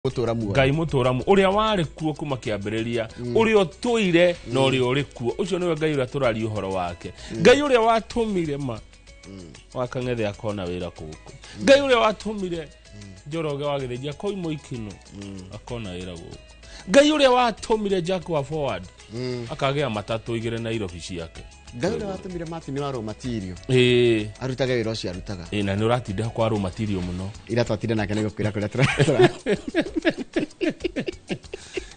Mũtũra muoyo. Ngai mũtũramu ũrĩa warĩ kuo kuma kĩambĩrĩria, ũrĩa ũtũire na ũrĩa ũrĩ kuo, ũcio nĩwe Ngai ũrĩa tũraria ũhoro wake. Ngai ũrĩa watũmire ma wa Kang'ethe akona wĩra gũkũ, Ngai ũrĩa watũmire Njoroge wa Gĩthĩnji akoima Ikino akona wĩra gũkũ, Ngai ũrĩa watũmire Jack wa Forward akagĩa matatũ igĩrĩ Nairobi ciake. Ngai ũrĩa watũmire Martin wa Rũmatirio arutage wĩra ũcio arutaga. Ĩĩ, na nĩ ũratinda kwa Rũmatirio mũno. Ira twatinde nake nĩ gũkwĩra kũrĩa tũra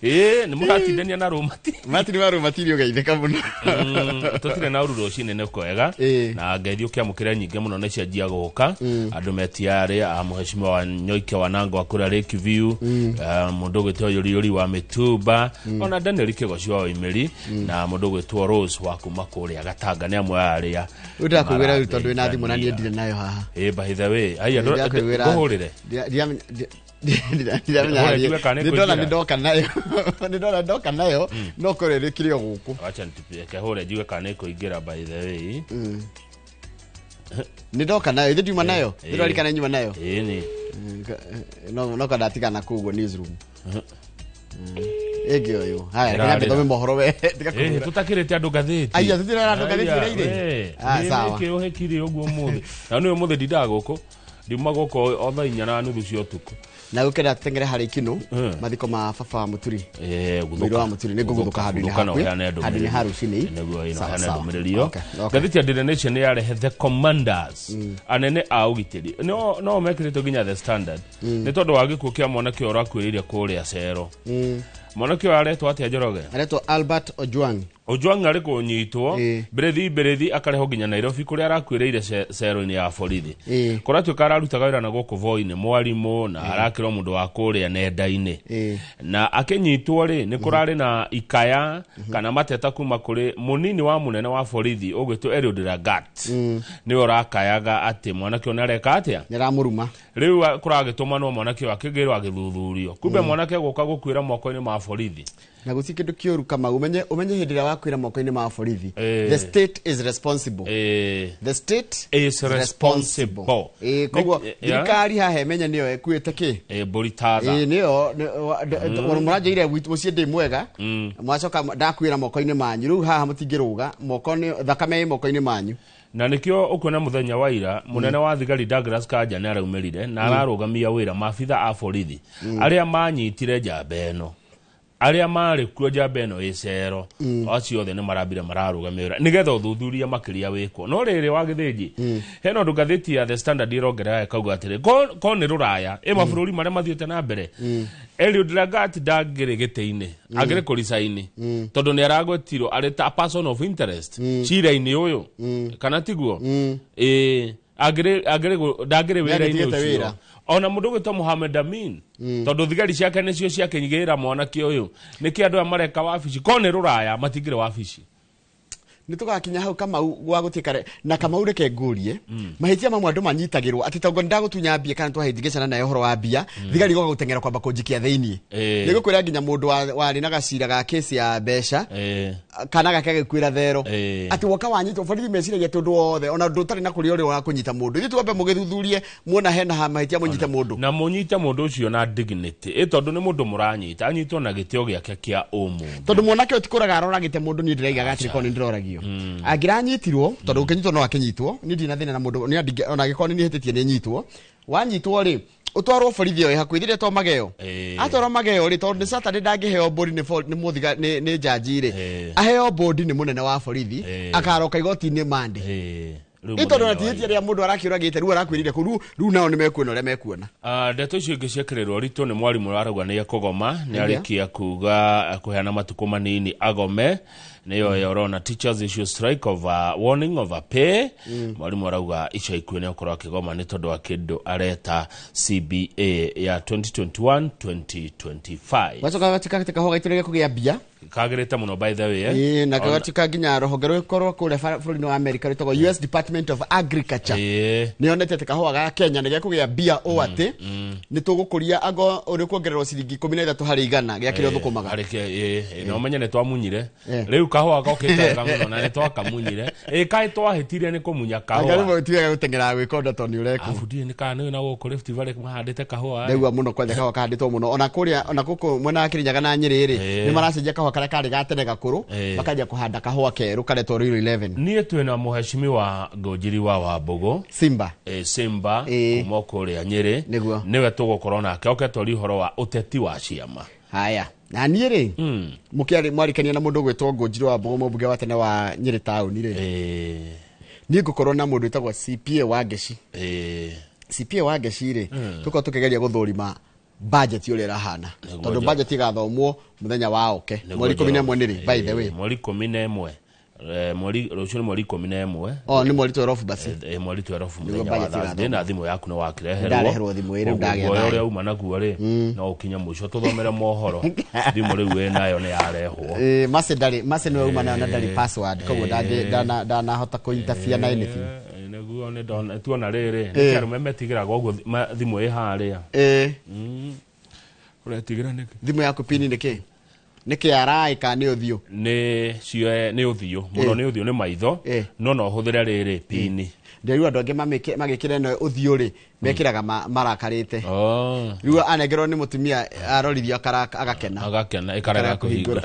Ĩĩ, nĩ mũratindania na Rũmati. Martin wa Rũmatirio geithĩka mũno. Tũtirĩ na ũru rũcinĩ nĩ kwega. Na ngeithi ũkĩamũkĩra nyingĩ mũno nĩ cianjia gũka. Andũ metiarĩ a mũhecimiwa wa Nyoike wa Nango wa kũrĩa Lake View, mũndũ ũgwĩtwo Yũriyũri wa Mĩtumba, ona Daniel Kĩgoci wa Waimĩri, na mũndũ ũgwĩtwo Rose wa kuma kũrĩa Gatanga nĩ amwe a arĩa Rĩu ndĩrakũigĩra rĩu tondũ wĩna thimũ na niĩ ndirĩ nayo haha. Ĩĩ, by the way, aya Ndĩrakũigĩra- ngũhũrĩre. Ndiramenya Hũra harĩa- njigue kana nĩ nĩndona kũingĩra. nĩndoka nayo, nĩndona ndoka nayo no korwo ĩrĩkire o gũkũ. Wacha nitupie hũre njigue kana nĩ kũingĩra, by the way. Nĩndoka nayo, ithe ndiuma nayo, ndĩrarikana nyuma nayo. Ĩĩ nĩ No kandatigana kũu ũguo newsroom ĩngĩ ũyũ. Haya, Ĩrarĩra. reke nyambe thome mohoro we. Tiga Ĩĩ, kũhũra. tũtakĩrĩte andũ ngathĩti. Aya, tũtirera andũ ngathĩti Aya, irairĩ? we, Ah, sawa. nĩkĩ ũhĩkire ũguo ũmũthĩ? Na nĩ ũmũthĩ ndindaga gũkũ, ndiuma gũkũ o 4:30 cia ũtukũ. Na gũkenda tũtengere harĩ Ikinũ, mathiko ma baba wa Mũturi. Mũirũ wa Mũturi, nĩ ngũguthũka handũ-inĩ Gũthũka na hakuhĩ, ũheane handũ-inĩ ha rũcinĩ. Nĩguo ĩno Sawa, ũheane sawa. ndũmĩrĩri ĩyo. Okay. Ngathĩti ya Daily Nation nĩ yarehe the commanders, anene a ũgitĩri, no mekĩrĩtwo nginya The Standard nĩ tondũ wa gĩkuũ kĩa mwanake ũyũ ũrakuĩrĩire kũrĩa Cero. Mwanake ũyũ aretwo atĩa, Njoroge? Aretwo Albert Ojwang. Ojwang arĩ kũnyitwo mbĩrĩthi mbĩrĩthi akarehwo nginya Nairobi kũrĩa arakuĩrĩire cero-inĩ ya borithi. Kũratuĩka ararutaga wĩra na gũkũ Voi, nĩ mwarimũ na arakĩrwo mũndũ wa kũrĩa nenda-inĩ. Na akĩnyitwo rĩ, nĩ kũrarĩ na ikaya kana mateta kuma kũrĩ mũnini wa mũnene wa borithi ũgwĩtwo Eliud Lagat, nĩwe ũrakayaga atĩ mwanake ũyũ nĩareka atĩa. Nĩ aramũruma. Rĩu kũragĩtũmanwo mwanake ũyũ akĩgĩrwo agĩthuthurio, kumbe mwanake gũka gũkuĩra moko-inĩ ma borithi. Na gũtirĩ kĩndũ kĩũru Kamau, ũmenye hĩndĩ ĩrĩa wakwĩra moko-inĩ ma borithi, the state is responsible. The state is responsible. Koguo thirikari haha ĩmenye nĩyo ĩkuĩte kĩ. Mbũri tatha. Nĩyo mũranjĩire mũciĩ ndĩ mwega, mwacoka ndakuĩra moko-inĩ manyu, rĩu haha mũtingĩrũga moko nĩ thakame ĩ moko-inĩ manyu. Na nĩkĩo ũkuona mũthenya wa ira mũnene wa thigari Douglas Kanja nĩ araumĩrire na ararũgamia wĩra maabitha a borithi arĩa manyitire njamba ĩno, arĩa marĩ kuo njamba ĩno ĩ cero. Acio othe nĩ marambire mararũgamia wĩra nĩgetha ũthuthuria makĩria wĩkwo. No rĩrĩ, wa Gĩthĩnji, hena ũndũ ngathĩti ya The Standard ĩrongerera ĩkauga atĩrĩ, ko nĩ rũraya ĩ mabũrũri marĩa mathiĩte na mbere, Eliud Lagat ndangĩrĩ gĩtĩ-inĩ, angĩrĩ kũricaini tondũ nĩ aragwetirwo arĩ ta person of interest cira-inĩ ũyũ, kana tiguo? Ĩĩ, ndangĩrĩ wĩra-inĩ Nĩangĩtigĩte ũcio. Wĩra. Ona mũndũ ũgwĩtwo Mohamed Amin, tondũ thigari ciake nĩcio ciakĩnyigĩrĩra mwanake ũyũ. Nĩkĩ andũ aya mareka wabici? Ko nĩ rũraya matingĩrĩ wabici. Nĩ tũgakinya hau Kamau gwa gũtuĩka na Kamau, reke ngũrie, mahĩtia mamwe andũ manyitagĩrwo atĩ tongo ndagũtunya mbia kana twahĩtingĩcana naye ũhoro wa mbia, thigari igoka gũteng'era kwamba kũnjikia thĩiniĩ. Nĩ gũkwĩra nginya mũndũ warĩ na gacira ga kesi ya mbeca kana gake agĩkuĩra thero, atĩ woka wanyitwo borithi meciragia atĩ ũndũ wothe ona ũndũ ũtarĩ na kũrĩa ũrĩ wa kũnyita mũndũ. Ithuĩ twambe mũgĩthuthurie, muona hena ha mahĩtia mũnyite mũndũ. Na mũnyite mũndũ ũcio na dignity, ĩ tondũ nĩ mũndũ mũranyita, anyitwo na gĩtĩo gĩake kĩa ũmũndũ. Tondũ mwanake ũyũ ti kũraga aroragĩte mũndũ. Niĩ ndĩraigaga atĩrĩ, korwo nĩ ndĩroragio angĩranyitirwo, tondũ ũkĩnyitwo no akĩnyitwo, niĩ ndirĩ na thĩna na mũndũ nĩ ona angĩkorwo nĩ niĩ hĩtĩtie nĩ nyitwo. Wanyitwo rĩ, ũtwarwo borithi ĩyo ĩ hakuhĩ thĩrĩa to Mageo. Atwarwo Mageo rĩ, tondũ nĩ Saturday ndangĩheo mbũri nĩ mũthiga nĩ njanji rĩ, aheo mbũndi nĩ mũnene wa borithi, akaroka igoti-inĩ Monday. Rĩu Ĩ tondũ mũthenya na ti wa hĩtia rĩa mũndũ arakĩũragĩte, rĩu arakwĩrire kũu, rĩu nao nĩ mekuona ũrĩa mekuona. Ah, ndeto icio ingĩ ciekĩrĩrwo ritũ nĩ mwarimũ arauga nĩ ekũgoma, nĩ arĩkia kuga kũheana matukũ manini agome. Nĩyo ĩyo ũrona teachers issue strike of a warning of a pay. Mwarimũ arauga ica ikuhĩ nĩ akorwo akĩgoma nĩ tondũ wa kĩndũ areta CBA ya 2021 2025. Wacoka gatikate kahũa gaitũ nĩ gekũgĩa mbia. Kagĩrĩte mũno by the way. Ĩĩ, na gagatuĩka nginya rũhonge rũkorwo kũrĩa bũrũri-inĩ wa America rwĩtagwo US Department of Agriculture. Nĩ yonete atĩ kahũa ga Kenya nĩ gekũgĩa mbia ũũ atĩ nĩ tũgũkũria ango ũrĩ kuongererwo ciringi 13 harĩ igana gĩa kĩrĩa ũthũkũmaga. Harĩ na ũmenye nĩ twamunyire. Rĩu kahũa gokĩte wega mũno na nĩ twakamunyire. Kaĩ twahĩtirie nĩ kũmunya Anga kahũa. rĩmwe ti wega gũteng'era gwĩka ũndũ tondũ nĩ ũrekwo. Abu ndiũĩ nĩ kana nĩ na gũkũ Rift Valley mahandĩte kahũa. Ndaigua mũno kwanja kahũa kahandĩtwo mũno ona kũrĩa ona gũkũ mwena wa Kĩrĩnyaga na Nyĩrĩ rĩ nĩ maracenjia kahũa karĩa karĩ ga tene gakũrũ makanjia kũhanda kahũa kerũ karetwo Ruiru 11. Niĩ twĩna mũhecimiwa Ngũnjiri wa Wambũgũ Simba. Simba kuma kũrĩa Nyĩrĩ. Nĩguo. Nĩwe tũgũkorwo nake oke twarie ũhoro wa ũteti wa ciama. Haya na niĩ rĩ mũkĩarĩ mwarikania na mũndũ ũgwĩtwo Ngũnjiri wa Wambũgũ mũmbunge wa tene wa Nyĩrĩ taũni rĩ niĩ ngũkorwo na mũndũ wĩtagwo CPA wa Ngeci. CPA wa Ngeci rĩ tũkorwo tũkĩgeria gũthũrima budget ũrĩa ĩrahana tondũ budget ĩgathomwo mũthenya wa oke mweri 11 nĩ rĩ by the way. Mweri 11 mweri rũciũ nĩ mweri 11. Oh, nĩ mweri 12 basi. Mweri 12 mũthenya wa budget Thursday ĩgathomwo. Na thimũ yaku nĩ wakĩreherwo. Ndareherwo thimũ ĩ, rĩu ndagĩa Guoya thayũ. ũrĩa uma naguo rĩ no ũkinye mũico tũthomere mohoro thimũ rĩu wĩ nayo nĩ yarehwo. Mase ndarĩ Mase nĩwe uma nayo na ndarĩ password koguo ndanahota kũ interfere na anything. Nĩguo nĩ ndona tuona rĩrĩ nĩkĩ arũme metigĩraga ũguo thimũ ĩ harĩa. Ũretigĩra nĩkĩ? Thimũ yaku pini nĩ kĩ? Nĩ kĩara kana nĩ ũthiũ? Nĩ cioe nĩ ũthiũ mũno nĩ ũthiũ nĩ maitho no no ũhũthĩre rĩrĩ pini. Ndĩrigua andũ angĩ magĩkĩra ĩno ũthiũ rĩ mekĩraga marakarĩte. Rĩu anengerwo nĩ mũtumia arorithio agakena. Agakena ĩkarega kũhingũra.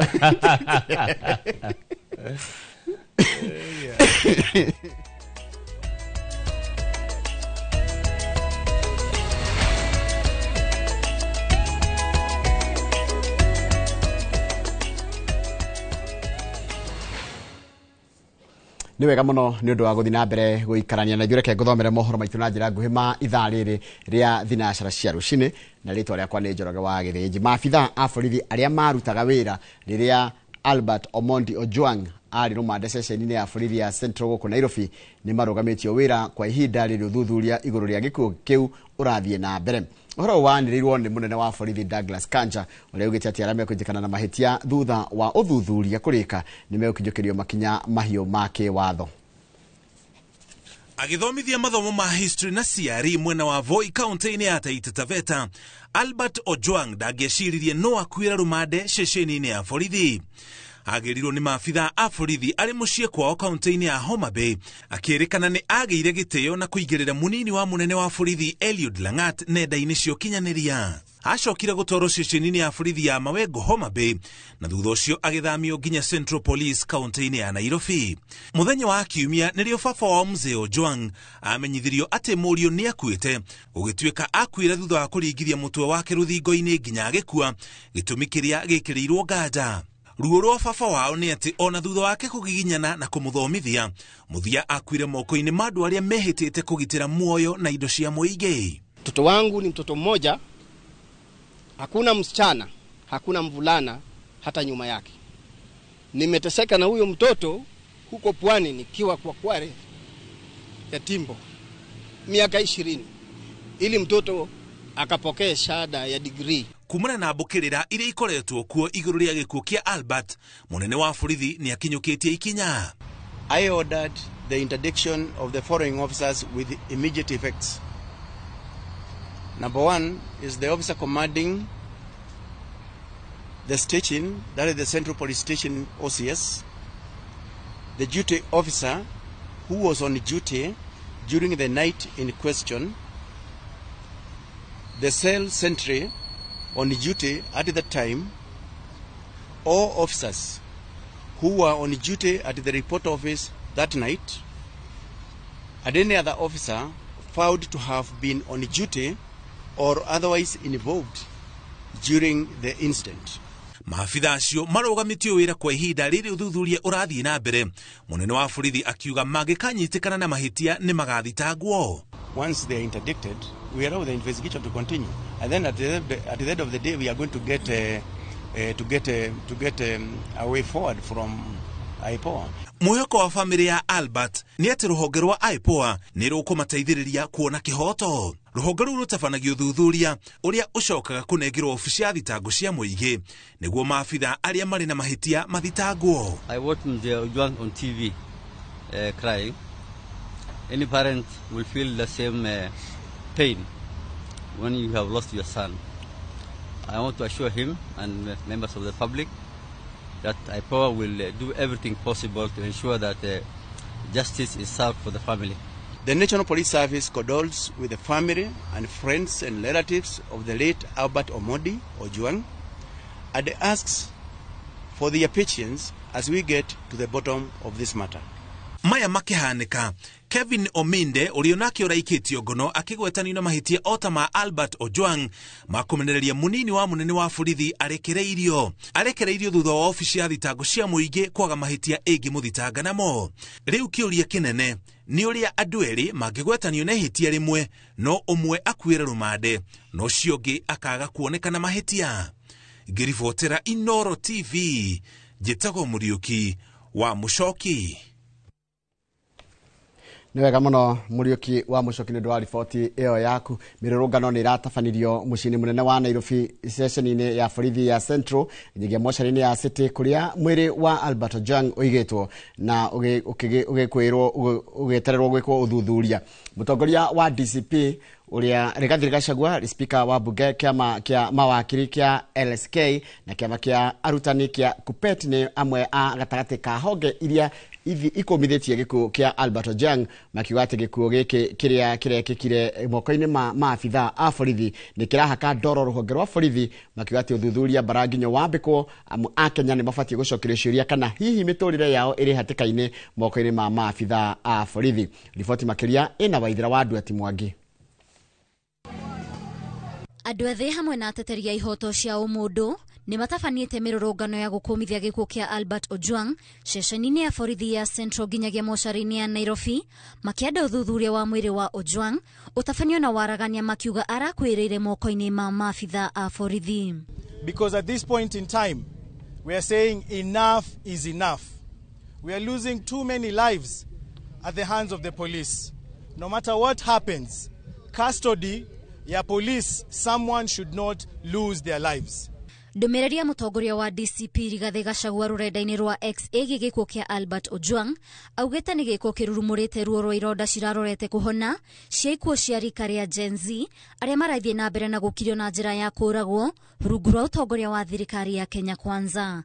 Nĩ wega mũno nĩ ũndũ wa gũthiĩ na mbere gũikarania na ithuĩ reke ngũthomere mohoro maitũ na njĩra nguhĩ ma ithaa rĩrĩ rĩa thinacara cia rũcinĩ na rĩtwa rĩakwa nĩ Njoroge wa Gĩthĩnji. Maabitha a borithi arĩa marutaga wĩra rĩrĩa Albert Omondi Ojwang arĩ rũmande ceceni-inĩ ya borithi ya Central gũkũ Nairobi nĩ marũgamĩtio wĩra kwa ihinda rĩrĩ ũthuthuria igũrũ rĩa gĩkuũ kĩu ũrathiĩ na mbere. Ũhoro ũyũ wanĩrĩirwo nĩ mũnene wa borithi Douglas Kanja ũrĩa augĩte atĩ arĩa mekũnyitĩkana na mahĩtia thutha wa ũthuthuria kũrĩka nĩ megũkinyũkĩrio makinya mahiũ ma kĩwatho. Agĩthomithia mathomo ma history na CRE mwena wa Voi kaunti-inĩ ya Taita Taveta, Albert Ojwang ndangĩeciririe no akuĩre rũmande ceceni-inĩ ya borithi. Agĩrirwo nĩ maabitha a borithi arĩ mũciĩ kwao kaunti-inĩ ya Homa Bay, akĩrĩkana nĩ agĩire gĩtĩo na kũigĩrĩra mũnini wa mũnene wa borithi Eliud Langat nenda-inĩ cia ũkinyanĩria. Acokire gũtwarwo ceceni-inĩ ya borithi ya Mawengo Homa Bay na thutha ũcio agĩthamio nginya Central Police kaunti-inĩ ya Nairobi. Mũthenya wa Kiumia nĩrĩo baba wa mzee Ojwang amenyithirio atĩ mũriũ nĩ akuĩte, gũgĩtuĩka akuire thutha wa kũringithia mũtwe wake rũthingo-inĩ nginya agĩkua, gĩtũmi kĩrĩa gĩkĩrĩirwo nganja. Ruo rwa baba wao nĩ atĩ ona thutha wake kũgiginyana na kũmũthomithia, mũthia akuire moko-inĩ ma andũ arĩa mehĩtĩte kũgitĩra muoyo na indo cia mũingĩ. Mtoto wangu ni mtoto mmoja, hakuna msichana, hakuna mvulana hata nyuma yake. Nimeteseka na huyo mtoto huko pwani nikiwa kwa Kware ya Timbo miaka 20 ili mtoto akapokea shahada ya degree. Kumana na mbũkĩrĩra iria ikoretwo kuo igũrũ rĩa gĩkuũ kĩa Albert, mũnene wa borithi nĩ akinyũkĩtie ikinya. I ordered the interdiction of the following officers with immediate effects. Number one is the officer commanding the station, that is the Central Police Station OCS, the duty officer who was on duty during the night in question, the cell sentry on duty at the time, all officers who were on duty at the report office that night, and any other officer found to have been on duty or otherwise involved during the incident. Maabitha acio marũgamĩtio wĩra kwa ihinda rĩrĩ ũthuthuria ũrathiĩ na mbere. Mũnene wa borithi akiuga mangĩkanyitĩkana na mahĩtia nĩ magathitangwo. Once they are interdicted, we allow the investigation to continue, and then at the end of the day we are going to get a way forward from IPOA. Mwĩhoko wa famĩlĩ ya Albert nĩ atĩ rũhonge rwa IPOA nĩ rũkũmateithĩrĩria kuona kĩhoto. Rũhonge rũu rũtabanagia ũthuthuria ũrĩa ũcokaga kũnengerwo obici ya thitango cia mũingĩ nĩguo maabitha arĩa marĩ na mahĩtia mathitangwo. I watched Mzee Ojwang on TV crying. Any parent will feel the same pain when you have lost your son. I want to assure him and members of the public that IPOA will do everything possible to ensure that justice is served for the family. The National Police Service condoles with the family and friends and relatives of the late Albert Omondi Ojwang and asks for their patience as we get to the bottom of this matter. Maya makihanĩka, Kevin Ominde ũrĩa onake ũraikĩtio ngono akĩgwetanio na mahĩtia o ta ma Albert Ojwang makũmenereria mũnini wa mũnene wa borithi arekereirio thutha wa obici ya thitango cia mũingĩ kwaga mahĩtia ĩngĩmũthitanga namo. Rĩu kĩũria kĩnene nĩ ũrĩa andũ erĩ mangĩgwetanio na ihĩtia rĩmwe no ũmwe akuĩre rũmande no ũcio ũngĩ akaga kuonekana mahĩtia. Ngĩribotera Inooro TV, njĩtagwo Mũriũki wa Mũcoki. Nĩ wega mũno Mũriũki wa Mũcoki nĩ ũndũ wa riboti ĩyo yaku. Mĩrũrũngano nĩ ĩratabanĩrio mũciĩ-inĩ mũnene wa Nairobi ceceni-inĩ ya borithi ya Central nginyagia mocarĩ-inĩ ya City kũrĩa mwĩrĩ wa Albert Ojwang ũigĩtwo na ũgĩkwĩrwo ũgĩetererwo gwĩkwo ũthuthuria. Mũtongoria wa DCP ũrĩa Rigathi Gachagua, speaker wa bunge kĩama kĩa mawakiri kĩa LSK na kĩama kĩa arutani kĩa KUPPET nĩ amwe a gatagatĩ ka honge iria ikomithĩtie gĩkuũ kĩa Albert Ojwang, makiuga atĩ gĩkuũ gĩkĩ kĩrĩa kĩrekĩkire moko-inĩ ma maabitha a borithi nĩ kĩrahaka ndoro rũhonge rwa borithi, makiuga atĩ ũthuthuria mbara nginyo wambĩkwo amu Akenya nĩ mabatiĩ gũcokerio ciũria kana hihi mĩtũrĩre yao ĩrĩ hatĩka-inĩ moko-inĩ ma maabitha a borithi. Riboti makĩria ĩna Waithera wa Nduati Mwangi. Andũ ethĩ hamwe na ateteri a ihoto cia ũmũndũ nĩ matabanĩte mĩrũrũngano ya gũkũmithia gĩkuũ kĩa Albert Ojwang ceceni-inĩ ya borithi ya Central nginyagia mocarĩ-inĩ ya Nairobi, makĩenda ũthuthuria wa mwĩrĩ wa Ojwang ũtabanio na waragania, makiuga arakuĩrĩire moko-inĩ ma maabitha a borithi. Because at this point in time we are saying enough is enough. We are losing too many lives at the hands of the police. No matter what happens, custody ya police, someone should not lose their lives. Ndũmĩrĩri ya mũtongoria wa DCP Rigathi Gachagua rũrenda-inĩ rwa X ĩgiĩ gĩkuũ kĩa Albert Ojwang augĩte nĩ gĩko kĩrurumũrĩte ruo rwa ironda cirarorete kũhona cia ikuũ cia rika rĩa Gen Z arĩa marathiĩ na mbere na gũkirio na njĩra ya kũragwo rungu rwa ũtongoria wa thirikari ya Kenya Kwanza.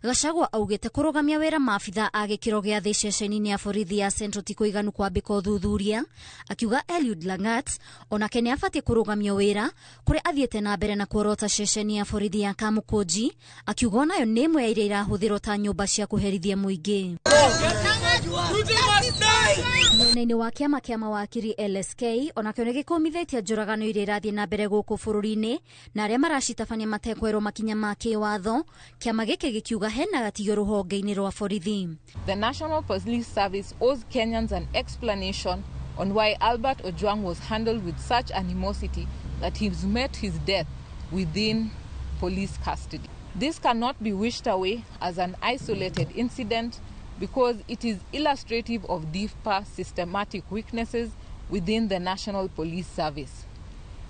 Gachagua augĩte kũrũgamia wĩra maabitha a gĩkĩro gĩa thĩ ceceni-inĩ ya borithi ya Central ti kũiganu kwambĩka ũthuthuria, akiuga Eliud Langat onake nĩ abatiĩ kũrũgamio wĩra kũrĩa athiĩte na mbere na kuorota ceceni ya borithi ya Kamukunji, akiuga onayo nĩ ĩmwe ya iria irahũthĩrwo ta nyũmba cia kũherithia mũingĩ. Mwena-inĩ wa kĩama kĩa mawakiri LSK onakĩo nĩ gĩkũmithĩtie njũragano iria irathiĩ na mbere gũkũ bũrũri-inĩ na arĩa maracitabania matekwerwo makinya ma kĩwatho, kĩama gĩkĩ gĩkiuga hena gatigio rũhonge-inĩ rwa borithi. The National Police Service owes Kenyans an explanation on why Albert Ojwang was handled with such animosity that he's met his death within police custody. This cannot be wished away as an isolated incident because it is illustrative of deeper systematic weaknesses within the National Police Service.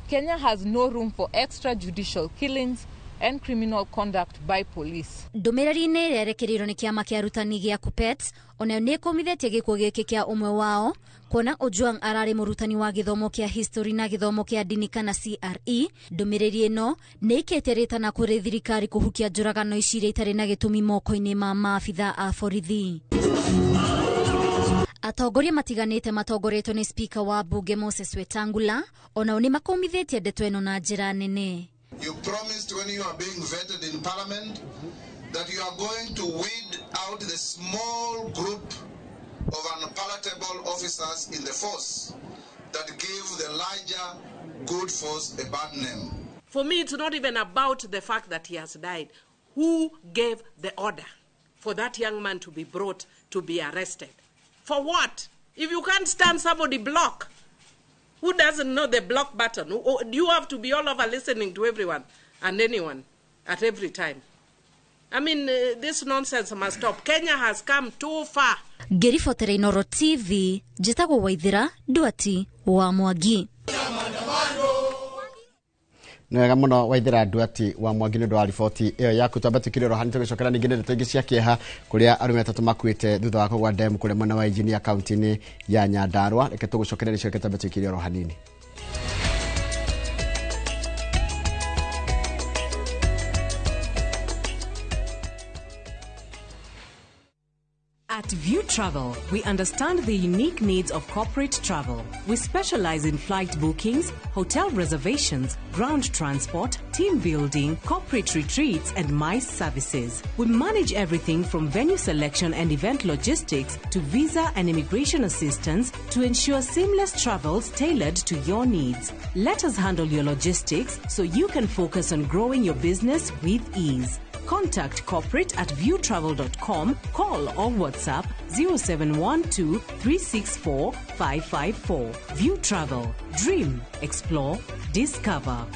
Kenya has no room for extrajudicial killings and criminal conduct by police. Ndũmĩrĩri-inĩ ĩrĩa ĩrekereirio nĩ kĩama kĩa arutani gĩa KUPPET onayo nĩ ĩkũmithĩtie gĩkuũ gĩkĩ kĩa ũmwe wao kuona Ojwang ararĩ mũrutani wa gĩthomo kĩa history na gĩthomo kĩa ndini kana CRE. Ndũmĩrĩri ĩno nĩ ĩkĩte rĩtana kũrĩ thirikari kũhukia njũragano ici iria itarĩ na gĩtũmi moko-inĩ ma maabitha a borithi. Atongoria matiganĩte matongoretio nĩ speaker wa bunge Moses Wetangula onao nĩ makũmithĩtie ndeto ĩno na njĩra nene. You promised when you are being vetted in parliament that you are going to weed out the small group of unpalatable officers in the force that give the larger good force a bad name. For me, it's not even about the fact that he has died. Who gave the order for that young man to be brought to be arrested? For what? If you can't stand somebody, block. Who doesn't know the block button? Do you have to be all over listening to everyone and anyone at every time? I mean, this nonsense must stop. Kenya has come too far. Ngĩribotera Inooro TV, njĩtagwo Waithera Nduati wa Mwangi. Nĩ wega mũno Waithera Nduati wa Mwangi nĩ ũndũ wa riboti ĩyo yaku. Twambe tũkire oro hanini tũgĩcokera ningĩ nĩ ndeto ingĩ cia kĩeha kũrĩa arũme atatũ makuĩte thutha wa kũgwa ndemu kũrĩa mwena wa Engineer kaunti-inĩ ya Nyandarua. Reke tũgũcokere nĩcio, reke twambe tũikire oro hanini. At View Travel, we understand the unique needs of corporate travel. We specialize in flight bookings, hotel reservations, ground transport, team building, corporate retreats, and MICE services. We manage everything from venue selection and event logistics to visa and immigration assistance to ensure seamless travels tailored to your needs. Let us handle your logistics so you can focus on growing your business with ease. Contact corporate at viewtravel.com, call or WhatsApp 0712 364 554. View Travel. Dream, explore, discover.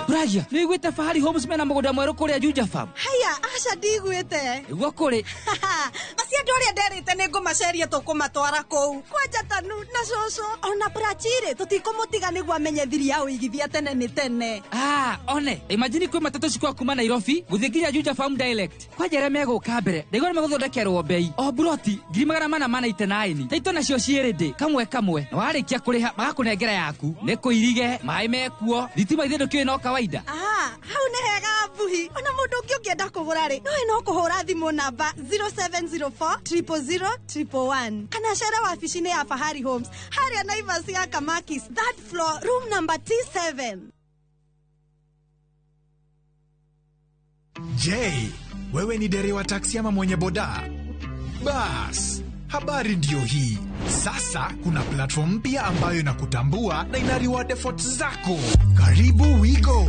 Raya, nĩ iguĩte Fahari Homes mena mũgũnda mwerũ kũrĩa Juja Farm? Haya, aca ndigwĩte. Nĩguo kũrĩ. Acio andũ arĩa nderĩte nĩ ngũmaceria tũkũmatwara kũu. Kwanja Tanu na cũcũ ona Prachirĩ tũtikũmũtiga nĩguo amenye thiri ya ũigithia tene nĩ tene. Ah, one, imagine kwĩ matatũ cikwa kuma Nairobi gũthiĩ nginya Juja Farm direct. Kwanja arĩa megũka mbere, ndaigua nĩ megũthondekerwo bei. O buroti 499,000. Taito nacio ciĩ ready kamwe kamwe. Na warĩkia kũrĩha magakũnengera yaku. Nĩ kũirige, maĩ mekuo, thitima ithe ndũkĩũĩ no kawaida. Ah, hau nĩ hega mbuhi. Ona mũndũ ũngĩ ũngĩenda kũgũra rĩ, nowe no kũhũra thimũ namba 0704 000 111 kana cere wabici-inĩ ya Fahari Homes harĩa Naivas ya Kamakis, third floor, room number T7. Je, wewe ni dereva taksi ama mwenye boda? Bas, habari ndiyo hii. Sasa kuna platform mpya ambayo inakutambua na ina reward efforts zako. Karibu WeGo.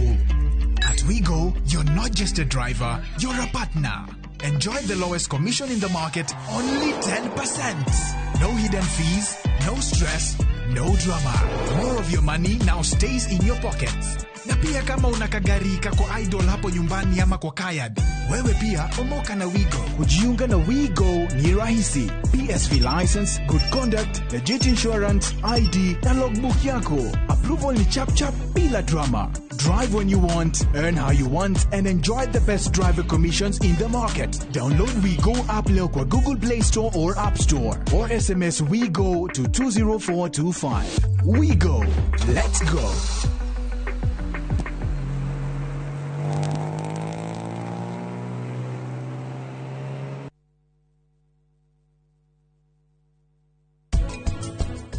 At WeGo, you're not just a driver, you're a partner. Enjoy the lowest commission in the market, only 10%. No hidden fees, no stress, no drama. More of your money now stays in your pockets. Na pia kama una kagari kako idle hapo nyumbani ama kwa kayad, wewe pia omoka na WeGo. Kujiunga na WeGo ni rahisi. PSV license, good conduct, legit insurance, ID na logbook yako. Approval ni chap chap bila drama. Drive when you want, earn how you want, and enjoy the best driver commissions in the market. Download WeGo app leo kwa Google Play Store or App Store, or SMS WeGo to 20425. WeGo. Let's go.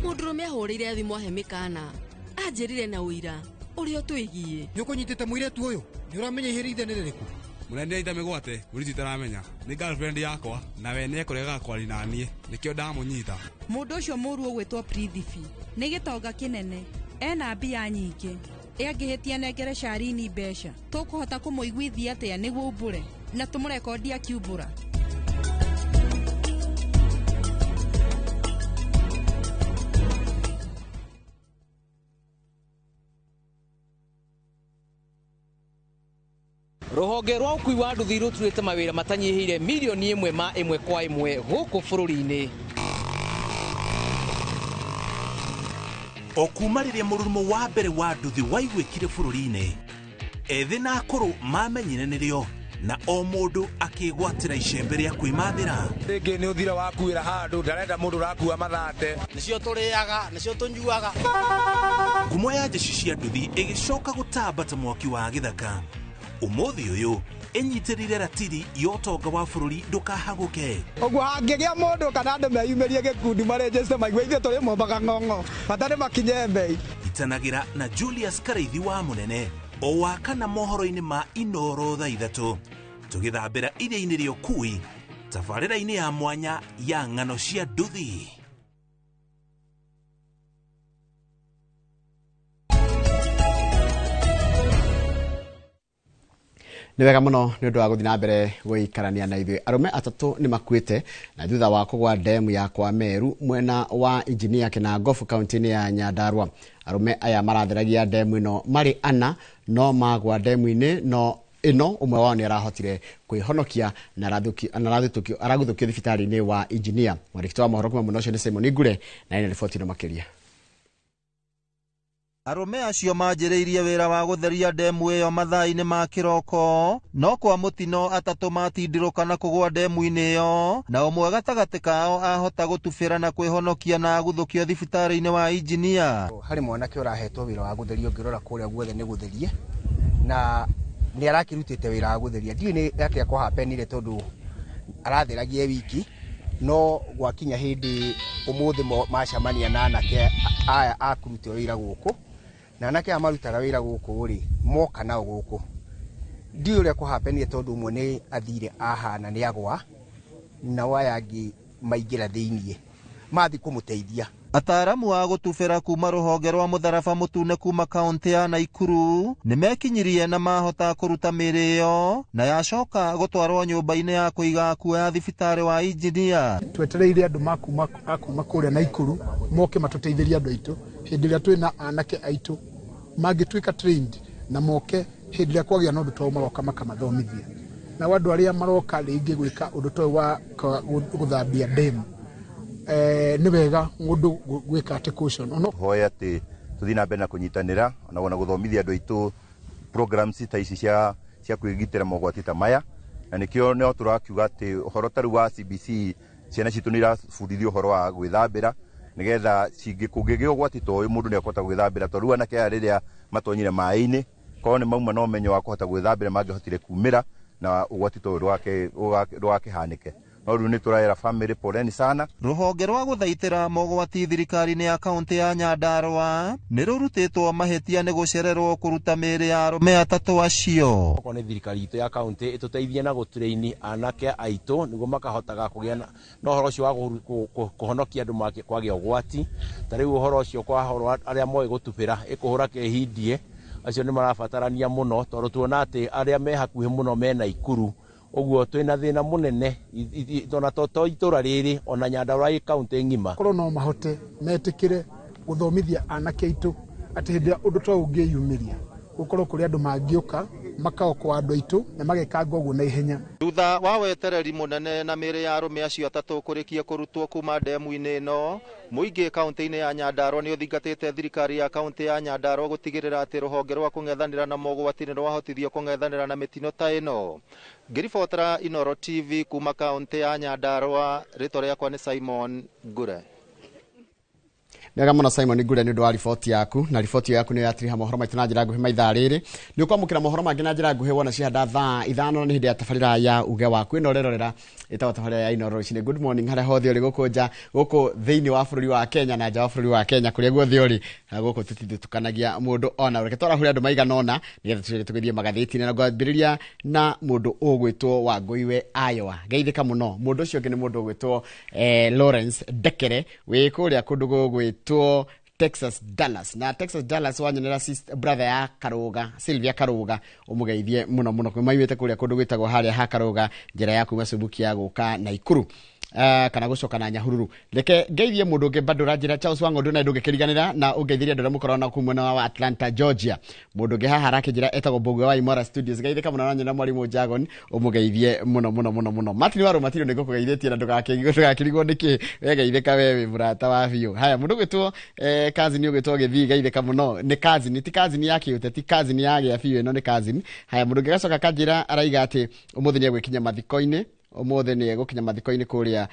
Mũndũrũme ahũrĩire thimũ ahe mĩkana anjĩrire na ũira ũrĩa ũtwĩgiĩ. Nĩ ũkũnyitĩte mũirĩtu ũyũ? Nĩ ũramenya ihĩrĩ ithe nĩ rĩrĩkũ? Mũnene ithe mĩgwate mũirĩtu itaramenya nĩ girlfriend yakwa na we nĩekũregaga kwaria na niĩ nĩkĩo ndamũnyita. Mũndũ ũcio mũũru ũgwĩtwo Prithvi nĩ gĩtonga kĩnene, ena mbia nyingĩ. Ĩ angĩhĩtia nengere Sharini mbeca, tũkũhota kũmũiguithia atĩa nĩguo umbũre na tũmũrekondi akiumbũra? Rũhonge rwa ũkui wa nduthi rũturĩte mawĩra matanyihĩire mirioni ĩmwe ma ĩmwe kwa ĩmwe gũkũ bũrũri-inĩ. O kuma rĩrĩa mũrurumo wa mbere wa nduthi waiguĩkire bũrũri-inĩ, ethĩ na akũrũ mamenyire nĩrĩo na o mũndũ akĩgwatĩra icembe rĩa kwĩmathĩra. Rĩngĩ nĩ ũthira wakuĩra handũ ndarenda mũndũ ũrakua mathate. Nĩcio tũrĩaga, nĩcio tũnyuaga. Ngumo ya jeshi cia nduthi ĩgĩcoka gũtamba ta mwaki wa gĩthaka. Ũmũthĩ ũyũ ĩnyitĩrĩire ratiri ya ũtonga wa bũrũri ndũkahagũke. Ũguo hangĩgĩa mũndũ kana andũ meyumĩrie gĩkundi marĩnjĩte maigue ithuĩ tũrĩ mombaga ng'ong'o bata nĩ makinye mbei. Itanagĩra na Julius Karaithi wa Mũnene o wa kana mohoro-inĩ ma Inoro thaa 3 tũgĩthambĩra iria-inĩ rĩa ũkui tabarĩra-inĩ ya mwanya ya ng'ano cia nduthi. Nĩ wega mũno nĩ ũndũ wa gũthiĩ na mbere gũikarania na ithuĩ. Arũme atatũ nĩ makuĩte na thutha wa kũgwa ndemu ya kwa Meru mwena wa Engineer Kinangofu kaunti-inĩ ya Nyandarua. Arũme aya maratheragia ndemu ĩno marĩ ana no magwa ndemu-inĩ no ĩno ũmwe wao nĩ arahotire kwĩhonokia na araguthũkio thibitarĩ-inĩ wa Engineer. Mwandĩki wa mohoro kuma mwena ũcio nĩ Simon Ngure na ĩna riboti ĩno makĩria. Arũme acio manjĩrĩirie wĩra wa gũtheria ndemu ĩyo mathaa-inĩ ma kĩroko, no kwa mũtino atatũ matindirũka na kũgũa ndemu-inĩ ĩyo, na ũmwe gatagatĩ kao ahota gũtubĩra na kwĩhonokia na aguthũkio thibitarĩ-inĩ wa injinia. Harĩ mwanake ũrahetwo wĩra wa gũtheria, ũngĩrora kũrĩa guothe nĩ gũtherie, na nĩ arakĩrutĩte wĩra wa gũtheria. Ndiũĩ nĩ atĩa kwahapenire tondũ aratheragia wiki, no gwakinya hĩndĩ ũmũthĩ macemania na anake aya a kũruta wĩra gũkũ, na anake aya marutaga wĩra gũkũ rĩ, moka nao gũkũ. Ndiũĩ ũrĩa kwahapenire tondũ ũmwe nĩ athire ahana nĩ agwa, nao aya angĩ maingĩra thĩiniĩ mathiĩ kũmũteithia. Ataaramu a gũtubĩra kuma rũhonge rwa mũtharaba mũtune kuma kaunti ya Naikuru nĩmekinyirie na mahota kũruta mĩĩrĩ ĩyo na yacoka gũtwarwo nyũmba-inĩ ya kũiga akuũ ya thibitarĩ wa injinia. Twetereire andũ akuma kũrĩa Naikuru moke matũteithĩrie andũ aitũ hĩndĩ ĩrĩa twĩna anake aitũ mangĩtuĩka trained na moke hĩndĩ ĩrĩa kwagĩa na ũndũ ta ũyũ maroka makamathomithia. Nao andũ arĩa maroka rĩngĩ gwĩka ũndũ ta ũyũ wa gũthambia ndemu, nĩ wega mũndũ gwĩka atĩ caution. Hoya atĩ tũthiĩ na mbere na kũnyitanĩra ona gũthomithia andũ aitũ programs ta ici cia kwĩgitĩra mogwati ta maya, na nĩkĩo no tũrakiuga atĩ ũhoro ta rĩu wa CBC ciana citũ nĩ irabundithio ũhoro wa gwĩthambĩra nĩgetha kũngĩgĩa ũgwati ta ũyũ mũndũ nĩekũhota gwĩthambĩra, tondũ rĩu anake aya rĩrĩa matonyire maĩ-inĩ korwo nĩ mauma na ũmenyo wa kũhota gwĩthambĩra mangĩhotire kumĩra na ũgwati ta ũyũ ndũgakĩhanĩke. No rĩu nĩ tũraera family poleni sana. Rũhonge rwa gũthaitĩra mogwati thirikari-inĩ ya kaunti ya Nyandarua nĩ rũrutĩtwo mahĩtia nĩ gũcererwo kũruta mĩĩrĩ ya arũme atatũ acio. Okorwo nĩ thirikari itũ ya kaunti ĩtũteithie na gũtũreini anake aitũ nĩguo makahotaga kũgĩa na ũhoro ũcio wa kũhonokia andũ kwagĩa ũgwati. Ta rĩu ũhoro ũcio kwa arĩa moĩ gũtubĩra ĩkũhũra kĩhindie, acio nĩ marabatarania mũno tondũ tuona atĩ arĩa me hakuhĩ mũno me Naikuru, ũguo twĩna thĩna mũnene ona to itũra rĩrĩ ona Nyandarua ĩ kaunti ng'ima. Korwo no mahote metĩkĩre gũthomithia anake aitũ atĩ hĩndĩ ĩrĩa ũndũ ta ũyũ ũngĩyumĩria gũkorwo kũrĩ andũ mangĩũka makaokoa andũ aitũ na magekanga ũguo na ihenya. Thutha wa wetereri mũnene na mĩĩrĩ ya arũme acio atatũ kũrĩkia kũrutwo kuma ndemu-inĩ ĩno, mũingĩ kaunti-inĩ ya Nyandarua nĩ ũthingatĩte thirikari ya kaunti ya Nyandarua gũtigĩrĩra atĩ rũhonge rwa kũng'ethanĩra na mogwati nĩ rwahotithio kũng'ethanĩra na mĩtino ta ĩno. Ngĩribotera Inooro TV kuma kaunti ya Nyandarua, rĩtwa rĩakwa nĩ Simon Ngure. Nega mũno Simon Ngure nĩ ũndũ wa riboti yaku, na riboti yaku nĩ yatiriha mohoro maitũ na njĩra nguhĩ maithaa rĩrĩ. Nĩ ũkwamũkĩra mohoro mangĩ na njĩra nguhĩ wona cihanda thaa 5 na nĩ hĩndĩ ya tabarĩra ya uge waku ĩno ũrerorera ĩtagwo tabarĩra ya Inooro rũcinĩ. Good morning harĩa hothe ũrĩ gũkũ nja, gũkũ thĩinĩ wa bũrũri wa Kenya na nja wa bũrũri wa Kenya, kũrĩa guothe ũrĩ gũkũ tũtithutũkanagia mũndũ ona. Reke twarahũre andũ maigana ũna nĩgetha tũcoke tũgĩthiĩ magathĩti-inĩ, na ngwambĩrĩria na mũndũ ũgwĩtwo Wangũi we Iowa. Geithĩka mũno. Mũndũ ũcio ũngĩ nĩ mũndũ ũgwĩtwo Lawrence Ndekere wĩ kũrĩa kũndũ gũgwĩtwo Texas Dallas, na Texas Dallas wanyonera brother ya Karuga, Sylvia Karuga, umugeithie muno muno maimĩte kũrĩa kũndũ gwĩtagwo harĩa ha Karuga, njĩra ya kuma Subukia ya gũka Naikuru kana gũcoka na Nyahururu. Reke ngeithie mũndũ ũngĩ bado ũranjĩra Charles Wang'ondu na ndũngĩkĩriganĩra na ũngeithirie andũ arĩa mũkoragwo na kũu mwena wa Atlanta Georgia. Mũndũ ũngĩ haha arakĩnjĩra etagwo Mbũgua wa Imora Studios. Geithĩka mũno na mwarimũ Jagon, ũmũgeithie mũno mũno mũno mũno. Martin wa Rũmatiro nĩ ngũkũgeithĩtie na ndũgakĩrigwo nĩkĩ wegeithĩka we wĩ mũrata wa biũ. Haya, mũndũ ũgwĩtwo cousin ũgwĩtwo Gĩthii, geithĩka mũno. Nĩ cousin, ti cousin ya kĩũteti, cousin ya gĩa biũ, ĩno nĩ cousin. Haya, mũndũ ũngĩ gacoka kanjĩra araiga atĩ ũmũthĩ nĩ egwĩkinya mathiko-inĩ, ũmũthĩ nĩ egũkinya mathiko-inĩ kũrĩa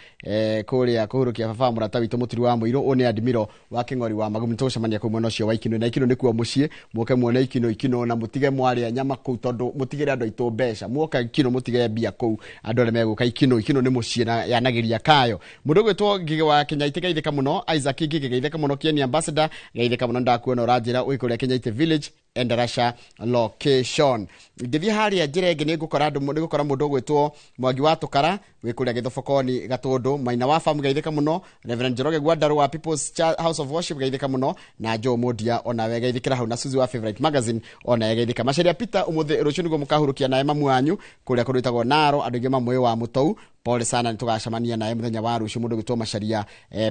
kũrĩa kũhurũkia baba mũrata witũ Mũturi wa Mũirũ, ũyũ nĩ admiro wa Kĩng'ori wa Magumu. Tũgũcemania kũu mwena ũcio wa Ikino, na Ikino nĩkuo mũciĩ, mũke muone Ikino Ikino na mũtige mwarĩa nyama kũu tondũ mũtigĩre andũ aitũ mbeca. Muoka Ikino mũtige mbia kũu, andũ arĩa megũka Ikino Ikino nĩ mũciĩ na yanagĩria kayo. Mũndũ ũgwĩtwo Ngigĩ wa Kĩnyaitĩ, geithĩka mũno. Isaac Ngigĩ, geithĩka mũno. Kieni Ambassador, geithĩka mũno, ndakuona ũranjĩra wĩ kũrĩa Kĩnyaitĩ Village Endarasha location. Ngĩthiĩ harĩa njĩra ĩngĩ nĩ ngũkora andũ, nĩ ngũkora mũndũ ũgwĩtwo Mwangi wa Tũkara wĩ kũrĩa Gĩthobokoni Gatũndũ. Maina wa Famu, geithĩka mũno. Reverend Njoroge Gwandarũ wa People's House of Worship, geithĩka mũno. Na Joe Mũndia onawe geithĩkĩra hau, na Suzy wa Favorite Magazine onawe geithĩka. Maceria Peter ũmũthĩ rũciũ nĩguo mũkahurũkia naye mamu wanyu kũrĩa kũndũ gwĩtagwo Naro, andũ aingĩ mamũĩ wa Mũtou. Pole sana, nĩ tũgacemania naye mũthenya wa rũciũ, mũndũ ũgwĩtwo Macharia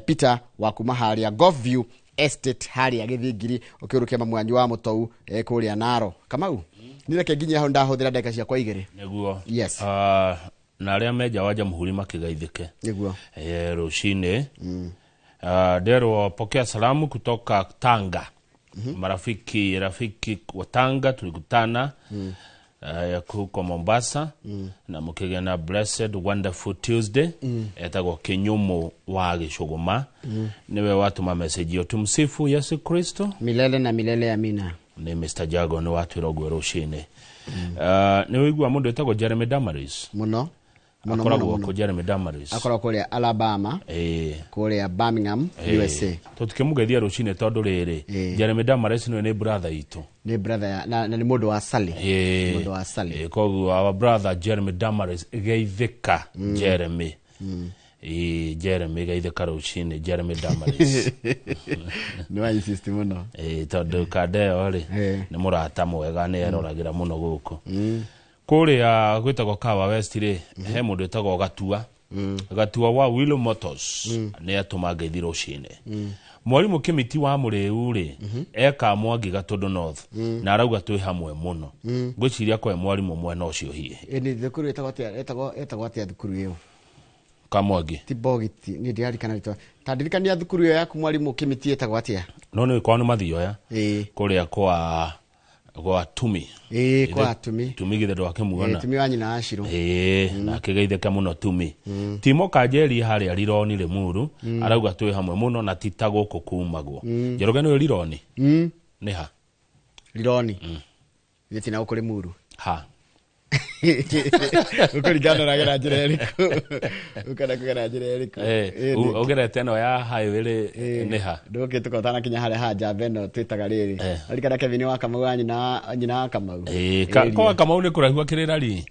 Peter wa kuma harĩa Golf View Estate harĩa Gĩthingiri, ũkĩũrũkia mamu wanyu wa Mũtou kũrĩa Naro. Kamau, nĩ reke nginya hau ndahũthĩra ndagĩka ciakwa igĩrĩ. Nĩguo. Yes. Na arĩa menja wa Jamhuri makĩgeithĩke. Nĩguo. Rũcinĩ. Nderwo pokea salamu kutoka Tanga. Marafiki rafiki wa Tanga tulikutana huko Mombasa na mukigĩa na blessed wonderful Tuesday. Etagwo Kinyumu wa Gĩcũgũma. Niwe watũma message yo, tumsifu Yesu Kristo milele na milele, amina. Nĩ Mr Jago nĩ watwĩra ũguo rũcinĩ. Nĩ wĩigua mũndũ wĩtagwo Jeremy Damaris? Mũno mũno. Akoragwo kũ Jeremy Damaris? Akoragwo kũrĩa Alabama, kũrĩa Birmingham, USA. Tũtikĩmũgeithia rũcinĩ tondũ rĩrĩ, Jeremy Damaris nĩwe nĩ brother itũ. Nĩ brother na nĩ mũndũ wa Sally. Mũndũ wa Sally. Koguo our brother Jeremy Damaris, geithĩka. Jeremy. Jeremy, geithĩka rũcinĩ, Jeremy Damaris. Nĩ wa insist mũno. Tondũ kanda ĩyo rĩ, nĩ mũrata mwega, nĩ eroragĩra mũno gũkũ. Kũrĩa gwĩtagwo Kawa West rĩ, he mũndũ wĩtagwo Gatua. Gatua wa Willow Motors nĩ atũma ngeithi rũcinĩ. Mwarimũ Kĩmiti wa Mũrĩu rĩ, eka Mwangi Gatũndũ North na arauga twĩ hamwe mũno. Ngwĩciria kwe mwarimũ mwena ũcio hihi. Nĩ thukuru ĩtagwo atĩa, ĩtagwo atĩa thukuru ĩyo? Kamwangi. Ti Bogiti, niĩ ndiririkana rĩtwa. Ta ndirikania thukuru ĩyo yaku mwarimũ Kĩmiti ĩtagwo atĩa? No nĩ kwao nĩ Mathioya. Kũrĩa kwa Tumi. Kwa Tumi. Tumi githĩ ndwakĩmuona? Tumi wa nyina wa Shiro. Na akĩgeithĩka mũno Tumi. Timo Kanjeri harĩa Rironi Limuru arauga twĩ hamwe mũno na ti ta gũkũ kumagwo. Njoroge nĩwe Rironi? Nĩ ha? Rironi. Githĩ ti na gũkũ Limuru? Ha. Ũkũringana ũragera njĩra ĩrĩkũ? Ũkona kũgera njĩra ĩrĩkũ? Ũgerete ĩno ya highway rĩ, nĩ ha? Ndũkĩte ũkorwo ũtanakinya harĩa ha njamba ĩno twĩtaga rĩrĩ. Ririkana Kevin wa Kamau wa nyina wa Kamau. Kwa Kamau nĩ kũraihu akĩrĩra ri?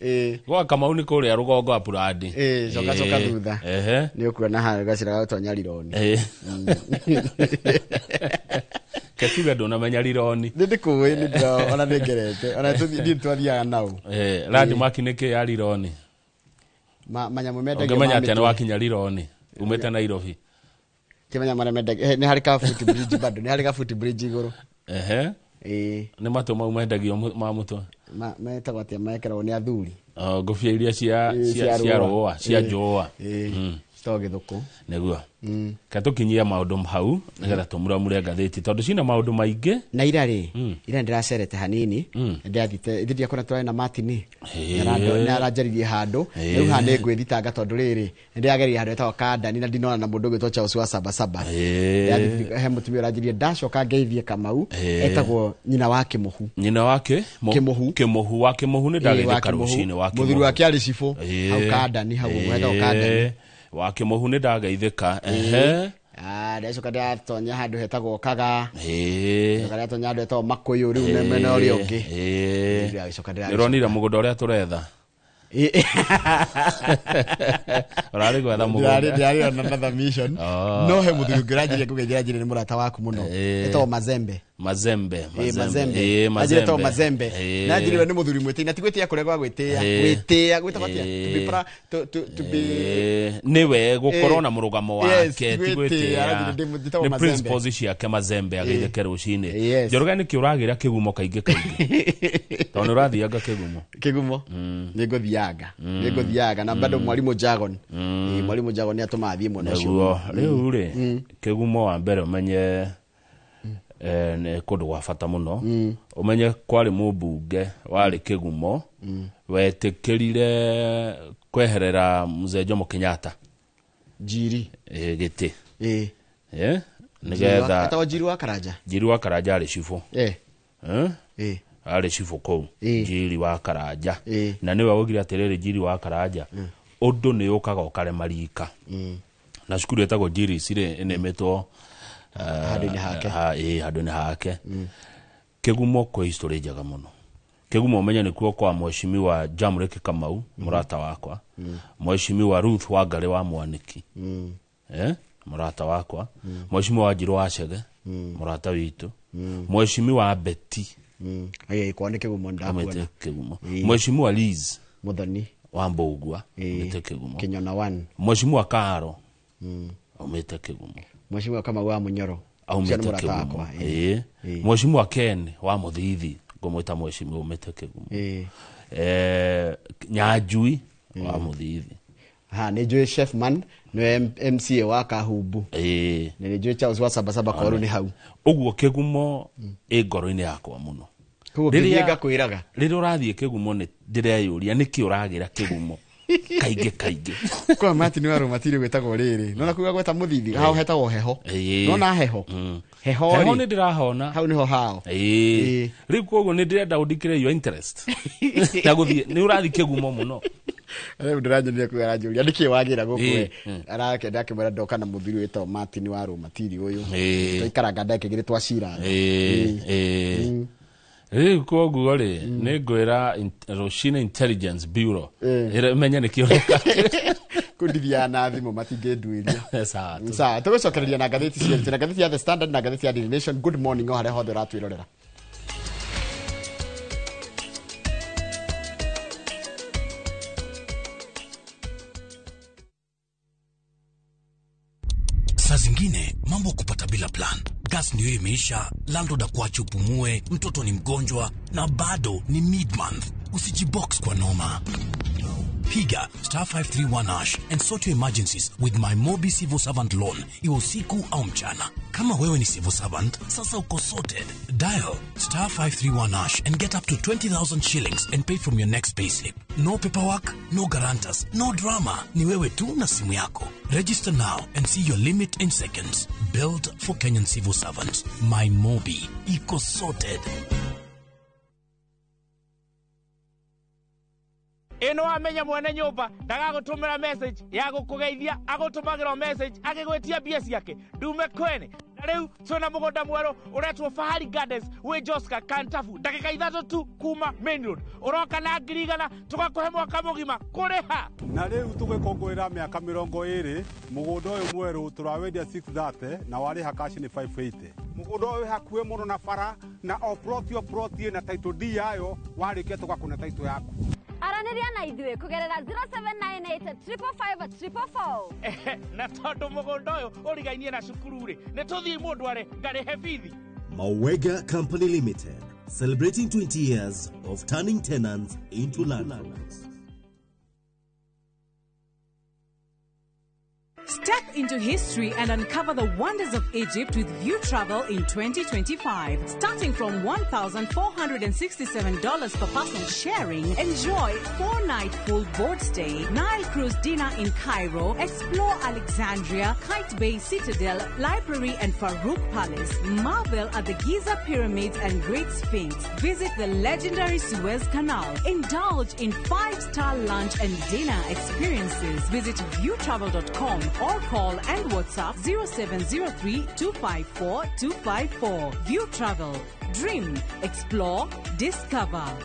Gwa Kamau nĩ kũrĩa rũgongo Apurandi. Coka coka thutha. Nĩ ũkuona harĩa gacĩra ga gũtonya Rironi. Ketuge ndũnamenya Rironi. Nĩ ndĩkũĩ, nĩ ndĩra, ona nĩ ngerete. Ona nĩ twathiaga nao. Landmark nĩ kĩ ya Rironi? Manyamũ mendagio Ũngĩmenya ma atĩa nĩ mĩtwe. wakinya Rironi umĩte Nairobi? Ti manyamũ marĩa mendagio, nĩ harĩ ka foot bridge bado, nĩ harĩ ka foot bridge igũrũ. Nĩ matũ mau mendagio ma mũtwe. Metagwo atĩa, mekĩragwo nĩ athuri? Oh, ngũbia iria Cia cia rũa. rũa, cia njũa. Citagwo gĩthũkũ. Nĩguo. Ke tũkinyie maũndũ hau nĩgetha tũmuramure ngathĩti tondũ cina maũndũ maingĩ. Na ira rĩ, ira ndĩracerete hanini, ndĩrathite, ithuĩ ndiakora tũrarĩ na Martin. Nĩ aranjaririe handũ. Rĩu haha nĩ ngwĩthitanga tondũ rĩrĩ, nĩ ndĩragereire handũ hetagwo Kandani na ndinona na mũndũ ũgwĩtwo Charles wa Sabasaba. Ndĩrathire he mũtumia ũranjĩrire ndacoka ngeithie Kamau, etagwo nyina wa Kĩmũhu. Nyina wa Kĩmũhu. Kĩmũhu wa Kĩmũhu nĩ wa ndageithĩka Kĩmũhu. rũcinĩ wa Mũthuri Kĩmũhu. wake arĩ cibũ, hau Kandani, hau ũguo hetagwo Kandani. Wa Kĩmũhu nĩ ndageithĩka. Ndacoka ndĩratonya handũ hetagwo Kaga. Ndacoka ndĩratonya handũ hetagwo Makũyũ, rĩu nĩ mwena ũrĩa ũngĩ. Ndĩragĩcoka ndĩragĩcoka. Nĩũronire mũgũnda ũrĩa tũretha? Ũrarĩ gwetha mũgũnda. Ndĩrarĩ on another mission. No he mũthuri ũngĩ ũranjĩrire ngũgeithia, njĩre nĩ mũrata waku mũno. Etagwo Mazembe. Mazembe, Mazembe. Mazembe. Anjĩrĩte Mazembe. Na njĩrĩwe nĩ mũthuri mwĩtĩi, na ti gwĩtĩĩa kũrĩa gwa gwĩtĩĩa. Gwĩtĩĩa, gwĩtagwo atĩa? To be to be Nĩwe gũkorwo na mũrũgamo Yes, wake, ti gwĩtĩĩa, gwĩtĩĩa. aranjĩrire ndĩ njĩtagwo Nĩ Mazembe. principles ciake Mazembe ageithĩke rũcinĩ. Njoroge nĩkĩ ũragĩra kĩgumo kaingĩ kaingĩ? Tondũ nĩ ũrathianga kĩgumo. Kĩgumo? Nĩ ngũthianga. Nĩ ngũthianga. Na bado mwarimũ Jagon. Mwarimũ Jagon nĩ atũmaga thiĩ mwena ũcio. Nĩguo. Rĩu rĩ, kĩgumo wa mbere ũmenye, nĩ kũndũ gwa bata mũno. Ũmenye kwarĩ mũmbunge warĩ kĩgumo, wetĩkĩrire kweherera Mzee Jomo Kenyatta. Njiri. Gĩtĩ. Nĩgetha Etagwo Njiri wa Karanja. Njiri wa Karanja arĩ cibũ. Arĩ cibũ kũu. Njiri wa Karanja. Na nĩwe waugire atĩrĩrĩ, Njiri wa Karanja, ũndũ nĩ ũkaga ũkarema rika. Na cukuru ĩtagwo Njiri ici rĩ, ĩnĩmĩtwo, Handũ-inĩ hake. Handũ-inĩ hake. Kĩgumo kwĩ history njega mũno. Kĩgumo ũmenye nĩkuo kwa Mheshimiwa Jamrek Kamau, mũrata wakwa. Mheshimiwa Ruth Wangari wa Mwaniki. Mũrata wakwa. Mheshimiwa Wanjiru wa Chege, mũrata witũ. Mheshimiwa Betty. Kwa nĩ Kĩgumo ndakuona. Aumĩte Kĩgumo. Mheshimiwa Liz Muthoni wa Mbũgua, aumĩte Kĩgumo. Kinyona one. Mheshimiwa Karo, aumĩte Kĩgumo. Mheshimiwa Kamau wa Munyoro, Aumĩte Ũcio nĩ mũrata Kĩgumo. wakwa. Mheshimiwa Ken wa Mũthithi, ngũmwĩta mheshimiwa, aumĩte Kĩgumo. Nyanjui wa Mũthithi. Ha nĩ njũĩ Chefman nĩwe MCA wa Kahumbu. Na nĩ njũĩ Charles wa Sabasaba koru nĩ hau. Ũguo kĩgumo ĩ ngoro-inĩ yakwa mũno. Koguo ngĩthiĩ ngakwĩraga. Rĩrĩa ũrathiĩ kĩgumo nĩ ndĩreyũria nĩkĩ ũragĩra kĩgumo kaingĩ kaingĩ. Kwa Martin wa Rũmatiri gwĩtagwo rĩrĩ. Nona kuga gweta mũthithi hao hetagwo heho. Nona heho. Heho Heho nĩ ndĩrahona. Hau nĩho hao. Rĩu koguo nĩ ndĩrenda ũndikĩre your interest. Na gũthiĩ nĩ ũrathiĩ kĩgumo mũno. Rĩu ndĩranyonia kuga aranjũria nĩkĩ wagĩra gũkũ we. Arakenda akĩmwĩra ndoka na mũthuri wĩtagwo Martin wa Rũmatiri ũyũ. Twaikaranga ndagĩka igĩrĩ twacirana. Rĩu koguo rĩ nĩ ngwĩra Rũcinĩ Intelligence Bureau ĩmenye nĩkĩ ũreka. Kũndithiaga na thimũ matingĩnduĩria. Sawa. Sawa, tũgũcokereria na ngathĩti cierĩ, na ngathĩti ya The Standard na ngathĩti ya Daily Nation. Good morning o harĩa hothe ũratwĩrorera. Saa zingine mambo kupata bila plan. Gas ndio imeisha, landlord akuache upumue, mtoto ni mgonjwa na bado ni mid-month. Usijibox kwa noma. Piga star 531 hash and sort your emergencies with my Mobi Civil Servant Loan, iwe usiku au mchana. Kama wewe ni civil servant, sasa uko sorted. Dial star 531 hash and get up to 20,000 shillings and pay from your next payslip. No paperwork, no guarantors, no drama. Ni wewe tu na simu yako. Register now and see your limit in seconds. Built for Kenyan civil servants. My Mobi. Iko sorted. Ĩno wamenya mwene nyũmba ndagagũtũmĩra message ya gũkũgeithia, agũtũmagĩra message agĩgwĩtia mbia ciake ndume kwene. Na rĩu twĩna mũgũnda mwerũ ũretwo Fahari Gardens wĩ Joska Kantafu, ndagĩka 3 tu kuma main road. Ũroka na 100,000 tũgakũhe mwaka mũgima kũrĩha. Na rĩu tũgĩkũngũĩra mĩaka 20 mũgũnda ũyũ mwerũ tũrawendia 630 na warĩha cash nĩ 580. Mũgũnda ũyũ wĩ hakuhĩ mũno na bara na o plot o plot ĩna title deed yayo, warĩkia tũgakũne title yaku. Aranĩria na ithuĩ kũgerera 0798 555 444. Na tondũ mũgũnda ũyũ ũrigainie na cukuru rĩ, nĩ tũthiĩ mũndũ arĩ ngarĩhe bithi. Mawega Company Limited, celebrating 20 years of turning tenants into landlords. Step into history and uncover the wonders of Egypt with View Travel in 2025. Starting from $1,467 per person sharing, enjoy 4-night full board stay, Nile cruise dinner in Cairo, explore Alexandria, Kite Bay Citadel, Library and Farouk Palace, marvel at the Giza Pyramids and Great Sphinx, visit the legendary Suez Canal, indulge in 5-star lunch and dinner experiences. Visit viewtravel.com or call and WhatsApp 0703 254 254. View Travel. Dream, explore, discover.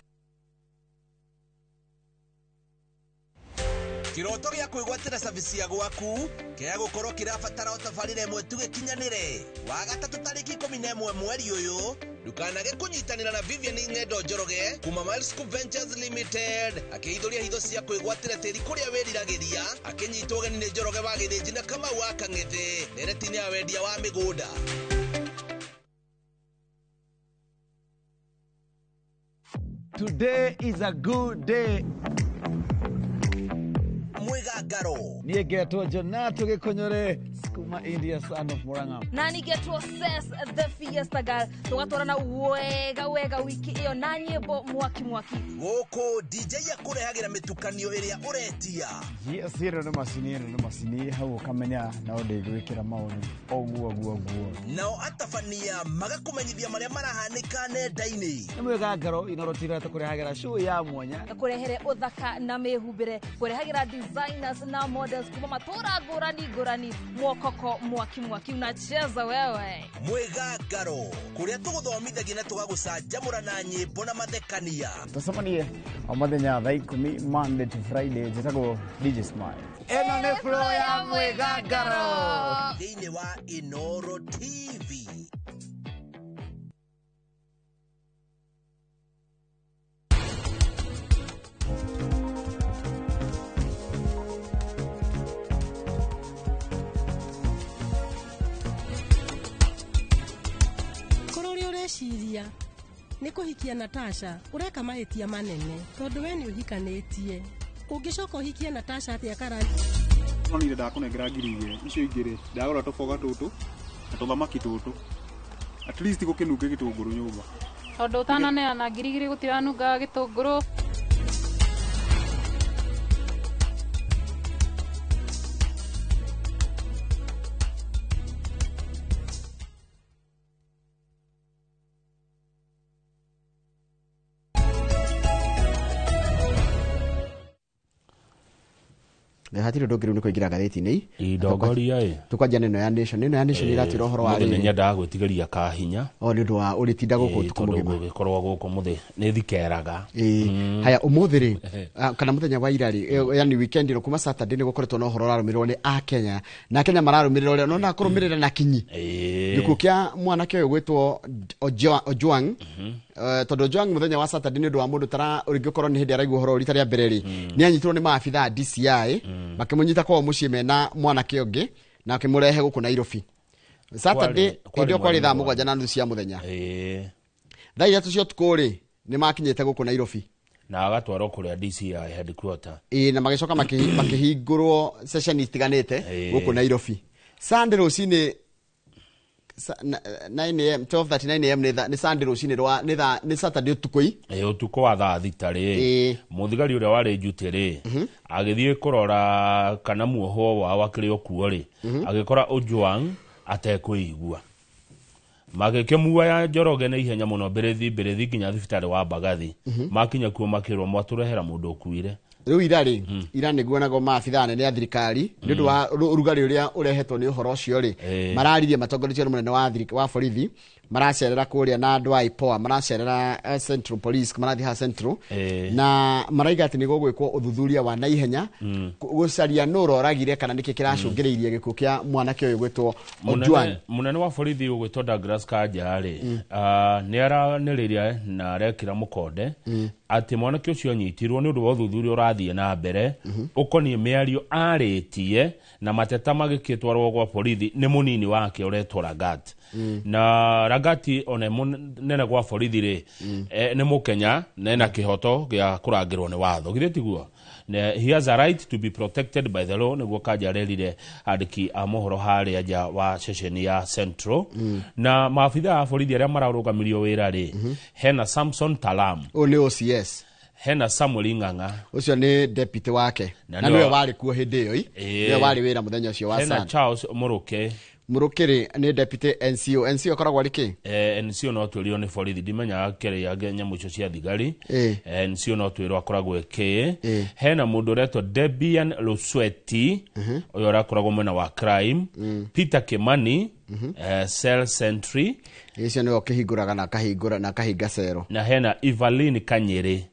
Kiroto gĩa kwĩgwatĩra service ya gwaku kĩa gũkorwo kĩrabatara ũtabarĩre ĩmwe tu gĩkinyanĩre. Wa gatatũ tarĩki 11 mweri ũyũ ndukanage kũnyitanĩra na Vivian Ng'endo Njoroge kuma Miles Scoop Ventures Limited akĩhithũria hitho cia kwĩgwatĩra tĩri kũrĩa wĩriragĩria, akĩnyitwo ũgeni nĩ Njoroge wa Gĩthĩnji na Kamau wa Kang'ethe ndereti-inĩ ya wendia wa mĩgũnda. Today is a good day. Mwigangaro. Niĩ ngetwo Jonato Gĩkũnyore kuma India, son of Murang'a. Na nĩngetwo Ses the Fiesta Girl, tũgatwarana wega wega wiki ĩyo na nyĩmbo mwaki mwaki. Gũkũ DJ akũrehagĩra mĩtukanio ĩrĩa ũretia. Yes, ĩno nĩ macini, ĩno nĩ macini, hau ũkamenya no ndĩgwĩkĩra maũndũ oguo oguo oguo. Nao atabania magakũmenyithia marĩa marahanĩka nenda-inĩ. Nĩ mwĩgangaro Inoro TV tũkũrehagĩra show ya mwanya. Kũrehere ũthaka na mĩhumbĩre, kũrehagĩra designers na models kuma matũra ngũrani ngũrani, mwokoko mwaki mwaki unacheza wewe. Mwĩgangaro kũrĩa tũgũthomithagia na tũgagũcanjamũra na nyĩmbo na mathekania. Tũcemanie o mũthenya thaa 10 Monday to Friday. Njĩtagwo DJ Smile. Ĩno nĩ flow ya mwĩgangaro thĩinĩ wa Inoro TV. Ũreciria nĩ kũhikia Natasha ũreka mahĩtia manene tondũ we nĩ ũhikanĩtie. Ũngĩcoka ũhikie Natasha atĩa karani? Nonire ndakũnengera 2,000 icio ingĩ rĩ ndagũra tũboga tũtũ na tũthamaki tũtũ at least gũkĩnunge gĩtũngũrũ nyũmba. Tondũ ũtananeana 2,000 gũtiranungaga gĩtũngũrũ. Hatirĩ ũndũ ũngĩ rĩu nĩ kũingĩra ngathĩti-inĩ. Indongoria ĩ. Tũkwanjia na ĩno ya Nation. Ĩno ya Nation ĩratwĩra ũhoro wa Mũthĩ rĩrĩ. nĩ nyendaga gwĩtigĩria kahinya. O nĩ ũndũ wa ũrĩtinda gũkũ ũtukũ tondũ mũgima. Gũgĩkorwo gũkũ mũthĩ nĩ thikeraga. Haya ũmũthĩ rĩ, kana mũthenya wa ira rĩ, yani weekend ĩno kuma Saturday nĩ gũkoretwo na ũhoro ũrarũmĩrĩrwo nĩ Akenya. Na Akenya mararũmĩrĩra ũrĩa nona kũrũmĩrĩra na kinyi. Gĩkuũ kĩa mwanake ũyũ gwĩtwo Ojwang. Tondũ Ojwang mũthenya wa Saturday nĩ ũndũ wa mũndũ tara ũngĩkorwo nĩ hĩndĩ araigua ũhoro rita rĩa mbere rĩ, nĩ anyitirwo nĩ maabitha a DCI makĩmũnyita kwao mũciĩ mena mwanake ũngĩ na akĩmũrehe gũkũ Nairobi. Saturday hĩndĩ ĩyo kwarĩ thaa 7:30 cia mũthenya. Thaa 3 cia ũtukũ rĩ, nĩ makinyĩte gũkũ Nairobi. Na agatwarwo kũrĩa DCI headquarter. Na magĩcoka makĩhingũrwo session itiganĩte gũkũ Nairobi. Sunday rũcinĩ 9 am 12:39 am nĩ Sunday rũcinĩ rwa nĩ Saturday ũtukũ i. Ũtukũ wa thaa 6 rĩ, mũthigari ũrĩa warĩ njuti rĩ, agĩthiĩ kũrora kana muohwo wao akĩrĩ o kuo rĩ, agĩkora Ojwang atekwĩigua. Magĩkĩmuoya Njoroge na ihenya mũno mbĩrĩthi nginya thibitarĩ wa Mbagathi. Makinya kuo makĩrwo mwatũrehera mũndũ ũkuire. Rĩu ira rĩ, ira nĩguonagwo maabitha anene a thirikari nĩ ũndũ wa ũrugarĩ ũrĩa ũrehetwo nĩ ũhoro ũcio rĩ, mararirie matongoretio nĩ mũnene wa borithi, maracerera kũrĩa na andũ a IPOA, maracerera Central Police, marathiĩ haha Central, na maraiga atĩ nĩ gũgwĩkwo ũthuthuria wa naihenya gũcaria nũ ũroragire kana nĩkĩ kĩracũngĩrĩirie gĩkuũ kĩa mwanake ũyũ gwĩtwo Ojwang. Mũnene wa borithi ũgwĩtwo Douglas Kanja rĩ, nĩ aranĩrĩria na arekĩra mũkonde atĩ mwanake ũcio anyitirwo nĩ ũndũ wa ũthuthuria ũrathiĩ na mbere ũkoniĩ mĩario arĩtie na mateta magĩkĩtwarwo gwa borithi nĩ mũnini wake ũretwo Lagat. Na Ragati one mũnene gwa borithi rĩ, nĩ mũkenya na ena kĩhoto gĩa kũrangĩrwo nĩ watho githĩ tiguo? He has a right to be protected by the law nĩguo Kanja arerire andĩki a mohoro harĩa nja wa ceceni ya Central. Na maabitha a borithi arĩa mararũgamirio wĩra rĩ, hena Samson Talam. Ũyũ nĩ OCS. Hena Samuel Ng'ang'a. Ũcio nĩ deputy wake. Na nĩwe warĩ kuo hĩndĩ ĩyo. Nĩwe warĩ wĩra mũthenya ũcio wa Hena Sunday. Charles Mũrũke. Mũrũke rĩ nĩ deputy NCO. NCO akoragwo arĩ kĩ? NCO no twĩrwo nĩ borithi, ndimenyaga kĩrĩa nyamũ icio cia thigari. NCO no twĩrwo akoragwo kĩ. Hena mũndũ ũretwo Debian Lusweti, ũyũ ũrakoragwo mwena wa crime. Peter Kimani, cell sentry. Icio nĩwe ũkĩhingũraga na akahingũra na akahinga cero. Na hena Evelyn Kanyere,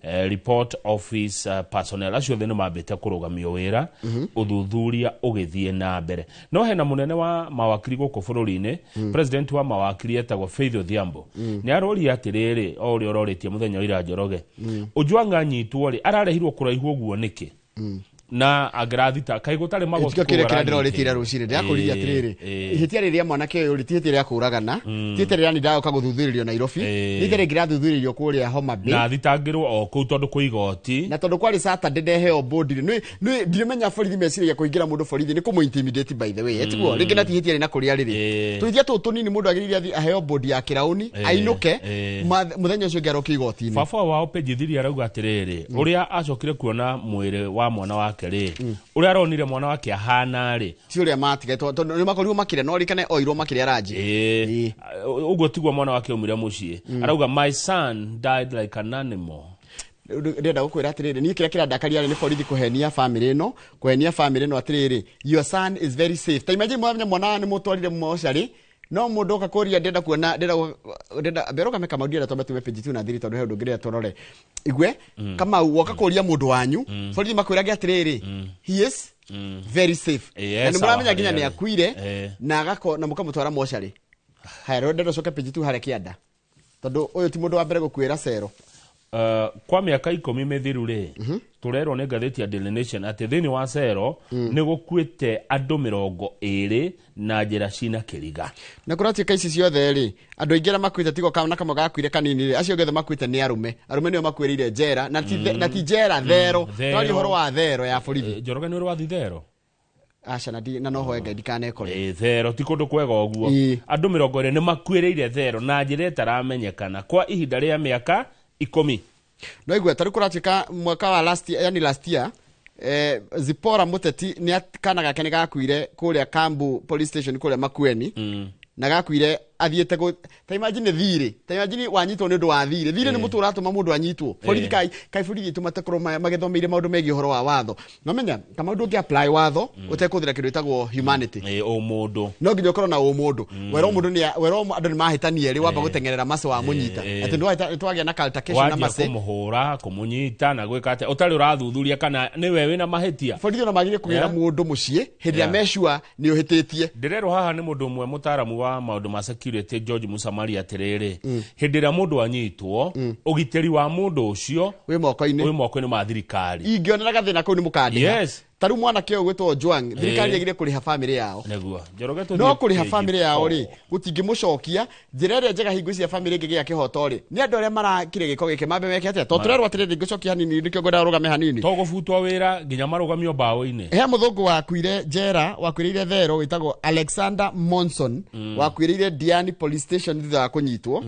report office personnel. Acio othe nĩ mambĩte kũrũgamio wĩra, ũthuthuria ũgĩthiĩ na mbere. No hena mũnene wa mawakiri gũkũ bũrũri-inĩ, president wa mawakiri etagwo Faith Odhiambo. Nĩ aroria atĩrĩrĩ, o ũrĩa ũrorĩtie mũthenya wa ira Njoroge. Ojwang anyitwo rĩ, ararehirwo kũraihu ũguo nĩkĩ? Na angĩrathita kaĩ gũtarĩ magoti Tikio kĩrĩa kũu kĩrĩa ndĩrorĩtie ira rũcinĩ, ndĩrakũririe atĩrĩrĩ, ihĩtia rĩrĩa mwanake ũyũ rĩ, ti ihĩtia rĩa kũũragana, ti ihĩtia rĩrĩa ndagũka gũthuthurĩrio Nairobi, nĩ ihĩtia rĩngĩ rĩrathuthurĩrio kũrĩa Homa Bay. Na thitangĩrwo o kũu tondũ kwĩ igoti. Na tondũ kwarĩ Saturday ndeheo bodi rĩ, nĩ ndiramenya borithi meciragia kũingĩra mũndũ borithi nĩ kũmũ intimidate by the way, tiguo? Rĩngĩ na ti ihĩtia rĩna kũrĩa rĩrĩ. Tũhĩtia tũtũ tũnini mũndũ agĩrĩire athiĩ aheo bodi ya kĩraũni, ainũke, mũthenya ũcio ũngĩ aroke igoti-inĩ. Baba wao Page 3 arauga atĩrĩrĩ, ũrĩa acokire kuona mwĩrĩ wa mwana wake rĩ, ũrĩa aronire mwana wake ahana rĩ, ti ũrĩa matigetwo, tondũ nĩ makorirwo makĩrĩa, no rikane oirwo makĩrĩa ranji. Ũguo tiguo mwana wake aumire mũciĩ. Arauga my son died like an animal. Ndĩrenda gũkwĩra atĩrĩrĩ, niĩ kĩrĩa kĩrandakaria nĩ borithi kũhenia family ĩno, kũhenia family ĩno atĩrĩrĩ, your son is very safe. Ta imagine mwamenya mwana nĩ mũtwarire mocarĩ, no mũndũ oka kũria ndĩrenda kuona, ndĩrenda mbere ũkame Kamau, ndĩrenda twambe tume page 2 na 3 tondũ he ũndũ ũngĩ ndĩrenda tũrore. Igue, Kamau woka kũria mũndũ wanyu, borithi makwĩrage atĩrĩrĩ, he is very safe. Na nĩ mũramenya nginya nĩ akuire, na agako na mũkamũtwara mocarĩ. Haya, rĩu ndĩrenda ũcoke page 2 harĩa kĩanda. Tondũ ũyũ ti mũndũ wa mbere gũkuĩra cero. Kwa mĩaka 10 mĩthiru rĩ, tũrerwo nĩ ngathĩti ya Daily Nation atĩ thĩinĩ wa cero nĩ gũkuĩte andũ 20 na njĩra cina kĩriga. Na kũratuĩka ici ciothe rĩ, andũ aingĩ arĩa makuĩte tigo kana kamwe gakuire kanini rĩ, acio othe makuĩte nĩ arũme. Arũme nĩo makuĩrĩire njera na ti na ti njera thero. Twaria ũhoro wa thero ya borithi. Njoroge nĩ ũrĩ wathiĩ thero? Aca, na no hoe Ngai ndikanekore. Thero ti kũndũ kwega ũguo. Andũ 20 nĩ makuĩrĩire thero na njĩra ĩtaramenyekana kwa ihinda rĩa mĩaka 10. No igua tarĩu kũratuĩka mwaka wa last year, yani last year, Zipporah Muteti nĩ kana gake nĩ gakuire kũrĩa Kambu police station kũrĩa Makueni. Na gakuire athiĩte gũ ta imagine thirĩ, ta imagine wanyitwo nĩ ũndũ wa thirĩ. Thirĩ nĩ mũtũ ũratũma mũndũ anyitwo. Borithi kai borithi itũmate korwo magĩthomeire maũndũ megiĩ ũhoro wa watho. No menya kama ũndũ ũngĩ apply watho ũtekũhũthĩra kĩndũ gĩtagwo humanity. Ũmũndũ. No nginya ũkorwo na ũmũndũ. Werwo mũndũ nĩ werwo andũ nĩ mahĩtanie rĩ, wamba gũteng'erera mace wa mũnyita. Atĩ nĩ twagĩa na altercation na mace. Wanjia kũmũhũra, kũmũnyita na gwĩka atĩa ũtarĩ ũrathuthuria kana nĩwe wĩna mahĩtia. Borithi ona magire kũgĩra mũndũ mũciĩ hĩndĩ ĩrĩa mecua nĩ ũhĩtĩtie. Ndĩrerwo haha nĩ mũndũ ũmwe mũtaaramu wa maũndũ ma security George Musamali atĩrĩrĩ, hĩndĩ ĩrĩa mũndũ anyitwo, ũgitĩri wa mũndũ ũcio wĩ moko-inĩ ma thirikari. Ingĩonera gathĩna kau nĩ mũkandĩha. Ta rĩu mwanake ũyũ gwĩtwo Ojwang, thirikari yagĩrĩire kũrĩha bamĩrĩ yao. Nĩguo. Njoroge tũthiĩ No kũrĩha page bamĩrĩ yao rĩ, four. gũtingĩmũcokia. Njĩra ĩrĩa njega hingo cia bamĩrĩ ĩngĩgĩa kĩhoto rĩ, nĩ andũ arĩa marakire gĩko gĩkĩ mambe meke atĩa? Tondũ tũrerwo atĩrĩrĩ, ngĩcokia hanini nĩkĩo ngwendaga ũrũgame hanini. To gũbutwo wĩra nginya marũgamio mbaũ-inĩ. He mũthũngũ wakuire njera, wakuĩrĩire thero wĩtagwo Alexander Monson, wakuĩrĩire Diani police station thutha wa kũnyitwo.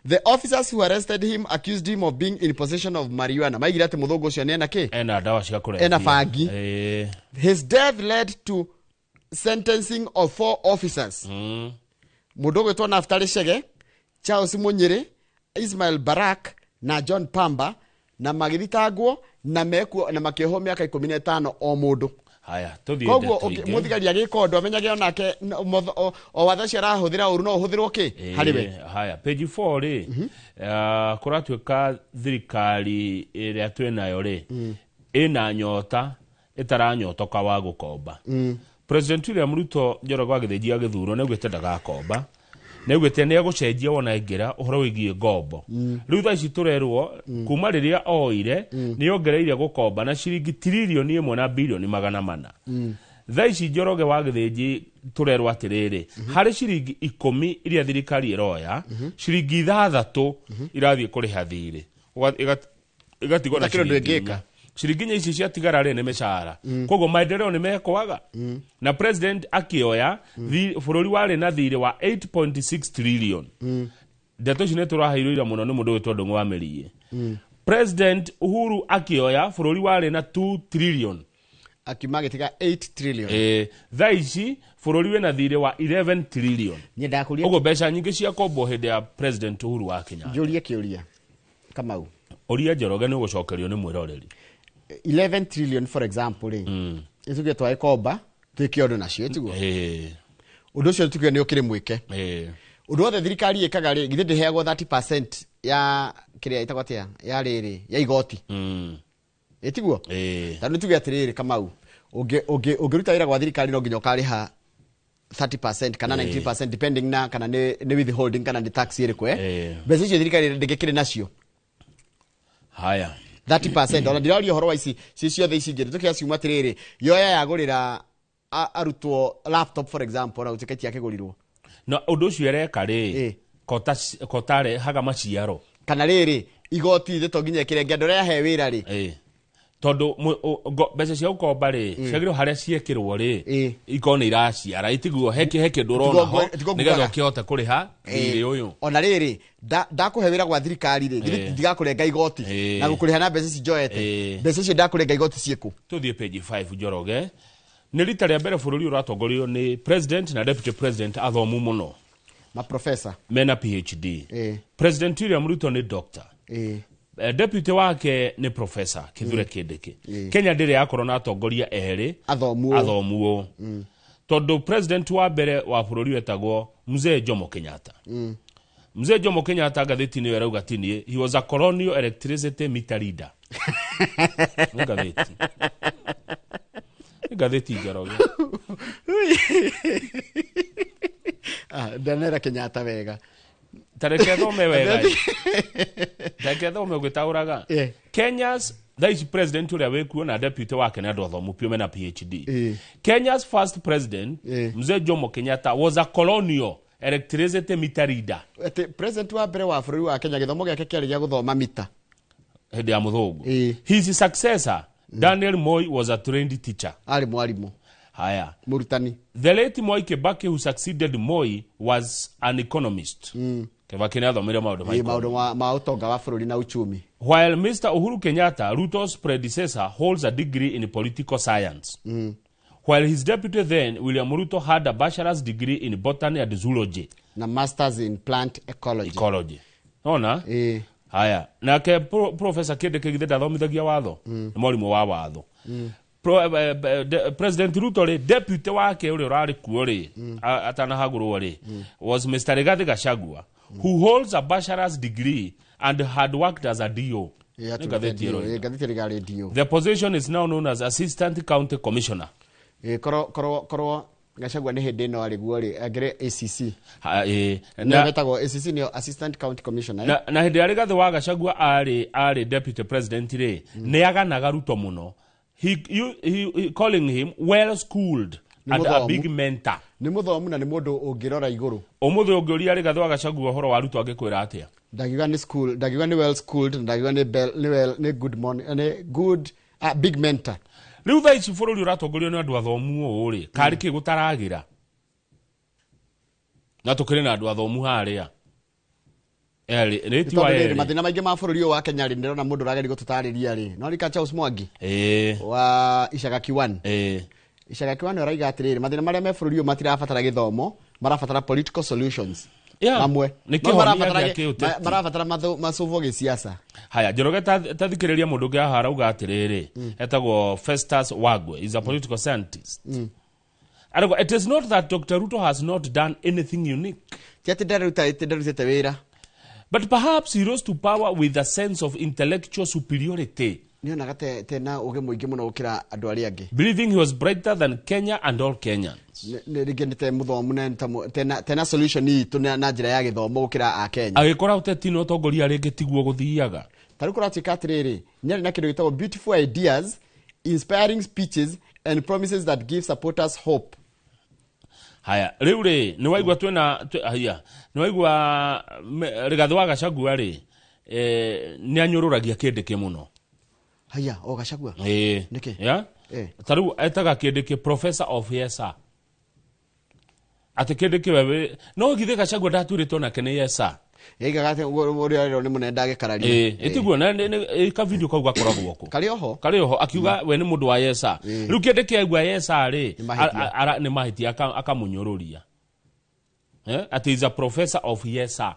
The officers who arrested him accused him of being in possession of marijuana. Maigire atĩ mũthũngũ ũcio nĩ ena kĩ? Ena ndawa cia kũrebia. Ena bangi. His death led to sentencing of 4 officers. Mũndũ ũgwĩtwo Naftali Chege, Charles Munyiri, Ismail Barak na John Pamba, na magĩthitangwo na mekuo na makĩohwo mĩaka 15 o mũndũ. Haya, tũthiĩ Koguo ndeto ingĩ. mũthigari agĩka ũndũ amenyage onake o watho ũcio arahũthĩra ũru no ũhũthĩrwo kĩ harĩ we. Haya, page 4 rĩ, kũratuĩka thirikari ĩrĩa twĩnayo rĩ, ĩna nyota ĩtaranyotoka wa gũkomba. President William Ruto Njoroge wa Gĩthĩnji agĩthurwo nĩ augĩte ndagakomba. Nĩ augĩte nĩ egũcenjia wona aingĩra ũhoro wĩgiĩ ngombo. Rĩu thaa ici tũrerwo kuma rĩrĩa oire nĩ ongereire gũkomba na ciringi tiririoni 1 na birioni 400. Thaa ici Njoroge wa Gĩthĩnji tũrerwo atĩrĩrĩ, harĩ ciringi 10 iria thirikari ĩroya, ciringi 6 irathiĩ kũrĩha thirĩ. Ĩgatigwo na Gũtakĩrĩ ũndũ ciringi ĩngĩka. inya. Ciringi inya ici ciatigara rĩ nĩ mĩcara. Koguo maendeleo nĩ mekwaga. Na president akĩoya, bũrũri warĩ na thirĩ wa 8.6 trillion. Ndeto ici nĩ tũraheirwo ira mũno nĩ mũndũ wĩtwo Ndung'u wa Mĩriĩ. President Uhuru akĩoya, bũrũri warĩ na 2 trillion. Akiuma agĩtiga 8 trillion. Thaa ici bũrũri wĩna thirĩ wa 11 trillion. Nyendaga kũria Ũguo mbeca nyingĩ ciakombwo hĩndĩ ya President Uhuru wa Kenyatta. Njũrie kĩũria Kamau. Ũria Njoroge nĩ ũgũcokerio nĩ mwĩroreri. 11 trillion for example rĩ, ituge twagĩkomba twĩke ũndũ nacio tiguo. Ũndũ ũcio tuge nĩ ũkĩrĩ mwĩke. Ũndũ wothe thirikari ĩkaga rĩ, githĩ ndĩheagwo 30% ya kĩrĩa ĩtagwo atĩa, ya rĩrĩ, ya igoti. Ĩtiguo? Ta rĩu tuge atĩrĩrĩ Kamau, ũngĩruta wĩra gwa thirikari no nginya ũkarĩha 30% kana 19% depending na kana nĩ withholding kana nĩ tax ĩrĩkũ, Mbeca icio thirikari ndĩngĩkĩrĩ nacio. Haya. 30% ona ndiraria ũhoro wa ici ci ciothe ici ingĩ tũkĩaciuma ciuma atĩrĩrĩ, yoya yagũrĩra arutwo laptop for example na gũtuĩka itiakĩgũrirwo. Na ũndũ ũcio ĩreka rĩ, kotare haga maciaro. Kana rĩrĩ, igoti thĩ to nginya ĩkĩrenge andũ arĩa he wĩra rĩ. Tondũ mbeca cia gũkomba rĩ, ciagĩrĩirwo harĩa ciekĩrwo rĩ, ikorwo nĩ iraciara, itiguo he kĩndũ ũrona ho, nĩgetha ũkĩhote kũrĩha thirĩ ũyũ. Ona rĩrĩ, ndakũhe wĩra gwa thirikari rĩ, ndigakũrenga igoti, na gũkũrĩha na mbeca ici njoete. Mbeca icio ndakũrenga igoti ciĩkũ? Tũthiĩ page 5 Njoroge. Nĩ rita rĩa mbere bũrũri ũratongorio nĩ president na deputy president athomu mũno. Ma professor. Mena PhD. President William Ruto nĩ doctor. Deputy wake nĩ professor Kithure Kindiki. Kenya ndĩrĩ yakorwo na atongoria erĩ athomu ũũ. Tondũ president wa mbere wa bũrũri wetagwo Mzee Jomo Kenyatta. Mzee Jomo Kenyatta ngathĩti-inĩ ĩyo ĩrauga atĩ niĩ, he was a colonial electricity meter reader. Nĩ ngathĩti. Nĩ ngathĩti Njoroge. Ndanera Kenyatta wega. Tareke thome wega. Tareke thome ũgĩtaũraga. Kenya's thaa ici president ũrĩa wĩkuo na deputy wake nĩ andũ athomu piũ mena PhD. Kenya's first president, Mzee Jomo Kenyatta, was a colonial electricity meter reader. Atĩ president wa mbere wa bũrũri wa Kenya gĩthomo gĩake kĩarĩ gĩa gũthoma mita. Hĩndĩ ya mũthũngũ. His successor, Daniel Moi, was a trained teacher. Arĩ mwarimũ. Haya. Mũrutani. The late Mwai Kibaki, who succeeded Moi, was an economist. Kibaki nĩ athomeire maũndũ ma maũndũ ma ũtonga wa bũrũri na uchumi. While Mr. Uhuru Kenyatta, Ruto's predecessor, holds a degree in political science. While his deputy then, William Ruto, had a bachelor's degree in botany and zoology. Na masters in plant ecology. Ona? Haya. Nake Professor Kindiki githĩ ndathomithagia watho? Nĩ mwarimũ wa watho. President Ruto rĩ, deputy wake ũrĩa ũrarĩ kuo rĩ, atanahagũrwo rĩ, was Mr. Rigathi Gachagua, who holds a bachelor's degree and had worked as a DO. Ngathĩti ĩrĩgarĩ DO. The position is now known as Assistant County Commissioner. Korwo Gachagua nĩ hĩndĩ ĩno arĩ guo rĩ, angĩrĩ ACC. Na betagwo ACC nĩyo Assistant County Commissioner. Na hĩndĩ ya Rigathi wa Gachagua arĩ deputy president rĩ, nĩ aganaga Ruto mũno. He calling him well schooled and a big mentor. Nĩ mũthomu na nĩ mũndũ ũngĩrora igũrũ. Ũmũthĩ ũngĩũria Rigathi wa Gachagua ũhoro wa Ruto angĩkwĩra atĩa? Ndagiuga nĩ school, ndagiuga nĩ well schooled, ndagiuga nĩ well, nĩ good morning, nĩ good big mentor. Rĩu thaa ici bũrũri ũratongorio nĩ andũ athomu ũũ rĩ, karĩ kĩ gũtaragĩra? Na tũkĩrĩ na andũ athomu harĩa. Mathĩna maingĩ ma bũrũri ũyũ wa Kenya rĩ, ndĩrona mũndũ ũrageria gũtũtarĩria rĩ. No rika Charles Mwangi wa Icagaki 1. Icagaki 1 araiga atĩrĩrĩ, mathĩna marĩa me bũrũri ũyũ matirabatara gĩthomo, marabatara political solutions. Mamwe. Marabatara macovo gĩciaca. Haya, Njoroge tathikĩrĩria mũndũ ũngĩ haha arauga atĩrĩrĩ, etagwo Festus Wagwe, is a political scientist. Arauga, it is not that Dr. Ruto has not done anything unique. Ti atĩ ndarutĩte wĩra. But perhaps he rose to power with a sense of intellectual superiority. Nĩonaga tena ũgĩ mũingĩ mũno gũkĩra andũ arĩa angĩ. Believing he was brighter than Kenya and all Kenyans. Rĩngĩ nĩ te mũthomu na tena solution itũ na njĩra ya gĩthomo gũkĩra a Kenya. Agĩkora ũteti na ũtongoria rĩngĩ tiguo gũthiaga. Ta rĩu kũratuĩka atĩrĩrĩ, nĩarĩ na kĩndũ gĩtagwo beautiful ideas, inspiring speeches and promises that give supporters hope. Haya, rĩu rĩ, nĩ waigua twĩna haya, nĩ waigua Rigathi wa Gachagua rĩ, nĩ anyũrũragia Kindiki mũno. Haya, o Gachagua. Nĩkĩ? Yeah? Ta rĩu etaga Kindiki Professor of Yes sir. Atĩ Kindiki wewe, no githĩ Gachagua ndatuĩrĩtwo nake nĩ yes sir. Yaigaga atĩ ũrĩa arerwo nĩ mũnene ndagĩkararia. Ĩtiguo na ka video kau gakoragwo kũ. Karĩ oho. Karĩ oho akiuga we nĩ mũndũ wa yes sir. Rĩu Kindiki aigua yes sir rĩ, nĩ mahĩtia akamũnyũrũria. Atĩ is a professor of yes sir.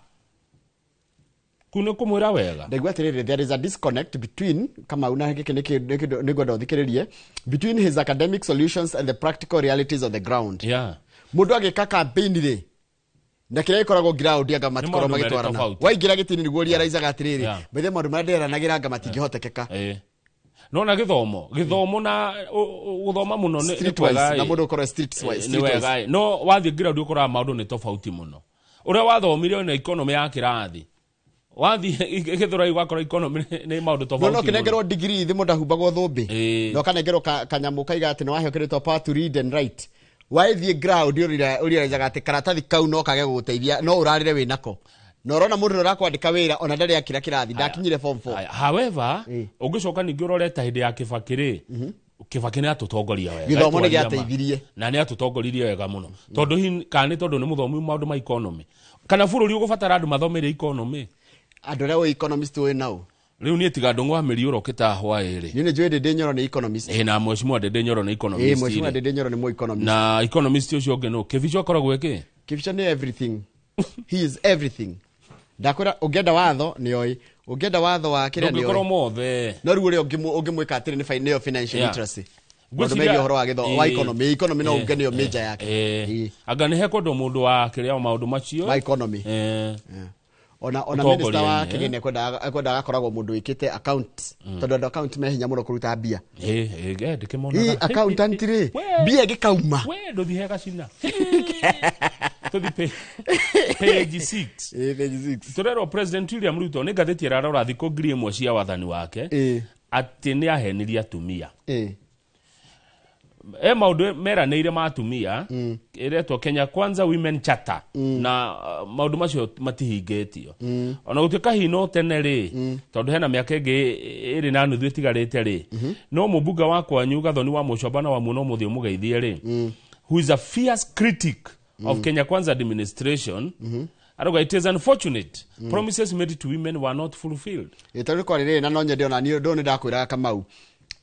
Kũ nĩ kũmwĩra wega. Ndaigua atĩrĩrĩ, there is a disconnect between kama una gĩkĩ nĩ ngwenda ũthikĩrĩrie, between his academic solutions and the practical realities on the ground. Mũndũ agĩka campaign rĩ, na kĩrĩa gĩkoragwo ground anga matikorwo magĩtwarana. Waingĩra gĩtĩ-inĩ nĩguo realizaga atĩrĩrĩ, bethe maũndũ marĩa ndĩreranagĩra anga matingĩhotekeka. No na gĩthomo na gũthoma mũno nĩ kwega, na mũndũ ũkorwo streetwise. Nĩ wega. No wathiĩ ground ũkoraga maũndũ nĩ tofauti mũno. Ũrĩa wathomire na economy ya kĩrathi, wathiĩ gĩthũrai ũgakora economy nĩ maũndũ tofauti. No kĩnengerwo degree thĩ mũndũ ahumbagwo thũmbĩ, na ũkanengerwo kanyamũ kaiga atĩ nĩ waheo kĩrĩtwo power to read and write. Waithiĩ ground ũrealizaga atĩ karatathi kau no kage gũgũteithia, no ũrarĩre wĩnako. Na ũrona mũndũ ũrakwandĩka wĩra ona ndarĩ akĩra kĩrathi, ndakinyire form 4. However, ũngĩcoka ningĩ ũrore ta hĩndĩ ya Kibaki rĩ, Kibaki nĩ atũtongoria wega. Gĩthomo nĩ gĩateithirie. Na nĩ atũtongoririe wega mũno. Tondũ hihi kana nĩ tondũ nĩ mũthomi maũndũ ma economy. Kana bũrũri ũgũbatara andũ mathomeire economy. Andũ arĩa ũĩ economist ũĩ nao. Rĩu niĩ tiga Ndũng'ũ wa Mĩriũrũ ũkĩta hwaĩ rĩ. Niĩ nĩ njũĩ Ndĩndĩ Nyoro nĩ economist. Na Mheshimiwa Ndĩndĩ Nyoro nĩ economist. Mheshimiwa Ndĩndĩ Nyoro nĩ mũ economist. Na economist ũcio ũngĩ nũ? Kĩbicho akoragwo ĩkĩ? Kĩbicho nĩ everything. He is everything. Ndakwĩra ũngĩenda watho nĩ oĩ, ũngĩenda watho wa kĩrĩa nĩ oĩ. Ndũngĩkorwo mothe. No rĩu ũrĩa ũngĩmwĩka atĩrĩ nĩ nĩyo financial literacy. Maũndũ megiĩ ũhoro wa gĩthomo wa economy, economy no uge nĩyo major yake. Anga nĩ hekwendwo mũndũ wa kĩrĩa maũndũ macio. Ma economy. Ona minister wa kĩgĩna ekwendaga akoragwo mũndũ wĩkĩte account, tondũ andũ account me hinya mũno kũruta mbia. Ndĩkĩmonaga. Accountant rĩ, mbia ĩgĩkauma. We ndũthiĩ he gacina. Tũthi page 6. Page 6. Tũrerwo President William Ruto nĩ ngathĩti ĩrarora thikũ 1000 cia wathani wake atĩ nĩ ahenirie atumia. Maũndũ meranĩire ma atumia ĩretwo Kenya Kwanza Women Charter na maũndũ macio matihingĩtio. Ona gũtuĩka hihi no tene rĩ, tondũ hena mĩaka ĩngĩ 2.5 ĩtigarĩte rĩ, no mũmbunge wa kwanyu Gathoni wa Mũcoba na wa Muno mũthiĩ ũmũgeithie rĩ, who is a fierce critic of Kenya Kwanza administration, arauga it is unfortunate promises made to women were not fulfilled. Tondũ kwarĩ rĩrĩ na no nyende ona niĩ ndũ nĩ ndakwĩraga Kamau,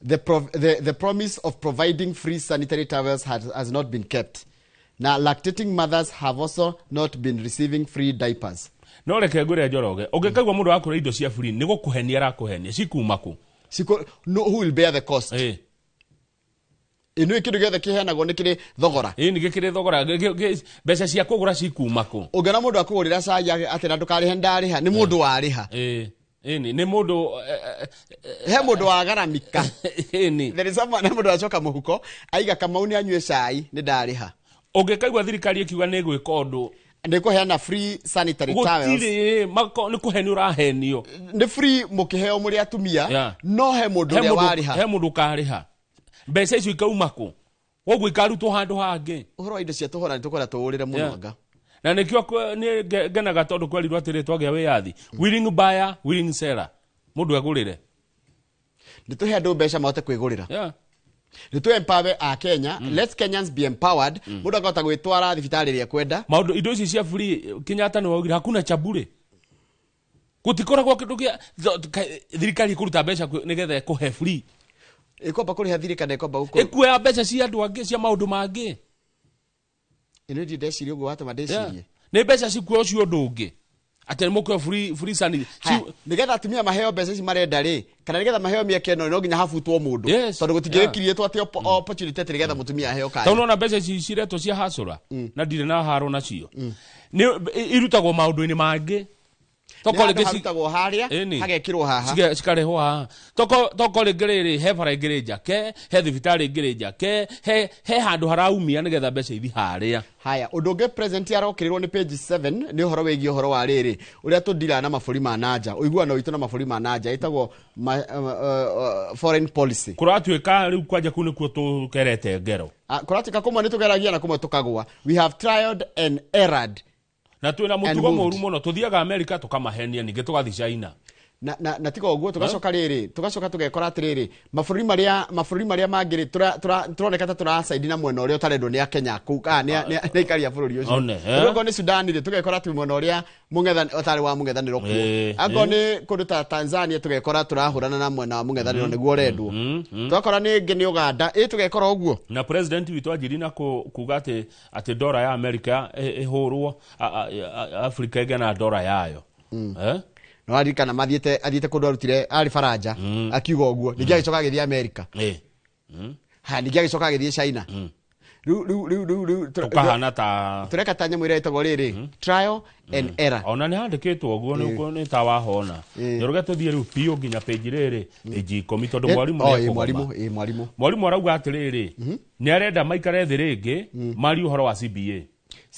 the promise of providing free sanitary towels has not been kept. Now, lactating mothers have also not been receiving free diapers. No reke ngwĩre Njoroge, ũngĩkaigua mũndũ akũrĩa indo cia free nĩ gũkũhenia arakũhenia, cikuma kũ? No, who will bear the cost? Ĩno kĩndũ gĩothe kĩheanagwo nĩ kĩrĩ thogora. Nĩ gĩkĩrĩ thogora, mbeca cia kũgũra cikuma kũ? Ũngĩona mũndũ akũgũrĩra cai atĩ na ndũkarĩhe ndarĩha, nĩ mũndũ warĩha. Nĩ mũndũ he mũndũ wagaramika. There is someone, he mũndũ acoka mũhuko aiga Kamau nĩ anyue cai nĩ ndarĩha. Ũngĩkaigua thirikari ĩkiuga nĩ ĩgwĩka ũndũ, nĩ kũheana free sanitary towels, gũtirĩ, nĩ kũhenio ũrahenio. Nĩ free mũkĩheo mũrĩ atumia, no he mũndũ ũrĩa warĩha. He mũndũ ũkarĩha. Mbeca icio ikauma kũ? Koguo ikarutwo handũ hangĩ. Ũhoro wa indo cia tũhora nĩ tũkwenda tũũrĩre mũno anga. Na nĩkĩo nĩ ngenaga tondũ kwerirwo atĩrĩ twagĩa wĩyathi, willing buyer, willing seller, mũndũ egũrĩre. Nĩ tũhe andũ mbeca mahote kwĩgũrĩra. Nĩ tũ empower a Kenya. Let Kenyans be empowered. Mũndũ akahota gwĩtwara thibitarĩ ĩrĩa ekwenda. Maũndũ indo ici cia free Kenyatta nĩ waugire hakuna cha bure. Gũtikoragwo kĩndũ kĩa thirikari ĩkũruta mbeca nĩgetha ĩkũhe free. Ĩkwamba kũrĩha thirĩ kana ĩkwamba gũkũ? Ĩkuoya mbeca cia andũ angĩ cia maũndũ mangĩ. Ĩno ndirĩ ndeciria ũguo watũma ndĩcirie. Nĩ mbeca cikuoya ũcio ũndũ ũngĩ. Atĩ nĩ mũkũheo free sanitary. Nĩgetha atumia maheo mbeca ici marenda rĩ, kana nĩgetha maheo mĩeke ĩno no nginya habutwo mũndũ. Tondũ gũtingĩgĩkirĩtwo atĩ opportunity atĩ nĩgetha mũtumia aheo kanya. Tondũ ona mbeca ici ciretwo cia hasũra na ndirĩ na haro nacio. Nĩ irutagwo maũndũ-inĩ mangĩ. Toko rĩngĩ harutagwo harĩa hagekĩrwo haha. Cikarehwo haha. Toko rĩngĩ rĩrĩ he bara ĩngĩ njake, he thibitarĩ ĩngĩ njake, he handũ haraumia nĩgetha mbeca ithi harĩa. Haya, ũndũ ũngĩ president arokĩrĩrwo nĩ page 7 nĩ ũhoro wĩgiĩ ũhoro wa rĩrĩ ũrĩa tũndiraga na mabũrũri ma nanja, ũiguano witũ na mabũrũri ma nanja ĩtagwo foreign policy. Kũratuĩka rĩu kwanja kũu nĩkuo tũkerete ngero. Kũratuĩka kũmwe nĩ tũgeragia na kũmwe tũkagũa. We have tried and erred. Na twĩna mũtugo mũru mũno, tũthiaga America tũkamahenia ningĩ tũgathiĩ China. Na tiga ũguo tũgacoka rĩrĩ, tũgacoka tũgekora atĩrĩrĩ, mabũrũri marĩa mangĩ rĩ, tũroneka ta tũracaidi na mwena ũrĩa ũtarendwo nĩ Akenya kũu, nĩ aikari a bũrũri ũcio. Okorwo nĩ Sudan rĩ, tũgekora twĩ mwena ũrĩa ũtarĩ wa mũng'ethanĩro kuo. Angorwo nĩ kũndũ ta Tanzania tũgekora tũrahũrana na mwena wa mũng'ethanĩro nĩguo ũrendwo. Twakora nĩ ĩngĩ nĩ Uganda, tũgekora ũguo. Na president witũ anjirie na kuga atĩ dora ya America ĩhũrwo, Africa ĩgĩe na dora yayo. No aririkana mathiĩte athiĩte kũndũ arutire arĩ Faranja akiuga ũguo, ningĩ agĩcoka agĩthiĩ America. Ha, ningĩ agĩcoka agĩthiĩ China. Rĩu tũkahana ta tũreka ta nyamũ ĩrĩa ĩtagwo rĩrĩ trial and error. Ona nĩ handĩkĩtwo ũguo nĩ ta wahona. Njoroge tũthiĩ rĩu biũ nginya page rĩrĩ, page 10 tondũ mwarimũ nĩ mwarimũ. Mwarimũ arauga atĩrĩrĩ, nĩ arenda maikare thĩ rĩngĩ marie ũhoro wa CBA.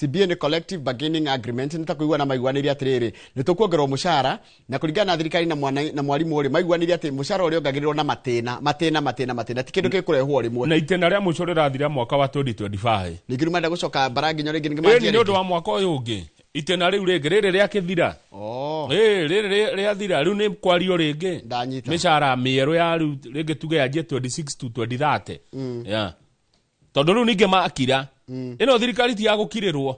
CBA nĩ collective bargaining agreement, nĩ ta kũiguana maiguanĩire atĩrĩrĩ, nĩ tũkuongererwo mũcara na kũringana na thirikari na mwarimũ rĩ, maiguanĩire atĩ mũcara ũrĩa ongagĩrĩrwo na matĩna matĩna matĩna matĩna, ti kĩndũ gĩkũrehwo rĩmwe. Na itĩna rĩa mũico rĩrathira mwaka wa 2025. Ningĩ rĩu marenda gũcoka mbara nginya rĩngĩ ningĩ manjie rĩngĩ. Nĩ ũndũ wa mwaka ũyũ ũngĩ. Itĩna rĩu rĩngĩ rĩrĩ rĩakĩthira. Rĩrĩ rĩathira rĩu nĩ kwario rĩngĩ. Mĩcara mĩerũ ya rĩu rĩngĩ tuge yanjie 26 to 2030. Yeah. Tondũ rĩu ningĩ makira. Ĩno thirikari ti ya gũkirĩrwo.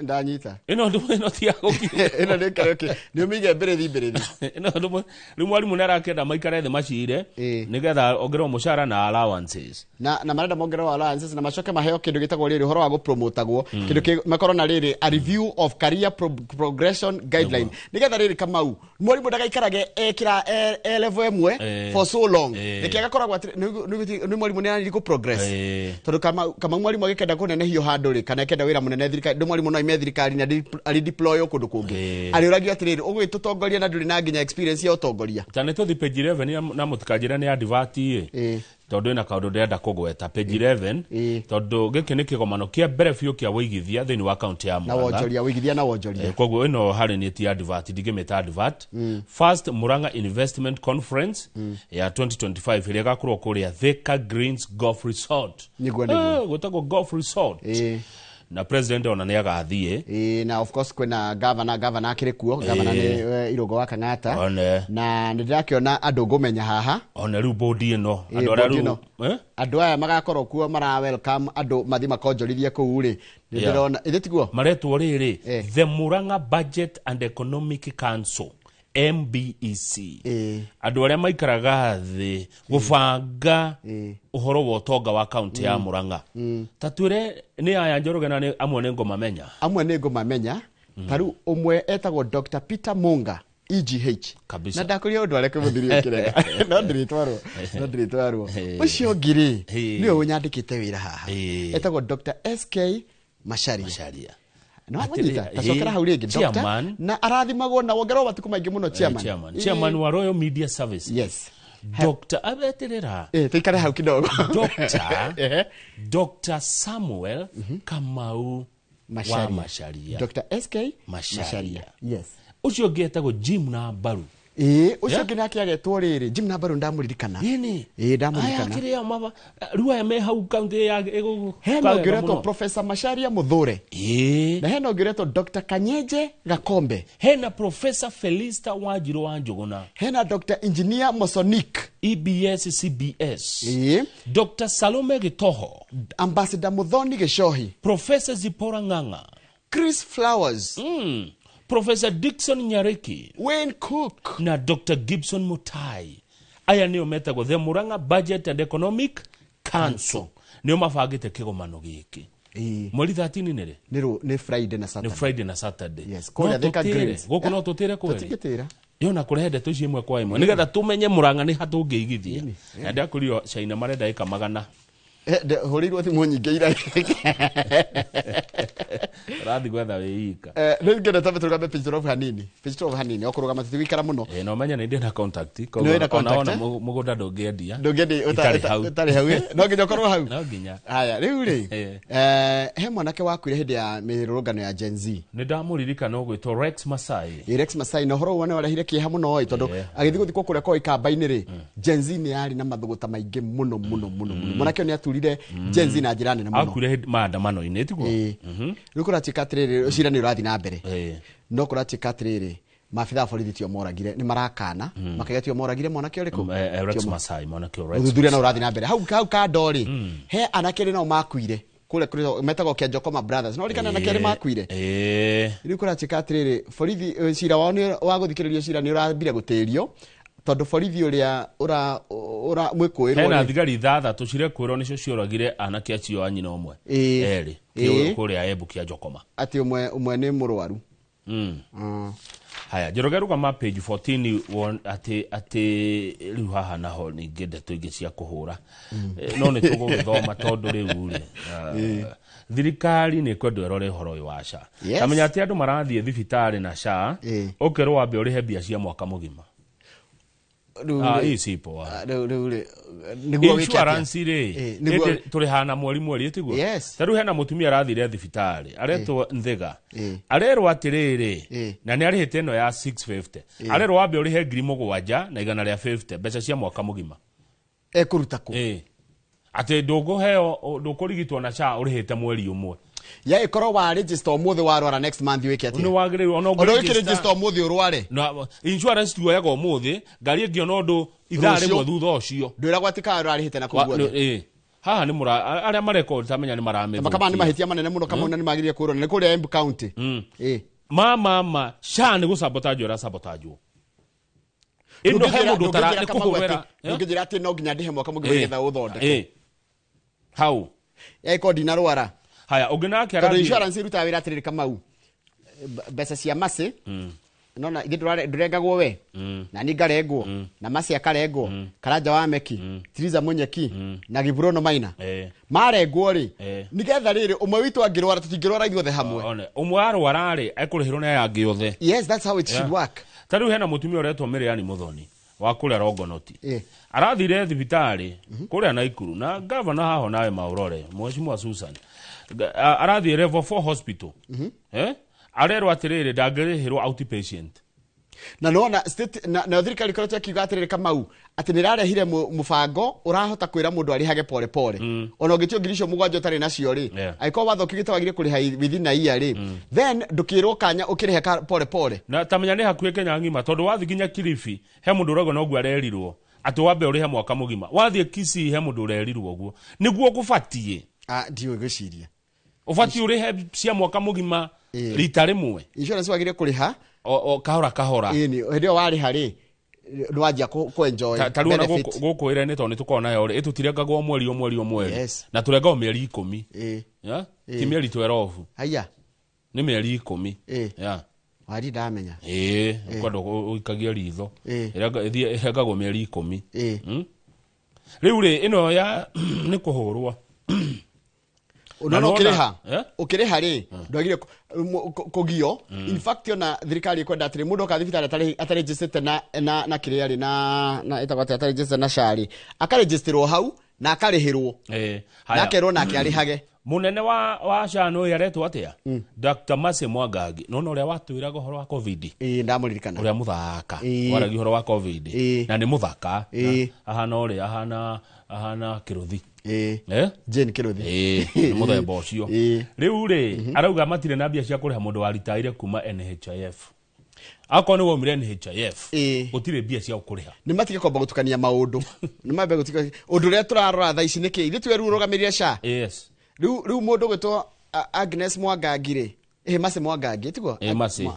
Ndanyita. Ĩno ti ya gũkirĩrwo. Ĩno nĩ karaoke. Nĩ ũmĩige mbĩrĩthi. Ĩno rĩu mwarimũ nĩ arakĩenda maikare thĩ macire nĩgetha ongererwo mũcara na allowances. Na marenda mongererwo allowances na macoke maheo kĩndũ gĩtagwo rĩrĩ ũhoro wa gũpromotagwo, kĩndũ kĩ makorwo na rĩrĩ a review of career progression guideline. Nĩgetha rĩrĩ Kamau, mwarimũ ndagaikarage ekĩra e level ĩmwe for so long. Nĩkĩ agakoragwo atĩ nĩ mwarimũ nĩ ararĩ kũ progress. Tondũ Kamau mwarimũ agĩkenda kũnenehio handũ rĩ, kana akenda wĩra mũnene thirikari, ndũ mwarimũ mũno aime thirikari na arideploy kũndũ kũngĩ arĩũragio atĩrĩrĩ ũgũgĩtũtongoria na ndũrĩ na nginya experience ya ũtongoria. Ta nĩ tũthi page 11 na mũtikanjĩre nĩ advert ĩ, tondũ ĩna kaũndũ ndĩrenda kũgweta page 11, tondũ gĩkĩ nĩ kĩgomano kĩa mbere biũ kĩa wũigithia thĩinĩ wa kaunti ya na Murang'a. Wonjoria, wũigithia na wonjoria. Koguo ĩno harĩ nĩ ti advert, ndingĩmĩta advert. First Murang'a Investment Conference ya 2025 ĩrĩa ĩgakorwo kũrĩa Thika Greens Golf Resort. Nĩguo, nĩguo. Gwĩtagwo Golf Resort. Na president ona nĩ agathiĩ. Ĩĩ, na of course kwĩna governor akĩrĩ kuo, governor nĩ Irũngũ wa Kang'ata. One. Na nĩ ndĩrakĩona andũ ngũmenya haha. One rĩu bodi ĩno. Ĩĩ, Andũ arĩa board rĩu ĩno. Andũ aya magakorwo kuo mara welcome andũ mathi makonjorithie kũu rĩ. Nĩ ndĩrona ithĩ tiguo? Maretwo rĩrĩ The Murang'a Budget and Economic Council, MBEC. Andũ arĩa maikaraga thĩ gũbanga ũhoro wa ũtonga wa kaunti ya Murang'a. Ta twĩre nĩ aya Njoroge, na nĩ amwe nĩ ngũmamenya. Amwe nĩ ngũmamenya. Ta rĩu ũmwe etagwo Dr. Peter Munga, EGH. Kabisa. Na ndakũria ũndũ areke mũthiri ũkĩrega. No ndĩrĩtwarwo. No ndĩrĩtwarwo. Ũcio ũngĩ rĩ, nĩwe ũnyandĩkĩte wĩra haha. Etagwo Dr. SK Macharia. Macharia. No wanyita, tacokera hau rĩngĩ. Doctor, Chairman. na arathimagwo na wongererwo matukũ maingĩ mũno chairman. Chairman. Chairman wa Royal Media Services. Yes. Dr. abeterera. Tuikare hau kidogo. Dr. Dr. Samuel Kamau Macharia. wa Macharia. Dr. SK Macharia. Macharia. Yes. Ũcio ũngĩ etagwo Jim Nambaru. Ĩĩ, ũcio ũngĩ nake agetwo rĩrĩ, Jim Nambaru ndamũririkana. Ĩni. Ĩĩ, ndamũririkana. Aya kĩrĩa maba rĩu aya me hau kaunti ya ĩgũgũ. Hena ũngĩ ũretwo Professor Macharia Muthure. Ĩĩ. Na hena ũngĩ ũretwo Dr. Kanyenje Gakombe. Hena Professor Felista Wanjiru wa Njũgũna. Hena Dr. Engineer Mosonik. EBS CBS. Ĩĩ. Dr. Salome Gitoho. Ambassador Muthoni Gichohi. Professor Zipporah Ng'ang'a. Chris Flowers. Professor Dickson Nyariki. Wayne Cook. Na Dr. Gibson Mutai. Aya nĩo metagwo The Murang'a Budget and Economic Council. Nĩo mabangĩte kĩgomano gĩkĩ. Mweri 13 nĩ rĩ? Nĩ Friday na Saturday. Nĩ Friday na Saturday. Yes, kũrĩa Thika Greens. Gũkũ no tũtĩre kweri. Tũtingĩtĩra. Yona kũrehe ndeto ici ĩmwe kwa ĩmwe nĩgetha tũmenye Murang'a nĩ ha tũngĩigithia. Na ndakũrio China marenda ĩka magana. Hũrĩirwo thimũ nyingĩ ira. Ũrathiĩ gwetha wĩika. Rĩu ngĩenda twambe tũrũgame page 12 hanini. Page 12 hanini, o kũrũgama tũtigũikara mũno. Na ũmenye nĩ ndĩ na contact. Nĩ wĩna contact, Ona mũgũnda ndũngĩendia. Ndũngĩendia Itarĩ hau. ũtarĩ hau, no nginya ũkorwo hau. No nginya. Haya, rĩu rĩ, he mwanake wakuire hĩndĩ ya mĩrũrũngano ya Gen Z. Nĩ ndamũririkana ũgwĩtwo Rex Masai. Rex Masai, na ũhoro wone warehire kĩeha mũno ĩ, tondũ agĩthiĩ gũthikwo kũrĩa kwa ikamba-inĩ rĩ, Gen Z nĩ yarĩ na mathũgũta maingĩ mũno mũno mũno mũno. Mwanake ũyũ nĩ aturire Gen Z na njĩra nene mũno. Akuire hĩndĩ maandamano-inĩ tiguo? Rĩu kũratuĩka atĩrĩrĩ, cira nĩ ũrathiĩ na mbere. No kũratuĩka atĩrĩrĩ, maabithaa a borithi tio moragire, nĩ marakana, makauga tio moragire mwanake ũrĩkũ? Rex Masai, mwanake ũyũ Rex Ũthuthuria no ũrathiĩ na mbere. Hau hau kando rĩ, he anake erĩ nao makuire. Kũrĩa kũrĩa metagwo Kianjokoma Brothers. No ririkana anake erĩ makuire. Rĩu kũratuĩka atĩrĩrĩ, borithi cira wao nĩ wa gũthikĩrĩrio, cira nĩ ũrambire gũtĩrio tondũ borithi ũrĩa ũra mwĩkũĩrwo Hena rĩ, thigari ithathatũ cirekwĩrwo nĩcio cioragire anake acio a nyina ũmwe. Erĩ. Kũrĩa Embu Kianjokoma. Atĩ ũmwe nĩ mũrwaru. Haya, Njoroge rũgama page 14 won atĩ rĩu haha naho ningĩ ndeto ingĩ cia kũhũra. No nĩ tũgũgĩthoma tondũ rĩu rĩ, thirikari nĩ ĩkwendwo ĩrore ũhoro ũyũ wa SHA. Yes. Tamenya atĩ andũ marathiĩ thibitarĩ na SHA, ũkerwo wambe ũrĩhe mbia cia mwaka mũgima. Rĩu Ii cipo. Rĩu rĩ, nĩguo wĩke atĩa? Insurance rĩ, Nĩguo tũrĩhaga na mweri mweri tiguo? Yes. Ta rĩu hena mũtumia arathire thibitarĩ, aretwo Nthiga. Arerwo atĩrĩrĩ, na nĩ arĩhĩte ĩno ya 650. Arerwo wambe ũrĩhe 7,150 mbeca cia mwaka mũgima. Ekũruta kũ? Atĩ ndũkũheo, ndũkũrigitwo na SHA ũrĩhĩte mweri ũmwe. Ya ĩkorwo wa register ũmũthĩ warwara next month wĩke atĩa? Nĩ wagĩrĩirwo ona Ona ũngĩ register ũmũthĩ ũrware. Na insurance tuoyaga ũmũthĩ, ngari ĩngĩona ũndũ ithaa rĩmwe thutha ũcio. Ndwĩragwo atĩ kana ũrarĩhĩte na kũu guothe. Haha nĩ mũra arĩa mareka ũndũ tamenya nĩ maramĩthũkia. Makama nĩ mahĩtia manene mũno kama nĩ magĩrĩire kũrwo na nĩ kũrĩa Embu County. Ma SHA nĩ gũsabotajwo ĩrasabotajwo. Ĩno he mũndũ ũtara nĩ kũhũrĩra. Ndũngĩnjĩra atĩ no nginya ndĩhe mwaka mũgima nĩgetha ũthondeke. Hau. Ya ĩkorwo ndinarwara. Haya, ũngĩ nake Tondũ arathiĩ insurance ĩrutaga wĩra atĩrĩrĩ Kamau. Mbeca cia macĩ Nona ithuĩ ndũrengagwo we na niĩ ngarengwo na Mercy akarengwo, Karanja wa Meki, Tiriza Munyeki na Giburono Maina marengwo rĩ, nĩgetha rĩrĩ ũmwe witũ angĩrwara tũtingĩrwara ithuothe hamwe. One ũmwe arwara rĩ, ekũrĩhĩrwo nĩ aya angĩ othe. Yes, that's how it should work. Ta rĩu hena mũtumia ũretwo Mĩrĩani Mũthoni wa kũrĩa Rongonoti, arathire thibitarĩ kũrĩa Naikuru na gavana haho nawe maũrore Mheshimiwa Susan. Arathiĩ level 4 hospital, arerwo atĩrĩrĩ ndangĩrĩhĩrwo outpatient. Na nona state na thirikari ikoretwo ĩkiuga atĩrĩrĩ Kamau atĩ nĩrarehire mũbango ũrahota kwĩra mũndũ arĩhage pole pole, ona ũngĩtio 7,000 ũtarĩ nacio rĩ, angĩkorwo watho ũkiugĩte wagĩrĩire kũrĩha within a year rĩ, then ndũkĩrwo kanya ũkĩrĩhe pole pole. Na tamenya nĩ hakuhĩ Kenya ng'ima, tondũ wathiĩ nginya Kilifi he mũndũ ũrauga noguo arerirwo atĩ wambe ũrĩhe mwaka mũgima. Wathiĩ Kisii he mũndũ ũrerirwo ũguo. Nĩguo gũbatiĩ. Ndiũĩ gwĩciria. Ũbatiĩ ũrĩhe cia mwaka mũgima rita rĩmwe. Insurance wagĩrĩire kũrĩha o kahora kahora. Ĩni, hĩndĩ ĩyo warĩha rĩ, nĩwanjia kũ enjoy Ta rĩu ona benefit. gũkũ ĩrĩa nĩ tondũ nĩtũkoragwo nayo rĩ, ĩtũtirengagwo o mweri o mweri o mweri. Na tũrengagwo mĩeri 10. Yeah? Ti mĩeri 12. Haya. Nĩ mĩeri 10. Yeah. Wari ndamenya. Ũkwenda ũikagie ritho. Ĩrengagwo mĩeri 10. Rĩu rĩ, ĩno ya nĩ kũhũrwo. Ũndũ Na ũkĩrĩha, nĩwona, ũkĩrĩha rĩ, ndwagĩrĩire kũgio. In fact, ona thirikari ĩkwenda atĩrĩ, mũndũ oka thibitarĩ atarĩnjĩcĩte na kĩrĩa rĩ, na ĩtagwo atĩa, atarĩnjĩcĩte na SHA rĩ, akarĩnjĩcĩrwo hau na akarĩhĩrwo. Na Haya. akerwo nake arĩhage. Mũnene wa SHA nĩ ũyũ aretwo atĩa? Dr. Mercy Mwangangi. Nĩwona ũrĩa watwĩraga ũhoro wa COVID? Ndamũririkana. Ũrĩa mũthaka. Waragia ũhoro wa COVID. Na nĩ mũthaka. Ahana ũrĩa, ahana Kĩrũthi. Jane Kĩrũthi. Nĩ mũthemba ũcio. Rĩu rĩ, arauga matirĩ na mbia cia kũrĩha mũndũ waritaire kuma NHIF. Akorwo nĩ waumire NHIF, gũtirĩ mbia cia gũkũrĩha. Nĩ matige kwamba gũtukania maũndũ. Nĩ mambe gũtukania. Ũndũ ũrĩa tũrarora thaa ici nĩ kĩ? Ithuĩ tiwe rĩu ũrũgamĩrĩire SHA? Yes. Rĩu mũndũ ũgwĩtwo Agnes Mwangangi rĩ, Mercy Mwangangi, tiguo? Mercy.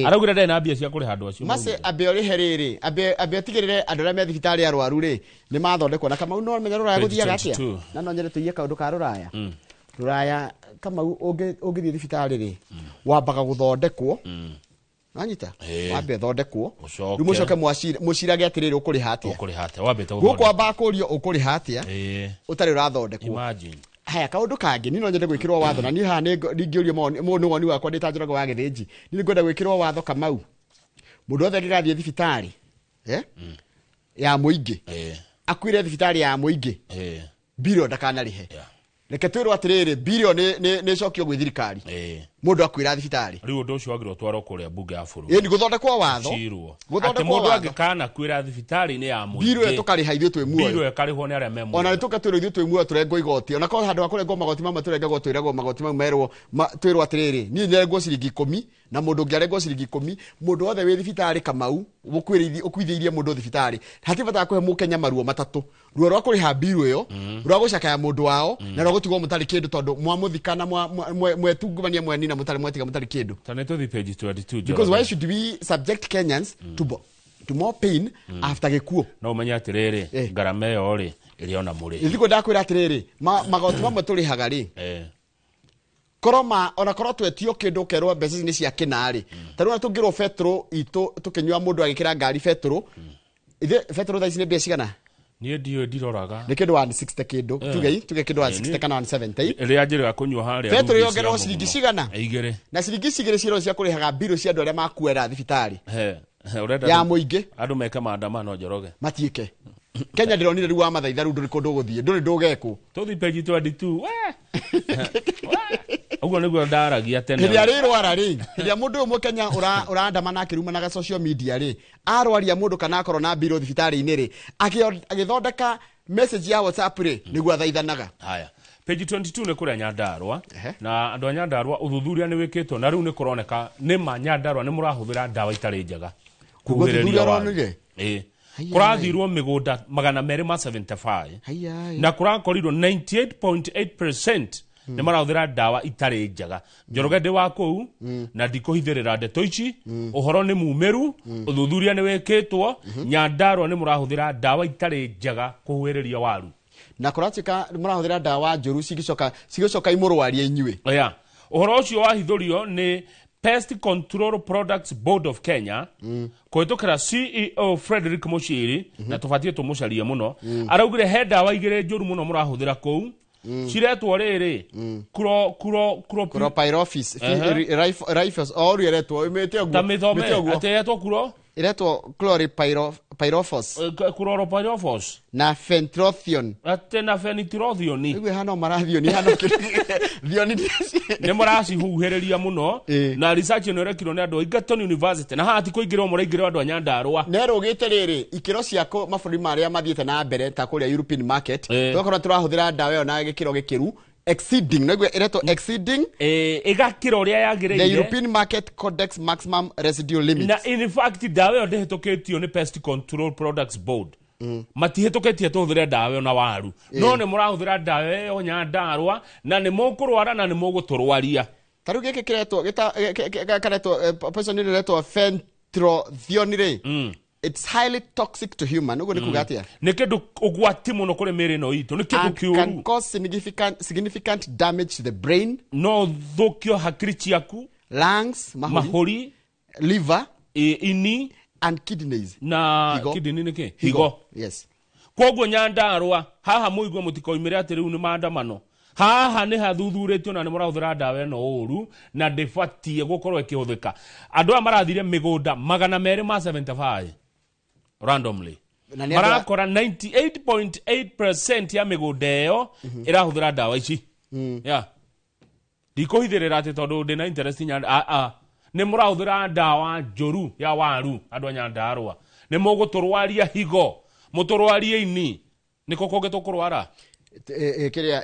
Araugire ndarĩ na mbia cia kũrĩha andũ acio Mercy, maumire. ambe ũrĩhe rĩrĩ, ambe atigĩrĩre andũ arĩa me thibitarĩ arwaru rĩ, nĩ mathondekwo. Na Kamau no menya rũraya Page gũthiaga atĩa? 22. Na no nyende tũiye kaũndũ ka rũraya. Rũraya, Kamau, ũngĩthiĩ thibitarĩ rĩ, wambaga gũthondekwo. Wanyita? Wambe ũthondekwo. Ũcoke. Rĩu mũcoke mũcirage atĩrĩrĩ, ũkũrĩha atĩa? Ũkũrĩha atĩa? Wambĩte Gũkũ gũthondekwo. wambaga kũũrio ũkũrĩha atĩa? Ũtarĩ ũrathondekwo. Imagine. Haya, kaũndũ kangĩ, niĩ no nyende gwĩkĩrwo watho, na niĩ haha nĩ ndingĩũrio mawoni, nĩ woni wakwa ndĩ ta Njoroge wa Gĩthĩnji. Niĩ nĩngwenda gwĩkĩrwo watho Kamau. Mũndũ wothe angĩgathiĩ thibitarĩ, ya mũingĩ. Akuire thibitarĩ ya mũingĩ. Mbirũ ndakanarĩhe. Reke twĩrwo atĩrĩrĩ, mbirũ nĩ ĩcokio gwĩ thirikari. Mũndũ akuĩra thibitarĩ. Rĩu ũndũ ũcio wagĩrĩirwo ũtwarwo kũrĩa mbunge ya bũrũri. Nĩ gũthondekwo watho. Cirwo. Gũthondekwo Atĩ mũndũ watho. angĩkana kwĩra thibitarĩ-inĩ ya mũingĩ. Mbirũ ĩyo tũkarĩha ithuĩ twĩ muoyo. Mbirũ ĩyo ĩkarĩhwo nĩ arĩa me muoyo. Ona nĩ tũke twĩrwo ithuĩ twĩ muoyo tũrengwo igoti. Ona korwo handũ ha kũrengwo magoti mamwe tũrengagwo, twĩragwo magoti mau merwo, twĩrwo atĩrĩrĩ, niĩ nĩrengwo ciringi 10 na mũndũ ũngĩ arengwo ciringi 10, mũndũ wothe wĩ thibitarĩ Kamau, ũkuithĩirie mũndũ thibitarĩ. Hatirĩ bata wa kũhe mũkenya maruo matatũ. Ruo rwa kũrĩha mbirũ ĩyo, rwa gũcakaya mũndũ wao, na rwa gũtigwo mũtarĩ kĩndũ tondũ mwamũthika na mwetungumania mwenina mũtarĩ mwetiga mũtarĩ kĩndũ. Ta nĩ tũthiĩ page 22, Because why Njoroge. should we subject Kenyans to more pain after gĩkuũ? No ũmenye atĩrĩrĩ, ngarama ĩyo rĩ, ĩrĩ ona mũrĩ. Ithiko ndakwĩra atĩrĩrĩ, magoti mamwe tũrĩhaga rĩ, korwo ma, ona korwo twetio kĩndũ ũkerwo mbeca ici nĩ cia kĩna rĩ, ta rĩu ona tũngĩrwo betũrũ itũ tũkĩnyua mũndũ agĩkĩra ngari betũrũ, ithuĩ betũrũ thaa ici nĩ mbia cigana? Niĩ ndiũĩ, ndiroraga. Nĩ kĩndũ 160 kĩndũ, tuge kĩndũ 160 kana 170. Ĩrĩa njĩrĩga kũnyua harĩa Betũrũ rũngĩ yongererwo cia ciringi mũgumo. cigana? Igĩrĩ. Na ciringi cigĩrĩ ciĩrwo cia kũrĩhaga mbirũ cia andũ arĩa makuera thibitarĩ. He, ũrenda Ya mũingĩ. Andũ meke maandamano Njoroge. Matiĩke. Kenya ndĩronire rĩu wa mathaitha rĩu ndũrĩ kũndũ ũgũthiĩ, ndũrĩ ndũgekwo. Tũthiĩ page 22. We! Ũguo nĩguo ndaragia tene. Hĩndĩ ĩrĩa rĩrwara rĩ, hĩndĩ ĩrĩa mũndũ ũyũ Mũkenya ũrandamana akĩrumanaga social media rĩ, arwaria mũndũ kana akorwo na mbirũ thibitarĩ-inĩ rĩ, agĩthondeka message ya WhatsApp rĩ, nĩguo athaithanaga. Haya. Page 22 nĩ kũrĩa Nyandarua. Na andũ a Nyandarua ũthuthuria nĩ wĩkĩtwo na rĩu nĩ kũroneka nĩ ma Nyandarua nĩ mũrahũthĩra ndawa itarĩ njega. Kuga Kuhĩrĩria ũthuthuria waru. ũronire? Haiya. Kũrathirwo mĩgũnda magana merĩ ma 75. Haiya. Na kũrakorirwo 98.8% nĩ marahũthĩra ndawa itarĩ njega. Njoroge ndĩ wa kũu na ndikũhithĩrĩra ndeto ici, ũhoro nĩ mumĩru, ũthuthuria nĩ wĩkĩtwo, Nyandarua nĩ mũrahũthĩra ndawa itarĩ njega kũhuhĩrĩria waru. Na kũratuĩka mũrahũthĩra ndawa njũru cigĩcoka imũrwarie inyuĩ. Oya. Ũhoro ũcio wahithũrio nĩ Pest Control Products Board of Kenya kũhĩtũkĩra CEO Frederick Mushiri, na tũbatiĩ tũmũcarie mũno, araugire he ndawa igĩrĩ njũru mũno mũrahũthĩra kũu, ciretwo rĩrĩ kuro kuro kuro Chlorpyrifos, rifles o ĩretwo ĩmĩte ũguo. Ta mĩthome Mĩte ũguo. atĩ ĩretwo kuro Ĩretwo chlorpyrifos chlorpyrifos na fentrothion. Atĩ na fenitrothion. Rĩu hana marathioni hana thioni. Nĩ mũracihuhĩrĩria mũno, na research ĩno ĩrekirwo nĩ andũ a Egerton University, na haha ti kũingĩrwo mũraingĩrwo andũ a Nyandarũa. Nerũgĩte rĩrĩ ikĩro cia mabũrũri marĩa mathiĩte na mbere ta kũrĩa European market, tũgakorwo tũrahũthĩra ndawa ĩyo na gĩkĩro gĩkĩru exceeding, no ĩretwo exceeding, ĩgakĩra ũrĩa yagĩrĩire the European Market Codex maximum residual limit. Na in fact ndawa ĩyo ndĩhĩtũkĩtio nĩ Pest Control Products Board, matihĩtũkĩtie tũhũthĩre ndawa ĩyo na waru, no nĩ mũrahũthĩra ndawa ĩyo Nyandarũa na nĩ mũkũrwara na nĩ mũgũtũrwaria. Ta rĩu gĩkĩ kĩretwo karetwo poison ĩretwo fentrothion rĩ, it's highly toxic to human. Ũguo nĩ kuga atĩa? Nĩ kĩndũ ũgwati mũno kũrĩ mĩĩrĩ ĩno itũ, nĩ kĩndũ And can kĩũru. cause significant damage to the brain, no thũkio hakiri ciaku, lungs, mahũri, liver, ini, and kidneys. Na Higo. kidney nĩ kĩ? Higo. Higo. Yes. Koguo Nyandarũa haha mũigue mũtikoimĩre atĩ rĩu nĩ maandamano, haha nĩ hathuthurĩtio na nĩ mũrahũthĩra ndawa ĩno ũru na ndĩbatiĩ gũkorwo ĩkĩhũthĩka. Andũ aya marathire mĩgũnda 275 randomly, Na nĩ andũ a- marakora 98.8% ya mĩgũnda ĩyo ĩrahũthĩra ndawa ici. Yeah. Ndikũhithĩrĩra atĩ tondũ ndĩna interest nĩ mũrahũthĩra ndawa njũru ya waru andũ a Nyandarũa, nĩ mũgũtũrwaria higo, mũtũrwarie ini, nĩkũ kũngĩ tũkũrwara? Kĩrĩa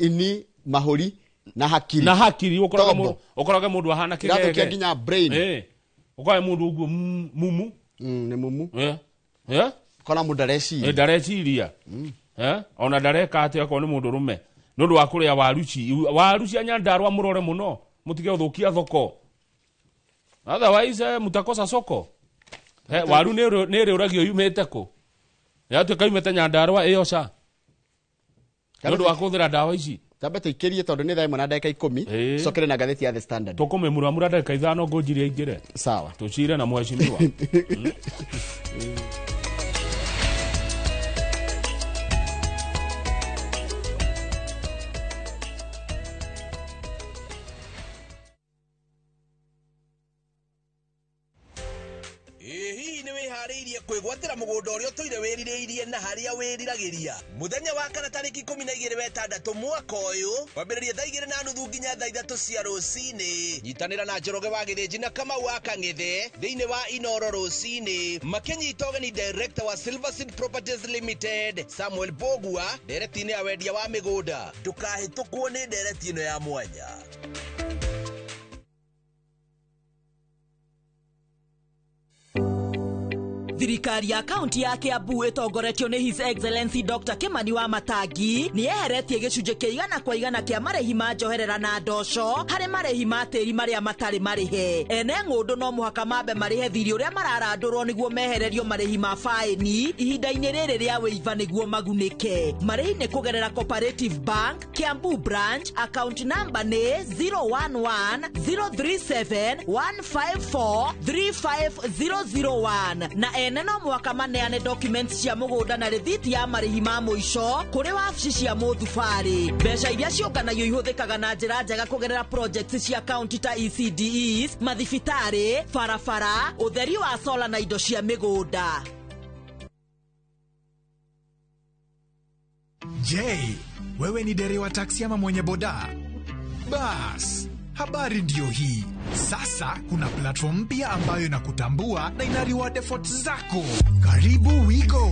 ini, mahũri na hakiri. Na hakiri ũkorage Tombo. ũkorage mũndũ ahana Kĩrathũkia kĩgege. nginya brain. Ũkorage mũndũ ũguo mumu. Nĩ mumu. Kona mũndũ ndareciria. Ndareciria. Ona ndareka atĩ akorwo nĩ mũndũ rũme nĩ ũndũ wa kũrĩa waru ci waru cia Nyandarũa, mũrore mũno mũtige gũthũkia thoko, otherwise mutakosa soko. Waru nĩ ĩrĩũragio yumĩte kũ, yatuĩka yumĩte Nyandarũa ĩyo ca nĩ ũndũ wa kũhũthĩra ndawa ici. Tambe tũikĩrie tondũ nĩ thaa 1 na ndagĩka 10, cokere na ngathĩti ya The Standard. Tũkũmĩmuramura ndagĩka 5 ngũnjirie aingĩre. Sawa. Tũcire na mheshimiwa. Hihi nĩ wĩharĩirie kwĩgwatĩra mũgũnda ũrĩa ũtũire wĩrirĩirie na harĩa wĩriragĩria? Mũthenya wa kana tarĩki 12 wetandatu mwaka ũyũ, kwambĩrĩria thaa 2:30 nginya thaa 3 cia rũcinĩ, nyitanĩra na Njoroge wa Gĩthĩnji na Kamau wa Kang'ethe thĩinĩ wa Inoro rũcinĩ, makĩnyita ũgeni director wa Silver Seed Properties Limited Samuel Bogua ndereti-inĩ ya wendia wa mĩgũnda. Ndũkahĩtũkwo nĩ ndereti ĩno ya mwanya. Thirikari ya kaunti ya Kiambu ĩtongoretio nĩ His Excellency Dr. Kimani wa Matangi nĩ yeheretie gĩcunjĩ kĩa 100% kĩa marĩhi ma njoherera na ndoco harĩ marĩhi ma tĩri marĩa matarĩ marĩhe. Ene ng'ũndũ no mũhaka mambe marĩhe thirĩ ũrĩa mararandũrwo nĩguo mehererio marĩhi ma faĩni ihinda-inĩ rĩrĩ rĩa wĩiva nĩguo magunĩke. Marĩhi nĩ kũgerera Cooperative Bank Kiambu branch, account number nĩ 011 037 154 35001 na ene no mũhaka maneane documents cia mũgũnda na rĩthiti ya marĩhi ma mũico kũrĩ wabici cia mũthubarĩ. Mbeca iria ciũnganagio ihũthĩkaga na njĩra njega kũgerera projects cia county ta ECDEs, mathibitarĩ, barabara, ũtheri wa sola na indo cia mĩgũnda. Je, wewe ni dereva taksi ama mwenye boda? Bas, habari ndiyo hii. Sasa kuna platform mpya ambayo inakutambua na ina reward efforts zako. Karibu WeGo.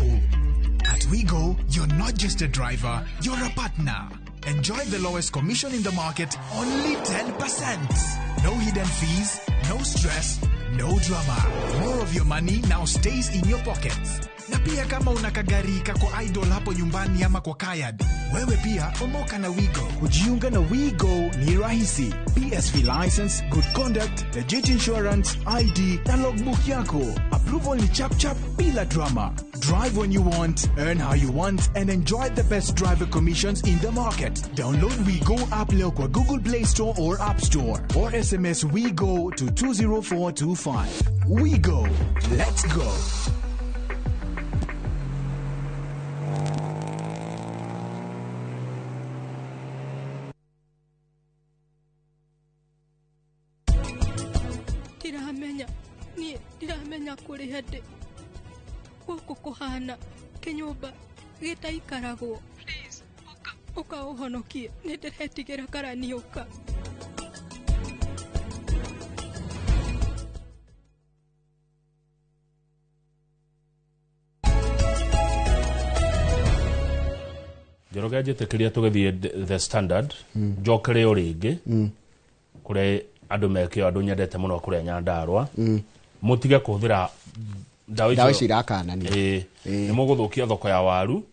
At WeGo, you're not just a driver, you're a partner. Enjoy the lowest commission in the market, only 10%. No hidden fees, no stress, no drama. More of your money now stays in your pockets. Na pia kama una kagari kako idol hapo nyumbani ama kwa kayad, wewe pia omoka na WeGo. Kujiunga na WeGo ni rahisi. PSV license, good conduct, legit insurance, ID na logbook yako. Apply Approval ni chap chap bila drama. Drive when you want, earn how you want, and enjoy the best driver commissions in the market. Download WeGo app leo kwa Google Play Store or App Store, or SMS WeGo to 20425. WeGo. Let's go. Ndiramenya niĩ ndiramenya kũrĩ hĩndĩ gũkũ kũhana kĩnyũmba gĩtaikaragwo. Please, ũka ũka ũhonokie, nĩ ndĩretigĩra karani ũka. Njoroge njĩtĩkĩria tũgĩthiĩ The Standard njokere o rĩngĩ kũrĩa andũ mekĩo andũ nyendete mũno kũrĩa Nyandarũa mũtige kũhũthĩra ndawa icio irakanania. Nĩ mũgũthũkia thoko ya waru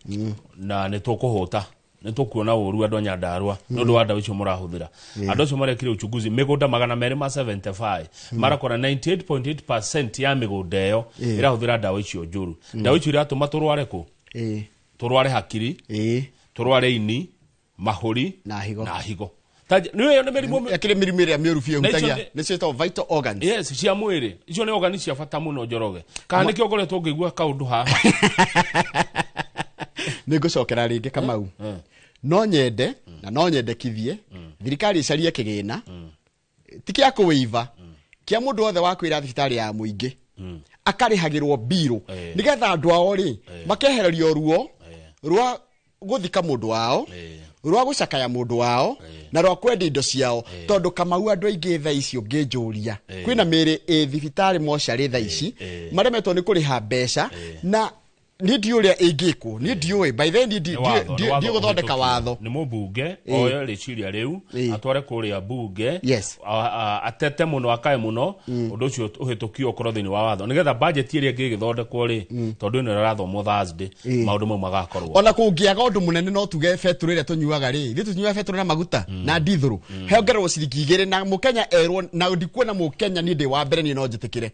na nĩ tũkũhũta nĩ tũkuona ũru andũ a Nyandarũa nĩ ũndũ wa ndawa icio mũrahũthĩra. Andũ acio marekire uchunguzi mĩgũnda 275 marakora 98.8% ya mĩgũnda ĩyo ĩrahũthĩra ndawa icio njũru. Ndawa icio iratũma tũrware kũ? Tũrware hakiri, tũrware ini, mahũri na higo. Na higo. Nĩ ĩyo nĩ mĩrimũ yakĩrĩ mĩrimũ ĩrĩa mĩũru biũ ĩhutagia nĩcio ĩtagwo vital organs. Yes, cia mwĩrĩ. Icio nĩ organ cia bata mũno Njoroge. Kana nĩkĩo ngoretwo ngĩigua kaũndũ haha. Nĩ ngũcokera rĩngĩ Kamau. No nyende na no nyendekithie thirikari ĩcarie kĩgĩna ti kĩa kũwĩiva kĩa mũndũ wothe wa kwĩra thibitarĩ ya mũingĩ akarĩhagĩrwo mbirũ nĩgetha andũ ao rĩ makehererio ruo rwa gũthika mũndũ wao, rwa gũcakaya mũndũ wao na rwa kwendia indo ciao. Tondũ Kamau andũ aingĩ thaa ici ũngĩnjũria kwĩna mĩĩrĩ ĩ thibitarĩ mocarĩ thaa ici maremetwo nĩ kũrĩha mbeca na niĩ ndiũĩ ũrĩa ĩngĩkwo, niĩ ndiũĩ by then ndiĩ gũthondeka watho. Nĩ mũmbunge oye rĩciria rĩu atware kũrĩa mbunge atete mũno akae mũno ũndũ ũcio ũhĩtũkio ũkorwo thĩinĩ wa watho nĩgetha budget ĩrĩa ĩngĩ ĩgĩthondekwo rĩ tondũ ĩno ĩrathomwo Thursday maũndũ mau magakorwo. Ona kũngĩaga ũndũ mũnene no tuge betũrũ ĩrĩa tũnyuaga rĩ, ithuĩ tũnyuaga betũrũ na maguta na ndithũrũ hongererwo ciringi 2 na mũkenya erwo, na ndikuona mũkenya niĩ ndĩ wa mbere niĩ no njĩtĩkĩre.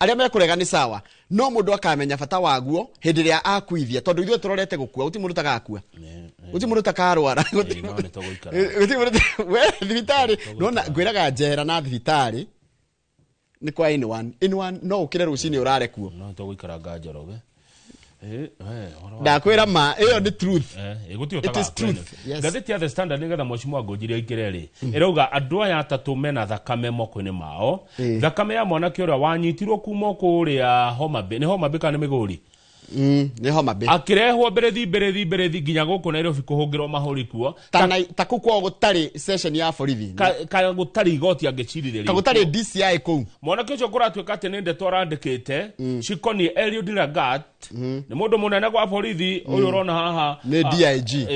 Arĩa mekũrega nĩ sawa, no mũndũ akamenya bata waguo hĩndĩ ĩrĩa akuithia, tondũ ithuĩ tũrorete gũkua, gũtirĩ mũndũ ũtagakua, gũtirĩ mũndũ ũtakarwara, gũtirĩ mũndũ we thibitarĩ nona ngwĩraga njera na thibitarĩ nĩ kwa anyone anyone, no ũkĩre rũcinĩ ũrare kuo. No tũgũikaranga Njoroge. Ndakwĩra ma ĩyo nĩ truth. It is truth. Ngathĩti ya The Standard nĩgetha mheshimiwa Ngũnjiri aingĩre rĩ ĩrauga andũ aya atatũ mena thakame moko-inĩ mao, thakame ya mwanake ũrĩa wanyitirwo kuma kũrĩa Homa Bay, nĩ Homa Bay kana nĩ Migori? Nĩ Homa Bay. Akĩrehwo mbere nginya gũkũ Nairobi kũhũngĩrwo mahũri kuo ta kũu kwao gũtarĩ session ya borithi, ka gũtarĩ igoti angĩcirithĩrio, ka gũtarĩ DCI kũu. Mwanake ũcio kũratuĩka atĩ nĩ ndeto arandĩkĩte cikoniĩ Eliud Lagat, nĩ mũndũ mũnene gwa borithi ũyũ ũrona haha nĩ DIG,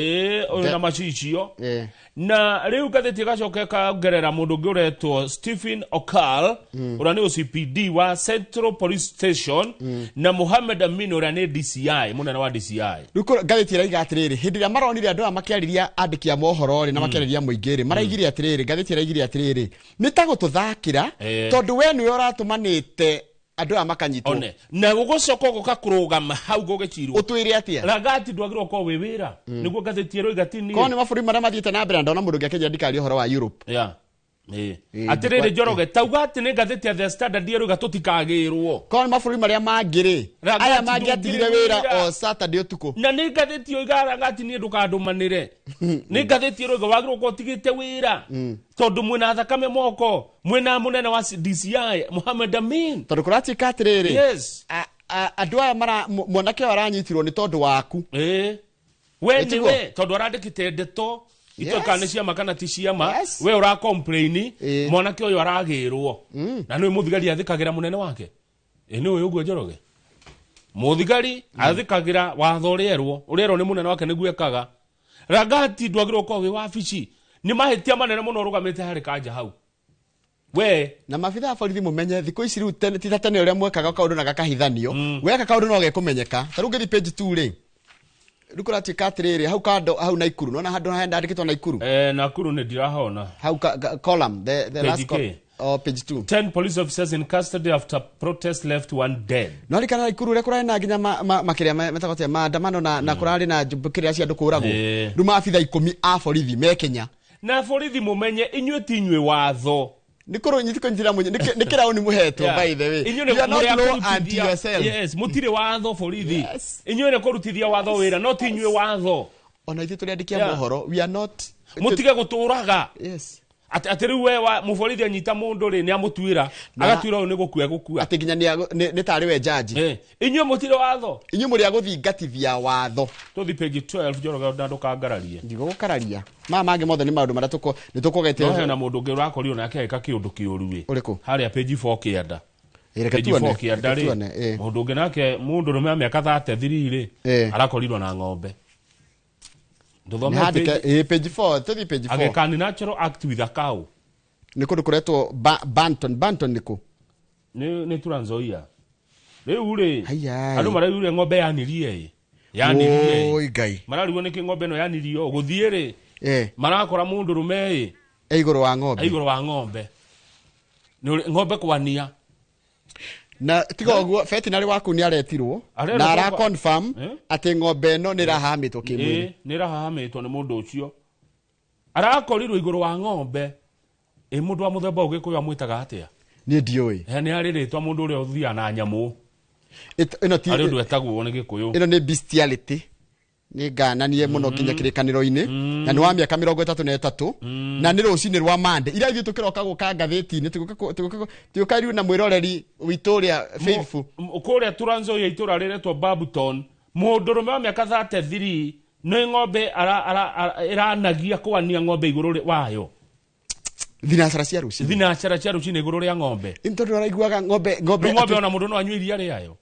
ũyũ na macicio. Na rĩu ngathĩti ĩgacoka ĩkongerera mũndũ ũngĩ ũretwo Stephen Okal ũrĩa nĩ OCPD wa Central Police Station na Mohamed Amin ũrĩa nĩ DCI, mũnene wa DCI. Rĩu ngathĩti ĩraiga atĩrĩrĩ, hĩndĩ ĩrĩa maronire andũ aya makĩarĩria andĩki a mohoro rĩ na makĩarĩria mũingĩ rĩ, maraigire atĩrĩrĩ, ngathĩti ĩraigire atĩrĩrĩ, nĩ ta gũtũthakĩra tondũ we nĩwe ũratũmanĩte andũ aya makanyitwo na gũgũcoka gũka kũrũgama hau gũgĩcirwo ũtwĩre atĩa Ragati ndwagĩrĩirwo gũkorwo wĩ wĩra nĩguo ngathĩti ĩroiga ti niĩ. Korwo nĩ mabũrũri marĩa mathiĩte na mbere na ndona mũndũ ũngĩ akĩnjĩra ndikaria ũhoro wa Europe. Atĩrĩrĩ Njoroge, tauga atĩ nĩ ngathĩti ya The Standard ĩroiga tũtikagĩrwo. Korwo nĩ mabũrũri marĩa mangĩ rĩ, aya mangĩatigire wĩra o Saturday ũtukũ. Na nĩ ngathĩti ĩroiga Ragati niĩ ndũkandũmanĩre. Nĩ ngathĩti ĩroiga wagĩrĩirwo gũkorwo ũtigĩte wĩra tondũ mwĩna thakame moko, mwĩna mũnene wa DCI Mohamed Amin. Tondũ kũratuĩka atĩrĩrĩ, andũ aya mwanake ũyũ aranyitirwo nĩ tondũ waku. We nĩwe tondũ arandĩkĩte ndeto itoĩ nĩ ciama kana ti ciama, we ũra complain mwanake ũyũ aragĩrwo na nĩ mũthigari athĩkagĩra mũnene wake. Nĩ ũyũ ũguo Njoroge, mũthigari athĩkagĩra watho ũrĩa erwo nĩ mũnene wake nĩguo ekaga. Ragati ndwagĩrĩirwo gũkorwo wĩ wabici, nĩ mahĩtia manene mũno ũrũgamĩte harĩ kanja hau we na mabitha a borithi mumenye thikũ ici rĩu ti ta tene ũrĩa mwekaga kaũndũ na gakahithanio, weka kaũndũ no gekũmenyeka. Ta rĩu ngĩthiĩ page 2 rĩ, rĩu kũratuĩka atĩrĩrĩ, hau kando hau Naikuru, nona handũ handĩkĩtwo Naikuru. Nakuru nĩ ndirahona hau column the last column. Oh, page 2. 10 police officers in custody after protest left one dead. No rikana Ikuru ũrĩa kũrarĩ na nginya makĩria metagwo atĩa, maandamano na kũrarĩ na kĩrĩa cia andũ kũragwo. Rĩu maabitha 10 a borithi me Kenya. Na borithi mũmenye inyuĩ ti inyuĩ watho. Nĩ kũnyitĩra mũnye, nĩ kĩraũni mũhetwo, by the way. Inyuĩ nĩ You are not mũrĩ a law kũrutithia- unto yourself. Yes, mũtirĩ watho borithi. Inyuĩ nĩ kũrutithia watho wĩra, no ti inyuĩ watho. Ona ithuĩ tũrĩ andĩki a mohoro, we are not Mũtige gũtũraga. Yes. Atĩ rĩu we mũborithi anyita mũndũ rĩ, nĩ amũtuĩra. Agatuĩra ũyũ nĩ gũkua egũkua. Atĩ nginya nĩ tarĩ we judge. Inyuĩ mũtirĩ watho. Inyuĩ mũrĩ a gũthingatithia watho. Tũthiĩ page 12 Njoroge na ndũkangararie. Ndigũgũkararia. Maya mangĩ mothe nĩ maũndũ marĩa nĩ tũkũgetia. No hena mũndũ ũngĩ ũrakorirwo nake agĩka kĩũndũ kĩũru ĩ. Ũrĩkũ? Harĩa page 4 kĩanda. Ĩ, reke Page tuone, 4 kĩanda reke rĩ, tuone, ĩ. mũndũ ũngĩ nake mũndũrũme wa mĩaka 33 rĩ, arakorirwo na ng'ombe. Ndũthome Nĩ handĩke, page- ĩ, page 4, tũthiĩ page 4. Agĩka ni natural act with a cow. Nĩ kũndũ kũretwo Banton, Banton nĩ kũ? Nĩ Trans Nzoia. Rĩu rĩ, Haiya. andũ maraugire ng'ombe yanirie ĩ. Yanirie ĩ. Oi, Ngai. Mararigwo nĩkĩ ng'ombe ĩno yanirie ũũ. Gũthiĩ rĩ, marakora mũndũrũme ĩ. E igũrũ wa ng'ombe. E igũrũ wa ng'ombe. Nĩ ũrĩ, ng'ombe kwania. Na tiga ũguo, veterinary waku nĩ aretirwo, Arerwo na ara kwamba- confirm atĩ ng'ombe ĩno nĩ ĩrahahamĩtwo kĩmwĩrĩ. Ĩ, nĩ ĩrahahamĩtwo nĩ mũndũ ũcio. Arakorirwo igũrũ wa ng'ombe. Ĩ, mũndũ wa mũthemba ũyũ Gĩkũyũ amwĩtaga atĩa? Niĩ ndiũĩ. Nĩ harĩ rĩtwa mũndũ ũrĩa ũthiaga na nyamũ. Ĩno ti- Harĩ ũndũ etagwo nĩ Gĩkũyũ. Ĩno nĩ bestiality. Nĩ ngananie mũno nginya kĩrĩkanĩro-inĩ. Na nĩ wa mĩaka mĩrongo ĩtatũ na ĩtatũ. Na nĩ rũcinĩ rwa Monday. Ira ithuĩ tũkĩroka gũka ngathĩti-inĩ, tũgũka rĩu na mwĩroreri witũ ũrĩa faithful. Kũrĩa Trans Nzoia itũũra rĩretwo Babton, mũndũrũme wa mĩaka 33 nĩ ng'ombe ĩranagia kwania ng'ombe igũrũ wayo. Thinacara cia rũcinĩ. Thinacara cia rũcinĩ igũrũ rĩa ng'ombe. Nĩ tondũ araiguaga ng'ombe, ng'ombe Rĩu ng'ombe atĩ- ona mũndũ no anyue iria rĩayo.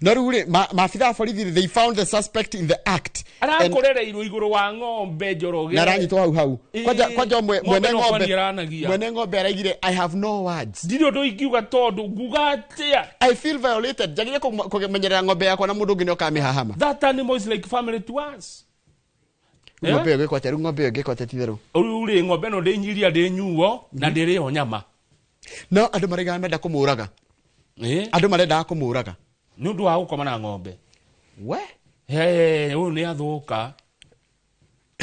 No rĩu rĩ, maabitha a borithi, they found the suspect in the act. Arakorereirwo igũrũ wa ng'ombe Njoroge. Na aranyitwo hau hau. Ĩ, Kwanja ng'ombe mwene no ng'ombe kwani aranagia. Mwene ng'ombe araigire, I have no words. Ndirĩ ũndũ ingiuga tondũ nguga atĩa? I feel violated. Njagĩrĩire kũmenyerera ng'ombe yakwa na mũndũ ũngĩ nĩ ũkamĩhahama. That animal is like family to us. Rĩu ng'ombe ĩyo ĩgĩkwo atĩa? Rĩu ng'ombe ĩyo ĩgĩkwo atĩa titherũ? Rĩu rĩ, ng'ombe ĩno ndĩnyiria ndĩnyuo na ndĩrĩo nyama. No andũ maraigaga menda kũmũraga. Andũ marendaga kũmũraga. Nĩ ũndũ wa gũkoma na ng'ombe. We? He, ũyũ nĩ athũka.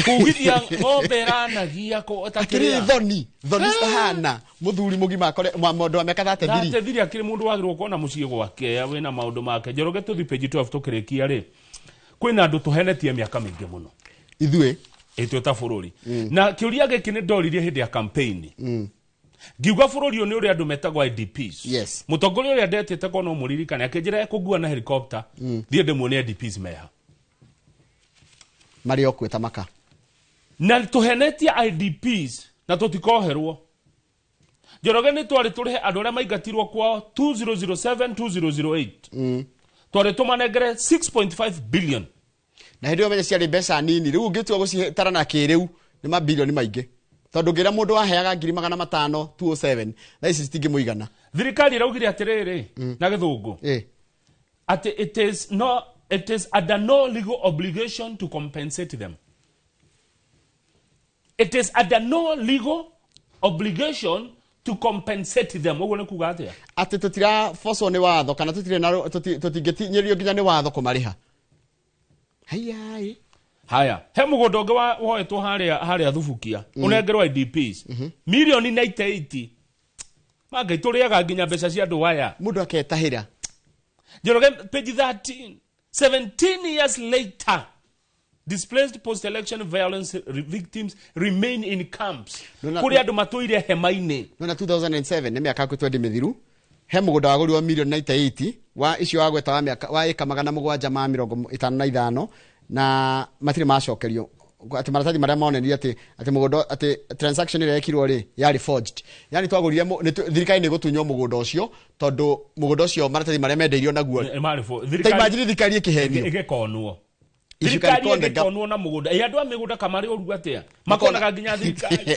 Kugithia ng'ombe ĩranagia ta Akĩrĩ kĩrĩa. thoni, thoni citahana. Mũthuri mũgima akore, mũndũ wa mĩaka 33. 33 akĩrĩ mũndũ wagĩrĩirwo kuona mũciĩ gwake, wĩna maũndũ make. Njoroge tũthiĩ page 12 tũkĩrĩkia rĩ. Kwĩna andũ tũhenetie mĩaka mĩingĩ mũno. Ithuĩ? Ĩ, twĩ ta bũrũri. Na kĩũria gĩkĩ nĩ ndoririe hĩndĩ ya campaign. Ngiuga bũrũri ũyũ nĩ ũrĩa andũ metagwo IDPs. Yes. Mũtongoria ũrĩa ndetĩte ko no mũririkane akĩnjĩra ekũngua na helicopter, thiĩ ndĩmuonie IDPs meha. Marĩ o kuo ta maka. Na tũhenetie IDPs na tũtikoherwo. Njoroge nĩ twarĩ tũrĩhe andũ arĩa maingatirwo kwao 2007, 2008. Twarĩ tũmanengere 6.5 billion. Na hĩndĩ ĩyo menya ciarĩ mbeca nini. Rĩu ũngĩtua gũcitara na kĩrĩu nĩ mabilioni maingĩ. Tondũ ngĩra mũndũ waheaga ngiri magana matano 207, thaa ici citingĩmũigana. Thirikari ĩraugire atĩrĩrĩ, na gĩthũngũ. Atĩ it is under no legal obligation to compensate them. It is under no legal obligation to compensate them. Ũguo nĩ kuga atĩa? Atĩ tũtirabocwo nĩ watho kana tũtirĩ na tũtingĩkinyĩrio nginya nĩ watho kũmarĩha. Haiya. Haya, he mũgũnda ũngĩ woetwo harĩa Thubukia, ũnengerwo IDPs. Milioni 98. Mangai tũrĩaga nginya mbeca cia andũ aya. Mũndũ aketahĩra. Njoroge page 13. 17 years later, displaced post-election violence victims remain in camps. Kũrĩa andũ matũire hema-inĩ. Nona 2007 nĩ mĩaka yaku twendi mĩthiru. He mũgũnda wagũrirwo milioni 98 wa icio wagweta wa mĩaka wa ĩka magana mũgwanja ma mĩrongo ĩtano na ithano na matirĩ macokerio. Atĩ maratathi marĩa monanirie atĩ mũgũnda, atĩ transaction ĩrĩa yekirwo rĩ yarĩ forged. Yaani twagũrire thirikari nĩ ĩgũtunywo mũgũnda ũcio tondũ mũgũnda ũcio maratathi marĩa mendeirio naguo. Nĩ marĩ Ta imagine thirikari ĩkĩhenio. Ĩgĩkonwo. If you can Thirikari con the gov- ĩgĩkonwo na mũgũnda. Ĩ, andũ a mĩgũnda kamarĩ ũru atĩa? Makonaga nginya thirikari.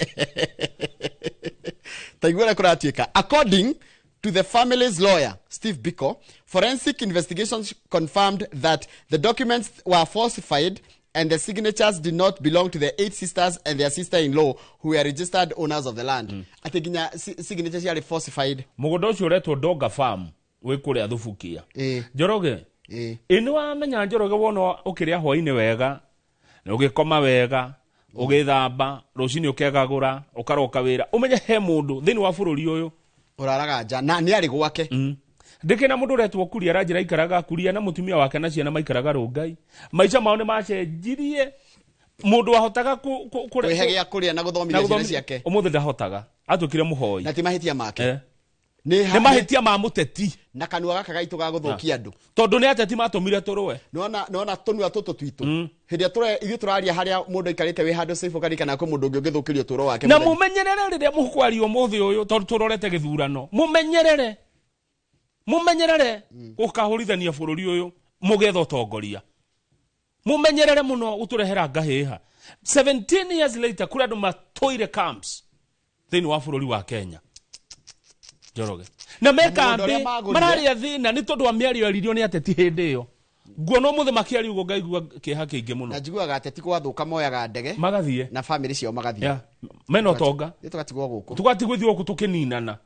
Ta igua ũrĩa kũratuĩka. According to the family's lawyer, Steve Biko, forensic investigations confirmed that the documents were falsified And the signatures did not belong to the 8 sisters and their sister-in-law who were registered owners of the land. Atĩ nginya signatures ciarĩ falsified. Mũgũnda ũcio ũretwo Donga Farm wĩ kũrĩa Thubukia. Njoroge, ĩ nĩ wamenya Njoroge wona ũkĩrĩa hwainĩ wega na ũgĩkoma wega ũgĩthamba rũcinĩ ũkegagũra ũkaroka wĩra ũmenye he mũndũ thĩinĩ wa bũrũri ũyũ ũraraga nja na nĩ arĩ gwake. Ndĩkĩ na mũndũ ũretwo Kuria aranjĩra aikaraga Kuria na mũtumia wake na ciana maikaraga Rũngai. Maica mao nĩ macenjirie. Mũndũ wahotaga kwĩhe gĩa kũrĩa na gũthomithia ciana ciake ũmũthĩ ndahotaga, atuĩkire mũhoi. Na ti mahĩtia make. Nĩ mahĩtia ma mũteti na kanua gaka gaitũ ga gũthũkia andũ, tondũ nĩ ateti matũmire tũrũe. Nĩwona tũnua tũtũ twitũ hĩndĩ ĩrĩa ithuĩ tũraria harĩa mũndũ aikarĩte wĩ handũ safe ũkarikana kwĩ mũndũ ũngĩ ũngĩthũkĩria ũtũũro wake. Na mũmenyerere rĩrĩa mũkwaria ũmũthĩ ũyũ, tondũ tũrorete gĩthurano, mũmenyerere gũkahũrithania bũrũri ũyũ mũgetha ũtongoria. Mũmenyerere mũno gũtũrehera ngahĩha. 17 years later kũrĩ andũ matũire camps thĩinĩ wa bũrũri wa Kenya. Njoroge na mekambĩ mararia thĩna nĩ tondũ wa mĩario yaririo nĩ ateti hĩndĩ ĩyo. Nguona ũmũthĩ makĩaria ũguo ngaigua kĩeha kĩingĩ mũno. Na njiguaga ateti gwathũka moyaga ndege magathiĩ na famĩlĩ ciao magathiĩ mena ũtonga, tũgatigwo gũkũ, tũgatigwo ithuĩ gũkũ tũkĩninana.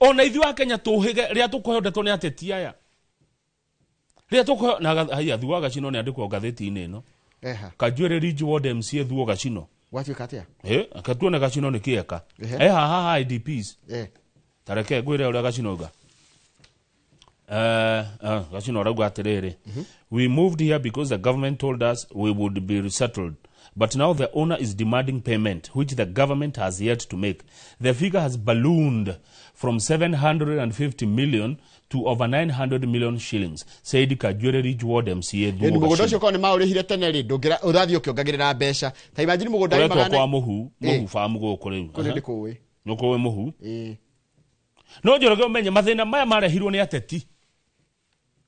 Ona ithuĩ a Kenya tũhĩge rĩrĩa tũkũheo ndeto nĩ ateti aya, rĩrĩa tũkũheo na haiya Thuo Gacino nĩ andĩkwo ngathĩti-inĩ ĩno. Kanjuĩrĩ Ridge Ward MCA Thuo Gacino gwatuĩka atĩa? Akatuone Gacino nĩ kĩeka haha IDPs. Tareke ngwĩre ũrĩa Gacino auga. Gacino arauga atĩrĩrĩ, we moved here because the government told us we would be resettled, but now the owner is demanding payment which the government has yet to make. The figure has ballooned from 750 million to over 900 million shillings, said Kajwere Ridge Ward MCA Thuo Mũgũnda Gacino. ũcio korwo nĩ maũrĩhire tene rĩ, ndũngĩra ũrathiĩ ũkĩongagĩrĩra mbeca. Ta imagine mũgũnda Ũretwo magana kwa Mũhu, Mũhu farm gũkũ rĩu. Kũrĩ ndĩkũĩ. Nĩũkũĩ Mũhu? No Njoroge ũmenye mathĩna maya marehirwo nĩ ateti.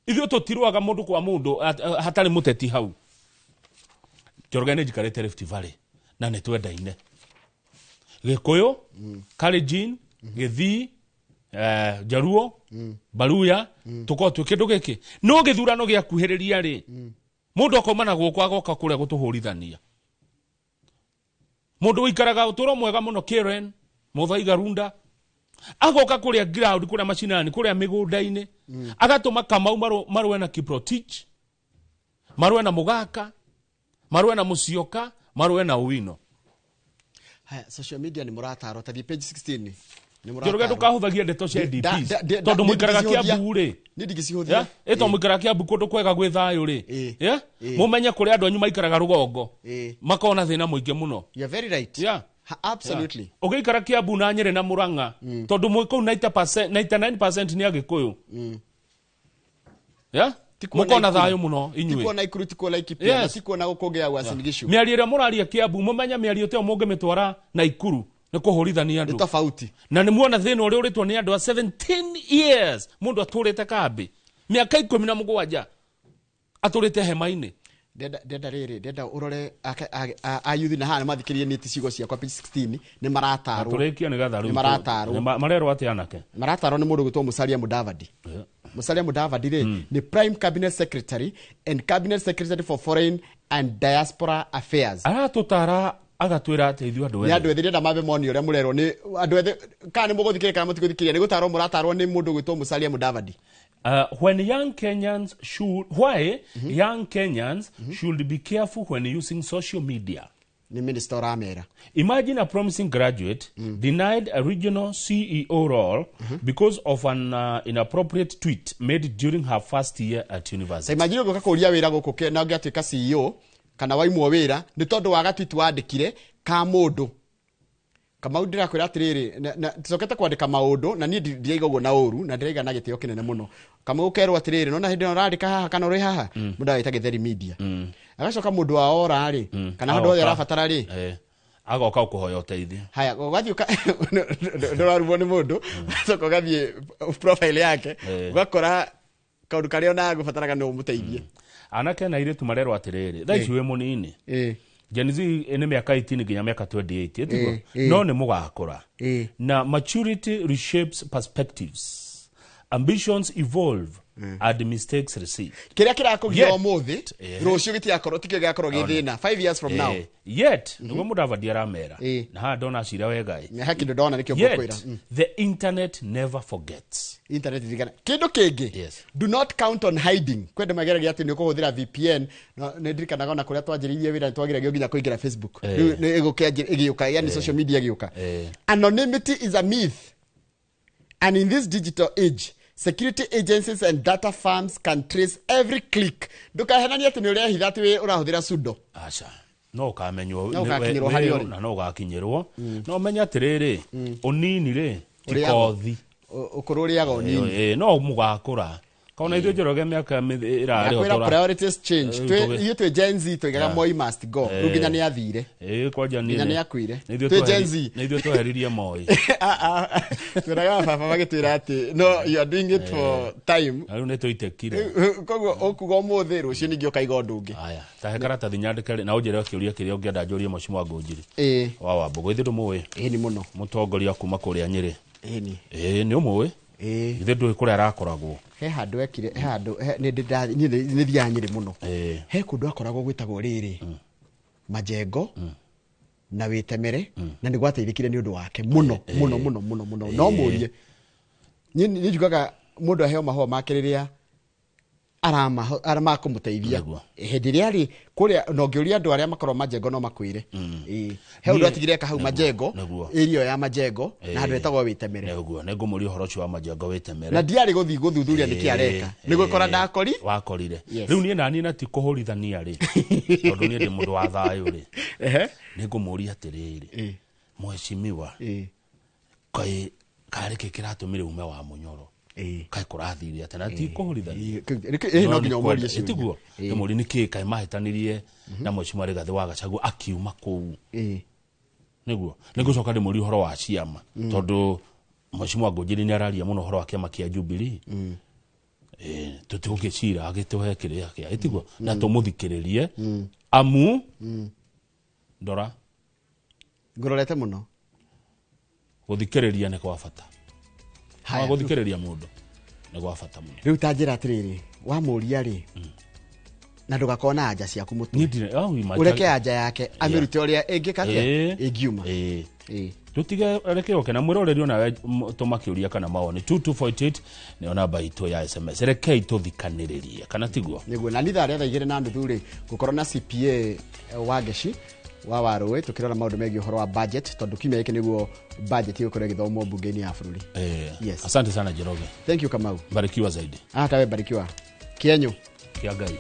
Ithuĩ tũtirũaga mũndũ kwa mũndũ hatarĩ mũteti hau. Njoroge nĩ njikarĩte Rift Valley na nĩ twendaine. Gĩkũyũ, Kalenjin, Gĩthii, Jaruo, Baruya, tũkorwo twĩ kĩndũ gĩkĩ. No gĩthurano gĩakuhĩrĩria rĩ, mũndũ akauma na gũkũ agoka kũrĩa gũtũhũrithania. Mũndũ ũikaraga ũtũũro mwega mũno Karen, Mũthai Garunda, agoka kũrĩa ground, kũrĩa macinani, kũrĩa mĩgũnda-inĩ, agatũma Kamau marũe na Kiprotich, marũe na Mũgaka, marũe na Mũcioka, marũe na Owino. Haya, social media nĩ mũratarwo, ta thiĩ page 16 nĩ Njoroge mũratarwo. ndũkahũthagia ndeto cia IDPs tondũ mũikaraga Kiambu rĩ. Niĩ ndingĩcihũthia. Ĩ to mũikaraga Kiambu kũndũ kwega gwĩ thayũ rĩ. Mũmenye kũrĩa andũ anyu maikaraga rũgongo makona thĩna mũingĩ mũno. You are very right. Absolutely. Ũgĩikara Kiambu na Nyĩrĩ na Mũrang'a tondũ mwĩ kũu 90%, 99% nĩ Agĩkũyũ. Mũkona thayũ mũno inyuĩ. Tikuo Naikuru, tikuo Laikipia, na tikuo na gũkũ ya Uasin Gishu. Mĩario ĩrĩa mũraria Kiambu, mũmenye mĩario ta ĩyo mũngĩmĩtwara Naikuru nĩ kũhũrithania andũ. Nĩ tofauti. Na nĩ muona thĩna ũrĩa ũrĩtwo nĩ andũ a 17 years mũndũ atũrĩte kambĩ mĩaka 17 atũrĩte hema-inĩ. Ndenda rĩrĩ, ndenda ũrore ayuthi na haha mathikĩrĩrie nĩ ciugo ciakwa page 16 nĩ maratarwo. Tũrĩkie nĩgetha rĩu Nĩ maratarwo. Marerwo atĩa anake? Maratarwo nĩ mũndũ ũgwĩtwo Musalia Mudavadi. Musalia Mudavadi rĩ nĩ Prime Cabinet Secretary and Cabinet Secretary for Foreign and Diaspora Affairs. Aratũtara agatwĩra atĩ ithuĩ andũ Nĩ andũ ethĩ, ndĩrenda mambe mone ũrĩa mũrerwo nĩ andũ ethĩ, kana nĩ mũgũthikĩrĩria kana mũtigũthikĩrĩria, nĩ gũtarwo mũratarwo nĩ mũndũ ũgwĩtwo Musalia Mudavadi. When young Kenyans should, why young Kenyans should be careful when using social media. Ni minister ũramera. Imagine a promising graduate denied a regional CEO role because of an inappropriate tweet made during her first year at university. Imagine ũgĩũka kũũria wĩra gũkũ na ũngĩatuĩka CEO kana waimwo wĩra nĩ tondũ wa gatweet wandĩkire ka mũndũ. Kamau ndĩrakwĩra atĩrĩrĩ, tũcokete kwandĩka maũndũ na niĩ ndiraiga ũguo na ũru na ndĩraiga na gĩtĩo kĩnene mũno. Kamau ũkerwo atĩrĩrĩ, nona hĩndĩ ĩno ũrandĩka haha kana ũrĩ haha, mũndũ agĩta Gĩtheri Media. Agacoka mũndũ wa ora rĩ, kana handũ hothe arabatara rĩ, agoka ũkũhoya ũteithio. Haya, ũgathiĩ ndũrarumwo nĩ mũndũ, ũgacoka ũgathiĩ profile yake, ũgakora kaũndũ karĩa ona agũbataraga no ũmũteithie. Anake na airĩtu marerwo atĩrĩrĩ, thaa ici wĩ mũnini. Gen Z nĩ mĩaka 18 nginya mĩaka 28, tiguo? No nĩ mũgakũra. Na maturity reshapes perspectives. Ambitions evolve. And mistakes receive. Kĩrĩa kĩrakũgia ũmũthĩ rũciũ gĩtigakorwo tikĩo gĩgakorwo gĩ thĩna 5 years from now. Yet nĩguo Mudavadi aramera na haha ndona cira wega ĩ. He kĩndũ ndona nĩkĩo ngũkwĩra. The internet never forgets. Internet ririkana kĩndũ kĩngĩ. Do not count on hiding. Kwenda mageragia atĩ nĩ ũkũhũthĩra VPN. Nĩ ndirikanaga ona kũrĩa twanjĩrĩirie wĩra nĩ twageragio nginya kũingĩra Facebook. Rĩu nĩ ĩgũkĩanjĩrĩria ĩgĩũka, yani social media ĩgĩũka. Anonymity is a myth. And in this digital age, security agencies and data firms can trace every click. Ndukahenanie atĩ nĩ ũrehitha atĩ wĩ ũrahũthĩra sudo. Aca. No ũkamenywo No ũgakinyĩrwo harĩa ũrĩ. Na no ũgakinyĩrwo. No ũmenye atĩrĩrĩ, ũnini rĩ ti kothi. Ũkũrũ ũrĩaga ũnini. No mũgakũra. Kaona ithuĩ Njoroge mĩaka ĩrarĩ o tũra. Priorities change. Ithuĩ twĩ Gen Z tũigaga Moi must go. Rĩu nginya nĩ athire. Kwanja nginya nĩ akuire. Twĩ Gen Z. Nĩ ithuĩ tweheririe Moi. Twĩraga baba magĩtwĩra atĩ no you are doing it for time. Na rĩu nĩ tũitekire. Koguo ũkuga ũmũthĩ rũciũ ningĩ ũkaiga ũndũ ũngĩ. Aya, ta he karatathi nyandĩke na ũnjĩre kĩũria kĩrĩa ũngĩenda njũrie Mheshimiwa Ngũnjiri. Wa Wambũgũ ithuĩ ndũmũĩ. Ĩĩ nĩ mũno. Mũtongoria kuma kũrĩa Nyĩrĩ. Ĩĩ nĩ ũmũĩ. Ithuĩ ndũĩ kũrĩa arakoragwo. He handũ ekire, he handũ nĩ thiaga Nyĩrĩ mũno. He kũndũ akoragwo gwĩtagwo rĩrĩ Majengo na Wĩtemere, na nĩ gwateithĩkire nĩ ũndũ wake mũno mũno mũno mũno mũno. No mũrie niĩ njugaga mũndũ aheo mahũa make rĩrĩa aramakũmũteithia hĩndĩ ĩrĩa arĩ kũrĩa. Na ũngĩũria andũ arĩa makoragwo Majengo no makwĩre. He ũndũ atigire eka hau Majengo, area ya Majengo, na handũ hetagwo Wĩtemere. Nĩguo nĩngũmũria ũhoro ũcio wa Majengo Wĩtemere. Na ndiarĩ gũthiĩ gũthuthuria nĩkĩ areka, nĩ gwĩkora ndakori wakorire. Rĩu niĩ naniĩ na ti kũhũrithania rĩ, tondũ niĩ ndĩ mũndũ wa thayũ rĩ, nĩngũmũria atĩrĩrĩ, Mheshimiwa, kaĩ karĩ kĩ kĩratũmire ume wa Mũnyoro? Kaĩ kũrathire atĩa? Na ti kũhũrithania. No nginya ũmũrie ciũria. Tiguo ndĩmũrie nĩkĩ kaĩ mahĩtanirie na Mheshimiwa Rigathĩ wa Gachagua akiuma kũu. Nĩguo nĩngũcoka ndĩmũrie ũhoro wa ciama, tondũ Mheshimiwa Ngũnjiri nĩ araria mũno ũhoro wa kĩama kĩa Jubilee. Tũtigũgĩcira agĩtũhe kĩrĩa kĩa tiguo, na tũmũthikĩrĩrie amu ndora ngũrorete mũno. Gũthikĩrĩria nĩ kwa bata. Gũthikĩrĩria mũndũ nĩ gwa bata mũno. Rĩu ta njĩra atĩrĩrĩ, wamũria rĩ, na ndũgakorwo na anja ciaku mũtwe. Ũreke anja yake amĩrute ũrĩa ĩngĩka atĩa ĩngiuma. Tũtige reke oke na mwĩroreri onawe tũmakĩũria kana mawoni 2248 nĩyo namba itũ ya SMS. Rekei tũthikanĩrĩrie kana tiguo? Nĩguo. Na nĩ thaa rĩa 2:30 rĩ, gũkorwo na CPA Wangeci wa Warũĩ tũkĩrora maũndũ megiĩ ũhoro wa budget, tondũ kiumia gĩkĩ nĩguo budget ĩgũkorwo ĩgĩthomwo mbunge-inĩ ya bũrũri. Yes. Asante sana Njoroge. Thank you Kamau. Barikiwa zaidi. Hata barikiwa. Kienyu. Kia Ngai.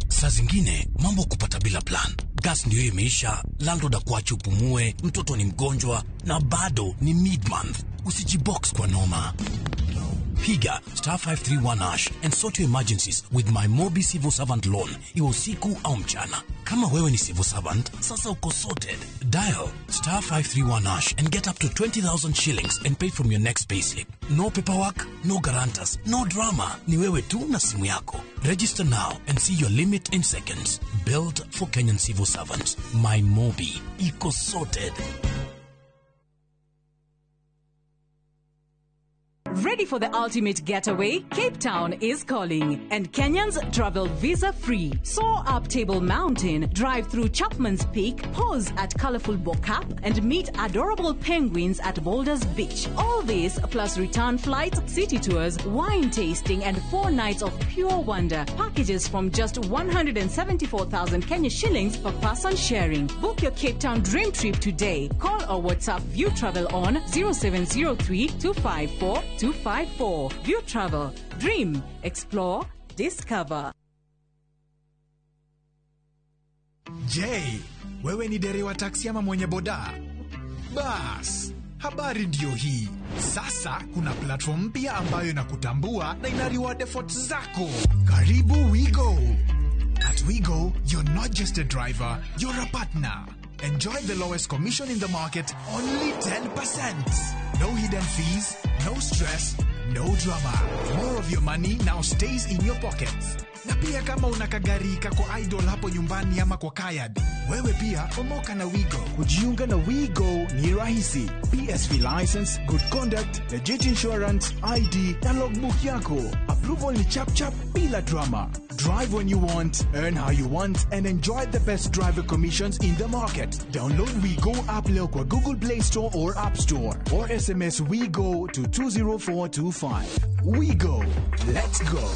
Saa zingine mambo kupata bila plan. Gas ndio imeisha, landlord akuache upumue, mtoto ni mgonjwa na bado ni mid-month. Usijibox kwa noma. Piga *531# and sort your emergencies with my Mobi Civil Servant Loan. Iwe usiku au mchana. Kama wewe ni civil servant, sasa uko sorted. Dial *531# and get up to 20,000 shillings and pay from your next payslip. No paperwork, no guarantors, no drama. Ni wewe tu na simu yako. Register now and see your limit in seconds. Built for Kenyan civil servants. My Mobi. Iko sorted. Ready for the ultimate getaway? Cape Town is calling, and Kenyans travel visa-free. Soar up Table Mountain, drive through Chapman's Peak, pause at colorful Bo-Kaap, and meet adorable penguins at Boulders Beach. All this plus return flights, city tours, wine tasting, and 4 nights of pure wonder. Packages from just 174,000 Kenya shillings per person sharing. Book your Cape Town dream trip today. Call or WhatsApp View Travel on 0703 254 254. View Travel. Dream, explore, discover. Je, wewe ni dereva taksi ama mwenye boda? Bas, habari ndio hii. Sasa kuna platform mpya ambayo inakutambua na ina reward efforts zako. Karibu WeGo. At WeGo, you're not just a driver, you're a partner. Enjoy the lowest commission in the market, only 10%. No hidden fees, no stress, no drama. More of your money now stays in your pockets. Na pia kama una kagari kako idle hapo nyumbani ama kwa kayad, wewe pia omoka na Wigo. Kujiunga na WeGo ni rahisi. PSV license, good conduct, legit insurance, ID na logbook yako. Approval ni chap chap bila drama. Drive when you want, earn how you want, and enjoy the best driver commissions in the market. Download WeGo app leo kwa Google Play Store or App Store, or SMS WeGo to 20425. WeGo. Let's go.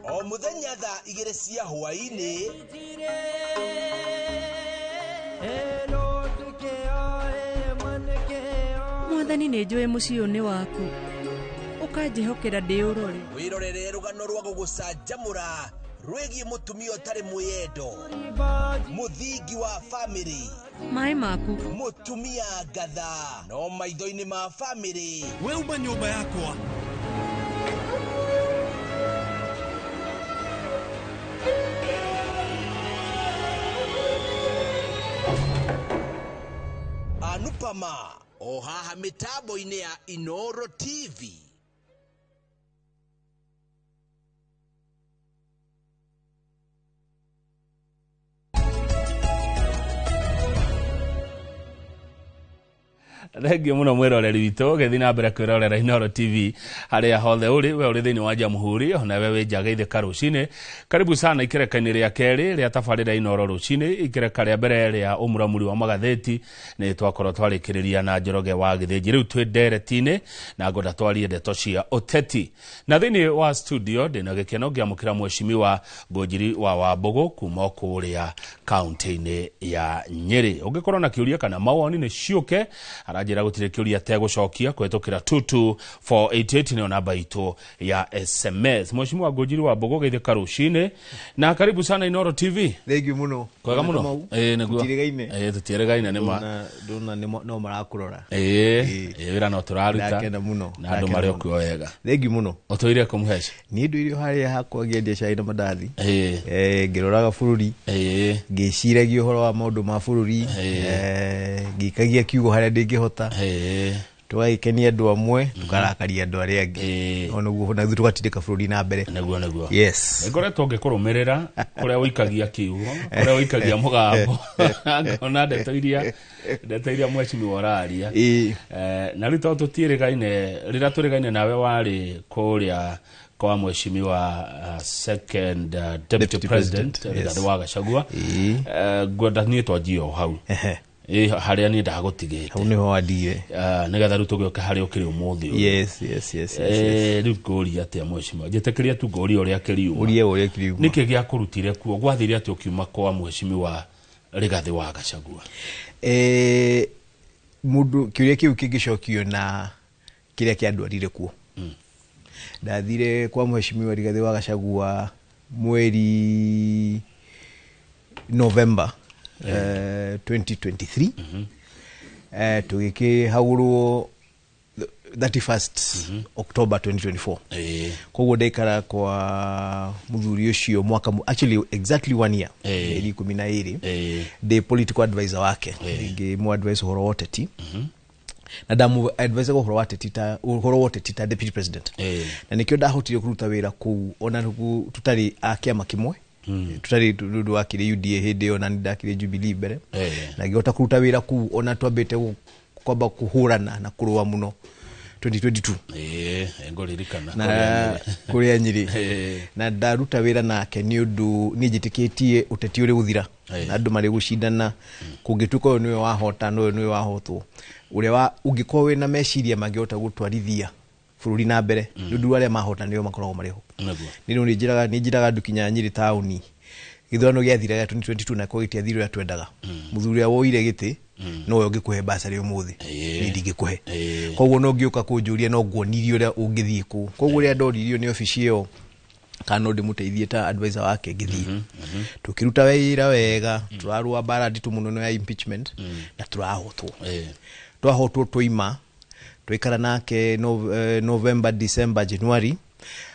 O muthenya thaa 2 cia hwaini Mwathani nĩ njũĩ mũciĩ ũyũ nĩ waku ũkanjĩhokera ndĩũrore wĩrorere rũgano rwa gũgũcanjamũra rwĩgiĩ mũtumia ũtarĩ mwĩyendo mũthingi wa family maĩ maku mũtumia ngatha no maitho-inĩ ma family we uma nyũmba yakwa. Anupama o haha mitambo-inĩ ya Inoro TV. Thengiũ mũno mwĩroreri witũ gĩthiĩ na mbere kwĩrorera Inoro TV harĩa hothe ũrĩ, we ũrĩ thĩinĩ wa Jamhuri ona we wĩ nja geithĩka rũcinĩ. Karibu sana ikereka-inĩ rĩa kerĩ rĩa tabarĩra Inoro rũcinĩ. Ikereka rĩa mbere rĩa ũmuramuri wa magathĩti nĩ twakorwo twarĩkĩrĩria na Njoroge wa Gĩthĩnji. Rĩu twĩ ndereti-inĩ na ngwenda twarie ndeto cia ũteti, na thĩinĩ wa studio ndĩna gĩkeno ngĩamũkĩra mheshimiwa Ngũnjiri wa Wambũgũ kuma kũrĩa kaunti-inĩ ya Nyĩrĩ. Ũngĩkorwo na kĩũria kana mawoni nĩ ciũke, aranjĩra gũtirĩ kĩũria tegũcokia kũhetũkĩra 22488 nĩyo namba itũ ya SMS. Mheshimiwa Ngũnjiri wa Mbũgũ, geithĩka rũcinĩ na karibu sana Inoro TV. Thank you mũno. Kwega mũno. Ĩĩ nĩguo. Tũtiregaine. Ĩĩ tũtiregaine nĩ ma. Ndona no marakũrora. Ĩĩ wĩra no tũraruta. Ndakena mũno. Na andũ marĩ o kuo wega. Thank you mũno. Ũtũire kũ Mũheci? Niĩ ndũire harĩa hakwa ngĩendia cai na mandathi. Ĩĩ. Ngĩroraga bũrũri. Ĩĩ. Ngĩciragia ũhoro wa maũndũ ma bũrũri. Ngĩikagia kiugo harĩa ndĩngĩhota. Tũgagĩkenia andũ amwe, tũkarakaria andũ arĩa angĩ. O nĩguo na ithuĩ tũgatindĩka bũrũri na mbere. Nĩguo nĩguo. Yes. Nĩngoretwo ngĩkũrũmĩrĩra kũrĩa ũikagia kiugo, kũrĩa ũikagia mũgambo. Ngona ndeto iria mheshimiwa ũraria. Na rĩu tondũ tũtiĩrĩgaine, rĩrĩa tũrĩgaine nawe warĩ kũrĩa kwa mheshimiwa second deputy president Rigathi wa Gachagua. Ngwenda niĩ twanjie o hau. Harĩa niĩ ndagũtigĩte. Hau nĩho wandigire. Nĩgetha rĩu tũgĩũke harĩa ũkĩrĩ ũmũthĩ ũyũ. Yes, yes, yes, yes. Rĩu ngũria atĩa mheshimiwa? Njĩtĩkĩria tu ngũrie ũrĩa kĩriuma. Ũrie ũrĩa kĩriuma. Nĩkĩ gĩakũrutire kuo? Gwathire atĩa ũkiuma kwa mheshimiwa Rigathi wa Gachagua? Mũndũ kĩũria kĩu kĩngĩcokio na kĩrĩa kĩandwarire kuo. Ndathire kwa mheshimiwa Rigathi wa Gachagua mweri November 2023. Tũgĩkĩhagũrwo 31st October 2024. Koguo ndaikara kwa mũthuri ũcio mwaka, actually exactly 1 year, mĩeri 12, ndĩ political advisor wake, ngĩmũ advise ũhoro wa ũteti. Na ndamu advise ũhoro wa ũteti ta ũhoro wa ũteti ta deputy president. Na nĩkĩo ndahotire kũruta wĩra kũu ona tũtarĩ a kĩama kĩmwe. Tutari ndũ wakĩrĩ UDA hĩndĩ ĩyo na nĩ ndakĩrĩ Jubilee mbere. Na ngĩhota kũruta wĩra kũu ona twambĩte kwamba kũhũrana na kũrũa mũno 2022. Ngũririkana na kũrĩa Nyĩrĩ. Na ndaruta wĩra nake nĩ ũndũ niĩ njĩtĩkĩtie ũteti ũrĩ gũthira na andũ marĩ gũcindana, kũngĩtuĩka ũyũ nĩwe wahota na ũyũ nĩwe wahotwo, ũrĩa ũngĩkorwo wĩna meciria mangĩhota gũtwarithia bũrũri na mbere, nĩ ũndũ arĩa mahota nĩo makoragwo marĩ ho. Nĩ njĩraga andũ kinya Nyĩrĩ taũni, gĩthurano gĩathira gĩa 2022 na korwo gĩtiathire ũrĩa twendaga, mũthuri ũrĩa woire gĩtĩ nowe ũngĩkũhe basarĩ ũmũthĩ, niĩ ndingĩkũhe. Koguo no ngĩũka kũnjũria no nguonirie ũrĩa ũngĩthiĩ kũu. Koguo rĩrĩa ndoririo nĩ obici ĩyo kana no ndĩmũteithie ta advisor wake, ngĩthiĩ. Tũkĩruta wĩra wega, tũrarũa mbara nditũ mũno ya impeachment na tũrahotwo. Twahotwo twaima, twaikara nake November, December, January.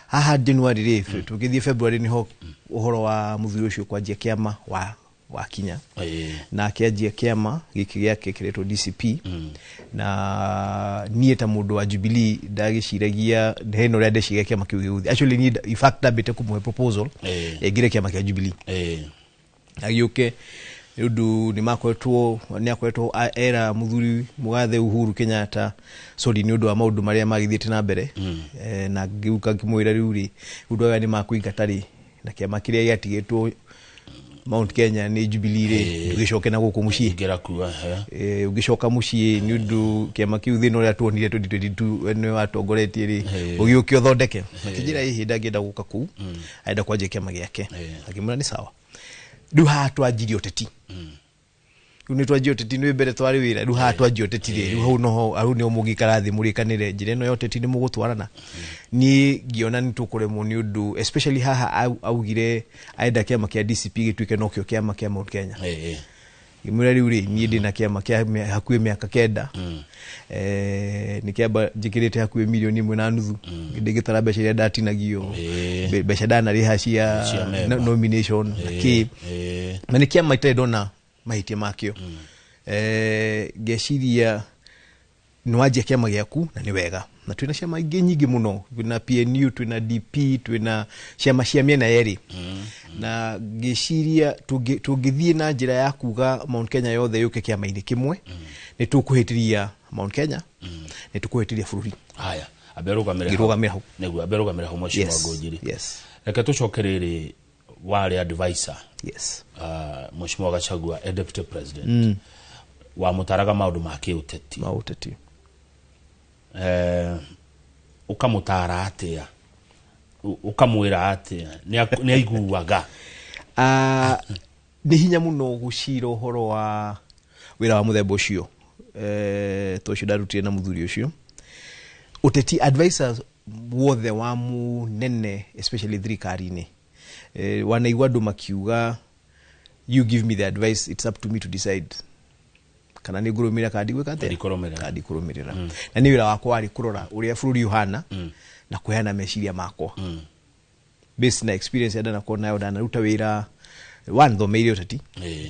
Haha January rĩ, tũgĩthiĩ February nĩho ũhoro wa mũthuri ũcio kwanjia kĩama wa kinya. Na akĩanjia kĩama gĩkĩ gĩake kĩretwo DCP. Na niĩ ta mũndũ wa Jubilee ndagĩciragia hena ũrĩa ndeciragia kĩama kĩu gĩgũthiĩ. Actually niĩ in fact ndambĩte kũmũhe proposal aingĩre kĩama kĩa Jubilee. Agĩũke nĩ ũndũ nĩ akoretwo era mũthuri mũgathe Uhuru Kenyatta sorry nĩ ũndũ wa maũndũ marĩa magĩthiĩte na mbere. Na ngĩũka ngĩmwĩra rĩu rĩ, ũndũ aya nĩ makũingata rĩ, na kĩama kĩrĩa gĩatigĩtwo Mount Kenya nĩ Jubilee rĩ, ndũgĩcoke na gũkũ mũciĩ. Ũgĩcoka mũciĩ nĩ ũndũ kĩama kĩu thĩna ũrĩa tuonire 2022 nĩ watongoretie rĩ, ũgĩũke ũthondeke. Akĩnjĩra ĩ hĩndĩ angĩenda gũka kũu, arenda kwanjia kĩama gĩake. Akĩmwĩra nĩ sawa. Rĩu haha twanjirie ũteti. Rĩu nĩ twanjia ũteti nĩ mbere twarĩ wĩra. Rĩu haha twanjia ũteti rĩ, rĩu hau noho hau nĩho mũngĩikara thĩ mũrĩkanĩre njĩra ĩno ya ũteti nĩ mũgũtwarana. Niĩ ngĩona nĩ tũkũremwo nĩ ũndũ especially haha augire arenda kĩama kĩa DCP gĩtuĩke nokĩo kĩama kĩa Mount Kenya. Ngĩmwĩra rĩu rĩ, niĩ ndĩna kĩama kĩa hakuhĩ mĩaka 9. Nĩ kĩamba njĩkĩrĩte hakuhĩ 1.5 million. Ndĩgĩtara mbeca iria ndatinagio, mbeca ndanarĩha cia nomination na kĩ. Na nĩ kĩama itarĩ ndona mahĩtia makĩo. Ngeciria nĩ wanjia kĩama gĩaku na nĩ wega. Na twĩna ciama ingĩ nyingĩ mũno, twĩna PNU, twĩna DP, twĩna ciama cia mĩena yerĩ. Na ngĩciria tũngĩthiĩ na njĩra ya kuga Mount Kenya yothe yũke kĩama-inĩ kĩmwe, nĩ tũkũhĩtĩria Mount Kenya, nĩ tũkũhĩtĩria bũrũri. Haya, ambe rũgamĩre hau. Hau. Nĩguo ambe rũgamĩre hau mheshimiwa Ngũnjiri. Reke tũcoke rĩrĩ warĩ advisor. Mheshimiwa Gachagua a deputy president. Wamũtaraga maũndũ ma kĩũteti. Ma ũteti. Ũkamũtara atĩa? Ũkamwĩra atĩa? Nĩ aiguaga? Nĩ hinya mũno gũcira ũhoro wa wĩra wa mũthemba ũcio. To ũcio ndarutire na mũthuri ũcio. Ũteti advisors wothe wa mũnene especially thirikari-inĩ. Wanaigua andũ makiuga you give me the advice, it's up to me to decide. Kana nĩ ngũrũmĩrĩra kana ndigwĩka atĩa? Kana ndikũrũmĩrĩra. Na nĩ wĩra wakwa warĩ kũrora ũrĩa bũrũri ũhana na kũheana meciria makwa. Based na experience ndanakorwo nayo, ndanaruta wĩra one thomeire ũteti,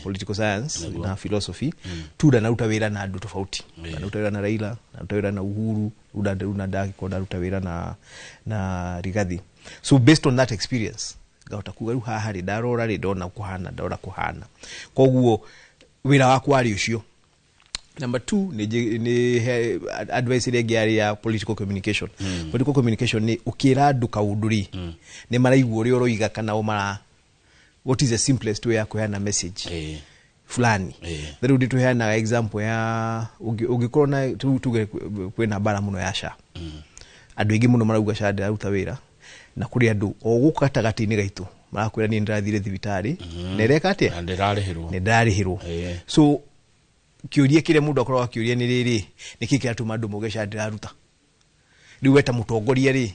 political science na philosophy. Two ndanaruta wĩra na andũ tofauti. Ndanaruta wĩra na Raila, ndanaruta wĩra na Uhuru, rĩu ndagĩkorwo ndaruta wĩra na Rigathi. So based on that experience ngahota kuga rĩu haha rĩ, ndarora rĩ, ndona kũhana, ndora kũhana. Koguo wĩra wakwa warĩ ũcio. Number 2 ni advice ĩrĩa ĩngĩ yarĩ ya political communication. Political communication nĩ ũkĩra andũ kaũndũ rĩ, nĩ maraigua ũrĩa ũroiga kana o mara what is the simplest way ya kũheana message fulani. Rĩu ndĩtũheanaga example ya ũngĩkorwo na tuge kwĩna mbara mũno ya SHA. Andũ aingĩ mũno marauga SHA ndĩraruta wĩra, na kũrĩ andũ o gũkũ gatagatĩ-inĩ gaitũ marakwĩra niĩ ndĩrathire thibitarĩ na ĩreka atĩa? Na ndĩrarĩhĩrwo. Nĩ ndĩrarĩhĩrwo. So kĩũria kĩrĩa mũndũ akoragwo akĩũria nĩ rĩrĩ, nĩkĩ kĩratũma andũ mauge SHA ndĩraruta? Rĩu we ta mũtongoria rĩ,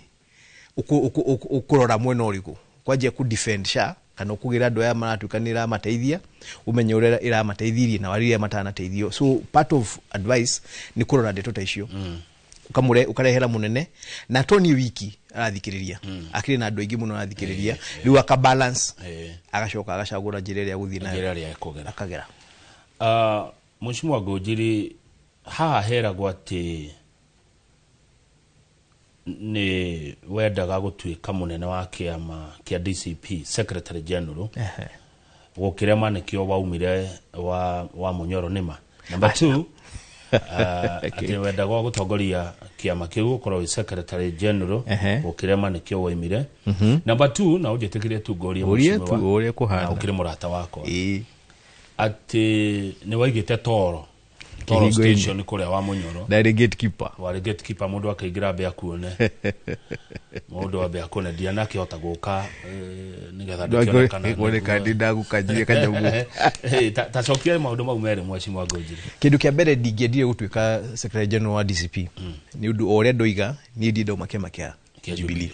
ũkũrora mwena ũrĩkũ? Kwanjia kũ defend SHA kana ũkũgĩra andũ aya maratuĩka nĩ ĩramateithia, ũmenye ũrĩa ĩramateithirie na arĩa matanateithio. So part of advice nĩ kũrora ndeto ta icio. Ũkarehera mũnene na to niĩ wiki arathikĩrĩria, akĩrĩ na andũ aingĩ mũno arathikĩrĩria, rĩu aka balance, agacoka agacagũra njĩra ĩrĩa agũthiĩ nayo, njĩra ĩrĩa ekũgera akagera. Mheshimiwa Ngũnjiri, haha heragwo atĩ nĩ wendaga gũtuĩka mũnene wa kĩama kĩa DCP, Secretary General. Gũkĩrema nĩkĩo waumire wa Munyoro nĩma. Number 2, atĩ wendaga gũtongoria kĩama kĩu ũkorwo wĩ Secretary General, gũkĩrema nĩkĩo waumire. Number 2, na ũnjĩtĩkĩrie tu ngũrie mheshimiwa, na ũkĩrĩ mũrata wakwa, atĩ nĩ waigĩte toro station kũrĩa wa Munyoro. Ndarĩ gatekeeper. Warĩ gatekeeper, mũndũ akaingĩra ambe akuone. Mũndũ ambe akuone ndianakĩhota gũka nĩgetha ndĩkĩonekana. Kuoneka ndĩ ndagũkanjirie kanyamũ. Ta cokia maũndũ mau merĩ mheshimiwa Ngũnjiri. Kĩndũ kĩa mbere ndingĩendire gũtuĩka Secretary General wa DCP. Nĩ ũndũ o ũrĩa ndoiga niĩ ndirĩ ndauma kĩama kĩa Jubilee.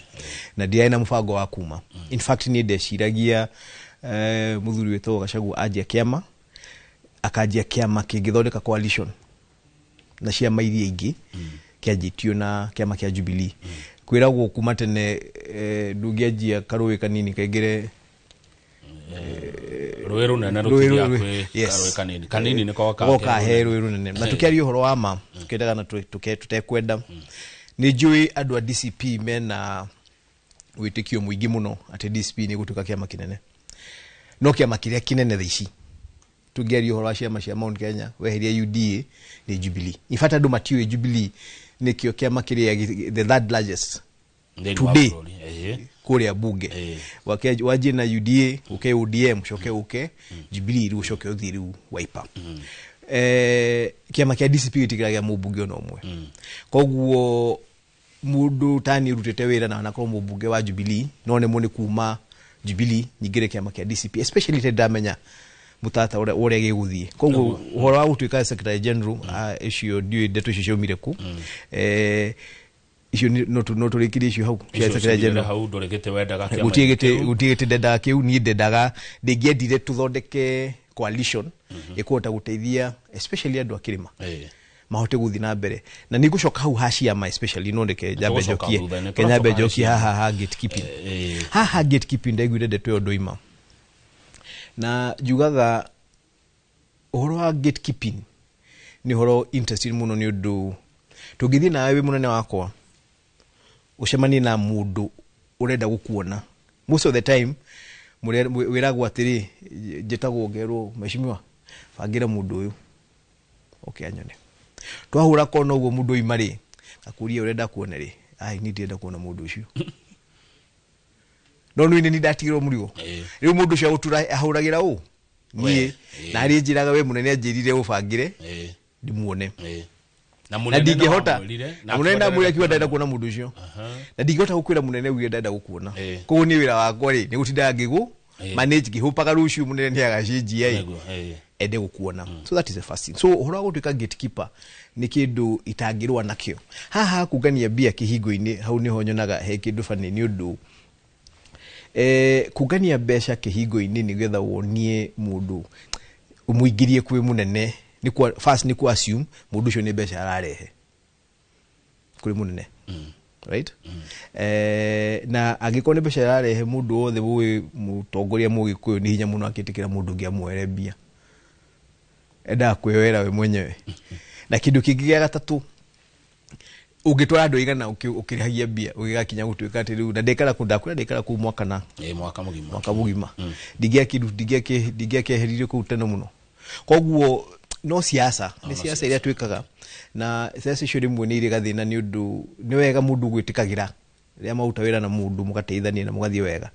Na ndiarĩ na mũbango wa kuma. In fact niĩ ndeciragia mũthuri wĩtagwo Gachagua anjia kĩama, akanjia kĩama kĩngĩthondeka coalition na ciama iria ingĩ, kĩanjĩtio na kĩama kĩa Jubilee. Kwĩragwo kuma tene ndũngĩanjia karũĩ kanini kaingĩre rũĩ rũnene rũtithiaga kwĩ karũĩ kanini. Kanini nĩko goka he rũĩ rũnene. Na tũkĩaria ũhoro wa ma tũkĩendaga na tũtekwenda, nĩ njũĩ andũ a DCP mena wĩtĩkio mũingĩ mũno atĩ DCP nĩ gũtuĩka kĩama kĩnene. No kĩama kĩrĩa kĩnene thaa ici tũngĩaria ũhoro wa ciama cia Mount Kenya weheria UDA nĩ Jubilee. In fact andũ matiũĩ Jubilee nĩkĩo kĩama kĩrĩa the third largest today kũrĩa bunge. Wanjie na UDA ũke ODM ũcoke ũke Jubilee rĩu ũcoke ũthiĩ rĩu Wiper. Kĩama kĩa DCP gĩtikĩragia mũmbunge ona ũmwe. Koguo mũndũ tani ũrutĩte wĩra na anakorwo mũmbunge wa Jubilee no nemwo nĩ kuma Jubilee nyingĩre kĩama kĩa DCP, especially te ndamenya mutata ũrĩa gĩgũthiĩ. Koguo ũhoro wa gũtuĩka secretary general icio ndiũĩ ndeto icio ciaumire kũ. Icio no tũrĩkĩrie icio hau cia secretary general. Hau ndũrĩ gĩtĩ wendaga kĩama gũtirĩ gĩtĩ ndendaga kĩu. Niĩ ndendaga ndĩngĩendire tũthondeke coalition ĩkũhota gũteithia especially andũ a kĩrĩma mahote gũthiĩ na mbere. Na nĩ ngũcoka hau ha ciama especially no ndeke nyambe njokie nyambe njokie haha ha gatekeeping. Haha gatekeeping ndaiguire ndeto ĩyo ndoima na njugaga ũhoro wa gatekeeping nĩ ũhoro interesting mũno nĩ ũndũ tũngĩthiĩ nawe wĩ mũnene wakwa ũcemanie na mũndũ ũrenda gũkuona most of the time wĩragwo atĩrĩ njĩtagwo ngerwo mheshimiwa bangĩra mũndũ ũyũ oke anyone. Twahũra kona ũguo mũndũ oima rĩ akũria ũrenda kuona rĩ, ai niĩ ndirenda kuona mũndũ ũcio. No nĩ nĩ ndatigirwo mũrigo. Rĩu mũndũ ũcio agũtura ahũragĩra ũ niĩ na arĩ njĩraga we mũnene anjĩrire ũbangĩre ndimuone. Na ndingĩhota na mũnene ndamwĩra akiuga ndarenda kuona mũndũ ũcio na ndingĩhota gũkwĩra mũnene ugire ndarenda gũkuona. Koguo niĩ wĩra wakwa rĩ nĩ gũtindaga ngĩgũ manage ngĩhũpaga rũciũ mũnene nĩ agacenjia ĩ ende gũkuona. So that is the first thing. So ũhoro wa gũtuĩka gatekeeper nĩ kĩndũ itangĩrũa nakĩo. Haha kungania mbia kĩhingo-inĩ hau nĩho nyonaga he kĩndũ bani nĩ ũndũ kungania mbeca kĩhingo-inĩ nĩgetha wonie mũndũ ũmũingĩrie kwĩ mũnene nĩ kwa first nĩ ku assume mũndũ ũcio nĩ mbeca ararehe kũrĩ mũnene. Right? Na angĩkorwo nĩ mbeca ararehe mũndũ wothe ũĩ mũtongoria mũgĩkũyũ nĩ hinya mũno akĩtĩkĩra mũndũ ũngĩ amwoere mbia. Endaga kwĩyoera we mwenyewe. Na kĩndũ kĩngĩ gĩa gatatũ ũngĩtwara andũ aigana ũkĩrĩhagia mbia ũgĩgakinya gũtuĩka atĩ rĩu na ndĩkara kũu ndakwĩra ndĩkara kũu mwaka na mwaka mũgima ndingĩakĩeheririo kũu tene mũno. Koguo no siasa nĩ siasa iria twĩkaga na siasa icio rĩmwe nĩ irĩ gathĩna nĩ ũndũ nĩ wega mũndũ gwĩtĩkagĩra rĩrĩa maruta wĩra na mũndũ mũgateithania na mũgathiĩ wega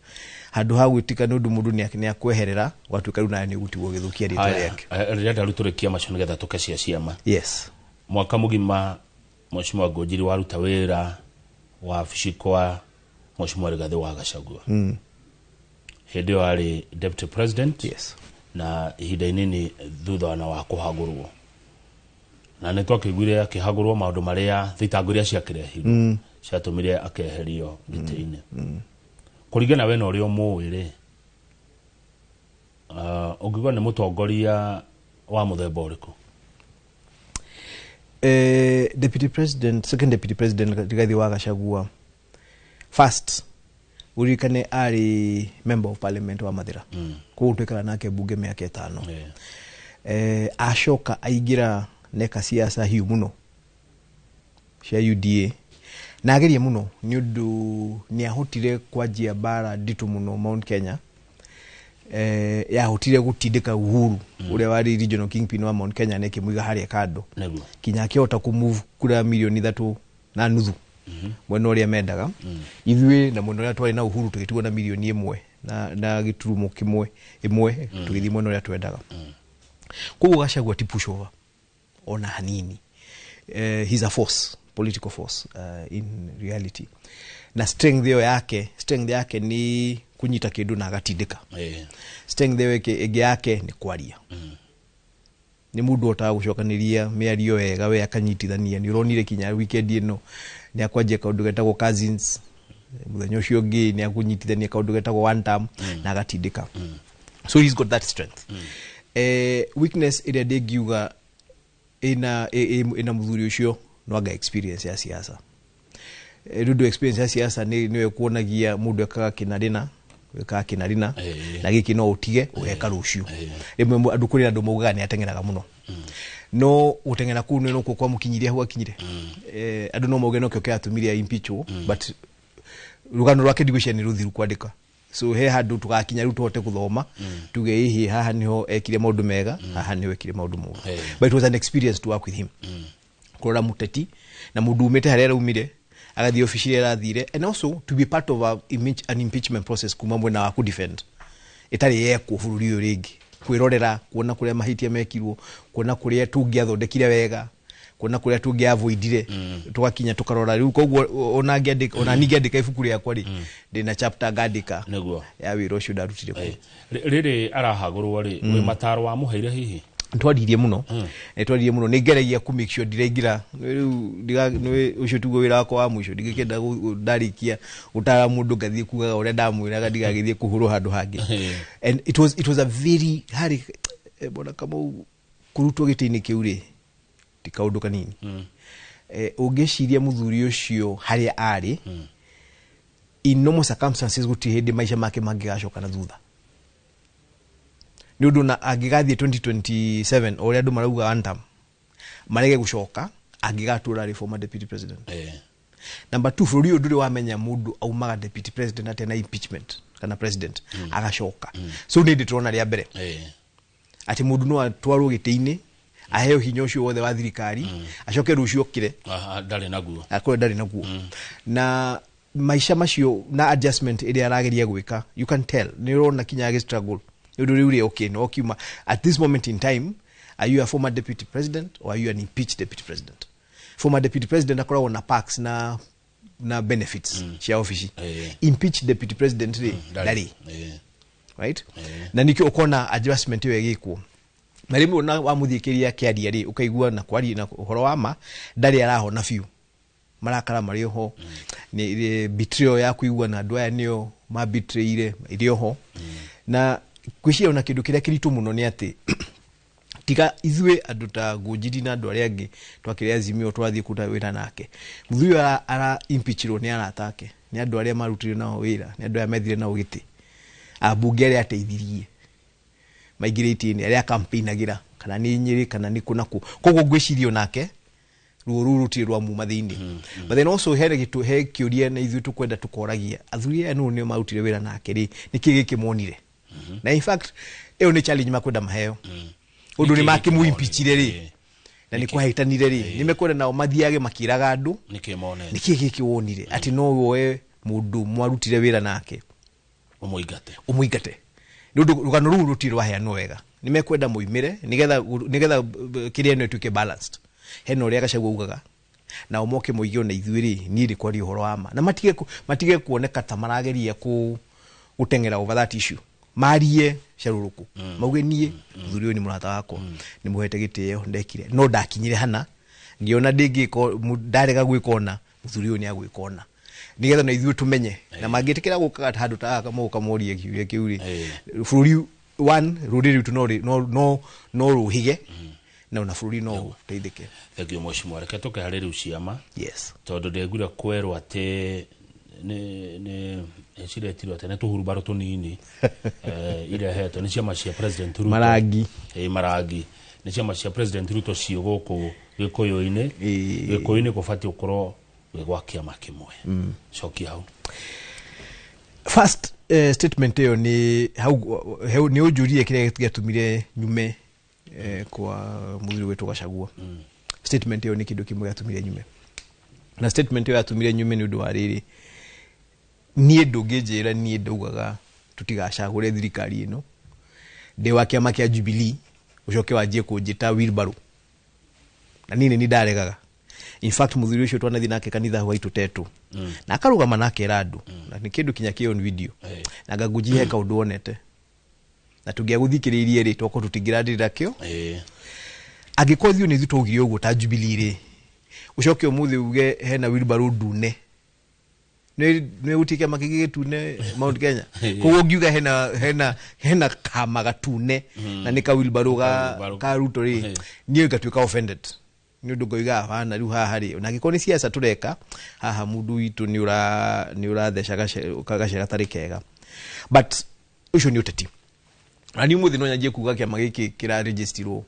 handũ ha gwĩtĩka nĩ ũndũ mũndũ nĩ akweherera ũgatuĩka rĩu nawe nĩ ũgũtigwo ũgĩthũkia rĩtwa rĩake. Rĩrĩa rĩu tũrĩkia macio nĩgetha tũke cia ciama. Yes. Mwaka mũgima Mheshimiwa Ngũnjiri waruta wĩra wabici kwa Mheshimiwa Rigathĩ wa Gachagua. Hĩndĩ ĩyo arĩ deputy president. Yes. Na ihinda inini thutha na wa kũhagũrwo. Na nĩ twakĩiguire akĩhagũrwo maũndũ marĩa thitango iria ciakĩrehirwo ciatũmire akeherio gĩtĩ-inĩ. Kũringana we na ũrĩa ũmũĩ rĩ, ũngiuga nĩ mũtongoria wa mũthemba ũrĩkũ? Deputy President, second Deputy President Rigathi wa Gachagua first uririkane arĩ member of parliament wa Mathira. Koguo twĩkara nake bunge mĩaka 5. Acoka aingĩra neka siasa hiu mũno cia UDA na ageria mũno nĩ ũndũ nĩ ahotire kwanjia mbara nditũ mũno Mount Kenya. Yahotire gũtindĩka Uhuru ũrĩa warĩ regional kingpin wa Mount Kenya na ĩkĩmũiga harĩa kando kinya akĩhota kũmove kura milioni 3.5 mwena ũrĩa mendaga. Ithuĩ na mwena ũrĩa twarĩ na Uhuru tũgĩtigwo na milioni 1 na gĩturumo kĩmwe ĩmwe tũgĩthiĩ mwena ũrĩa twendaga. Koguo Gachagua ti pushover ona hanini. He's a force, political force in reality. Na strength ĩyo yake, strength yake ni kunyita kĩndũ na agatindĩka. Strength ĩyo ĩngĩ yake nĩ kwaria. Nĩ mũndũ ũhotaga gũcokanĩria mĩario wega we akanyitithania. Nĩ ũronire kinya weekend ĩno nĩ akwanjia kaũndũ getagwo cousins, mũthenya ũcio ũngĩ nĩ akũnyitithania kaũndũ getagwo one term na agatindĩka. So he's got that strength. Weakness ĩrĩa ndĩngiuga ĩna mũthuri ũcio no anga experience ya siasa. Rĩu ndũ experience ya siasa nĩwe kuonagia mũndũ ekaga kĩna rĩna wĩkaga kĩna rĩna na gĩkĩ no ũtige ũgeka rũciũ. Rĩmwe andũ kũrĩ andũ maugaga nĩ ateng'eraga mũno, no gũteng'era kũu nĩ nokuo kwamũkinyirie hau akinyire. Andũ no mauge nokĩo kĩratũmire impeachwo, but rũgano rwake ndigwĩciria nĩ rũthiru kwandĩka, so he handũ tũgakinya rĩu tũhote gũthoma tuge ĩhĩ haha nĩho ekire maũndũ mega, haha nĩho ekire maũndũ moru. But it was an experience to work with him, kũrora mũteti na mũndũ umĩte harĩa araumire agathiĩ obici ĩrĩa arathire, and also to be part of an impeachment process kuma mwena wa kũ-defend ĩtarĩ yekwo bũrũri ũyũ rĩngĩ, kwĩrorera kuona kũrĩa mahĩtia mekirwo, kuona kũrĩa tũngĩathondekire wega, kuona kũrĩa tũngĩavoidire, tũgakinya tũkarora rĩu. Koguo ona ngĩandĩka, ona niĩ ngĩandĩka ibuku rĩakwa rĩ, ndĩna chapter ngandĩka ya wĩra ũcio ndarutire kũu. Rĩrĩ arahagũrwo rĩ, wĩ mataro wamũheire hihi? Twaririe mũno, nĩ twaririe mũno, nĩ ngeragia kũ make sure ndiraingĩra rĩu nĩ ũcio tiguo wĩra wakwa wa mũico. Ndingĩkĩenda ndarĩkia gũtara mũndũ ngathiĩ kugaga ũrĩa ndamwĩraga, ndigagĩthiĩ kũhũrwo handũ hangĩ. And it was a very harĩ bwana Kamau kũrutwo gĩtĩ-inĩ kĩu rĩ ti kaũndũ kanini. Ũngĩciria mũthuri ũcio harĩa arĩ, in normal circumstances gũtirĩ hĩndĩ maica make mangĩgacoka na thutha, nĩ ũndũ na angĩgathiĩ 2027 o ũrĩa andũ marauga one term marege gũcoka, angĩgatũra arĩ former deputy president. Number two, bũrũri ũyũ ndũrĩ wamenya mũndũ aumaga deputy president atĩa na impeachment kana president agacoka. So nĩ ndĩ tũrona rĩa mbere atĩ mũndũ no atwarwo gĩtĩ-inĩ, aheo hinya ũcio wothe wa thirikari, acoke rũciũ okire Ndarĩ naguo. Akorwo ndarĩ naguo. Na maica macio na adjustment ĩrĩa arageria gwĩka, you can tell nĩ ũrona kinya agĩ struggle, nĩ ũndũ rĩu rĩ, okay, no kiuma at this moment in time, are you a former deputy president or are you an impeached deputy president? Former deputy president akoragwo na perks na benefits cia ofici. Impeached deputy president rĩ, ndarĩ. Right, na nikio ukona adjustment ĩyo ĩgĩkwo, na rĩmwe ona wamũthiĩkĩria akĩaria rĩ, ũkaigua na kwaria na ũhoro wa ma ndarĩ arahona biũ, marakara marĩ oho, nĩ betrayal ya kũigua na andũ aya nĩo mabetrayire ĩrĩ oho. Na ngwĩciria ona kĩndũ kĩrĩa kĩritũ mũno nĩ atĩ tiga ithuĩ andũ ta Ngũnjiri na andũ arĩa angĩ twakĩrĩ Azimio twathiĩ kũruta wĩra nake, mũthuri ũyũ ara impeachirwo nĩ arata ake, nĩ andũ arĩa marutire nao wĩra, nĩ andũ arĩa methire nao gĩtĩ, ambunge arĩa ateithirie maingĩrĩtie itĩ-inĩ, arĩa campaignagĩra kana nĩ Nyĩrĩ kana nĩ kũ na kũ. Koguo ngwĩciria onake ruo rũu rũtirĩ rwamuma thĩinĩ. But then also he gĩtũ he kĩũria na ithuĩ tũkwenda tũkoragia athuri aya nũ nĩo marutire wĩra nake rĩ, nĩkĩ gĩkĩ monire? Na in fact ĩyo nĩ challenge makwenda maheo, ũndũ nĩ makĩmũimpichire rĩ na nĩ kwahĩtanire rĩ, nĩ mekwenda nao mathiage makĩraga andũ Nĩkĩ monete? Nĩkĩ gĩkĩ wonire atĩ no woe mũndũ mwarutire wĩra nake ũmũingate? Ũmũingate, nĩ ũndũ rũgano rũu rũtirĩ rwaheanwo wega. Nĩ mekwenda moimĩre nĩgetha kĩrĩa ĩno ĩtuĩke balanced, hena ũrĩa Gachagua augaga nao moke moige ona ithuĩ rĩ, niĩ nĩ kwaria ũhoro wa ma na matige kuoneka ta marageria gũteng'era over that issue, marie carũrũkũ, mauge niĩ mũthuri ũyũ nĩ mũrata wakwa, nĩ mũhete gĩtĩo, ndekire no ndakinyire hana ngĩona ndĩngĩka ndarega gwĩka ona mũthuri ũyũ nĩ agwĩka ona, nĩgetha na ithuĩ tũmenye na mangĩtĩkĩra gũkaga handũ ta gaka moka morie kĩũria kĩu rĩ, bũrũri one rũrĩrĩ rwitũ no no rũhige na ona bũrũri no ũteithĩke. Thank you, mheshimiwa. Reke tũke harĩ rĩu ciama, Yes. tondũ ndĩguire kwerwo atĩ nĩ ciretirwo atĩ nĩ tũhurubarũ tũnini irehetwo nĩ ciama cia President Ruto. Marangi. Marangi nĩ ciama cia President Ruto ciĩ gũkũ Gĩkũyũ-inĩ. Gĩkũyũ-inĩ gũbatiĩ gũkorwo gwĩ gwa kĩama kĩmwe. Cokia hau. First, statement ĩyo nĩ hau nĩ ũnjũrie kĩrĩa gĩatũmire nyume kwa mũthuri witũ Gachagua. Statement ĩyo nĩ kĩndũ kĩmwe gĩatũmire nyume, na statement ĩyo yatũmire nyume nĩ ũndũ wa rĩrĩ, niĩ ndũngĩnjĩra niĩ ndaugaga tũtigacagũre thirikari ĩno ndĩ wa kĩama kĩa Jubilee, ũcoke wanjie kũnjĩta wheelbarrow, na niĩ nĩ ndaregaga. In fact mũthuri ũcio twanathiĩ nake kanitha gwaitũ tetũ na akarũgama na akera andũ, na nĩ kĩndũ kinya kĩ on video, na ngangũnji he kaũndũ wonete na tũngĩagũthikĩrĩirie rĩ, twakorwo tũtingĩrandĩrĩra kĩo. Angĩkorwo ithuĩ nĩ ithuĩ twaugire ũguo ta Jubilee rĩ, ũcoke ũmũthĩ uge hena wheelbarrow ndune, nĩ gũtirĩ kĩama kĩngĩ gĩtune Mount Kenya. Koguo ngiuga hena kama gatune na nĩ ka wheelbarrow ga Wheelbarrow. ka Ruto rĩ, niĩ ngatuĩka offended. Nĩ ũndũ ngoiga hana rĩu haha rĩ, ona angĩkorwo nĩ ciaca tũreka haha, mũndũ witũ nĩ ũratheca gacere gatarĩ kega, but ũcio nĩ ũteti. Na niĩ ũmũthĩ no nyanjie kuga kĩama gĩkĩ kĩraregistirwo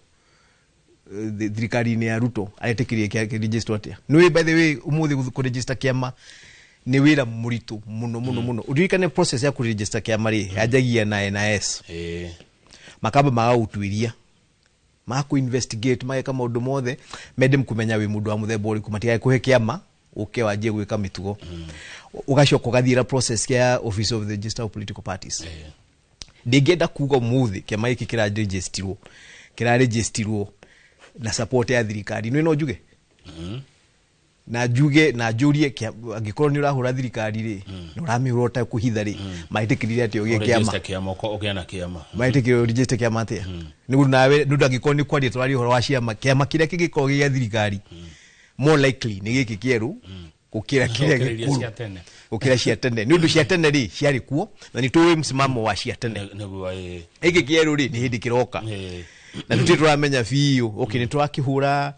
thirikari-inĩ ya Ruto aretĩkĩrie kĩregisterwo atĩa? Nĩ by the way, ũmũthĩ kũregister kĩama nĩ wĩra mũritũ mũno mũno mũno. Ũririkane process ya kũregister kĩama rĩ, yanjagia na NIS. Makamba magagũtuĩria, makũ investigate, mageka maũndũ mothe, mende kũmenya wĩ mũndũ wa mũthemba ũrĩkũ, matigae kũhe kĩama ũke wanjie gwĩka mĩtugo. Ũgacoka ũgathiĩra process ya Office of the Registrar of Political Parties. Ndingĩenda kuga ũmũthĩ kĩama gĩkĩ kĩraregistirwo na support ya thirikari. Nĩ no njuge na njuge na njũrie, angĩkorwo nĩ ũrahũra thirikari rĩ, na ũramĩhũra ũtekũhitha rĩ, maĩtĩkĩrire atĩa ũgĩe kĩama? Ũregister kĩama, ũgĩe na kĩama. Maĩtĩkĩrire ũregister kĩama atĩa? Nĩ ũndũ nawe, nĩ ũndũ angĩkorwo nĩ kwaria tũraria ũhoro wa ciama, kĩama kĩrĩa kĩngĩkorwo gĩ gĩa thirikari more likely nĩ gĩkĩ kĩerũ gũkĩra kĩrĩa Gũkĩra iria gĩkũrũ. cia tene. Gũkĩra cia tene, nĩ ũndũ cia tene rĩ, ciarĩ kuo na nĩ tũĩ msimamo wa cia tene. Nĩguo, ĩĩ. Gĩkĩ kĩerũ rĩ, nĩ hĩndĩ kĩroka na tũtirĩ tũramenya biũ. Okay, nĩ tũrakĩhũra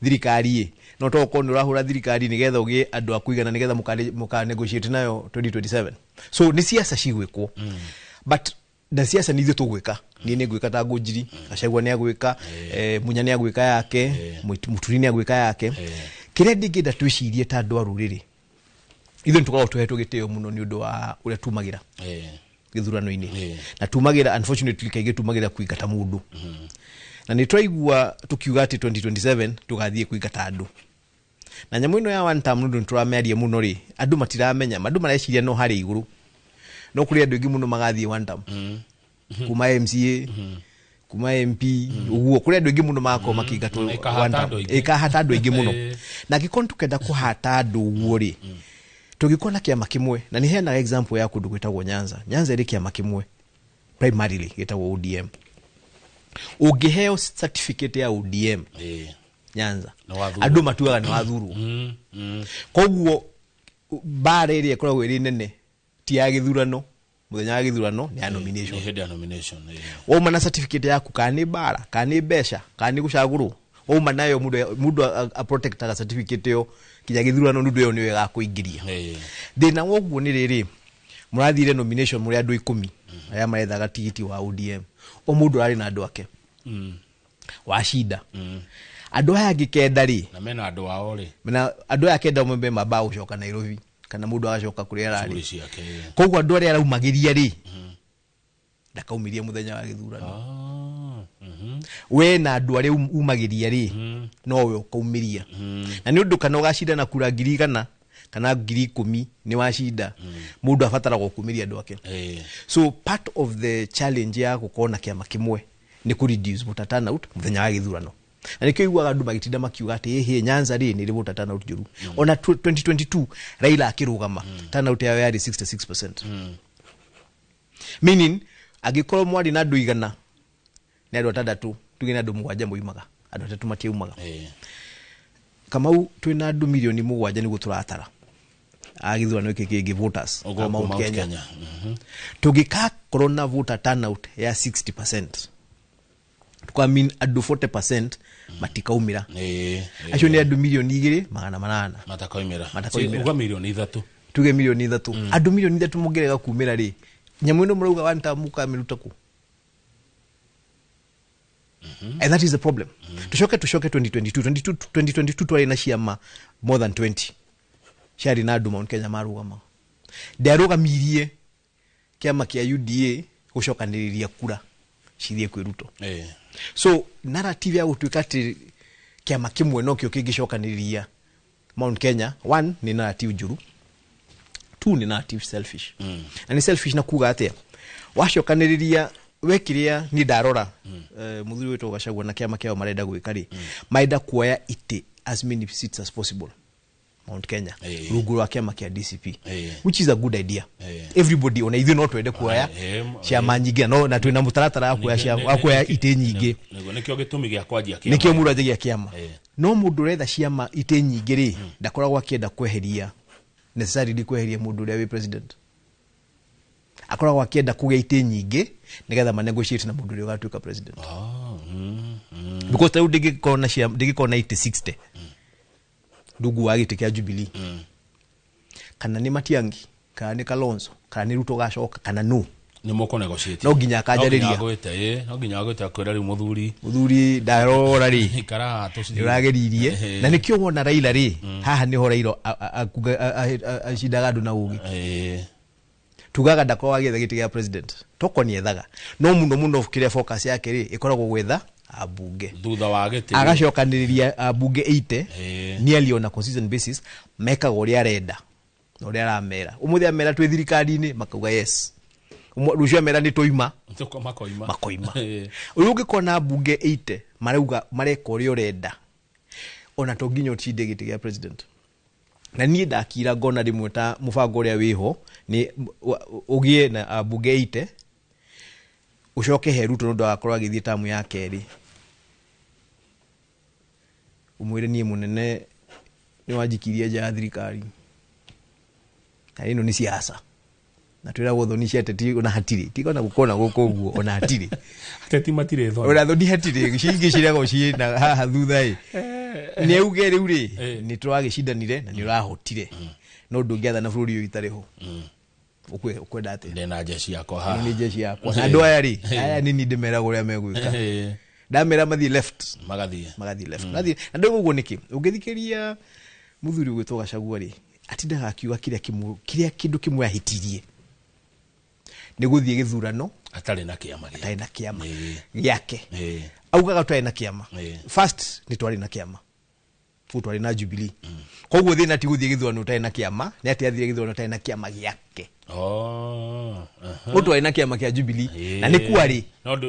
thirikari ĩ, no tokorwo nĩ ũrahũra thirikari nĩgetha ũgĩe andũ a kũigana nĩgetha mũka negotiate nayo 2027. So nĩ ciaca cigwĩkwo, but na ciaca nĩ ithuĩ tũgwĩka. Niĩ nĩ ngwĩka ta Ngũnjiri, Gachagua nĩ agwĩka, Munya nĩ agwĩka yake, Mũturi nĩ agwĩka yake. Kĩrĩa ndingĩenda twĩcirie ta andũ a rũrĩrĩ, ithuĩ nĩ tũkoragwo tũhetwo gĩtĩo mũno nĩ ũndũ wa ũrĩa tumagĩra gĩthurano-inĩ, na tumagĩra, unfortunately, kaingĩ tumagĩra kũingata mũndũ, na nĩ twaigua tũkiuga atĩ 2027 tũgathiĩ kũingata andũ na nyamũ ĩno ya one term. Nĩ ũndũ nĩ tũramĩaria mũno rĩ, andũ matiramenya, andũ mareciria no harĩa igũrũ, no kũrĩ andũ aingĩ mũno magathiĩ one term, kuma MCA, kuma MP, ũguo kũrĩ andũ aingĩ mũno magakorwo makĩingatwo. Ĩkahata One term. andũ aingĩ. Ĩkahata andũ aingĩ mũno. Na angĩkorwo nĩtũkenda kũhata andũ ũguo rĩ, tũngĩkorwo na kĩama kĩmwe, na nĩ heanaga example ya kũndũ gwĩtagwo Nyanza. Nyanza ĩrĩ kĩama kĩmwe primarily gĩtagwo ODM. Ũngĩheo certificate ya ODM Nyanza, Nĩ wathurwo. Andũ matuaga nĩ wathurwo. Koguo mbara ĩrĩa ĩkoragwo ĩrĩ nene ti ya gĩthurano, mũthenya wa gĩthurano, nĩ ya nomination. Nĩ hĩndĩ ya nomination, ĩĩ. Wauma na certificate yaku, kana nĩ mbara, kana nĩ mbeca, kana nĩ gũcagũrwo, wauma nayo, mũndũ aprotectaga certificate ĩyo nginya gĩthurano, nĩ ũndũ ĩyo nĩyo ĩgakũingĩria. Thĩna wa ũguo nĩ rĩrĩ, mũrathire nomination mũrĩ andũ 10 arĩa marethaga tigiti wa ODM, o mũndũ ararĩ na andũ ake. Wacinda, andũ aya angĩ 9 rĩ, na mena andũ ao rĩ, na andũ aya 9 membe mambaga gũcoka Nairobi, kana mũndũ agacoka kũrĩa ararĩ. Shughuli ciake, ĩĩ. Koguo andũ arĩa araumagĩria rĩ, ndakaumĩria mũthenya wa gĩthurano. We na andũ arĩa umagĩria rĩ, nowe ũkaumĩria, na nĩ ũndũ kana ũgacinda na kura 100,000 kana 10,000, nĩ wacinda, mũndũ abataraga kumĩria andũ ake. So part of the challenge ya gũkorwo na kĩama kĩmwe nĩ kũ reduce voter turnout mũthenya wa gĩthurano, na nĩkĩo iguaga andũ magĩtinda makiuga atĩ ĩhĩ, Nyanza rĩ, nĩ ĩrĩ voter turnout njũru. Ona 2022 Raila akĩrũgama, turnout yao yarĩ 66%, meaning angĩkorwo mwarĩ na andũ 100, nĩ andũ 6, tuge nĩ andũ 7 moimaga, andũ 3 matiaumaga. Kamau, twĩna andũ mirioni 7 nĩguo tũratara a gĩthurano gĩkĩ kĩngĩ, voters Ũguo a Mount Mount Kenya. Kenya. Tũngĩkakorwo na voter turnout ya 60%, tukwa mean andũ 40% matikaumĩra. Acio nĩ andũ mirioni 2,800 Matakaumĩra. Matakaumĩra. Uga mirioni 3. Tuge mirioni 3. Andũ mirioni 3 mũngĩrega kumĩra rĩ, nyamũ ĩno mũrauga one term mũkamĩruta kũ? And that is the problem. Tucoke 2022. 2022 twarĩ na ciama more than 20 ciarĩ na andũ Mount Kenya marũgama. Ndiarũgamirie kĩama kĩa UDA gũcokanĩrĩria kura cithiĩ kwĩ Ruto. So narrative ya gũtuĩka atĩ kĩama kĩmwe nokĩo kĩngĩcokanĩrĩria Mount Kenya, one, nĩ narrative njũru, two, nĩ narrative selfish. Na nĩ selfish na kuga atĩa? Wacokanĩrĩria we kĩrĩa niĩ ndarora, mũthuri wĩtwo Gachagua na kĩama kĩao marenda gwĩka rĩ, marenda kuoya itĩ as many seats as possible Mount Kenya rungu rwa kĩama kĩa DCP, which is a good idea. Everybody, ona ithuĩ no twende kuoya ciama nyingĩ, no na twĩna mũtaratara wa kuoya wa kuoya itĩ nyingĩ. Nĩguo nĩkĩo gĩtũmi gĩa kwanjia kĩama. Nĩkĩo mũndũ anjagia kĩama. No mũndũ ũretha ciama itĩ nyingĩ rĩ, ndakoragwo akĩenda kweheria necessarily kweheria mũndũ ũrĩa wĩ president. Akoragwo akĩenda kũgĩa itĩ nyingĩ nĩgetha ma negotiate na mũndũ ũrĩa ũgatuĩka president. Because ta ndingĩkorwo na cia ndingĩkorwo na 80-60 ndungu wa gĩtĩ kĩa Jubilee. Kana nĩ Matiang'i, kana nĩ Kalonzo, kana nĩ Ruto gacoka, kana no nĩ mũkũ negotiate. No nginya akanjarĩria. No nginya agwĩte akwĩra rĩu mũthuri ndarora rĩ ikara nĩ ũrageririe. Na nĩkĩo wona Raila rĩ haha nĩho Raila acindaga andũ na ũgĩ. Tugaga ndakorwo agĩetha gĩtĩ gĩa president, toko nĩethaga, no mũno mũno kĩrĩa focus yake rĩ ĩkoragwo gwetha ambunge thutha wa gĩtĩ, agacokanĩrĩria ambunge 80 nearly on a consistent basis, mekaga ũrĩa arenda na ũrĩa aramera. Ũmũthĩ amera twĩ thirikari-inĩ makauga yes, rũciũ amera nĩ tũima makoima. Ũrĩa ũngĩkorwo na mbunge 80 marauga mareka ũrĩa ũrenda, ona to nginya ũtinde gĩtĩ gĩa president. Na niĩ ndakira ngona rĩmwe ta mũbango ũrĩa wĩho nĩ ũgĩe na mbunge 80 ũcoke he Ruto nĩ ũndũ agakorwo agĩthiĩ tamu ya kerĩ, ũmwĩre niĩ mũnene nĩ wanjikirie nja ya thirikari na ĩno nĩ siasa na twĩragwo thoni cia ateti ona hatirĩ, tiga ona gũkorwo na gũkũ ũguo ona hatirĩ ateti matirĩ thoni, ona thoni hatirĩ, cingĩ ciragwo ciĩ na haha thutha ĩ nĩ auge rĩu rĩ nĩ tũragĩcindanire na nĩ ũrahotire, no ndũngĩathana bũrũri ũyũ itarĩ ho. Ũkwenda atĩa? Ndĩna jeshi yakwa haha, nĩ jeshi yakwa na andũ aya rĩ aya nĩ niĩ ndĩmeraga ũrĩa megwĩka, ndamera mathiĩ left magathiĩ left. Na ndauga ũguo nĩkĩ? Ũngĩthikĩria mũthuri ũgwĩtwo Gachagua rĩ atindaga akiuga kĩrĩa kĩndũ kĩmwe ahĩtirie nĩ gũthiĩ gĩthurano atarĩ na kĩama atarĩ na kĩama gĩake. Augaga twarĩ na kĩama, first nĩ twarĩ na kĩama, kũu twarĩ na Jubilee, koguo thĩna ti gũthiĩ gĩthurano ũtarĩ na kĩama, nĩ atĩ athire gĩthurano ũtarĩ na kĩama gĩake. Kũu twarĩ na kĩama kĩa Jubilee na nĩ kwarĩ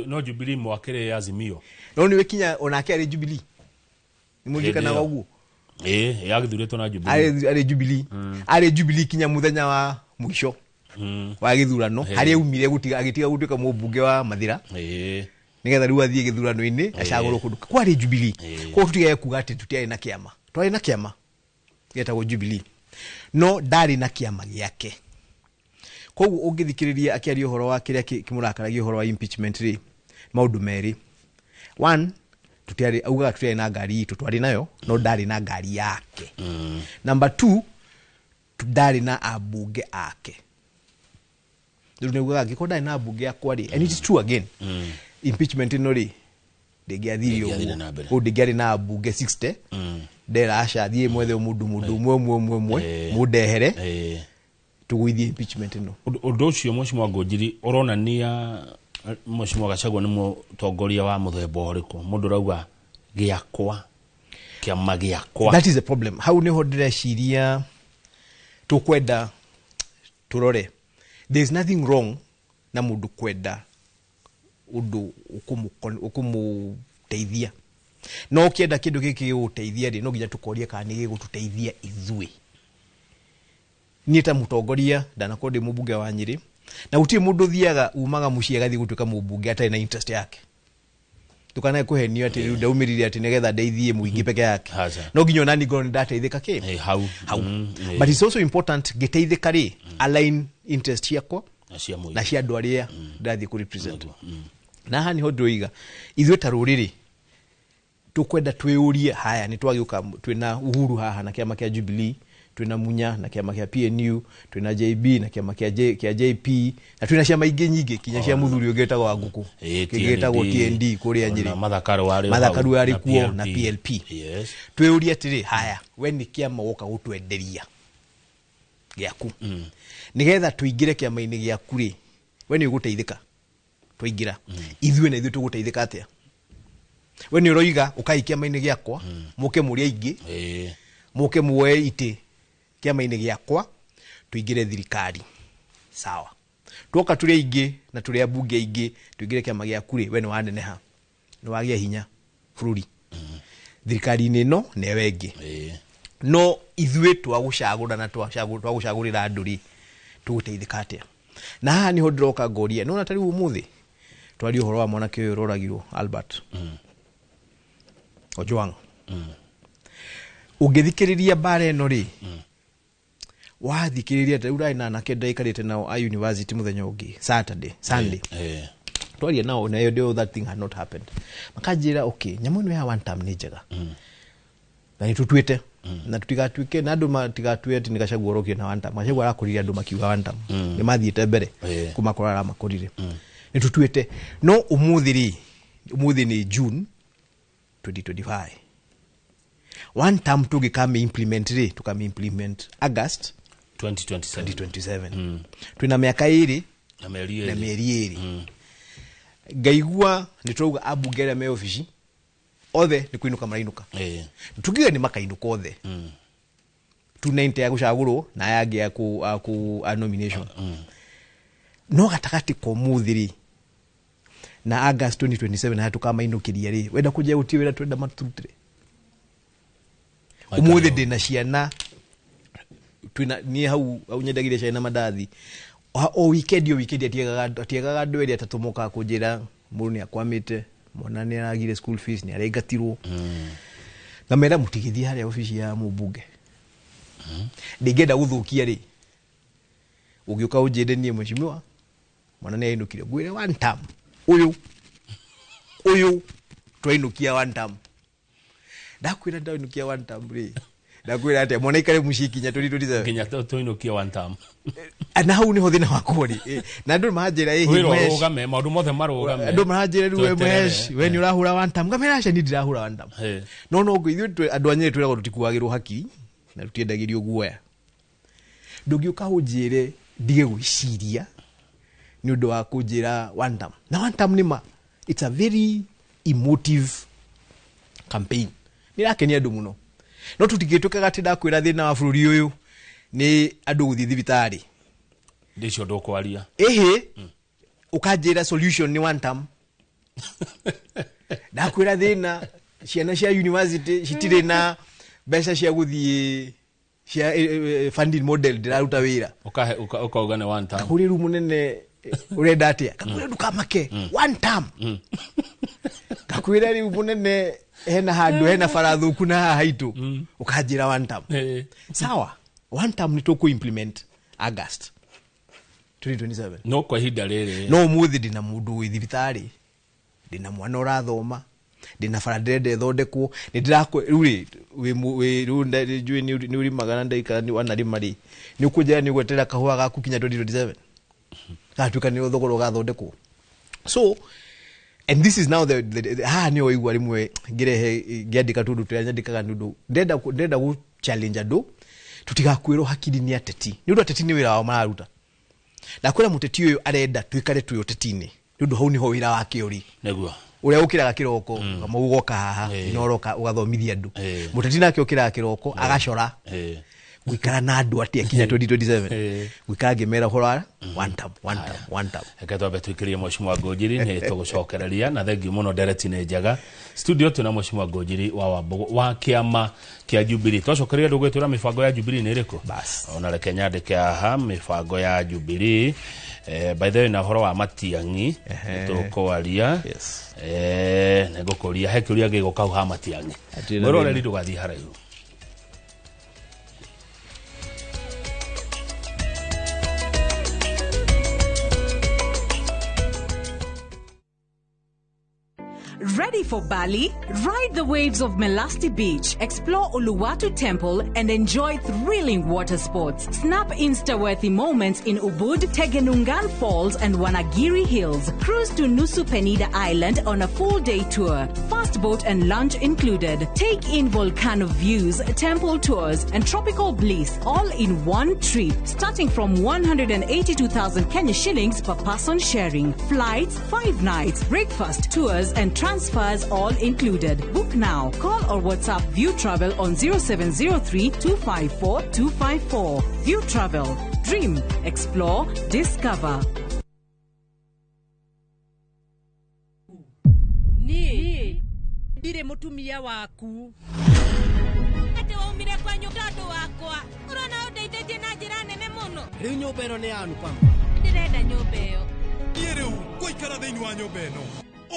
no Jubilee mwakĩrĩ Azimio, no nĩwe kinya onake arĩ Jubilee, nĩ mũririkanaga ũguo? Yagĩthurĩtwo na Jubilee, arĩ Jubilee, arĩ Jubilee kinya mũthenya wa mũico wa gĩthurano harĩa aumire gũtiga agĩtiga gũtuĩka mũmbunge wa Mathira nĩgetha rĩu athiĩ gĩthurano-inĩ acagũrwo kũndũ kwarĩ Jubilee. Koguo tũtigage kuga atĩ tũtiarĩ na kĩama, twarĩ na kĩama gĩetagwo Jubilee, no ndarĩ na kĩama gĩake. Koguo ũngĩthikĩrĩria akĩaria ũhoro wa kĩrĩa kĩmũrakaragia ũhoro wa impeachment rĩ, maũndũ merĩ. One, tũtiarĩ augaga tũtiarĩ na ngari itũ, twarĩ nayo no ndarĩ na ngari yake. Number two, ndarĩ na ambunge ake. Rĩu nĩaugaga angĩkorwo ndarĩ na ambunge akwa rĩ, and it is true again, impeachment ĩno rĩ ndĩngĩathire ũguo, koguo ndĩngĩarĩ na ambunge 60 ndera aca thiĩ mwethe mũndũ ũmwe ũmwe ũmwe mũndehere tũgũithie impeachment ĩno. Ũndũ ũcio Mheshimiwa Ngũnjiri ũronania Mheshimiwa Gachagua nĩ mũtongoria wa mũthemba ũrĩkũ? Mũndũ ũrauga gĩakwa, kĩama gĩakwa. That is the problem. Hau nĩho ndĩreciria tũkwenda tũrore. There is nothing wrong na mũndũ kwenda ũndũ ũkũmũteithia, no ũkĩenda kĩndũ gĩkĩ gĩgũteithia rĩ no nginya tũkorie kana nĩ gĩgũtũteithia ithuĩ. Niĩ ta mũtongoria ndanakorwo ndĩ mũmbunge wa Nyĩrĩ, na gũtirĩ mũndũ ũthiaga umaga mũciĩ agathiĩ gũtuĩka mũmbunge atarĩ na interest yake. Ndũkanae kũhenio atĩ rĩu ndaumĩrire atĩ nĩgetha ndeithie mũingĩ peke yake, no nginya onani ngorwo nĩ ndateithĩka kĩ hau. But it's also important ngĩteithĩka rĩ align interest ciakwa na cia andũ arĩa ndĩrathiĩ kũ represent. Na haha nĩho ndĩroiga ithuĩ ta rũrĩrĩ tũkwenda twĩyũrie, haya nĩ twagĩũka twĩna Uhuru haha na kĩama kĩa Jubilee, twĩna Munya na kĩama kĩa PNU, twĩna JB na kĩama kĩa JP, na twĩna ciama ingĩ nyingĩ kinya cia mũthuri ũngĩ wĩtagwo Wangũkũ, kĩngĩ gĩtagwo TND kũrĩa Nyĩrĩ, Mathakaru arĩ kuo na PLP. Twĩyũrie atĩrĩ, haya we nĩ kĩama woka gũtwenderia gĩaku, nĩgetha tũingĩre kĩama-inĩ gĩaku rĩ, we nĩ ũgũteithĩka twaingĩra, ithuĩ na ithuĩ tũgũteithĩka atĩa? We nĩ ũroiga ũkai kĩama-inĩ gĩakwa, mũke mũrĩ aingĩ, mũke muoe itĩ kĩama-inĩ gĩakwa, tũingĩre thirikari. Sawa, tuoka tũrĩ aingĩ na tũrĩ ambunge aingĩ, tũingĩre kĩama gĩaku rĩ, we nĩ waneneha, nĩ wagĩa hinya bũrũri thirikari-inĩ ĩno na ĩyo ĩngĩ. No ithuĩ twagũcagũra na twagũcagũrĩra andũ rĩ, tũgũteithĩka atĩa? Na haha nĩho ndĩroka ngoria, nĩwona ta rĩu ũmũthĩ twaria ũhoro wa mwanake ũyũ ũroragirwo Albert Ojwang. Ũngĩthikĩrĩria mbara ĩno rĩ, wathikĩrĩria ta rĩu ũrarĩ na anake ndaikarĩte nao a university mũthenya ũngĩ Saturday, Sunday, Twaria nao na yo that thing had not happened. Makanjĩra okay, nyamũ ĩno ya one term nĩ njega. Na nĩ tũtuĩte. Na tũtigatuĩke na andũ matigatue atĩ nĩ Gachagua ũrokire na one term. Gachagua arakũrire andũ makiuga one term. Nĩ mathiĩte mbere kuma kũrĩa aramakorire. Nĩ tũtuĩte. No ũmũthĩ rĩ, ũmũthĩ nĩ June 2025. One term tũngĩkame implement rĩ, tũkame implement August 2027. 2027. Twĩna mĩaka ĩrĩ na mĩeri na ĩrĩ. Mĩeri ĩrĩ. Ngaigua nĩ tũrauga ambunge arĩa me obici othe nĩ kũinũka marainũka. Tukiuga nĩ makainũka othe. 290 ya gũcagũrwo na aya angĩ a nomination. No gatagatĩ ka ũmũthĩ rĩ na August 2027 harĩa tũkamainũkĩria rĩ, wenda kũnjia gũtirĩ wĩra twenda matũrutĩre. Ũmũthĩ ndĩna ciana twĩna niĩ hau hau nyendagĩria ciana mandathi o weekend, o weekend atiagaga andũ erĩ atatũ mokaga kũnjĩra mũndũ nĩ akwamĩte, mwana nĩ aragire school fees, nĩ araingatirwo. Ngamera mũtigĩthiĩ harĩa obici ya mũmbunge. Ndingĩenda gũthũkia rĩ, ũgĩũka ũnjĩre niĩ mheshimiwa mwana nĩ ainũkire, ngwĩre one term ũyũ ũyũ twainũkia one term. Ndakwĩra ndainũkia one term rĩ, ndakwĩra atĩa mwana ikare mũciĩ kinya 2027 nginya tũinũkie one term. Na hau niho thĩna wakwa rĩ, na andũ maranjĩra ĩhĩ wĩra Mhesh. ũrũgame, maũndũ mothe marũgame. Andũ maranjĩra rĩu we Tweterere. Mhesh, we nĩ ũrahũra one term. Ngamera aca niĩ ndirahũra one term. No ithuĩ andũ a Nyĩrĩ twĩragwo tũtikuagĩrwo hakiri na tũtiendagĩrio guoya. Ndũngĩũka ũnjĩre ndige gwĩciria nĩ ũndũ wa kũnjĩra one term. Na one term nĩ ma, it's a very emotive campaign. Nĩ ĩrakenia andũ mũno. No tũtingĩtuĩkaga atĩ ndakwĩra thĩna wa bũrũri ũyũ nĩ andũ gũthiĩ thibitarĩ. Ndĩcio ndũkwaria. Ĩhĩ, ũkanjĩra solution nĩ one term. Ndakwĩra thĩna ciana cia university citirĩ na mbeca cia gũthiĩ cia funding model ndĩraruta wĩra. Ũkauga nĩ one term. Kũrĩ rĩu mũnene ũrenda atĩa? Ngakwĩra ndũkamake, one term. Ngakwĩra rĩu mũnene hena handũ hena bara thũku na haha haitũ, ũkanjĩra one term. Sawa, one term nĩ tũkũ implement August 2027. No kwa ihinda rĩrĩ no ũmũthĩ ndĩna mũndũ wĩ thibitarĩ, ndĩna mwana ũrathoma, ndĩna bara ndĩrenda ĩthondekwo, nĩ ndĩrakũ rĩu rĩ, wĩ rĩu njũĩ nĩ ũrĩmaga na ndaikara nĩ wanarĩma rĩ, nĩ ũkũnjĩra nĩ ũgweterera kahũa gaku kinya 2027 gatuĩka nĩ thogora ũgathondekwo. So and this is now the haha nĩ waigua rĩmwe ngĩrehe ngĩandĩka tũndũ tũrĩa nyandĩkaga nĩ ũndũ ndĩrenda gũ challenge andũ tũtigakuĩrwo hakiri nĩ ateti, nĩ ũndũ ateti nĩ wĩra wao mararuta. Ndakwĩra mũteti ũyũ arenda tuikare twĩ ũteti-inĩ, nĩ ũndũ hau nĩho wĩra wake ũrĩ. Nĩguo. Ũrĩa ũkĩraga kĩroko, kama ũgoka haha, na ũroka ũgathomithia andũ. Mũteti nake ũkĩraga kĩroko, agacora. Gũikara na andũ atĩa kinya 2027. Gũikara ngĩmera ũhoro wa one term, one term, one term. Reke twambe tũikĩrie Mheshimiwa Ngũnjiri, nĩ tũgũcokereria na thengiũ mũno, ndereti nĩ njega. Studio twĩna Mheshimiwa Ngũnjiri wa Wambũgũ wa kĩama kĩa Jubilee. Twacokereria ndũgwĩtwĩra mĩbango ya Jubilee nĩ ĩrĩkũ? Ona reke nyandĩke haha mĩbango ya Jubilee. By the way, na ũhoro wa Matiang'i tũkwaria. Nĩ ngũkũria he kĩũria gĩgũka hau ha Matiang'i. Hatirĩ na Mwĩroreri thĩna. ndũgathiĩ haraihu. Ready for Bali? Ride the waves of Melasti Beach, explore Uluwatu Temple, and enjoy thrilling water sports. Snap Insta-worthy moments in Ubud, Tegenungan Falls, and Wanagiri Hills. Cruise to Nusa Penida Island on a full-day tour. Fast boat and lunch included. Take in volcano views, temple tours, and tropical bliss all in one trip, starting from 182,000 Kenya shillings per person sharing. Flights, 5 nights, breakfast, tours, and transfers all included. Book now. Call or WhatsApp View Travel on 0703 254 254. View Travel. Dream, explore, discover. Niĩ ndirĩ mũtumia waku. Atĩ waumire kwanyu tondũ wakwa. Ũrona ũndeithĩtie na njĩra nene mũno. Rĩu nyũmba ĩno nĩ ya Anupama. Ndĩrenda nyũmba ĩyo. Niĩ rĩu ngũikara thĩinĩ wa nyũmba ĩno.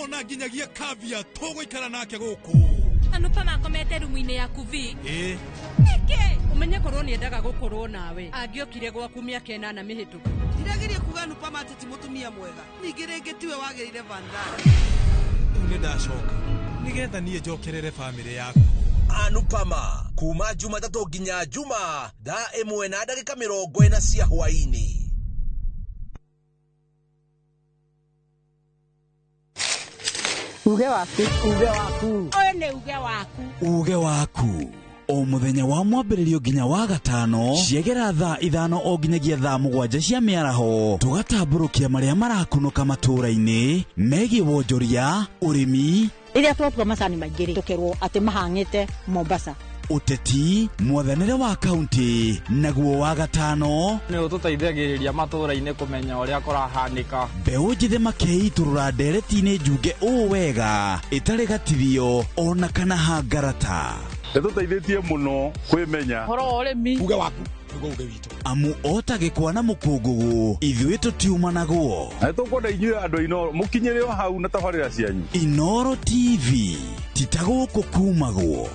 Ona nginyagia kavia tũgũikara nake gũkũ. Anupama akomete rumu-inĩ yaku vi. Ĩĩ. Nĩkĩ? Ũmenye Angĩkorwo nĩendaga gũkorwo nawe angĩokire gwaku mĩaka 8 mĩhĩtũku. Ndirageria kuga Anupama atĩ ti mũtumia mwega, ningĩ rĩngĩ tiwe wagĩrĩire Vandana. Rĩu nĩ ndacoka nĩgetha niĩ njokerere bamĩrĩ yaku. Anupama kuma Jumatatũ nginya Juma thaa 1:40 cia hwaĩ-inĩ. Uge waku, uge waku. Ũyũ nĩ uge waku. Uge waku. O mũthenya wa mwambĩrĩrio nginya wa gatano ciegera thaa 5 o nginyagia thaa 7 cia mĩaraho tũgatambũrũkia marĩa marakunũka matũũra-inĩ megiĩ wonjoria, ũrĩmi, rĩrĩa twatua macani maingĩ rĩ tũkerwo atĩ mahang'ĩte Mombasa, ũteti, mwathanĩre wa kaunti, naguo wa gatano nĩ ũtũteithagĩrĩria matũũra-inĩ kũmenya ũrĩa kũrahanĩka. Mbeũ njĩthĩ makeitũrũra ndereti-inĩ njunge ũũ wega ĩtarĩ gatithio ona kana hangarata. Nĩtũteithĩtie mũno kwĩmenya ũhoro wa ũrĩmi. Uge waku nĩguo uge witũ. Amu ota gĩkwa na mũkũngũgũ ithuĩ tũtiumanagwo. Na nĩtũkwenda inyuĩ andũ Inooro mũkinyĩre o hau na tabarĩra cianyu. Inooro TV ti ta gũkũ kumagwo.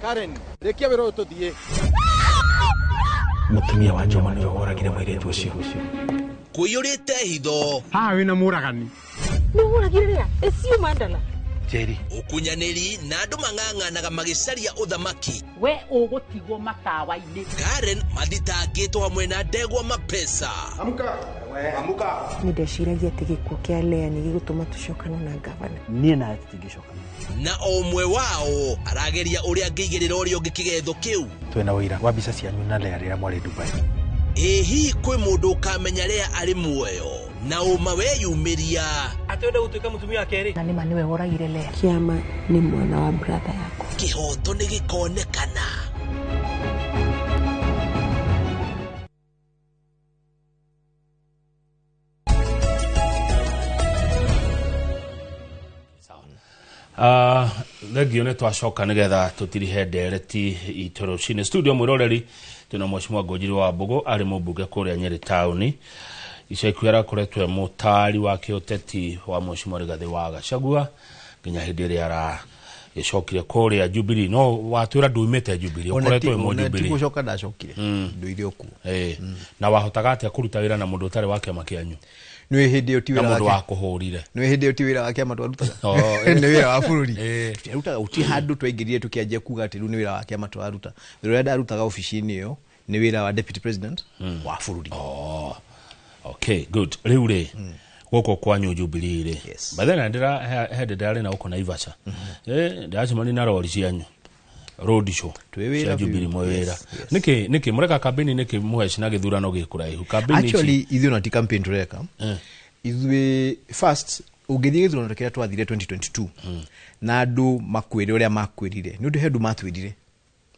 Karen, rĩkia wĩra ũyũ tũthiĩ. Mũtumia wa Njoma nĩwe woragire mũirĩtu ũcio. Kũiyũrĩte hitho. Haha wĩna mũragani. Nĩ ũragire rĩa? Ĩciũ Mandala. Njeri. Ũkunyanĩri na andũ mang'ang'anaga magĩcaria ũthamaki. We ũgũtigwo matawa-inĩ. Karen mathitangĩtwo hamwe na ndegwa mapesa. Amka. Amka. Nĩ ndeciragia atĩ gĩkuũ kĩa Lea nĩ gĩgũtũma tũcokane na gavana. Niĩ nawe tũtingĩcokana. Na o ũmwe wao arageria ũrĩa angĩigĩrĩra ũrĩa ũngĩ kĩgetho kĩu. Twĩna ũira wa mbica cianyu na Lea rĩrĩa mwarĩ Dubai. Ĩ hihi kwĩ mũndũ ũkamenya Lea arĩ muoyo na ũma weyumĩria atĩ wenda gũtuĩka mũtumia wa kerĩ? Na nĩma nĩwe woragire Lea. Kĩama nĩ mwana wa brother yakwa. Kĩhoto nĩ gĩkonekana. Thengio nĩ twacoka nĩgetha tũtirihe ndereti itũ rũcinĩ. Studio mwĩroreri twĩna Mheshimiwa Ngũnjiri wa Mbũgũ arĩ mũmbunge kũrĩa Nyeri taũni. Ica ikuhĩ arakoretwo e mũtaari wa kĩũteti wa Mheshimiwa Rigathĩ wa Gachagua nginya hĩndĩ ĩrĩa aragĩcokire kũrĩa Jubilee. No watwĩra ndumĩte Jubilee, ũkoretwo wĩ mũjubilee. Ti gũcoka ndacokire, ndũire o kuo. Na wahotaga atĩa kũruta wĩra na mũndũ ũtarĩ wa kĩama kĩanyu? Nĩ hĩndĩ ĩyo ti wĩra wake. Na mũndũ wakũhũrire. Nĩ hĩndĩ ĩyo ti wĩra wa kĩama twarutaga. Nĩ wĩra wa bũrũri. Tũtiarutaga, gũtirĩ handũ twaingĩrire tũkĩanjia kuga atĩ rĩu nĩ wĩra wa kĩama tũraruta. Wĩra ũrĩa ndarutaga obici-inĩ ĩyo nĩ wĩra wa deputy president wa bũrũri. Okay, good. Rĩu rĩ gũkũ kwanyu Jubilee rĩ. By then hĩndĩ ndĩrarĩ na gũkũ Naivasha. Ndĩracemania na rori cianyu. Road show. Cia Jubilee mwe wĩra. Nĩkĩ mũreka campaign nĩkĩ mũheci na gĩthurano gĩkũraihu? Campaign ici. Actually ithuĩ ona ti campaign tũreka. Ithuĩ first ũngĩthiĩ gĩthurano kĩrĩa twathire 2022 na andũ makwĩre ũrĩa makwĩrire. Nĩ ũndũ he andũ matwĩrire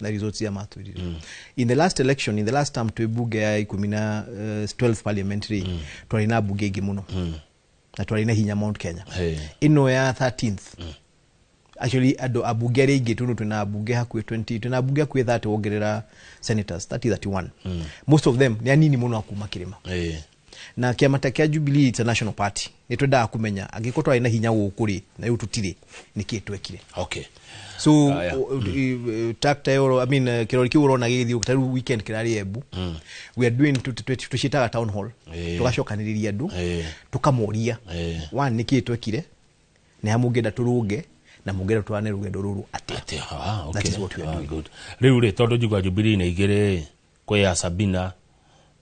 na results ya matwĩrire. In the last election, in the last term twĩ bunge ya 12 parliamentary twarĩ na bunge ingĩ mũno. Na twarĩ na hinya Mount Kenya. Ĩno ya 13th actually andũ abunge arĩa aingĩ tondũ twĩna abunge hakuhĩ 20, twĩna abunge hakuhĩ 30 wongerera senators 30 31. Most of them nĩ anini mũno a kuma kĩrĩma. Na kĩama ta kĩa Jubilee it's a national party. Nĩ twendaga kũmenya angĩkorwo twarĩ na hinya gũkũ rĩ na rĩu tũtirĩ nĩkĩ twekire. Okay. So tractor ĩyo, I mean kĩrori kĩu ũrona gĩgĩthiĩ ta rĩu weekend kĩrarĩ Embu. We are doing tũciĩtaga town hall. Tũgacokanĩrĩria andũ tũkamoria one nĩkĩ twekire, nĩ ha mũngĩenda tũrũnge na mũngĩenda tũtwarane rũgendo rũrũ atĩa. Okay. That is what we are doing. Good. Rĩu rĩ tondũ njigua Jubilee nĩ igĩrĩ, kwĩ ya Sabina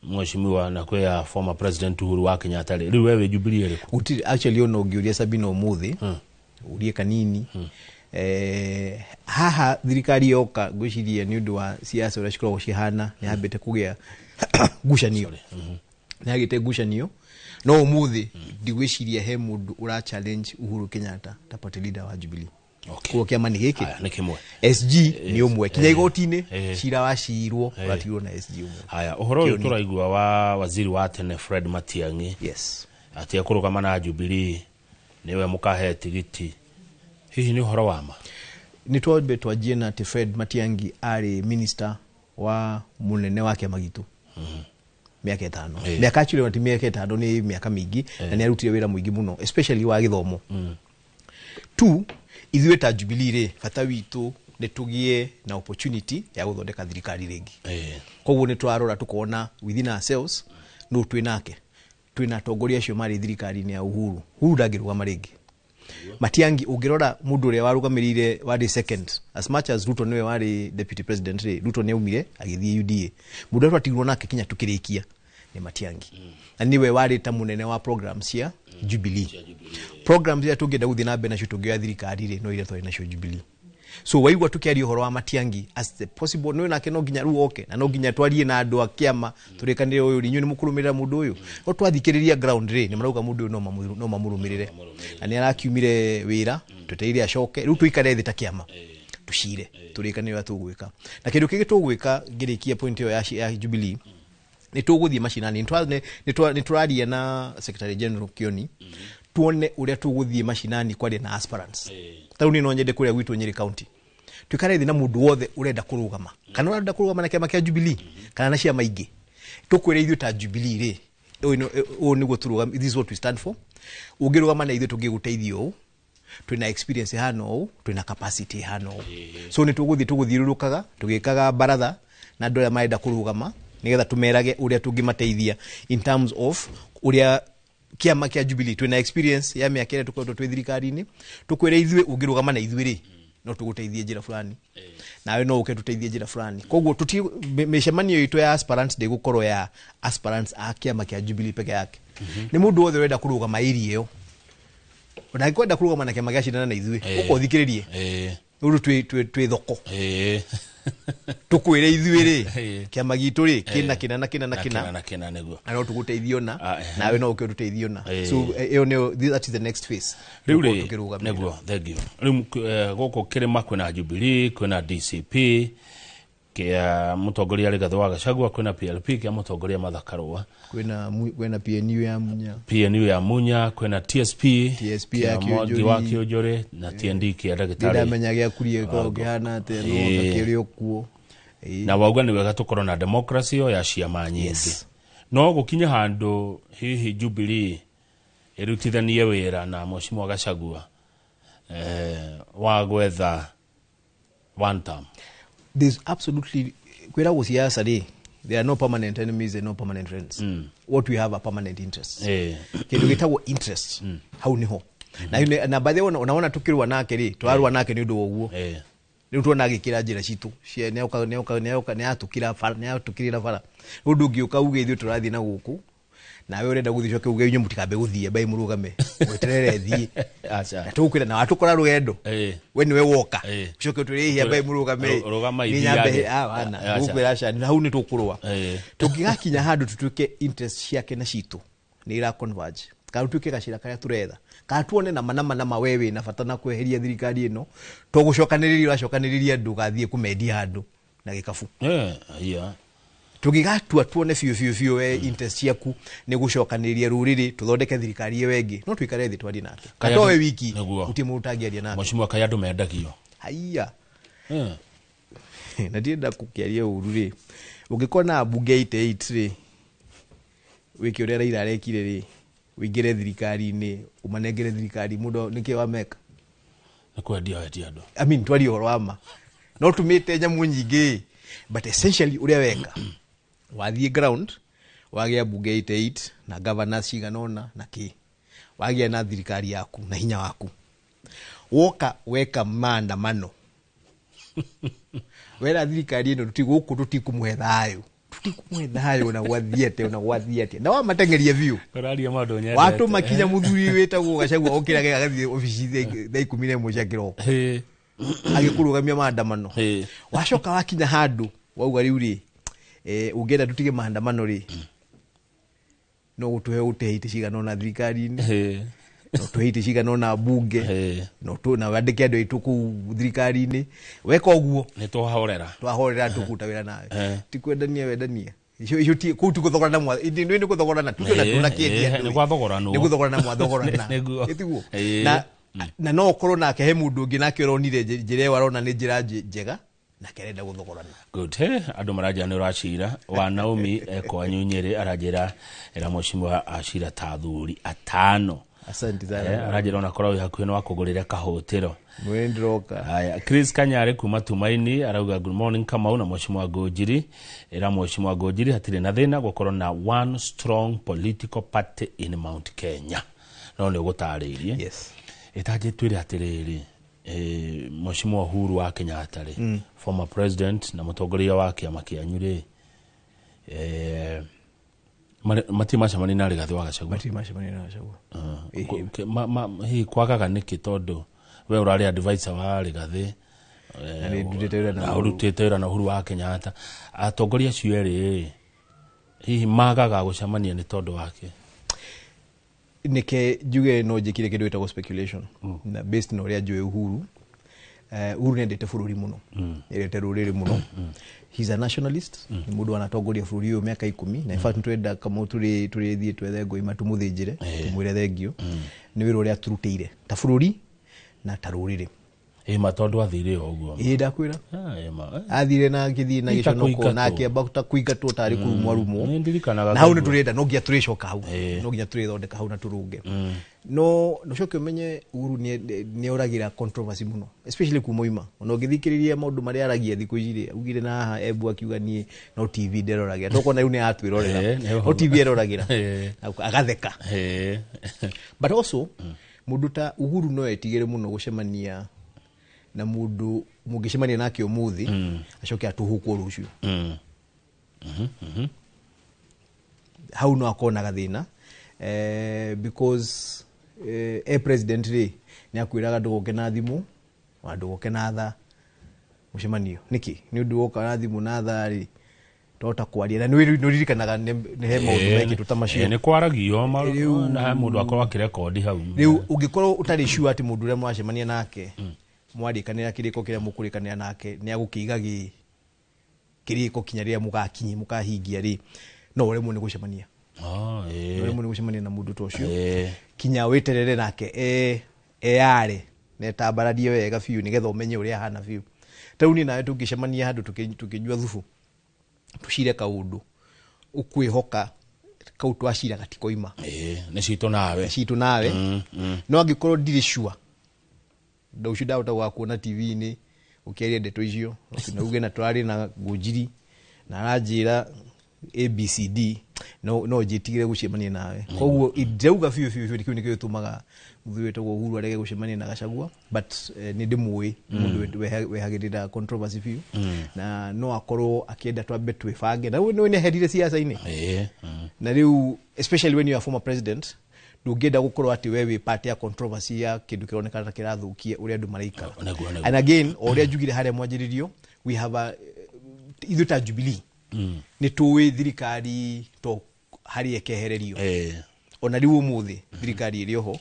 Mheshimiwa na kwĩ ya former president Uhuru wa Kenyatta rĩ, rĩu we wĩ Jubilee ĩrĩkũ? Gũtirĩ actually ona ũngĩũria Sabina ũmũthĩ ũrie kanini haha thirikari yoka ngwĩciria nĩ ũndũ wa siasa ũrĩa cikoragwo cihana nĩ yambĩte kũgĩa ngucanio. Nĩ yagĩte ngucanio no ũmũthĩ ndigwĩciria he mũndũ ũra challenge Uhuru Kenyatta ta party leader wa Jubilee. Koguo kĩama nĩ gĩkĩ. Nĩ kĩmwe. SG nĩ ũmwe kinya igoti-inĩ cira wacirwo ũratigirwo na SG ũmwe. Haya, ũhoro ũyũ tũraigua wa waziri wa tene Fred Matiang'i. Yes. Atĩ ekũrũgama na Jubilee nĩwe mũkahe tigiti. Hihi nĩ ũhoro wa ma? Nĩ twambe twanjie na atĩ Fred Matiang'i arĩ minister wa mũnene wa kĩama gitũ. Mĩaka 5. Mĩaka actually ti mĩaka 5 nĩ mĩaka mĩingĩ na nĩ arutire wĩra mũingĩ mũno especially wa gĩthomo. Two, Ithuĩ ta Jubilee rĩ, bata witũ nĩ tũgĩe na opportunity ya gũthondeka thirikari rĩngĩ. Koguo nĩ tũrarora tũkona within ourselves nũ twĩ nake. Twĩna atongoria acio marĩ thirikari-inĩ ya Uhuru. Uhuru ndangĩrũgama rĩngĩ. Matiang'i ũngĩrora mũndũ ũrĩa warũgamĩrĩire warĩ second, as much as Ruto nĩwe warĩ deputy president rĩ, Ruto nĩ aumire agĩthiĩ UDA. Mũndũ ũrĩa twatigirwo nake kinya tũkĩrĩkia nĩ Matiang'i. Na nĩwe warĩ ta mũnene wa programs cia Jubilee. Programs iria tũngĩenda gũthiĩ na mbere nacio tũngĩoya thirikari rĩ, no iria twarĩ nacio Jubilee. So waigua tukiaria ũhoro wa Matiang'i as the possible, nĩwe nake no nginya rĩu oke na no nginya twarie na andũ a kĩama tũrĩkanĩre ũyũ rĩ, inyuĩ nĩ mũkũrũmĩrĩra mũndũ ũyũ. No twathikĩrĩria ground rĩ, nĩ marauga mũndũ ũyũ no mamũrũmĩrĩre. Na nĩ arakiumire wĩra, twetereire acoke, rĩu tũikare thĩ ta kĩama tũcire tũrĩkanĩre ũrĩa tũgwĩka. Na kĩndũ kĩngĩ tũgwĩka ngĩrĩkia point ĩyo ya Jubilee, nĩ tũgũthiĩ macinani, nĩ tũraria na Secretary General Kioni, tuone ũrĩa tũgũthiĩ macinani kwaria na aspirants. Ta rĩu niĩ no nyende kũrĩa gwitũ Nyeri County tuikare thĩ na mũndũ wothe ũrenda kũrũgama, kana ũrenda kũrũgama na kĩama kĩa Jubilee kana na ciama ingĩ, tũkwĩre ithuĩ ta Jubilee rĩ, ũyũ nĩguo tũrũgame, this is what we stand for. Ũngĩrũgama na ithuĩ tũngĩgũteithia ũũ, twĩna experience hana ũũ, twĩna capacity hana ũũ. So nĩ tũgũthiĩ tũgũthiũrũrũkaga tũgĩkaga baratha na andũ arĩa marenda kũrũgama, nĩgetha tũmerage ũrĩa tũngĩmateithia in terms of ũrĩa kĩama kĩa Jubilee twĩna experience ya mĩaka ĩrĩa tũkoretwo twĩ thirikari-inĩ, tũkwĩre ithuĩ ũngĩrũgama na ithuĩ rĩ, no tũgũteithie njĩra fulani, nawe no ũke tũteithie njĩra fulani. Koguo mĩcemanio itũ ya aspirants ndĩgũkorwo ya aspirants a kĩama kĩa Jubilee peke yake. Nĩ mũndũ wothe ũrenda kũrũgama area ĩyo, ona angĩkwenda kũrũgama na kĩama gĩa cindana na ithuĩ, ũka ũthikĩrĩrie. Rĩu twĩ thoko. Tũkwĩre ithuĩ rĩ, kĩama gitũ rĩ, kĩna kĩna na kĩna na kĩna. Na kĩna nĩguo. Na no tũgũteithie ona, nawe no ũke ũtũteithie ona. So ĩyo nĩyo, that is the next phase. Rĩu rĩ, nĩguo, thank you. Rĩu gũkũ kĩrĩma kwĩna Jubilee, kwĩna DCP, kĩa mũtongoria Rigathĩ wa Gachagua, kwĩna PLP kĩa mũtongoria Martha Karua, kwĩna PNU ya Munya, PNU ya Munya, kwĩna TSP ya Mwangi wa Kĩũnjũrĩ na TND kĩa ndagĩtarĩ. Ndamenya gĩa kurie gĩkoragwo kĩhana atĩa, no gakĩrĩ o kuo. Na wauga nĩ wega tũkorwo na democracy ĩyo ya ciama nyingĩ. No gũkinye handũ hihi Jubilee ĩrutithanie wĩra na Mheshimiwa Gachagua wa gwetha one term. There's absolutely, kwĩragwo siasa rĩ, there are no permanent enemies and no permanent friends. What we have are permanent interests. Kĩndũ gĩtagwo interest, hau niho. Na by the way, unaona tukirwa nake rĩ, twarwa nake nĩ ũndũ wa ũguo. Rĩu tuona agĩkĩra njĩra citũ, nĩatũkĩrĩra bara. Rĩu ndũngĩũka uge ithuĩ tũrathiĩ na gũkũ, nawe ũrenda gũthiĩ ũcoke uge inyuĩ mũtikambe gũthiĩ, ambai mũrũgame, mweterere thiĩ. Na tũgũkwĩra na watũkora rũgendo, we nĩwe woka, ũcoke ũtwĩre hihi ambai mũrũgame, nĩ nyambe, wana, tũgũkwĩra aca, hau nĩ tũkũrũa. Tũngĩgakinya handũ tũtuĩke interest ciake na citũ nĩ ira converge, kana tũtuĩke gacĩra karĩa tũretha, kana tuone nama nama nama we wĩna bata na kweheria thirikari ĩno, to gũcokanĩrĩria ũracokanĩrĩria andũ ũgathiĩ kũmendia handũ na gĩkabu. Tũngĩgatua tuone biũ biũ biũ we interest ciaku nĩ gũcokanĩrĩria rũrĩrĩ tũthondeke thirikari ĩyo ĩngĩ, no tũikare thĩ twarie nake. Na to we wiki, gũtirĩ mũndũ ũtangĩaria nake. Mheshimiwa, kaĩ andũ mendagio? Haiya. Na ndirenda gũkĩaria ũru rĩ, ũngĩkona mbunge 88 rĩ, wĩke ũrĩa Raila arekire rĩ, ũingĩre thirikari-inĩ, ũmanengere thirikari, mũndũ nĩkĩ wameka? Nĩ kwendia wendia andũ. I mean, twarie ũhoro wa ma. No tũmĩte nyamũ nyingĩ, but essentially ũrĩa weka, wathiĩ ground, wagĩa mbunge 88 na governors cigana ũna na kĩ, wagĩa na thirikari yaku na hinya waku, woka weka maandamano, wera thirikari ĩno gũkũ tũtikũmũhe thayũ, tũtikũmũhe thayũ na gwathiĩ atĩa, na gwathiĩ atĩa, na wamateng'eria biũ. Ũraria maũndũ nyendete. Watũma kinya mũthuri wĩtagwo Gachagua okĩrage agathiĩ obici thaa 11 cia kĩroko. Agĩkũrũgamia maandamano. Wacoka wakinya handũ wauga rĩu rĩ, ũngĩenda tũtige maandamano rĩ, no gũtũhe ũtũhe itĩ cigana ũna thirikari-inĩ, no tũhe itĩ cigana ũna mbunge, no na wandĩke andũ aitũ kũu thirikari-inĩ. Weka ũguo, nĩ twahorera. Twahorera tũkũruta wĩra nawe. Ti kwendania wendania. Icio ti kũu ti gũthogorana mwa, ĩndĩ nĩ gũthogorana, tuge na tũrakĩendia andũ. Nĩ gwathogorana. Nĩ gũthogorana mwathogorana. Nĩguo. Ĩtiguo? Na no ũkorwo nake he mũndũ ũngĩ nake ũronire njĩra ĩyo arona nĩ njĩra njega, nake arenda gũthogorana. Good. Andũ maranjĩra nĩ ũracira. Wa Naomi ekwanyu Nyĩrĩ aranjĩra ĩra mheshimiwa acira ta athuri atano. Asante sana. Aranjĩra ona korwo wĩ hakuhĩ no akũgũrĩre kahũtĩro. Mwĩ ndĩroka. Haya, Chris Kanyare kuma Tumaini arauga good morning Kamau na Mheshimiwa Ngũnjiri. Ĩra Mheshimiwa Ngũnjiri hatirĩ na thĩna gũkorwo na one strong political party in Mount Kenya. No nĩ ũgũtarĩirie. Yes. Ĩtanjĩ twĩre atĩrĩrĩ, Mheshimiwa Uhuru wa Kenyatta rĩ, former president na mũtongoria wa kĩama kĩanyu rĩ, matirĩ macemania na Rigathĩ wa Gachagua. Matirĩ macemania na Gachagua. Hihi kwagaga nĩkĩ tondũ we ũrarĩ advisor wa Rigathĩ Na nĩ ndutĩte wĩra na na ũrutĩte wĩra na Uhuru wa Kenyatta. Atongoria acio erĩ hihi magaga gũcemania nĩ tondũ wake? Nĩke njuge no njĩkire kĩndũ gĩtagwo speculation na based na ũrĩa njũĩ Uhuru. Uhuru nĩendete bũrũri mũno, nĩendete rũrĩrĩ mũno. He's a nationalist. Nĩ mũndũ anatongoria bũrũri ũyũ mĩaka 10 na in fact nĩtũrenda Kamau tũrĩthiĩ twethe ngũima tũmũthĩnjĩre tũmwĩre thengio nĩ wĩra ũrĩa aturutĩire ta bũrũri na ta rũrĩrĩ. Ĩma tondũ athire o ũguo. Ĩĩ ndakwĩra. Ĩma. Athire na akĩthiĩ na Ĩ ta gĩconoko na kũingatwo. akĩamba ta kũingatwo tarĩ kũrumwo arumwo. Nĩ ndirikanaga Na hau nĩ kaigua. tũrenda no nginya tũrĩcoka hau, no nginya tũrĩthondeka hau na tũrũnge. No ũcoke ũmenye Uhuru nĩ oragĩra controversy mũno, especially kuma oima. Ona ũngĩthikĩrĩria maũndũ marĩa aragia thikũ ici rĩ, augire na haha Embu akiuga niĩ no TV nderoragĩra. Tokona rĩu nĩ aratwĩrorera. No TV eroragĩra. Agatheka. But also mũndũ ta Uhuru no etigĩre mũno gũcemania na mũndũ mũngĩcemania nake ũmũthĩ acoke atũhũkwo rũciũ. Hau no akorwo na gathĩna, because president rĩ nĩ akwĩraga ndũgoke na thimũ ona ndũgoke na thaa mũcemanio. Nĩkĩ? Nĩ ũndũ woka na thimũ na thaa rĩ twahota kwaria na nĩ ũririkanaga nĩ he maũndũ mekĩtwo ta macio. Nĩ kwaragio na he mũndũ akorwo akĩrekondi hau. Rĩu ũngĩkorwo ũtarĩ sure atĩ mũndũ ũrĩa mũracemania nake mwarĩkanĩra kĩrĩko kĩrĩa mũkũrĩkanĩra nake nĩ agũkĩiga kĩrĩko kinya rĩrĩa mũgakinyia mũkahingia rĩ, no ũremwo nĩ gũcemania. No ũremwo nĩ gũcemania na mũndũ ta ũcio kinya wĩterere nake eyare na etambararie wega biũ nĩgetha ũmenye ũrĩa ahana biũ. Ta rĩu niĩ nawe tũngĩcemania handũ tũkĩnyua thubu tũcire kaũndũ ũkwĩhoka kau twacira gatikoima. Nĩ citũ nawe. Nĩ citũ nawe. No angĩkorwo ndirĩ sure nda ũcio ndahota gũgakuona TV-inĩ ũkĩaria ndeto icio na uge na tũrarĩ na Ngũnjiri na aranjĩra ABCD no njĩtigĩre gũcemania nawe. Koguo ndĩrauga biũ biũ biũ kĩu nĩkĩo gĩtũmaga mũthuri wĩtagwo Uhuru arege gũcemania na Gachagua, but nĩ ndĩmũĩ mũndũ wehagĩrĩra controversy biũ na no akorwo akĩenda twambe twĩbange na rĩu nĩ eherire siasa-inĩ. Na rĩu especially when you are former president ndũngĩenda gũkorwo atĩ we wĩ part ya controversy ya kĩndũ kĩronekana ta kĩrathũkia ũrĩa andũ maraikara. And again o ũrĩa njugire harĩa mwanjĩrĩrio, we have a ithuĩ ta Jubilee nĩ tũĩ thirikari to harĩa ĩkehererio. Ona rĩu ũmũthĩ thirikari ĩrĩ oho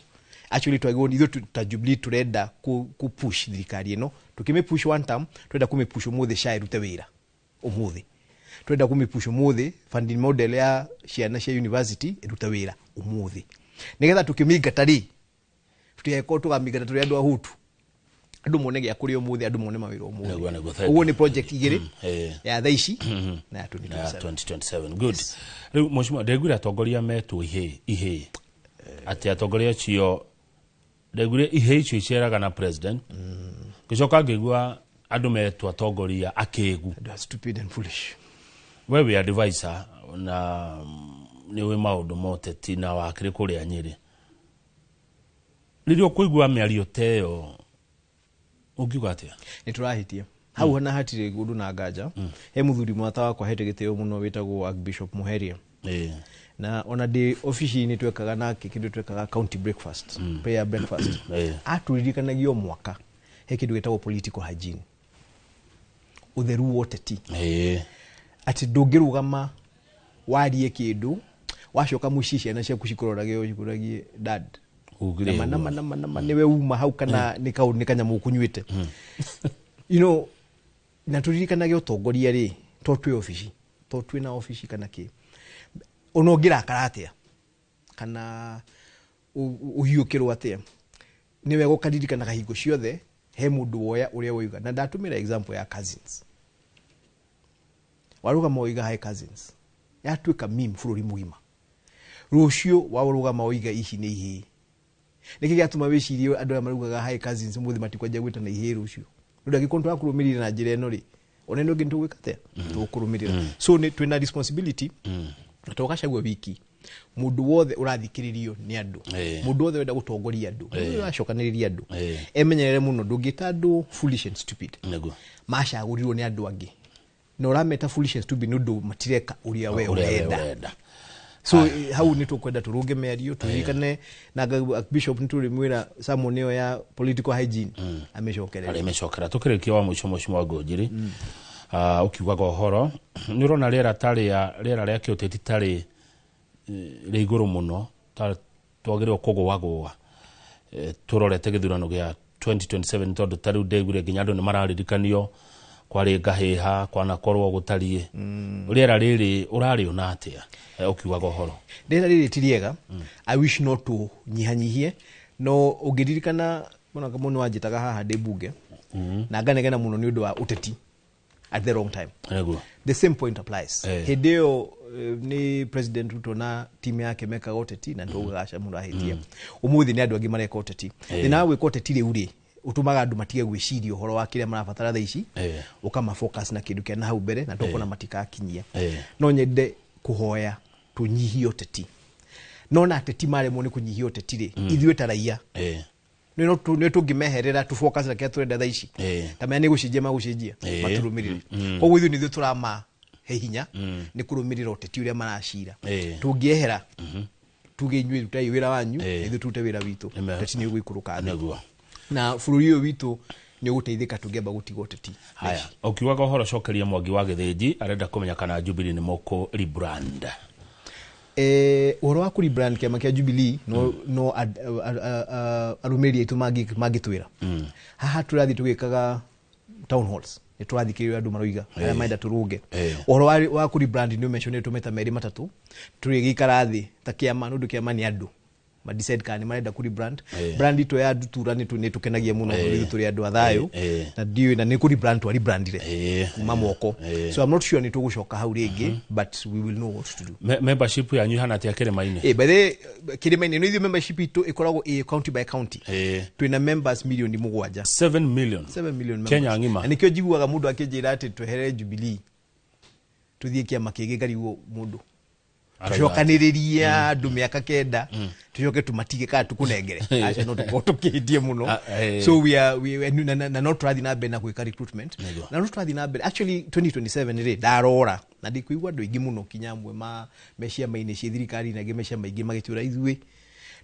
actually twagĩrĩirwo ithuĩ ta Jubilee tũrenda kũ push thirikari ĩno, tũkĩmĩ push one term tũrenda kũmĩ push ũmũthĩ SHA ĩrute wĩra ũmũthĩ, tũrenda kũmĩ push ũmũthĩ funding model ya ciana cia university ĩrute wĩra ũmũthĩ, nĩgetha tũkĩmĩingata rĩ tũtigakorwo tũkamĩingata tũrĩ andũ ahutu, andũ mone gĩa kũrĩa ũmũthĩ, andũ mone mawĩra ũmũthĩ. Ũguo nĩ project igĩrĩ ya thaa ici na ya 2027. Good. Rĩu mheshimiwa ndĩraiguire atongoria metwo ihĩĩ atĩ atongoria acio ndaiguire ihĩĩ icio iceraga na president, ngĩcoka ngĩigua andũ metwo atongoria akĩgu. Stupid and foolish. We wĩ advisor na nĩ ũĩ maũndũ ma ũteti na wakĩrĩ kũrĩa Nyĩrĩ, rĩrĩa ũkũigua mĩario ta ĩyo ũngiuga atĩa? Nĩ tũrahĩtia hau na hatirĩ ũndũ na nganja. He mũthuri mwata wakwa hete gĩtĩo mũno wĩtagwo Archbishop Muheria. Na ona ndĩ obici-inĩ twekaga nake kĩndũ twekaga county breakfast, prayer breakfast. Atũririkanagia o mwaka he kĩndũ gĩtagwo political hygiene, ũtheru wa ũteti. Atĩ ndũngĩrũgama warie kĩndũ wacoka mũciĩ ciana ciaku cikũrorage cikũragie dad nama nama nama nĩwe uma hau kana nĩ kaũndũ nĩ kanyamũ ũkũnyuĩte. You know, na tũririkanage ũtongoria rĩ to twĩ obici, to twĩ na obici kana kĩ, ona ũngĩrakara atĩa kana ũhiũkĩrwo atĩa nĩ wega ũkaririkanaga hingo ciothe he mũndũ woya ũrĩa woiga. Na ndatũmĩra example ya cousins, warũgama woiga he cousins yatuĩka meme bũrũri mũgima, rũciũ warũgama woiga ici nĩ ihĩĩ Nĩkĩ gĩatũma wĩcirie andũ aya marugaga hi cousins mũthĩ matikwanja gwĩtana ihĩĩ rũciũ? Nĩ ũndũ angĩkorwo nĩtũrakũrũmĩrĩra na njĩra ĩno rĩ, ona ĩno ĩngĩ nĩtũgwĩka atĩa? Tũgũkũrũmĩrĩra. So nĩ twĩna responsibility na to Gachagua wiki, mũndũ wothe ũrathikĩrĩrio nĩ andũ, mũndũ wothe wenda gũtongoria andũ, mũndũ ũracokanĩrĩria andũ, emenyerere mũno. Ndũngĩta andũ foolish and stupid. Macagũrirwo nĩ andũ angĩ na ũrameta foolish and stupid nĩ ũndũ matireka ũrĩa we Ũrĩa we ũrenda. Ũrenda. So hau nĩ tũkwenda tũrũnge mĩario, tũririkane na bishop nĩ tũrĩmwĩra sermon ĩyo ya political hygiene amĩcokerere. Arĩmĩcokera. Tũkĩrĩkia wa mũico, mũciĩ wa Ngũnjiri, ũkiugaga ũhoro nĩ ũrona rĩera ta rĩa rĩera rĩa kĩũteti tarĩ rĩ igũrũ mũno, ta twagĩrĩirwo kũgũagũa tũrorete gĩthurano gĩa 2027, tondũ ta rĩu ndĩguire nginya andũ nĩ mararirikanio kwarĩ ngahĩha kwanakorwo gũtariĩ. Rĩera rĩrĩ ũrarĩona atĩa, ũkiugaga ũhoro? Rĩera rĩrĩ ti rĩega. I wish not to nyihanyihie, no ũngĩririkana mũno mũno wanjĩtaga haha ndĩ mbunge na nganegena mũno nĩ ũndũ wa ũteti at the wrong time. The same point applies. Hĩndĩ ĩyo nĩ President Ruto na timu yake mekaga ũteti na nĩtwaugaga aca mũno ahĩtia. Ũmũthĩ nĩ andũ angĩ mareka ũteti. Thĩna wa gwĩka ũteti rĩu rĩ, ũtũmaga andũ matige gwĩciria ũhoro wa kĩrĩa marabatara thaa ici, ũkama focus na kĩndũ kĩa na hau mbere na tũkona matikakinyia. No nyende kũhoya tũnyihie ũteti, no na ateti maremwo nĩ kũnyihia ũteti rĩ, ithuĩ ta raia nĩ tũngĩmeherera tũ focus na kĩrĩa tũrenda thaa ici, ta menya nĩ gũcenjia magũcenjia matũrũmĩrĩre. Koguo ithuĩ nĩ ithuĩ tũramahe hinya nĩ kũrũmĩrĩra ũteti ũrĩa maracira. Tũngĩehera tuge inyuĩ rutai wĩra wanyu, ithuĩ tũrute wĩra witũ, ũteti nĩ ũgũikũrũka thĩ na bũrũri ũyũ witũ nĩ ũgũteithĩka tũngĩamba gũtiga ũteti. Haya, ũkiugaga ũhoro cokeria Mwangi wa Gĩthĩnji arenda kũmenya kana Jubilee nĩ mũkũ rebrand. Ũhoro wa kũ-rebrand kĩama kĩa Jubilee, no arũmĩrĩri aitũ mangĩtwĩra. Haha tũrathiĩ tũgĩkaga town halls, nĩ tũrathikĩrĩria andũ maroiga arĩa marenda tũrũnge. Ũhoro wa kũ-rebrand nĩ ũmentionĩtwo maita merĩ matatũ. Tũrĩgĩikara thĩ ta kĩama, nĩ ũndũ kĩama nĩ andũ ma decide kana nĩ marenda kũ-rebrand. Brand itũ ya ndutura nĩ tũkenagia mũno tondũ ithuĩ tũrĩ andũ a thayũ na ndiũĩ na nĩ kũ-rebrand twa-rebrandire kuma moko. So I'm not sure nĩ tũgũcoka hau rĩngĩ, but we will know what to do. Membership yanyu ihana atĩa kĩrĩma-inĩ? By the way, kĩrĩma-inĩ nĩ ithuĩ membership itũ ĩkoragwo ĩ county by county. Twĩna members 7 milioni. 7 million? 7 million members. Kenya ng'ima? Na nĩkĩo njiguaga mũndũ akĩnjĩra atĩ tweherere Jubilee tũthiĩ kĩama kĩngĩ, ngarigwo mũndũ Arauga tũcokanĩrĩria andũ mĩaka 9 tũcoke tũmatige kana tũkũnengere, aca no tũkorwo tũkĩhĩtie mũno. So we are, we, na no tũrathiĩ na mbere na gwĩka recruitment na no tũrathiĩ na mbere. Actually 2027 rĩ, ndarora na ndikũigua andũ aingĩ mũno kinya amwe ma me ciama-inĩ cia thirikari na angĩ me ciama ingĩ magĩtwĩra ithuĩ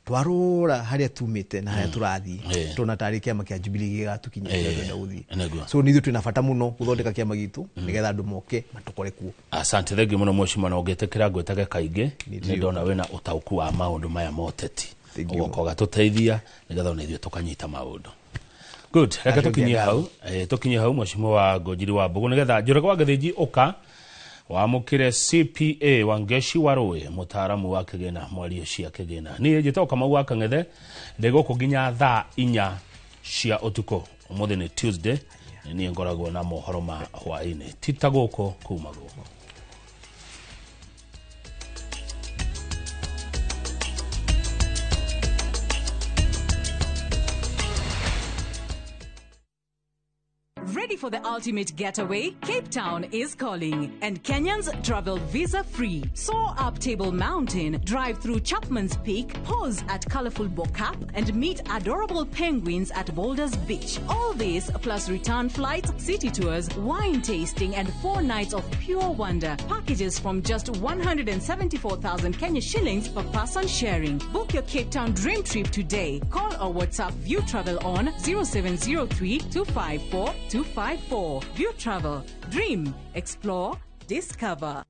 twarora harĩa tumĩte na harĩa tũrathiĩ, tũrona tarĩ kĩama kĩa Jubilee gĩgatũkinyia kũrĩa tũrenda gũthiĩ. So nĩ ithuĩ twĩna bata mũno gũthondeka kĩama gitũ nĩgetha andũ moke matũkore kuo. Asante, thengiũ mũno mheshimiwa, na ũngĩtĩkĩra ngwĩtage kaingĩ, nĩ ndona wĩna ũtaũku wa maũndũ maya ma ũteti, ũgoka ũgatũteithia nĩgetha ona ithuĩ tũkanyita maũndũ. Good, reke Acokia tũkinyie ngatho. hau, tũkinyie hau mheshimiwa wa Ngũnjiri wa Mbũgũ, nĩgetha Njoroge wa Gĩthĩnji ũka wamũkĩre CPA Wangeshi Warũĩ, mũtaaramu wa kĩgĩna, mwario cia kĩgĩna. Niĩ njĩtagwo Kamau wa Kang'ethe, ndĩ gũkũ nginya thaa 4 cia ũtukũ. Ũmũthĩ nĩ Tuesday, nĩ niĩ ngoragwo na mohoro ma hwaĩ-inĩ, ti ta gũkũ kuma gũkũ. Ready for the ultimate getaway? Cape Town is calling, and Kenyans travel visa free. Soar up Table Mountain, drive through Chapman's Peak, pause at colorful Bo-Kaap, and meet adorable penguins at Boulders Beach. All this plus return flights, city tours, wine tasting, and 4 nights of pure wonder. Packages from just 174,000 Kenya shillings per person sharing. Book your Cape Town dream trip today. Call or WhatsApp View Travel on 0703 254 254. View Travel. Dream, explore, discover.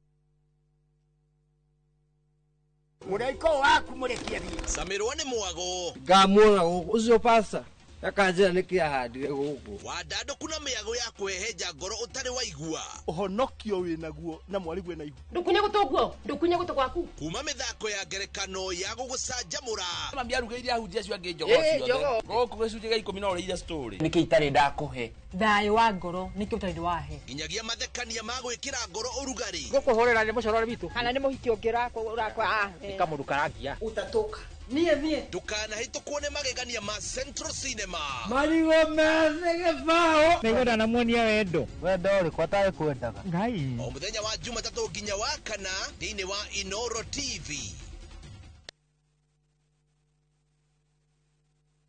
Mũraika waku mũrekie thiĩ. Camirwo nĩ mwago. Ngamuona gũkũ ũcio pasta akanjĩra nĩkĩ ahandire gũkũ. Wandandũku na mĩago ya kũhehenja ngoro ũtarĩ waigua. Ũhonokio wĩnaguo na mwarigwe na ihu. Ndukunye gũtũ guo, ndukunye gũtũ gwaku. Kuma mĩthako ya ngerekano ya gũgũcanjamũra. Mami arugĩire ahunjia acio angĩ njogoo Ĩ, ciothe. njogoo. Gũkũ gĩcunjĩ gĩa 10 no ũrĩire story. Nĩkĩ itarĩ ndakũhe? Thayũ wa ngoro nĩkĩo ũtarĩ wahe. Nginyagia mathekania ma gwĩkĩra ngoro ũrugarĩ. Gũkũhũrĩra nĩ mũcorore witũ. Kana nĩ mũhiki ũngĩ ũrakwa? Nĩ kamũndũ karangia. Utatoka. Niĩ Ndũkanahĩtũkwo nĩ magegania ma Central Cinema. Marigũ methĩ gĩbaũ. Nĩguo ndanamuonia wendo. Wendo ũrĩkũ atarĩ kwendaga? Ngai. O mũthenya wa Jumatatũ nginya wa kana thĩinĩ wa Inoro TV.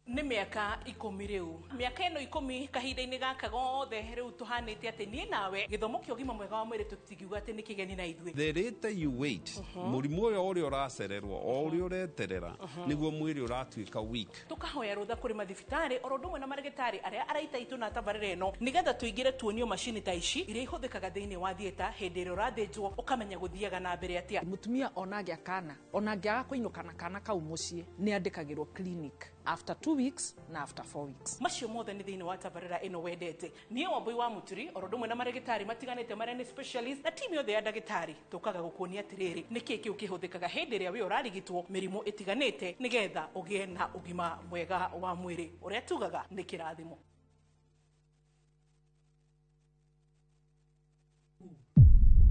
Nĩ mĩaka 10 rĩu. Mĩaka ĩno 10 kahinda-inĩ gaka gothe rĩu tũhanĩte atĩ niĩ nawe gĩthomo kĩa ũgima mwega wa mwĩrĩ tũtingiuga atĩ nĩ kĩgeni na ithuĩ. The later you wait, mũrimũ ũyũ ũrĩa ũracererwo o ũrĩa ũreterera nĩguo mwĩrĩ ũratuĩka weak. Tũkahoya rũtha kũrĩ mathibitarĩ oro ũndũ ũmwe na marĩgĩtarĩ arĩa araita itũ na tabarĩra ĩno nĩgetha tũingĩre tuonio macini ta ici iria ihũthĩkaga thĩinĩ wa theatre hĩndĩ ĩrĩa ũrathĩnjwo ũkamenya gũthiaga na mbere atĩa. Mũtumia ona angĩa kana ona angĩaga kũinũka na kana kau mũciĩ nĩ andĩkagĩrwo clinic after 2 weeks na after 4 weeks. Macio mothe nĩ thĩinĩ wa tabarĩra ĩno wendete. Niĩ Wambui wa Mũturi oro ũndũ ũmwe na marĩgĩtarĩ matiganĩte marĩa nĩ specialist na timu yothe ya ndagĩtarĩ tũkaga gũkuonia atĩrĩrĩ nĩkĩĩ kĩu kĩhũthĩkaga hĩndĩ ĩrĩa wĩ ũrarigitwo mĩrimũ ĩtiganĩte nĩgetha ũgĩe na ũgima mwega wa mwĩrĩ ũrĩa tugaga nĩ kĩrathimo.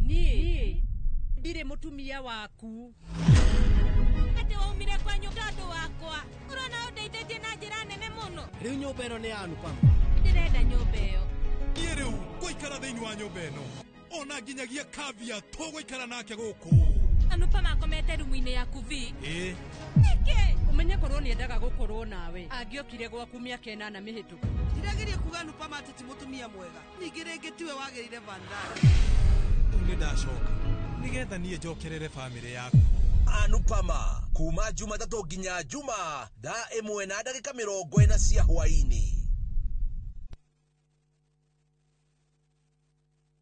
Niĩ ndirĩ mũtumia waku. Atĩ waumire kwa nyũmba tondũ wakwa. Ũrona ũndeithĩtie na njĩra nene mũno. Rĩu nyũmba ĩno nĩ ya Anupama. Ndĩrenda nyũmba ĩyo. Niĩ rĩu ngũikara thĩinĩ wa nyũmba ĩno ona nginyagia kavia tũgũikara nake gũkũ. Anupama akomete rumu-inĩ yaku vi. Ĩĩ. Nĩkĩ? Ũmenye korwo nĩendaga gũkorwo nawe angĩokire gwaku mĩaka 8 mĩhĩtũku. Ndirageria kuga Anupama atĩ ti mũtumia mwega. Ningĩ rĩngĩ tiwe wagĩrĩire Vandana. Rĩu nĩ ndacoka nĩgetha niĩ njokerere bamĩrĩ yaku. Anupama kuma Jumatatũ nginya Juma thaa 1:40 cia hwaĩ-inĩ.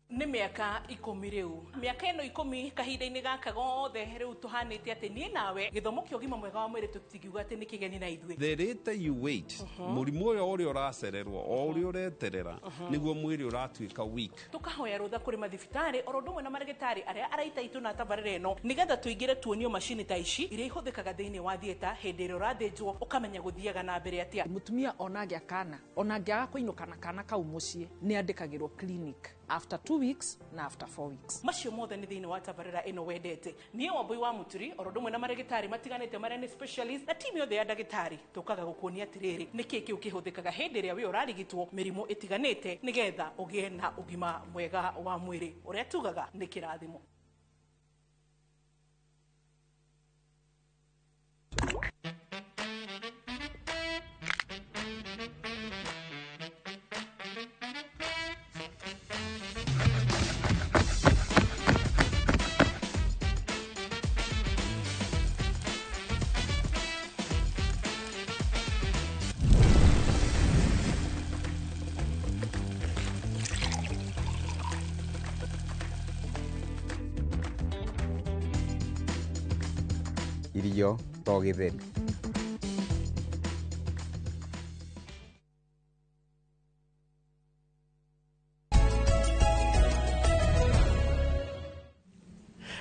Nĩ mĩaka 10 rĩu. Mĩaka ĩno 10 kahinda-inĩ gaka gothe rĩu tũhanĩte atĩ niĩ nawe gĩthomo kĩa ũgima mwega wa mwĩrĩ tũtingiuga atĩ nĩ kĩgeni na ithuĩ. The later you wait, mũrimũ ũyũ ũrĩa ũracererwo o ũrĩa ũreterera nĩguo mwĩrĩ ũratuĩka weak. Tũkahoya rũtha kũrĩ mathibitarĩ oro ũndũ ũmwe na marĩgĩtarĩ arĩa araita itũ na tabarĩra ĩno nĩgetha tũingĩre tuonio macini ta ici iria ihũthĩkaga thĩinĩ wa theatre hĩndĩ ĩrĩa ũrathĩnjwo ũkamenya gũthiaga na mbere atĩa. Mũtumia ona angĩa kana ona angĩaga kũinũka na kana kau mũciĩ nĩ andĩkagĩrwo clinic after 2 weeks na after 4 weeks. Macio mothe nĩ thĩinĩ wa tabarĩra ĩno wendete. Niĩ Wambui wa Mũturi oro ũndũ ũmwe na marĩgĩtarĩ matiganĩte marĩa nĩ specialist na timu yothe ya ndagĩtarĩ tũkaga gũkuonia atĩrĩrĩ nĩkĩĩ kĩu kĩhũthĩkaga hĩndĩ ĩrĩa wĩ ũrarigitwo mĩrimũ ĩtiganĩte nĩgetha ũgĩe na ũgima mwega wa mwĩrĩ ũrĩa tugaga nĩ kĩrathimo. Irio to gĩtheri.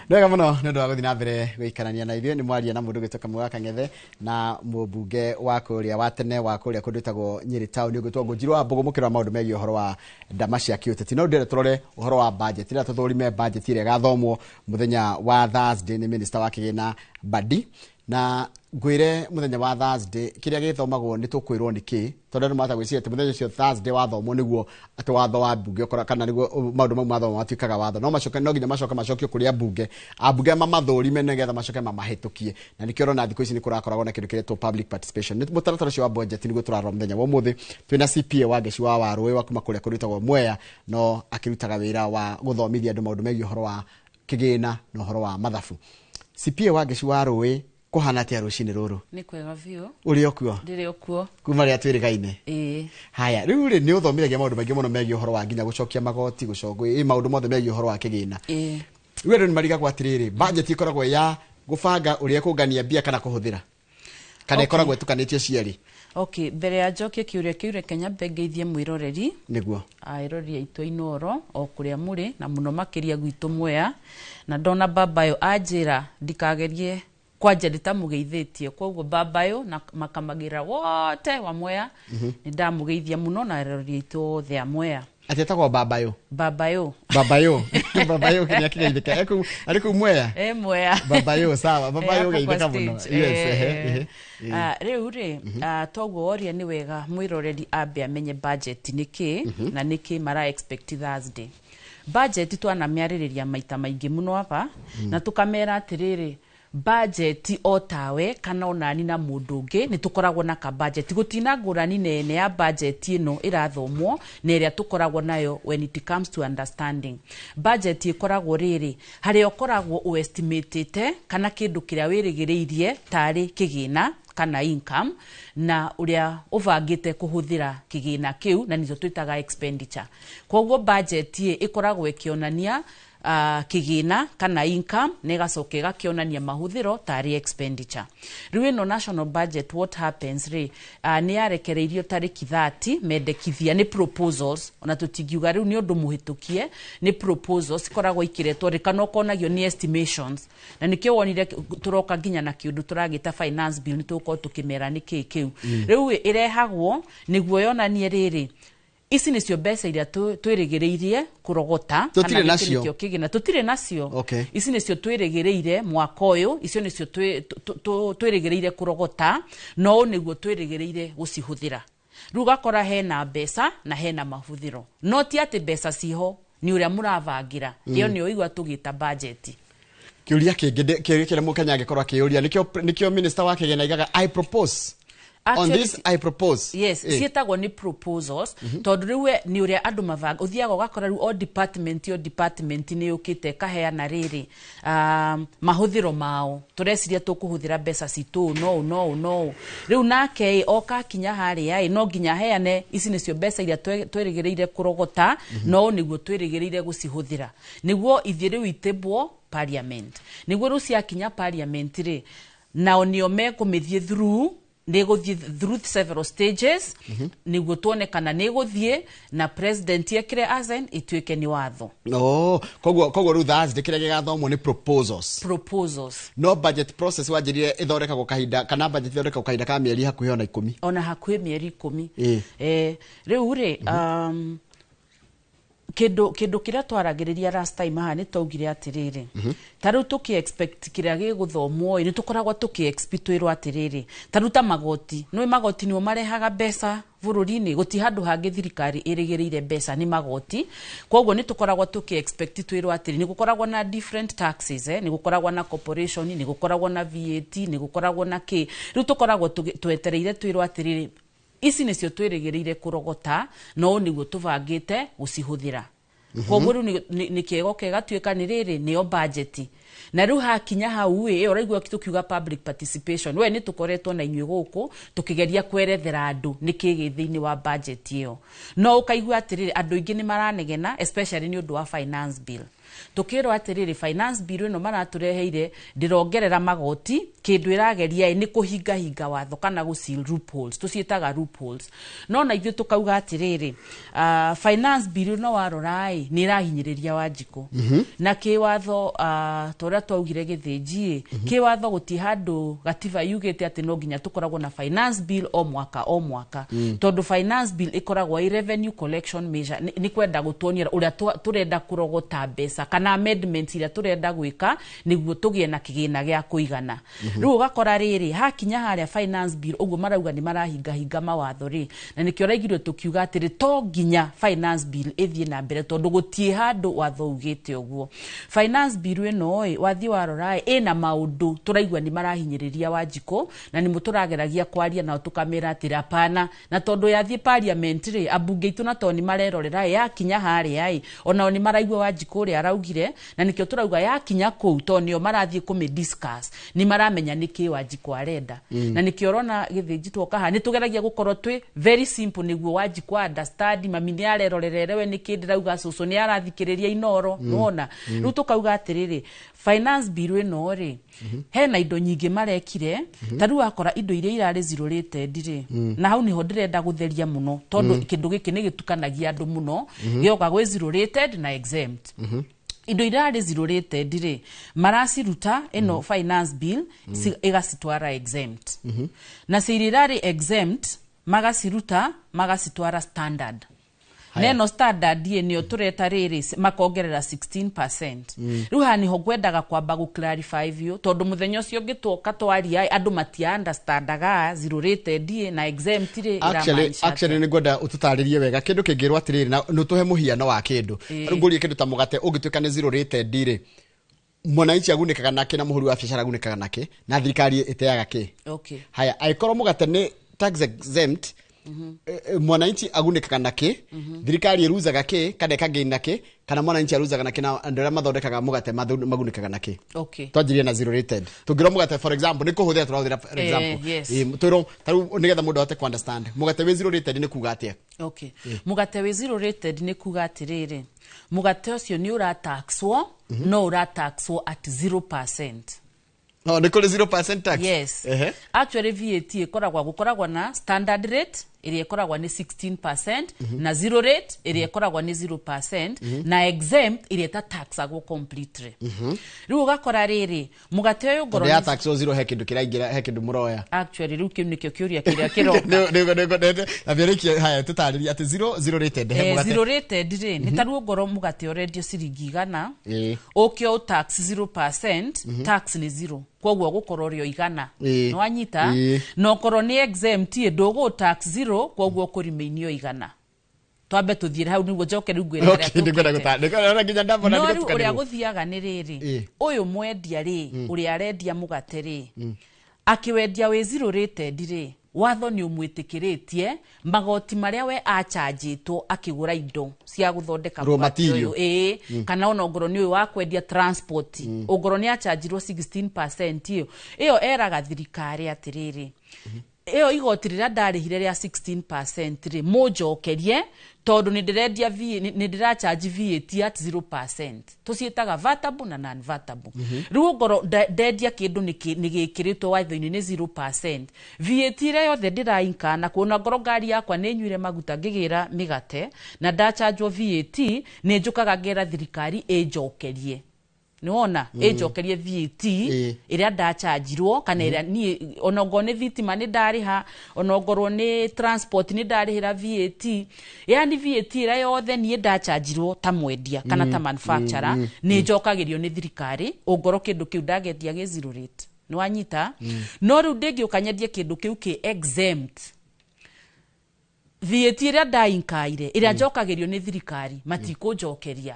Nĩ wega mũno nĩ ũndũ wa gũthiĩ na mbere gũikarania na ithuĩ. Nĩ mwaria na mũndũ ũgwĩtwo Kamau wa Kang'ethe na mũmbunge wa kũrĩa wa tene wa kũrĩa kũndũ gwĩtagwo Nyĩrĩ town ũgwĩtwo Ngũnjirũ wa Mbũgũ mũkĩrora maũndũ megiĩ ũhoro wa ndama cia kĩũteti. No ndĩrenda tũrore ũhoro wa budget, rĩrĩa tũthũrime budget ĩrĩa ĩgathomwo mũthenya wa Thursday nĩ minister wa kĩgĩna Mbadi. Na ngwĩre mũthenya wa Thursday kĩrĩa gĩthomagwo nĩ tũkwĩrwo nĩ kĩ, tondũ andũ mahota gwĩciria atĩ mũthenya ũcio Thursday wathomwo nĩguo atĩ watho wa mbunge ũkora, kana nĩguo maũndũ mau mathomwo matuĩkaga watho. No macoke, no nginya macoke macokio kũrĩ ambunge, ambunge mamathũrime nĩgetha macoke mamahĩtũkie. Na nĩkĩo ũrona thikũ ici nĩ kũrakoragwo na kĩndũ kĩretwo public participation. Nĩ mũtaratara ũcio wa budget nĩguo tũrarora mũthenya wa ũmũthĩ. Twĩna CPA wa Ngeci wa Warũĩ wa kuma kũrĩa kũrĩtagwo Mwea, no akĩrutaga wĩra wa gũthomithia andũ maũndũ megiĩ ũhoro wa kĩgĩna na ũhoro wa mathabu. CPA wa Ngeci wa Rũĩ, kũhana atĩa rũcinĩ rũrũ? Nĩ kwega biũ. Ũrĩ o kuo? Ndĩrĩ o kuo. Kuma rĩrĩa twĩrĩgaine? Ĩĩ. Haya, rĩu rĩ nĩ ũthomithagia maũndũ maingĩ mũno megiĩ ũhoro wa nginya gũcokia magoti, gũcongwo, maũndũ mothe megiĩ ũhoro wa kĩgĩna. Ĩĩ. Rĩu andũ nĩ marigagwo atĩrĩrĩ, budget ĩkoragwo ya gũbanga ũrĩa kũngania mbia kana kũhũthĩra? Kana ĩkoragwo ĩtukanĩtio cierĩ? Okay, mbere ya njokie kĩũria kĩu reke nyambe ngeithie mwĩroreri. Nĩguo. Aerori aitũ Inooro o kũrĩa mũrĩ na mũno makĩria gwitũ Mwea, na ndona babayo anjĩra ndikagerie kwanja nditamũgeithĩtie, koguo babayo na makamagira wote wa Mwea nĩ ndamũgeithia mũno na erori aitũ othe a Mwea. Atĩ etagwo babayo? Babayo. Babayo. Baba yo nĩ akĩgeithĩka. Arĩ kũu Mwea? E Mwea. Baba yo, sawa. Baba yo, hapo kwa geithĩka mũno. stage. Yes, ehe, ehe. Rĩu rĩ, toguo woria nĩ wega mwĩroreri ambe amenye budget nĩ kĩ na nĩ kĩ mara expect Thursday. Budget twanamĩarĩrĩria maita maingĩ mũno hapa, na tũkamera atĩrĩrĩ, budget o tawe kana onani na mũndũ ũngĩ nĩ tũkoragwo na ka budget. Gũtina ngũrani nene ya budget ĩno ĩrathomwo na ĩrĩa tũkoragwo nayo when it comes to understanding. Budget ĩkoragwo rĩrĩ, harĩa ũkoragwo ũestimatĩte kana kĩndũ kĩrĩa wĩrĩgĩrĩirie tarĩ kĩgĩna kana income, na ũrĩa ũbangĩte kũhũthĩra kĩgĩna kĩu, na nĩcio twĩtaga expenditure. Koguo budget ĩ ĩkoragwo ĩkĩonania kĩgĩna kana income, na ĩgacoka ĩgakĩonania mahũthĩro tarĩ expenditure. Rĩu ĩno national budget, what happens rĩ, nĩ yarekereirio tarĩki 30, mendekithia nĩ proposals, ona tũtingiuga rĩu nĩ ũndũ mũhĩtũkie, nĩ proposals cikoragwo ikiretwo rĩ, kana ũkonagio nĩ estimations, na nĩkĩo wonire tũroka nginya na kĩũndũ tũragĩta finance bill, nĩ tũgũkorwo tũkĩmera nĩ kĩĩ kĩu. Rĩu ĩrehagwo nĩguo yonanie rĩrĩ, ici nĩcio mbeca iria twĩrĩgĩrĩirie kũrogota. Tũtirĩ kana gĩkĩ nacio. nĩkĩo kĩgĩna tũtirĩ nacio. Ici nĩcio twĩrĩgĩrĩire mwaka ũyũ, icio nĩcio twĩrĩgĩrĩire kũrogota, no ũũ nĩguo twĩrĩgĩrĩire gũcihũthĩra. Rĩu ũgakora hena mbeca na hena mahũthĩro, no ti atĩ mbeca ciho, nĩ ũrĩa mũrabangĩra. Ĩyo nĩyo igua tũgĩta budget. Kĩũria kĩngĩ, kĩũria kĩrĩa mũkenya angĩkorwo akĩũria, nĩkĩo minister wa kĩgĩna aigaga "I propose on Actually, this, I propose." Yes, ciĩtagwo nĩ proposals, tondũ rĩu we nĩ ũrĩa andũ mabanga. Ũthiaga ũgakora rĩu o department nĩ yũkĩte ĩkaheana rĩrĩ, mahũthĩro mao, tũreciria tũkũhũthĩra mbeca citũ ũũ no ũũ no ũũ no ũũ. Rĩu nake ĩ oka akinya harĩa ĩ, no nginya aheane ici nĩcio mbeca iria twĩrĩgĩrĩire kũrogota, no ũũ nĩguo twĩrĩgĩrĩire gũcihũthĩra, nĩguo ithiĩ rĩu itĩbwo parliament. Nĩguo rĩu ciakinya parliament rĩ, nao nĩo mekũmĩthiĩ through, nĩ ĩgũthiĩ through several stages, nĩguo tuone kana nĩ ĩgũthiĩ na president ekĩre assent, ĩtuĩke nĩ watho. Oh, koguo rĩu Thursday kĩrĩa gĩgathomwo nĩ proposals. Proposals. No budget process wanjĩrire ĩthondekagwo kahinda, kana budget ĩthondekagwo kahinda ka mĩeri hakuhĩ ona 10. Ona hakuhĩ mĩeri 10. Rĩu rĩ, kĩndũ kĩrĩa twaragĩrĩria last time haha, nĩ twaugire atĩrĩrĩ, ta rĩu tũkĩ expect kĩrĩa gĩgũthomwo ĩ, nĩ tũkoragwo tũkĩ expect twĩrwo atĩrĩrĩ, ta rĩu ta magoti, nĩ magoti nĩmo marehaga mbeca bũrũri-inĩ, gũti handũ hangĩ thirikari ĩrĩgĩrĩire mbeca, nĩ magoti. Koguo nĩ tũkoragwo tũkĩ expect twĩrwo atĩrĩ, nĩ gũkoragwo na different taxes, nĩ gũkoragwo na corporation, nĩ gũkoragwo na VAT, nĩ gũkoragwo na kĩ. Rĩu tũkoragwo twetereire twĩrwo atĩrĩrĩ, ici nĩcio twĩrĩgĩrĩire kũrogota, no ũũ nĩguo tũbangĩte gũcihũthĩra. Koguo rĩu nĩ kĩego gĩgatuĩka nĩ rĩrĩ nĩyo budget. Na rĩu hakinya hau ĩ, ĩyo ũraigua tũkiuga public participation, we nĩ tũkoretwo na inyuĩ gũkũ tũkĩgeria kwerethera andũ nĩ kĩ gĩ thĩinĩ wa budget ĩyo, no ũkaigua atĩrĩrĩ, andũ aingĩ nĩ maranegena, especially nĩ ũndũ wa finance bill. Tukirwo atiriri, finance bill ĩno maratũreheire ndĩrongerera magoti, kĩndũ ĩrageria ĩ nĩ kũhingahinga watho kana gũ seal loopholes, tũciĩtaga loopholes. No na ithuĩ tũkauga atĩrĩrĩ, finance bill ĩno warora ĩ nĩ ĩrahinyĩrĩria Wanjikũ na kĩwatho, ta ũrĩa twaugire gĩthĩnji ĩ, kĩwatho gũtirĩ handũ gatiba yugĩte atĩ no nginya tũkoragwo na finance bill o mwaka o mwaka, tondũ finance bill ĩkoragwo ĩ revenue collection measure, nĩ kwenda gũtuonia ũrĩa tũrenda kũrogota mbeca kana amendments iria tũrenda gwĩka nĩguo tũgĩe na kĩgĩna gĩa kũigana. Rĩu ũgakora rĩrĩ, hakinya harĩa finance bill ũguo marauga nĩ marahingahinga mawatho rĩ, na nĩkĩo raigirwo tũkiuga atĩrĩ, to nginya finance bill ĩthiĩ na mbere, tondũ gũtirĩ handũ watho ugĩte ũguo. Finance bill ĩno ĩ, wathiĩ warora ĩ, ĩna maũndũ tũraigua nĩ marahinyĩrĩria Wanjikũ, na nĩmo tũrageragia kwaria nao tũkamĩra atĩrĩ hapana. Na tondũ yathiĩ parliament rĩ, ambunge aitũ na tondũ nĩ marerorera ĩ, yakinya harĩa ĩ, onao nĩ maraigua Wanjikũ ũrĩa araugire, na nĩkĩo tũrauga yakinya kũu, tondũ nĩo marathiĩ kũmĩ discuss, nĩ maramenya nĩkĩ Wanjikũ arenda. Na nĩkĩo ũrona gĩthĩnji twoka haha nĩ tũgeragia gũkorwo twĩ very simple nĩguo Wanjikũ understand. Mami nĩ arerorera erewe nĩkĩ ndĩrauga, cũcũ nĩ arathikĩrĩria Inoro. Nĩwona rĩu tũkauga atĩrĩrĩ, finance bill ĩno rĩ, hena indo nyingĩ marekire. Ta rĩu wakora indo iria irarĩ zero rated rĩ, na hau nĩho ndĩrenda gũtheria mũno, tondũ kĩndũ gĩkĩ nĩ gĩtukanagia andũ mũno, gĩoka gwĩ zero rated na exempt. Indo iria zero rated rĩ, maraciruta ĩno finance bill, ĩgacitwara exempt, na cio iria irarĩ exempt magaciruta magacitwara standard. Na ĩno standard ĩ nĩyo tũreta rĩrĩ makongerera 16%. Rĩu haha nĩho ngwendaga kwamba gũ clarify biũ, tondũ mũthenya ũcio ũngĩ tuoka twaria andũ matia understandaga zero rated ĩ na exempt rĩ Actually, ĩramaanisha actually nĩ ngwenda ũtũtarĩrie wega kĩndũ kĩngĩrwo atĩrĩrĩ na nĩ ũtũhe mũhiano wa kĩndũ. Rĩu ngũrie kĩndũ ta mũgate ũngĩtuĩka nĩ zero rated rĩ, mwananchi agunĩkaga nakĩ na mũhũri wa biacara agunĩkaga nakĩ na thirikari ĩteaga kĩ? Haya, angĩkorwo mũgate nĩ tax exempt, mwananchi agunĩkaga nakĩ, thirikari ĩruzaga kĩ kana ĩkagain nakĩ, kana mwananchi aruzaga nakĩ na andũ arĩa mathondekaga mũgate magunĩkaga nakĩ? Twanjirie na zero rated. Tũngĩrwo mũgate, for example, nĩ kũhũthĩra tũrahũthĩra for example. Twĩrwo tarĩu nĩgetha mũndũ ahote ku understand, mũgate wĩ zero rated nĩ kuga atĩa? Okay, mũgate wĩ zero rated nĩ kuga atĩrĩrĩ, mũgate ũcio nĩ ũrataxwo, no ũrataxwo at 0%. No nĩ kũrĩ 0% tax? Yes. Actually VAT ĩkoragwo, gũkoragwo na standard rate ĩrĩa ĩkoragwo nĩ 16%, na zero rate ĩrĩa ĩkoragwo nĩ 0%, na exempt ĩrĩa ĩtataxagwo completely. Rĩu ũgakora rĩrĩ, mũgate ũyũ ngorwo Tondũ ya tax zero, he kĩndũ kĩraingĩra, he kĩndũ mũroya. Actually rĩu kĩu nĩkĩo kĩũria kĩrĩa kĩroka. Nĩguo haya, tũtarĩrie atĩ zero rated he mũgate. Zero rated rĩ, nĩ tarĩu ngorwo mũgate ũrendio ciringi 100, ũke ũ tax 0%, tax nĩ zero, koguo gũkorwo rĩ o 100. Nĩwanyita? Ĩĩ. Na okorwo nĩ exempt ĩ, ndũgũ tax zero, koguo ũkũremain o 100. Twambe tũthiĩre hau nĩguo njoke rĩu ngwĩre harĩa Okay, nĩngwenda tũkĩte. nĩngwenda nginya ndambona No rĩu nĩgũtukanĩrwo. ũrĩa gũthiaga nĩ rĩrĩ, ũyũ mwendia rĩ, ũrĩa arendia mũgate rĩ, akĩwendia wĩ zero rated rĩ, watho nĩ ũmwĩtĩkĩrĩtie magoti marĩa we achanjĩtwo akĩgũra indo cia gũthondeka Raw mũgate material. ũyũ, ĩĩ, kana ona ongorwo nĩ ũyũ wa kwendia transport, ongorwo nĩ achanjirwo 16%, ĩyo eraga thirikari atĩrĩrĩ, ĩyo igoti rĩrĩa ndarĩhire rĩa 16% rĩ, mũnjokerie, tondũ nĩ ndĩrendia nĩ ndĩracharge VAT at 0%. Tũciĩtaga vatable na non vatable. Rĩu ongorwo ndendia kĩndũ nĩ gĩkĩrĩtwo watho-inĩ nĩ 0%, VAT ĩrĩa yothe ndĩrainka na kuona, ngorwo ngari yakwa nĩ nyuire maguta ngĩgĩra mĩgate na ndachanjwo VAT, nĩ njũkaga ngera thirikari ĩnjokerie, nĩwona, ĩnjokerie VAT ĩrĩa ndachanjirwo, kana ĩrĩa niĩ ona ongorwo nĩ thitima nĩ ndarĩha, ona ongorwo nĩ transport nĩ ndarĩhĩra VAT, yani VAT ĩrĩa yothe niĩ ndachanjirwo ta mwendia kana ta manufacturer, nĩ njokagĩrio nĩ thirikari ongorwo kĩndũ kĩu ndagendia gĩ zero rate. Nĩwanyita? No rĩu ndĩngĩũka nyendie kĩndũ kĩu kĩ exempt, VAT ĩrĩa ndainkaire ĩrĩa njokagĩrio nĩ thirikari matikũnjokeria.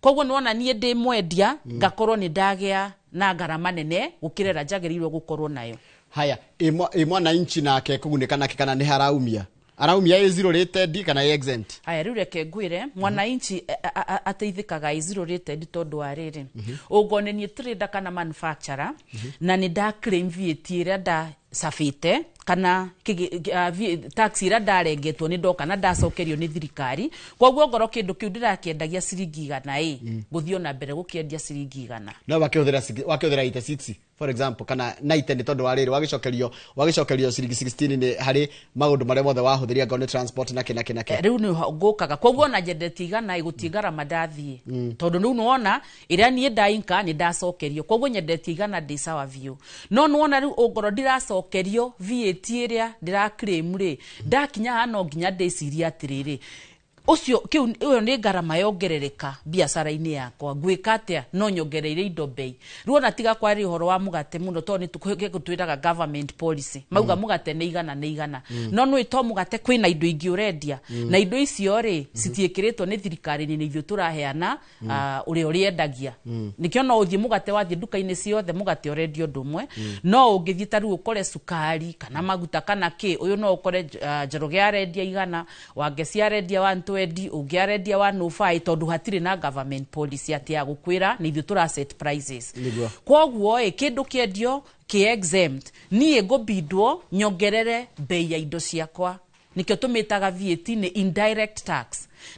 Koguo nĩwona niĩ ndĩ mwendia ngakorwo nĩ ndagĩa na ngarama nene gũkĩra ĩrĩa njagĩrĩirwo gũkorwo nayo. Haya, ĩ mwananchi nake kũgunĩka nake, kana nĩ haraumia, araumia ĩ zero rated kana ĩ exempt? Haya, rĩu reke ngwĩre, mwananchi ateithĩkaga ĩ zero rated tondũ wa rĩrĩ, ũngorwo nĩ niĩ trader kana manufacturer na nĩ nda claim VAT ĩrĩa ndacabĩte kana tax ĩrĩa ndarengetwo, nĩ ndoka na ndacokerio nĩ thirikari. Koguo ngorwo kĩndũ kĩu ndĩrakĩendagia ciringi 100 ĩ, ngũthiĩ ona mbere gũkĩendia ciringi 100. No wakĩhũthĩra 86 for example kana 90, nĩ tondũ wa rĩrĩ, wagĩcokerio ciringi 16 nĩ harĩ maũndũ marĩa mothe wahũthĩria, ngorwo nĩ transport na kĩ na kĩ na kĩ. Rĩu nĩ ngũkaga, koguo ona nyendetie 100 ĩ, gũtiĩ ngarama ndathiĩ, tondũ rĩu nĩwona ĩrĩa niĩ ndainka nĩ ndacokerio, koguo nyendetie 100, ndĩ sawa biũ. No nĩwona rĩu ũngorwo ndiracokerio VAT ĩrĩa ndĩra claim rĩ, ndakinya haha no nginya ndĩcirie atĩrĩrĩ, ũcio kĩu ĩyo nĩ ngarama yongerereka biacara-inĩ yakwa, ngwĩka atĩa? No nyongereire indo bei. Rĩu ona tiga kwaria ũhoro wa mũgate mũno, tondũ nĩ twĩraga government policy mauga mũgate nĩ 100 nĩ 100. No nĩ to mũgate, kwĩna indo ingĩ ũrendia, na indo icio rĩ, citiĩkĩrĩtwo nĩ thirikari, nĩ ithuĩ tũraheana, ũrĩa ũrĩendagia. Nĩkĩo no ũthiĩ mũgate, wathiĩ nduka-inĩ ciothe mũgate ũrendio ũndũ ũmwe, no ũngĩthiĩ ta rĩu ũkore cukari kana maguta kana kĩ, ũyũ no ũkore Njoroge arendia 100, Wangeci arendia 120, ũngĩ arendia 105, tondũ hatirĩ na government policy atĩ ya gũkwĩra nĩ ithuĩ tũra set prices. Koguo ĩ, kĩndũ kĩendio kĩ exempt, niĩ ngũbindwo nyongerere bei ya indo ciakwa. Nĩkĩo tũmĩtaga VAT nĩ indirect tax,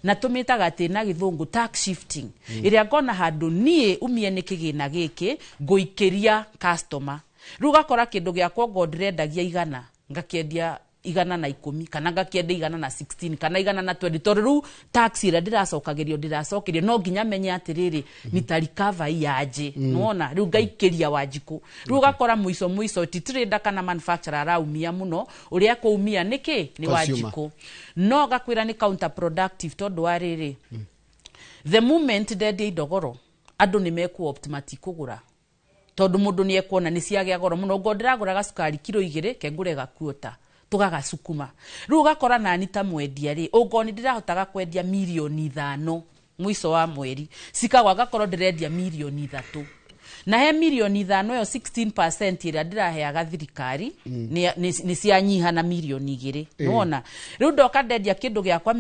na tũmĩtaga atĩ na gĩthũngũ tax shifting, ĩrĩa ngona handũ niĩ umie nĩ kĩgĩna gĩkĩ ngũikĩria customer. Rĩu ũgakora kĩndũ gĩakwa ngo ndĩrendagia 100, ngakĩendia 110 kana ngakĩendia 116 kana 120, tondũ rĩu tax ĩrĩa ndĩracokagĩrio ndĩracokerio, no nginya menye atĩrĩrĩ, nitarecover iyanjĩ. Nĩwona rĩu ngaikĩria Wanjikũ, rĩu ũgakora mũico mũico ti trader kana manufacturer araumia mũno, ũrĩa kũumia nĩkĩ nĩ Consumer. Wanjikũ. No gakwĩra nĩ counterproductive, tondũ wa rĩrĩ, the moment ndendia indo goro, andũ nĩ mekũ-opt matikũgũra, tondũ mũndũ nĩ ekuona nĩ ciagĩa goro mũno. Ngo ndĩragũra gacukari kiro 2, ke ngũre gakuota tũgagacukuma. Rĩu ũgakora nani ta mwendia rĩ, ũngorwo nĩ ndĩrahotaga kwendia mirioni 5 mũico wa mweri, cikagwa ngakorwo ndĩrendia mirioni 3, na he mirioni 5 ĩyo 16% ĩrĩa ndĩraheaga thirikari nĩ cianyiha na mirioni 2. Nĩwona rĩu ndoka ndendia kĩndũ gĩakwa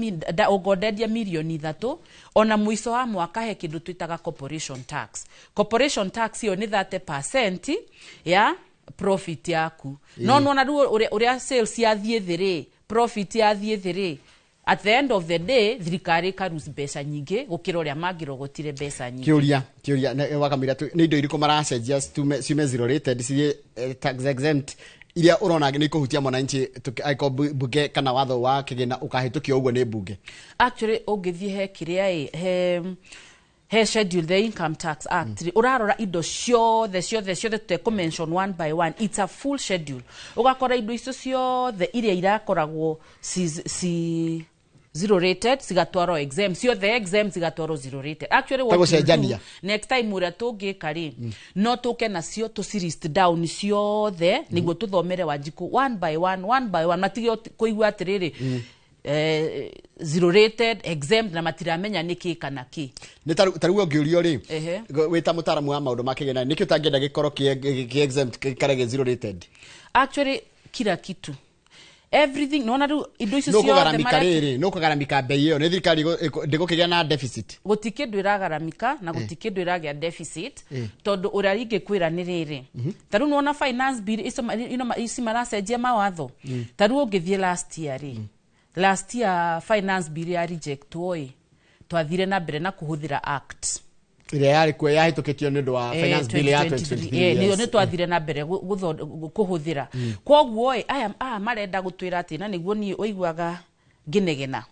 ũngorwo ndendia mirioni 3, ona mũico wa mwaka he kĩndũ twĩtaga corporation tax. Corporation tax ĩyo nĩ 30% ya profit yaku. No nĩwona rĩu ũrĩa sales yathiĩ thĩ rĩ, profit yathiĩ thĩ rĩ, at the end of the day thirikari ĩkaruse mbeca nyingĩ gũkĩra ũrĩa mangĩrogotire mbeca nyingĩ. Kĩũria wakamĩra nĩ indo irĩkũ maracenjia ciume zero rated cithiĩ tax exempt, iria ũrona nĩ ikũhutia mwananchi angĩkorwo bunge kana watho wa kĩgĩna ũkahĩtũkio ũguo nĩ bunge? Actually, ũngĩthiĩ he kĩrĩa ĩ he schedule, the Income Tax Act, ũrarora indo ciothe ciothe ciothe, tũtekũ mention one by one, it's a full schedule. Ũgakora indo icio ciothe iria irakoragwo ci zero rated cigatwarwo exempt, ciothe exempt cigatwarwo zero rated. Actually, what Ta we'll do, gũcenjania. next time ũrĩa tũngĩka rĩ, no tũke nacio tũcilist down ciothe nĩguo tũthomere Wanjikũ one by one, one by one, matige kũigua atĩrĩrĩ, zero rated, exempt, na matiramenya nĩ kĩ kana kĩ. Nĩ ta rĩu ũngĩũrio rĩ, wĩ ta mũtaaramu wa maũndũ ma kĩgĩna, nĩkĩ ũtangĩenda gĩkorwo kĩ exempt gĩikare gĩ zero rated? Actually, kila kitu, everything, nona rĩu indo icio ciothe Nũkũgaramika rĩrĩ, nũkũgaramika mbei ĩyo nĩ thirikari ndĩgũkĩgĩa na deficit. Gũti kĩndũ ĩragaramika na gũti kĩndũ ĩragĩa deficit, tondũ ũrĩa ingĩkwĩra nĩ rĩrĩ, ta rĩu nĩwona finance bill icio ici maracenjia mawatho. Ta rĩu ũngĩthiĩ last year rĩ, last year finance bill ya rejectwo ĩ, twathire na mbere na kũhũthĩra act ĩrĩa yarĩ kuo yahĩtũkĩtio nĩ ũndũ wa finance bill ya 2023. Nĩyo Yes. nĩ twathire na mbere kũhũthĩra. Koguo ĩ, aya marenda gũtwĩra atĩ, na nĩguo niĩ ũiguaga ngĩnegena,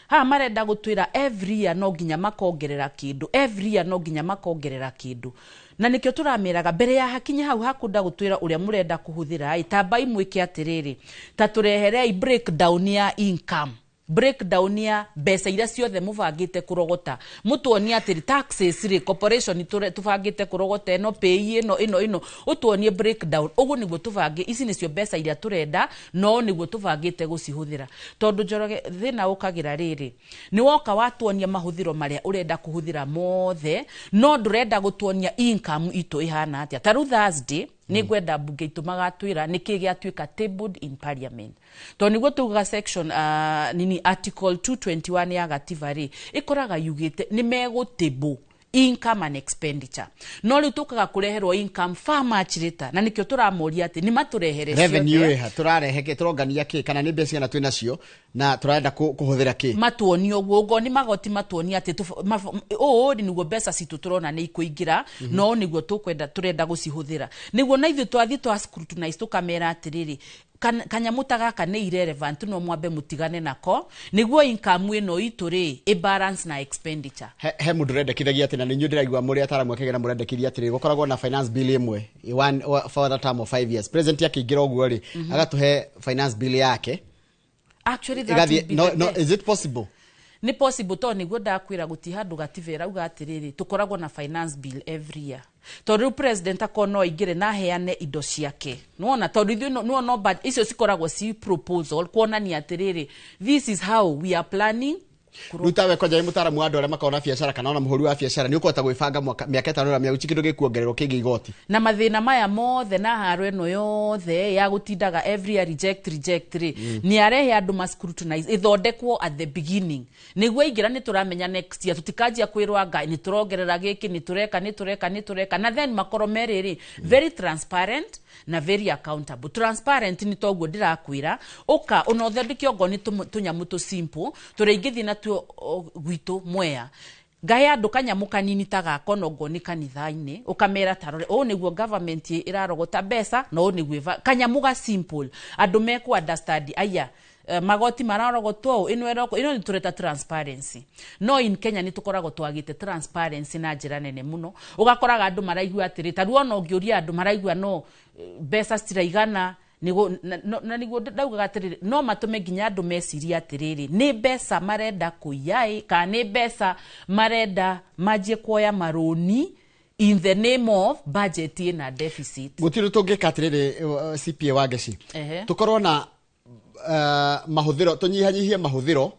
haha marenda gũtwĩra every year no nginya makongerera kĩndũ, every year no nginya makongerera kĩndũ, na nĩkĩo tũrameraga mbere ya hakinye hau hakunda gũtwĩra ũrĩa mũrenda kũhũthĩra ĩ, tambai mwĩke atĩrĩrĩ, ta tũreherei breakdown ya income, breakdown ya mbeca iria ciothe mũbangĩte kũrogota, mũtuonie atĩrĩ, taxes rĩ, corporation tũbangĩte kũrogota ĩno, pay ĩno ĩno ĩno, ũtuonie breakdown, ũguo nĩguo tũbange ici nĩcio mbeca iria tũrenda, no nĩguo tũbangĩte gũcihũthĩra. Tondũ Njoroge, thĩna ũkagĩra rĩrĩ, nĩ woka watuonia mahũthĩro marĩa ũrenda kũhũthĩra mothe, no ndũrenda gũtuonia income itũ ĩhana atĩa. Ta rĩu Thursday nĩ ngwenda mbunge itũ magatwĩra nĩkĩ gĩatuĩka tabled in parliament, tondũ nĩguo tugaga section nini article 221 ya gatiba rĩ, ĩkoraga yugĩte nĩ megũtable income and expenditure, no rĩu tũkaga kũreherwo income far much later, na nĩkĩo tũramoria atĩ nĩ matũrehere revenue ciothe. Ĩha tũrarehe kĩ, tũrongania kĩ, kana nĩ mbeca cigana twĩ nacio na tũrenda kũhũthĩra kĩ? Matuonie ũguo, ũguo nĩ magoti matuonie atĩ ũũ rĩ nĩguo mbeca citũ tũrona nĩ ikũingĩra, no nĩguo tũkwenda tũrenda gũcihũthĩra, nĩguo na ithuĩ twathiĩ twa scrutinize tũkamera atĩrĩrĩ, kanyamũ ta gaka nĩ irrelevant, no mwambe mũtigane nako nĩguo income ĩno itũ rĩ ĩ balance na expenditure. He mũndũ ũrendekithagia atĩ, na nĩ inyuĩ ndĩraigua mũrĩ ataaramu a kĩgĩna mũrendekithia atĩrĩ, gũkoragwo na finance bill ĩmwe for the term of 5 years, president akĩingĩra ũguo rĩ, agatũhe finance bill yake. Actually, that ĩgathiĩ would be no, the no, best. Is it possible? Nĩ possible, tondũ nĩguo ndakwĩra gũti handũ gatiba ĩrauga atĩrĩrĩ, tũkoragwo na finance bill every year, tondũ rĩu president akorwo no aingĩre na aheane indo ciake, nĩwona, tondũ ithuĩ nĩwona no icio cikoragwo ci proposal kuonania atĩrĩrĩ, this is how we are planning. Rĩu tawe kwanja wĩ mũtaaramu wa andũ arĩa makoragwo na biacara kana ona mũhũri wa biacara, nĩ ũkũhota gwĩbanga mwaka mĩaka 5 ĩrĩa mĩaguci kĩndũ gĩkuongererwo kĩngĩ igoti? Na mathĩna maya mothe na haro ĩno yothe ya gũtindaga every year reject, reject rĩ, nĩ arehe andũ ma scrutinize, ĩthondekwo at the beginning, nĩguo aingĩra nĩ tũramenya next year tũtikanjia kwĩrwo anga nĩ tũrongerera gĩkĩ, nĩ tũreka, nĩ tũreka, nĩ tũreka, na then makorwo merĩrĩ very transparent na very accountable. Transparent nĩ toguo ndĩrakwĩra, ũka ona ũthondeke ongorwo nĩ tũnyamũ tũ simple tũrĩa ingĩthiĩ natuo gwitũ Mwea. Ngahe andũ kanyamũ kanini ta gako nongo nĩ kanitha-inĩ, ũkamera tarore ũũ nĩguo government ĩrarogota mbeca na ũũ nĩguo kanyamũ ga simple andũ mekũ understand aya, magoti mararogotwo ũũ, ĩno ĩroko ĩno, nĩ tũreta transparency. No in Kenya nĩ tũkoragwo twagĩte transparency na njĩra nene mũno. Ũgakoraga andũ maraigua atĩrĩ, ta rĩu ona ũngĩũria andũ maraigua no mbeca citiraigana nĩguo na nĩguo ndaugaga atĩrĩrĩ, no matũme nginya andũ mecirie atĩrĩrĩ, nĩ mbeca marenda kũiya ĩ, kana nĩ mbeca marenda manjie kuoya marũni in the name of budget ĩna deficit. Gũtirĩ tũngĩka atĩrĩrĩ, CPA wa Ngeci, tũkorwo na mahũthĩro, tũnyihanyihie mahũthĩro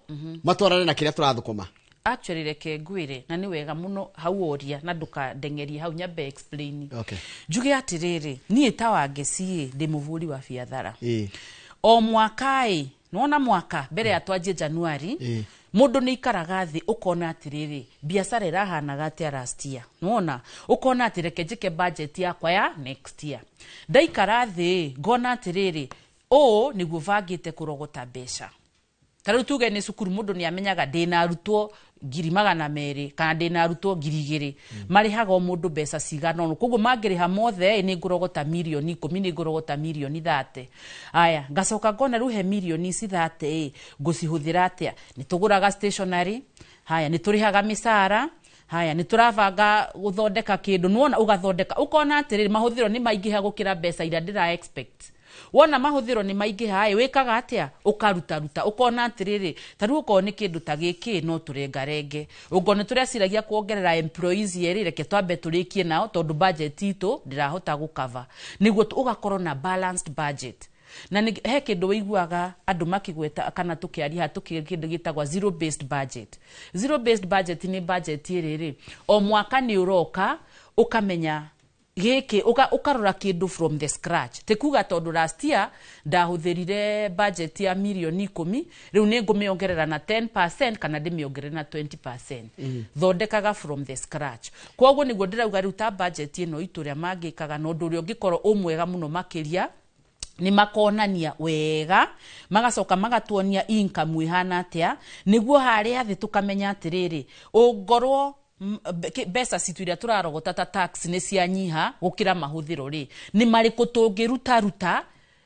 matwarane na kĩrĩa tũrathũkũma? Actually, reke ngwĩre, na nĩ wega mũno hau ũria, na ndũkandengerie hau, nyambe explain. Njuge atĩrĩrĩ, niĩ ta Wangeci ĩ, ndĩ mũbũri wa biathara. O mwaka ĩ, nĩwona mwaka mbere ya twanjie January, mũndũ nĩ ikaraga thĩ ũkona atĩrĩrĩ, biacara ĩrahanaga atĩa last year. Nĩwona ũkona atĩ reke njĩke budget yakwa ya next year. Ndaikara thĩ ngona atĩrĩrĩ, ũũ nĩguo bangĩte kũrogota mbeca. Ta rĩu tuge nĩ cukuru, mũndũ nĩ amenyaga ndĩna arutwo 200,000 kana ndĩna arutwo 2,000, marĩhaga o mũndũ mbeca cigana ũna, koguo mangĩrĩha mothe ĩ, nĩ ngũrogota mirioni 10, nĩ ngũrogota mirioni 30. Aya, ngacoka ngona rĩu he mirioni ici 30 ĩ, ngũcihũthĩra atĩa? Nĩ tũgũraga stationery, haya, nĩ tũrĩhaga mĩcara, haya, nĩ tũrabanga gũthondeka kĩndũ. Nĩwona ũgathondeka ũkona atĩrĩrĩ, mahũthĩro nĩ maingĩha gũkĩra mbeca iria ndĩra expect. Wona mahũthĩro nĩ maingĩha ĩ, wĩkaga atĩa? Ũkarutaruta ũkona atĩrĩrĩ, ta rĩu okorwo nĩ kĩndũ ta gĩkĩ no tũrengarenge, ũngorwo nĩ tũreciragia kuongerera employees erĩ, reke twambe tũrĩkie nao tondũ budget itũ ndĩrahota gũcover, nĩguo ũgakorwo na balanced budget. Na he kĩndũ wĩiguaga andũ makĩgweta kana tũkĩaria haha, kĩndũ gĩtagwo zero based budget. Zero based budget nĩ budget ĩrĩrĩ o mwaka nĩ ũroka ũkamenya gĩkĩ, ũkarora kĩndũ from the scratch. Ti kuga tondũ last year ndahũthĩrire budget ya mirioni 10, rĩu nĩ ngũmĩongerera na 10% kana ndĩmĩongerere na 20%. Thondekaga from the scratch. Koguo nĩguo ndĩrauga rĩu ta budget ĩno itũ ũrĩa mangĩkaga, na ũndũ ũrĩa ũngĩkorwo ũmwega mũno makĩria nĩ makonania wega, magacoka magatuonia income ĩhana atĩa, nĩguo harĩa thĩ tũkamenya atĩrĩrĩ, ũngorwo mbeca citũ iria tũrarogota ta tax nĩ cianyiha gũkĩra mahũthĩro rĩ, nĩ marĩkũ tũngĩrutaruta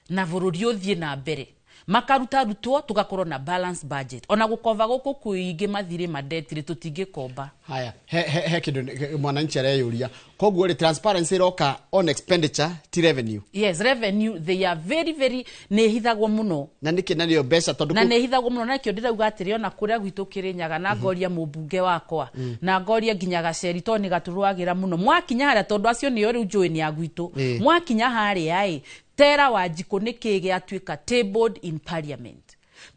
na bũrũri ũthiĩ na mbere. Makarutarutwo tũgakorwo na balance budget. Ona gũkomba gũkũ kũingĩ mathirĩ madetire, tũtingĩkomba. Haya, he kĩndũ mwananchi areyũria, koguo rĩ, transparency ĩroka on expenditure, ti revenue? Yes, revenue they are very very, nĩ ĩhithagwo mũno. Na nĩkĩ? Na nĩyo mbeca tondũ Na nĩ ĩhithagwo mũno, na nĩkĩo ndĩrauga atĩrĩ, ona kũrĩa gwitũ Kĩrĩnyaga, na ngoria mũmbunge wakwa, na ngoria nginya Gaceri tondũ nĩ gatũrũagĩra mũno, mwakinya harĩa, tondũ acio nĩo rĩu njũĩ nĩ a gwitũ, mwakinya harĩa ĩ, tera Wanjikũ nĩ kĩ gĩatuĩka tabled in parliament,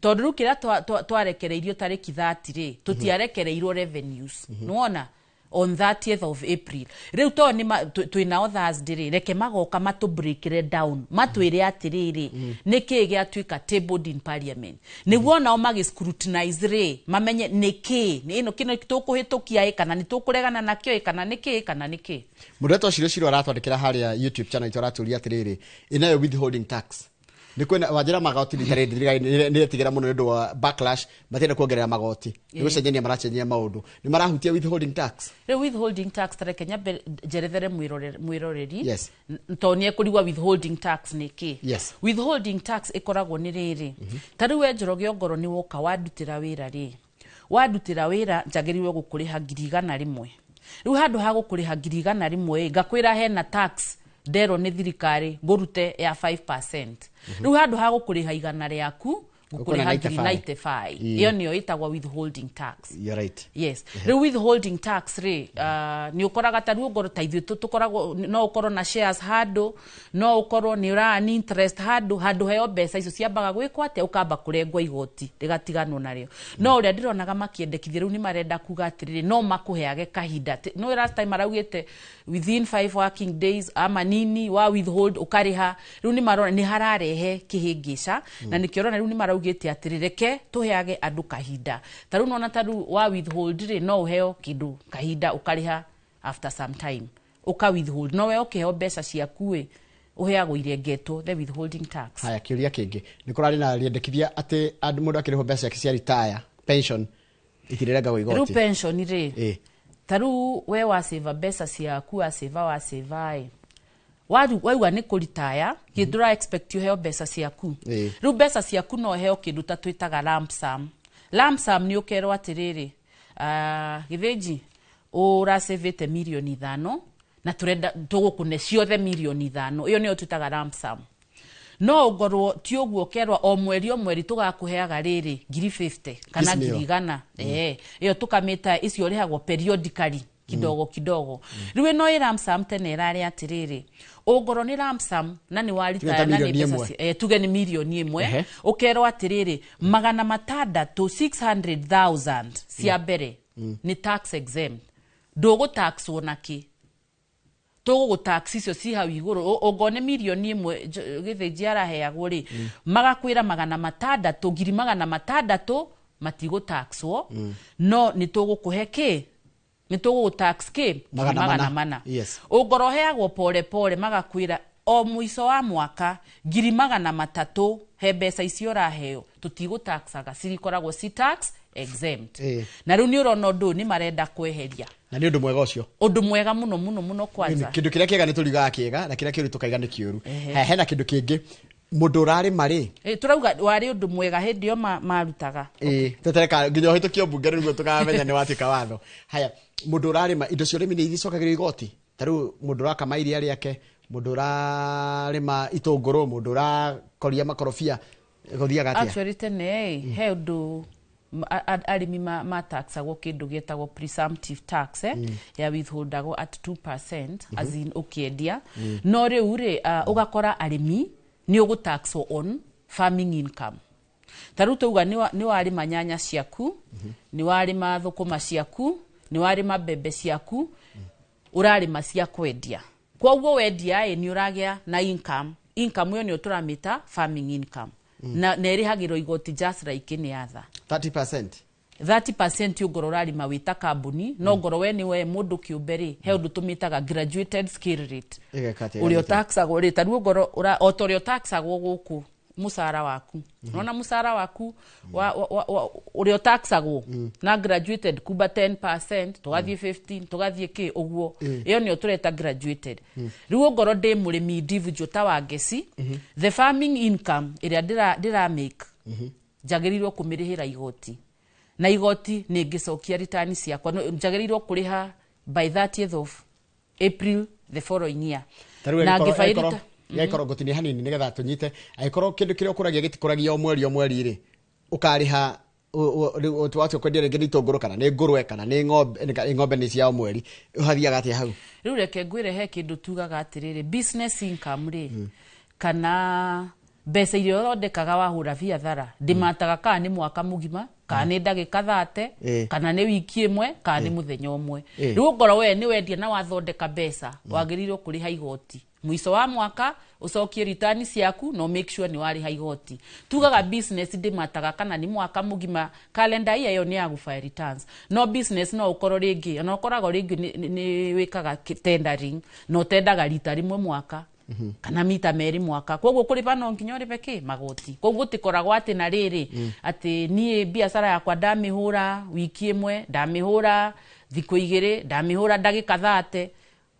tondũ rĩu kĩrĩa twarekereirio tarĩki 30 rĩ, tũtiarekereirwo revenues. Nĩwona on 30th of April, rĩu to nĩ twĩnao Thursday rĩ, reke magoka matũ breakre down, matwĩre atĩrĩrĩ, nĩ kĩ gĩatuĩka tabled in parliament, nĩguo nao magĩ scrutinize rĩ, mamenye nĩ kĩ nĩ ĩno kĩno tũkũhĩtũkia ĩ, kana nĩ tũkũregana nakĩo ĩ, kana nĩ kĩ, kana nĩ kĩ. Mũndũ wetwo Ciro Ciro aratwandĩkĩra harĩa YouTube channel itũ, aratũria atĩrĩrĩ, ĩnayo withholding tax nĩ kwĩna wanjĩra magoti rita rĩrĩ thirikari nĩ ĩretigĩra mũno nĩ ũndũ wa backlash, matienda kuongerera magoti, nĩ gũcenjania maracenjia maũndũ, nĩ marahutia withholding tax. Rĩu withholding tax, tareke nyambe njerethere mwĩroreri tondũ nĩ ekũrigwa withholding tax nĩ kĩ. Withholding tax ĩkoragwo nĩ rĩrĩ, ta rĩu we Njoroge, ongorwo nĩ woka wandutĩra wĩra rĩ, wandutĩra wĩra njagĩrĩirwo gũkũrĩha 100,000. Rĩu handũ ha gũkũrĩha 100,000 ĩ, ngakwĩra hena tax nderwo nĩ thirikari ngũrute ya 5%. Rĩu handũ ha gũkũrĩha igana rĩaku, ngũkũrĩha ngiri 95. Ĩyo nĩyo ĩtagwo withholding tax. You're right. Yes, rĩu withholding tax rĩ, nĩ ũkoraga ta rĩu ngorwo ta ithuĩ tũkoragwo, no ũkorwo na shares handũ, no ũkorwo nĩ ũra earn interest handũ, handũ heo mbeca icio ciambaga gwĩkwo atĩa? Ũkamba kũrengwo igoti rĩgatiganwo narĩo. No ũrĩa ndĩronaga makĩendekithia rĩu, nĩ marenda kuga atĩrĩrĩ, no makũheage kahinda. No last time maraugĩte within 5 working days ama nini wa withhold ũkarĩha. Rĩu nĩ marona nĩ hararehe kĩhĩngĩca, na nĩkĩo ũrona rĩu nĩ maraugĩte atĩrĩ, reke tũheage andũ kahinda. Ta rĩu nona ta rĩu wa withhold rĩ, no ũheo kĩndũ kahinda ũkarĩha after some time, ũka withhold, no we ũkĩheo mbeca ciaku ĩ, ũheagwo irengetwo the withholding tax. Haya, kĩũria kĩngĩ, nĩ kũrarĩ na rĩendekithia atĩ andũ, mũndũ akĩrĩhwo mbeca ciake cia retire, pension, itirĩrengagwo Rĩu igoti. Pension rĩ, Ta rĩu we wacĩva mbeca ciaku, wacĩva ĩ, waigua nĩ kũritaya kĩndũ ra expect ũheo mbeca ciaku. Rĩu mbeca ciaku no ũheo kĩndũ ta twĩtaga lump sum. Lump sum nĩ ũkerwo atĩrĩrĩ, Gĩthĩnji, ũracĩvĩte 5 mirioni na tũrenda tũgũkũne ciothe 5 mirioni. Ĩyo nĩyo twĩtaga lump sum. No ũngorwo ti ũguo, ũkerwo o mweri o mweri tũgakũheaga rĩrĩ ngiri 50 kana Piecemeal. 100,000. Ĩyo tũkamĩta icio ũrĩhagwo periodically, kidogo kidogo. Rĩu ĩno ĩ lump sum, tene ĩrarĩ atĩrĩrĩ, ũngorwo nĩ lump sum na nĩ waritaya ta na nĩ mirioni mbeca 1. Tuge nĩ 1 mirioni. Ũkerwo atĩrĩrĩ, 600,000 600,000 cia mbere nĩ tax exempt, ndũgũtaxwo na kĩ, tũgũgũtax icio ci hau igũrũ. Ũngorwo nĩ 1 mirioni Gĩthĩnji araheagwo rĩ, magakwĩra 600, 600,000 matigũtaxwo, no nĩ tũgũkũhe kĩ, nĩ tũgũgũtax kĩ, ngiri Magana magana mana. mana. Ũngorwo ũheagwo pole pole, magakwĩra o mũico wa mwaka 300,000 he mbeca icio ũraheo tũtigũtaxaga, cirikoragwo ci tax exempt. Na rĩu nĩ ũrona ũndũ ũyũ nĩ marenda kweheria. Na nĩ ũndũ mwega ũcio. Ũndũ mwega mũno mũno mũno kwanza. Kĩndũ kĩrĩa kĩega nĩ tũriugaga kĩega, na kĩrĩa kĩũru tũkaiga nĩ kĩũru. Hena kĩndũ kĩngĩ, mũndũ ũrarĩma rĩ? Tũrauga warĩ ũndũ mwega hĩndĩ ĩyo marutaga. Ĩĩ, tetereka nginya ũhĩtũkio mbunge nĩguo tũkamenya nĩ watuĩka watho. Haya, mũndũ ũrarĩma indo cia ũrĩmi nĩ icokagĩrio igoti? Ta rĩu mũndũ ũrakama iria rĩake, mũndũ ũrarĩma itũngũrũ, mũndũ ũrakoria makorobia, gũthiaga atĩa? Actually tene ĩ, he ũndũ arĩmi mataxagwo kĩndũ gĩtagwo presumptive tax, ya withholdagwo at 2%, as in ũkĩendia. No rĩu rĩ, ũgakora arĩmi nĩ ũgũtaxwo on farming income. Ta rĩu tauga nĩ warĩma nyanya ciaku, nĩ warĩma thũkũma ciaku, nĩ warĩma mbembe ciaku, ũrarĩma cia kwendia, koguo wendia ĩ, nĩ ũragĩa na income. Income ĩyo nĩyo tũramĩta farming income, na ĩrĩhagĩrwo igoti just like any other. 30%. 30% ũngorwo ũrarĩma wĩ ta kambuni, no ngorwo we nĩ we mũndũ kĩũmbe rĩ, he ũndũ tũmĩtaga graduated scale rate. Ĩgeka atĩa? Ũrĩa ũtaxagwo rĩ, ta rĩu ũngorwo o ta ũrĩa ũtaxagwo gũkũ mũcara waku, nona mũcara waku wa ũrĩa ũtaxagwo na graduated kumba 10% tũgathiĩ 15 tũgathiĩ kĩ ũguo. Ĩyo nĩyo tũreta graduated. Rĩu ũngorwo ndĩ mũrĩmi individual ta wa Ngeci, the farming income ĩrĩa ndĩra make njagĩrĩirwo kũmĩrĩhĩra igoti, na igoti nĩ ngĩcokia return ciakwa. No, njagĩrĩirwo kũrĩha by 30th of April the following year. Ta rĩu Na ngĩbairita- angĩkorwo ngũtinie hanini nĩgetha tũnyite, angĩkorwo kĩndũ kĩrĩa ũkũragia gĩtikũragia o mweri o mweri rĩ, ũkarĩha rĩu watua kwendia rĩngĩ nĩ itũngũrũ kana nĩ ngũrwe kana nĩ ng'ombe, nĩ ng'ombe nĩ cia o mweri, ũhathiaga atĩa hau? Rĩu reke ngwĩre, he kĩndũ tugaga atĩrĩrĩ, business income rĩ, kana mbeca iria ũthondekaga wahũra biathara, ndĩmataga kana nĩ mwaka mũgima, kana nĩ ndagĩka 30, kana nĩ wiki 1, kana nĩ mũthenya ũmwe. Rĩu ũngorwo we nĩ wendia na wathondeka mbeca, wagĩrĩirwo kũrĩha igoti mũico wa mwaka, ũcokie return ciaku na make sure nĩ warĩha igoti. Tugaga business ndĩmataga kana nĩ mwaka mũgima, calendar year ĩyo nĩ ya gũfile returns. No business no ũkorwo rĩngĩ ona ũkoragwo rĩngĩ nĩ wĩkaga tendering, na ũtendaga rita rĩmwe mwaka kana mita 2 mwaka, koguo kũrĩba no nginya ũrĩbe kĩ magoti. Koguo gũtikoragwo atĩ na rĩrĩ atĩ niĩ biacara yakwa ndamĩhũra wiki 1, ndamĩhũra thikũ 2, ndamĩhũra ndagĩka 30.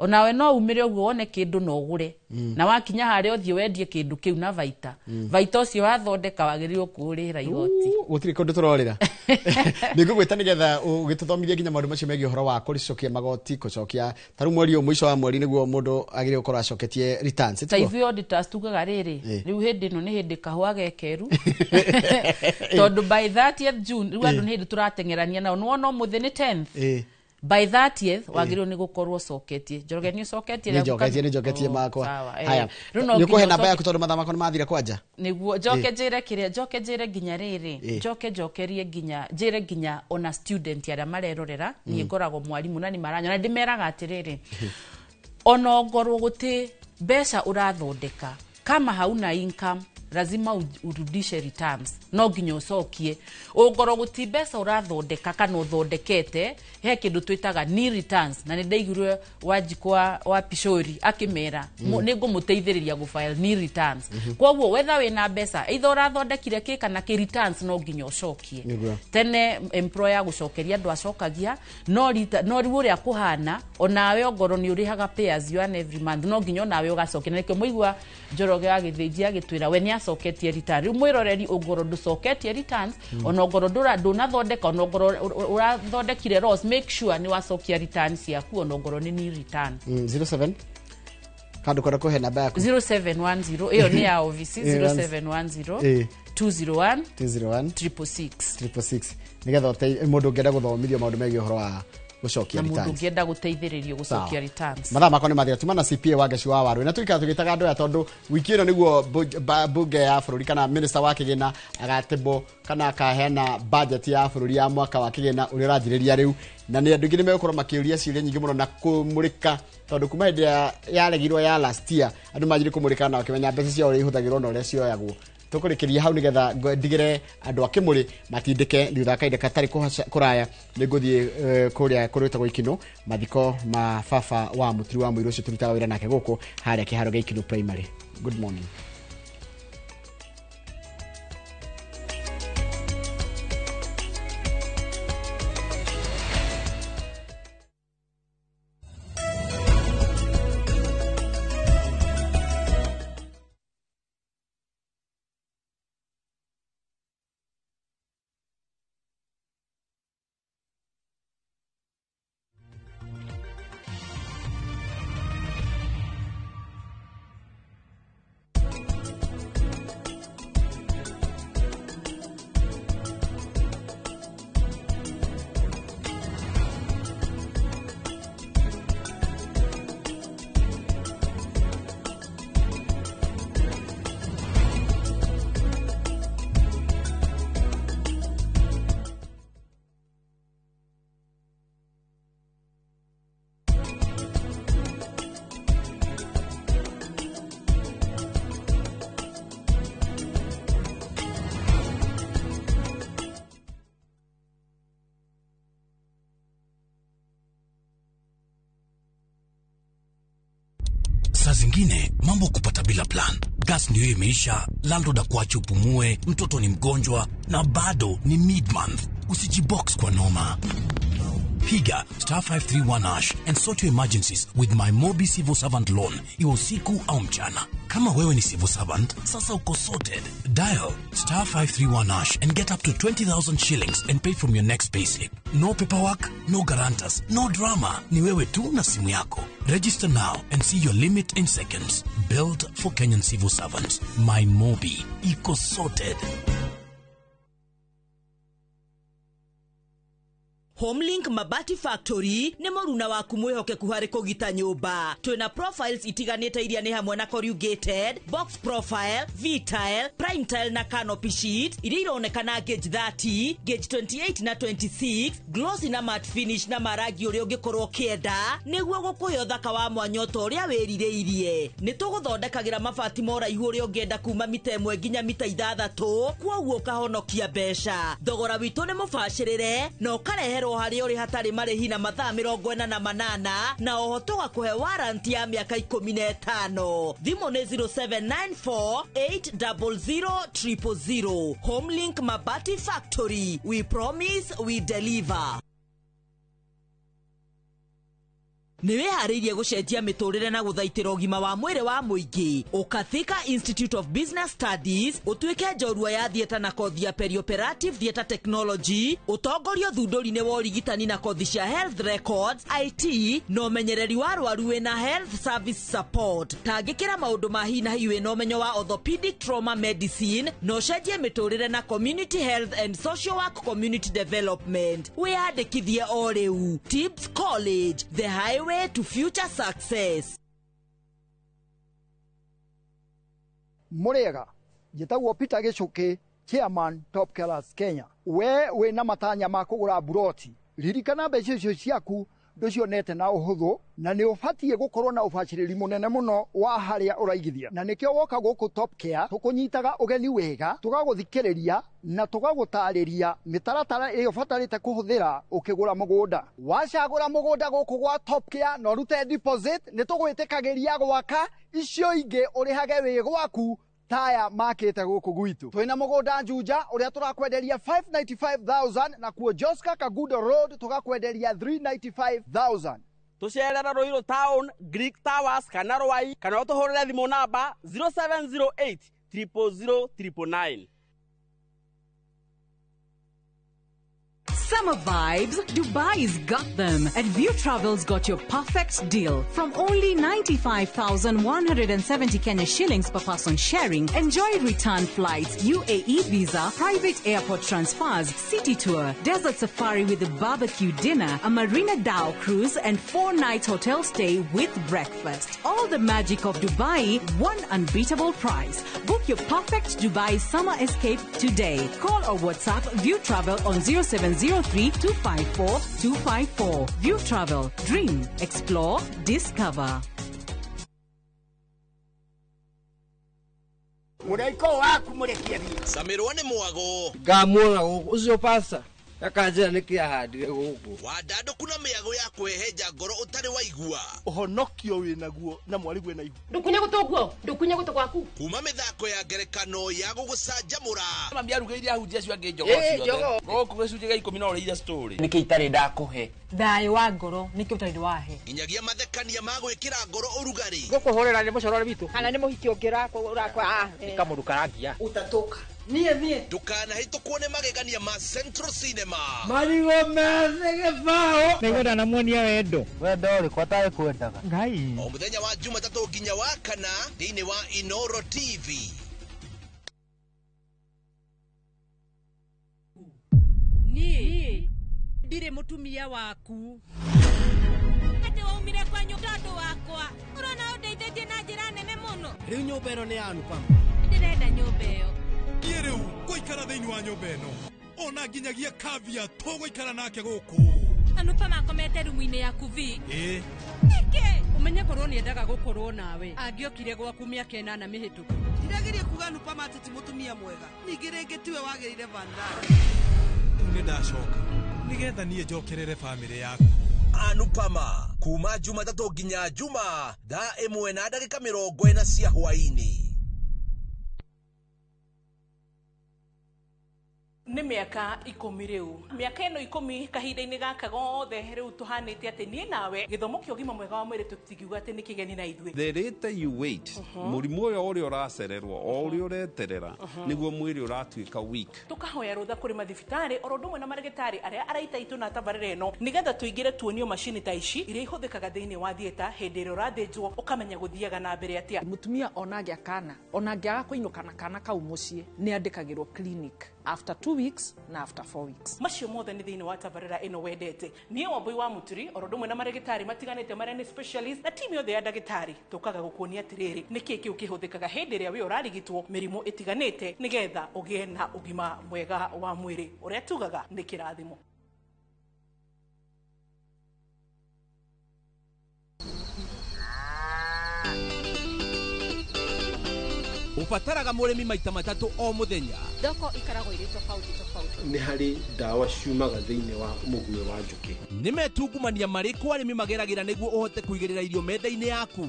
Onawe no umĩre ũguo wone kĩndũ na ũgũre, na wakinya harĩa ũthiĩ wendie kĩndũ kĩu na baita, baita ũcio wathondeka wagĩrĩirwo kũũrĩhĩra igoti. Gũtirĩ kũndũ tũrorĩra, nĩ ngũgwĩta nĩgetha ũgĩtũthomithie nginya maũndũ macio megiĩ ũhoro wa kũcokia magoti, kũcokia ta rĩu mweri ũyũ, mũico wa mweri nĩguo mũndũ agĩrĩirwo gũkorwo acoketie returns. Ta tiguo? ithuĩ auditors tugaga rĩrĩ, rĩu hĩndĩ ĩno nĩ hĩndĩ kahũa gekeru, tondũ by 30th June rĩu andũ nĩ hĩndĩ tũrateng'erania nao, nĩwona ũmũthĩ nĩ 10th, by 30th wagĩrĩirwo nĩ gũkorwo ũcoketie. Njoroge, nĩ ũcoketie? Nĩ njoketie, nĩ njoketie Oh, makwa. sawa. Haya, Rĩu no nĩ ũkũhe nginya namba yaku tondũ mathaa makwa nĩ mathira kwanja. Nĩguo njoke njĩre kĩrĩa, njoke njĩre nginya rĩrĩ, njoke njokerie nginya njĩre nginya ona student arĩa marerorera. Niĩ ngoragwo mwarimũ na nĩ maranyona, ndĩmeraga atĩrĩrĩ, ona ongorwo gũtĩ mbeca ũrathondeka, kama hauna income Lazima urudishe returns, no nginya ũcokie ũngorwo gũti mbeca ũrathondeka kana ũthondekete. He kĩndũ twĩtaga nil returns, na nĩ ndaiguire Wanjikũ wa Pishori akĩmera nĩ ngũmũteithĩrĩria gũfile nil returns. Koguo wetha wĩna mbeca, either ũrathondekire kĩ kana kĩ, returns no nginya ũcokie. Tene employer gũcokeria andũ acokagia, no rita no rĩu ũrĩa kũhana, onawe ongorwo nĩ ũrĩhaga pay as you earn every month, no nginya onawe ũgacokia. Na nĩkĩo mũigua Njoroge wa Gĩthĩnji agĩtwĩra we nĩ acoketie return. Rĩu mwĩroreri, ongorwo ndũcoketie returns, ona ongorwo ndũnathondeka, ona ongorwo ũrathondekire loss, make sure nĩ wacokia return ciaku, ona ongorwo nĩ nil return. 07 kandå kwenda kũhe namba yaku. 0710, ĩyo nĩ ya ofici. 0710 201 201 666. 666, nĩgetha mũndũ ũngĩenda gũthomithio maũndũ megiĩ ũhoro wa gũcokia na mũndũ returns. ũngĩenda gũteithĩrĩrio gũcokia Sawa. returns. Mathaa makwa nĩ mathira. Tuma na CPA wa Ngeci wa Warũ na tũikara tũgĩtaga andũ aya, tondũ wiki ĩno nĩguo bunge ya bũrũri kana minister wa kĩgĩna agatĩmbwo kana akaheana budget ya bũrũri ya mwaka wa kĩgĩna ũrĩa ũranjĩrĩria rĩu, na nĩ andũ aingĩ nĩ megũkorwo makĩũria ciũria nyingĩ mũno na kũmũrĩka, tondũ kuma hĩndĩ ĩrĩa yaregirwo ya last year, andũ manjire kũmũrĩka na makĩmenya mbeca ciao ũrĩa ihũthagĩrwo na ũrĩa cioyagwo. Tũkũrĩkĩria hau nĩgetha ndigĩre andũ a Kĩmũrĩ matindĩke. Thutha wa kahinda gatarĩ kũraya nĩ ngũthiĩ kũrĩa kũrĩtagwo Ikinũ, mathiko ma baba wa Mũturi wa Mũirũ ũcio tũrutaga wĩra nake gũkũ harĩa kĩharo gĩa Ikinũ Primary. Good morning. Saa zingine mambo kupata bila plan. Gas ndio hiyo imeisha, landlord akuache upumue, mtoto ni mgonjwa na bado ni mid-month. Usijibox kwa noma. Piga *531# and sort your emergencies with my Mobi Civil Servant Loan, iwe usiku au mchana. Kama wewe ni civil servant, sasa uko sorted. Dial *531# and get up to 20,000 shillings and pay from your next payslip. No paperwork, no guarantors, no drama. Ni wewe tu na simu yako. Register now and see your limit in seconds. Built for Kenyan civil servants. My Mobi. Iko sorted. Homelink Mabati Factory nĩ mũruna waku mwĩhokeku harĩ kũgita nyũmba. Twĩna profiles itiganĩte iria nĩ hamwe na corrugated, box profile, V-tile, prime tile na canopy sheet iria ironekana gauge 30, gauge 28 na 26, glossy na matte finish na marangi ũrĩa ũngĩkorwo ũkĩenda nĩguo gũkũhe ũthaka wa mwanya ta ũrĩa wĩrirĩirie. Nĩ tũgũthondekagĩra mabati ma ũraihu ũrĩa ũngĩenda kuma mita 1 nginya mita 6, kwoguo ũkahonokia mbeca. Thogora witũ nĩ mũbacĩrĩre na ũkareherwo harĩa ũrĩ hatarĩ marĩhi na mathaa 48, na oho tũgakũhe warranty ya mĩaka 15. Thimũ nĩ 0794 800 000. Homelink Mabati Factory, we promise we deliver. Nĩ wĩharĩirie gũcenjia mĩtũrĩre na gũthaitĩra ũgima wa mwĩrĩ wa mũingĩ? Ũkathika Institute of Business Studies, ũtuĩke njorua ya theatre na kothi ya perioperative theatre technology, ũtongorio thundũri-inĩ wa ũrigitani na kothi cia health records, IT na ũmenyereri wa arwaru wĩna health service support. Tangĩkĩra maũndũ ma hi na hi wĩna ũmenyo wa orthopedic trauma medicine na ũcenjie mĩtũrĩre na community health and social work community development. Wĩyandĩkithie o rĩu. Tips College, the highway to future success. Mũrĩega, njĩtagwo Peter Gĩcũkĩ, chairman Top Killers Kenya. We wĩna matanya ma kũgũra mburoti, ririkana mbeca icio ciaku. Ndũcionete na ũhũthũ na nĩ ũbatiĩ gũkorwo na ũbacĩrĩri mũnene mũno wa harĩa ũraigithia, na nĩkĩo woka gũkũ Top Care tũkũnyitaga ũgeni wega, tũgagũthikĩrĩria na tũgagũtarĩria mĩtaratara ĩrĩa ũbatarĩte kũhũthĩra ũkĩgũra mũgũnda. Wacagũra mũgũnda gũkũ gwa Top Care na ũrute deposit, nĩ tũgwĩtĩkagĩria gwaka icio ingĩ ũrĩhage wĩ gwaku taya makĩte gũkũ gwitũ. Twĩna mũgũnda Juja ũrĩa tũrakwenderia 595,000, na kuo Joska Kagudo Road tũgakwenderia 395,000. Tũcerere Ruiru Town, Greek Towers kana Rwai, kana ũtũhũrĩre thimũ namba 0708 000 999. Summer vibes, Dubai's got them. At View Travel's got your perfect deal. From only 95,170 Kenya shillings per person sharing, enjoy return flights, UAE visa, private airport transfers, city tour, desert safari with a barbecue dinner, a Marina Dhow cruise, and 4-night hotel stay with breakfast. All the magic of Dubai, one unbeatable price. Book your perfect Dubai summer escape today. Call or WhatsApp View Travel on 0703 254 254. View Travel. Dream, explore, discover. Mũraiko waku mũrekie thiĩ. Samirwo nĩ mwago. Ngamuona gũkũ ũcio pasta akanjĩra nĩkĩ ahandire gũkũ. Wandandũku na mĩago ya kwĩhenja ngoro ũtarĩ waigua. Ũhonokio wĩnaguo na mwarigwe na ihu. Ndũkunya gũtũ guo, ndũkunya gũtũ gwaku. Kuma mĩthako ya ngerekano ya gũgũcanjamũra. Mami arugĩire ahunjia acio angĩ njogoo ciothe. Gũkũ gĩcunjĩ gĩa 10 no ũrĩire story. Nĩkĩ itarĩ ndakũhe? Thayũ wa ngoro nĩkĩo ũtarĩ wahe. Nginyagia mathekania ma gwĩkĩra ngoro ũrugarĩ. Ngũkũhũrĩra nĩ mũcorore witũ. Kana nĩ mũhiki ũngĩ ũrakwa. Nĩ kamũndũ karangia. Utatoka. Niĩ niĩ. Ndũkanahĩtũkwo nĩ magegania ma Central Cinema. Marigũ methĩ gĩbaũ. Nĩngwenda namuonia wendo. Wendo ũrĩkũ atarĩ kwendaga? Ngai. O mũthenya wa Jumatatũ nginya wa kana thĩinĩ wa Inoro TV. Niĩ ndirĩ mũtumia waku. Atĩ waumire kwanyu tondũ wakwa. Ũrona ũndeithĩtie na njĩra nene mũno. Rĩu nyũmba ĩno nĩ ya Anupama. Ndĩrenda nyũmba ĩyo. Niĩ rĩu ngũikara thĩinĩ wa nyũmba ĩno ona nginyagia kavia tũgũikara nake gũkũ. Anupama akomete rumu-inĩ yaku vi. Ĩĩ. Nĩkĩ? Ũmenye korwo nĩendaga gũkorwo nawe angĩokire gwaku mĩaka 8 mĩhĩtũku. Ndirageria kuga Anupama atĩ ti mũtumia mwega, ningĩ rĩngĩ tiwe wagĩrĩire Vandana. Rĩu nĩ ndacoka nĩgetha niĩ njokerere bamĩrĩ yaku. Anupama kuma Jumatatũ nginya Juma thaa 1:40 cia hwaĩ-inĩ. Nĩ mĩaka 10 rĩu. Mĩaka ĩno 10 kahinda-inĩ gaka gothe rĩu tũhanĩte atĩ niĩ nawe gĩthomo kĩa ũgima mwega wa mwĩrĩ tũtingiuga atĩ nĩ kĩgeni na ithuĩ. The later you wait, mũrimũ ũyũ ũrĩa ũracererwo o ũrĩa ũreterera nĩguo mwĩrĩ ũratuĩka weak. Tũkahoya rũtha kũrĩ mathibitarĩ oro ũndũ ũmwe na marĩgĩtarĩ arĩa araita itũ na tabarĩra ĩno nĩgetha tũingĩre tuonio macini ta ici iria ihũthĩkaga thĩinĩ wa theatre hĩndĩ ĩrĩa ũrathĩnjwo ũkamenya gũthiaga na mbere atĩa. Mũtumia ona angĩa kana ona angĩaga kũinũka na kana kau mũciĩ nĩ andĩkagĩrwo clinic after 2 weeks na after 4 weeks. Macio mothe nĩ thĩinĩ wa tabarĩra ĩno wendete. Niĩ Wambui wa Mũturi oro ũndũ ũmwe na marĩgĩtarĩ matiganĩte marĩa nĩ specialist na timu yothe ya ndagĩtarĩ tũkaga gũkuonia atĩrĩrĩ nĩkĩ kĩu kĩhũthĩkaga hĩndĩ ĩrĩa wĩ ũrarigitwo mĩrimũ ĩtiganĩte nĩgetha ũgĩe na ũgima mwega wa mwĩrĩ ũrĩa tugaga nĩ kĩrathimo. Ubataraga mũrĩmi maita matatũ o mũthenya. Thoko ikaragwo irĩ tofauti tofauti. Nĩ harĩ ndawa ciumaga thĩinĩ wa mũguĩ wa njũkĩ. Nĩ metungumania marĩkũ arĩmi mageragĩra nĩguo ũhote kũigĩrĩra irio metha-inĩ yaku?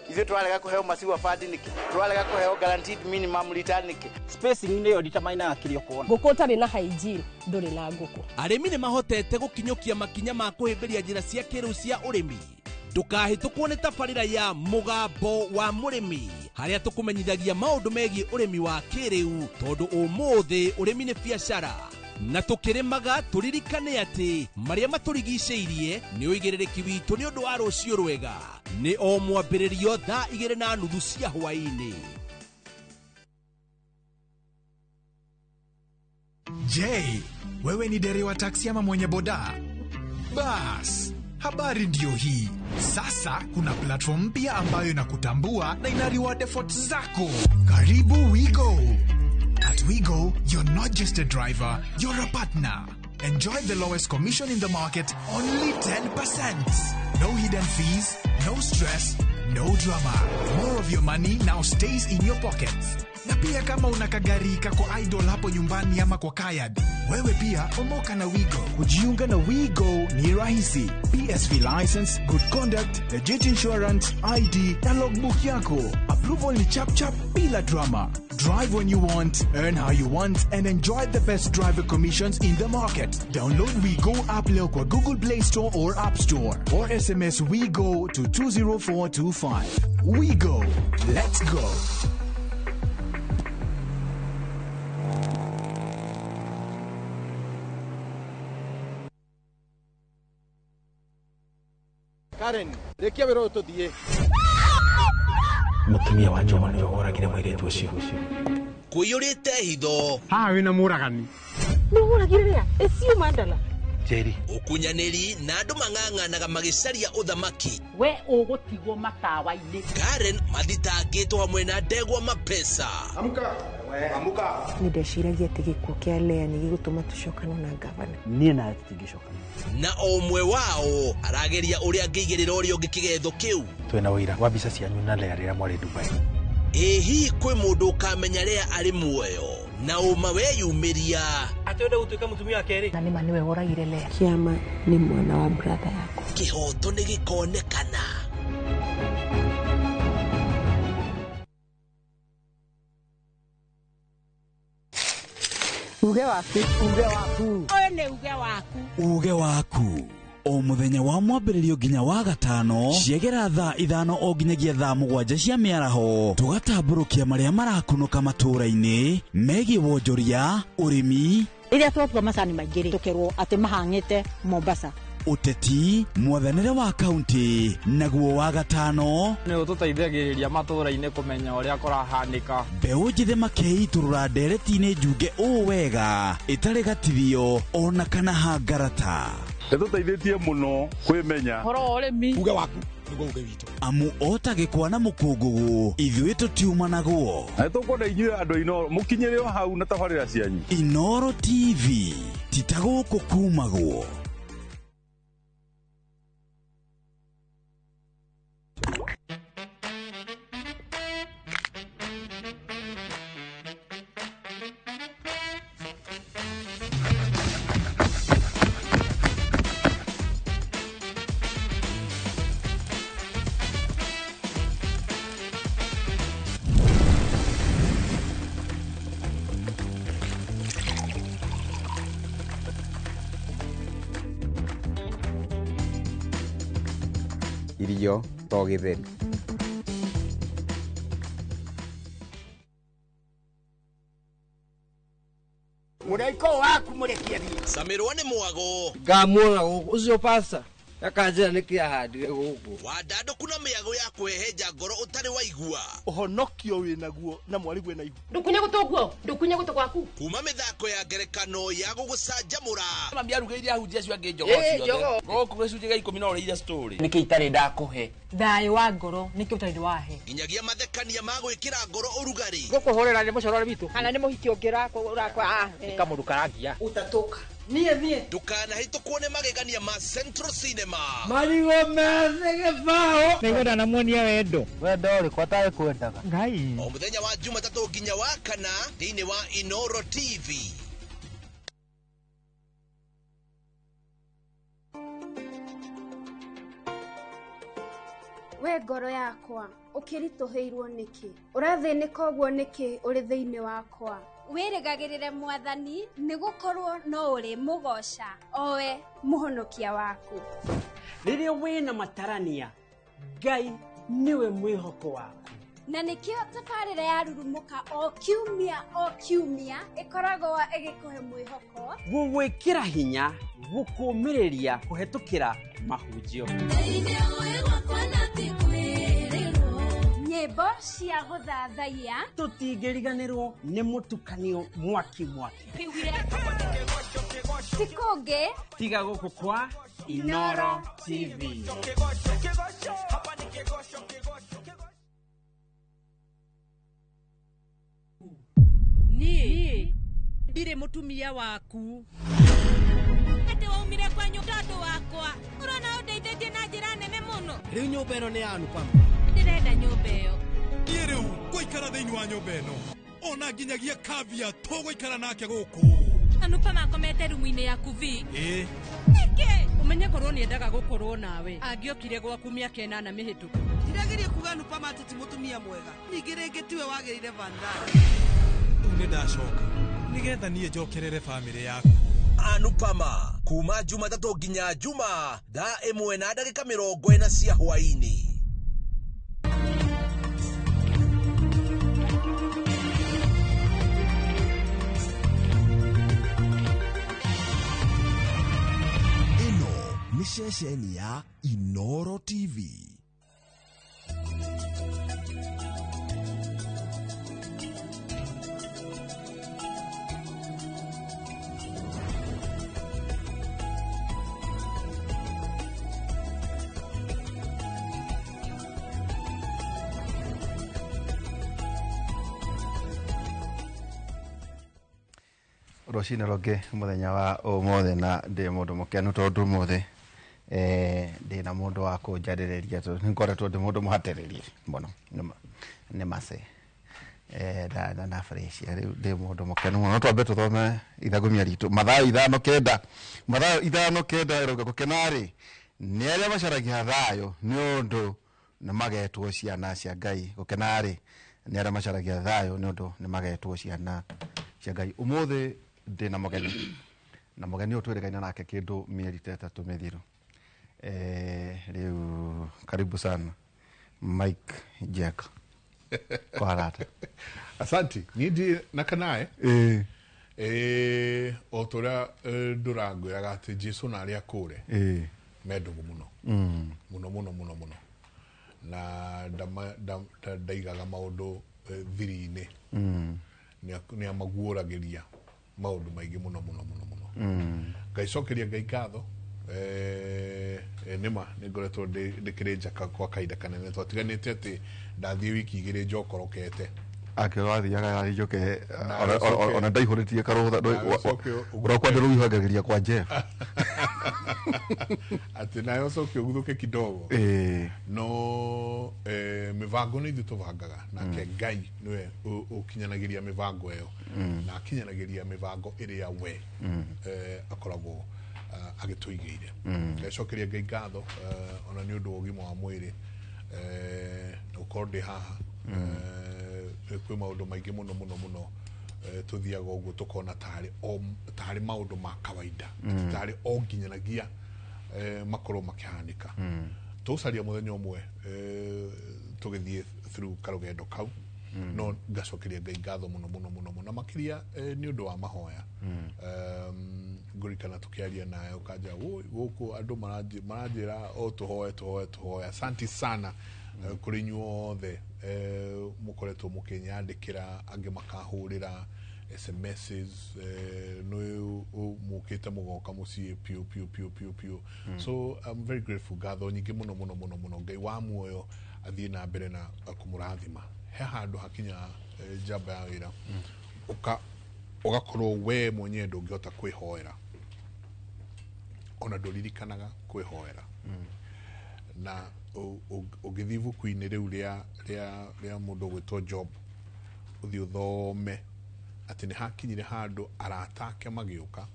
Ithuĩ twarega kũheo maciwa bandi nĩkĩ? Twarega kũheo guaranteed minimum return nĩkĩ? Spacing nĩyo determinaga kĩrĩa ũkuona. Ngũkũ ũtarĩ na hygiene ndũrĩ na ngũkũ. Arĩmi nĩ mahotete gũkinyũkia makinya ma kũhĩmbĩria njĩra cia kĩrĩu cia ũrĩmi. Ndũkahĩtũkwo nĩ tabarĩra ya Mũgambo wa Mũrĩmi harĩa tũkũmenyithagia maũndũ megiĩ ũrĩmi wa kĩrĩu tondũ ũmũthĩ ũrĩmi nĩ biacara na tũkĩrĩmaga tũririkane atĩ marĩa matũrigicĩirie nĩ ũigĩrĩrĩki witũ nĩ ũndũ wa rũciũ rwega. Nĩ o mwambĩrĩrio thaa 2:30 cia hwaĩ-inĩ. Je, wewe ni dereva taksi ama mwenye boda? Bas, habari ndiyo hii. Sasa kuna platform mpya ambayo inakutambua na ina reward efforts zako. Karibu WeGo. At WeGo, you're not just a driver, you're a partner. Enjoy the lowest commission in the market, only 10%. No hidden fees, no stress, no drama. More of your money now stays in your pockets. Na pia kama una kagari kako idle hapo nyumbani ama kwa kayad, wewe pia omoka na Wigo. Kujiunga na WeGo ni rahisi. PSV license, good conduct, legit insurance, ID na logbook yako. Approval ni chap chap bila drama. Drive when you want, earn how you want and enjoy the best driver commissions in the market. Download WeGo app leo kwa Google Play Store or App Store or SMS WeGo to 20425. WeGo. Let's go. Karen, rekia wĩra ũyũ tũthiĩ. Mũtumia wa Njoma nĩwe woragire mũirĩtu ũcio. Kũiyũrĩte hitho. Haha wĩna mũragani. Nĩũragire rĩa? Ĩcio mandala. Njeri. Ũkunyanĩri na andũ mang'ang'anaga magĩcaria ũthamaki. We ũgũtigwo matawa-inĩ. Karen mathitangĩtwo hamwe na ndegwa mapesa. Amka. Amka. Nĩ ndeciragia atĩ gĩkuũ kĩa Lea nĩ gĩgũtũma tũcokane na ngavana. Niĩ nawe tũtingĩcokana. Na o ũmwe wao arageria ũrĩa angĩigĩrĩra ũrĩa ũngĩ kĩgetho kĩu. Twĩna ũira wa mbica cianyu na Lea rĩrĩa mwarĩ Dubai. Ĩ hihi kwĩ mũndũ ũkamenya Lea arĩ muoyo na ũma weyumĩria. Atĩ ũrenda gũtuĩka mũtumia wa kerĩ. Na nĩma nĩwe woragire Lea. Kĩama nĩ mwana wa brother yakwa. Kĩhoto nĩ gĩkonekana. Uge waku. Uge waku. Ũyũ nĩ uge waku. Uge waku. O mũthenya wa mwambĩrĩrio nginya wa gatano ciegera thaa 5 o nginyagia thaa 7 cia mĩaraho tũgatambũrũkia marĩa marakunũka matũũra-inĩ megiĩ wonjoria, ũrĩmi, rĩrĩa twatua macani maingĩ rĩ tũkerwo atĩ mahang'ĩte Mombasa, ũteti, mwathanĩre wa kaunti, naguo wa gatano nĩ ũtũteithagĩrĩria matũũra-inĩ kũmenya ũrĩa kũrahanĩka. Mbeũ njĩthĩ makeitũrũra ndereti-inĩ njunge ũũ wega ĩtarĩ gatithio ona kana hangarata. Nĩtũteithĩtie mũno kwĩmenya ũhoro wa ũrĩmi. Uge waku nĩguo uge witũ. Amu o ta gĩkwa na mũkũngũgũ ithuĩ tũtiumanagwo. Na nĩtũkwenda inyuĩ andũ a Inooro mũkinyĩre o hau na tabarĩra cianyu. Inooro TV ti ta gũkũ kumagwo. Irio to gĩtheri. Mũraika waku mũrekie thiĩ. Camirwo nĩ mwago. Ngamuona gũkũ ũcio pasta akanjĩra nĩkĩ ahandire gũkũ. Wandandũku na mĩago ya kũhehenja ngoro ũtarĩ waigua. Ũhonokio wĩnaguo na mwarĩguo ena ihu. Ndũkunye gũtũ guo, ndũkunye gũtũ gwaku. Kuma mĩthako ya ngerekano ya gũgũcanjamũra. Mami arugĩire ahunjia acio angĩ njogoo ciothe. Gũkũ gĩcunjĩ gĩa 10 no ũrĩire story. Nĩkĩ itarĩ ndakũhe? Thayũ wa ngoro nĩkĩo ũtarĩ wahe. Nginyagia mathekania ma gwĩkĩra ngoro ũrugarĩ. Gũkũhũrĩra nĩ mũcoro witũ. Kana nĩ mũhiki ũngĩ ũrakwa. Nĩ kamũndũ karangia. Ũtatũka. Niĩ niĩ. Ndũkanahĩtũkwo nĩ magegania ma Central Cinema. Marigũ methĩ gĩbaũ. Nĩngwenda namuonia wendo. Wendo ũrĩkũ atarĩ kwendaga? Ngai. O mũthenya wa Jumatatũ nginya wa kana thĩinĩ wa Inooro TV. We ngoro yakwa ũkĩritũhĩirwo nĩkĩ? Ũrathĩnĩka ũguo nĩkĩ ũrĩ thĩinĩ wakwa? Wĩrĩgagĩrĩre mwathani nĩgũkorwo no ũrĩ mũgoca owe mũhonokia waku. Rĩrĩa wĩna matarania Ngai nĩwe mwĩhoko waku. Na nĩkĩo tabarĩra ya Rurumũka o kiumia ĩkoragwo ĩgĩkũhe mwĩhoko, gũgwĩkĩra hinya, gũkũmĩrĩria kũhetũkĩra mahunjio. Nyĩmbo cia gũthathaiya, tũtingĩriganĩrwo nĩ mũtukanio mwaki mwaki. Ti kũngĩ tiga gũkũ kwa Inooro TV. Niĩ ndirĩ mũtumia waku. Atĩ waumire kwanyu tondũ wakwa. Ũrona ũndeithĩtie na njĩra nene mũno. Rĩu nyũmba ĩno nĩ ya Anupama. Ndĩrenda nyũmba ĩyo. Niĩ rĩu ngũikara thĩinĩ wa nyũmba ĩno ona nginyagia kavia tũgũikara nake gũkũ. Anupama akomete rumu-inĩ yaku vi. Ĩĩ. Nĩkĩ? Ũmenye korwo nĩendaga gũkorwo nawe. Angĩokire gwaku mĩaka 8 mĩhĩtũku. Ndirageria kuga Anupama atĩ ti mũtumia mwega. Ningĩ rĩngĩ tiwe wagĩrĩire Vandana. Rĩu nĩ ndacoka nĩgetha niĩ njokerere bamĩrĩ yaku. Anupama kuma Jumatatũ nginya Juma thaa 1:40 cia hwaĩ-inĩ. Ĩno nĩ ceceni ya Inoro TV. Rũcinĩ rũngĩ mũthenya wa ũmũthĩ na ndĩ mũndũ mũkenu tondũ ũmũthĩ ndĩ na mũndũ wa kũnjarĩrĩria tondũ nĩngoretwo ndĩ mũndũ mũhatĩrĩrie mũno nĩ mace na fresh rĩu ndĩ mũndũ mũkenu mũno. Twambe tũthome ithagumia ritũ Mathayo 5:9. Mathayo 5:9 ĩrauga gũkena-rĩ nĩ arĩa macaragia thayũ nĩ ũndũ nĩ magetwo ciana cia Ngai. Gũkena-rĩ nĩ arĩa macaragia thayũ nĩ ũndũ nĩ magetwo ciana cia Ngai. Ũmũthĩ ndĩ na mũgeni na mũgeni ũyũ twĩrĩgaine nake kĩndũ mĩeri ta 3 mĩthiru. Rĩu karibu sana Mike Jack kwa harata. Asante. Niĩ ndi na kanae o tũrĩa ndũrangwĩraga atĩ Jesu na arĩa akũre me ndũgũ mũno mũno mũno mũno mũno na ndaigaga maũndũ thiri-inĩ nĩ amaguũragĩria maũndũ maingĩ mũno mũno mũno mũno. Ngaicokeria Ngai ngatho nĩma nĩngoretwo ndĩkĩrĩ njaka kwa kahinda kanene. Twatiganĩte atĩ ndathiĩ wiki 2 njokorokete. Akĩrwo athiaga njoke ona ndaihũrĩtie karũtha ũrakwa ndĩrũihangagĩria kwa Jeff atĩ nayo ũcoke ũguthũke kidogo. No mĩbango nĩ ithuĩ tũbangaga nake Ngai nĩwe ũkinyanagĩria mĩbango ĩyo na akinyanagĩria mĩbango ĩrĩa we akoragwo agĩtũigĩire. Ngacokeria Ngai ngatho ona nĩ ũndũ wa ũgima wa mwĩrĩ gũkorwo ndĩ haha. Kwĩ maũndũ maingĩ mũno mũno mũno tũthiaga ũguo tũkona tarĩ maũndũ ma kawaida tarĩ o nginyanagia makorwo makĩhanĩka. Tũcaria mũthenya ũmwe tũgĩthiĩ through karũgendo kau no ngacokeria Ngai ngatho mũno mũno mũno mũno makĩria nĩ ũndũ wa mahoya. Ngũririkana tũkĩaria nawe ũkanjĩra gũkũ andũ maranjĩra o tũhoe tũhoe tũhoe. Asante sana kũrĩ inyuothe mũkoretwo mũkĩnyandĩkĩra angĩ makahũrĩra SMSs nĩ mũkĩte mũgoka mũciĩ piũ piũ piũ piũ piũ. So I'm very grateful. Ngatho nyingĩ mũno mũno mũno mũno. Ngai wa muoyo athiĩ na mbere na kũmũrathima. He handũ hakinya njamba ya wĩra ũgakorwo we mwenyewe ndũngĩhota kwĩhoera ona ndũririkanaga kwĩhoera. Na ũngĩthiĩ ibuku-inĩ rĩu rĩa mũndũ ũgwĩtwo Job ũthiĩ ũthome atĩ nĩ hakinyire handũ arata ake magĩũka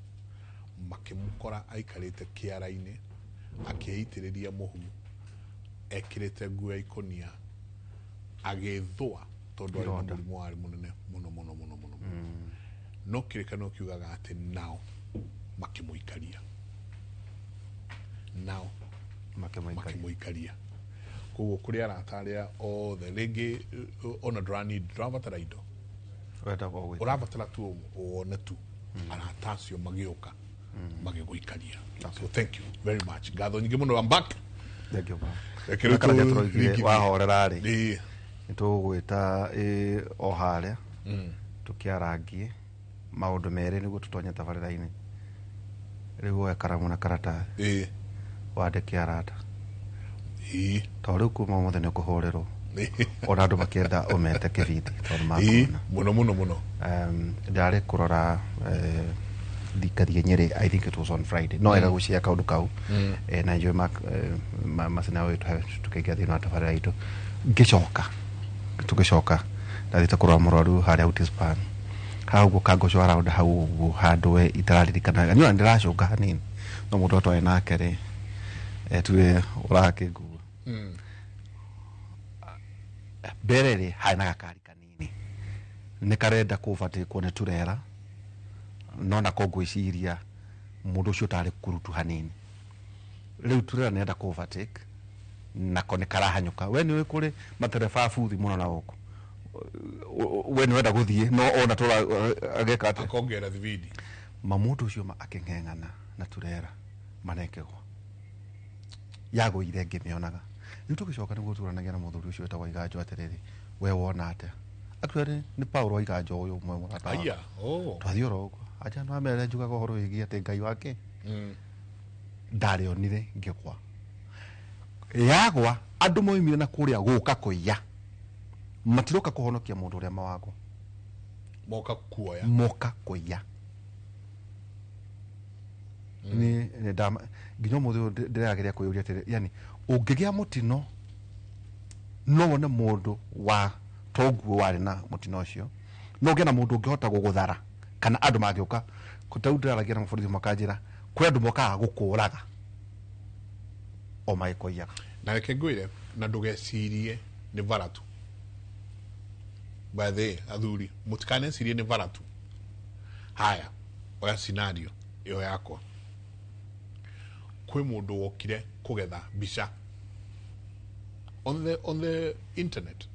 makĩmũkora aikarĩte kĩara-inĩ akĩitĩrĩria mũhu ekĩrĩte nguo ya ikũnia agĩthũa tondũ arĩ na mũrimũ warĩ mũnene mũno mũno mũno mũno. No kĩrĩkanĩro kiugaga atĩ nao makĩmũikaria nao makĩmũikaria. Koguo kũrĩ arata arĩa othe rĩngĩ ona ndũrabatara indo ũrabatara tu wone tu arata acio magĩũka magĩgũikaria. So thank you very much. Ngatho nyingĩ mũno. I'm back. Thank you. Wahorera rĩ nĩtũgwĩta o harĩa tũkĩarangie maũndũ merĩ nĩguo tũtonye tabarĩra-inĩ. Rĩu woe karamu na karatathi wandĩke arata tondũ rĩu kuma ũmũthĩ nĩ ũkũhũrĩrwo ona andũ makĩenda ũmete kĩbindi tondũ makuona mũno mũno mũno. Ndarĩ kũrora Ngathiĩ Nyĩrĩ. I think it was on Friday, no ega gũcia kaũndũ kau. Na njũĩ macina ũyũ tũkĩingĩra thĩinĩ wa tabarĩra itũ, ngĩcoka tũgĩcoka ndathiĩte kũrora mũrwaru harĩa Outispan hau ũguo Kangoco around hau ũguo handũ we itararirikana wega. Niĩ ona ndĩracũnga hanini no mũndũ atwarĩ nake rĩ, tuge ũrakĩngua mbere rĩ, harĩ na gakari kanini nĩ karenda kũbatĩkwo nĩ turera, no nako ngwĩciria mũndũ ũcio ũtarĩ kurutu hanini. Rĩu turera nĩenda kũ overtake, nako nĩ karahanyũka. We nĩ ũĩ kũrĩ matereba a buthi mũno na gũkũ, we nĩ wenda gũthiĩ no ona tũra ageka atĩa? Akongerera thibidi. Ma mũndũ ũcio ma akĩng'eng'ana na turera manekegwa yagũire ngĩmĩonaga. Rĩu tũgĩcoka nĩguo tũranagia na mũthuri ũcio wetagwo Iganjo atĩrĩrĩ, we wona atĩa? Actually nĩ Paul wa Iganjo ũyũ ũmwe mũrata wakwa. Aya, oh. Twathiĩ oro ũguo aja no amerire njugaga ũhoro wĩgiĩ atĩ Ngai wake ndarĩonire ngĩgwa yagwa. Andũ moimire na kũrĩa gũka kũiya, matiroka kũhonokia mũndũ ũrĩa mawagwa. Moka kuoya. Moka kũiya. Nĩ nginya ũmũthĩ ũyũ ndĩrageria kwĩyũria atĩrĩ, yani ũngĩgĩa mũtino no wone mũndũ wa toguo warĩ na mũtino ũcio, no ũgĩe na mũndũ ũngĩhota gũgũthara kana andũ mangĩũka. Ta rĩu ndĩraragia na mũborithi makanjĩra kwĩ andũ mokaga gũkũraga o magĩkũiyaga. Na reke ngwĩre, na ndũgecirie nĩ varatu. By the way, athuri mũtikanecirie nĩ varatu. Haya, oya scenario ĩyo yakwa. Kwĩ mũndũ wokire kũgetha mbica on the internet,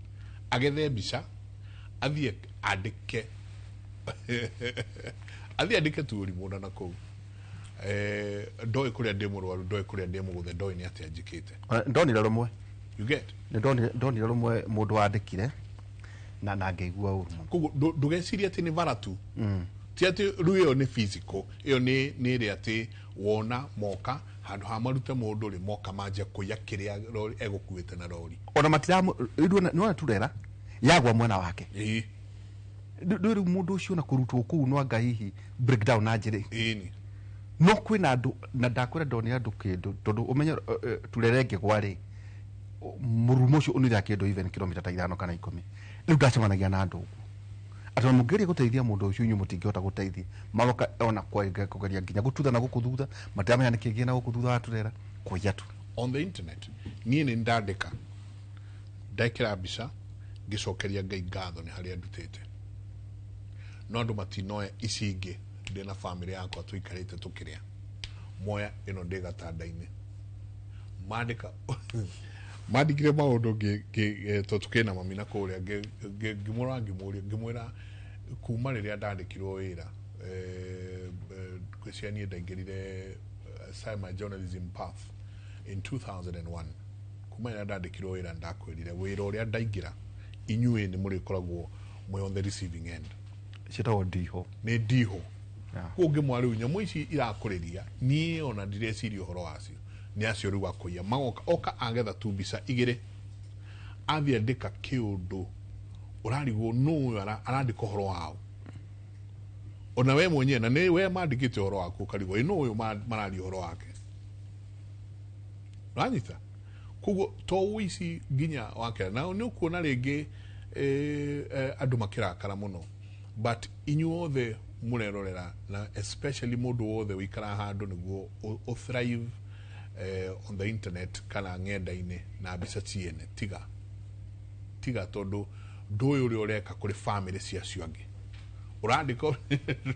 agethe mbica, athiĩ andĩke, athiĩ andĩke tu ũrimũ na nakũu. Ndoĩ kũrĩa ndĩ mũrwaru, ndoĩ kũrĩa ndĩ mũgũthe, ndoĩ nĩ atĩa njĩkĩte. Ndonire rũmwe. You get? Nĩ ndonire rũmwe mũndũ wandĩkire na ngĩigua ũru mũno. Koguo ndũgecirie atĩ nĩ varatu. Ti atĩ rĩu ĩyo nĩ physical, ĩyo nĩ ĩrĩa atĩ wona moka handũ ha marute mũndũ rĩ, moka manjia kũiya kĩrĩa rori egũkuĩte na rori. Ona matiramu nĩwona turera yagwa mwena wake. Rĩu mũndũ ũcio na kũrutwo kũu no anga hihi breakdown na njĩrĩ. Ĩni. No kwĩna andũ na ndakwĩra ndonire andũ kĩndũ tondũ ũmenye turere ĩngĩgwa rĩ, mũrumo ũcio ũnithaga kĩndũ even kilomita ta 5 kana 10. Rĩu ndacemanagia na andũ ũguo atĩ ona mũngĩgeria gũteithia mũndũ ũcio, inyuĩ mũtingĩhota gũteithia. Maroka ona kũgeria nginya gũtutha na gũkũ thutha, matiramenya nĩkĩ kĩ na gũkũ thutha wa turera, kũiya tu. On the internet niĩ nĩ ndandĩka, ndekĩra mbica ngĩcokeria Ngai ngatho nĩ harĩa ndutĩte, no andũ matinoya ici ingĩ ndĩ na famĩlĩ yakwa tũikarĩte tũkĩrĩa, moya ĩno ndĩ gatanda-inĩ. Mandĩka mandĩkire maũndũ tondũ tũkĩna mami na kũrĩa, ngĩmũrora, ngĩmũria, ngĩmwĩra kuma rĩrĩa ndandĩkirwo wĩra, ngwĩciria niĩ ndaingĩrire, started my journalism path in 2001. Kuma rĩrĩa ndandĩkirwo wĩra, ndakwĩrire wĩra ũrĩa ndaingĩra, inyuĩ nĩ mũrĩkoragwo mwĩ on the receiving end. Ciĩtagwo ndiho. Nĩ ndiho. Kũu ngĩmwa rĩu nyamũ ici irakũrĩria niĩ ona ndireciria ũhoro wacio, nĩ acio rĩu akũiya magoka oka agetha tu mbica igĩrĩ, athiĩ andĩka kĩũndũ ũrarigwo nũ ũyũ arandĩka ũhoro wao. Ona we mwenyewe na nĩ we mandĩkĩte ũhoro waku, ũkarigwo ĩ nũ ũyũ mararia ũhoro wake. Ũranyita? Koguo to ũici nginya wakera na nĩ ũkuona rĩngĩ andũ makĩrakara mũno, but inyuothe mũrerorera na especially mũndũ wothe ũikaraga handũ nĩguo ũ thrive on the internet kana ng'enda-inĩ na mbica ciene, tiga tiga, tondũ ndũĩ ũrĩa ũreka kũrĩ famĩlĩ cia acio angĩ ũrandĩka.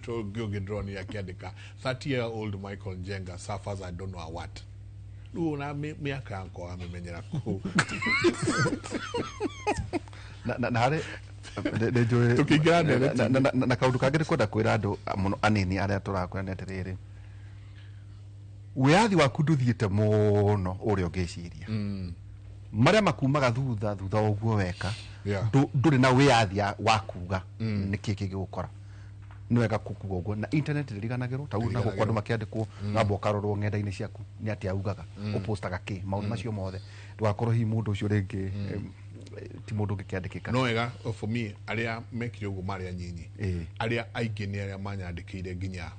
Ũngĩ ũngĩ ndĩronire akĩandĩka 30 year old Michael Njenga suffers I don't know what. Rĩu ona mĩaka yakwa wamĩmenyera kũu. Na harĩ nĩ njũĩ. Tũkĩingĩra ndereti. Na kaũndũ kangĩ nĩ kwenda kwĩra andũ mũno anini arĩa tũrakwĩra nĩ atĩrĩrĩ, wĩyathi waku ndũthiĩte mũno ũrĩa ũngĩciria. Marĩa makumaga thutha thutha wa ũguo weka, ndũrĩ na wĩyathi wa kuga nĩkĩ kĩngĩgũkora. Nĩ wega kuga ũguo na internet ndĩriganagĩrwo ta rĩu na gũkũ andũ makĩandĩkwo, namba ũkarorwo ng'enda-inĩ ciaku nĩ atĩa ugaga, ũpostaga kĩ, maũndũ macio mothe, ndũgakorwo hihi mũndũ ũcio rĩngĩ Ti mũndũ ũngĩkĩandĩkĩka. No wega, for me, arĩa mekire ũguo marĩ anyinyi. Arĩa aingĩ nĩ arĩa manyandĩkĩire nginya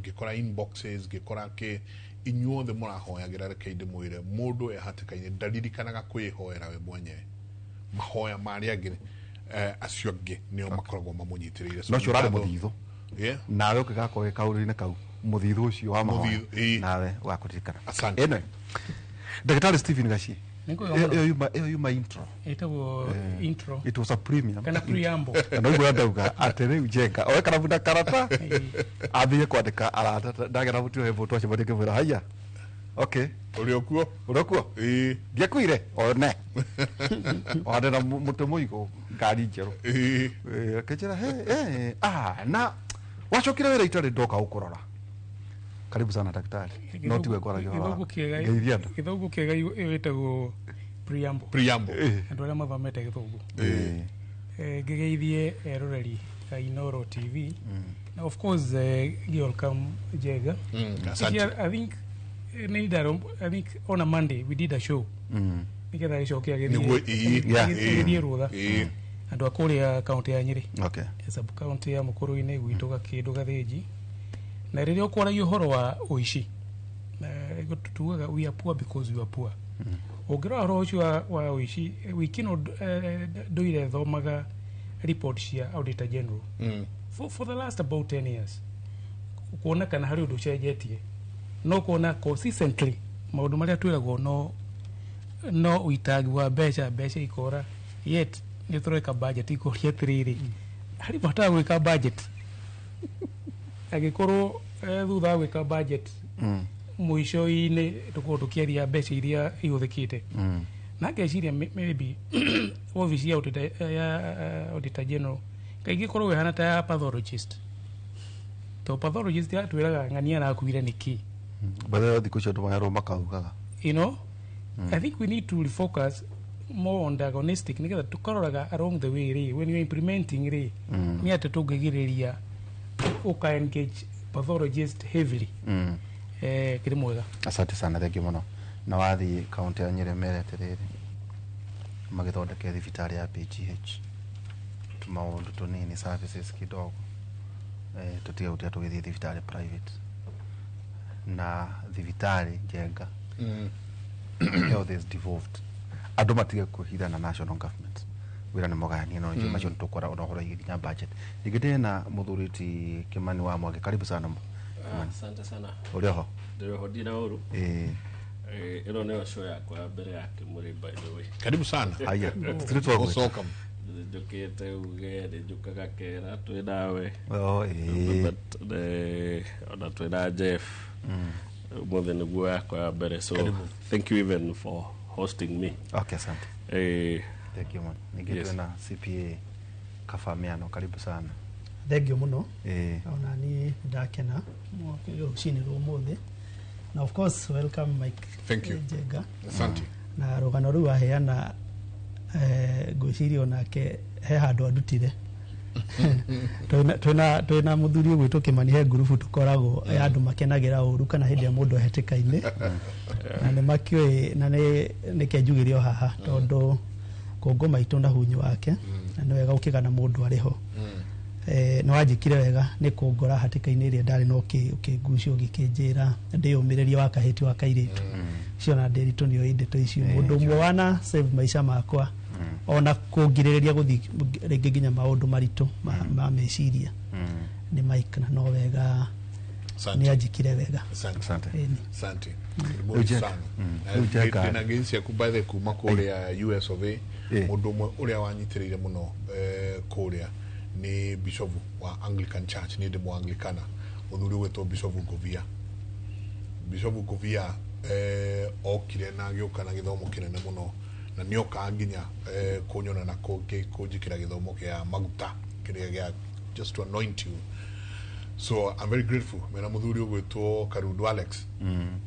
ngĩkora inboxes, ngĩkora kĩ, inyuothe mũrahoyagĩra. Reke ndĩmwĩre, mũndũ e hatĩka-inĩ ndaririkanaga kwĩhoera we mwenyewe. Mahoya ma arĩa angĩ, acio angĩ nĩo makoragwo mamũnyitĩrĩire. So No ũcio ũrarĩ ngatho. Mũthithũ. Nawe ũngĩgakorwo wĩ kaũndũ-inĩ kau, mũthithũ ũcio wa mahoya Mũthithũ, ĩĩ. nawe ũgakũririkana. Asante. Anyway, Ndagĩtarĩ Stephen Gacie. Nĩ kwega mũno. Ĩyo yuma intro. Ĩtagwo intro. It was a premium. Kana preamble. Na noiguo ndauga atĩ rĩu Njenga oe karabu na karata ambie kwandĩka arata. Ndagera mũtio he mũndũ acemania ngĩmwĩra haiya, okay. Ũrĩ okuo? Ũrĩ okuo? Ndiakuire one wande na mũtĩ mũigũ, ngari njerũ. Akĩnjĩra he na wacokire wĩra itarĩ ndoka gũkũrora. Karibu sana, daktari. No tiwe ngwaragia ũhoro Gĩthũngũ wa kĩega. Ngeithia andũ. Gĩthũngũ kĩega ĩtagwo preamble. Preamble. Andũ arĩa mathomete gĩthũngũ. Ngĩgeithie eroreri a Inoro TV na of course welcome Njega. Asante. I think nĩ ndaro, I think on a Monday we did a show nĩgetha gĩcoke Nĩguo, ĩĩ, agĩthiĩ rũtha andũ a kũrĩa kaũntĩ ya Nyĩrĩ, okay, sub county ya Mũkũrũ-inĩ gwitũ Gakĩndũ Gathĩnji. Na rĩrĩa ũkwaragia ũhoro wa ũici, na tugaga we are poor because we are poor. Ũngĩrora ũhoro ũcio wa ũici, wiki ĩno ndũire thomaga report cia Auditor General for the last about 10 years kuona kana harĩ ũndũ ũcenjetie, no kuona consistently maũndũ marĩa twĩragwo no ũitangi wa mbeca, mbeca ikora, yet nĩ tũreka budget. Ikoria atĩrĩrĩ, harĩ bata wa gwĩka budget angĩkorwo thutha wa gwĩka budget mũico-inĩ tũkorwo tũkĩaria mbeca iria ihũthĩkĩte? Na ngeciria maybe obici ya auditor general kaingĩ ĩkoragwo ĩhana ta ya pathologist, to pathologist atwĩraga ng'ania arakuire nĩkĩ. Bathe thikũ icio andũ mayarwo makaugaga. I think we need to refocus more on diagnostic nigetha tukaroraga along the way rĩ, when you're implementing rĩ, nĩ atĩ tũngĩgirĩrĩria ũka engage pathologist heavily. Kĩrĩ mwega. Asante sana, thengiũ mũno. Na wathiĩ kaunti ya Nyĩrĩ mere atĩrĩrĩ, magĩthondeke thibitarĩ ya PGH, tũmaũndũ tũnini, services kidogo, tũtige gũtiga tũgĩthiĩ thibitarĩ private na thibitarĩ njenga. Health is devolved, andũ matige kwĩhitha na national government, wĩra nĩ mũgayanie. No macio nĩtũkwara ona ũhoro nginya budget. Ningĩ ndĩna mũthuri ti Kĩmani wa Mwangi. Karibu sana, Kimani. Asante sana. Ũrĩ oho? Ndĩrĩ oho, ndirĩ ũru. Ĩno nĩyo show yakwa ya mbere ya Kĩmũrĩ, by the way. Karibu sana. Haya, tũtirĩ twagwĩta. Welcome. Njũkĩte uge nĩ njũkaga kera twĩ nawe. Oh, ĩĩ. But, ona twĩ na Jeff. Ũmũthĩ nĩguo yakwa ya mbere, so Karibu. thank you even for hosting me. Okay, asante. Thank you man. Ningĩ twĩna CPA Kabamiano, karibu sana. Thengio mũno. Ona niĩ ndakena rũcinĩ rwa ũmũthĩ, na of course welcome Mike. Thank you. Njenga. Asante. Na rũgano rũu aheana, ngwĩciria onake he handũ andutire. Twĩna mũthuri ũgwĩtwo Kĩmani, he ngurubu tũkoragwo ya andũ makenagĩra ũru kana hĩndĩ ĩrĩa mũndũ ahetĩka-inĩ, na nĩ makĩũĩ na nĩ nĩke njugĩre o haha tondũ kũngũ maitũ na hunyu wake, na nĩ wega ũkĩgana mũndũ arĩ ho. Nĩ wanjĩkire wega nĩ kũngora hatĩka-inĩ ĩrĩa ndarĩ, na ũkĩngucia, ũgĩkĩnjĩra ndĩyũmĩrĩrie wa kahĩti wa kairĩtu cio na ndĩritũ nĩ oĩ ndeto icio. Mũndũ ũmwe wana save maica makwa ona kũngirĩrĩria gũthiĩ rĩngĩ nginya maũndũ maritũ ma meciria nĩ Mike, na no wega Asante. nĩ anjĩkire wega. Asante. Asante. Ĩni. Asante. Rĩu Jack, Sana. Rĩu Jack, Ndĩna ngeithi ciaku by the kuma kũrĩa US of A. Mũndũ ũmwe ũrĩa wanyitĩrĩire mũno kũrĩa nĩ bishop wa Anglican Church, nĩ ndĩ Mũanglikana, mũthuri ũgwĩtwo Bishop Ngovia. Bishop Ngovia okire na agĩũka na gĩthomo kĩnene mũno, na nĩokaga nginya kũnyona na kũnjĩkĩra gĩthomo kĩa maguta kĩrĩa gĩa just to anoint you, so I'm very grateful. Mena mũthuri ũgwĩtwo Karundu Alex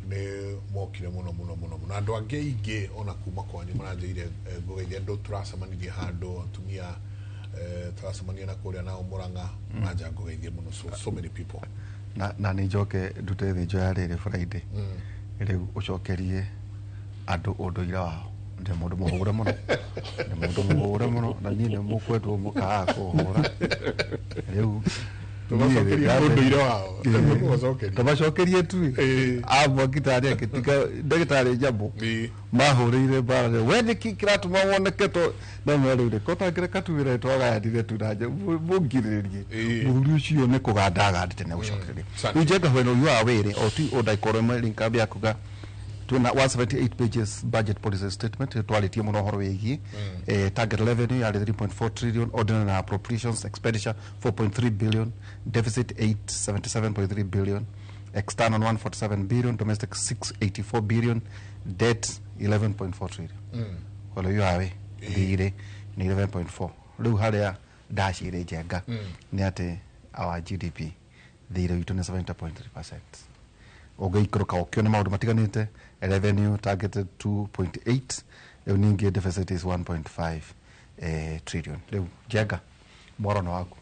nĩ mokire mũno mũno mũno mũno. Andũ angĩ aingĩ ona kuma kwanyu maranjĩire ngũgeithia andũ tũracemanirie handũ, atumia tũracemania na kũrĩa nao Mũrang'a, manja ngũgeithie mũno, so many people. Na nĩ njoke ndute thĩnjo ya rĩrĩ Friday. Rĩu ũcokerie andũ ũndũire wao Ndĩ mũndũ mũhũre mũno, ndĩ mũndũ mũhũre mũno, na niĩ nĩ mũkwendwo mũkaga kũhũra rĩu. Tũmacokerie ũndũire wao. Tũmacokerie. Tũmacokerie tu amwe ngitarĩ akĩtiga ndagĩtarĩ nyamũ mahũrĩire mbara rĩ, we nĩkĩ kĩratũma woneke to na me rĩu rĩ kotangĩreka tu wĩra twagayanire tu na mũngirĩrĩrie mũthuri ũcio nĩ kũganda agandĩte nĩ gũcokereria. Rĩu Njenga hwena ũyũ wa wĩrĩ o ti o ndagĩka oro ĩmwe rĩnkambia kuga twĩna 178 pages budget policy statement twarĩtie mũno ũhoro wĩgiĩ target revenue yarĩ 3.4 trillion, ordinary appropriations expenditure 4.3 billion, deficit 877.3 billion, external 147 billion, domestic 684 billion, debt 11.4 trillion. Kola yu awe thirĩ nĩ 11.4. Rĩu harĩa ndacirĩ Njenga nĩ atĩ our GDP thirĩ witũ nĩ 70.3%. Ũngĩikũrũka ũkĩone maũndũ matiganĩte, revenue targeted 2.8, rĩu ningĩ deficit is 1.5 trillion. Rĩu Njenga, mworono waku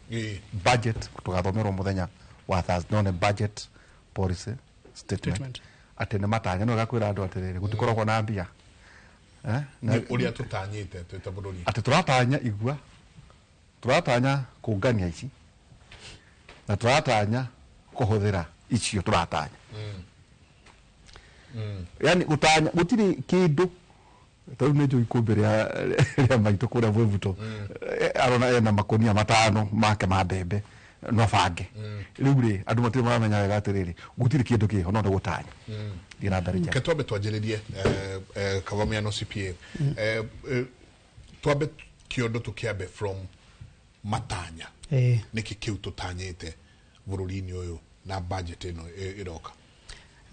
budget tũgathomerwo mũthenya wa Thursday, no nĩ budget policy statement, Statement. Atĩ nĩ matanya no gakwĩra andũ atĩrĩrĩ gũtikoragwo na mbia. Eh? Nĩ ũrĩa tũtanyĩte twĩ ta bũrũri. Atĩ tũratanya igua, tũratanya kũngania ici na tũratanya kũhũthĩra icio tũratanya. Yani gũtanya gũtirĩ kĩndũ. Tarĩu nĩ njũĩ ikũmbĩ rĩa maitũ kũrĩa Bwĩbuto. Arona ena makũnia 5 make ma mbembe no bange. Rĩu rĩ andũ matirĩ maramenya wega atĩrĩrĩ gũtirĩ kĩndũ kĩho no nĩ gũtanya. Thiĩ na mbere, Njenga. Ke twambe twanjĩrĩrie Kavamiano CPA. Twambe kĩondo tũkĩambe from matanya. Nĩkĩ kĩu tũtanyĩte bũrũri-inĩ ũyũ na budget ĩno ĩroka?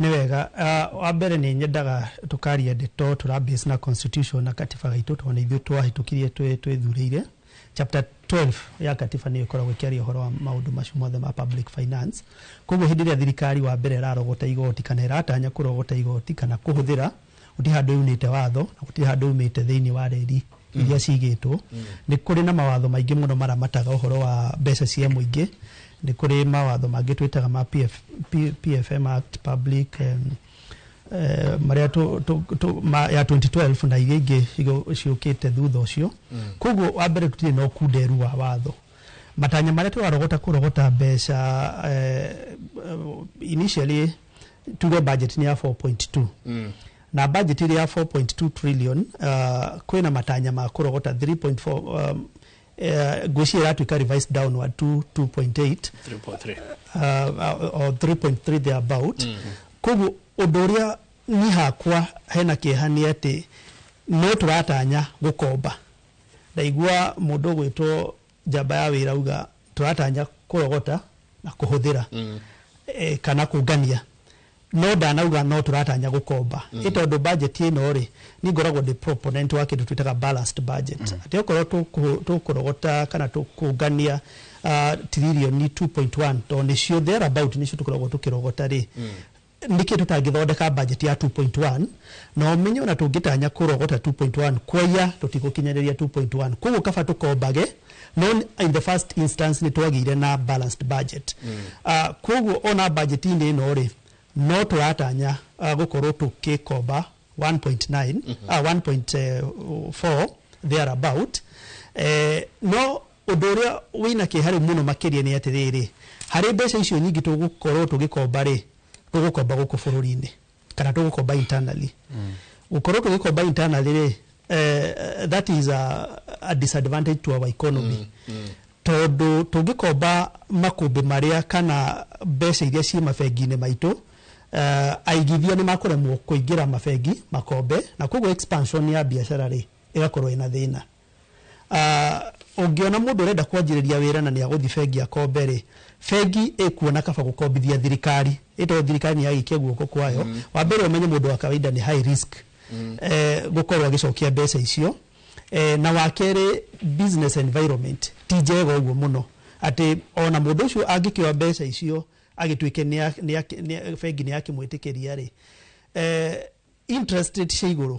Nĩ wega. Wa mbere nĩ nyendaga tũkaria ndeto tũra base na constitution na katiba gaitũ, tondũ nĩ ithuĩ twahĩtũkirie twĩthurĩire. Chapter 12 ya katiba nĩyo ĩkoragwo ĩkĩaria ũhoro wa maũndũ macio mothe ma public finance. Koguo hĩndĩ ĩrĩa thirikari wa mbere ĩrarogota igoti kana ĩratanya kũrogota igoti kana kũhũthĩra, gũtirĩ handũ yunĩte watho na gũtirĩ handũ yumĩte thĩinĩ wa reri iria cigĩtwo. Nĩ kũrĩ na mawatho maingĩ mũno maramataga ũhoro wa mbeca cia mũingĩ. Nĩ kũrĩ mawatho mangĩ twĩtaga ma PFM Act, public marĩa ya 2012 na iria ingĩ ciũkĩte thutha ũcio. Koguo wa mbere tũtirĩ na ũkunderu wa watho. Matanya marĩa tũrarogota kũrogota mbeca, initially tuge budget nĩ ya 4.2 na budget ĩrĩa ya 4.2 trillion, kwĩna matanya ma kũrogota 3.4, ngwĩciria ĩratuĩka revised downward to 2.8. 3.3. Or 3.3 thereabout. Koguo ũndũ ũrĩa niĩ hakwa hena kĩeha nĩ atĩ no tũratanya gũkomba. Ndaigua mũndũ ũgwĩtwo njamba ya wĩra auga tũratanya kũrogota na kũhũthĩra kana kũngania, no ndanauga no tũratanya gũkomba. Ĩ tondũ budget ĩno rĩ, niĩ ngoragwo ndĩ proponent wa kĩndũ twĩtaga balanced budget, atĩ okorwo tũkũrogota kana tũkũngania tiririoni 2.1, tondũ nĩcio thereabout nĩcio tũkoragwo tũkĩrogota rĩ, nĩkĩ tũtangĩthondeka budget ya 2.1 na ũmenye ona tũngĩtanya kũrogota 2.1 kwaiya tũtigũkinyanĩria 2.1? Koguo kaba tũkombage, no in the first instance nĩ twagĩire na balanced budget. Koguo ona budget-inĩ ĩno rĩ, no tũratanya gũkorwo tũkĩkomba 1.9, 1.4 thereabout. No ũndũ ũrĩa wĩna kĩeha rĩu mũno makĩria nĩ atĩrĩrĩ, harĩ mbeca icio nyingĩ tũgũkorwo tũgĩkomba rĩ, tũgũkomba gũkũ bũrũri-inĩ kana tũgũkomba internally? Gũkorwo tũgĩkomba internally rĩ, that is a disadvantage to our economy, tondũ tũngĩkomba makũmbĩ marĩa kana mbeca iria ciĩ mabengi-inĩ maitũ, aigithia nĩ makũremwo kũingĩra mabengi makombe, na koguo expansion ya biacara rĩ ĩgakorwo ĩna thĩna. Ũngĩona mũndũ ũrenda kwanjĩrĩria wĩra na nĩ agũthiĩ bengi akombe rĩ, bengi ĩkuona kaba gũkombithia thirikari, ĩtondũ thirikari nĩ yagĩikia guoko kwayo. Wa mbere ũmenye mũndũ wa kawaida nĩ high risk gũkorwo agĩcokia mbeca icio. Na wa kerĩ, business environment ti njega ũguo mũno atĩ ona mũndũ ũcio angĩkĩoya mbeca icio agĩtuĩke bengi nĩ yakĩmwĩtĩkĩria rĩ, interest rate cia igũrũ.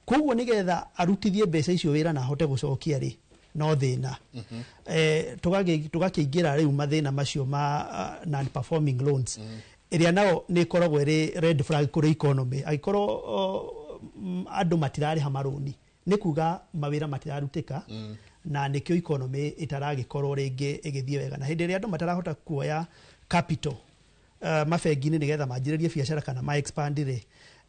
Koguo nĩgetha arutithie mbeca icio wĩra na ahote gũcokia rĩ, no thĩna. Tũgakĩingĩra rĩu mathĩna macio ma non performing loans, ĩrĩa nao nĩ ĩkoragwo ĩrĩ red flag kũrĩ economy angĩkorwo andũ matirarĩha marũni. Nĩ kuga mawĩra matirarutĩka, na nĩkĩo economy ĩtaragĩkorwo rĩngĩ ĩgĩthiĩ wega. Na hĩndĩ ĩrĩa andũ matarahota kuoya capital mabengi-inĩ nĩgetha manjĩrĩrie biacara kana ma expand rĩ,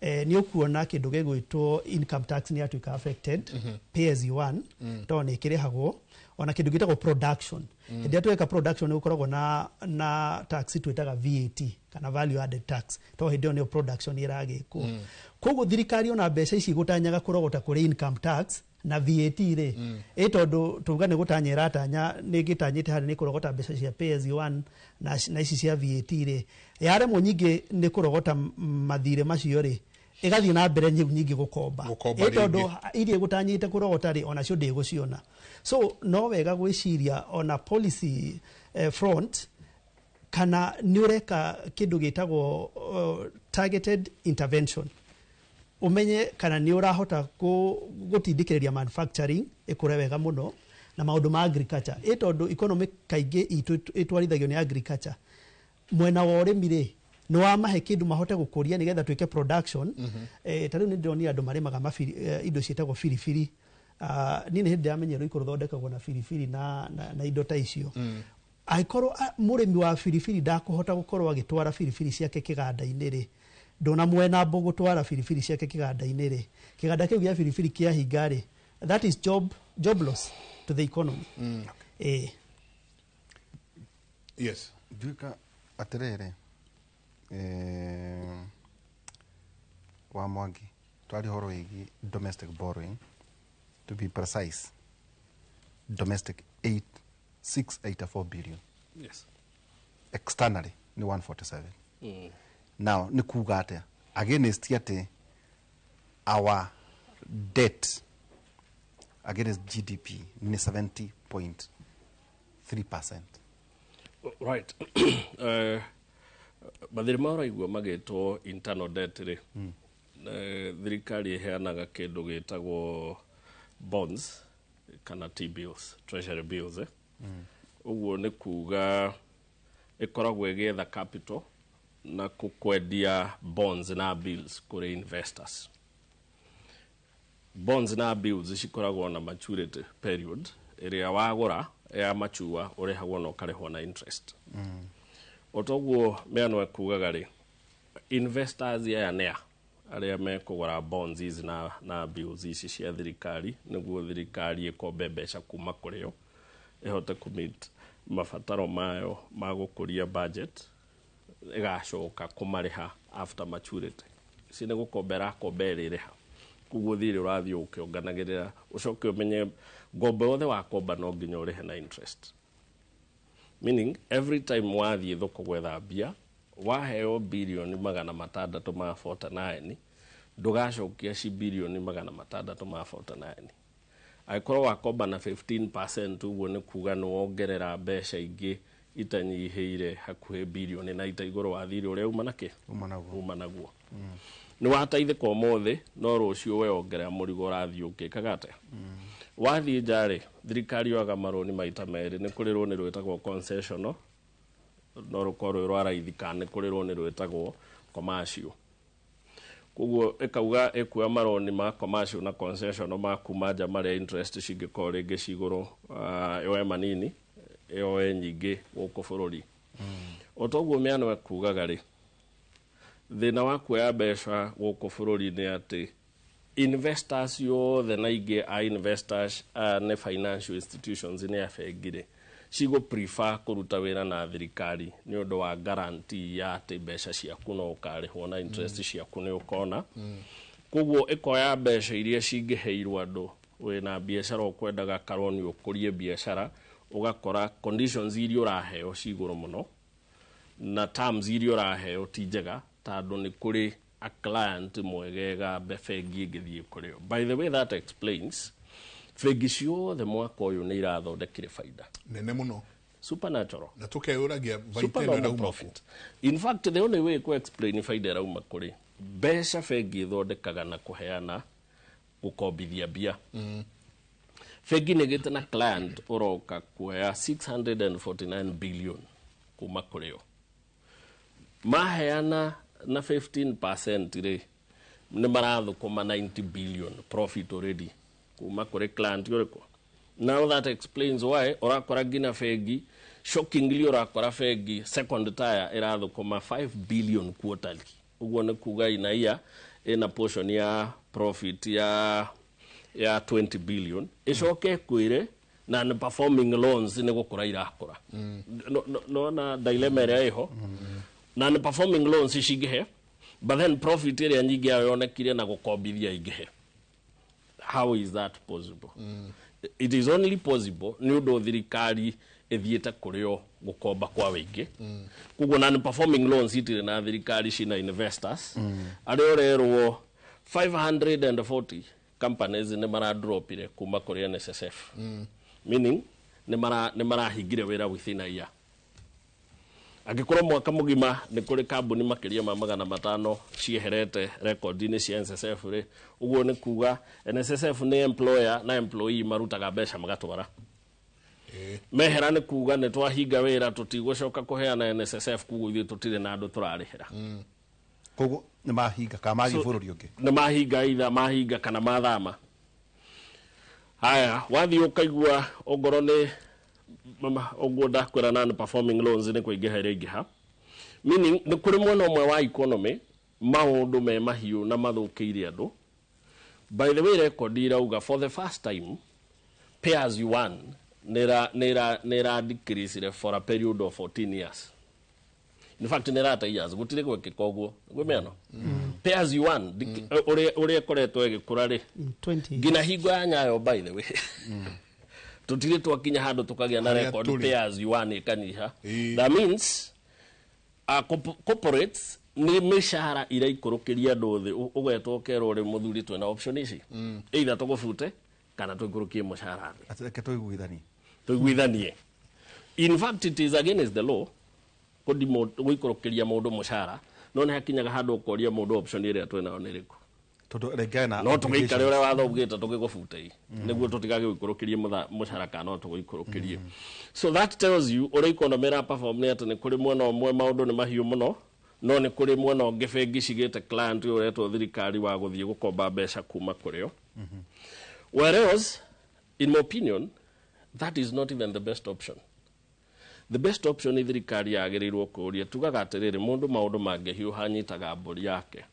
nĩ ũkuona kĩndũ gĩgwĩtwo income tax nĩ yatuĩka affected, pay as you earn, tondũ nĩ ĩkĩrĩhagwo. Ona kĩndũ gĩtagwo production, hĩndĩ ĩrĩa tweka production nĩ gũkoragwo na tax twĩtaga VAT kana value added tax, tondũ hĩndĩ ĩyo nĩyo production ĩragĩkwo. Koguo thirikari ona mbeca ici gũtanyaga kũrogota kũrĩ income tax na VAT rĩ, ĩ tondũ tuga nĩ gũtanya ĩratanya, nĩ gĩtanyĩte harĩ nĩ kũrogota mbeca cia pay as you earn na ici cia VAT rĩ, yaremwo nyingĩ nĩ kũrogota mathirĩ macio rĩ, ĩgathiĩ na mbere nyingĩ gũkomba. Gũkomba Ĩ tondũ rĩngĩ. Iria ĩgũtanyĩte kũrogota rĩ, onacio ndĩgũciona. So no wega gwĩciria ona policy front kana nĩ ũreka kĩndũ gĩtagwo targeted intervention, umenye kana nĩ ũrahota gũtindĩkĩrĩria manufacturing ĩkũre wega mũno na maũndũ ma agriculture, ĩ tondũ economy kaingĩ itũ ĩtwarithagio nĩ agriculture. Mwena wa ũrĩmi rĩ, nĩ wamahe kĩndũ mahote gũkũria nĩgetha twĩke production. Ta rĩu nĩ ndĩronire andũ marĩmaga indo ciĩtagwo biribiri. Niĩ nĩ hĩndĩ ndĩramenyera rũiko rũthondekagwo na biribiri na indo ta icio. Angĩkorwo mũrĩmi wa biribiri ndakũhota gũkorwo agĩtwara biribiri ciake kĩganda-inĩ rĩ, ndona mwena gũtwara biribiri ciake kĩganda-inĩ rĩ, kĩganda kĩu gĩa biribiri kĩahinga rĩ, that is job loss to the economy. Yes. Nduĩka atĩrĩrĩ, wa Mwangi twari horo wĩgiĩ domestic borrowing, to be precise domestic 8684 billion. Externally nĩ 147. Now nĩ kuga atĩa against atĩ our debt against GDP nĩ 70.3%? Right. Mathirĩ ma ũraigua magĩtwo internal debt rĩ, thirikari ĩheanaga kĩndũ gĩtagwo bonds kana T bills, treasury bills, eh? Ũguo nĩ kuga ĩkoragwo ĩgĩetha capital na kwendia bonds na bills kũrĩ investors. Bonds na bills cikoragwo na maturity period ĩrĩa wagũra ya mature ũrĩhagwo na ũkarĩhwo na interest. O toguo mĩano ekugaga rĩ, investors aya nĩa arĩa mekũgũra bonds ici na bills ici cia thirikari nĩguo thirikari ĩkombe mbeca kuma kũrĩ o ĩhote kũ-meet mabataro mayo ma gũkũria budget, ĩgacoka kũmarĩha after maturity. Ici nĩ gũkomba ĩrakomba ĩrĩrĩha, koguo thirĩ ũrathiĩ ũkĩonganagĩrĩra. Ũcoke ũmenye ngombo yothe wakomba no nginya ũrĩhe na interest, meaning every time wathiĩ thoko gwetha mbia waheo 649 birioni, ndũgacokia ci 649 birioni. Angĩkorwo wakomba na 15%, ũguo nĩ kuga nĩ wongerera mbeca ingĩ itanyihĩire hakuhĩ birioni na ita igũrũ wa thirĩ ũrĩa uma nakĩ uma naguo. Uma naguo. Nĩ wateithĩka ũmũthĩ, no rũciũ we ongerera mũrigo ũrathiĩ ũkĩkaga atĩa. Wathiĩ nja rĩ, thirikari yoyaga marũni maita merĩ. Nĩ kũrĩ rũni rwĩtagwo concessional, no rũkorwo rwĩ rwa raithi, kana nĩ kũrĩ rũni rwĩtagwo commercial. Koguo ĩkauga ĩkuoya marũni ma commercial na concessional ma kuma nja marĩa interest cingĩkorwo rĩngĩ cigũrũ, yoe manini, yoe nyingĩ gũkũ bũrũri. O toguo mĩano ekugaga rĩ, thĩna wa kuoya mbeca gũkũ bũrũri nĩ atĩ investors yothe na ingĩ a investors nĩ financial institutions, nĩ a bengi rĩ, cigũ prefer kũruta wĩra na thirikari nĩ ũndũ wa guarantee ya atĩ mbeca ciaku no ũkarĩhwo na interest ciaku nĩ ũkona. Koguo ĩkoya mbeca iria cingĩheirwo andũ wĩna biacara ũkwendaga karoni ũkũrie biacara, ũgakora conditions iria ũraheo ci igũrũ mũno na terms iria ũraheo ti njega, tondũ nĩ kũrĩ a client mwegega bengi ĩngĩthiĩ kũrĩ o. By the way, that explains bengi ciothe mwaka ũyũ nĩ irathondekire baida nene muno, supernatural, na tukeyũragia baita ĩno supernormal ĩrauma kũ? Profit. In fact, the only way ku explain baida ĩrauma kũrĩ mbeca bengi ĩthondekaga na kũheana gũkombithia mbia. Bengi nĩ gĩte na client ũroka kuoya 649 billion kuma kũrĩ o, maheana na 15% rĩ, nĩ marathũkũma 90 billion profit already. Kuma kũrĩ client ũrĩkũ? Now that explains why ũrakora nginya bengi, shockingly, ũrakora bengi second tier ĩrathũkũma 5 billion quarterly. Ũguo nĩ kuga inaia ĩna portion ya profit ya 20 billion, ĩcoke kwĩre non performing loans nĩ gũkũra irakũra. No na dilemma ĩrĩa ĩho, non performing loans cingĩhe, but then profit ĩrĩa nyingĩ yayo yonekire na gũkombithia ingĩhe. How is that possible? It is only possible nĩ ũndũ thirikari ĩthiĩte kũrĩ o gũkomba kwa wĩingĩ. Koguo non performing loans itirĩ na thirikari, cina investors arĩa ũrerwo 540 companies nĩ maradropire kuma kũrĩ NSSF, meaning nĩ marahingire wĩra within a year. Angĩkorwo mwaka mũgima nĩ kũrĩ kambuni makĩria ma 500 cieherete rekondi-inĩ cia NSSF rĩ, ũguo nĩ kuga NSSF nĩ employer na employee marutaga mbeca magatwara. Mehera nĩ kuga nĩ twahinga wĩra, tũtigũcoka kũheana NSSF, koguo ithuĩ tũtirĩ na andũ tũrarĩhĩra. Koguo nĩ mahinga kana mathiĩ bũrũri ũngĩ? Nĩ mahinga, either mahinga kana mathama. Haya, wathiĩ ũkaigua ongorwo nĩ ũguo ndakwĩra, non performing loans nĩ kũingĩha ĩraingĩha, meaning nĩ kũrĩ mwena ũmwe wa economy maũndũ me mahiũ na mathũkĩire andũ. By the way, record irauga for the first time pay as you earn nĩ ĩra decrease for a period of 14 years. In fact, nĩ ĩrata years gũtirĩ gwĩkĩka ũguo gwĩ mĩano pay as you earn ũrĩa ĩkoretwo ĩgĩkũra rĩ 20 nginya hingo ya Nyayo. By the way, tũtirĩ twakinya handũ tũkagĩa na Harĩa record tũrĩ. pay as you earn ĩkanyiha. That means corporates nĩ mĩcara iraikũrũkĩria andũ thĩ. Ũgetwo ũkerwo rĩ, mũthuri, twĩna option ici, either tũgũbute kana tũikũrũkie mũcara thĩ. Atĩ reke tũiguithanie. Tũiguithanie. In fact, it is against the law gũikũrũkĩria mũndũ mũcara, no nĩ hakinyaga handũ ũkoria mũndũ, option ĩrĩa twĩnayo nĩ ĩrĩkũ? Tondũ rĩngĩ na No tũgĩikare ũrĩa watho ugĩte tũgĩgũbute i nĩguo tũtigagĩgũikũrũkĩrie mũcara, kana no tũgũikũrũkĩrie. So that tells you ũrĩa economy ĩra perform, nĩ atĩ nĩ kũrĩ mwena ũmwe maũndũ nĩ mahiũ mũno, no nĩ kũrĩ mwena ũngĩ bengi cigĩte client ũyũ ũretwo thirikari wa gũthiĩ gũkomba mbeca kuma kũrĩ o. Whereas in my opinion, that is not even the best option. The best option nĩ thirikari yagĩrĩirwo kũũria, tugaga atĩrĩrĩ, mũndũ maũndũ mangĩhiũha anyitaga mbũri yake.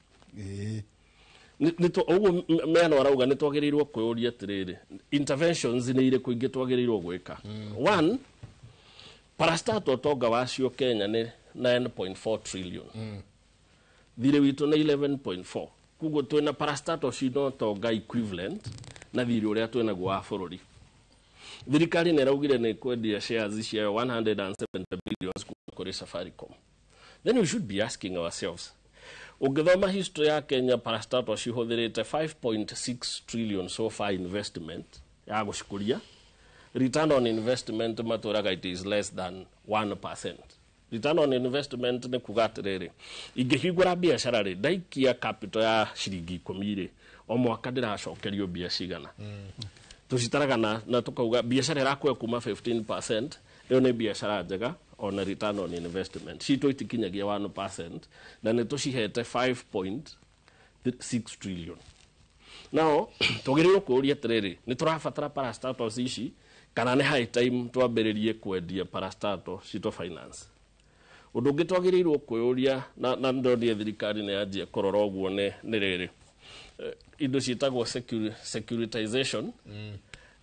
Ũguo meano arauga nĩ twagĩrĩirwo kwĩyũria atĩrĩrĩ, interventions nĩ irĩkũ ingĩ twagĩrĩirwo gwĩka? One, parastatal ũtonga wacio Kenya nĩ 9.4 trillion, thirĩ witũ nĩ 11.4, koguo twĩna parastatal cina ũtonga equivalent na thirĩ ũrĩa twĩnaguo wa bũrũri. Thirikari nĩ ĩraugire nĩ kwendia shares ciayo 170 billions kuma kũrĩ Safaricom. Then we should be asking ourselves, ũngĩthoma history ya Kenya, parastatal cihũthĩrĩte 5.6 trillion so far investment ya gũcikũria. Return on investment matũraga it is less than 1%. Return on investment nĩ kuga atĩrĩrĩ, ingĩhingũra biacara rĩ, ndaikia capital ya ciringi 10 rĩ, o mwaka ndĩracokerio mbia cigana? Tũcitaraga na tũkauga biacara ĩrakũhe kuma 15%, ĩyo nĩ biacara njega ona return on investment. Citũ itikinyagia 1% na nĩ tũcihete 5.6 trillion. Now twagĩrĩirwo kũũria atĩrĩrĩ, nĩ tũrabatara parastatals ici kana nĩ high time twambĩrĩrie kwendia parastatal citũ finance? Ũndũ ũngĩ twagĩrĩirwo kwĩyũria na ndonire thirikari nĩ yanjia kũrora ũguo nĩ rĩrĩ, indo ciĩtagwo securitization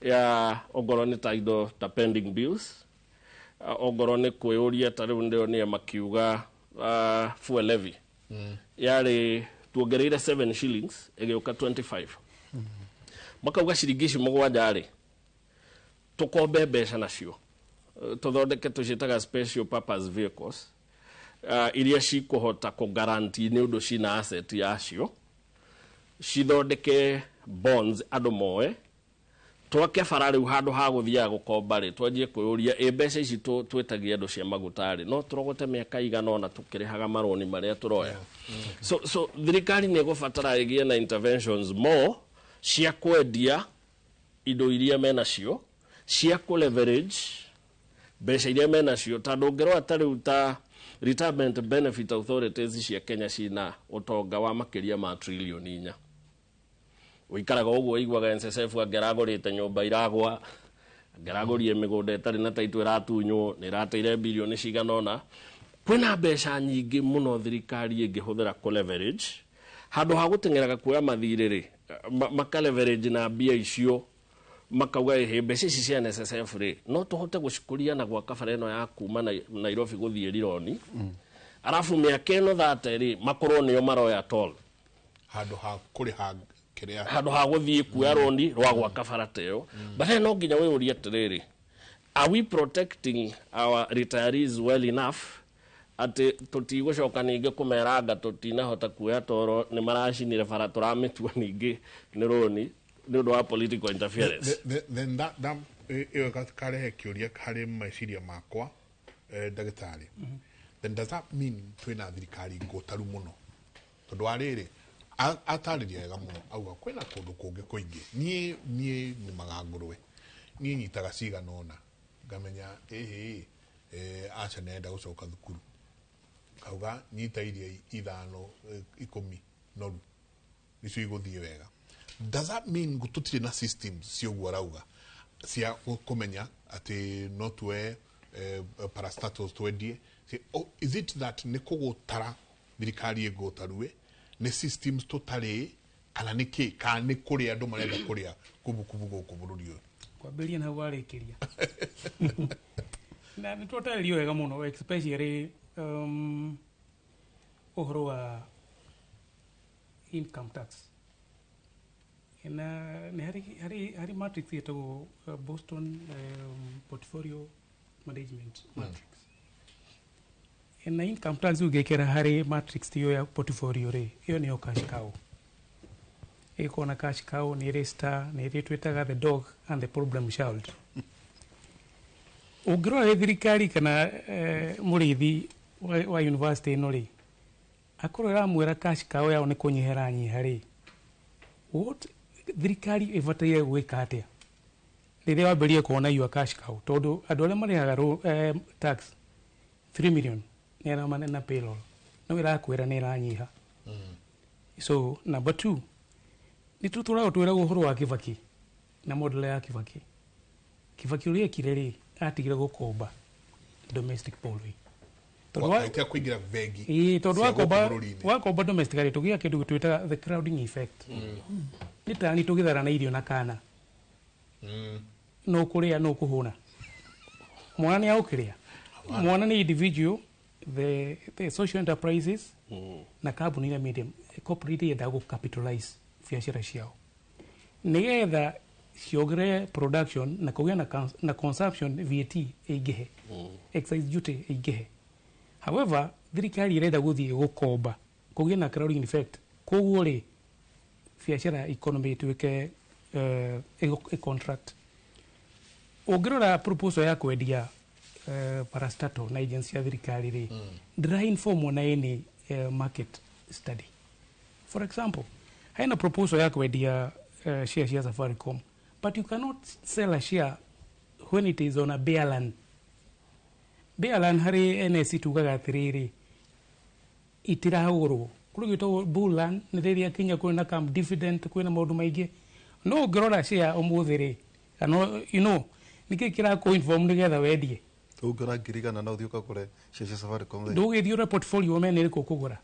ya ongorwo nĩ ta indo ta pending bills, ongorwo nĩ kwĩyũria ta rĩu ndĩronire makiuga fuel levy yarĩ tuongereire 7 shillings ĩgĩũka 25, makauga ciringi ici 7 rĩ, tũkombe mbeca nacio, tũthondeke tũciĩtaga special purpose vehicles, iria cikũhota kũ-guarantee nĩ ũndũ cina asset yacio, cithondeke bonds andũ moe, twake bara. Rĩu handũ ha gũthiaga gũkomba rĩ, twanjie kwĩyũria, ĩ mbeca ici twĩtagia andũ cia maguta rĩ, no tũrogote mĩaka igana ũna tũkĩrĩhaga marũni marĩa tũroya? So thirikari nĩ ĩgũbatara ĩgĩe na interventions more cia kwendia indo iria menacio, cia kũ leverage mbeca iria menacio, tondũ ũngĩrora ta rĩu ta retirement benefit authorities cia Kenya cina ũtonga wa makĩria ma trilioni 4. Ũikaraga ũguo ũiguaga NSSF angĩragũrĩte nyũmba iragwa, angĩragũrire mĩgũnda ĩtarĩ na taitũ ĩratunywo, nĩ ĩrateire birioni cigana ũna. Kwĩna mbeca nyingĩ mũno thirikari ĩngĩhũthĩra kũ leverage handũ ha gũteng'eraga kuoya mathirĩ rĩ, maka leverage na mbia icio, makauga ĩhĩ, mbeca ici cia NSSF rĩ, no tũhote gũcikũria na gwaka bara ĩno ya kuma Nairobi gũthiĩ Rironi, arabu mĩaka ĩno 30 rĩ, makorwo nĩo maroya toll handũ ha kũrĩha kĩrĩa, handũ ha gũthiĩ kuoya rũni rwa gwaka bara ta ĩyo. But then no nginya wĩyũrie atĩrĩrĩ, are we protecting our retirees well enough atĩ tũtigũcoka ningĩ kũmeranga tũtinahota kuoya toro, nĩ maracinire bara, tũramĩtua ningĩ nĩ rũni nĩ ũndũ wa political interference? Then that ĩyo karehe kĩũria harĩ meciria makwa, ndagĩtarĩ. Then does that mean twĩna thirikari ngũtaru mũno? Tondũ wa rĩrĩ, atarĩria wega mũno, auga kwĩna kũndũ kũngĩ kũingĩ. Niĩ nĩmaga ngũrwe, niĩ nyitaga cigana ũna, ngamenya ĩhĩ, aca nĩarenda gũcoka thukuru, kauga nyita iria 5, 10 noru nicio igũthiĩ wega. Does that mean tũtirĩ na systems cia ũguo arauga cia kũmenya atĩ no tuoe parastatals twendie? Oh, is it that nĩ kũgũtara thirikari ĩgũtarue, nĩ systems tũtarĩ, kana nĩ kĩ, kana nĩ kũrĩa andũ marenda kũrĩa kubukubu gũkũ bũrũri ũyũ? Kwambĩrĩria na hau warĩkĩria, na nĩ twatarĩrio wega mũno, especially ũhoro wa income tax, na nĩ harĩ matrix ĩtagwo Boston Portfolio Management Matrix. Na income tax ũngĩkĩra harĩ matrix ĩyo ya portfolio rĩ, ĩyo nĩyo cash cow. Ĩkorwo na cash cow, nĩ ĩrĩ star, nĩ ĩrĩ twĩtaga the dog and the problem child. Ũngĩrora rĩ, thirikari kana mũrĩithi wa university ĩno rĩ, akorwo ĩramwĩra cash cow yao nĩ kũnyiha ĩranyiha rĩ, what thirikari ĩbataire gwĩka atĩa rĩrĩa wambĩrĩrie kuona your cash cow? Tondũ andũ arĩa marĩhaga tax 3 million nĩ arĩa manena payroll no ĩrakwĩra nĩ ĩranyiha. So number 2, nĩ tũtũraga twĩragwo ũhoro wa Kibaki na model ya Kibaki. Kibaki ũrĩa ekire rĩ, atigire gũkomba domestic borrowing. Tondũ Tia kũingĩra bengi Ĩĩ, tondũ cia gũkũ wakomba bũrũri-inĩ. Wakomba domestically, tũgĩa kĩndũ twĩtaga the crowding effect. Nĩ tani tũgĩtharana irio na kana no kũrĩa, no kũhũna mwana nĩ agũkĩrĩa mwana nĩ individual, the social enterprises na kambuni iria medium corporate yendaga gũ capitalize biacara ciao nĩgetha ciongerere production na kũgĩa na consumption, VAT ĩingĩhe, excise duty ĩingĩhe. However, thirikari ĩrenda gũthiĩ gũkomba kũgĩe na crowding effect, koguo rĩ, biacara economy ĩtuĩke ĩ contract. Ũngĩrora proposal ya kwendia parastatal na agency ya thirikari rĩ, ndĩra informwo na any market study. For example, haina proposal ya kwendia share cia Safaricom, but you cannot sell a share when it is on a bear run. Bear run harĩ NSE tugaga atĩrĩrĩ, itiragũrwo. Kũrĩ gwĩtagwo bull run, nĩ rĩrĩa kinya kwĩna kam dividend, kwĩna maũndũ maingĩ. No ũngĩrora share ũmũthĩ rĩ, kana nĩkĩ kĩrakũ inform nĩgetha wendie? Ũngĩona 100,000 no ũthiĩ ũkagũre share cia Safaricom rĩ? Ndũgĩthiĩ ũrore portfolio ũmenye nĩ ĩrĩkũ ũkũgũra.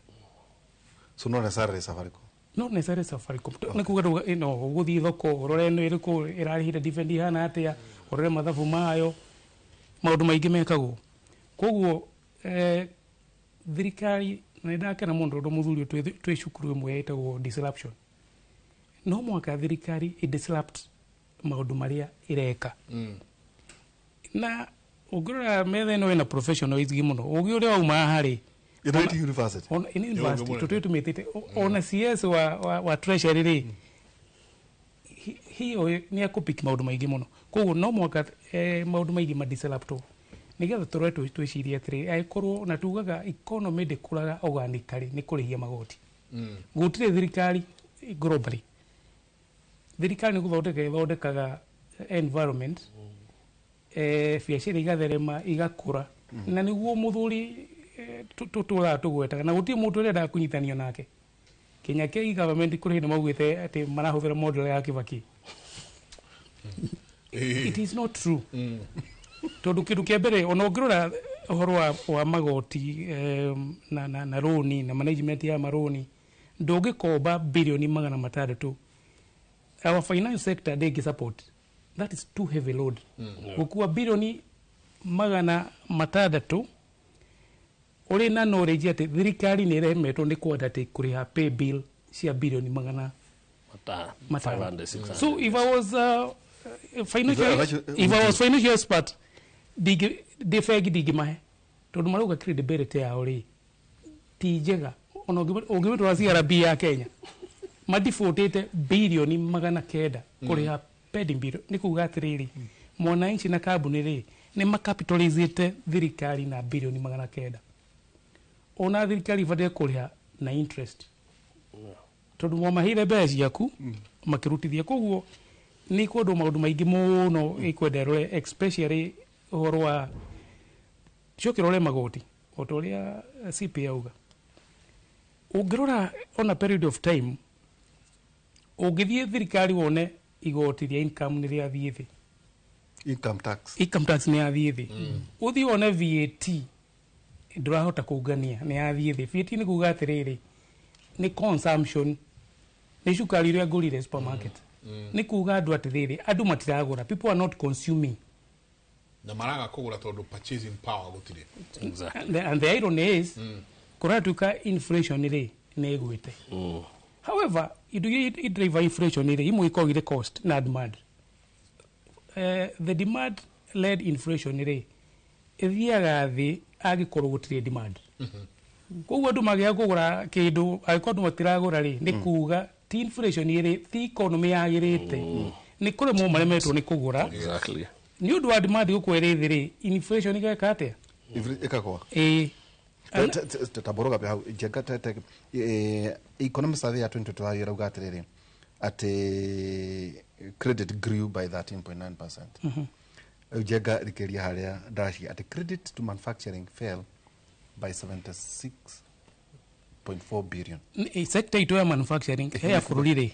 So not necessarily Safaricom? Not necessarily Safaricom. Nĩ kuga no ũgũthiĩ thoko ũrore nĩ ĩrĩkũ ĩrarĩhire dividend ihana atĩa, ũrore mathabu mayo, maũndũ maingĩ mekagwo. Koguo thirikari, na nĩ ndakena mũno tondũ mũthuri ũyũ twĩ cukuru ĩmwe ĩtagwo disruption. No mũhaka thirikari ĩ disrupt maũndũ marĩa ĩreka. Na ũngĩrora metha ĩno ĩna professionals aingĩ mũno, ũgĩ ũrĩa wauma haha rĩ, Ĩno ti university? Ona ĩno university Nĩ ũgĩ tũtũĩ tũmĩtĩte ona CS wa treasury rĩ, hiyo nĩ akũpick maũndũ maingĩ mũno. Koguo no mũhaka maũndũ maingĩ madisruptwo nĩgetha tũrore twĩcirie atĩrĩrĩ, angĩkorwo na tugaga economy ndĩkũraga organically nĩ kũrĩhia magoti. Gũtirĩ thirikari globally, thirikari nĩ gũthondeka ĩthondekaga environment, biacara igatherema, igakũra, na nĩguo mũthuri tũtũraga tũgwetaga na gũtirĩ mũndũ ũrendaga kũnyitanio nake. Kenya ke government kuri hĩndĩ maugĩte atĩ marahũthĩra model ya Kibaki. It is not true, tondũ kĩndũ kĩa mbere ona ũngĩrora ũhoro wa magoti na rũni na management ya marũni, ndũngĩkomba 600 billion. Our finance sector ndĩngĩ support that, is too heavy load gũkua 600 billion ũrĩ na knowledge atĩ thirikari nĩ ĩremetwo nĩ kwenda atĩ kũrĩha pay bill cia bilioni magana matano. 500, 600. So if I was financial, if I was financial expert, ndĩ bengi ndingĩmahe, tondũ marauga credibility yao rĩ ti njega. Ona ũngĩmĩtwara CRB ya Kenya, madifotĩte 900 billion kũrĩha pending bill. Nĩ kuga atĩrĩrĩ, mwananchi na kambuni rĩ nĩ makapitalizĩte thirikari na 900 billion. Ona thirikari ibataire kũrĩha na interest, tondũ mwamaheire mbeca ciaku makĩrutithia. Koguo nĩ kwendwo maũndũ maingĩ mũno ĩkwenda ĩrore, especially ũhoro wa coke rore magoti o ta ũrĩa CP auga. Ũngĩrora on a period of time, ũngĩthiĩ thirikari wone igoti rĩa income nĩ rĩathiĩ thĩ. Income tax. Income tax nĩ yathiĩ thĩ. Ũthiĩ wone VAT ndũrahota kũngania, nĩ yathiĩ thĩ. VAT nĩ kuga atĩrĩrĩ, nĩ consumption, nĩ cukari ũrĩa ngũrire supermarket. Nĩ kuga andũ atĩrĩrĩ, andũ matiragũra, people are not consuming. Na maraga kũgũra tondũ purchasing power gũtirĩ. And the irony is kũratuĩka inflation rĩ nĩ ĩgwĩte. However, indo iria idrive inflation rĩ imwe ikoragwo irĩ cost na demand. The demand led inflation rĩ ĩthiaga thĩ angĩkorwo gũtirĩ demand. Koguo andũ magĩaga kũgũra kĩndũ, angĩkorwo andũ matiragũra rĩ, nĩ kuga ti inflation ĩrĩ, ti economy yagĩrĩte, nĩ kũremwo maremetwo nĩ kũgũra. Nĩ ũndũ wa demand gũkorwo ĩrĩ thĩ rĩ, inflation ĩgeka atĩa? Ĩkagwa. Ĩĩ. Tambũrũga hau njenga economic survey ya 2025 ĩrauga atĩrĩrĩ, atĩ credit grew by 13.9%. Rĩu njenga rikĩria harĩa ndacia atĩ credit to manufacturing fell by 76.4 billion. Sector itũ ya manufacturing ya bũrũri rĩ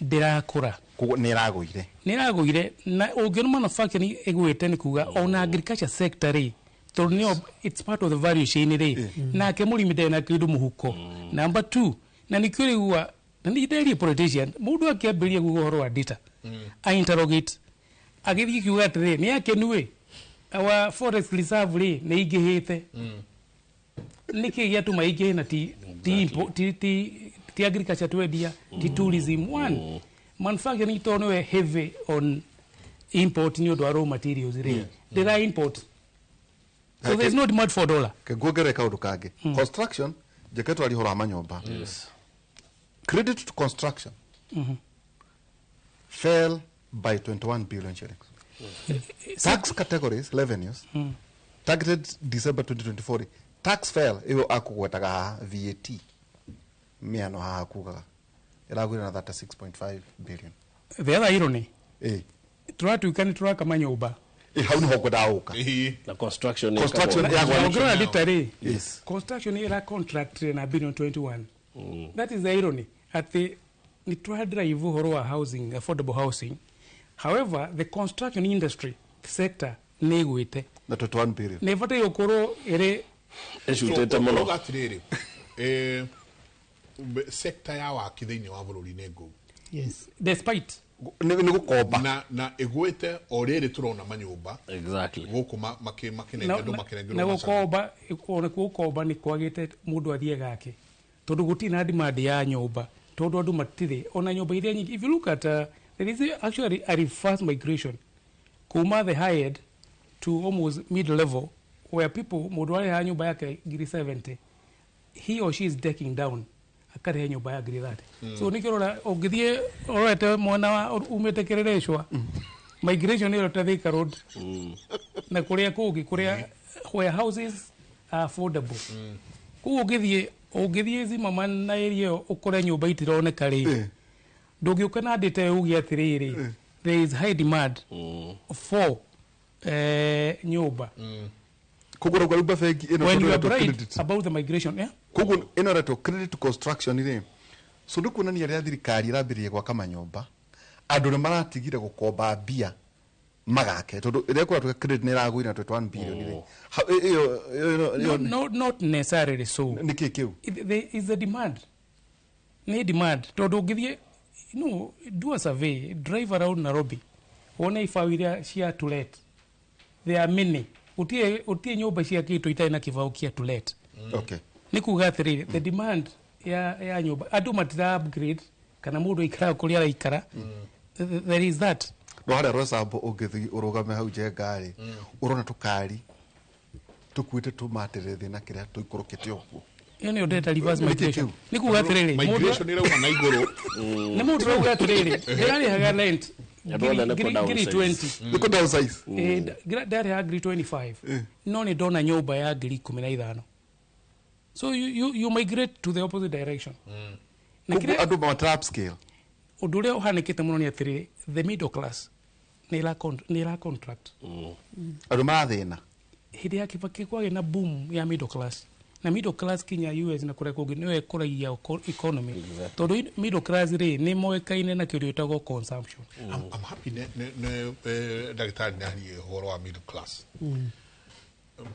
ndĩrakũra. Koguo nĩ ĩragũire. Nĩ ĩragũire, na ũngĩona manufacturing ĩgwĩte nĩ kuga ona agriculture sector rĩ, tondũ nĩyo it's part of the value chain rĩ, nake mũrĩmi ndarĩ na kĩndũ mũhuko. Number two, na nĩkĩo rĩgua na nĩ nderie politician, mũndũ akĩambĩrĩria kuga ũhoro wa data, a interrogate agĩthiĩ kiuga atĩrĩ, nĩ akenu ĩ our forest reserve rĩ nĩ ingĩhĩte, nĩkĩ gĩatũma ingĩhe na ti agriculture twendia, ti tourism one, manufacturing tondũ nĩwe heavy on import nĩ ũndũ wa raw materials rĩ, ndĩra import, so there is no demand for dollar. Nguongerere kaũndũ kangĩ. Construction, njeke twaria ũhoro wa manyũmba. Credit to construction fell by 21 billion shillings. Tax categories revenues targeted December 2024, tax fell ĩyo akũgwetaga haha, VAT mĩano haha kugaga ĩragwĩra na 36.5 billion. The other irony, tũratuĩka nĩ tũraka manyũmba. Hau nĩho ngwendaga gũka. Na construction. Construction ĩkagwo. yagwa. Ũngĩrora data rĩ, construction ĩra contract na billion 21. That is the irony, atĩ nĩ tũra drive ũhoro wa housing, affordable housing, however the construction industry sector nĩ ĩgwĩte. Na 21 billion. Nĩ ĩbataire gũkorwo ĩrĩ ĩcutĩte So, mũno. ũrauga atĩrĩrĩ, sector ya waki thĩinĩ wa bũrũri nĩ ngũu. Yes. Despite nĩ gũkomba. Na ĩgwĩte o rĩrĩ tũrona manyũmba gũkũ makĩnengerwo andũ makĩnengerwo na macabi. gũkomba, ona kuo gũkomba nĩ kwagĩte mũndũ athiĩ gake, tondũ gũtirĩ na demand ya nyũmba, tondũ andũ matirĩ ona nyũmba iria nyingĩ. If you look at there is actually a reverse migration kuma the high end to almost mid level, where people, mũndũ arĩhaga nyũmba yake ngiri 70, he or she is decking down akarĩha nyũmba ya ngiri 30. So nĩkĩo ũrora ũngĩthiĩ ũrorete mwena wa umĩte Kĩrĩrĩcwa, migration ĩrorete Thika Road na kũrĩa kũngĩ kũrĩa where houses are affordable. Koguo ũngĩthiĩ Zimmerman na area ĩyo ũkore nyũmba itironeka rĩ, ndũngĩũka na data ĩyo uge atĩrĩrĩ, there is high demand for nyũmba. Koguo rauga rĩu bengi ĩno When you are tondũ ĩretwo bright credit. about the migration, yeah? Koguo ĩno ĩretwo credit to construction rĩ, So nĩ kuonania rĩrĩa thirikari ĩrambĩrĩria gwaka manyũmba, andũ nĩ maratigire gũkomba mbia magake, tondũ ĩrĩa kũratuĩka credit nĩ ĩragũire na 21 billion rĩ. No, no, not necessarily so. Nĩ kĩ kĩu? There is a demand, nĩ demand, tondũ ũngĩthiĩ, no do a survey, drive around Nairobi, wone ibaũ iria cia to let. There are many. Gũtirĩ nyũmba ciakĩtwo itarĩ na kĩbaũ kĩa to let. Nĩ kuga atĩrĩrĩ, the demand ya nyũmba, andũ matira upgrade kana mũndũ aikaraga kũrĩa araikara. There is that. No harĩa Roysambu ũngĩthiĩ ũrũgame hau Njenga rĩ, ũrona tũkari tũkuĩte tũmaterethĩ na kĩrĩa tũikũrũkĩte ũguo. Ĩyo nĩyo ndĩreta reverse Nĩkĩ migration. kĩu? Nĩ kuga atĩrĩrĩ, Migration ĩrauma na igũrũ. Nĩ mũndũ ũrauga atĩrĩrĩ, ndĩrarĩhaga rent Andũ othe nĩ ngiri kũ-downsize. 20. Nĩ kũ-downsize. Ndarĩhaga ngiri 25, no nĩ ndona nyũmba ya ngiri 15, so you migrate to the opposite direction. Na Koguo andũ matira upscale. Ũndũ ũrĩa ũhanĩkĩte mũno nĩ atĩrĩrĩ, the middle class nĩ ĩra contract. Andũ marathĩna. Hĩndĩ ya Kibaki kwagĩ na boom ya middle class, na middle class kinya US na kũrĩa kũngĩ nĩyo ĩkũragia economy, tondũ middle class rĩ nĩ moĩkaine na kĩndũ gĩtagwo consumption. I'm happy ne ndagĩtarĩ nĩ arie ũhoro wa middle class.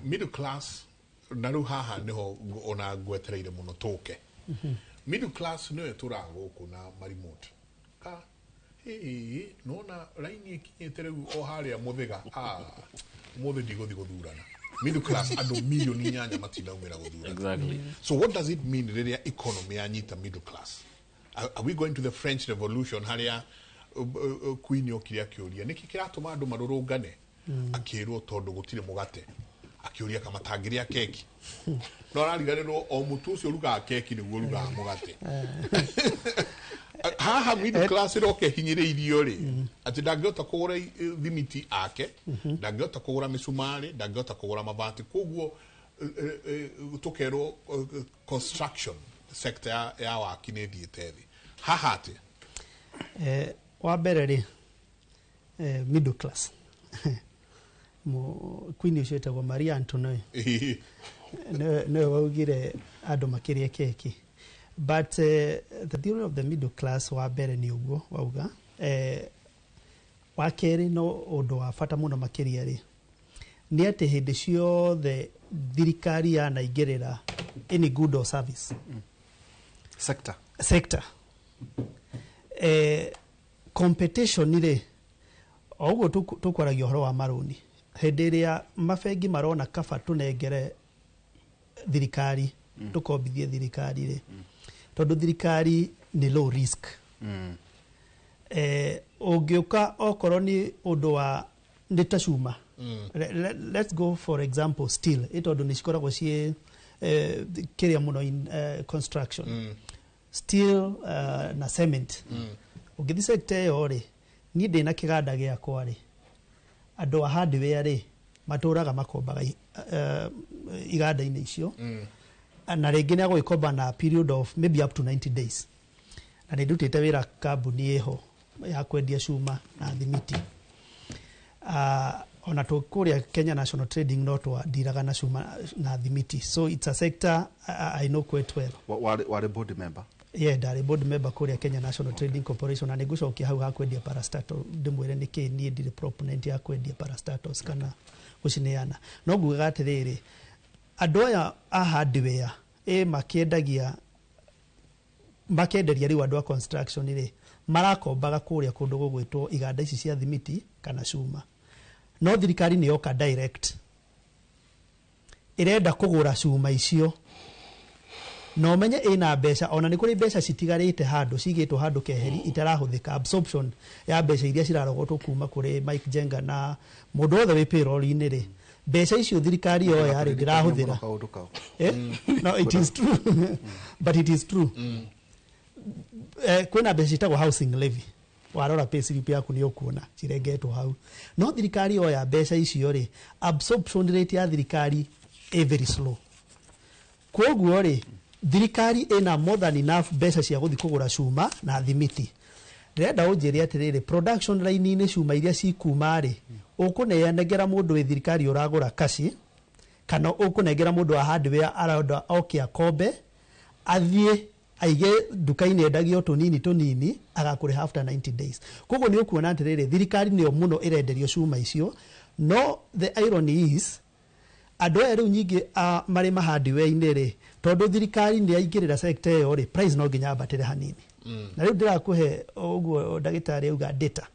Middle class, na rĩu haha nĩho ona ngwetereire mũno tũke. Middle class nĩyo ĩtũraga gũkũ na marimoti ka ĩĩ, nona raini ĩkinyĩte rĩu o harĩa mũthĩga. Ah, ũmũthĩ ndigũthiĩ gũthurana. Middle class, andũ milioni 8 matinaumĩra gũthurana. So what does it mean rĩrĩa economy yanyita middle class? Are we going to the French Revolution, harĩa queen okire akĩũria nĩkĩ kĩratũma andũ marũrũngane? Akĩrwo tondũ gũtirĩ mũgate. Akĩũria kama matangĩrĩa keki, no arariganĩrwo o mũtu ũcio ũrugaga keki nĩguo ũrugaga mũgate. Haha middle class ĩroka ĩhinyĩrĩirio rĩ, atĩ ndangĩhota kũgũra thimiti ake, ndangĩhota kũgũra mĩcumarĩ, ndangĩhota kũgũra mabati, koguo tũkerwo construction sector ya waki nĩ ĩthiĩte thĩ. Haha atĩ Wa mbere rĩ, middle class, queen ũcio ĩtagwo Maria Antoinette nĩwe waugire andũ makĩrĩe keki. But the theory of the middle class, wa mbere nĩ ũguo wauga. Wa kerĩ, no ũndũ wa bata mũno makĩria rĩ, nĩ atĩ hĩndĩ ciothe thirikari yanaingĩrĩra any good or service sector, sector, competition rĩ, o ũguo tũkwaragia ũhoro wa marũni, hĩndĩ ĩrĩa mabengi marona kaba tũnengere thirikari, tũkombithie thirikari rĩ, tondũ thirikari nĩ low risk. Ũngĩũka okorwo nĩ ũndũ wa nĩ ta cuma, let's go for example steel, ĩ tondũ nĩ cikoragwo ciĩ kĩrĩa mũno in construction, steel na cement. Ũngĩthiĩ sector ĩyo rĩ, niĩ ndĩna kĩganda gĩakwa rĩ, andũ a hardware rĩ matũraga makombaga iganda-inĩ icio, na rĩngĩ nĩ agũgĩkomba na period of maybe up to 90 days. Na nĩ ndutĩte wĩra kambuni ĩho ya kwendia cuma na thimiti. Ona tũ kũrĩa Kenya National Trading no twandiraga na cuma na thimiti, so it's a sector I know quite well. Warĩ board member? Yeah, ndarĩ board member kũrĩa Kenya National Trading Corporation, na nĩngũcokia hau ha kwendia parastatal ndĩmwĩre nĩkĩ niĩ ndirĩ proponent ya kwendia parastatals kana gũcineana. No ngugaga atĩrĩrĩ, andũ aya a hardware ĩ makĩendagia, makenderia rĩu andũ a construction rĩ, marakombaga kũrĩa kũndũ gũgwĩtwo iganda ici cia thimiti kana cuma. No thirikari nĩ yoka direct, ĩrenda kũgũra cuma icio, na ũmenye ĩna mbeca, ona nĩ kũrĩ mbeca citigarĩte handũ, cigĩtwo handũ keheri itarahũthĩka, absorption ya mbeca iria cirarogotwo kuma kũrĩ Mike Jenga na mũndũ wothe wĩ payroll-inĩ rĩ, mbeca icio thirikari yoya rĩ, ndĩrahũthĩra. Kaũndũ kau. Eh? No, it is true, but it is true. Kwĩna mbeca ciĩtagwo housing levy, warora pay slip yaku nĩ ũkuona cirengetwo hau. No thirikari yoya mbeca icio rĩ, absorption rate ya thirikari ĩ very slow. Koguo rĩ, thirikari ĩna more than enough mbeca cia gũthiĩ kũgũra cuma na thimiti. Ndĩrenda ũnjĩre atĩrĩrĩ, production line-inĩ cuma iria cikuma rĩ, ũkũnengera mũndũ wĩ thirikari ũragũra kaci, kana ũkũnengera mũndũ wa hardware arenda oke akombe athiĩ Aige nduka-inĩ endagio tũnini tũnini, agakũrĩha after 90 days. Koguo nĩ ũkuona atĩrĩrĩ, thirikari nĩyo mũno ĩrenderio cuma icio. No the irony is, andũ aya rĩu nyingĩ marĩ mahardware-inĩ rĩ, tondũ thirikari nĩ yaingĩrĩra sector ĩyo rĩ, price no nginya ambatĩre hanini. Na rĩu ndĩrakũhe ũguo ndagĩtarĩ auga data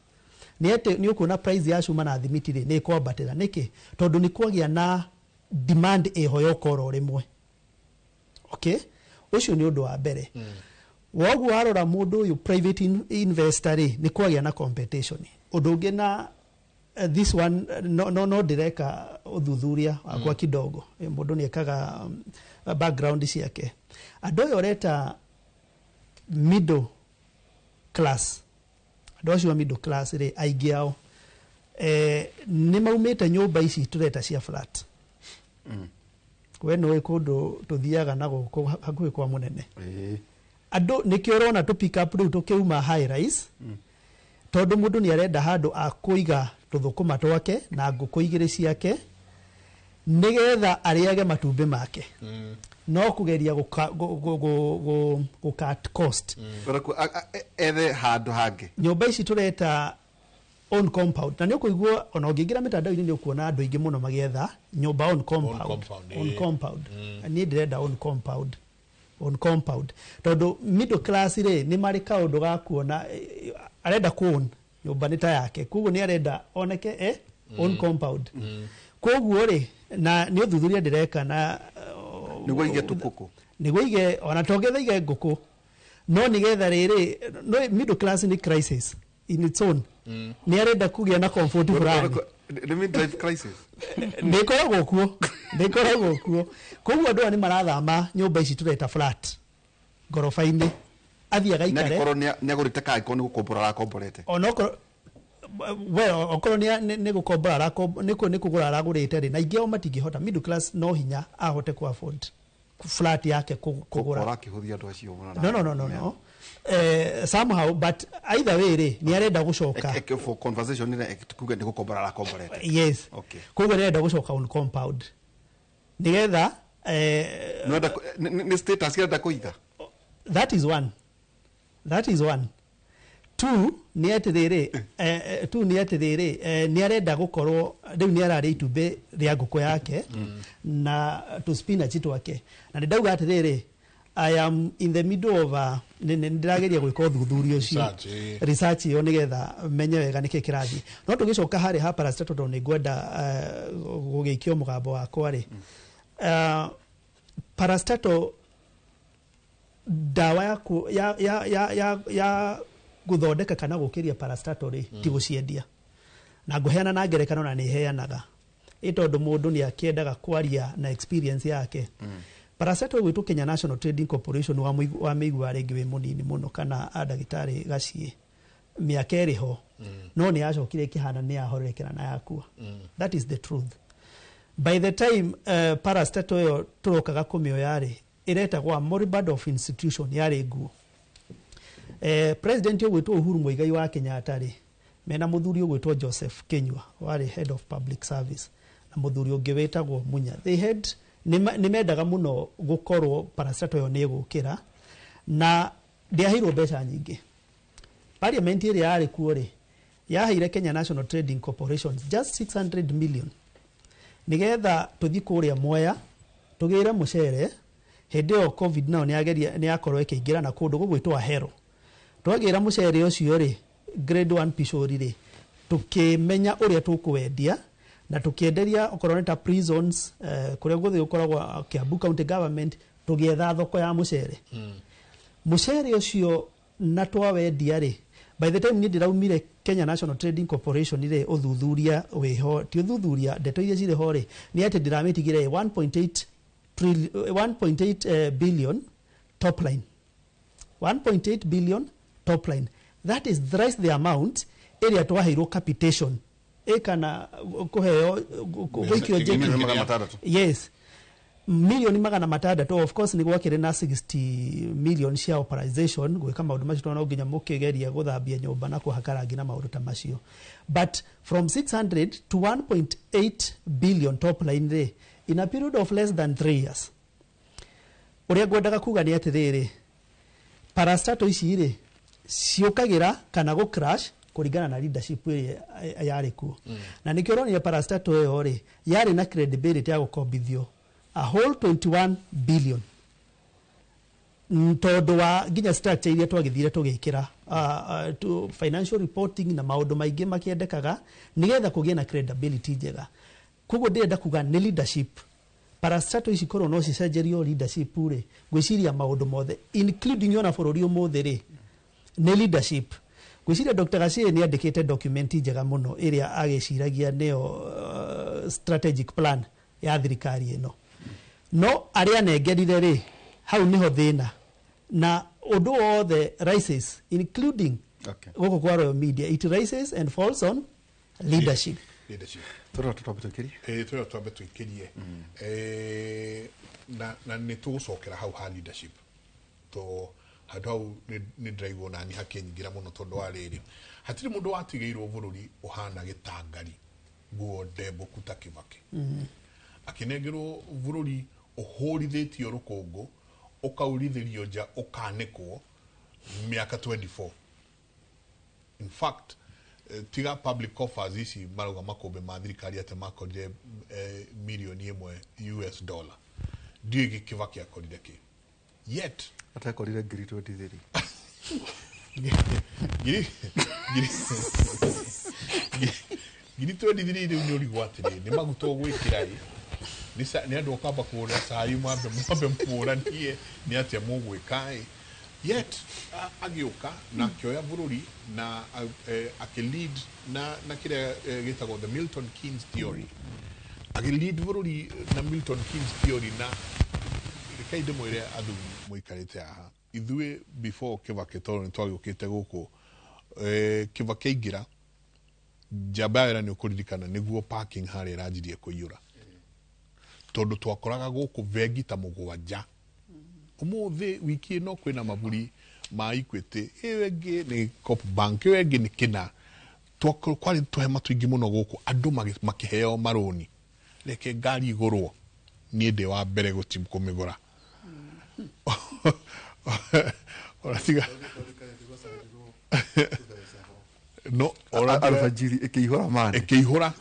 nĩ atĩ nĩ ũkuona price ya cuma na thimiti rĩ, nĩ ĩkwambatĩra. Nĩkĩ? Tondũ nĩ kwagĩa na demand ĩho yoka oro rĩmwe. Okay, ũcio nĩ ũndũ wa mbere. Woguo warora mũndũ ũyũ private investor rĩ, nĩ kwagĩa na competition. Ũndũ ũngĩ na this one, no ndĩreka ũthuthuria wakwa kidogo. Mũndũ nĩ ekaga background ciake. Andũ aya ũreta middle class, andũ acio a middle class rĩ, aingĩ ao nĩ maumĩte nyũmba ici tũreta cia flat. We nĩũĩ kũndũ tũthiaga na gũkũ hakuhĩ kwa mũnene, andũ nĩkĩo ũrona tũ pick up rĩu tũkĩuma high rise, tondũ mũndũ nĩ arenda handũ a kũiga tũthũkũma twake na ngũkũ igĩrĩ ciake, nĩgetha arĩage matumbĩ make, no kũgeria gũ cut cost. Ethe handũ hangĩ. Nyũmba ici tũreta on compound, na nĩ ũkũigua ona ũngĩingĩra mĩtandao-inĩ, nĩ ũkuona andũ aingĩ mũno magĩetha nyũmba on compound. Compound, on compound. Niĩ ndĩrenda on compound, on compound, tondũ middle class rĩ, nĩ marĩ kaũndũ ga kuona arenda ku own nyũmba nĩ ta yake, koguo nĩ arenda oneke on compound. Koguo rĩ, na nĩ ũthuthuria ndĩreka na Nĩguo ige tũkũkũ. Nĩguo ige, ona tongetha ige ngũkũ, no nĩgetha rĩrĩ, no middle class nĩ crisis in its own. Nĩ arenda kũgĩa na comfort fulani. Nĩ midlife crisis. Nĩ ĩkoragwo kuo, nĩ ĩkoragwo kuo. Koguo andũ aya nĩ marathama nyũmba ici tũreta flat ngoroba-inĩ, athiĩ agaikare. Nĩ angĩkorwo nĩ agũrĩte, kana angĩkorwo nĩ gũkombora arakomborete. Onokorwo, well, okorwo nĩ gũkombora nĩ kũgũra aragũrĩte rĩ, na aingĩ ao matingĩhota. Middle class no hinya ahote ku afford flat yake kũgũra. Ũrakĩhũthia andũ acio mũno. No, somehow, but either way rĩ, nĩ arenda gũcoka. For conversation nĩ kuga nĩ gũkombora arakomborete. Yes. Okay. Koguo nĩ arenda gũcoka on compound nĩgetha Nĩwenda nĩ status arenda kũiga. That is one, that is one. Two nĩ atĩrĩrĩ, two nĩ atĩrĩrĩ, nĩ arenda gũkorwo rĩu nĩ ararĩa itumbĩ rĩa ngũkũ yake na tũ spinach twake. Na nĩ ndauga atĩrĩrĩ, I am in the middle of a nĩ ndĩrageria gwĩka ũthuthuria ũcio. Research, Research ĩyo, nĩgetha menye wega nĩkĩ kĩrathiĩ. No tũgĩcoka harĩ ha paracetamol, tondũ nĩ ngwenda gũgĩikio mũgambo wakwa rĩ, paracetamol, ndawa ya, ya gũthondeka kana gũkĩria paracetamol rĩ, ti gũciendia. Na ngũheana na ngerekano, na nĩ heanaga ĩ tondũ mũndũ nĩ akĩendaga kwaria na experience yake. Paracetamol gwĩtwo Kenya National Trading Corporation, wamĩigua rĩngĩ wĩ mũnini mũno, kana a ndagĩtarĩ gaciĩ mĩaka ĩrĩ ho, no nĩ yacokire ĩkĩhana nĩ yahorerekera na yakua. That is the truth. By the time paracetamol ĩyo tũrokaga kũmĩoya rĩ, ĩretagwo a moribund of institution, yarĩ nguo. President ũgwĩtwo Uhuru Muigai wa Kenyatta rĩ, mena mũthuri ũgwĩtwo Joseph Kinyua warĩ head of public service, na mũthuri ũngĩ wĩtagwo Munya, they had nĩ mendaga mũno gũkorwo paracetamol ĩyo nĩ ĩgũkĩra, na ndĩaheirwo mbeca nyingĩ. Parliament ĩrĩa yarĩ kuo rĩ, yaheire Kenya National Trading Corporation just 600 million, nigetha tũthiĩ kũrĩa Mwea tũgĩre mũcere. Hĩndĩ ĩyo COVID nayo nĩyageria nĩyakorwo ĩkĩingĩra na kũndũ gũgwĩtwo Ahero. Twagĩra mũcere ũcio rĩ, grade 1 pishori rĩ, tũkĩmenya ũrĩa tũkũwendia na tũkĩenderia okorwo nĩ ta prisons, kũrĩa guothe gũkoragwo Kiambu County Government, tũgĩetha thoko ya mũcere. Mũcere ũcio na twawendia rĩ, by the time niĩ ndĩraumire Kenya National Trading Corporation rĩ, ũthuthuria wĩho, ti ũthuthuria, ndeto iria cirĩ ho rĩ, nĩ atĩ ndĩramĩtigire 1.8 1.8 billion top line, 1.8 billion top line. That is thrice the amount ĩrĩa twaheirwo capitation ĩkana kũheo gũikio njeki. Milioni 600. Yes, milioni 600. Of course nĩ gwakĩrĩ na 60 million cia authorization gwĩka maũndũ macio, tondũ no nginya mũkĩgeria gũthambia nyũmba na kũhaka rangi na maũndũ ta macio. But from 600 to 1.8 billion top line rĩ, in a period of less than 3 years. Ũrĩa ngwendaga kuga nĩ atĩrĩrĩ, Parastatal ici rĩ ciũkagĩra kana gũ crash kũringana na leadership ĩrĩa yarĩ kuo. Na nĩkĩo ũronire parastatal ĩyo rĩ yarĩ na credibility ya gũkombithio a whole 21 billion, tondũ wa nginya structure iria twagĩthire tũgĩkĩra financial reporting na maũndũ maingĩ makĩendekaga nĩgetha kũgĩe na credibility njega. Koguo ndĩrenda kuga nĩ leadership. Parastatal ici korwo no cicenjerio leadership rĩ, ngwĩciria maũndũ mothe including ona bũrũri ũmũthĩ rĩ nĩ leadership. Ngwĩciria Dr. Gachie nĩ andĩkĩte document njega mũno ĩrĩa agĩciragia nĩyo strategic plan ya thirikari ĩno, no arĩa anengerire rĩ, hau nĩho thĩna na ũndũ wothe rises including gũkũ kwa Royal Media, it rises and falls on leadership. Leadership. Tũrora tũtambe tũikĩrie. Ĩĩ, tũrora twambe tũikĩrie. Na nĩ tũgũcokera hau ha leadership to handũ hau nĩ ndĩraigua nani hakĩnyingĩra mũno, tondũ wa rĩrĩ, hatirĩ mũndũ watigĩirwo bũrũri ũhana gĩtangari nguo ndembũku ta Kibaki. Akĩnengerwo bũrũri ũhũrithĩtio rũkũngũ, ũkaurithĩrio nja, ũkanĩkwo mĩaka 24. In fact, tiga public coffers ici marauga makũmbĩ ma thirikari atĩ makorire mirioni 1 US dollar, ndiũĩ Kibaki akorire kĩ yet. Atekorire ngiri 23. Ngiri 23 rĩu nĩ ũrigwo atĩrĩ, nĩ maguta ũgwĩkĩra ĩ, nĩ andũ ũkamba kũgũra cai, mwambe mũranie nĩ atĩa mũgwĩka ĩ. Yet agĩũka na akĩoya bũrũri na akĩlead na kĩrĩa gĩtagwo the Milton Keynes theory, agĩlead bũrũri na Milton Keynes theory. Na rekei ndĩmwĩre athuri mũikarĩte haha, ithuĩ before Kibaki, tondũ nĩ twagĩũkĩte gũkũ Kibaki aingĩra, njamba ya wĩra nĩ ũkũririkana nĩguo parking harĩa ĩranjirie kũiyũra, tondũ twakoraga gũkũ bengi ta 7. Ũmũthĩ wiki ĩno kwĩna maburi ma Equity, ĩyo ĩngĩ nĩ Coop Bank, ĩyo ĩngĩ nĩ kĩna. Kwarĩ tũhema tũingĩ mũno gũkũ, andũ makĩheo marũni, reke ngari igũrwo, niĩ ndĩ wa mbere gũti kũmĩgũra. Ona tiga no ona Alfajiri ĩkĩihũra mande. Ĩkĩihũra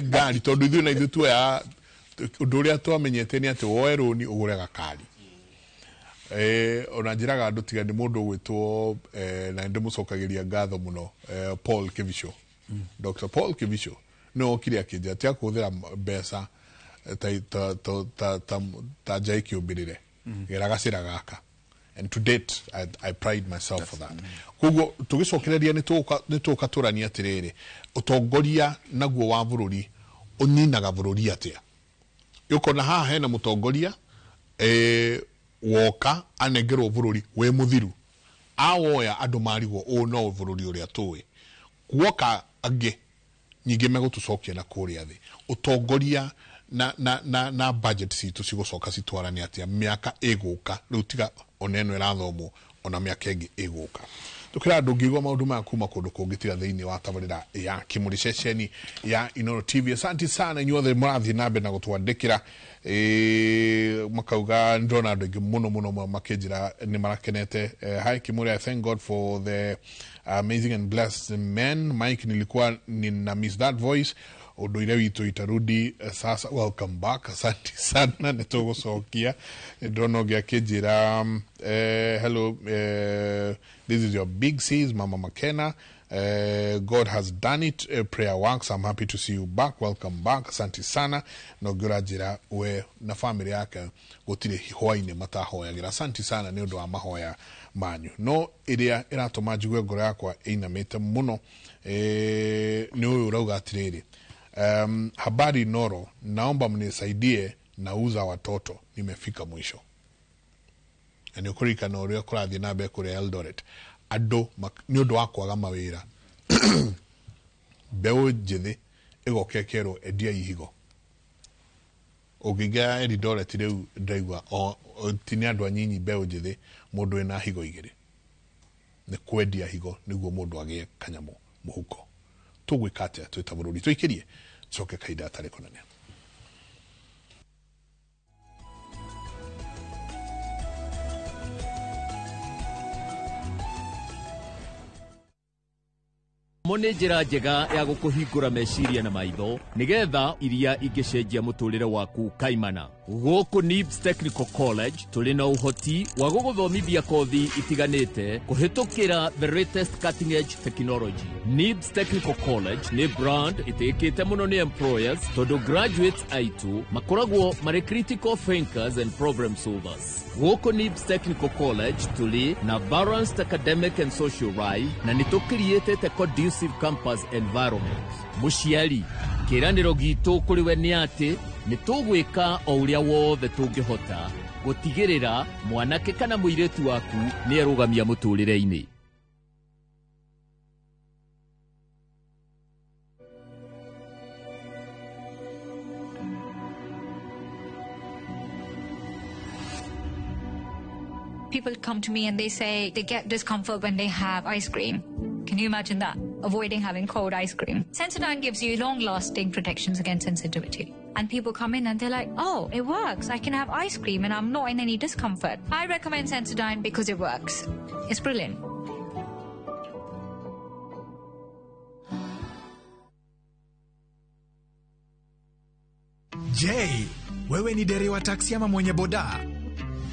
ngari, tondũ ithuĩ na ithuĩ tuoya ũndũ ũrĩa twamenyete nĩ atĩ woe rũni ũgũre gakari. Ona njĩraga andũ, tiga nĩ mũndũ ũgwĩtwo na nĩndĩmũcokagĩria ngatho mũno, Paul Kivisho, Dr. Paul Kivisho, nĩwe okire akĩnjĩra tiga kũhũthĩra mbeca ta nja ĩkĩũmbĩrĩre, gera gacĩra gaka. And to date I pride myself for that. Koguo tũgĩcokereria nĩ tũgũka tũranie atĩrĩrĩ, ũtongoria naguo wa bũrũri ũninaga bũrũri atĩa? Ũkona haha hena mũtongoria woka anengerwo bũrũri wĩ mũthiru, awoya andũ marigwo ũũ no bũrũri ũrĩa tũĩ, guoka angĩ nyingĩ megũtũcokia na kũrĩa thĩ. Ũtongoria na budget citũ cigũcoka citwarane atĩa mĩaka ĩgũka rĩu, tiga ona ĩno ĩrathomwo, ona mĩaka ĩngĩ ĩgũka? Tũkĩra andũ ngĩigua maũndũ maya kuma kũndũ kũngĩ tiga thĩinĩ wa tabarĩra ya Kĩmũrĩ, ceceni ya Inooro TV. Asante sana inyuothe mũrathiĩ na mbere na gũtwandĩkĩra, makauga ndĩrona andũ aingĩ mũno mũno mũno makĩnjĩra nĩ marakenete. Hi Kimuri, I thank God for the amazing and blessed men. Mike, nilikuwa nina miss that voice. Ũndũire witũ itarudi sasa. Welcome back, asante sana, nĩ tũgũcokia. Ndĩrona ũngĩ akĩnjĩra hello, this is your big sis Mama Makena. God has done it. Prayer works. I'm happy to see you back. Welcome back. Asante sana. Na ũngĩ ũranjĩra we na family yake gũtirĩ hwainĩ matahoyagĩra. Asante sana nĩ ũndũ wa mahoya manyu. No ĩrĩa ĩratũma njigue ngoro yakwa ĩinamĩte mũno nĩ ũyũ ũrauga atĩrĩrĩ, habari Noro, naomba mnisaidie, nauza watoto, nimefika mwisho. Na nĩ ũkũririkana ũrĩa kũrathiĩ na mbere kũrĩa Eldoret, andũ nĩ ũndũ wa kwaga mawĩra, mbeũ njĩthĩ ĩgoka ĩkerwo endia ihigo. Ũngĩingĩra Eldoret rĩu ndĩraigua ti nĩ andũ anyinyi mbeũ njĩthĩ mũndũ wĩna higo igĩrĩ, nĩ kwendia higo nĩguo mũndũ agĩe kanyamũ mũhuko. Tũgwĩka atĩa twĩ ta bũrũri? Tũikĩrie coke kahinda gatarĩ kũnene. Mo nĩ njĩra njega ya gũkũhingũra meciria na maitho nĩgetha iria ingĩcenjia mũtũrĩre waku kaimana. Gũkũ NIBS Technical College tũrĩ na ũhoti wa gũgũthomithia kothi itiganĩte kũhĩtũkĩra the latest cutting edge technology. NIBS Technical College nĩ brand ĩtĩkĩte mũno nĩ employers tondũ graduates aitũ makoragwo marĩ critical thinkers and problem solvers. Gũkũ NIBS Technical College tũrĩ na balanced academic and social life na nĩ tũkiriĩtĩte conducive campus environment. Mũciari, kĩĩranĩro gitũ kũrĩ we nĩ atĩ nĩ tũgwĩka o ũrĩa wothe tũngĩhota gũtigĩrĩra mwanake kana mũirĩtu waku nĩ erũgamia mũtũrĩre-inĩ. People come to me and they say they get discomfort when they have ice cream. Can you imagine that? Avoiding having cold ice cream. Sensodyne gives you long-lasting protections against sensitivity. And people come in and they're like, oh, it works. I can have ice cream and I'm not in any discomfort. I recommend Sensodyne because it works. It's brilliant. Je, wewe ni dereva taksi ama mwenye boda?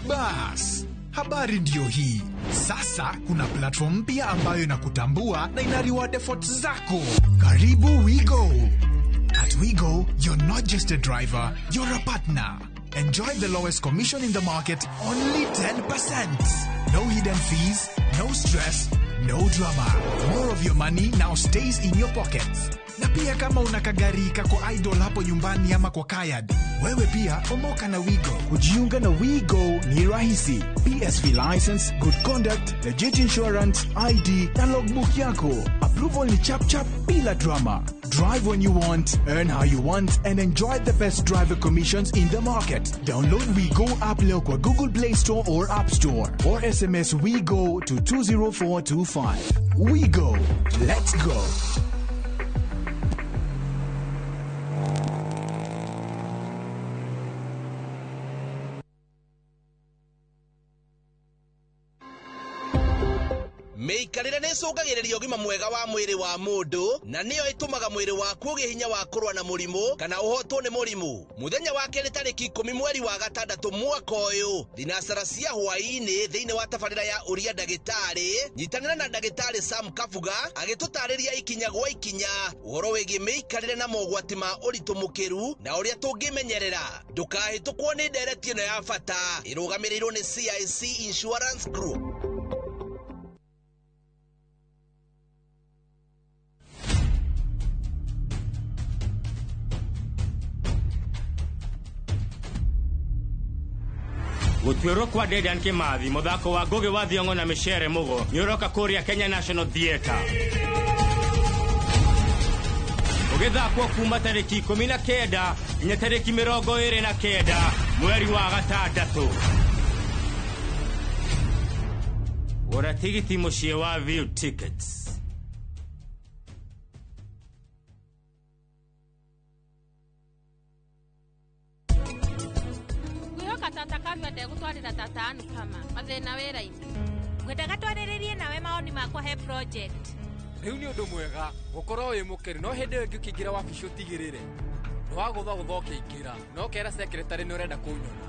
Bas, habari ndiyo hii. Sasa kuna platform mpya ambayo inakutambua na ina reward efforts zako. Karibu WeGo. At WeGo, you're not just a driver, you're a partner. Enjoy the lowest commission in the market, only 10%. No hidden fees, no stress, no drama. More of your money now stays in your pockets. Na pia kama una kagari kako idle hapo nyumbani ama kwa kayad, wewe pia omoka na WeGo. Kujiunga na WeGo ni rahisi. PSV license, good conduct, legit insurance, ID na logbook yako. Approval ni chap chap bila drama. Drive when you want, earn how you want, and enjoy the best driver commissions in the market. Download WeGo app leo kwa Google Play Store or App Store, or SMS WeGo to 20425. WeGo. Let's go. Mĩikarĩre nĩ ĩcũngagĩrĩria ũgima mwega wa mwĩrĩ wa mũndũ na nĩyo ĩtũmaga mwĩrĩ waku ũgĩe hinya wa kũrũa na mũrimũ kana ũhotwo nĩ mũrimũ. Mũthenya wa kerĩ tarĩki 10 mweri wa gatandatũ mwaka ũyũ thinacara cia hwaĩ-inĩ thĩinĩ wa tabarĩra ya ũria ndagĩtarĩ, nyitanĩra na ndagĩtarĩ Sam Kabuga agĩtũtarĩria ikinya gwa ikinya ũhoro wĩgiĩ mĩikarĩre na mogwati ma ũritũ mũkĩru na ũrĩa tũngĩmenyerera. Ndũkahĩtũkwo nĩ ndereti ĩno ya bata ĩrũgamĩrĩirwo nĩ CIC Insurance Group. Gũtuĩrwo kwa Dedan Kimathi mũthako wa Ngugi wa Thiong'o na Micere Mugo nĩũroka kũrĩa Kenya National Theatre ũgĩthakwo kuma tarĩki 19 nginya tarĩki 29 mweri wa gatandatũ. Gũra tigiti mũciĩ wa View Tickets. Tata kavya ndegutwarira tata Anupama mathina wira-ini. Ngwendaga twarĩrĩrie nawe maoni makwa he project. Rĩu nĩ ũndũ mwega gũkorwo wĩ mũkenu, no hĩndĩ ĩyo ĩngĩ ũkĩingĩra wabici ũtigĩrĩre nĩ wagũtha gũtha ũkĩingĩra na ũkera secretary nĩ ũrenda kũnyona.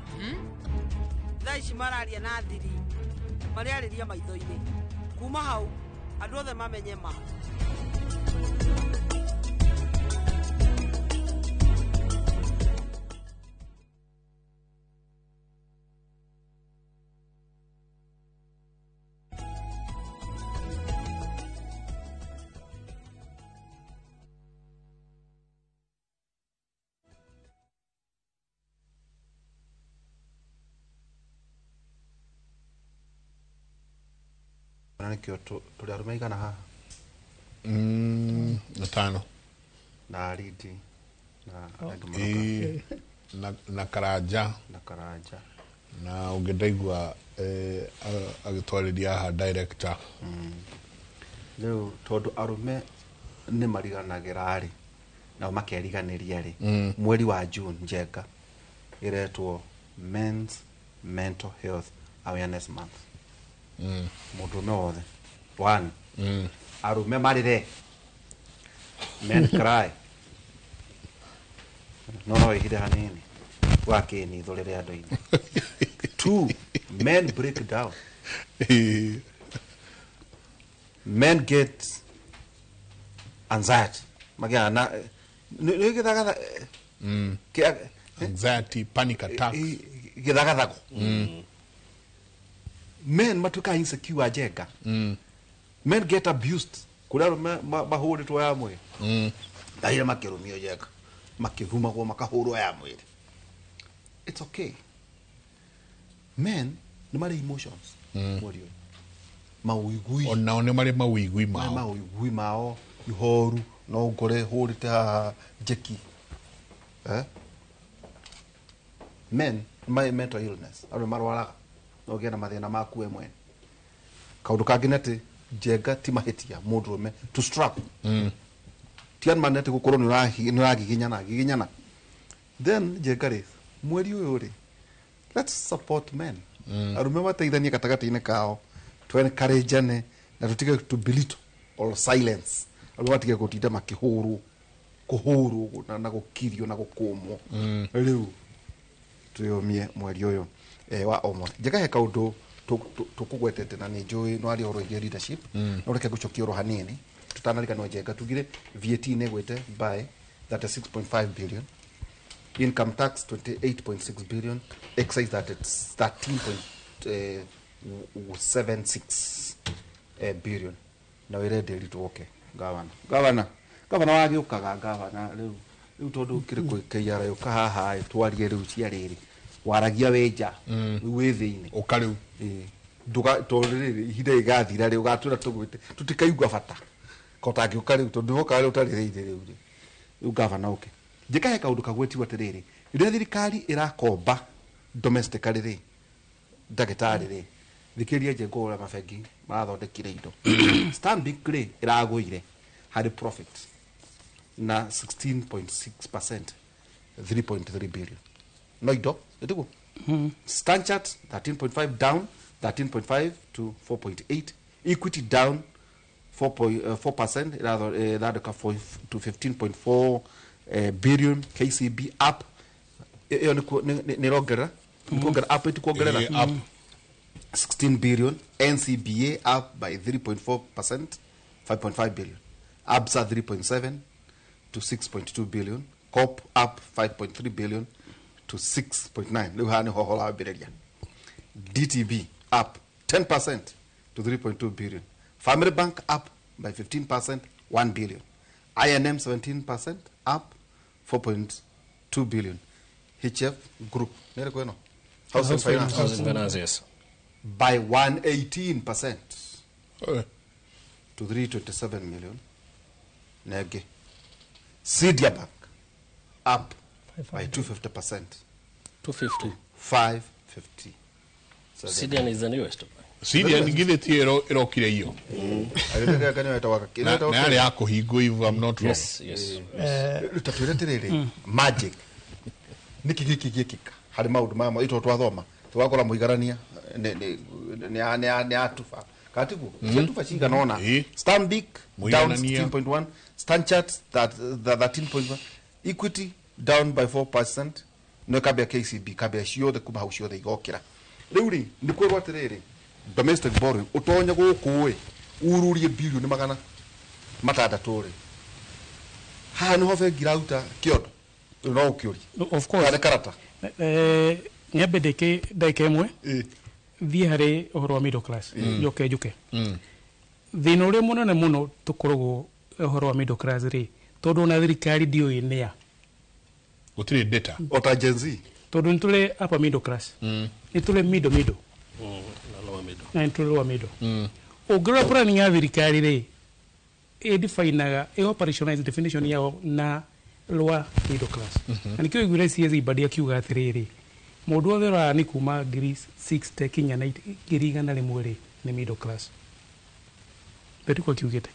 Thaa ici mararia na thiri marĩarĩria maitho-inĩ, kuma hau andũ othe mamenye ma. Nikio tũrĩ arũme aigana haha? Na tano na Ridi na angĩ maroka. Na Karanja na Karanja na ũngĩ ndaigua agĩtwarĩria haha director. Rĩu tondũ arũme nĩ mariganagĩra rĩ nao makeriganĩria rĩ, mweri wa June Njenga ĩretwo Men's Mental Health Awareness Month. Mũndũrũme wothe one, arũme marĩre Men cry. No no ihinde hanini wakini thorere andu-ini. 2, men break down. Men get anxiety. Magia na githagatha anxiety, panic attacks. Githagathago. Men matuka insecure jenga. Men get abused. Kuria mahuritwo ya mwiri. Ndahire makirumio jenga. Makivumagwo makahurwo ya mwiri. It's okay. Men nĩ marĩ emotions. Mweri ũyũ. Mawĩigui. Onao nĩ marĩ mawĩigui mao. Mawĩigui mao ihoru no ngore hũrĩte haha njeki. Men my mental illness arũme marwaraga no ũgĩe na mathĩna maku we mwene. Kaũndũ kangĩ nĩ atĩ njenga ti mahĩtia mũndũrũme to struggle. Ti anmane atĩ gũkorwo nĩ ũragiginyana giginyana. Then njenga rĩ mweri ũyũ rĩ let's support men. Arũme mateithanie gatagatĩ-inĩ kao tu encourage-ane na tũtige to belittle or silence. Arũme matige gũtinda makĩhũrwo kũhũrwo na gũkirio na gũkũmwo. Rĩu twĩyũmie mweri ũyũ wa ũmũthĩ. Njega he kaũndũ tũkũgwetete na nĩ njũĩ no aria ũhoro wĩgiĩ leadership. No reke ngũcokie oro hanini tũtanariganĩrwo njenga tugire VAT nĩ ĩgwĩte by 36.5 billion, income tax 28.6 billion, excise that it's 13.76 billion. Na wĩre ndĩri tũoke gavana wagĩũkaga gavana rĩu tondũ kĩrĩ KRA ũka haha twarie rĩu cia rĩrĩ waragia wĩ nja rĩu wĩ thĩinĩ ũka rĩu ndũga tondũ rĩrĩ ihinda rĩgathira rĩ ũgatwĩra tũgwĩte tũtikaigua bata kotangĩũka rĩu tondũ woka rĩu ũtarĩ thĩinĩ rĩu rĩ rĩu gavana ũke. Njĩka he kaũndũ kagwetirwo atĩrĩrĩ rĩrĩa thirikari ĩrakomba domestically rĩ ndagĩtarĩ rĩ thikĩrĩria njengo ũrĩa mabengi marathondekire indo. Stanbic rĩ ĩragũire harĩ profit na 16.6% 3.3 billion no indo ĩtiguo. Stanchart 13.5 down 13.5 to 4.8, Equity down 4.4% ĩrathondeka to 15.4 billion, KCB up ĩyo nĩ ĩrongerera nĩ up ĩtikuongerera up 16 billion, NCBA up by 3.4% 5.5 billion, ABSA 3.7 to 6.2 billion, COP up 5.3 billion to 6.9. Rĩu haha nĩho ũhoro wambĩrĩria. DTB up 10% to 3.2 billion, Family Bank up by 15% 1 billion, INM 17% up 4.2 billion, HF Group nĩ ĩrĩkũ ĩno? Housing Finance. Housing Finance, yes. By 118% to 327 million. Nege. Cedia Bank up by 250%. 250. 550. Cedia is the newest bank. Cedia ngithe ti ĩrokire iyo. Na yarĩ ya kũhingwo if I'm not wrong. Yes, yes. Ta twĩre atĩrĩrĩ magic nĩkĩ gĩkĩ gĩkĩka harĩ maũndũ maya ito twathoma tũgakora mũigarania nĩ atuba katiguo ciatuba cigana ũna. Stanbic down 16.1, Stanchart 13.1, Equity down by 4% no kambia KCB kambia ciothe kuma hau ciothe igokĩra. Rĩu rĩ nĩ kwĩrwo atĩrĩrĩ domestic borrowing ũtonye gũkũ ĩ ururie bilioni 600 rĩ haha nĩho bengi irauta kĩondo rĩu no ũkĩũrie. Of course. Harĩ karata nyambe ndĩke ndagĩka ĩmwe thiĩ harĩ ũhoro wa middle class njoke njuke. Thĩna ũrĩa mũnene mũno tũkoragwo ũhoro wa middle class rĩ tondũ ona thirikari ndiũĩ nĩa gũtirĩ data o ta Gen Z tondũ nĩ tũrĩ upper middle class nĩ tũrĩ middle middle na lower middle na nĩ tũrĩ lower middle. Ũngĩrora planning ya thirikari rĩ ĩdefinaga ĩ operationalize definition yao na lower middle class. Na nĩkĩo ũiguire CS Ibadi akiuga atĩrĩrĩ mũndũ wothe ũrara nĩ kuma 60,000 kinya 100,000 rĩ nĩ middle class. Ndĩrĩko kiugĩte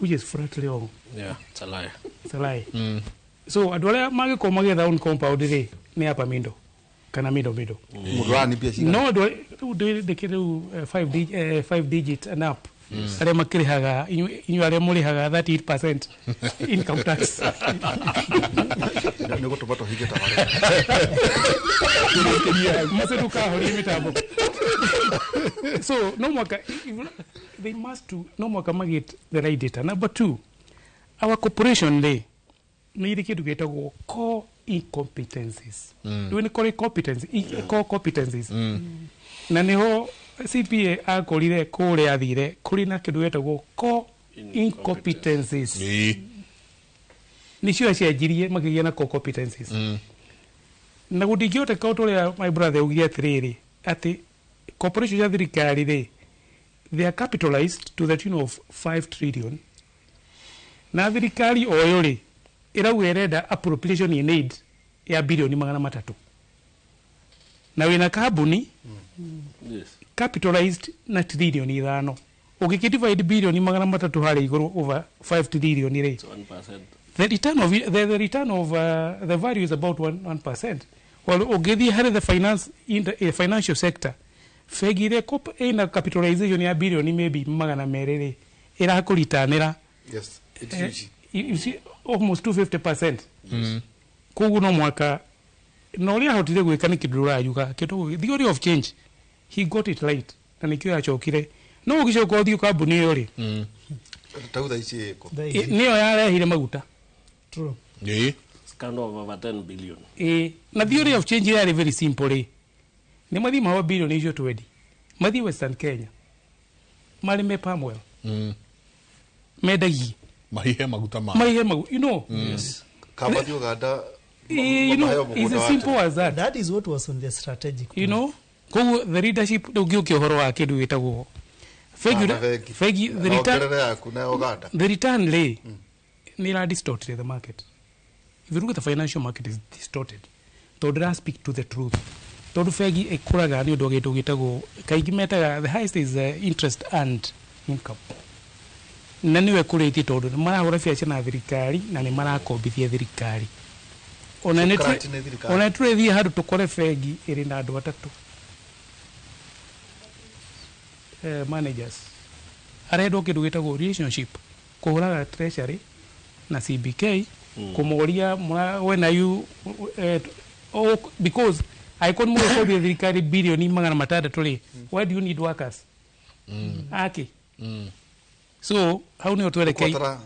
which is flatly wrong. Yeah, it's a lie. It's a lie. So andũ arĩa mangĩkorwo magĩetha own compound rĩ nĩ upper middle kana middle middle. Mũndũ ũrani mbia cigana? No andũ rĩu ndĩkĩ rĩu 5 digit and up Arĩa makĩrĩhaga, inyuĩ arĩa mũrĩhaga 38% income tax. Nĩ gũtũma tũhinge tabarĩra. Mase ndũkahorie mĩtambo. So no mwaka they must do, no mwaka magit the right data. Number two, our corporation rĩ nĩ irĩ kĩndũ gĩtagwo core incompetencies. Rĩu nĩ core competence, core competencies. Na nĩho CPA akorire kũrĩa athire kũrĩ na kĩndũ gĩtagwo core incompetencies. Nĩcio acenjirie makĩgĩa na core competencies. Na gũtingĩhoteka ũndũ ũrĩa my brother augire atĩrĩrĩ, atĩ corporation cia thirikari rĩ, they are capitalized to the tune of 5 trillion, na thirikari o yo rĩ ĩrauga ĩrenda appropriation in aid ya bilioni 300, na wĩna kambuni capitalized na trilioni 5. Ũngĩkĩ divide bilioni 300 harĩa igũrũ over 5 trillion rĩ, 1%. The return of the value is about 1%. Well, ũngĩthiĩ harĩ the finance in the financial sector, bengi ĩrĩa ĩna capitalization ya bilioni maybe 200 rĩ, ĩrakũritanĩra Yes, it's huge. You see, almost 250%. Koguo no mwaka na ũrĩa ahotire gwĩka nĩ kĩndũ ũrayuga kĩndũ theory of change, he got it right, na nĩkĩo yacokire. No ũgĩcoka ũthiĩ kambuni ĩyo rĩ, Tau thaa ici ĩkũ? Nĩyo yarehire maguta. True. Scandal of over 10 billion. Ĩ, na theory of change yarĩ very simple rĩ, nĩ mathiĩ mahoe bilioni icio 20, mathiĩ Western Kenya marĩme palm oil, mendagie, mahihe maguta ma mahihe magu. Yes. Kamba thiĩ Uganda. You know, it's as simple as that. That is what was on the strategic Koguo the leadership rĩu ngĩũkia ũhoro wa kĩndũ gĩtagwo bengi. Na bengi. Bengi, the return, Ongerere yaku na Uganda. The return rĩ nĩ ĩra distort the market. If you look at the financial market, is distorted tondũ ndĩra speak to the truth, tondũ bengi ĩkũraga nĩ ũndũ wa kĩndũ gĩtagwo, kaingĩ metaga the highest is interest and income, na nĩwe ĩkũrĩtie tondũ nĩ marahũra biacara na thirikari na nĩ marakombithia thirikari. Ona nĩ So grant nĩ thirikari. Ona tũrĩthiĩ handũ tũkore bengi ĩrĩ na andũ atatũ managers arendwo kĩndũ gĩtagwo relationship, kũhũraga treasury na CBK, kũmoria when are you oh, because angĩkorwo nĩ mũgũkombia thirikari bilioni 600 rĩ, why do you need workers aki? So hau nĩho twerekeire. Kũbatara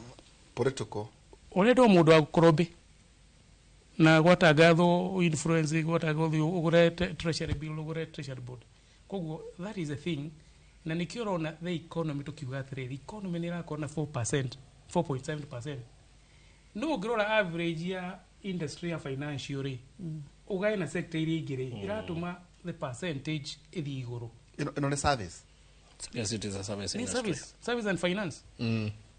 political. Ũrendwo mũndũ wa gũkorombe na gwatangathwo influence, gwatangathwo ũgũre treasury bill, ũgũre treasury board. Koguo that is a thing, na nĩkĩo ũrona the economy tũkiuga atĩrĩrĩ, economy nĩ ĩrakorwo na 4%, 4.7%, no ũngĩrora average ya industry ya financial rĩ, ũgae na sector iria ingĩ rĩ, ĩratũma the percentage ĩthiĩ igũrũ. Ĩno nĩ service. Yes, it is a service Nĩ industry. service and finance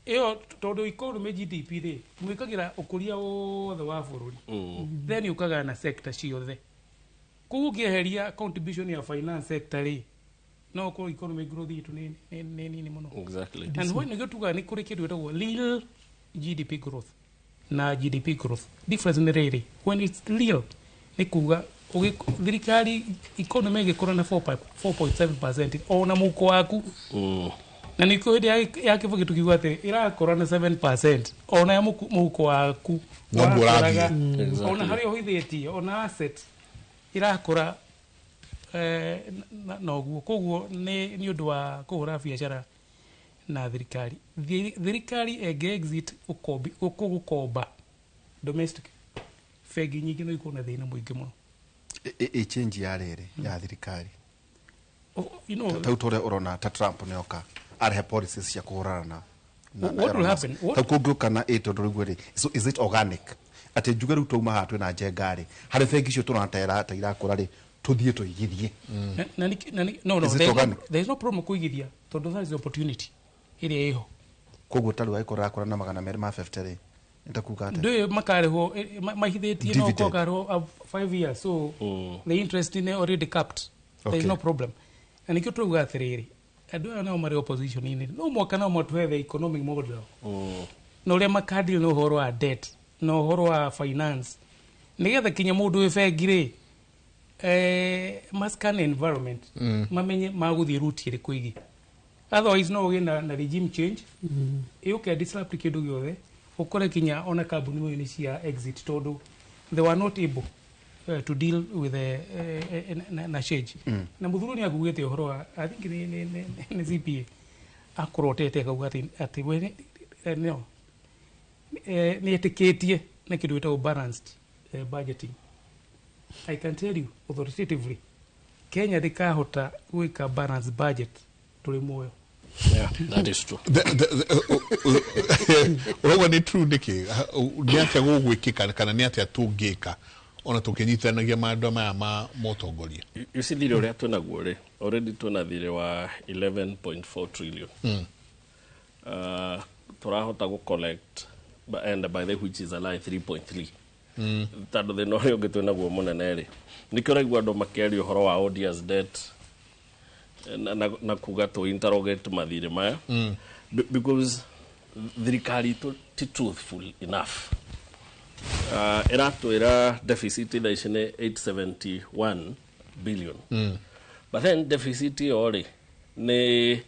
ĩyo, tondũ economy GDP rĩ, mwĩkagĩra ũkũria wothe wa bũrũri, then ũkaga na sector ciothe. Koguo ũngĩeheria contribution ya finance sector rĩ, no ũkorwo economic growth itũ nĩ nini mũno. And when nĩkĩo tugaga nĩ kũrĩ kĩndũ gĩtagwo real GDP growth na GDP growth. Difference nĩ rĩrĩ, when it's real nĩ kuga thirikari economy ĩgĩkũra na 4.7% ona mũhuko waku, na nĩkĩo hĩndĩ ya Kĩbakĩ tukiuga atĩ ĩrakũra na 7% ona ya mũhuko waku Noguo wakũraga, ũrathiĩ. Ona harĩa ũhithĩtie, ona asset irakũra noguo. Koguo nĩ ũndũ wa kũhũra biacara na thirikari. Thirikari ĩngĩ exit ũkombi gũkomba domestic, bengi nyingĩ no ikorwo na thĩna mũingĩ mũno. Ĩ change ya rĩrĩ ya thirikari, Oh. Tau tũrĩa ũrona ta Trump nĩoka arehe policies cia kũhũrana na What will Elon Musk. happen? Tau kũngĩũka na ĩ tondũ rĩu rĩ, so is it organic atĩ njuge rĩu twauma haha twĩna njenga rĩ, harĩ bengi icio tũrona ta irakũra rĩ, tũthiĩ tũigithie? Na no, Is it there is no, organic? there is no problem kũigithia tondũ that is the opportunity ĩrĩa ĩho. Koguo ta rĩu angĩkorwo ĩrakũra na 250 rĩ, nĩ ta kuga atĩa? Ndũĩ makarĩhwo mahithĩtie no Dividend. kokarĩhwo 5 years, so the interest is already capped. There is no problem, na nĩkĩo tũrauga atĩrĩrĩ, andũ aya nao marĩ opposition-inĩ no mwaka nao matũhe the economic model na ũrĩa makadili na ũhoro wa debt na ũhoro wa finance, nĩgetha kinya mũndũ wĩ bengi rĩ, mascan environment, mamenye magũthiĩ route ĩrĩkũ ĩngĩ. Otherwise no ũgĩe na regime change ĩũke disrupt kĩndũ gĩothe, ũkore kinya ona kambuni ũyũ nĩ cia exit tondũ they were not able to deal with the, na change. Na mũthuri nĩ agugĩte ũhoro wa, I think nĩ CPA akorotete akauga atĩ we no nĩ etĩkĩtie na kĩndũ gĩtagwo balanced budgeting. I can tell you authoritatively, Kenya ndĩkahota gwĩka balanced budget tũrĩ muoyo. Yeah, that is true. Ũrauga nĩ true nĩkĩ? Nĩ atĩa gũgwĩkĩka kana nĩ atĩa tũngĩka ona tũkĩnyitanagia maũndũ maya ma motongoria? You see, thirĩ ũrĩa twĩnaguo rĩ, already twĩna thirĩ wa 11.4 trillion. Tũrahota gũ collect and by the which is a lie, 3.3. Tondũ thĩna ũrĩa ũngĩ twĩnaguo mũnene rĩ, nĩkĩo ũraigua andũ makĩaria ũhoro wa odious debt na kuga tũ interrogate mathirĩ maya. Because thirikari itũ ti truthful enough. Ĩratwĩra deficit thaa ici nĩ 871 billion. But then deficit ĩyo rĩ nĩ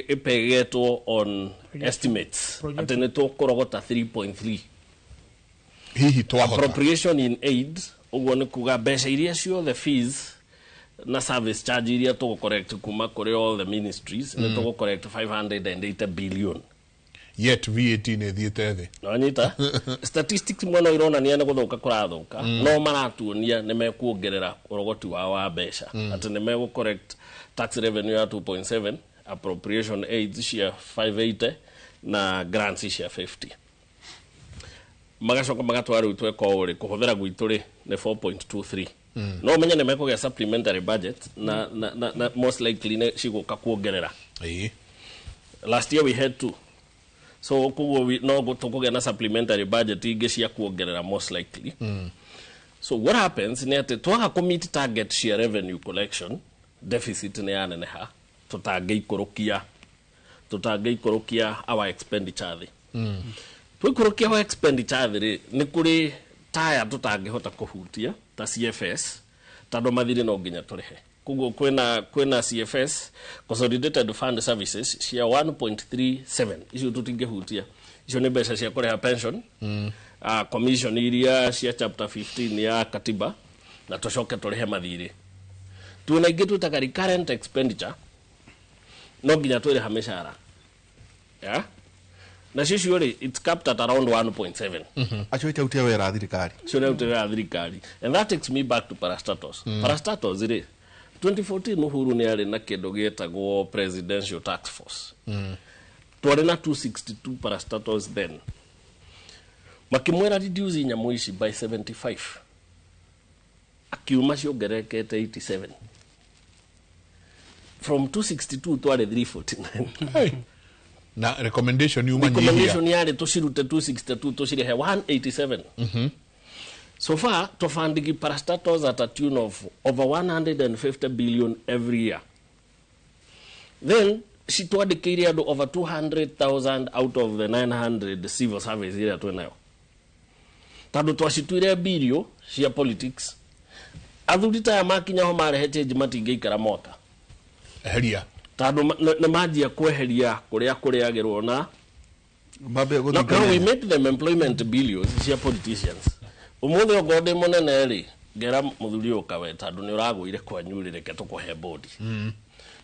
ĩpegetwo on estimates atĩ nĩ tũkũrogota 3.3. Hihi twahota? Appropriation in aid, ũguo nĩ kuga mbeca iria ciothe, fees na service charge iria tũgũ collect kuma kũrĩ all the ministries, nĩ tũgũ collect 580 billion. Yet VAT nĩ ĩthiĩte thĩ. Nonyita statistics mwena ironania nĩ gũthũka kũrathũka. No maratuonia nĩ mekuongerera ũrogoti wao wa mbeca, atĩ nĩ megũ collect tax revenue ya 2.7, appropriation aids cia 580 na grants cia 50. Magacoka magatwara rĩu tweka ũũ rĩ, kũhũthĩra gwitũ rĩ nĩ 4.23. No ũmenye nĩ mekũgĩa supplementary budget na most likely nĩ cigũka kuongerera. Last year we had two, so koguo no tũkũgĩa na supplementary budget ingĩ cia kuongerera most likely. So what happens nĩ atĩ twaga kũ meet target cia revenue collection, deficit nĩ yaneneha, tũtangĩikũrũkia our expenditure thĩ. Twaikũrũkia our expenditure thĩ rĩ, nĩ kũrĩ taya tũtangĩhota kũhutia ta CFS, tondũ mathirĩ no nginya tũrĩhe. Koguo kwĩna CFS, Consolidated Fund Services, cia 1.37, icio tũtingĩhutia. Icio nĩ mbeca cia kũrĩha pension, commission iria cia chapter 15 ya katiba, na tũcoke tũrĩhe mathirĩ. Tuona ingĩ twĩtaga recurrent expenditure, no nginya twĩrĩha mĩcara, yeah? Nacio icio rĩ, it's capped at around 1.7. Acio itarutia wĩra thirikari. Cio nĩ wĩra thirikari, and that takes me back to parastatals. Parastatals rĩ, 2014 Uhuru nĩ arĩ na kĩndũ gĩetagwo presidential task force. Twarĩ na 262 parastatals then. Makĩmwĩra reduce nyamũ ici by 75, akiuma ciongererekete 87. From 262 twarĩ 349. Hey. Na recommendation yuma nyihia. Recommendation yarĩ tũcirute 262 tũcirehe 187. So far tũbandigi parastatals at a tune of over 150 billion every year. Then citwandĩkĩire andũ over 200,000 out of the 900 civil service iria twĩnayo, tondũ twacituire birio cia politics. Athuri taya makinya ho marehe change matingĩikara mwaka. Eheria. Tondũ nĩ manjia kweheria kũrĩa kũrĩagĩrwo na Mambe No, no, we made them employment billions cia politicians. Ũmũthĩ okorwo ndĩ mũnene rĩ, ngera mũthuri ũyũ kawe, tondũ nĩ ũragũire kwanyu rĩ, reke tũkũhe bodi.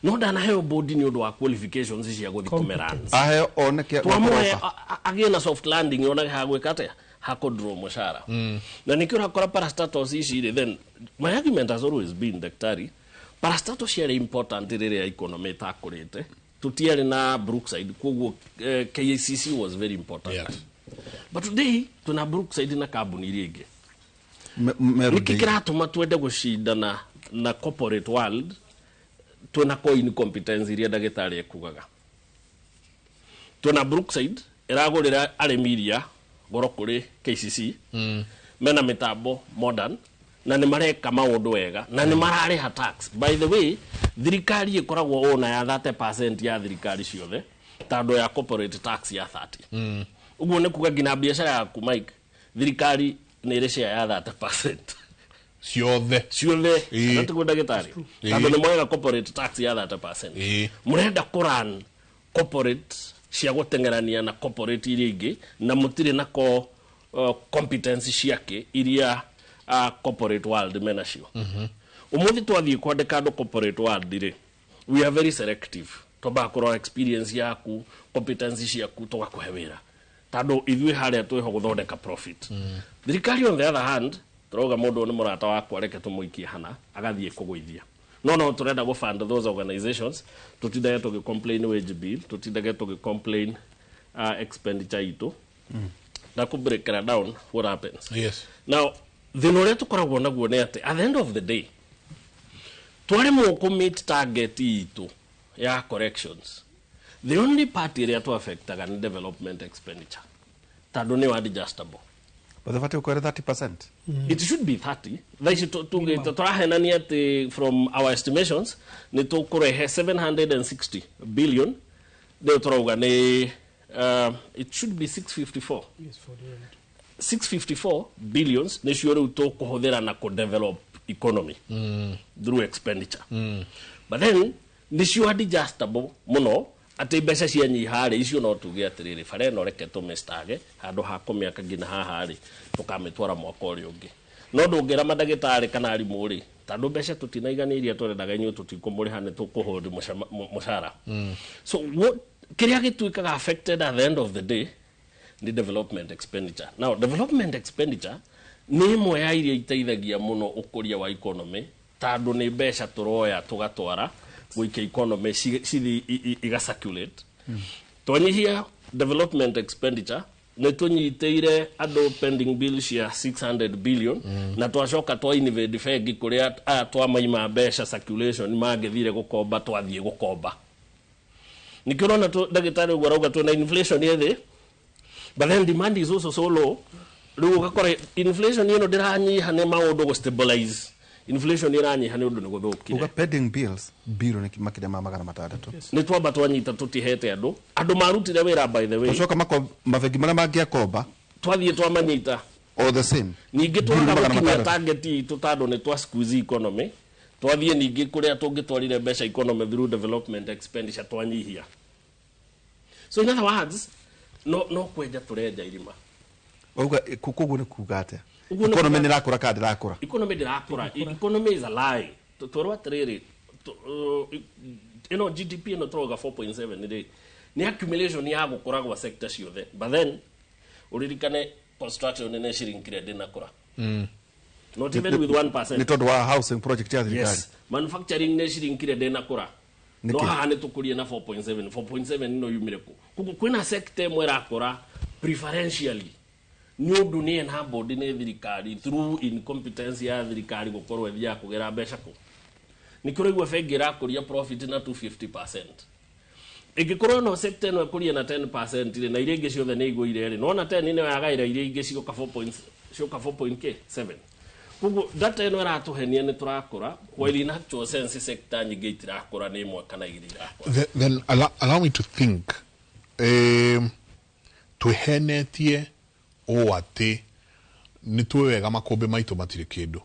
No ndanaheo bodi nĩ ũndũ wa qualifications cia gũthiĩ kũmerans. Aheo oneke. Twamũhe agĩe na soft landing, onage hagwĩka atĩa, hakũdraw mũcara. Na nĩkĩo ũrakora parastatals ici rĩ, then my argument has always been, daktari, parastatals ciarĩ important rĩrĩa economy ĩtakũrĩte. Tũtiarĩ na Brookside, koguo KICC was very important. Yes. But today tuna Brookside na kambuni iria ingĩ. Nĩkĩ kĩratũma twende gũcindana na corporate world twĩna coin competence iria ndagĩtarĩ ekugaga? Twĩna Brookside ĩragũrĩra arĩmi iria goro kũrĩ KCC. Mena mĩtambo modern na nĩ mareka maũndũ wega na nĩ mararĩha tax. By the way, thirikari ĩkoragwo ona ya 30% ya thirikari ciothe tondũ ya corporate tax ya 30. Ũguo nĩ kuga nginya biacara yaku Mike, thirikari nĩ ĩrĩ share ya 30%. Ciothe. Ciothe. Ĩĩ. Kana tiguo ndagĩtarĩ? Ĩĩ. Tondũ nĩ moyaga corporate tax ya 30%. Ĩĩ. Mũrenda kũran corporate cia gũteng'erania na corporate iria ingĩ na mũtirĩ na ko competence ciake iria corporate world menacio. Umuthi twathiĩ kwandĩka andũ corporate world rĩ, we are very selective. Twambaga kũrora experience yaku, competence ciaku, tũgakũhe wĩra tondũ ithuĩ harĩa twĩho gũthondeka profit. Thirikari on the other hand tũrauga mũndũ ũyũ nĩ mũrata wakwa, reke tũmũikie hana agathiĩ kũgũithia. No tũrenda gũ fund those organizations, tũtindage tũgĩ complain wage bill, tũtindage tũgĩ complain expenditure itũ na kũ break down what happens. Yes. Now thĩna ũrĩa tũkoragwo naguo nĩ atĩ at the end of the day twaremwo kũ meet target itũ ya corrections, the only part ĩrĩa tũ affectaga nĩ development expenditure tondũ nĩ adjustable. Ũthabatiĩ gũkorwo 30%. It should be 30. Thaa ici tugĩte tũrahenania atĩ from our estimations nĩ tũkũrehe 760 billion, rĩu tũrauga nĩ it should be 654. 654 billions nĩcio rĩu tũkũhũthĩra na kũdevelop economy through expenditure. But then nĩcio adjustable mũno atĩ mbeca cianyiha rĩ, icio no tuge atĩrĩrĩ, bara ĩno reke tũmĩstage handũ ha kũmĩaka nginya haha rĩ, tũkamĩtwara mwaka ũrĩa ũngĩ. No ndũngĩra mandagĩtarĩ kana arimũ rĩ, tondũ mbeca tũtinaigania iria tũrendaga inyuĩ tũtikũmũrĩha nĩ tũkũhold mũcara. So what kĩrĩa gĩtuĩkaga affected at the end of the day nĩ development expenditure. Now development expenditure nĩ ĩmwe ya iria iteithagia mũno ũkũria wa economy tondũ nĩ mbeca tũroya tũgatwara gũikia economy cithi iga circulate. Twanyihia development expenditure nĩ tũnyitĩire andũ pending bill cia 600 billion na twacoka twa invade bengi kũrĩa aya twamaima mbeca circulation mangĩthire gũkomba twathiĩ gũkomba. Nĩkĩo ũrona ndagĩtarĩ ũguo arauga twĩna inflation ĩ thĩ, but then demand is also so low. Rĩu ũgakora inflation ĩno ndĩranyiha nĩ maũndũ gũ stabilize. Inflation ĩranyiha nĩ ũndũ nĩ gũthũkire. Uga pending bills bilioni makĩria ma 600. Nĩ twamba twanyita tũtihete andũ. Andũ marutire wĩra by the way. Tũcoka mabengi marĩa mangĩakomba. Twathiĩ twamanyita. All the same. Ningĩ Bilioni twaga magana gũkinyia matandatũ. target itũ tondũ nĩ twa squeeze economy. Twathiĩ ningĩ kũrĩa tũngĩtwarire mbeca economy through development expenditure twanyihia. So in other words, no kwenja tũrenja irima. Wauga koguo nĩ kuga atĩa? Ũguo nĩ Economy kuga- nĩ ĩrakũra kana ndĩrakũra? Economy ndĩrakũra. Economy is a lie. Twerwo atĩrĩrĩ, ĩno GDP ĩno tũrauga 4.7 rĩ, nĩ accumulation ya gũkũra gwa sector ciothe. But then ũririkane construction nĩ shrinkire ndĩnakũra. Not even with 1%. Nĩ tondũ wa housing project ya thirikari. Yes. Manufacturing nĩ shrinkire ndĩnakũra. Nĩkĩ? No haha nĩ tũkũrie na 4.7. 4.7 no yumire kũ? Koguo kwĩna sector ĩmwe ĩrakũra preferentially nĩ ũndũ nĩ enabled nĩ thirikari through incompetence ya thirikari gũkorwo ĩthiaga kũgĩra mbeca kũ. Nĩkĩo ũraigua bengi ĩrakũria profit na 250%. Ĩngĩkorwo no sector ĩno ĩkũrie na 10% rĩ, na iria ingĩ ciothe nĩ igũire rĩ, nona 10 nĩyo yagaĩra iria ingĩ cioka 4 points, cioka 4.7. Koguo data ĩno ĩratũhenia nĩ tũrakũra, while in actual sense sector nyingĩ itirakũra, nĩ ĩmwe kana igĩrĩ irakũra. Then allow me to think, twehenetie ũũ atĩ nĩ tũĩ wega makũmbĩ maitũ matirĩ kĩndũ,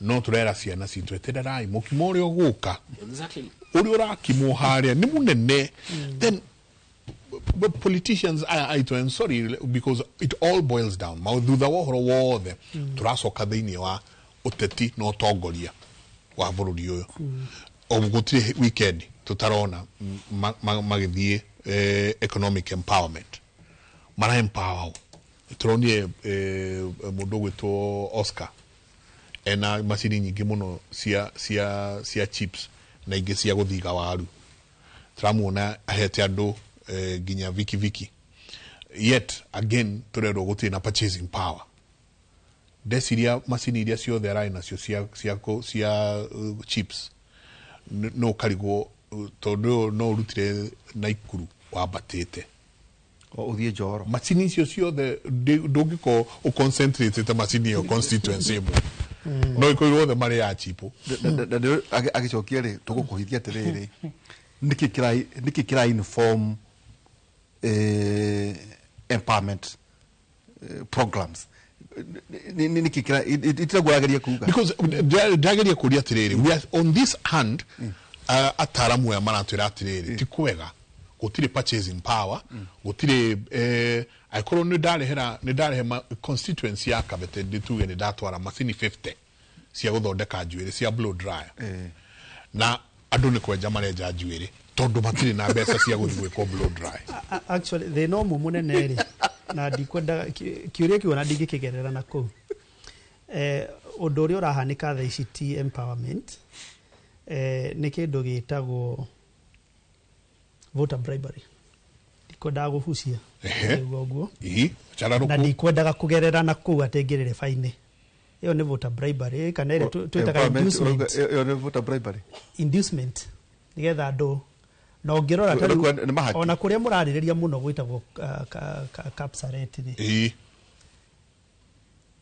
no tũrera ciana citũ etererai mũkimo ũrĩa ũgũka. Ũrĩa ũrakimwo harĩa nĩ mũnene. Then but politicians aya aitũ, and sorry because it all boils down thutha wa ũhoro wothe tũracoka thĩinĩ wa ũteti na ũtongoria wa bũrũri ũyũ. O gũtirĩ weekend tũtarona magĩthiĩ economic empowerment, mara empower tũronire mũndũ ũgwĩtwo Oscar ena macini nyingĩ mũno cia chips na ingĩ cia gũthiga waru, tũramuona ahete andũ nginya viki viki, yet again tũrerwo gũtirĩ na purchasing power. Ndeciria macini iria ciothe ararĩ nacio cia chips no ũkarigwo tondũ ũyũ no ũrutire Naikuru wambatĩte O ũthiĩ Njoro. Macini icio ciothe ndũngĩkorwo ũconcentratĩte macini ĩyo constituency ĩmwe, no ĩkorirwo othe marĩ ya chipo. Agĩcokia rĩ, tũgũkũhithia atĩrĩrĩ, nĩkĩ kĩra inform empowerment Programs nä kä kä kuga. Because ndageria kũria atĩrĩrĩ, we are on this hand, ataramu aya maratwĩra atĩrĩrĩ, ti kwega, gũtirĩ purchasing power, gũtirĩ angĩkorwo nĩ ndarehera, nĩ ndarehe constituency ya Kabete, ndituge nĩ ndatwara macini 50 cia gũthondeka njuĩrĩ cia blow dryer, na andũ nĩ kwenja marenja njuĩrĩ tondũ matirĩ na mbeca cia gũthiĩ gwĩkwo blow dry. Actually, thĩna ũmwe mũnene rĩ, na ndikwenda kĩũria kĩu ona ndingĩkĩgerera na kũu, ũndũ ũrĩa ũrahanĩka thaa ici ti empowerment, nĩ kĩndũ gĩtagwo voter bribery. Ndikwendaga gũbucia ũguo ũguo na ndikwendaga kũgerera na kũu atĩ ngĩrĩre bainĩ ĩyo nĩ voter bribery, kana ĩrĩa twĩtaga inducement. Ĩyo nĩ voter bribery. Inducement nĩgetha andũ, na ũngĩrora ta rĩu ona kũrĩa mũrarĩrĩria mũno gwĩtagwo Kapsaret rĩ,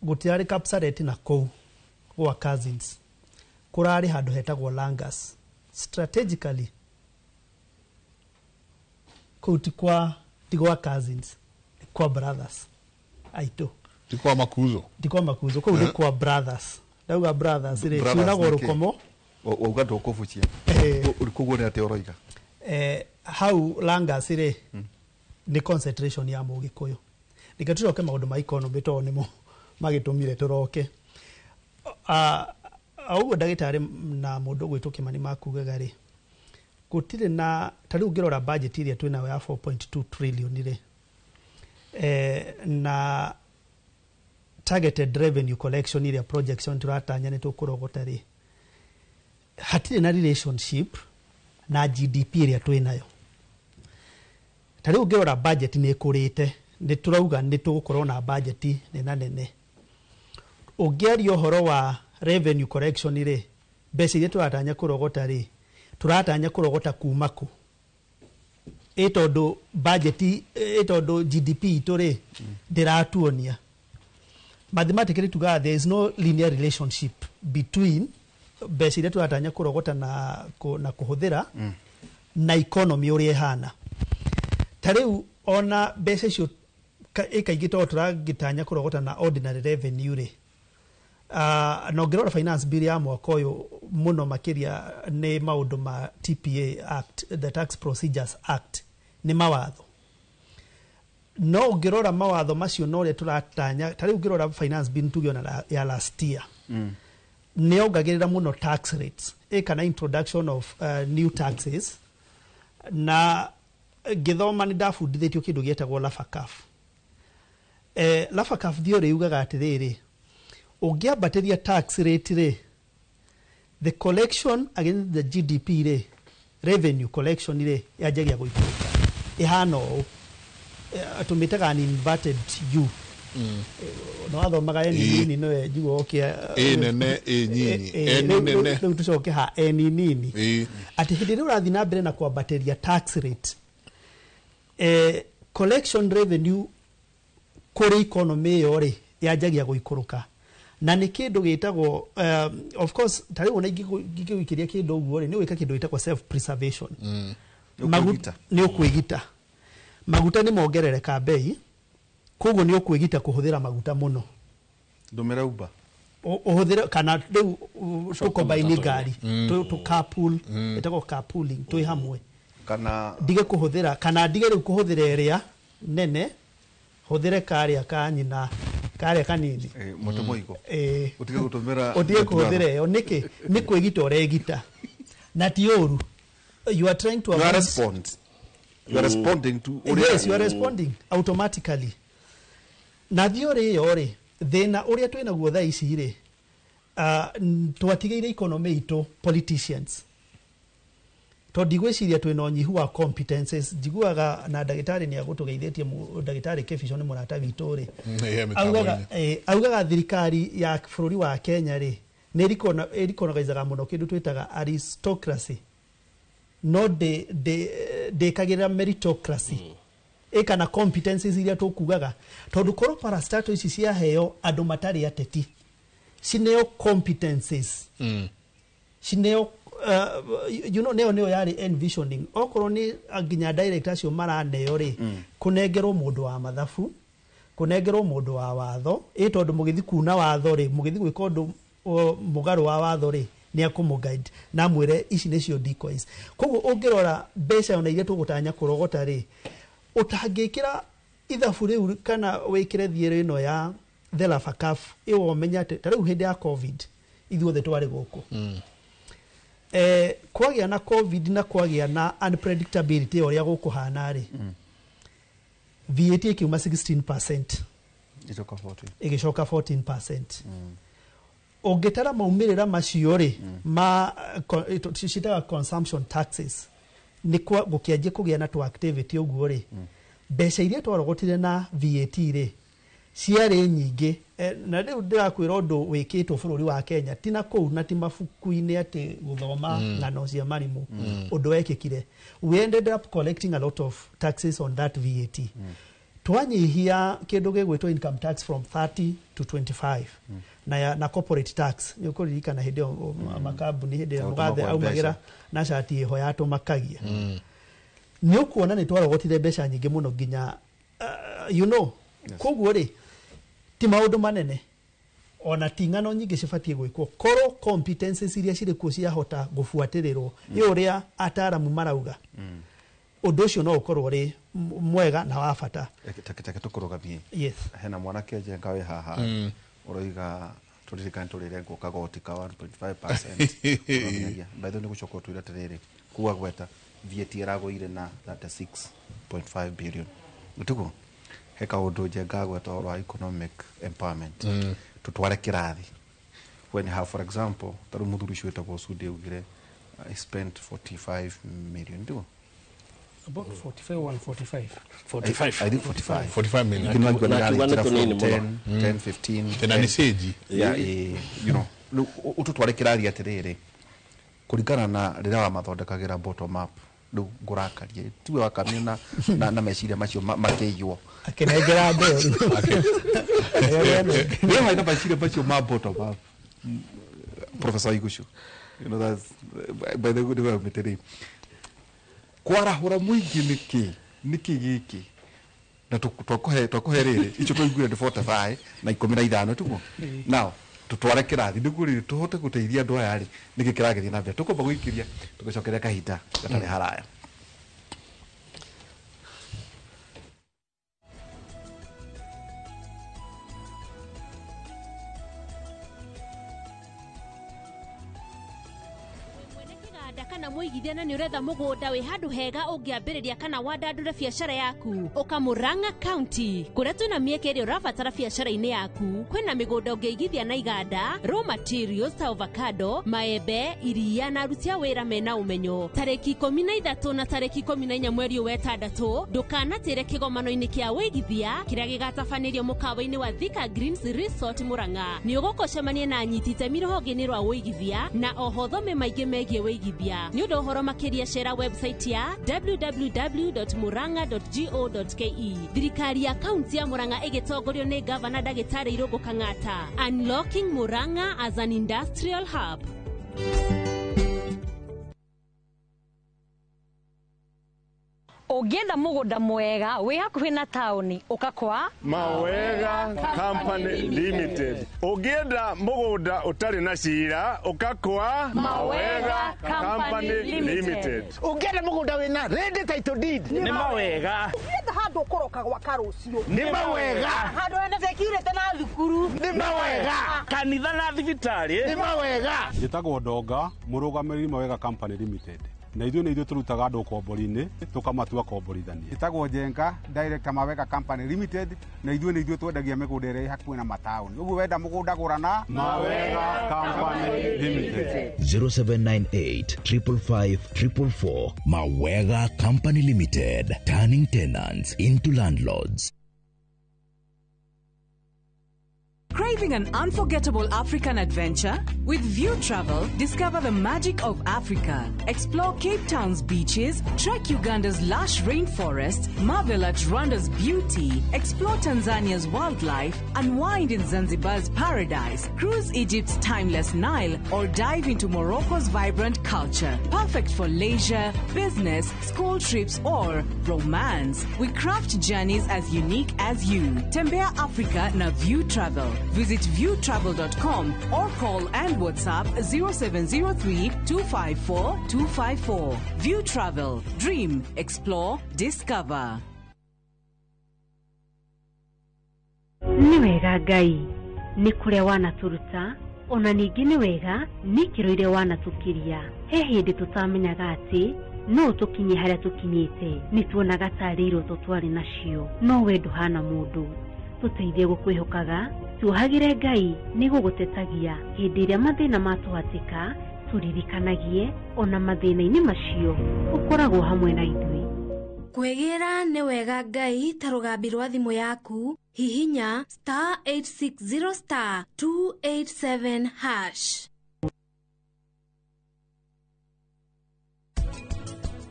gũtirarĩ Kapsaret na kũu gwa cousins, kũrarĩ handũ hetagwo Langas. Strategically kũu ti kwa cousins, ni kwa brothers aitũ. Ti kwa makuzo. Ti kwa makuzo, kũu nĩ kwa brothers. Ndauga brothers rĩ, ciunagwo rũkomo. Wauga ndũkũbucia, koguo nĩ atĩa ũroiga? Hau Langas rĩ nĩ concentration ya Mũgĩkũyũ. Reke tũcoke maũndũ ma economy tondũ nĩmo magĩtũmire tũroke. Ũguo ndagĩtarĩ na mũndũ ũgwĩtwo Kĩmani makugaga rĩ, gũtirĩ na ta rĩu ũngĩrora budget ĩrĩa twĩnayo ya 4.2 trillion rĩ, na targeted revenue collection ĩrĩa projection tũratanya nĩ tũkũrogota rĩ, hatirĩ na relationship na GDP ĩrĩa twĩnayo. Ta rĩu ũngĩrora budget nĩ ĩkũrĩte, nĩ tũrauga nĩ tũgũkorwo na budget nena nene. Ũngĩaria ũhoro wa revenue collection rĩ, mbeca iria tũratanya kũrogota rĩ, tũratanya kũrogota kuma kũ? Ĩ tondũ budget, ĩ tondũ GDP itũ rĩ ndĩratuonia. Mathematically tugaga there is no linear relationship between mbeca iria tũratanya kũrogota na kũhũthĩra na economy ũrĩa ĩhana. Ta rĩu ona mbeca icio ĩkaingĩ tondũ tũragĩtanya kũrogota na ordinary revenue rĩ, na ũngĩrora finance bill ya mwaka ũyũ mũno makĩria nĩ maũndũ ma TPA Act, the Tax Procedures Act, nĩ mawatho. No ũngĩrora mawatho macio na ũrĩa tũratanya, ta rĩu ũngĩrora finance bill tuge ona ya last year, nĩ yongagĩrĩra mũno tax rates, kana introduction of new taxes. Na ngĩthoma nĩ ndabundithĩtio kĩndũ gĩetagwo Lafacaf. Lafacaf theory yugaga atĩrĩrĩ, ũngĩambatĩria tax rate rĩ, the collection against the GDP rĩ, revenue collection rĩ, yanjagia gũikũrũka. Ĩhana ũũ, tũmĩtaga an inverted U. No wathomaga N nini nowe njiguaga ũkĩa Ĩ nene, ĩ nyinyi, N nene. Rĩu tũcoke ha N nini. Atĩ hĩndĩ ĩrĩa ũrathiĩ na mbere na kwambatĩria tax rate, collection revenue kũrĩ economy ĩyo rĩ, yanjagia gũikũrũka. Na nĩ kĩndũ gĩtagwo, of course ta rĩu ona ingĩgũikĩria kĩndũ ũguo rĩ, nĩ gwĩka kĩndũ gĩtagwo self preservation. Nĩ ũkwĩgita. Maguta nĩ mongerereka bei, koguo nĩ ũkwĩgita kũhũthĩra maguta mũno. Ndũmĩra Uber. Ũhũthĩre kana rĩu tũkombaini ngari, tũ carpool, ĩtagwo carpooling, twĩ hamwe. Kana ndige kũhũthĩra, kana ndige rĩu kũhũthĩra ĩrĩa nene, hũthĩre karĩa ka nyina, karĩa kanini. Mũtĩ mũigo. Ũtige gũtũmĩra ũtige kũhũthĩra ĩyo nĩkĩ? Nĩ kwĩgita ũregita. Na ti ũru. You are trying to You are respond. You are responding to. Yes, you are responding automatically. Na theory ĩyo rĩ, thĩna ũrĩa twĩnaguo thaa ici rĩ, twatigĩire economy itũ politicians. Tondũ ndigwĩciria twĩna ũnyihu wa competences. Njiguaga na ndagĩtarĩ nĩ agũtũgeithĩtie, ndagĩtarĩ Kĩbico nĩ mũrata witũ rĩ. Augaga thirikari ya bũrũri wa Kenya rĩ, nĩ ĩrikonagaizaga mũno kĩndũ twĩtaga aristocracy, no ndĩkagĩrĩra meritocracy. Kana competences iria tũkugaga, tondũ korwo parastatal ici ciaheo andũ matarĩ ateti, cineo competences, cineo you know, neo neo yarĩ envisioning. Okorwo nĩ nginya director acio maraneo rĩ, kũnengerwo mũndũ wa mathabu, Kũnengerwo mũndũ wa watho, ĩ tondũ mũgĩthi kuna watho rĩ, mũgĩthi gwĩka ũndũ mũgarũ wa watho rĩ, nĩ akũmũ-guide na amwĩre ici nĩcio decoys. Koguo ũngĩrora mbeca ona iria tũgũtanya kũrogota rĩ, ũtangĩkĩra ithabu rĩu kana wĩkĩre thiĩrĩ ĩno ya Therapha CAF, ĩyo ũmenye atĩ ta rĩu hĩndĩ ya COVID ithuothe twarĩ gũkũ. Kwagĩa na COVID na kwagĩa na unpredictability ya ũrĩa gũkũhana rĩ, VAT ĩkiuma 16% Ĩcoka 14. Ĩgĩcoka 14%. Ũngĩtara maumĩrĩra macio rĩ, ma citaga consumption taxes, nĩ gũkĩanjia kũgĩa na tũ activity ũguo rĩ, mbeca iria twarogotire na VAT rĩ ciarĩ nyingĩ. Na rĩu ndĩrakwĩra ũndũ wĩkĩtwo bũrũri wa Kenya, ti na kũu na ti mabuku-inĩ atĩ gũthoma ng'ano cia marimũ. Ũndũ wekĩkire, we ended up collecting a lot of taxes on that VAT. Twanyihia kĩndũ gĩgwĩtwo income tax from 30 to 25 na corporate tax, nĩ ũkũririkana hĩndĩ ĩyo makambuni, hĩndĩ ĩyo Tondũ mũgathe makwa aumagĩra mbeca. Na cati ĩho yatũmakagia, nĩ ũkuona nĩ twarogotire mbeca nyingĩ mũno nginya you know. Koguo rĩ, ti maũndũ manene ona ti ng'ano nyingĩ cibatiĩ gwĩkwo, korwo competences iria cirĩ kuo ciahota gũbuatĩrĩrwo ĩ ũrĩa ataaramu marauga, ũndũ ũcio no ũkorwo ũrĩ mwega na wa bata. Take tũkũrũgamie. Yes. Hena mwanake Njenga wĩ haha ũroiga tũririkane tũrĩrengwo kagoti ka 1.5%. Ũramenyagia. By the way, nĩ gũcoka ũtwĩre atĩrĩrĩ, kuga gweta VAT ĩragũire na 36.5 billion, tiguo? He kaũndũ Njenga gweta ũhoro wa economic empowerment. Tũtware kĩrathi when you have, for example, tarĩu mũthuri ũcio wĩtagwo Sudi augire I spent 45 million, tiguo? About 45, 145. 45. I think 45. 45 million. Lakini wajua Na ni akiuga nĩ gari tũnini from mũno. 10, 10, 15. Tena nĩ sage. Yeah, you know, rĩu ũtũtware kĩrathi atĩrĩrĩ, kũringana na rĩrĩa wamathondekagĩra bottom up, rĩu ngũrakarie tiwe wakamio na meciria macio makĩiywo. Akĩnengera ndeo. Rĩrĩa warĩ na meciria macio ma bottom up, Professor Igucu, you know, that's by the good way rĩ, kwarahũra mũingĩ nĩkĩ nĩkĩ gĩkĩ na twakũhe rĩrĩ icio twaiguire nĩ 45 na 15, tiguo? Now tutware kĩrathi nĩguo rĩrĩ tũhote gũteithia andũ aya rĩ, nĩkĩ kĩragĩthiĩ na mbere, tũkwamba gũikĩria tũgĩcokeria kahinda gatarĩ haraya. Kĩganda kana mũigithia na nĩ ũretha mũgũnda wĩ handũ hega ũngĩambĩrĩria kana wandandũre biacara yaku, ũka Murang'a County kũrĩa twĩna mĩeke ĩrĩa ũrabatara biacara-inĩ yaku. Kwĩna mĩgũnda ũngĩigithia na iganda, raw materials ta avocado, maembe, iria na aruti a wĩra mena ũmenyo. Tarĩki 13 na tarĩki 14 mweri ũyũ wa ĩtandatũ, ndũkanatĩre kĩgomano-inĩ kĩa wĩigithia kĩrĩa gĩgatabanĩrio mũkawa-inĩ wa Thika Greens Resort Murang'a. Nĩ ũgũka ũcemanie na anyiti itemi rũhonge-inĩ rwa wĩigithia na oho thome maingĩ megiĩ wĩigithia. Nĩ ũndũ ũhoro makĩria cera website ya www.murang'a.go.ke. Thirikari ya kaunti ya Murang'a ĩgĩtongorio nĩ gavana ndagĩtarĩ Irũngũ Kang'ata. Unlocking Murang'a as an industrial hub. Ũngĩenda mũgũnda mwega wĩ hakuhĩ na taũni, ũka kwa Mawega Company Limited. Ũngĩenda mũgũnda ũtarĩ na cira, ũka kwa Mawega Company Limited. Ũngĩenda mũgũnda wĩna ready title deed, Nĩ Mawega. Ũngĩenda handũ ũkũroka gwaka rũciũ, Nĩ Mawega. Handũ hena security na thukuru, Nĩ Mawega. Kanitha na thibitarĩ. Nĩ Mawega. Njĩtagwo Ndonga, mũrũgamĩrĩri Mawega Company Limited, na ithuĩ nĩ ithuĩ tũrutaga andũ ũkombori-inĩ tũkamatua komborithania. Ĩtagwo Njenga, director Mawega Company Limited, na ithuĩ nĩ ithuĩ twendagia mĩgũnda ĩrĩa ĩ hakuhĩ na mataũni, ũguo wenda mũgũnda gũra na Mawega Company Limited. 0798 555 444. Mawega Company Limited, turning tenants into landlords. Crazy. Craving an unforgettable African adventure? With View Travel, discover the magic of Africa. Explore Cape Town's beaches, trek Uganda's lush rainforest, marvel at Rwanda's beauty, explore Tanzania's wildlife, unwind in Zanzibar's paradise, cruise Egypt's timeless Nile, or dive into Morocco's vibrant culture. Perfect for leisure, business, school trips, or romance. We craft journeys as unique as you. Tembea Africa na View Travel. Visit viewtravel.com or call and WhatsApp 0703 254 254. View Travel. Dream, explore, discover. Nĩ wega Ngai nĩ kũrĩa wanatũruta ona ningĩ nĩ wega nĩ ikĩro iria wanatũkiria. He hĩndĩ tũtamenyaga atĩ no tũkinye harĩa tũkinyĩte, nĩ tuonaga tarĩ iroto twarĩ nacio, no we ndũhana mũndũ. Tũteithie gũkwĩhokaga, tuohagĩre Ngai nĩ gũgũtetagia hĩndĩ ĩrĩa mathĩna matũhatĩka, tũririkanagie ona mathĩna-inĩ macio ũkoragwo hamwe na ithuĩ. Kwĩgĩra nĩ wega Ngai ta rũgambi rwa thimũ yaku, hihinya star 860 star 287 hash.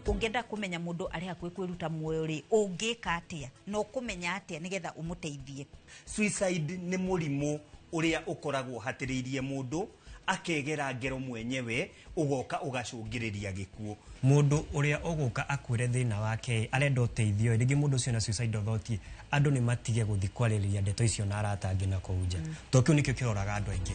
Ũngĩenda kũmenya mũndũ arĩ hakuhĩ kwĩruta muoyo rĩ, ũngĩka atĩa na ũkũmenya atĩa nĩgetha ũmũteithie? Suicide nĩ mũrimũ ũrĩa ũkoragwo hatĩrĩirie mũndũ akegera ngero mwenyewe ũgoka ũgacũngĩrĩria gĩkuũ. Mũndũ ũrĩa ũgũka akwĩre thĩna wake arenda ũteithio, rĩngĩ mũndũ ũcio na suicidal thought, andũ nĩ matige gũthiĩ kwarĩrĩria ndeto icio na arata angĩ na kũu nja, tondũ kĩu nĩkĩo kĩroraga andũ aingĩ.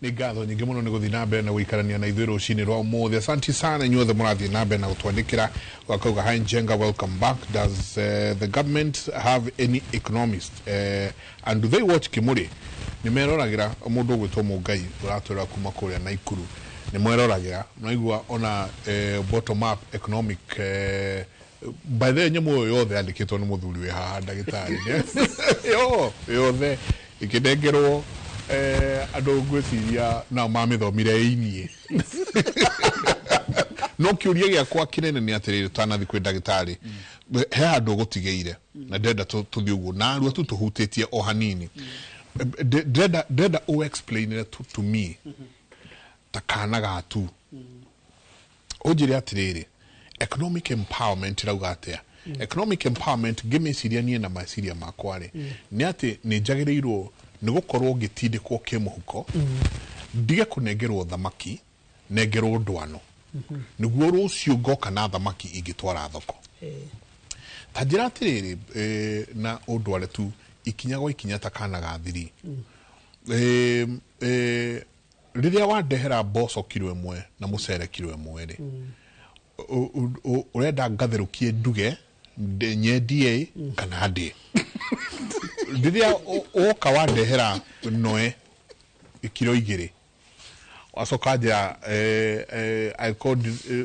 Nĩ ngatho nyingĩ mũno nĩ gũthiĩ na mbere na gũikarania na ithuĩ rũcinĩ rwa ũmũthĩ. Asanti sana inyuothe mũrathiĩ na mbere na gũtwandĩkĩra. Wakauga, hi Njenga, welcome back. Does the government have any economist and do they watch Kimuri? Nĩ meroragĩra mũndũ ũgwĩtwo Mũngai ũratwĩra kuma kũrĩa Naikuru, nĩ mweroragĩra mnaigua ona bottom up economic by the way nyamũ ĩyo yothe yandĩkĩtwo nĩ mũthuri wĩ haha ndagĩtarĩ yo yothe ĩkĩnengerwo andũ ngwĩciria nao mamĩthomire ĩiniĩ. No kĩũria gĩakwa kĩnene nĩ atĩrĩrĩ, tũtanathiĩ kwĩ ndagĩtarĩ, he handũ ũgũtigĩire na ndĩrenda tũthiĩ ũguo narua tu tũhutĩtie o hanini. Ndĩrenda ũ explain to me ta kana gatu ũnjĩre atĩrĩrĩ, economic empowerment ĩrauga atĩa? Economic empowerment ngĩmĩciria niĩ na meciria makwa rĩ, nĩ atĩ nĩ njagĩrĩirwo nĩ gũkorwo ngĩtindĩkwo kĩmũhuko, ndige kũnengerwo thamaki, nengerwo ndwano, nĩguo rũciũ ngoka na thamaki ingĩtwara thoko. Ta njĩra atĩrĩrĩ, na ũndware tu ikinya gwa ikinya ta kana ga thiri. Rĩrĩa wandehera mboco kiro ĩmwe na mũcere kiro ĩmwe rĩ, ũrenda ngatherũkie nduge nyendie kana ndĩe? Rĩrĩa woka wandehera noe kiro 2, wacoka njĩra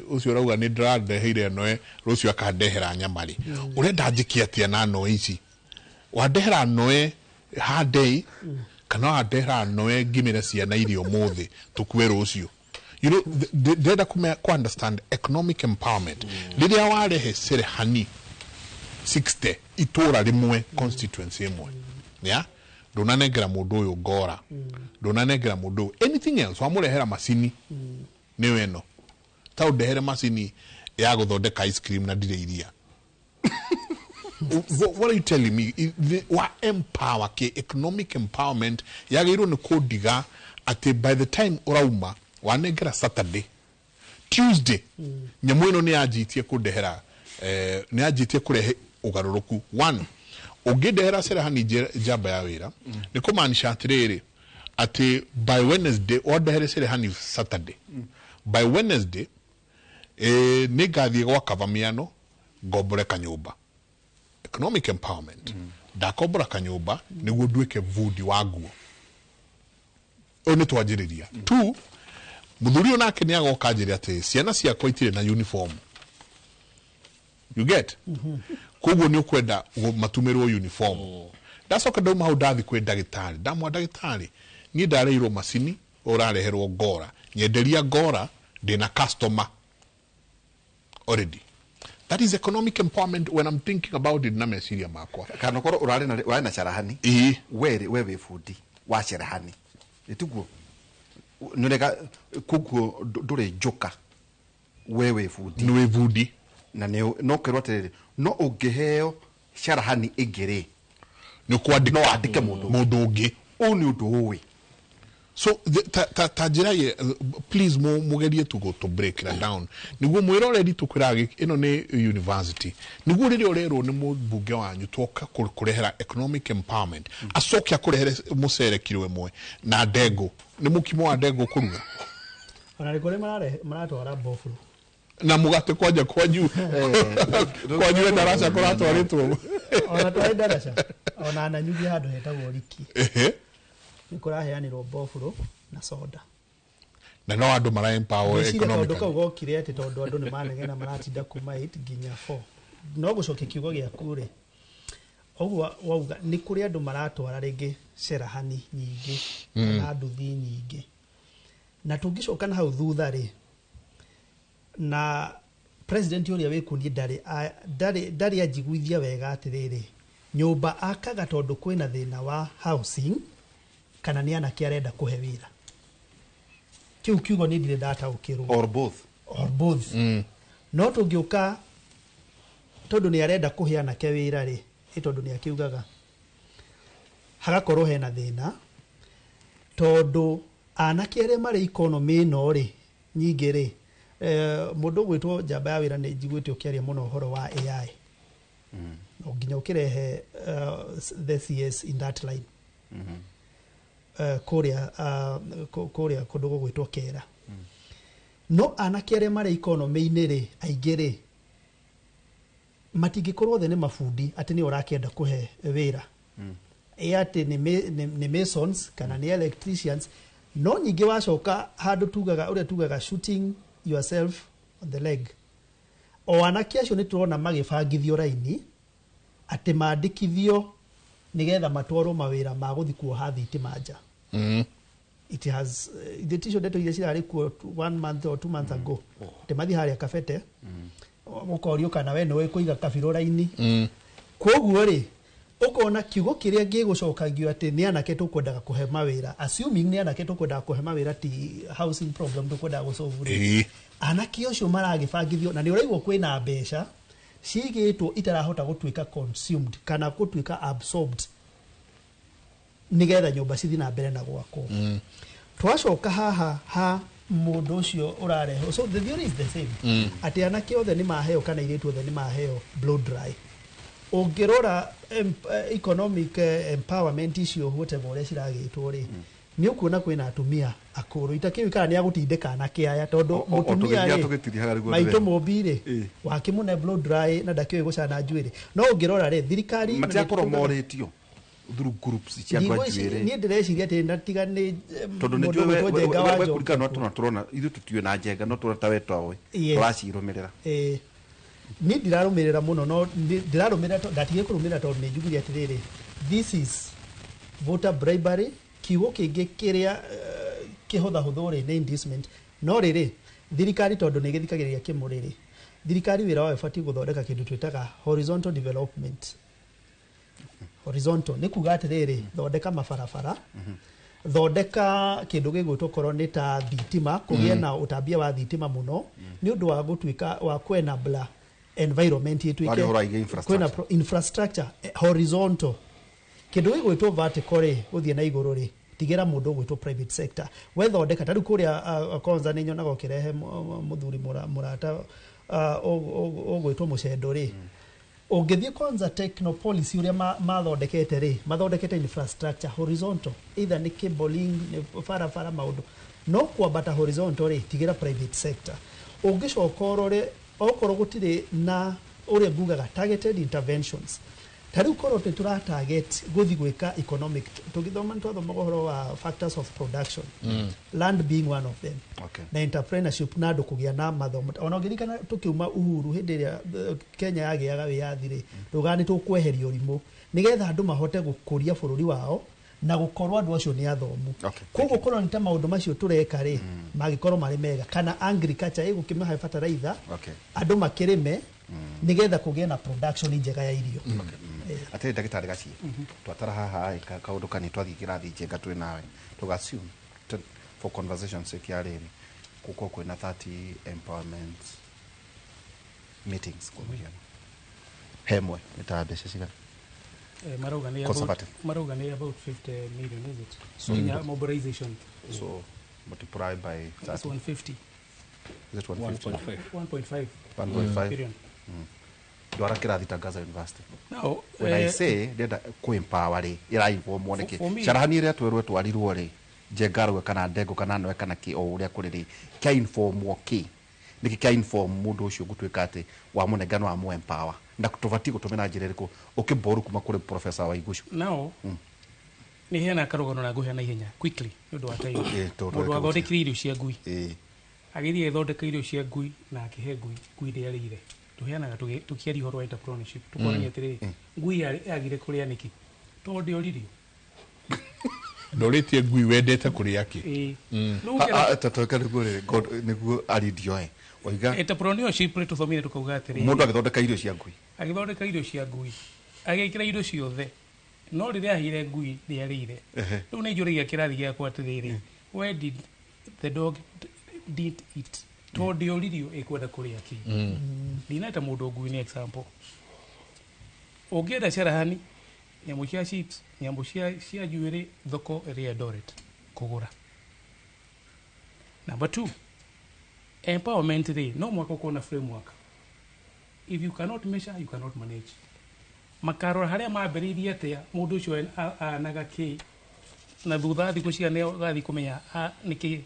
ũcio ũrauga nĩ ndĩrandeheire noe, rũciũ akandehera nyama rĩ, ũrenda njĩke atĩa na noe ici? Wandehera noe handei kana wandehera noe ngimĩre ciana irio ũmũthĩ tũkue rũciũ? You know, ndĩrenda kũ understand economic empowerment. Rĩrĩa warehe cerehani 60 itũra rĩmwe, constituency ĩmwe, ya ndũnanengera mũndũ ũyũ ngora, ndũnanengera mũndũ ũyũ anything else, wamũrehera macini nĩyo ĩno, ta ũndehere macini ya gũthondeka ice cream na ndirĩ iria. What are you telling me? Wa empower ke economic empowerment yagĩrĩirwo nĩ kũndiga atĩ by the time ũrauma wanengera Saturday, Tuesday, nyamũ ĩno nĩ yanjĩtie kũndehera, nĩ yanjĩtie kũrehe ũgarũrũku. One, ũngĩndehera cerehani njamba ya wĩra, nĩ kũmaanisha atĩrĩrĩ, atĩ by Wednesday wandehere cerehani Saturday, by Wednesday nĩ ngathiĩ gwa Kavamiano ngombore kanyũmba. Economic empowerment. Ndakombora kanyũmba nĩguo nduĩke vundi wa nguo. Ũyũ nĩ twanjĩrĩria. Two, mũthuri ũyũ nake nĩ agoka anjĩre atĩ ciana ciakwa itirĩ na uniform. You get? Koguo nĩ ũkwenda matumĩrwo uniform. Ndacoka ndauma hau ndathi kwĩ ndagĩtarĩ, ndamwa ndagĩtarĩ niĩ ndareirwo macini ũrareherwo ngora, nyenderia ngora ndĩna customer already. That is economic empowerment when I'm thinking about it na meciria makwa. Kana korwo urari na warĩ na carahani. Ĩĩ. We wĩ bundi wa carahani. Ĩtiguo nĩrega koguo ndũrĩ njuka, we wĩ bundi. Nĩ wĩ bundi. Na nĩ no kerwo atĩrĩrĩ, no ũngĩheo carahani ĩngĩ rĩ, nĩ ũkwandĩka no wandĩke mũndũ ũngĩ. Ũũ nĩ ũndũ ũĩ. So ta njĩra ye, please mugerie tu go to break it down niguo mwiroreri tukwiraga ino ni university niguo rĩrĩa ũrerwo nĩ mũmbunge wanyu twoka kũrehera economic empowerment, acoke akũrehere mũcere kiro ĩmwe na ndengũ, nĩ mũkimo wa ndengũ kũruga ona nĩ kũrĩ maratwara mbofuru na mũgate kwanja kwanyu kwanyu ndaraca kũratwarĩtwo ona twarĩ ndaraca ona Nanyuki handũ hetagwo Riki nĩ kũraheanĩrwo mbofuru na soda na no andũ mara empower economically. Kaũndũ kau gokire atĩ tondũ andũ nĩ manegena maratinda kuma 8 nginya 4. No gũcokia kiugo gĩaku rĩ, ũguo wauga nĩ kũrĩ andũ maratwara rĩngĩ cerahani nyingĩ na nduthi nyingĩ, na tũngĩcoka na hau thutha rĩ, na president ũrĩa wĩ kũniĩ ndarĩ anjiguithia wega atĩrĩrĩ, nyũmba akaga tondũ kwĩna thĩna wa housing kana nĩ anake arenda kũhe wĩra. Kiu kiugo nĩ ndirĩ ndataũkĩrwo. Or both. Or both. No tũngĩũka tondũ nĩ arenda kũhe anake wĩra rĩ, ĩ tondũ nĩ akiugaga hagakorwo hena thĩna tondũ anake arĩa marĩ economy ĩno rĩ nyingĩ rĩ, mũndũ ũgwĩtwo njamba ya wĩra nĩ njiguĩte ũkĩaria mũno ũhoro wa AI. No nginya ũkĩrehe the CS in that line. Kũrĩa kũndũ gũgwĩtwo Kera. No anake arĩa marĩ economy-inĩ rĩ aingĩ rĩ matingĩkorwo othe nĩ mabundi atĩ nĩ ũrakĩenda kũhe wĩra. Ĩ atĩ nĩ masons kana nĩ electricians. No nyingĩ wacoka handũ tugaga ũrĩa tugaga shooting yourself on the leg. O anake acio nĩ tũrona magĩbangithio raini atĩ mandĩkithio nĩgetha matwarwo mawĩra ma gũthiĩ kuoha thitima nja. It has the tissue ndeto iria cirarĩ kuo 1 month or 2 months ago. Atĩ mathiĩ harĩa kabete ũkorio kana we nĩũĩ kũiga kabirũ raini. Kwoguo rĩ ũkona kiugo kĩrĩa gĩgũcokagio atĩ nĩ anake tũkwendaga kũhe mawĩra, assuming nĩ anake tũkwendaga kũhe mawĩra ti housing problem tũkwendaga gũsolve rĩ, anake ũcio maragĩbangithio na nĩ ũraigua kwĩna mbeca cigĩtwo itarahota gũtuĩka consumed kana gũtuĩka absorbed nĩgetha nyũmba cithiĩ na mbere na gwakwo. Twacoka haha ha mũndũ ũcio ũrarehwo, so the theory is the same. Atĩ anake othe nĩ maheo kana airĩtu othe nĩ maheo blow dry. Ũngĩrora economic empowerment icio whatever ũrĩa ciragĩtwo rĩ, nĩ ũkuona kwĩna atumia akũrũ itakĩũĩ kana nĩ agũtindĩka anake aya tondũ mũtumia rĩ maitũ mũmbi rĩ wakĩmũne blow dry na ndakĩũĩ gũcana njuĩrĩ. No ũngĩrora rĩ thirikari matiakorwo morĩtio through groups cia andũ a njuĩrĩ. Niĩ ndĩreciria atĩ na tiga nĩ tondũ nĩ njũĩ we kũringana no tũrona tũrona ithuĩ tũtiũĩ na njenga no tũrona ta we toĩ tũracirũmĩrĩra. Niĩ ndirarũmĩrĩra mũno no ndirarũmĩrĩra ndatigire kũrũmĩrĩra tondũ nĩ njugire atĩrĩrĩ, this is voter bribery. Kiugo kĩngĩ kĩrĩa kĩhũthahũthũ rĩ nĩ inducement. No rĩrĩ thirikari tondũ nĩ ĩgĩthikagĩrĩria kĩmũrĩ rĩ, thirikari wĩra wayo ĩbatiĩ gũthondeka kĩndũ twĩtaga horizontal development. Horizontal nĩ kuga atĩrĩrĩ, thondeka mabarabara, thondeka kĩndũ gĩgwĩtwo korwo nĩ ta thitima, kũgĩe na ũtambia wa thitima mũno nĩ ũndũ wa gũtuĩka wa kwenabla environment ĩtuĩke kwĩna infrastructure horizontal. Kĩndũ gĩgwĩtwo vertical rĩ gũthiĩ na igũrũ rĩ tigĩra mũndũ ũgwĩtwo private sector wethondeka. Ta rĩu kũrĩa Konza nĩ nyonaga ũkĩrehe mũthuri mũrata ũgwĩtwo Mũcendo rĩ, ũngĩthiĩ Konza technopolicy ũrĩa mathondekete rĩ, mathondekete infrastructure horizontal, either nĩ cabling nĩ barabara maũndũ, no kwambata horizontal rĩ tigĩra private sector. Ũngĩcoka ũrore okorwo gũtirĩ na ũrĩa ngugaga targeted interventions, ta rĩu korwo nĩ tũra target gũthiĩ gwĩka economic, tũgĩthoma nĩ twathomaga ũhoro wa factors of production, land being one of them. Na entrepreneurship na andũ kũgĩa na mathomo. Ona ũngĩririkana tũkiuma Uhuru hĩndĩ ĩrĩa Kenya yagĩaga wĩyathi rĩ, tugaga nĩ tũkweheria ũrimũ Nĩgetha andũ mahote gũkũria bũrũri wao na gũkorwo andũ acio nĩ athomu. Koguo korwo nĩ ta maũndũ macio tũreka rĩ, mangĩkorwo marĩ mega, kana agriculture ĩgũkĩmahe bataraitha, andũ makĩrĩme nĩgetha kũgĩe na production njega ya irio. Atĩrĩ ndagĩtarĩ Gacie, twatara haha ĩ, kaũndũ kanini twathiĩ kĩrathi njenga twĩ nawe, tũga assume for conversation sake ya rĩrĩ gũkorwo kwĩna 30 empowerment meetings kwa mũhiano, hemwe nĩ ta mbeca cigana? Marauga nĩ about Conservative. Marauga nĩ about 50 million, is it? So- Nginya mobilization. So multiply by That's 30. 150. Is it 150? 1.5 1.5 billion. Ndwara kĩrathi ta Gaza University. No, when I say ndĩrenda kũ empower rĩ, ĩraigwo mwone For me- carahani ĩrĩa twerwo twarirwo rĩ, njengarwe kana ndengũ kana noe kana kĩ o ũrĩa kũrĩ rĩ, kĩa informwo kĩ nĩkĩ kĩa inform mũndũ ũcio gũtuĩka atĩ wamũnenga no amũ empower, na tũbatiĩ gũtũmĩra njĩra ĩrĩkũ ũkĩboru kuma kũrĩ Professor Waigucu? Now, nĩ heana karũgano na ngũheana ihenya quickly nĩ ũndũ wa time. Tondũ Mũndũ reke wathondekire irio cia ngui, agĩthiĩ agĩthondeka irio cia ngui na akĩhe ngui, ngui ndĩarĩire. Tũheanaga tũkĩaria ũhoro wa entrepreneurship, tũkonania atĩrĩrĩ, ngui yagire kũrĩa nĩkĩ? Tondũ ndĩoririo. Ndorĩtie ngui wendete kũrĩa kĩ? Ĩĩ. Rĩu Tatoka nĩguo rĩrĩ, nĩguo arindioe waiga. Entrepreneurship rĩ, tũthomire tũkauga atĩrĩrĩ, mũndũ agĩthondeka irio cia ngui, agĩthondeka irio cia ngui, agĩkĩra irio ciothe, no rĩrĩa aheire ngui ndĩarĩire. Rĩu nĩ njũragia kĩrathi gĩakwa atĩrĩrĩ, where did the dog didn't eat? Tondũ ndĩoririo ĩkwenda kũrĩa kĩ. Ndineta mũndũ ngui nĩ example. Ũngĩenda carahani, nyamũ cia chips, nyamũ cia njuĩrĩ, thoko ĩrĩ Eldoret kũgũra. Number two, empowerment rĩ, no mwaka ũkorwo na framework. If you cannot measure, you cannot manage. Makarora harĩa mambĩrĩirie atĩa, mũndũ ũcio anaga kĩ, na thutha wa thikũ cigana ũgathiĩ kũmenya nĩkĩ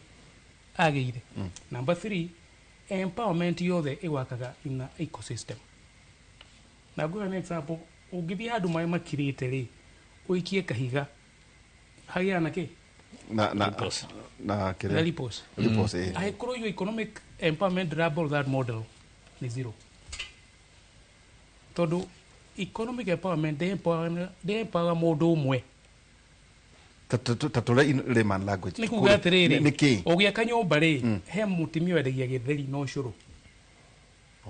agĩire. Number three, empowerment yothe ĩwakaga in a ecosystem. Na nguhe nĩ example, ũngĩthiĩ handũ maĩ makirĩte rĩ, ũikie kahiga, hagĩaga na kĩ? Na kĩrĩa? Na ripples. Ripples, ĩĩ. Angĩkorwo your economic empowerment double that model nĩ zero, tondũ economic empowerment ndĩ-empower mũndũ ũmwe. Ta tũrĩa in layman language. Nĩ kuga atĩrĩrĩ, nĩ kĩ? Ũgĩaka nyũmba rĩ, he mũtumia wendagia gĩtheri na ũcũrũ.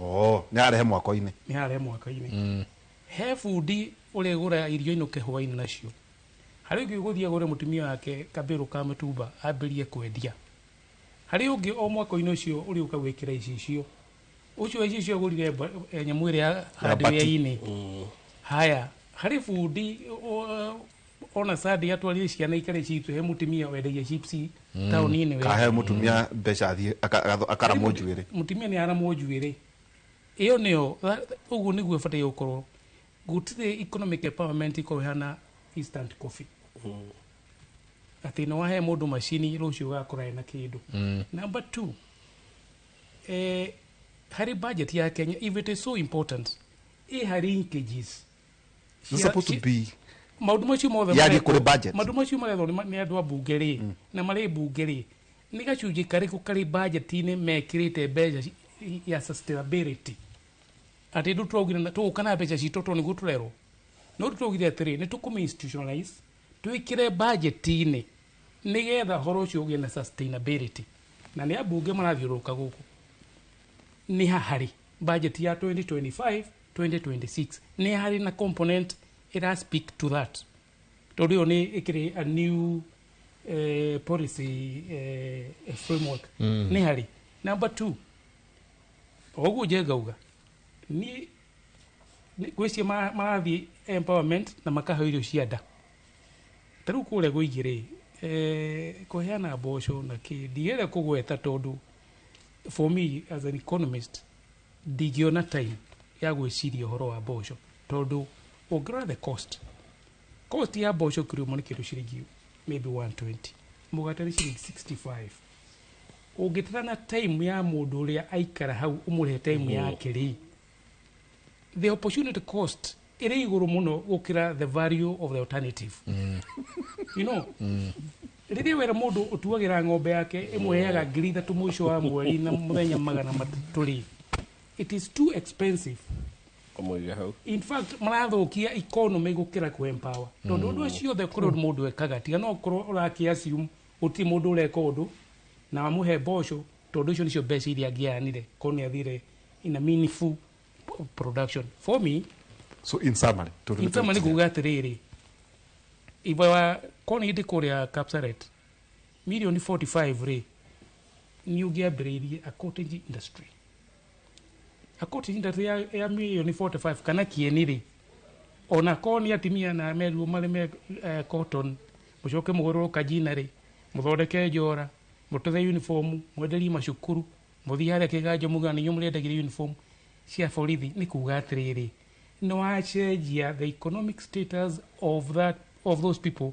Oh, nĩ arehe mwako-inĩ. Nĩ harehe mwaka-inĩ. He bundi ũrĩgũra irio inũke hwainĩ nacio, harĩ ũngĩ ũgũthiĩ agũre mũtumia wake kabĩrũ ka mĩtumba ambĩrie kwendia, harĩ ũngĩ o mwaka-inĩ ũcio ũrĩũka gwĩkĩra icicio, ũcio wa icicio agũrire nyamũ ĩrĩa ya hardware-inĩ. Haya, harĩ bundi ona Sunday atwarire ciana ikare chips, he mũtumia wendagia chips taũni-inĩ we. Kahe mũtumia mbeca athiĩ akaramwo njuĩrĩ. Mũtumia nĩ aramwo njuĩrĩ ĩyo nĩyo ũguo nĩguo ĩbataire gũkorwo. Gũtirĩ economic empowerment ĩkorwo ĩhana instant coffee, atĩ nĩ wahe mũndũ macini, rũciũ ũgakora ena kĩndũ. Number two, harĩ budget ya Kenya, if it is so important, ĩ harĩ linkages. It's supposed to be Maũndũ macio mothe Yaani kũrĩ budget. Maũndũ macio marethwo nĩ andũ a bunge rĩ, na marĩ bunge rĩ, nĩ gacunjĩ karĩkũ karĩ budget-inĩ mekĩrĩte mbeca ya sustainability, atĩ ndũ twaugire na tũgũka na mbeca citũ tondũ nĩguo tũrerwo, no tũtwaugire atĩrĩ, nĩ tũkũmĩ institutionalize, twĩkĩre budget-inĩ nĩgetha ũhoro ũcio ũgĩe na sustainability. Na nĩ ambunge marathiũrũrũka gũkũ, nĩ haharĩ budget ya 2025 2026, nĩ harĩ na component ĩra speak to that, tondũ ĩyo nĩ ĩkĩrĩ a new policy framework. Nĩ harĩ. Number two, oguo njengauga niĩ gwĩcia marathiĩ empowerment na makaheo irio cia nda. Ta rĩu kũrĩa gũingĩ rĩ, kũheana mboco na kĩ, ndigere kũgweta, tondũ for me as an economist ndingĩona time ya gwĩciria ũhoro wa mboco, tondũ ũngĩrora the cost ya mboco kiro ĩmwe nĩ kĩndũ ciringi maybe 120, mũgate nĩ ciringi 65. Ũngĩtara na time ya mũndũ ũrĩa aikara hau ũmũrĩhe time yake rĩ, the opportunity cost ĩrĩ igũrũ mũno gũkĩra the value of the alternative. Rĩrĩa wera mũndũ ũtuagĩra ng'ombe yake ĩmũheaga 3,000 mũico wa mweri na mũthenya 300 rĩ, it is too expensive. Ũmũige hau. In fact, marathukia economy gukira ku empower, tondu undu ũcio othe kũrĩ ũndũ mũndũ ekaga, tiga no ũkorwo ũrakĩ assume gũtirĩ mũndũ ũreka ũndũ na wamũhe mboco, tondũ icio nĩcio mbeca iria angĩanire korwo nĩ athire in a meaningful production. For me, So in summary, in summary kuga atĩrĩrĩ, ivoya korwo nĩ ndĩ kũrĩa Kapsaret milioni 45 rĩ, nĩ ũngĩambĩrĩirie a cottage industry, a cottage industry ya milioni 45 kana Kieni rĩ, ona korwo nĩ atimia na meruo marĩme cotton, mũcoke mũgũrwo kajina rĩ, mũthondeke njora, mũtũthe uniform, mwenderie macukuru, mũthiĩ harĩa kĩganjo muga nĩ inyuĩ mũrĩendagia uniform cia borithi. Nĩ kuga atĩrĩrĩ, nĩ wacenjia the economic status of that of those people,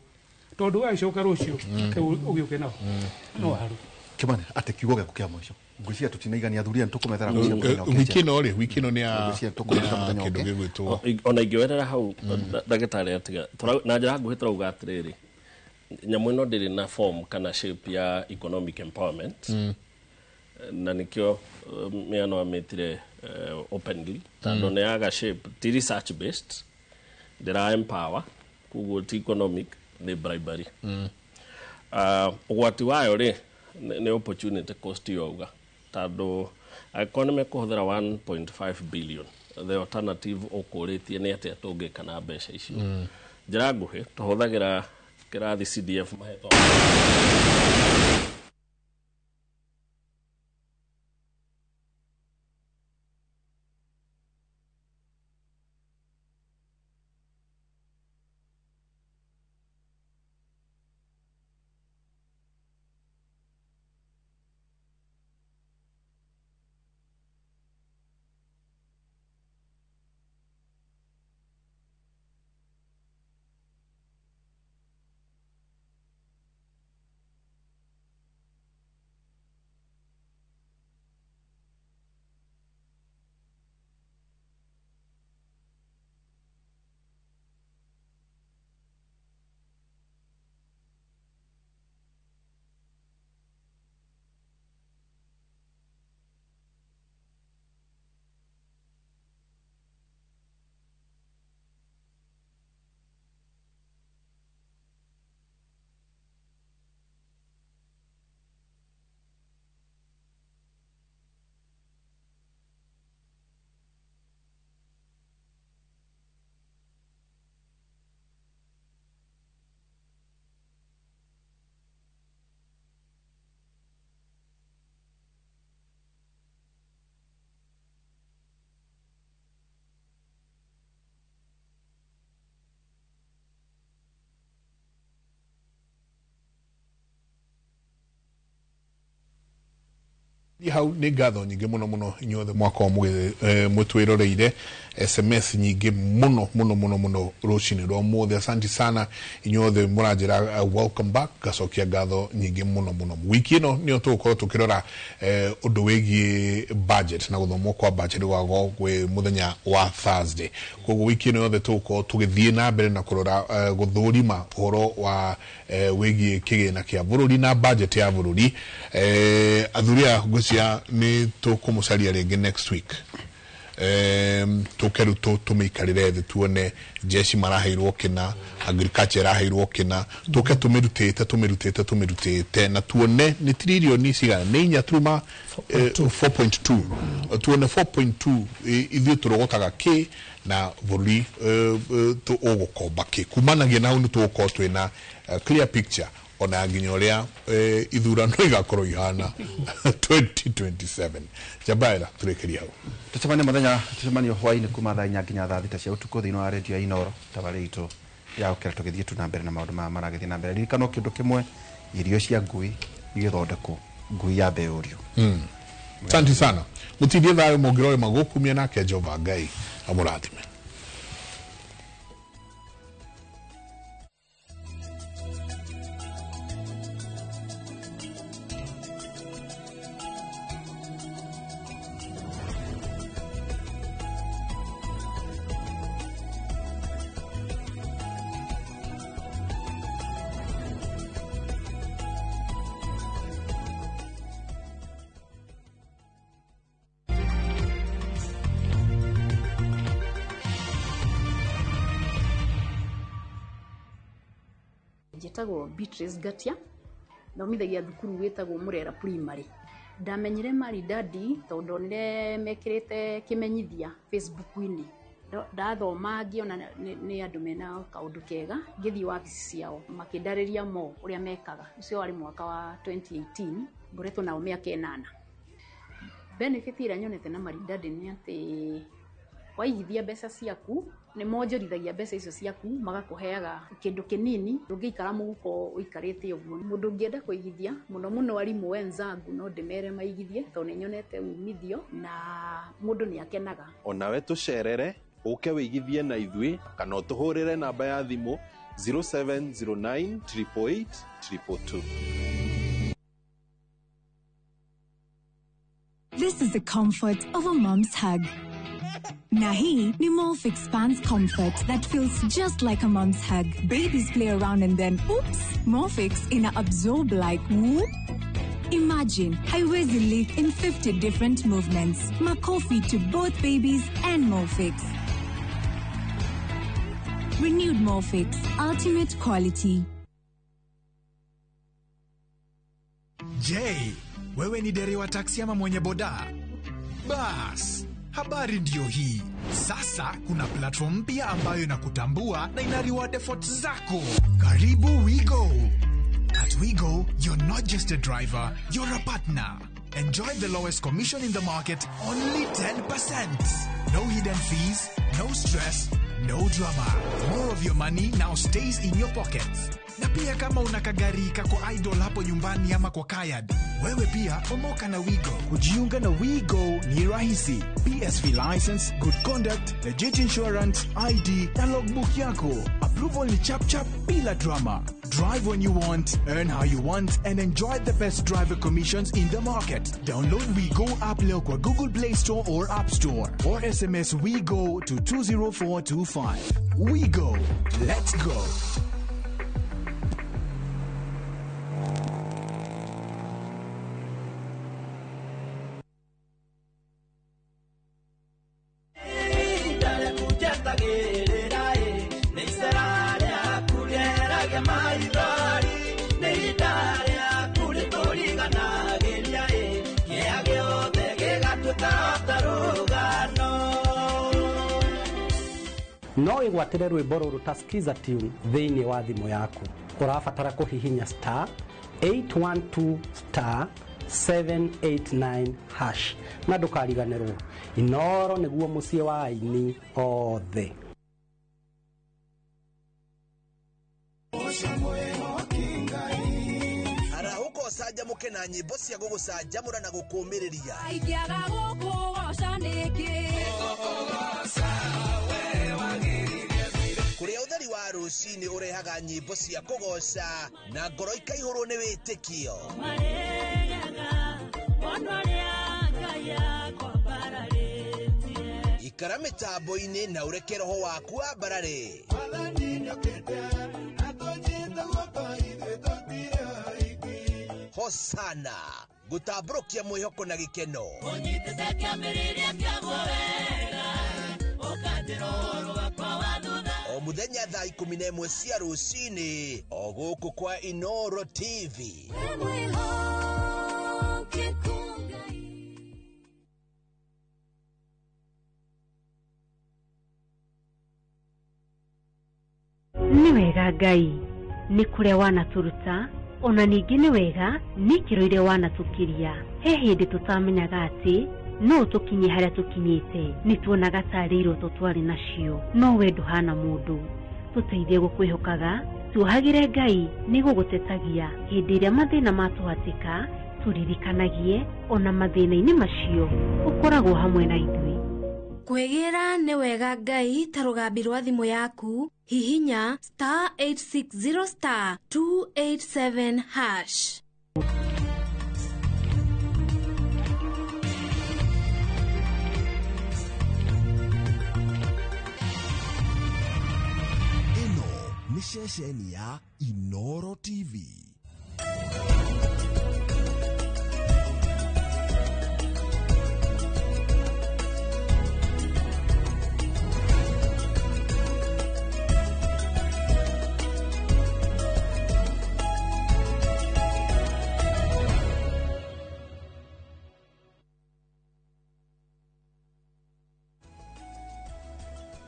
tondũ wacoka rũciũ ũgĩũke nao no waru. Kimani, ate kiugo gĩaku kĩa mũico. Ngwĩciria tũtinaigania athuri aya nĩtũkũmethera ngwĩciria mũthenya ũngĩ. Wiki ĩno rĩ, wiki ĩno nĩ ya Ngwĩciria tũkũmethera mũthenya kĩndũ ũngĩ. gĩgwĩtwo Ona ingĩwerera hau, ndagĩtarĩ atiga na njĩra nguhĩ, tũrauga atĩrĩrĩ, nyamũ ĩno ndĩrĩ na form kana shape ya economic empowerment, na nĩkĩo mĩano amĩtire openly, tondũ nĩ yaga shape, ti research based, ndĩra empower, koguo ti economic, nĩ bribery. Ũgwati wayo rĩ, nĩ opportunity cost yauga, tondũ angĩkorwo nĩ mekũhũthĩra 1.5 billion, the alternative ũkũrĩtie nĩ atĩa tũngĩka na mbeca icio? Njĩra nguhĩ, tũhũthagĩra kĩrathi CDF mahetwo Hau nĩ ngatho nyingĩ mũno mũno inyuothe mwakorwo mũtwĩroreire, SMS nyingĩ mũno mũno mũno mũno rũcinĩ rwa ũmũthĩ. Asante sana inyuothe mũranjĩra welcome back, ngacokia ngatho nyingĩ mũno mũno. Wiki ĩno nĩyo tũgũkorwo tũkĩrora ũndũ wĩgiĩ budget na gũthomwo kwa budget gwagwo gwĩ mũthenya wa Thursday. Koguo wiki ĩno yothe tũgũkorwo tũgĩthiĩ na mbere na kũrora gũthũrima ũhoro wa wĩgiĩ kĩgĩna kĩa bũrũri na budget ya bũrũri. Athuri aya ngwĩciria nĩ tũkũmũcaria rĩngĩ next week, tũke rĩu tũmĩikarĩre thĩ tuone jeshi maraheirwo kĩna, agriculture ĩraheirwo kĩna, tũke tũmĩrutĩte tũmĩrutĩte tũmĩrutĩte na tuone nĩ tririoni cigana, nĩ inya turuma 4.2, tuone 4.2 ithuĩ tũrogotaga kĩ na bũrũri ũgũkomba kĩ. Kumanagia na hau nĩ tũgũkorwo twĩna clear picture ona nginya ũrĩa ithurano igakorwo ihana 2027. Jabaira, tũrĩkĩrie hau. Tũcemanie mũthenya, tũcemanie hwaĩ-inĩ kuma thaa 4 nginya thaa 6 cia ũtukũ thĩinĩ wa redio ya Inooro tabarĩra itũ ya gũkĩra tũgĩthiĩ tu na mbere na maũndũ maya maragĩthiĩ na mbere. Ririkana kĩndũ kĩmwe, irio cia ngui igĩthondekwo, ngui yambe yũrio. Asante sana, mũtindie thayũ, mũngĩrore magũkumia nake Jehova Ngai amũrathime. Njĩtagwo Beatrice Ngatia, thomithagia thukuru wĩtagwo Mũrera Primary. Ndamenyire Maridadi tondũ ndonire mekĩrĩte kĩmenyithia Facebook-inĩ. Ndathoma ngĩona nĩ andũ mena kaũndũ kega, ngĩthiĩ wabici ciao makĩndarĩria mo ũrĩa mekaga. Ũcio warĩ mwaka wa 2018, ngoretwo nao mĩaka 8. Benefit ĩrĩa nyonete na Maridadi nĩ atĩ waigithia mbeca ciaku nĩ monjorithagia mbeca icio ciaku magakũheaga kĩndũ kĩnini ndũngĩikara mũhuko ũikarĩte ũguo. Mũndũ ũngĩenda kũigithia mũno mũno arimũ wenzangu no ndĩmere maigithie tondũ nĩ nyonete umithio na mũndũ nĩ akenaga. Onawe tũcerere ũke wĩigithie na ithuĩ kana ũtũhũrĩre namba ya thimũ 0709 888 222. This is the comfort of a mom's hug. Na hii ni Molfix Pants Comfort that feels just like a mom's hug. Babies play around and then, oops, Molfix ina absorb like whoop. Imagine haiwezi leak in 50 different movements. Makofi to both babies and Molfix. Renewed Molfix, ultimate quality. Je, wewe ni dereva taksi ama mwenye boda? Bas, habari ndiyo hii. Sasa kuna platform mpya ambayo inakutambua na ina reward efforts zako. Karibu WeGo. At WeGo, you're not just a driver, you're a partner. Enjoy the lowest commission in the market, only 10%. No hidden fees, no stress, no drama. More of your money now stays in your pockets. Na pia kama una kagari kako idle hapo nyumbani ama kwa kayad, wewe pia omoka na WeGo. Kujiunga na WeGo ni rahisi. PSV license, good conduct, legit insurance, ID na logbook yako. Approval ni chap chap bila drama. Drive when you want, earn how you want, and enjoy the best driver commissions in the market. Download WeGo app leo kwa Google Play Store or App Store, or SMS WeGo to 20425. WeGo. Let's go. No wĩgwatĩre rwĩmbo rũrũ ta Skiza tune thĩinĩ wa thimũ yaku. Ũrabatara kũhihinya star 812 star 789 hash na ndũkariganĩrwo Inoro nĩguo mũciĩ wa aini othe. Arahũka ũcanjamũke na nyĩmbo cia gũgũcanjamũra na gũkũũmĩrĩria. Ingĩaga gũkũgoca nĩkĩ? Kũrĩa ũtheri wa rũcinĩ ũrehaga nyĩmbo cia kũgoca na ngoro ikaihũrwo nĩ wĩtĩkio. Ikara mĩtambo-inĩ na ũreke roho waku wambarare. Hosana gũtambũrũkia mwĩhoko na gĩkeno. O mũthenya thaa 11 cia rũcinĩ o gũkũ kwa Inoro TV. Nĩ wega Ngai nĩ kũrĩa wanatũruta ona ningĩ nĩ wega nĩ ikĩro iria wanatũkiria. He hĩndĩ tũtamenyaga atĩ no tũkinye harĩa tũkinyĩte, nĩ tuonaga tarĩ iroto twarĩ nacio, no we ndũhana mũndũ. Tũteithie gũkwĩhokaga, tuohagĩre Ngai nĩ gũgũtetagia hĩndĩ ĩrĩa mathĩna matũhatĩka, tũririkanagie ona mathĩna-inĩ macio ũkoragwo hamwe na ithuĩ. Kwĩgĩra nĩ wega Ngai ta rũgambi rwa thimũ yaku, hihinya star 860 star 287 hash. Ĩno nĩ ceceni ya Inoro TV.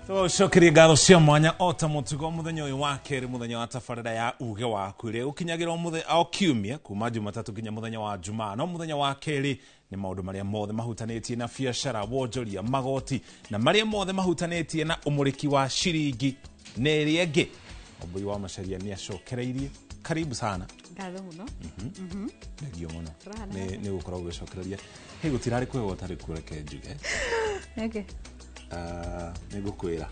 Tũcokerie ngatho cia mwanya o ta mũtugo mũthenya ũyũ wa kerĩ, mũthenya wa tabarĩra ya uge waku ĩrĩa ũkinyagĩra o kiumia kuma Jumatatũ nginya mũthenya wa Jumaa. No mũthenya wa kerĩ nĩ maũndũ marĩa mothe mahutanĩtie na biacara, wonjoria, magoti na marĩa mothe mahutanĩtie na ũmũrĩki wa ciringi na ĩrĩa ĩngĩ. Wambui wa Macharia nĩ acokereirie. Karibu sana. Ngatho mũno. Thengio mũno nĩ gũkorwo ũgĩcokereria. Hĩ, gũtirarĩ kwega ũtarĩ kuo, reke njuge. Okay. Nĩ ngũkwĩra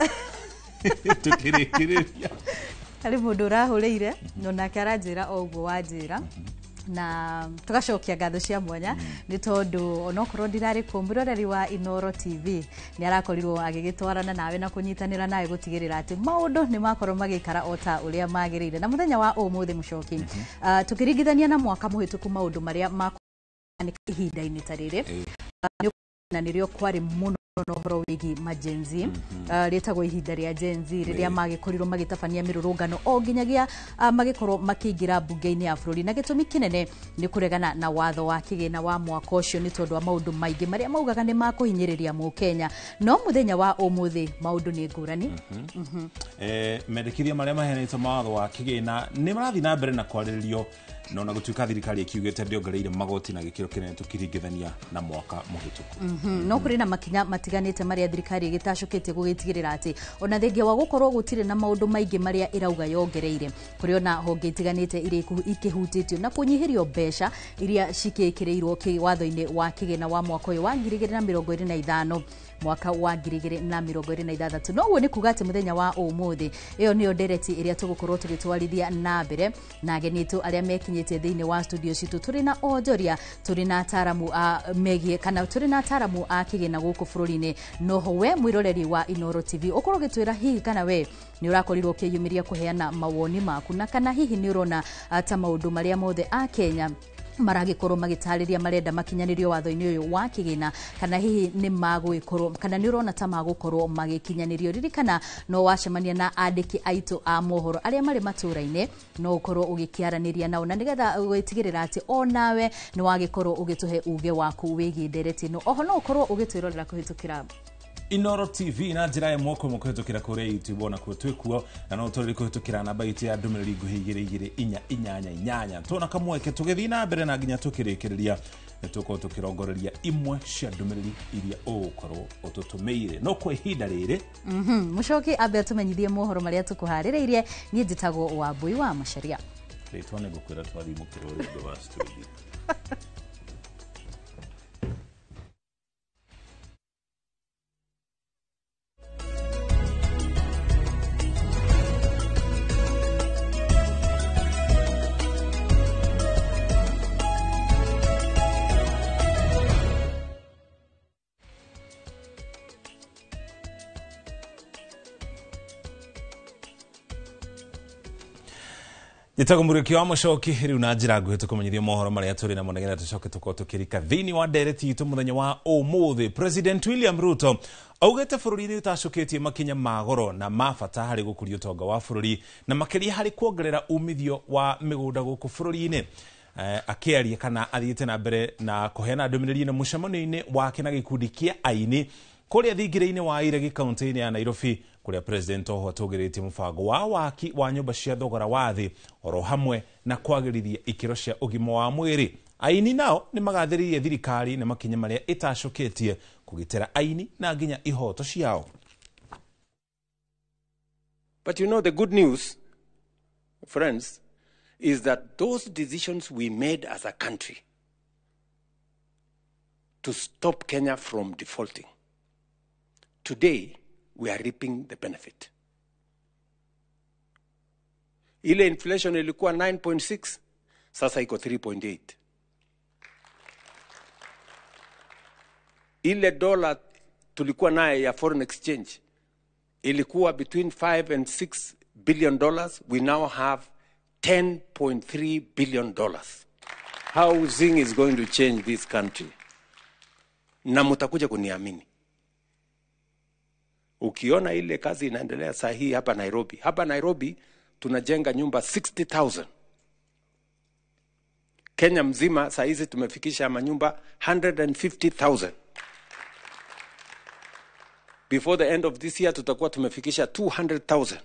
tukĩrĩkĩrĩria. Harĩ mũndũ ũrahũrĩire no nake aranjĩra o ũguo wanjĩra, na tugacokia ngatho cia mwanya nĩ tondũ onokorwo ndirarĩ kuo, mwĩroreri wa Inooro TV nĩ arakorirwo agĩgĩtwarana nawe na kũnyitanĩra nawe gũtigĩrĩra atĩ maũndũ nĩ makorwo magĩikara o ta ũrĩa magĩrĩire. Na mũthenya wa ũmũthĩ mũcoki, tũkĩringithania na mwaka mũhĩtũku, maũndũ marĩa makoneka ihinda-inĩ ta rĩrĩ na nĩrĩo kwarĩ mũno na ũhoro wĩgiĩ ma Gen Z, rĩtagwo ihinda rĩa Gen Z, rĩrĩa magĩkorirwo magĩtabania mĩrũrũngano o nginyagia magĩkorwo makĩingĩra mbunge-inĩ ya bũrũri, na gĩtũmi kĩnene nĩ kũregana na watho wa kĩgĩna wa mwaka ũcio nĩ tondũ wa maũndũ maingĩ marĩa maugaga nĩ makũhinyĩrĩria mũkenya. No mũthenya wa ũmũthĩ maũndũ nĩ ngũrani. Mendekithia marĩa maheanĩtwo ma watho wa kĩgĩna nĩ marathiĩ na mbere na kwarĩrĩrio, no na gũtuĩka thirikari ĩkiugĩte ndĩongereire magoti na gĩkĩro kĩnene tũkĩringithania na mwaka mũhĩtũku. No kũrĩ na makinya matiganĩte marĩa thirikari ĩgĩtacũkĩtie gũgĩtigĩrĩra atĩ ona thengia wa gũkorwo gũtirĩ na maũndũ maingĩ marĩa ĩrauga yongereire, kũrĩ ona honge itiganĩte iria ikĩhutĩtio na kũnyihĩrio mbeca iria cikĩkĩrĩirwo watho-inĩ wa kĩgĩna wa mwaka ũyũ wa 2025 mwaka wa 2026. No ũguo nĩ kuga atĩ mũthenya wa ũmũthĩ ĩyo nĩyo ndereti ĩrĩa tũgũkorwo tũgĩtwarithia na mbere na ageni aitũ arĩa mekinyĩtie thĩinĩ wa studio citũ. Tũrĩ na onjoria, tũrĩ na ataramu a megiĩ kana tũrĩ na ataramu a kĩgĩna gũkũ bũrũri-inĩ. Noho we mwĩroreri wa Inooro TV ũkorwo ũgĩtwĩra hihi kana we nĩ ũrakorirwo ũkĩyumĩria kũheana mawoni maku, na kana hihi nĩ ũrona ta maũndũ marĩa mothe a Kenya maragĩkorwo magĩtarĩria marenda makinyanĩrio watho-inĩ ũyũ wa kĩgĩna, kana hihi nĩ magũgĩkorwo kana nĩ ũrona ta magũkorwo magĩkinyanĩrio. Ririkana no wacemania na andĩki aitũ a mohoro arĩa marĩ matũra-inĩ, no ũkorwo ũgĩkĩaranĩria nao na nĩgetha ũgĩtigĩrĩra atĩ o nawe nĩ wagĩkorwo ũgĩtũhe uge waku wĩgiĩ ndereti ĩno. Oho no ũkorwo ũgĩtwĩrorera kũhĩtũkĩra Inooro TV na njĩra ĩmwe kwa ĩmwe kũhĩtũkĩra kũrĩa YouTube, ona kuo twĩkuo, na no tũrĩ kũhĩtũkĩra namba itũ ya ndũmĩrĩri nguhĩ 2 2 4 8 8. Tuona kamweke tũgĩthiĩ na mbere na nginya tũkĩrĩkĩrĩria nĩ tũkorwo tũkĩrongoreria imwe cia ndũmĩrĩri iria ũgũkorwo ũtũtũmĩire. No kwa ihinda rĩrĩ Mũcoki ambe atũmenyithie mohoro marĩa tũkũharĩrĩirie. Niĩ njĩtagwo Wambui wa Macharia. Rĩtwa nĩ ngũkwĩra twathiĩ mũkĩro ũrĩa wa studio. Njĩtagwo Mũrĩki wa Mũcoki rĩu na njĩra nguhĩ tũkũmenyithia mohoro marĩa tũrĩ namo nĩgetha tũcoke tũkorwo tũkĩrika thĩinĩ wa ndereti itũ mũthenya wa ũmũthĩ. President William Ruto augĩte bũrũri nĩ ũtacũkĩtie makinya ma goro na ma bata harĩ gũkũria ũtonga wa bũrũri na makĩria harĩ kuongerera umithio wa mĩgũnda gũkũ bũrũri-inĩ. Akĩaria kana athiĩte na mbere na kũheana ndũmĩrĩri ĩno mũcemanio-inĩ wake na gĩkundi kĩa aini kũrĩa thingira-inĩ wa Iregi kaunti-inĩ ya Nairobi, kũrĩa president oho atũgĩrĩtie mũbango wa waki wa nyũmba cia thogora wa thĩ oro hamwe na kwagĩrithia ikĩro cia ũgima wa mwĩrĩ. Aini nao nĩ magathĩrĩirie thirikari na makinya marĩa ĩtacũkĩtie kũgitĩra aini na nginya ihoto ciao. But you know, the good news, friends, is that those decisions we made as a country to stop Kenya from defaulting, today we are reaping the benefit. Ile inflation ilikuwa 9.6, sasa iko 3.8. Ile dollar tulikuwa naye ya foreign exchange ilikuwa between 5 and 6 billion dollars. We now have 10.3 billion dollars. Housing is going to change this country. Na mutakuja kuniamini. Ukiona ile kazi inaendelea saa hii hapa Nairobi. Hapa Nairobi tunajenga nyumba 60,000. Kenya mzima saa hizi tumefikisha manyumba 150,000. Before the end of this year tutakuwa tumefikisha 200,000.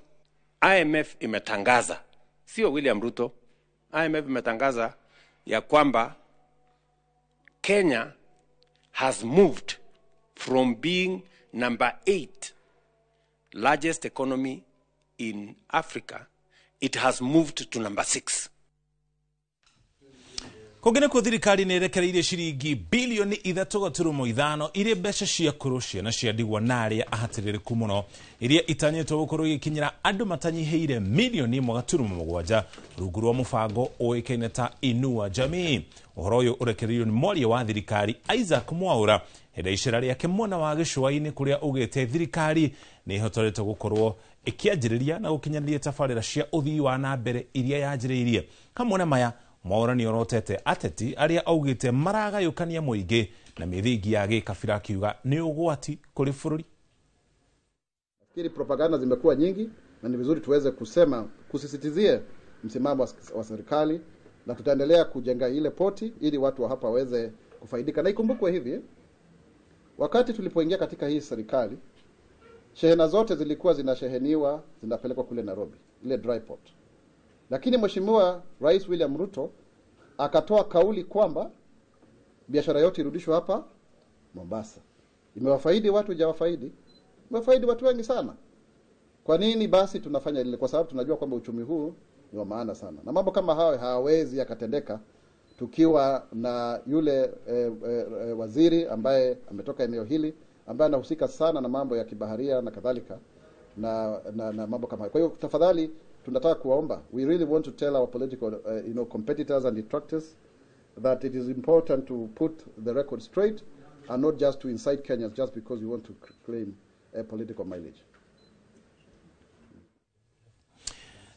IMF imetangaza, sio William Ruto, IMF imetangaza ya kwamba Kenya has moved from being number 8 largest economy in Africa, it has moved to number 6. Kũngĩ nĩkuo thirikari nĩ ĩrekereirie ciringi bilioni 3.5 iria mbeca cia kũrũ ciana cia ndigwa na arĩa ahatĩrĩrĩku mũno iria itanyĩtwo gũkorwo igĩkinyĩra andũ matanyihĩire milioni 1.7 rungu rwa mũbango ũĩkaine ta Inua Jamii. Ũhoro ũyũ ũrekereirio nĩ mwaria wa thirikari Isaac Mwaura hĩndĩ icera rĩake mwena wa gĩcũa-inĩ kũrĩa augĩte thirikari nĩ ĩhotorete gũkorwo ĩkĩanjĩrĩria na gũkinyanĩria tabarĩra cia ũthii wa na mbere iria yanjĩrĩirie. Hamwe na maya, Mwaura nĩ orotete ateti arĩa augĩte maragayũkania mũingĩ na mĩthingi ya gĩkabira akiuga nĩ ũgwati kũrĩ bũrũri. Nafikiri propaganda zimekuwa nyingi na ni vizuri tuweze kusema, kusisitizia msimamo wa serikali, na tutaendelea kujenga ile poti ili watu wa hapa waweze kufaidika. Na ikumbukwe hivi, wakati tulipoingia katika hii serikali, shehena zote zilikuwa zinasheheniwa zinapelekwa kule Nairobi, ile dry port. Lakini Mheshimiwa Rais William Ruto akatoa kauli kwamba biashara yote irudishwe hapa Mombasa. Imewafaidi watu, hajawafaidi? Imewafaidi watu wengi sana. Kwa nini basi tunafanya ile? Kwa sababu tunajua kwamba uchumi huu ni wa maana sana. Na mambo kama hayo hayawezi yakatendeka tukiwa na yule waziri ambaye ametoka eneo hili, ambaye anahusika sana na mambo ya kibaharia na kadhalika na mambo kama hayo. Kwa hiyo tafadhali tunataka kuwaomba, we really want to tell our political competitors and detractors that it is important to put the record straight and not just to incite Kenyans just because we want to claim a political mileage.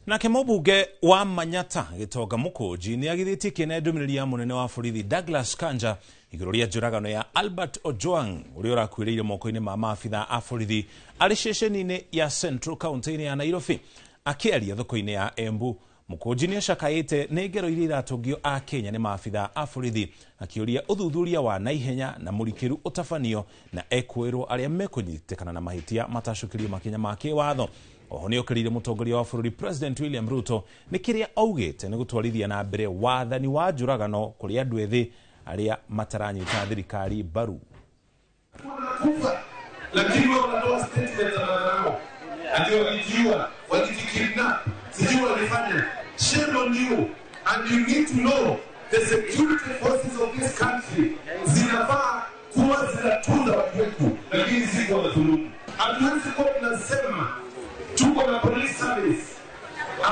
Nake mũmbunge wa Manyata Gĩtonga Mũkũnji nĩ agithĩtie kĩene ndũmĩrĩri ya mũnene wa borithi Douglas Kanja igũrũ rĩa njũragano ya Albert Ojwang ũrĩa ũrakuĩrĩire moko-inĩ ma maabitha a borithi arĩ ceceni-inĩ ya Central County-inĩ ya Nairobi. Akĩaria thoko-inĩ ya Embu, Mũkũnji nĩ acakaĩte nĩ ngero iria iratũngio a Kenya nĩ maabitha a borithi, akĩũria ũthuthuria wa naihenya na mũrikĩru ũtabanio na ekwĩrwo arĩa mekũnyitĩkana na mahĩtia matacũkĩrio makinya ma kĩwatho. Oho nĩ okĩrĩire mũtongoria wa bũrũri President William Ruto nĩ kĩrĩa augĩte nĩ gũtwarithia na mbere wathani wa njũragano kũrĩ andũ ethĩ arĩa mataranyita thirikari mbaru. Lakini wao wanatoa statement za madharau ati walijiua, walijikidnap, sijui walifanya. Shame on you, and you need to know the security forces of this country zinafaa kuwa zinatunza watu wetu, lakini si kwa madhulumu. Hatuwezi kuwa tunasema tuko na police service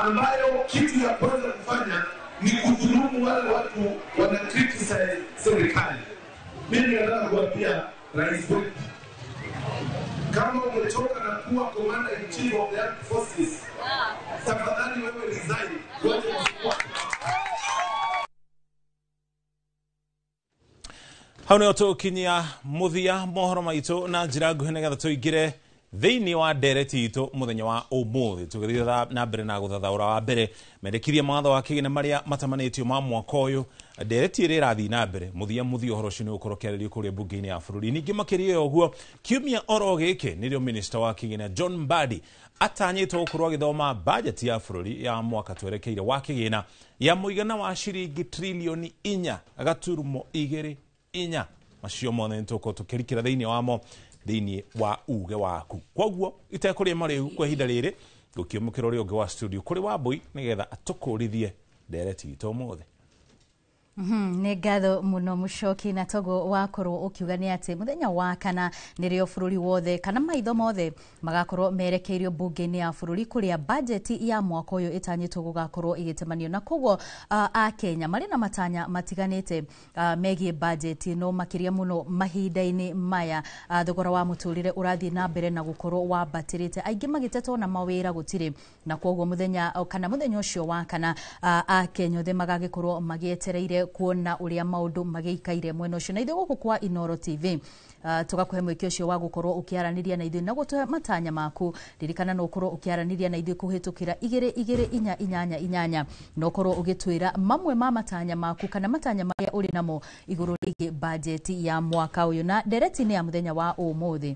ambayo kitu ya kwanza kufanya ni kudhulumu wale watu wana criticize serikali. Mimi nataka kuambia rais wetu, kama umechoka na kuwa commander in chief of the armed forces, tafadhali wewe resign, wache kuchukua. Hau nĩho tũkinyia mũthia mohoro maitũ na njĩra nguhĩ nĩgetha tũingĩre thĩinĩ wa ndereti itũ mũthenya wa ũmũthĩ tũgĩthiĩ na mbere na gũthathaũra wa mbere mendekithia ma watho wa kĩgĩna marĩa matamanĩtio ma mwaka ũyũ. Ndereti ĩrĩa ĩrathiĩ na mbere mũthia ũhoro ũcio nĩ ũgũkorwo ũkĩarĩrio kũrĩa mbunge-inĩ ya bũrũri. Ningĩ makĩria ya ũguo, kiumia oro gĩkĩ nĩrĩo minista wa kĩgĩna John Mbadi atanyĩtwo gũkorwo agĩthoma bajeti ya bũrũri ya mwaka twerekeire wa kĩgĩna ya mũigana wa ciringi trilioni 4.24. Macio mothe nĩ tũgũkorwo tũkĩrikĩra thĩinĩ wamo thĩinĩ wa uge waku. Kwoguo itekũrĩa marĩu kwa ihinda rĩrĩ ngũkĩamũkĩra ũrĩa ũngĩ wa studio kũrĩ Wambui nĩgetha atũkũrithie ndereti itũ ũmũthĩ. Nĩ ngatho mũno Mũcoki, na toguo wakorwo ũkiuga nĩ atĩ mũthenya wa kana nĩrĩo bũrũri wothe kana maitho mothe magakorwo merekeirio mbunge-inĩ ya bũrũri kũrĩa bajeti ya mwaka ũyũ ĩtanyĩtwo gũgakorwo ĩgĩtemanio, na koguo Akenya marĩ na matanya matiganĩte megiĩ bajeti ĩno, makĩria mũno mahinda-inĩ maya thogora wa mũtũrĩre ũrathiĩ na mbere na gũkorwo wambatĩrĩte, aingĩ magĩtetwo na mawĩra gũtirĩ, na koguo mũthenya kana mũthenya ũcio wa kana Akenya othe magagĩkorwo magĩetereire kuona uria maundu magĩikaire mwena ũcio. Na ithuĩ gũkũ kwa Inooro TV tũgakũhe mweke ũcio wa gũkorwo ũkĩaranĩria na ithuĩ na gũtũhe matanya maku. Ririkana no ũkorwo ũkĩaranĩria na ithuĩ kũhĩtũkĩra 2 2 4 8 8 na ũkorwo ũgĩtwĩra mamwe ma matanya maku kana matanya marĩa ũrĩ namo igũrũ rĩgiĩ bajeti ya mwaka ũyũ. Na ndereti-inĩ ya mũthenya wa ũmũthĩ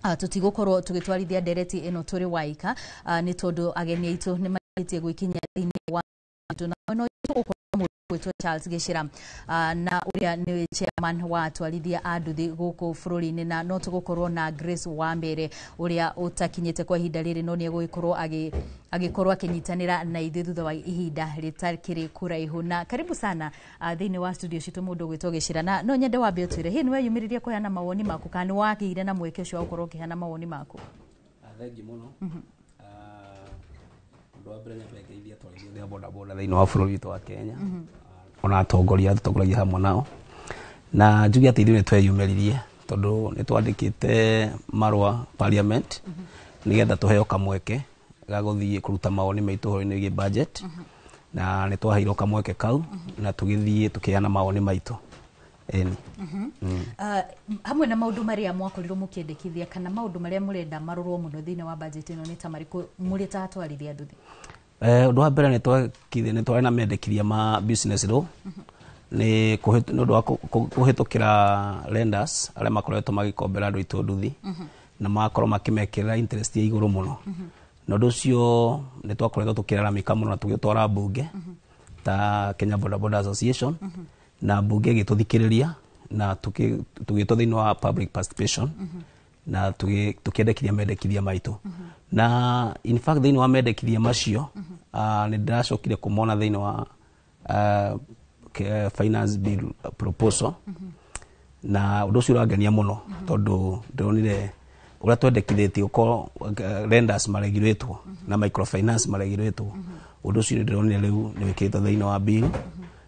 Tũtigũkorwo tũgĩtwarithia ndereti ĩno tũrĩ waika, nĩ tondũ ageni aitũ nĩ marĩtie gwĩkinyia thĩinĩ wa na mwena ũyũ tũgũkorwo mũndũ gwĩtwo Charles Gĩcĩra, na ũrĩa nĩ chairman wa atwarithia a nduthi gũkũ bũrũri-inĩ, na no tũgũkorwo na Grace Wambere ũrĩa ũtakinyĩte kwa ihinda rĩrĩ, no nĩ egũgĩkorwo agĩkorwo akĩnyitanĩra na ithuĩ thutha wa ihinda rĩtakĩrĩ kũraihu. Na karibu sana thĩinĩ wa studio citũ mũndũ ũgwĩtwo Gĩcĩra, na no nyende wambe ũtwĩre hihi nĩ weyumĩririe kũheana mawoni maku kana nĩ wagĩire na mweke ũcio wa gũkorwo ũkĩheana mawoni maku? Thengi mũno. Ũndũ wa mbere nyambe ngeithie atwarithia othe a bodaboda thĩinĩ wa bũrũri witũ wa Kenya, ona atongoria tũtongoragia hamwe nao, na njuge atĩ ithuĩ nĩ tweyumĩririe tondũ nĩ twandĩkĩte marũa parliament nĩgetha tũheo kamweke ga gũthiĩ kũruta mawoni maitũ ũhoro-inĩ wĩgiĩ budget, na nĩ twaheirwo kamweke kau na tũgĩthiĩ tũkĩheana mawoni maitũ. Ĩni. Hamwe na maũndũ marĩa mwakorirwo mũkĩendekithia kana maũndũ marĩa mũrenda marorwo mũno thĩinĩ wa budget ĩno nĩ ta marĩkũ mũrĩ ta atwarithia nduthi? Ũndũ wa mbere nĩ twarĩ na mendekithia ma business law nĩ ũndũ wa kũhĩtũkĩra lenders arĩa makoretwo magĩkombera andũ aitũ nduthi na magakorwo makĩmekĩrĩra interest ya igũrũ mũno, na ũndũ ũcio nĩ twakoretwo tũkĩraramĩka mũno na tũgĩtwara mbunge ta Kenya Boda Boda Association, na mbunge ĩgĩtũthikĩrĩria na tũgĩtwo thĩinĩ wa public participation na tũkĩendekithia mendekithia maitũ, na in fact thĩinĩ wa mendekithia macio nĩ ndĩracokire kũmona thĩinĩ wa finance bill proposal, na ũndũ ũcio ũrangenia mũno tondũ ndĩronire ũrĩa twendekithĩtie ũkorwo lenders maregirĩtwo na microfinance maregirĩtwo, ũndũ ũcio ndĩronire rĩu nĩ wĩkĩrĩtwo thĩinĩ wa bill,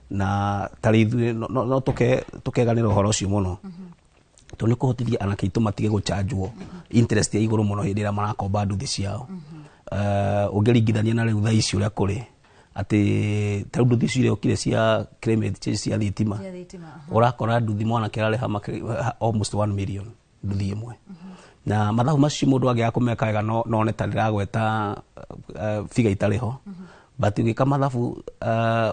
na tarĩ ithuĩ no tũkeganĩra ũhoro ũcio mũno tondũ nĩ kũhotithia anake aitũ matige gũchanjwo interest ya igũrũ mũno hĩndĩ ĩrĩa marakomba nduthi ciao. Ũngĩringithania na rĩu thaa ici ũrĩa kũrĩ atĩ ta rĩu nduthi icio iria okire cia climate change cia thitima, ũrakora nduthi mwanake ararĩha almost 1 million nduthi ĩmwe, na mathabu macio mũndũ angĩaga kũmeka wega no one ta ndĩragweta figure itarĩ ho, but ũgĩka mathabu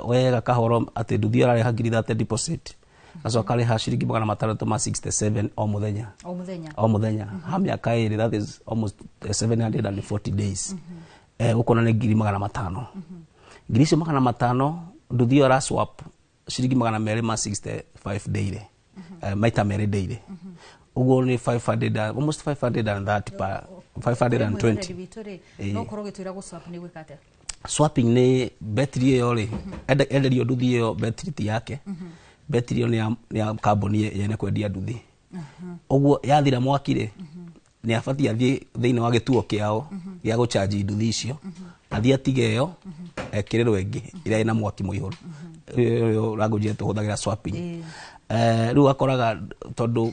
wega kahoro atĩ nduthi ĩyo ararĩha ngiri 30 deposit, acoka arĩha ciringi 667 o mũthenya, o mũthenya ha mĩaka 2, that is almost 740 days, ũkona nĩ ngiri 500. Ngiri icio 500 nduthi ĩyo araswap ciringi 265 daily, maita merĩ daily, ũguo nĩ 500, almost 530 per 520. No ũkorwo ũgĩtwĩra gũ swap nĩ gwĩka atĩa? Swapping nĩ betri ĩyo rĩ, enderio nduthi ĩyo betri ti yake, betri ĩyo nĩ ya kambuni yene kwendia nduthi, ũguo yathira mwaki rĩ nĩ abatiĩ athiĩ thĩinĩ wa gĩtuo kĩao gĩa gũchanji nduthi icio, athiĩ atige ĩyo ekĩrĩrwo ĩngĩ ĩrĩa ĩna mwaki mũihũru. Ĩyo language tũhũthagĩra swapping. Rĩu akoraga tondũ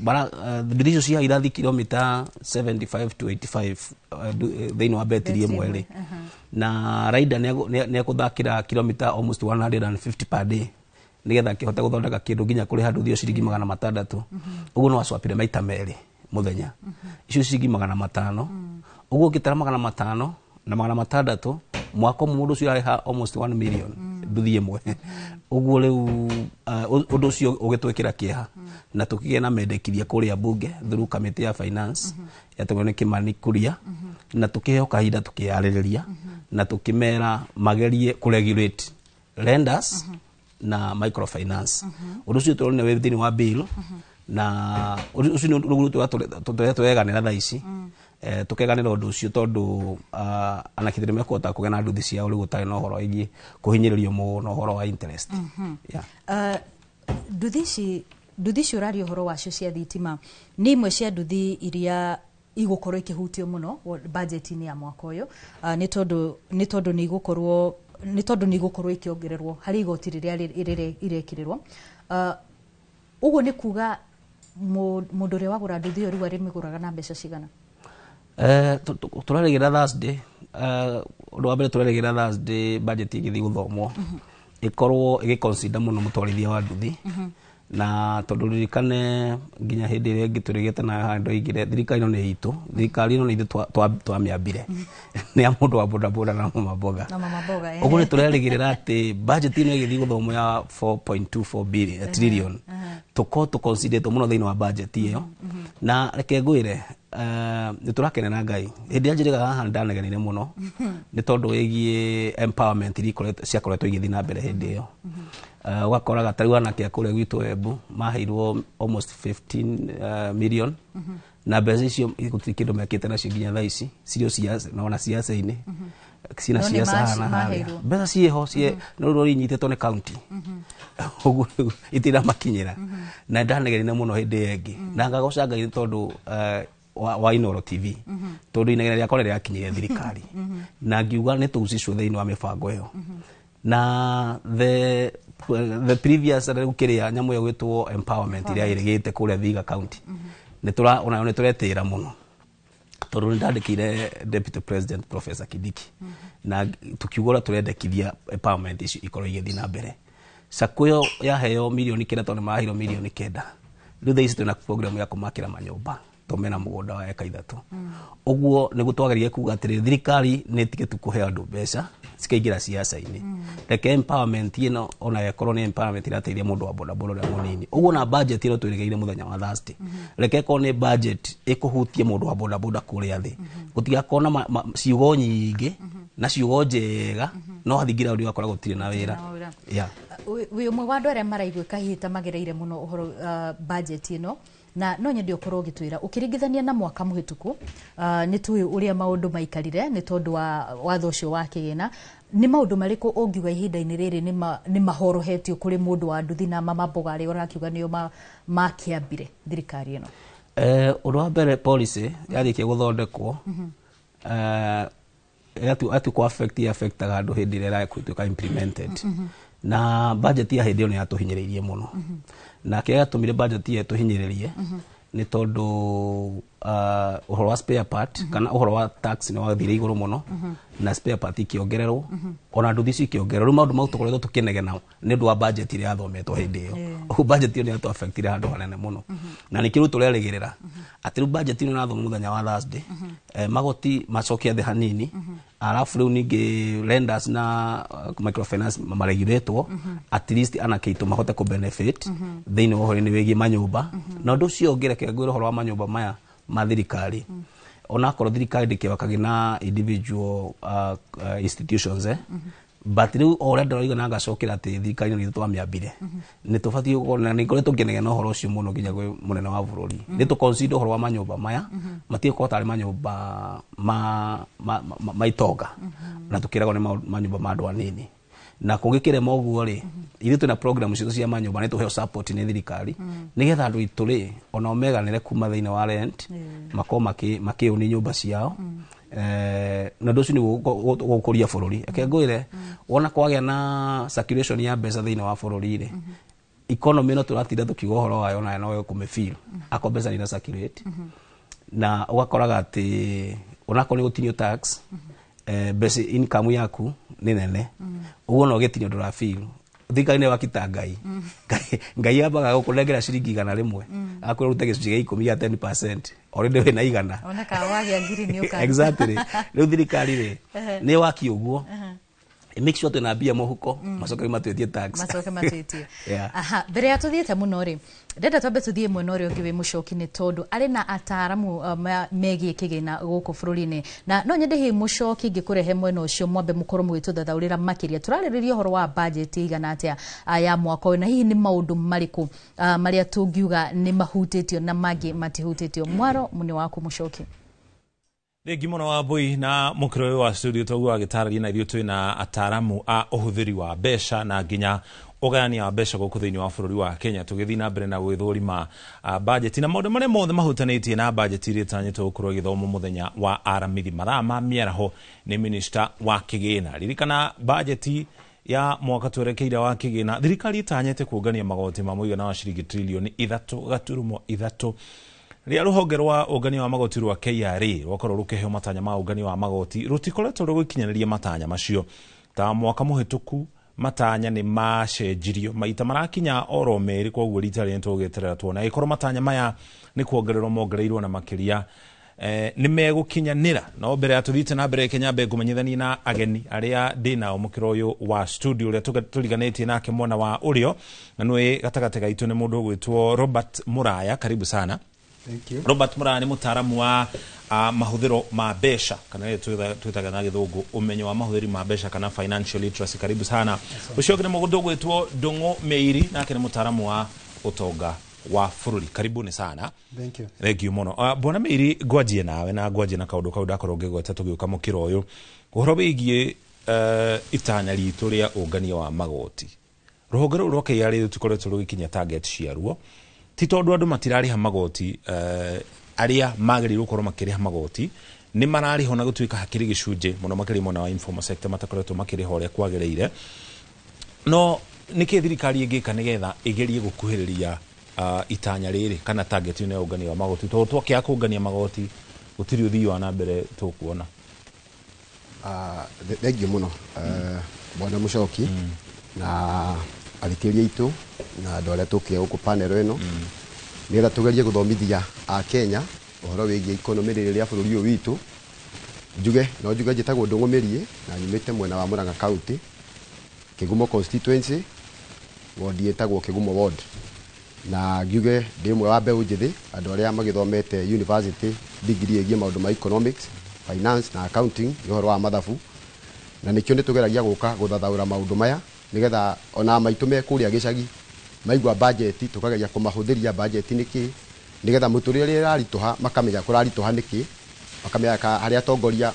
nduthi icio cia irathi kilomita 75 to 85 thĩinĩ wa betri ĩmwe rĩ, na rider nĩ ekũthakĩra kilomita almost 150 per day nĩgetha akĩhote gũthondeka kĩndũ nginya kũrĩha nduthi ĩyo ciringi 600. Ũguo no acwapire maita merĩ mũthenya icio ciringi 500, ũguo ũngĩtara 500 na 600 mwaka ũmwe mũndũ ũcio ararĩha almost 1 million nduthi ĩmwe. Ũguo rĩu ũndũ ũcio ũgĩtwĩkĩra kĩeha na tũkĩgĩa na mendekithia kũrĩa mbunge through committee ya finance yatũgwo nĩ Kimani Kuria, na tũkĩheo kahinda tũkĩarĩrĩria na tũkĩmera magerie kũregulate lenders na microfinance. Ũndũ ũcio tũronire wĩ thĩinĩ wa bill, na ũndũ ũcio nĩ ũndũ tũrĩa tũreganĩra thaa ici, tũkeganĩra ũndũ ũcio tondũ anake nĩ mekũhota kũgĩa na nduthi ciao rĩu gũtarĩ na ũhoro wĩgiĩ kũhinyĩrĩrio mũno ũhoro wa interest. Nduthi ici ũraria ũhoro wacio cia thitima nĩ imwe cia nduthi iria igũkorwo ikĩhutio mũno budget-inĩ ya mwaka ũyũ, nĩ tondũ nĩ igũkorwo ikĩongererwo harĩ igoti rĩrĩa irekĩrĩrwo. Ũguo nĩ kuga mũndũ ũrĩa wagũra nduthi ĩyo rĩu arĩmĩgũraga na mbeca cigana? Tũrarĩgĩra Thursday, ũndũ wa mbere tũrarĩgĩra Thursday budget ĩgĩthiĩ gũthomwo ĩkorwo ĩgĩconsider mũno mũtwarithia wa nduthi, na tondũ ririkane nginya hĩndĩ ĩrĩa ĩngĩ tũrĩgĩte na haha ndoigire thirikari ĩno nĩ itũ, thirikari ĩno nĩ ithuĩ twamĩambire nĩ ya mũndũ wa bodaboda na mama mboga. Ũguo nĩ tũrerĩgĩrĩra atĩ budget ĩno ĩgĩthiĩ gũthomwo ya 4.24 billion trillion tũkorwo tũconsiderĩtwo mũno thĩinĩ wa budget ĩyo. Na reke ngwĩre Nĩ tũrakenera Ngai. Hĩndĩ ĩrĩa njĩrĩgaga haha nĩndanegenire mũno nĩ tondũ wĩgiĩ empowerment iria ciakoretwo igĩthiĩ na mbere hĩndĩ ĩyo. Ũgakoraga ta rĩu anake a kũrĩa gwitũ Embu maheirwo almost 15 million, na mbeca icio gũtirĩ kĩndũ mekĩte nacio nginya thaa ici, cirĩ o ciaca na ona ciaca-inĩ cina No nĩ ciaca haha na harĩa. Maheirwo. Mbeca ciĩho ciĩ no rĩu inyitĩtwo nĩ county, ũguo rĩu itiramakinyĩra, na ndanegenire mũno hĩndĩ ĩyo ĩngĩ na ngagoca Ngai nĩ tondũ wa Inooro TV, tondũ inegene rĩakwa nĩ rĩakinyire thirikari na ngiuga nĩ tũgucicwo thĩinĩ wa mĩbango ĩyo. Na the previous rĩu kĩrĩa nyamũ ĩyo gwĩtwo empowerment ĩrĩa ĩrĩgĩte kũrĩa Vihiga County, nĩ tũra onayo nĩ tũretĩĩra mũno tondũ nĩ ndandĩkĩire Deputy President Professor Kindiki na tukiuga ũrĩa tũrendekithia empowerment icio ikorwo igĩthiĩ na mbere. Sacco ĩyo yaheo 9 mirioni tondũ nĩ maheirwo 9 mirioni, rĩu thaa ici twĩna program ya kũmakĩra manyũmba tondũ mena mũgũnda wa eka 3. Ũguo nĩguo twageririe kuga atĩrĩ, thirikari nĩ ĩtige tu kũhe andũ mbeca cikaingĩra ciaca-inĩ, reke empowerment ĩno ona ĩkorwo nĩ empowerment ĩrateithia mũndũ wa bodaboda ũrĩa mũnini. Ũguo na budget ĩno twĩrĩgĩrĩire mũthenya wa Thursday, reke ĩkorwo nĩ budget ĩkũhutia mũndũ wa bodaboda kũrĩa thĩ, gũtigakorwo na ciugo nyingĩ na ciugo njega no hathingira ũrĩa ũgakora gũtirĩ na wĩra. Na wĩra. Yeah. Wĩ ũmwe wa andũ arĩa maraiguĩka hihi ta magereire mũno ũhoro budget ĩno, na no nyende ũkorwo ũgĩtwĩra ũkĩringithania na mwaka mũhĩtũku, nĩ tũĩ ũrĩa maũndũ maikarire nĩ tondũ wa watho ũcio wa kĩgĩna. Nĩ maũndũ marĩkũ ũngiuga ihinda-inĩ rĩrĩ nĩ mahorohetio kũrĩ mũndũ wa nduthi na mama mboga arĩa ũrakiuga nĩo makĩambire thirikari ĩno? Ũndũ wa mbere, policy yarĩkia gũthondekwo, ĩgatu affect affectaga andũ hĩndĩ ĩrĩa ĩratuĩka implemented. Na budget ya hĩndĩ ĩyo nĩ yatũhinyĩrĩirie mũno, na kĩrĩa gĩatũmire budget ĩyo ĩtũhinyĩrĩrie nĩ tondũ ũhoro wa spare part kana ũhoro wa tax nĩ wathire igũrũ mũno, na spare part ikĩongererwo, ona nduthi icio ikĩongererwo. Rĩu maũndũ mau tũkoretwo tũkĩnegena nĩ ũndũ wa budget ĩrĩa yathometwo hĩndĩ ĩyo. Ũguo budget ĩyo nĩ yatũ affectire handũ hanene mũno, na nĩkĩo rĩu tũrerĩgĩrĩra atĩ rĩu budget ĩno ĩrathomwo mũthenya wa Thursday, magoti macoke thĩ hanini, arabu rĩu ningĩ lenders na microfinance maregulatwo, at least anake aitũ mahote kũ benefit thĩinĩ wa ũhoro-inĩ wĩgiĩ manyũmba. Na ũndũ ũcio ũngĩ, reke ngwĩre ũhoro wa manyũmba maya ma thirikari, onakorwo thirikari ndĩkĩwakagi na individual institutions, but rĩu o ũrĩa ndĩroiga na ngacokera atĩ thirikari nĩ ithuĩ twamĩambire, nĩ tũbatiĩ gũkorwo na nĩ ngoretwo ngĩnegena ũhoro ũcio mũno nginya kwĩ mũnene wa bũrũri, nĩ tũ consider ũhoro wa manyũmba maya matige gũkorwo tarĩ manyũmba ma itonga na tũkĩragwo nĩ manyũmba ma andũ anini. Na kũngĩkĩrema ũguo rĩ, ithuĩ twĩna program citũ cia manyũmba, nĩ tũheo support nĩ thirikari nĩgetha andũ aitũ rĩ onao meganĩre kuma thĩinĩ wa rent, makorwo makĩũni nyũmba ciao. Na ũndũ ũcio nĩ gũkũria bũrũri. Reke ngwĩre, wona kwagĩa na circulation ya mbeca thĩinĩ wa bũrũri rĩ, economy ĩno tũratinda tũkiuga ũhoro wayo nayo no ĩkũmĩfeel akorwo mbeca nĩ ira circulate, na ũgakoraga atĩ onakorwo nĩ gũtinio tax, mbeca income yaku nĩ nene, ũguo no gĩtinio ndũrafeel. Thirikari nĩ wakita Ngai. Ngai ambaga gũkũnengera ciringi 100, akwĩra ũrute gĩcunjĩ gĩa 10 gĩa 10%, already wĩna 100. Ona kana wagĩa 1000 nĩ ũka Exactly. Rĩu thirikari rĩ nĩ waki ũguo make sure twĩna mbia mũhuko, macoke matwĩtie tax. Macoke matwĩtie. Yeah. Aha, mbere ya tuthiĩte mũno rĩ, ndenda twambe tuthiĩ mwena ũrĩa ũngĩ wĩ Mũcoki, nĩ tondũ arĩ na ataaramu megiĩ kĩgĩna gũkũ bũrũri-inĩ, na no nyende hihi Mũcoki ngĩkũrehe mwena ũcio mwambe mũkorwo mũgĩtũthathaũrĩra makĩria. Tũrarĩrĩria ũhoro wa budget ĩigana atĩa ya mwaka ũyũ, na hihi nĩ maũndũ marĩkũ marĩa tũngiuga nĩ mahutĩtio na mangĩ matihutĩtio. Mwaro nĩ waku, Mũcoki. Thengi mũno wa mbui na mũkĩro ũyũ wa studio toguo agĩtarĩria, na ithuĩ twĩna ataaramu a ũhũthĩri wa mbeca na nginya ũgayania wa mbeca gũkũ thĩinĩ wa bũrũri wa Kenya, tũgĩthiĩ na mbere na gwĩthũrima budget na maũndũ marĩa mothe mahutanĩtie na budget iria ĩtanyĩtwo gũkorwo ĩgĩthomwo mũthenya wa Aramithi mathaa ma mĩaraho nĩ minista wa kĩgĩna. Ririkana budget ya mwaka twerekeire wa kĩgĩna, thirikari ĩtanyĩte kuongania magoti ma mũigana wa ciringi trilioni 3.3. Rĩrĩa rũhonge rwa ũngania wa magoti rwa KRA rwakorwo rũkĩheo matanya ma ũngania wa magoti, rũtikoretwo rũgĩkinyanĩria matanya macio. Ta mwaka mũhĩtũku matanya nĩ macenjirio maita marakinya oro merĩ, koguo rita rĩrĩ tũgĩeterera tuona ĩkorwo matanya maya nĩ kuongererwo mongereirwo na makĩria nĩ megũkinyanĩra. No mbere ya tũthiĩte na mbere, Kenya mbe ngũmenyithanie na ageni arĩa ndĩ nao mũkĩro ũyũ wa studio. Ũrĩa tũriganĩtie nake mwena wa ũrĩo na nĩwe gatagatĩ gaitũ nĩ mũndũ ũgwĩtwo Robert Muraya, karibu sana. Thank you. Robert Muraya nĩ mũtaaramu wa mahũthĩro ma mbeca kana ĩrĩa twĩtaga na gĩthũngũ ũmenyo wa mahũthĩri ma mbeca kana financial literacy. Karibu sana. Ũcio ũngĩ nĩ mũndũ ũgwĩtwo Ndung'u Mĩiri, nake nĩ mũtaaramu wa ũtonga wa bũrũri. Karibuni sana. Thank you. Thank you mũno. Bwana Mĩiri, ngwanjie nawe na ngwanjie na kaũndũ kau ndakorwo ngĩgweta tũgĩũka mũkĩra ũyũ, ũhoro wĩgiĩ itanya ritũ rĩa ũngania wa magoti. Rũhonge rũu rwa KRA rũtikoretwo rũgĩkinya target ciaruo, ti tondũ andũ matirarĩha magoti, arĩa magĩrĩirwo gũkorwo makĩrĩha magoti nĩ mararĩha, ona gũtuĩka hakĩrĩ gĩcunjĩ mũno makĩria mwena wa informal sector matakoretwo makĩrĩha ũrĩa kwagĩrĩire. No nĩkĩ thirikari ĩngĩka nĩgetha ĩgerie gũkuhĩrĩria itanya rĩrĩ kana target ĩno ya ũngania wa magoti, tondũ twakĩaga kũngania magoti gũtirĩ ũthii wa na mbere tũkuona? Thank you mũno, bwana Mũcoki na athikĩrĩria aitũ na andũ arĩa tũkire gũkũ panel ĩno nĩgetha tũgerie gũthomithia Akenya ũhoro wĩgiĩ economy rĩrĩ rĩa bũrũri ũyũ witũ. Njuge no njuge njĩtagwo Ndũng'ũ Mĩriĩ na nyumĩte mwena wa Murang'a County, Kĩgumo constituency, ward ĩtagwo Kĩgumo ward. Na ngiuge ndĩ ũmwe wa mbeũ njĩthĩ andũ arĩa magĩthomete university degree ĩgiĩ maũndũ ma economics, finance na accounting, nĩ ũhoro wa mathabu, na nĩkĩo nĩ tũgeragia gũka gũthathaũra maũndũ maya nĩgetha ona maitũ me kũrĩa gĩcagi maigua budget tũkageria kũmahũthĩria budget nĩkĩ, nĩgetha mũtũrĩre ũrĩa ũraritũha makamenya kũraritũha nĩkĩ, makamenya harĩa atongoria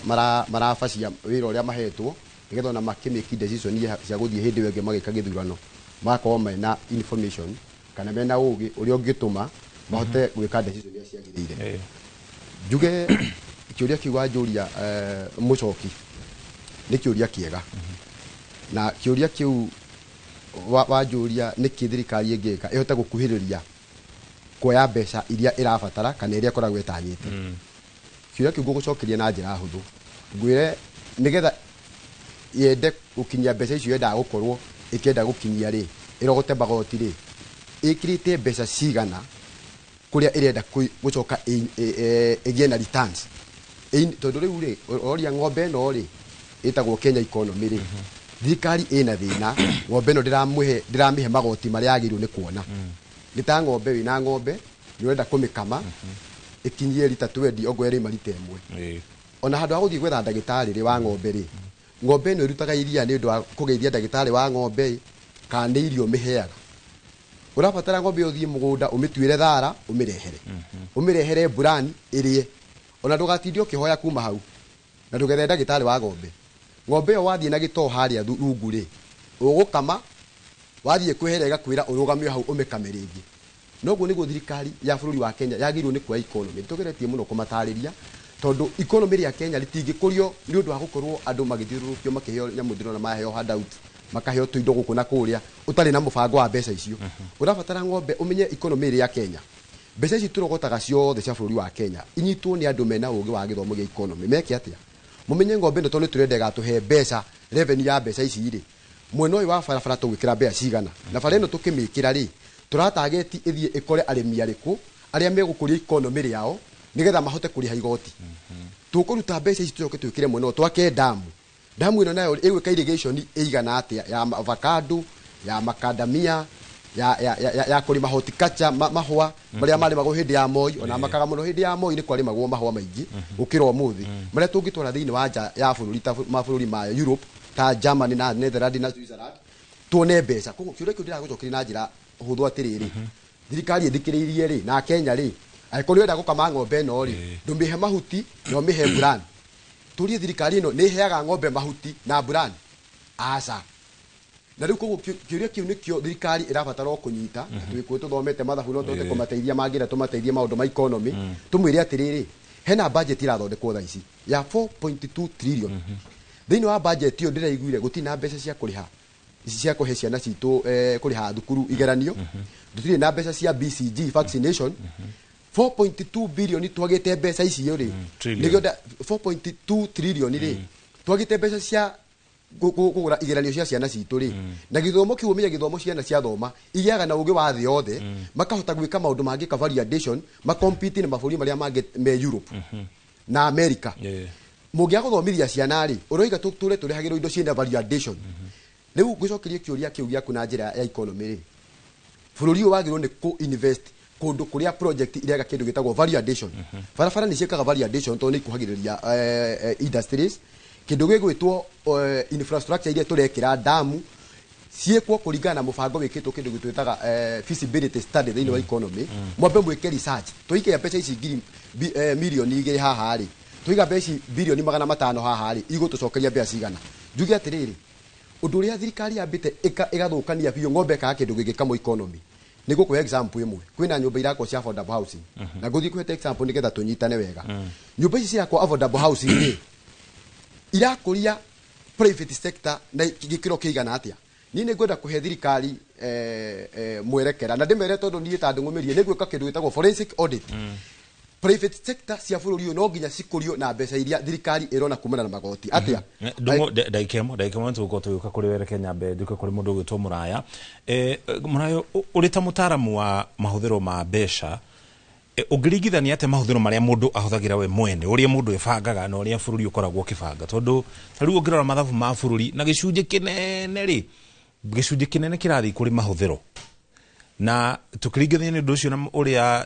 marabacia wĩra ũrĩa mahetwo, nĩgetha ona makĩmake decision cia gũthiĩ hĩndĩ ĩyo ĩngĩ magĩka gĩthurano magakorwo mena information kana mena ũgĩ ũrĩa ũngĩtũma mahote gwĩka decision iria ciagĩrĩire. Njuge kĩũria kĩu wanjũria, Mũcoki, nĩ kĩũria kĩega, na kĩũria kĩu wanjũria nĩkĩ thirikari ĩngĩka ĩhote gũkuhĩrĩria kuoya mbeca iria ĩrabatara kana iria ĩkoragwo ĩtanyĩte. Kĩũria kĩu ngũgũcokeria na njĩra hũthũ, ngwĩre nĩgetha yende gũkinyia mbeca icio yendaga gũkorwo ĩkĩenda gũkinyia rĩ, ĩrogote magoti rĩ, ĩkĩrĩte mbeca cigana kũrĩa ĩrenda gũcoka ĩgĩe na returns. Tondũ rĩu rĩ, ũroria ng'ombe ĩno rĩ ĩtagwo Kenya economy rĩ, thirikari ĩna thĩna, ng'ombe ĩno ndĩramĩhe magoti marĩa yagĩrĩirwo nĩ kuona. Nĩ ta ng'ombe, wĩna ng'ombe nĩ ũrenda kũmĩkama ĩkinyie rita 20 okorwo ĩrĩma rita 1. Ona handũ ha gũthiĩ gwetha ndagĩtarĩ rĩ wa ng'ombe rĩ, ng'ombe ĩno ĩrutaga iria nĩ ũndũ wa kũgeithia ndagĩtarĩ wa ng'ombe kana nĩ irio mĩheaga. Ũrabatara ng'ombe ĩyo ũthiĩ mũgũnda ũmĩtuĩre thara ũmĩrehere, ũmĩrehere mburani ĩrĩe, ona ndũgatinde ũkĩhoya kuma hau, na ndũgethe ndagĩtarĩ wa ng'ombe. Ng'ombe ĩyo wathiĩ na gĩtoo harĩa rungu rĩ, ũgũkama, wathiĩ kwĩhera ĩgakwĩra ũrũgame hau ũmĩkame rĩngĩ. Noguo nĩguo thirikari ya bũrũri wa Kenya yagĩrĩirwo nĩ kuoya economy. Nĩtũgeretie mũno kũmatarĩria tondũ economy rĩa Kenya rĩtingĩkũrio nĩ ũndũ wa gũkorwo andũ magĩthiũrũrũkio makĩheo nyamũ ndĩrona maheo handout, makaheo tũindo gũkũ na kũrĩa ũtarĩ na mũbango wa mbeca icio. Ũrabatara ng'ombe ũmenye economy rĩa Kenya, mbeca ici tũrogotaga ciothe cia bũrũri wa Kenya inyitwo nĩ andũ mena ũgĩ wa gĩthomo gĩa economy. Meke atĩa? Mũmenye ng'ombe ĩno tondũ nĩtũrenda ĩgatũhe mbeca, revenue ya mbeca ici rĩ, mwena ũyũ wa barabara tũgwĩkĩra mbeca cigana, na bara ĩno tũkĩmĩkĩra rĩ, tũratageti ĩthiĩ ĩkore arĩmi arĩkũ arĩa megũkũria economy rĩao nĩgetha mahote kũrĩha igoti. Tũkũruta mbeca ici tũcoke twĩkĩre mwena ũyũ twake damu. Damu ĩno nayo ĩgwĩka irrigation ĩigana atĩa ya avocado, ya macadamia, ya kũrĩma horticulture, mahũa marĩa marĩmagwo hĩndĩ ya Moi, ona makaga mũno hĩndĩ ya Moi nĩ kwarĩmagwo mahũa maingĩ gũkĩra ũmũthĩ, marĩa tũngĩtwara thĩinĩ wa nja ya bũrũri ta mabũrũri ma Europe ta Germany na Netherlands na Switzerland tuone mbeca. Koguo kĩũria kĩu ndĩragũcokeria na njĩra hũthũ atĩrĩrĩ, thirikari ĩthikĩrĩirie rĩ na Kenya rĩ, angĩkorwo nĩ ũrenda gũkama ng'ombe ĩno rĩ, ndũmĩhe mahuti na ũmĩhe mburani. Tũrie thirikari ĩno nĩ ĩheaga ng'ombe mahuti na mburani? Aca. Na rĩu koguo kĩũria kĩu nĩkĩo thirikari ĩrabatara o kũnyita. Twĩkuo tũthomete mathabu no tũhote kũmateithia, mangĩenda tũmateithie maũndũ ma economy, tũmwĩre atĩrĩrĩ, hena budget ĩrathondekwo thaa ici ya 4.2 trillion. Thĩinĩ wa budget ĩyo ndĩraiguire gũtirĩ na mbeca cia kũrĩha cia kũhe ciana citũ, kũrĩha thukuru igeranio, tũtirĩ na mbeca cia BCG vaccination. 4.2 billion twagĩte mbeca icio rĩ, Trillion. nĩkĩo 4.2 trillion rĩ, twagĩte mbeca cia kũgũra igeranio cia ciana citũ rĩ, na gĩthomo kĩu ũmenye gĩthomo ciana ciathoma igĩaga na ũgĩ wa thĩ yothe, makahota gwĩka maũndũ mangĩ ka value addition, makompete na mabũrũri marĩa mangĩ me Europe na America. Mũngĩaga gũthomithia ciana rĩ, ũroiga tũtũre tũrehagĩrwo indo ciĩna value addition. Rĩu ngũcokerie kĩũria kĩu gĩaku na njĩra ya economy rĩ, bũrũri ũyũ wagĩrĩirwo nĩ kũ invest Kũndũ kũrĩa project irehaga kĩndũ gĩtagwo value addition. Barabara nĩ ciĩkaga value addition tondũ nĩ ikuhagĩrĩria industries. Kĩndũ gĩgwĩtwo infrastructure iria tũrekĩra damu ciĩkwo kũringana na mũbango wĩkĩtwo kĩndũ gĩtwĩtaga feasibility study thĩinĩ wa economy. Mwambe mwĩke research, tũikia mbeca ici ngiri 2 mirioni haha rĩ, tũiga mbeca ici 500 birioni haha rĩ, igũtũcokeria mbeca cigana? Njuge atĩrĩrĩ, ũndũ ũrĩa thirikari yambĩte ĩgathũkania biũ ng'ombe ĩkaga kĩndũ gĩgĩkamwo economy. Nĩ gũkũhe example ĩmwe, kwĩna nyũmba irakwo cia affordable housing, na ngũthiĩ kũhete example nĩgetha tũnyitane wega. Nyũmba ici cirakwo affordable housing rĩ, irakũria private sector na gĩkĩro kĩigana atĩa? Niĩ nĩ ngwenda kũhe thirikari mwerekera na ndĩmere, tondũ niĩ ta ndũng'ũmĩrie nĩ gwĩka kĩndũ gĩtagwo forensic audit. Private sector cia bũrũri ũyũ no nginya cikũrio na mbeca iria thirikari ĩrona kumana na magoti atĩa? Ndung'u, ndagĩka ĩmwe tũgũkorwo tũgĩũka kũrĩ we. Reke nyambe nduke kũrĩ mũndũ ũgwĩtwo Mũraya. Mũraya, ũrĩ ta mũtaaramu wa mahũthĩro ma mbeca, ũngĩringithania atĩa mahũthĩro marĩa mũndũ ahũthagĩra we mwene, ũrĩa mũndũ ĩbangaga, na ũrĩa bũrũri ũkoragwo ũkĩbanga? Tondũ ta rĩu ũngĩrora mathabu ma bũrũri na gĩcunjĩ kĩnene rĩ, gĩcunjĩ kĩnene kĩrathiĩ kũrĩ mahũthĩro, na tũkĩringithania nĩ ũndũ ũcio na ũrĩa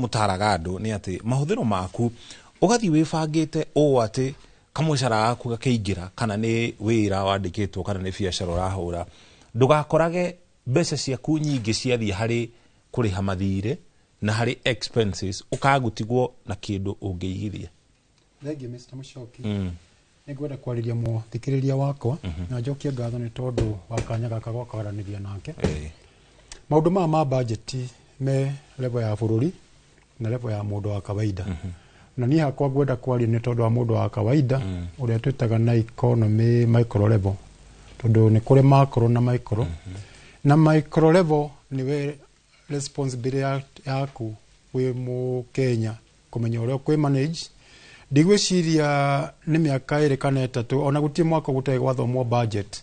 mũtaraga andũ nĩ atĩ mahũthĩro maku ũgathiĩ wĩbangĩte ũũ atĩ kamũcara gaku gakĩingĩra, kana nĩ wĩra wandĩkĩtwo, kana nĩ biacara ũrahũra, ndũgakorage mbeca ciaku nyingĩ ciathiĩ harĩ kũrĩha mathirĩ na harĩ expenses, ũkagũtigwo na kĩndũ ũngĩigithia. Thengiũ, Mr. Mũcoki. Nĩ ngwenda kwarĩria mũthikĩrĩria wakwa na njokie ngatho nĩ tondũ wa kanya gaka gwa kwaranĩria nake. Maũndũ maya ma budget me level ya bũrũri na level ya mũndũ wa kawaida, na niĩ hakwa ngwenda kwaria nĩ tondũ wa mũndũ wa kawaida ũrĩa twĩtaga na economy micro level, tondũ nĩ kũrĩ macro na micro. Na micro level nĩwe responsibility yaku wĩ mũkenya kũmenya ũrĩa ũkwĩ manage. Ndigwĩciria nĩ mĩaka 2 kana 3, ona gũtirĩ mwaka gũtarĩ gwathomwo budget,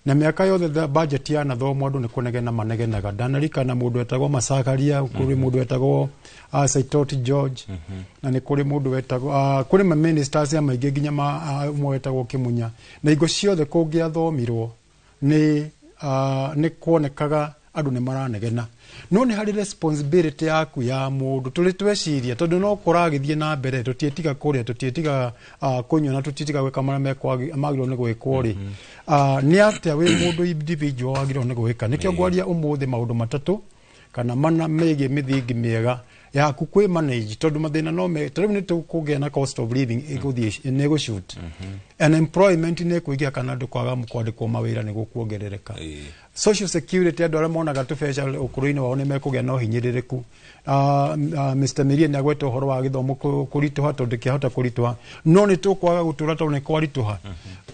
na mĩaka yothe the budget yanathomwo andũ nĩ kũnegena manegenaga. Ndanarikana mũndũ wetagwo Masakaria, kũrĩ mũndũ wetagwo Saitoti George, na nĩ kũrĩ mũndũ wetagwo kũrĩ ma ministers ya maingĩ nginya ũmwe wetagwo Kĩmunya, na hingo ciothe kũngĩathomirwo nĩ kuonekaga andũ nĩ maranegena. No nĩ harĩ responsibility yaku ya mũndũ tũrĩ tweciria, tondũ no kũragĩthiĩ na mbere, tũtiĩtiga kũrĩa, tũtiĩtiga kũnyua, na tũtiĩtiga gwĩka marĩa magĩrĩirwo nĩ gwĩkwo rĩ, nĩ atĩa wĩ mũndũ individual wagĩrĩirwo nĩ gwĩka? Nĩkĩo ngwaria ũmũthĩ maũndũ 3 kana 4 megiĩ mĩthingi mĩega yaku kwĩ manage, tondũ mathĩna no me ta rĩu nĩ tũkũgĩa na cost of living ĩgũthiĩ nĩ ĩgũshoot, unemployment nĩ ĩkũingĩha, kana andũ kwaga kwandĩkwo mawĩra nĩ gũkuongerereka, social security, andũ arĩa monaga tũbeca ũkũrũ-inĩ wao nĩ mekũgĩa na ũhinyĩrĩrĩku. Mr. Miria nĩ agweta ũhoro wa gĩthomo kũritũha, tondũ kĩahota kũritũha no nĩ tũkwaga gũtũra tondũ nĩ kwaritũha.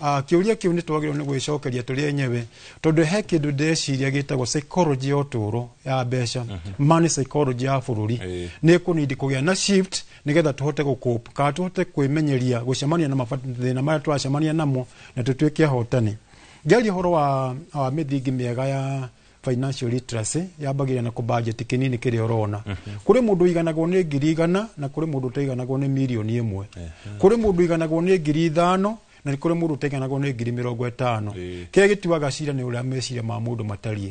Kĩũria kĩu nĩ twagĩrĩirwo nĩ gwĩcokeria tũrĩ enyewe, tondũ he kĩndũ ndĩreciria gĩtagwo psychology ya ũtũũro ya mbeca, money psychology ya bũrũri nĩ ĩkũnindi kũgĩa na shift nĩgetha tũhote gũcope kana tũhote kwĩmenyeria gũcemania na mathĩna marĩa tũracemania namo na tũtuĩke ahotani. Ngĩaria ũhoro wa mĩthingi mĩega ya financial literacy, yambagĩrĩria na kũbudget kĩnini kĩrĩa ũrona. Kũrĩ mũndũ ũiganagwo nĩ 100,000, na kũrĩ mũndũ ũtaiganagwo nĩ 1 mirioni. Kũrĩ mũndũ ũiganagwo nĩ 5,000, na nĩ kũrĩ mũndũ ũtaiganagwo nĩ 50,000. Kĩrĩa gĩtuaga cira nĩ ũrĩa meciria ma mũndũ matariĩ.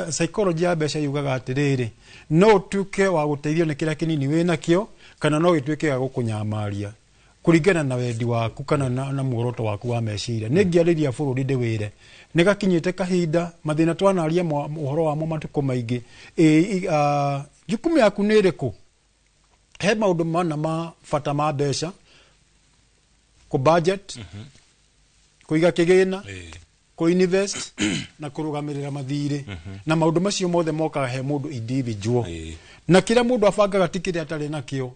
Psychology ya mbeca yugaga atĩrĩrĩ, no ũtuĩke wa gũteithio nĩ kĩrĩa kĩnini wĩnakĩo, kana no gĩtuĩke gĩa gũkũnyamaria kũringana na wendi waku kana na muoroto waku wa meciria. Nĩ ngĩarĩria bũrũri ndĩwĩre nĩ gakinyĩte kahinda mathĩna twanaria ũhoro wamo matukũ maingĩ. Jukumu yaku nĩ ĩrĩkũ? He maũndũ mana ma bata ma mbeca: kũ budget, kũiga kĩgĩna, kũ invest na kũrũgamĩrĩra mathirĩ. Na maũndũ macio mothe mokaga he mũndũ individual, na kĩrĩa mũndũ abangaga ti kĩrĩa atarĩ nakĩo,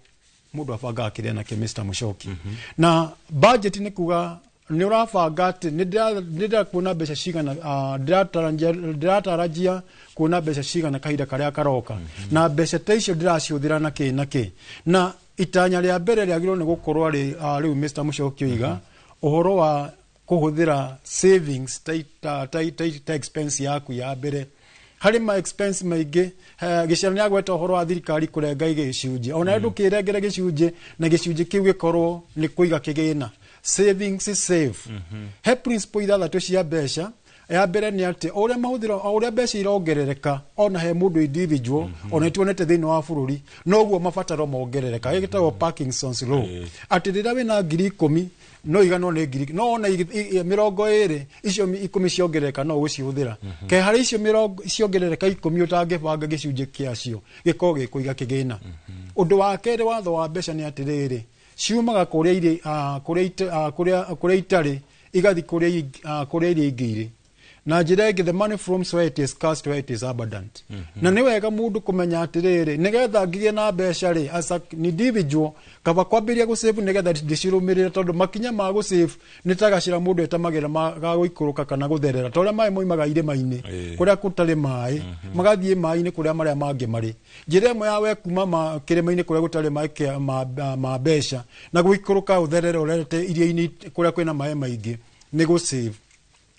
mũndũ abangaga kĩrĩa nakĩo, Mr. Mũcoki. Na budget nĩ kuga nĩ ũrabanga atĩ nĩ ndĩrenda kuona mbeca cigana, ndĩratarajia kuona mbeca cigana kahinda karĩa karoka, na mbeca ta icio ndĩracihũthĩra na kĩ na kĩ. Na itanya rĩa mbere rĩagĩrĩirwo nĩ gũkorwo rĩ rĩu Mr. Mũcoki oiga ũhoro wa kũhũthĩra savings ta expense yaku ya mbere harĩ ma expense maingĩ. Gĩciaro nĩ agweta ũhoro wa thirikari kũrenga gĩcunjĩ, ona ndũkĩrengere gĩcunjĩ na gĩcunjĩ kĩu gĩkorwo nĩ kũiga kĩgĩna, savings save. He principle ithathatũ cia mbeca. Ya mbere nĩ atĩ o ũrĩa mahũthĩro, o ũrĩa mbeca irongerereka ona he mũndũ individual, ona tuonete thĩinĩ wa bũrũri, noguo mabataro mongerereka. Gĩkĩ gĩtagwo Parkinson's law, atĩ rĩrĩa wĩna 10,000 no iganwo nĩ ngiri, no ona 20 icio 10 ciongerereka no ũgũcihũthĩra. Ke harĩ icio mĩrongo ciongerereka 10 ũtangĩbanga gĩcunjĩ kĩacio gĩkorwo gĩkũiga kĩgĩna. Ũndũ wa kerĩ, watho wa mbeca nĩ atĩrĩrĩ, ciumaga kũrĩa irĩ, kũrĩa itarĩ igathiĩ kũrĩa iria ingĩ irĩ. Na njĩra ĩngĩ, the money from where it is scarce to where it is abundant. Na nĩ wega mũndũ kũmenya atĩrĩrĩ, nĩgetha ngĩgĩe na mbeca rĩ, as a individual, kaba kwambĩrĩria gũsave nĩgetha ndĩcirũmĩrĩre, tondũ makinya ma gũsave nĩ ta gacĩra mũndũ etamagĩra ga gũikũrũka kana gũtherera, ta ũrĩa maĩ moimaga irĩma-inĩ kũrĩa gũtarĩ maĩ, magathiĩ maĩ-inĩ kũrĩa marĩa mangĩ marĩ. Njĩra ĩmwe ya we kuma kĩrĩma-inĩ kũrĩa gũtarĩ maĩ ma mbeca na gũikũrũka ũtherere ũrerete iria-inĩ kũrĩa kwĩna maĩ maingĩ nĩ gũsave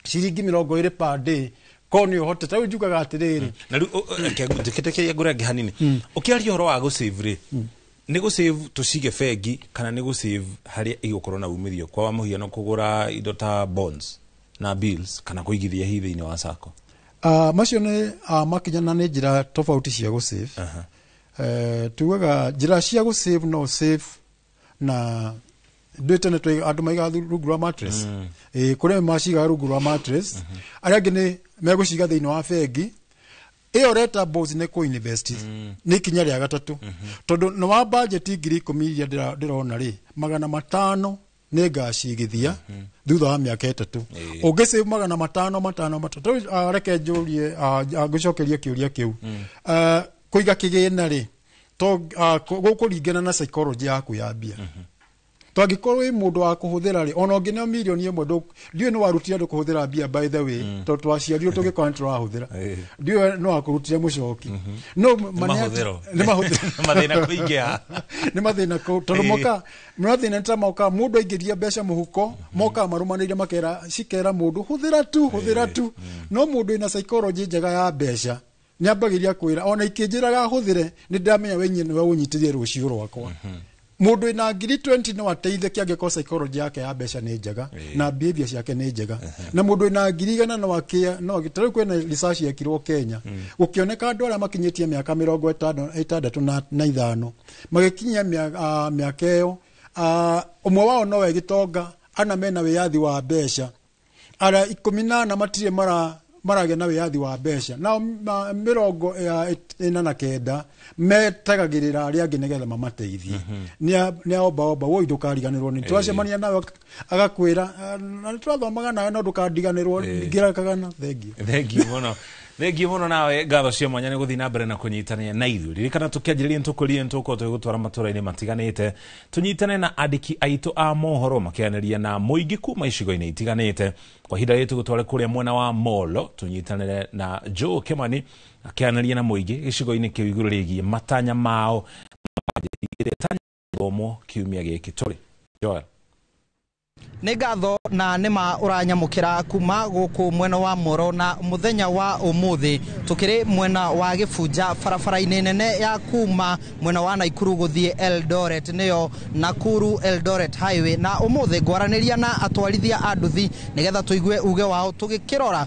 ciringi 20 per day, ko nĩ ũhote. Ta rĩu njugaga atĩrĩrĩ, na rĩu njĩkĩtĩkĩrie ngũrenge hanini. Ũkĩaria ũhoro wa gũsave rĩ, nĩ gũsave tũcige bengi kana nĩ gũsave harĩa igũkorwo na umithio, kwa mũhiano kũgũra indo ta bonds na bills kana kũigithia hihi thĩinĩ wa sacco? Macio nĩ makinya na nĩ njĩra tofauti cia gũsave. Tugaga njĩra cia gũsave, no save na ndũĩ tene andũ maigaga rungu rwa mattress. Kũrĩa macigaga rungu rwa mattress, arĩa angĩ nĩ megũciga thĩinĩ wa bengi ĩyo reta bonds, nĩ kũ-invest, nĩ ikinya rĩa gatatũ, tondũ nĩ wa budget 10,000 iria ndĩrona rĩ, 500 nĩ ngacigithia thutha wa mĩaka 3. Ũngĩsave 500 500 3, reke njũrie, ngũcokerie kĩũria kĩu. Kũiga kĩgĩna rĩ, to gũkũringana na psychology yaku ya mbia. Twangĩkorwo wĩ mũndũ wa kũhũthĩra rĩ, ona ũngĩneo mirioni 1, ndiũĩ nĩ warutire andũ kũhũthĩra mbia, by the way, tondũ twaciarirwo tũgĩkorwo nĩ tũrahũthĩra. Ndiũĩ no wakũrutire mũcoki no ma nĩ mahũthĩro. Nĩ mahũthĩro. Mathĩna kũingĩha. Nĩ mathĩna tondũ moka mathĩna nĩ ta moka mũndũ aingĩria mbeca mũhuko, mokaga marũmanĩire, makera cikera mũndũ hũthĩra tu, hũthĩra tu. No mũndũ wĩna psychology njega ya mbeca nĩ ambagĩria kwĩra, ona ikĩnjĩraga hũthĩre, nĩ ndamenya we nĩwe ũnyitĩrie rũciũ rwakwa. Mũndũ wĩna 20,000 no ateithĩke angĩkorwo psychology yake ya mbeca nĩ njega na behavior ciake nĩ njega. Na mũndũ wĩna 100,000 no akĩa no ta rĩu kwĩna research yekirwo Kenya, gũkĩoneka andũ arĩa makinyĩtie mĩaka 65 magĩkinyia mĩaka ĩyo, ũmwe wao nowe gĩtonga, ana mena wĩyathi wa mbeca, arĩa 14 matirĩ maragĩa na wĩyathi wa mbeca, nao 49 metagagĩrĩra arĩa angĩ nĩgetha mamateithie. Nĩ aombaomba woi, ndũkariganĩrwo nĩ twacemania nawe agakwĩra, "Ah, na nĩ tũrathomaga nawe, no ndũkandiganĩrwo ngĩra kagana." Thengiũ. Thengiũ mũno, thengiũ mũno. Nawe ngatho cia mwanya nĩ gũthiĩ na mbere na kũnyitanĩra na ithuĩ. Ririkana tũkĩanjĩrĩria nĩtũkũrire nĩtũgũkorwo tũgĩgũtwara matũra-inĩ matiganĩte, tũnyitane na andĩki aitũ a mohoro makĩaranĩria na mũingĩ kuma icigo-inĩ itiganĩte. Kwa ihinda rĩrĩ tũgũtware kũrĩa mwena wa Molo, tũnyitanĩre na Joe Kimani akĩaranĩria na mũingĩ gĩcigo-inĩ kĩu igũrũ rĩgiĩ matanya mao ĩrĩa ĩtanyagwo kiumia gĩkĩ tũrĩ. Joel. Nĩ ngatho na nĩma ũranyamũkĩra kuma gũkũ mwena wa Moro, na mũthenya wa ũmũthĩ tũkĩrĩ mwena wa Gĩbunja, barabara-inĩ nene ya kuma mwena wa Naikuru gũthiĩ Eldoret, nĩyo Nakuru Eldoret Highway. Na ũmũthĩ ngwaranĩria na atwarithia a nduthi nĩgetha tũigue uge wao tũgĩkĩrora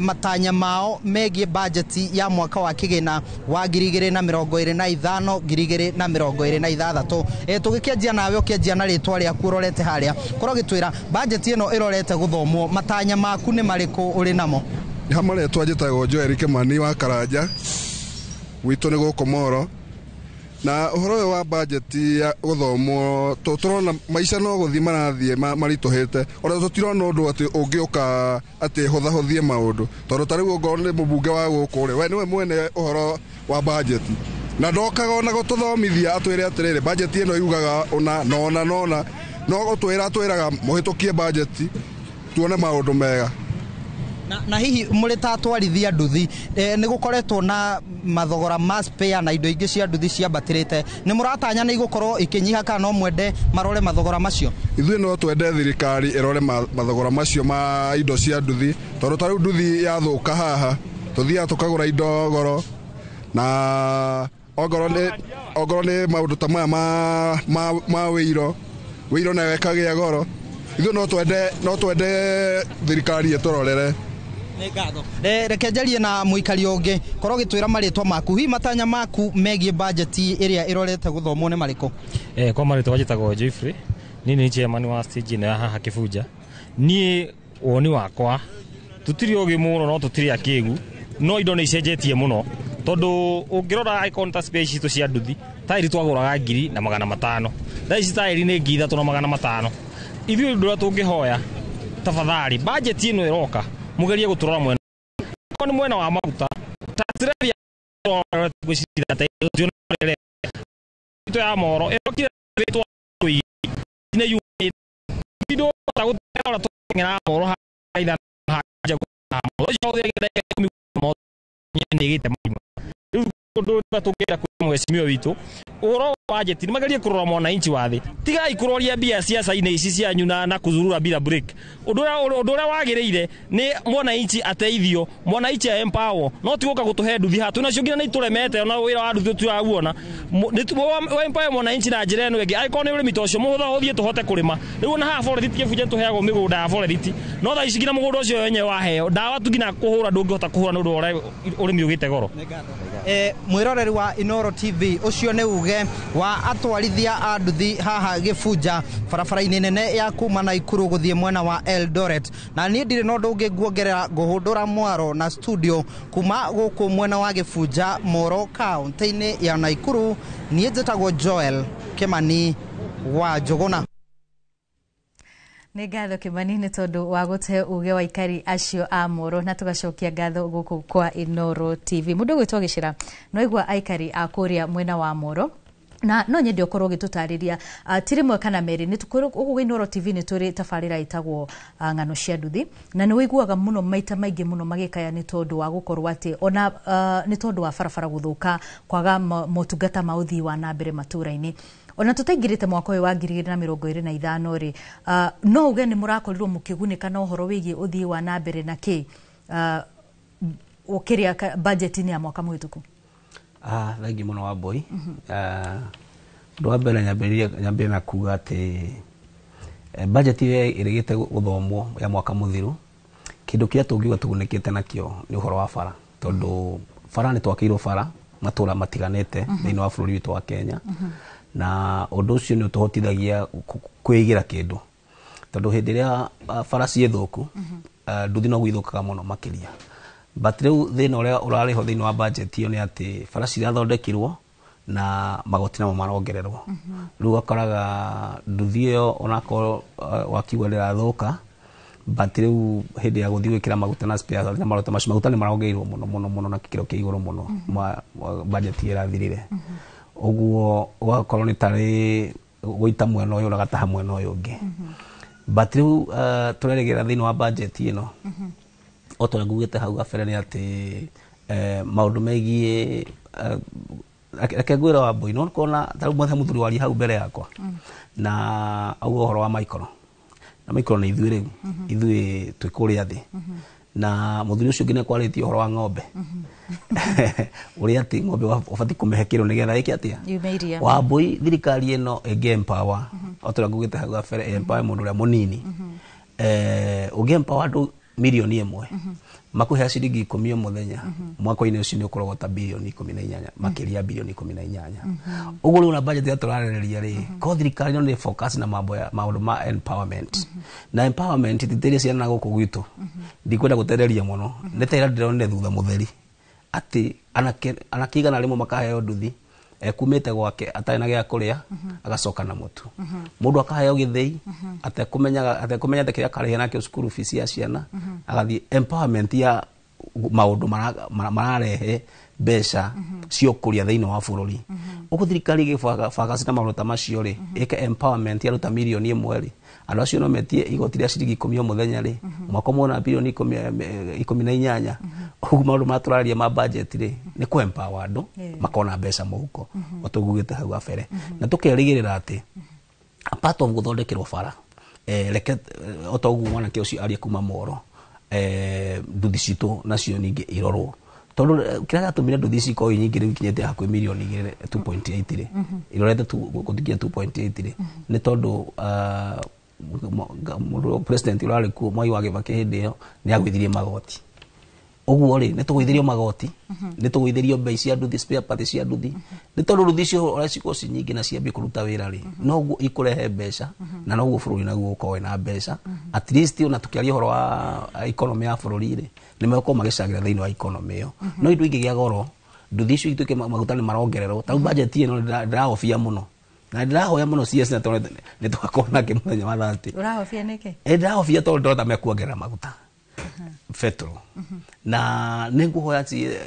matanya mao megiĩ bajeti ya mwaka wa kĩgĩna wa 2025 2026. Tũgĩkĩanjia nawe, ũkĩanjia na rĩtwa rĩaku ũrorete harĩa, korwo gĩtwĩra bajeti ĩno ĩrorete gũthomwo, matanya maku nĩ marĩkũ ũrĩ namo? Ha marĩtwa njĩtagwo Joel Kimani wa Karanja, gwitũ nĩ gũkũ Moro. Na ũhoro ũyũ wa bajeti ya gũthomwo, tũrona maica no gũthiĩ marathiĩ maritũhĩte, ona tũtirona ũndũ atĩ ũngĩũka atĩ hũthahũthie maũndũ, tondũ ta rĩu ongorwo nĩ mũmbunge wa gũkũ rĩ, we nĩwe mwene ũhoro wa bajeti na ndokaga ona gũtũthomithia atwĩre atĩrĩrĩ, bajeti ĩno yugaga ũna na ũna na ũna, no gũtwĩra atwĩraga mũhĩtũkie bajeti tuone maũndũ mega. Na hihi mũrĩ ta atwarithia nduthi, nĩ gũkoretwo na mathogora ma spare na indo ingĩ cia nduthi ciambatĩrĩte, nĩ mũratanya nĩ igũkorwo ikĩnyiha kana no mwende marore mathogora macio? Ithuĩ no twende thirikari ĩrore mathogora macio ma indo cia nduthi, tondũ ta rĩu nduthi yathũka haha tũthiaga tũkagũra indo goro, na ongorwo nĩ maũndũ ta maya ma wĩiro, wĩiro nayo ĩkagĩa goro. Ithuĩ no twende thirikari ĩtũrorere. Nĩ ngatho. Reke njarie na mũikari ũngĩ, korwo ũgĩtwĩra marĩtwa maku, hihi matanya maku megiĩ bajeti ĩrĩa ĩrorete gũthomwo nĩ marĩkũ? Kwa marĩtwa njĩtagwo Joyfrey, niĩ nĩ chairman wa stage ĩno ya haha Kĩbunja. Niĩ woni wakwa tũtirĩ ũgĩ mũno no tũtirĩ akĩgu, no indo nĩ icenjetie mũno tondũ ũngĩrora icon ta space citũ cia nduthi, taĩri twagũraga 1500, thaa ici taĩri nĩ 3500. Ithuĩ ũndũ ũrĩa tũngĩhoya, tafadhali bajeti ĩno ĩroka mũgerie gũtũrora mwena nĩ mwena wa maguta ta ya moro ĩrokire mheshimiwa witũ ũhoro wa bajeti nĩ magerie kũrora mwananchi wa thĩ, tigai kũroria mbia ciaca-inĩ ici cianyu na kũzurura bila break. Ũndũ ũrĩa wagĩrĩire nĩ mwananchi ateithio, mwananchi empower, no ti gũka gũtũhe nduthi haha twĩnacio nginya nĩ itũremete ona wĩra wa nduthi tũtirauona. Wa empower mwananchi na njĩra ĩno ĩngĩ, angĩkorwo nĩ ũrĩmi ta ũcio mũhũthũ ũthiĩ tũhote kũrĩma. Rĩu ona haha forest Kĩbunja nĩtũheagwo mĩgũnda ya forest, no thaa ici nginya mũgũnda ũcio wenyewe waheo ndawa tu nginya kũhũra ndũngĩhota kũhũra nĩ ũndũ wa ũrĩa ũrĩmi ũgĩte goro. Mwĩroreri wa Inoro TV, ũcio nĩ uge wa atwarithia a nduthi haha Gĩbunja barabara-inĩ nene ya kuma Naikuru gũthiĩ mwena wa Eldoret. Na niĩ ndirĩ na ũndũ ũngĩ nguongerera, ngũhũndũra mwaro na studio kuma gũkũ mwena wa Gĩbunja Moro kaunti-inĩ ya Naikuru. Niĩ njĩtagwo Joel Kimani wa Njũgũna. Nĩ ngatho Kimani nĩ tondũ wa gũte uge wa aikari acio a Moro, na tũgacokia ngatho gũkũ kwa Inoro TV. Mũndũ ũgwĩtwo Gĩcĩra, no igua aikari a kũrĩa mwena wa Moro, na no nyende ũkorwo ũgĩtũtarĩria ti rĩmwe kana merĩ. Nĩ gũkũ Inoro TV nĩ tũrĩ tabarĩra ĩtagwo ng'ano cia nduthi, na nĩ wĩiguaga mũno maita maingĩ mũno magĩkaya nĩ tondũ wa gũkorwo atĩ ona nĩ tondũ wa barabara gũthũka, kwaga motungata ma ũthii wa na mbere matũũra-inĩ. Ona tũtaingĩrĩte mwaka ũyũ wa 2025 rĩ, no uge nĩ mũrakorirwo mũkĩgunĩka na ũhoro wĩgiĩ ũthii wa na mbere na kĩ ũkĩrĩa bajeti-inĩ ya mwaka mũhĩtũku? Thengi mũno wa Mbui. Ũndũ wa mbere nyambĩrĩrie na kuga atĩ bajeti ĩrĩa ĩrĩgĩte gũthomwo ya mwaka mũthiru, kĩndũ kĩrĩa tũngiuga tũgunĩkĩte nakĩo nĩ ũhoro wa bara, tondũ bara nĩ twakĩirwo bara matũra matiganĩte thĩinĩ wa bũrũri witũ wa Kenya, na ũndũ ũcio nĩ ũtũhotithagia kwĩigĩra kĩndũ, tondũ hĩndĩ ĩrĩa bara ciĩ thũku nduthi no gwithũkaga mũno makĩria. But rĩu thĩna ũrĩa ũrarĩho thĩinĩ wa budget ĩyo nĩ atĩ bara cirathondekirwo na magoti namo marongererwo. Rĩu ũgakoraga nduthi ĩyo onakorwo wakiuga ndĩrathũka, but rĩu hĩndĩ ya gũthiĩ gwĩkĩra maguta na spare na maruta macio maguta nĩ marongereirwo mũno mũno mũno na gĩkĩro kĩa igũrũ mũno budget ĩrathirire. Ũguo ũgakorwo nĩ tarĩ gũita mwena ũyũ ũgataha mwena ũyũ ũngĩ. But rĩu tũrerĩgĩrĩra thĩinĩ wa budget ĩno o ta ũrĩa ngugĩte hau gabere nĩ atĩ maũndũ megiĩ reke ngwĩre wa Mbui, no kuona ta rĩu mwethe mũthuri waria hau mbere yakwa na auga ũhoro wa micro, na micro nĩ ithuĩ rĩu ithuĩ twĩ kũrĩa thĩ, na mũthuri ũcio ũngĩ nĩ kwarĩtie ũhoro wa ng'ombe ũrĩa atĩ ng'ombe ũbatiĩ kũmĩhe kĩro nĩgetha ĩke atĩa wa Mbui. Thirikari ĩno ĩngĩ empower o ta ũrĩa ngugĩte hau gabere, empower mũndũ ũrĩa mũnini, ũngĩ empower andũ 1,000,000 makuhea ciringi 10 o mũthenya, mwaka-inĩ ũcio nĩ ũkoragwo ta bilioni 18, makĩria bilioni 18. Ũguo rĩu na budget ĩrĩa tũrarĩrĩria rĩ, ko thirikari ĩno nĩ focus na mambo ya maũndũ ma empowerment, na empowerment titĩrie ciana gũkũ gwitũ, ndikwenda gũtereria mũno, nĩ ta ĩrĩa ndĩronire thutha mũtheri atĩ anake 100 makaheo nduthi ekumĩte gwake atarĩ na gĩa kũrĩa agacoka na mũtu, mũndũ akaheo gĩthĩi atekũmenyete kĩrĩa akarĩhia nakĩo cukuru fees ya ciana, agathiĩ. Empowerment ya maũndũ mararehe mbeca cia ũkũria thĩinĩ wa bũrũri. Ũguo thirikari ĩgĩbanga na maũndũ ta macio rĩ, ĩke empowerment ya ruta 1,000,000 rĩ, andũ acio no metie igoti rĩa ciringi 10 o mũthenya rĩ, mwaka ũmwe na bilioni 18. Ũguo maũndũ marĩa tũrarĩria ma budget rĩ, nĩ kũ empower andũ makona mbeca mũhuko o ta ũguo ngugĩte hau gabere, na tũkerĩgĩrĩra atĩ a part of gũthondekerwo bara, reke o ta ũguo mwanake ũcio aria kuma Moro, nduthi citũ nacio ningĩ irorwo, tondũ kĩrĩa gĩatũmire nduthi ici ikorwo nyingĩ rĩu ikinyĩte hakuhĩ 2.8 million rĩ, irorete gũthikia 2.8 rĩ, nĩ tondũ mũndũ president ũrarĩ kuo Mwai wa Kibaki hĩndĩ ĩyo nĩ agũithirie magoti. Ũguo rĩ nĩ tũgũithĩrio magoti, nĩ tũgũithĩrio bei cia nduthi, spare parts cia nduthi, nĩ tondũ nduthi icio ũrĩa cikorwo ci nyingĩ na ciambie kũruta wĩra rĩ, noguo ikũrehe mbeca na noguo bũrũri naguo ũkorwo wĩna mbeca. At least ona tũkĩaria ũhoro wa economy ya bũrũri rĩ, nĩ megũkorwo magĩcangĩra thĩinĩ wa economy ĩyo. No indo ingĩgĩa goro, nduthi icio ituĩke maguta nĩ marongererwo, ta rĩu budget ĩno ndĩrahobia mũno na ndĩrahoya mũno CS, na tondũ nĩ tũgakorwo nake mũthenya wa 30. Ũrahobia nĩkĩ? Ndĩrahobia tondũ ndĩrona mekuongerera maguta, petrol, na nĩ ngũhoya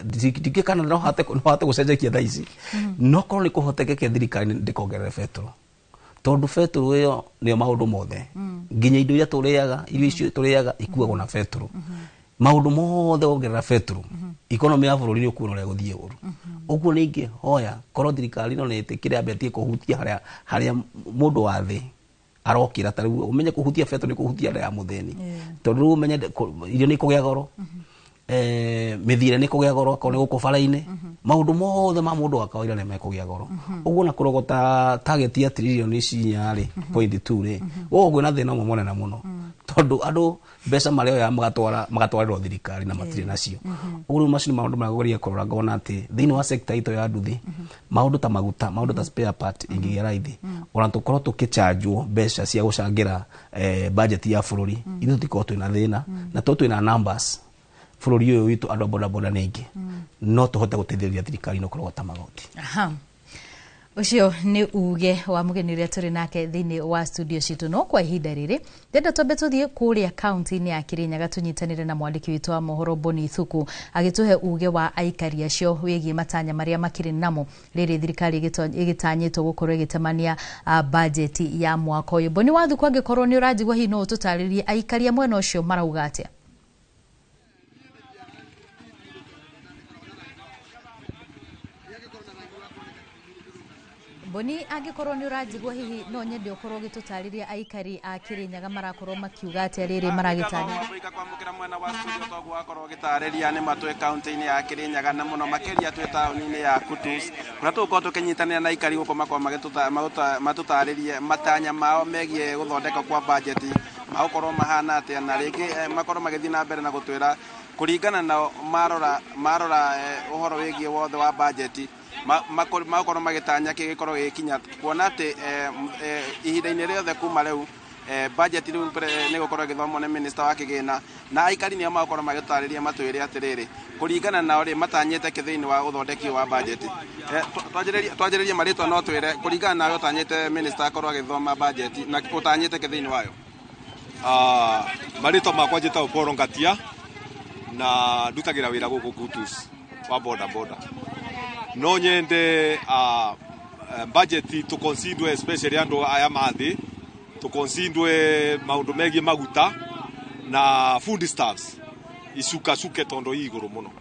ndingĩ kana no hote gũcenjekia thaa ici, no korwo nĩ kũhotekeke thirikari ndĩkongerere petrol, tondũ petrol ĩyo nĩyo maũndũ mothe, nginya indo iria tũrĩaga, irio icio tũrĩaga ikuagwo na petrol. Maũndũ mothe wongerera petrol, economy ya bũrũri nĩ ũkuona ũrĩa gũthiĩ ũru. Ũguo nĩ ingĩhoya korwo thirikari ĩno nĩ ĩtĩkĩre ambe kũhutia harĩa mũndũ wa thĩ arokĩra. Ta rĩu ũmenye kũhutia petrol nĩ kũhutia nda ya mũthĩni, tondũ rĩu ũmenye irio nĩ ikũgĩa goro, mĩthiĩre nĩ kũgĩa goro, akorwo nĩ gũkũ bara-inĩ, maũndũ mothe ma mũndũ wa kawaida nĩ mekũgĩa goro. Ũguo na kũrogota target ya tririoni ici inya rĩ, point two rĩ, gũkũ kwĩna thĩna ũmwe mũnene mũno, tondũ andũ mbeca marĩoya magatwarĩrwo thirikari na matirĩ nacio. Ũguo rĩu macio nĩ maũndũ marĩa ngũgeria kũrora ngona atĩ thĩinĩ wa sector itũ ya nduthi, maũndũ ta maguta, maũndũ ta spare part ingĩgĩa raithi, ona tũkorwo tũkĩchanjwo mbeca cia gũcangĩra budget ya bũrũri, ithuĩ tũtikorwo twĩna thĩna, na tondũ twĩna numbers bũrũri ũyũ witũ, andũ a bodaboda nĩ aingĩ, no tũhote gũteithĩrĩria thirikari no kũrogota magoti. Aha. Ũcio nĩ uge wa mũgeni ũrĩa tũrĩ nake thĩinĩ wa studio citũ. No kwa ihinda rĩrĩ ndenda twambe tũthiĩ kũrĩa kaunti-inĩ ya Kirinyaga tũnyitanĩre na mwandĩki witũ wa mohoro Boni Thuku agĩtũhe uge wa aikari acio wĩgiĩ matanya marĩa makĩrĩ namo rĩrĩ thirikari ĩgĩtanyĩtwo gũkorwo ĩgĩtemania bajeti ya mwaka ũyũ. Boni wa Thuku, angĩkorwo nĩ ũranjigua hihi no ũtũtarĩrie aikari a mwena ũcio marauga atĩa? Boni, angĩkorwo nĩ ũranjigua hihi no nyende ũkorwo ũgĩtũtarĩria aikari a Kirinyaga marakorwo makiuga atĩa rĩrĩ maragĩtanya. Kwamũkĩra mwena wa studio toguo wakorwo ũgĩtarĩria nĩ matwĩ kaunti-inĩ ya Kirinyaga na mũno makĩria twĩ taũni-inĩ ya Kutus, kũrĩa tũgũkorwo tũkĩnyitanĩra na aikari gũkũ makorwo matũtarĩrie matanya mao megiĩ gũthondekwo kwa bajeti magũkorwo mahana atĩa, na rĩngĩ makorwo magĩthiĩ na mbere na gũtwĩra kũringana nao marora ũhoro wĩgiĩ wothe wa bajeti makorwo magĩtanya kĩgĩkorwo gĩgĩkinya, kuona atĩ ihinda-inĩ rĩothe kuma rĩu budget rĩu nĩ gũkorwo ĩgĩthomwo nĩ minister wa kĩgĩna, na aikari nĩo magũkorwo magĩtarĩria matwĩre atĩrĩrĩ kũringana nao rĩ matanyĩte kĩ thĩinĩ wa ũthondeki wa budget. Twanjĩrĩrie marĩtwa, no twĩre kũringana nawe ũtanyĩte minister akorwo agĩthoma budget na ũtanyĩte kĩ thĩinĩ wayo. Marĩtwa makwa njĩtagwo Paul Ngatia na ndutagĩra wĩra gũkũ Kutus wa boda boda. No nyende budget tuconsider especially andu aya mathi tuconsider maundu megie maguta na food stuffs icukacuke tondu iguru muno.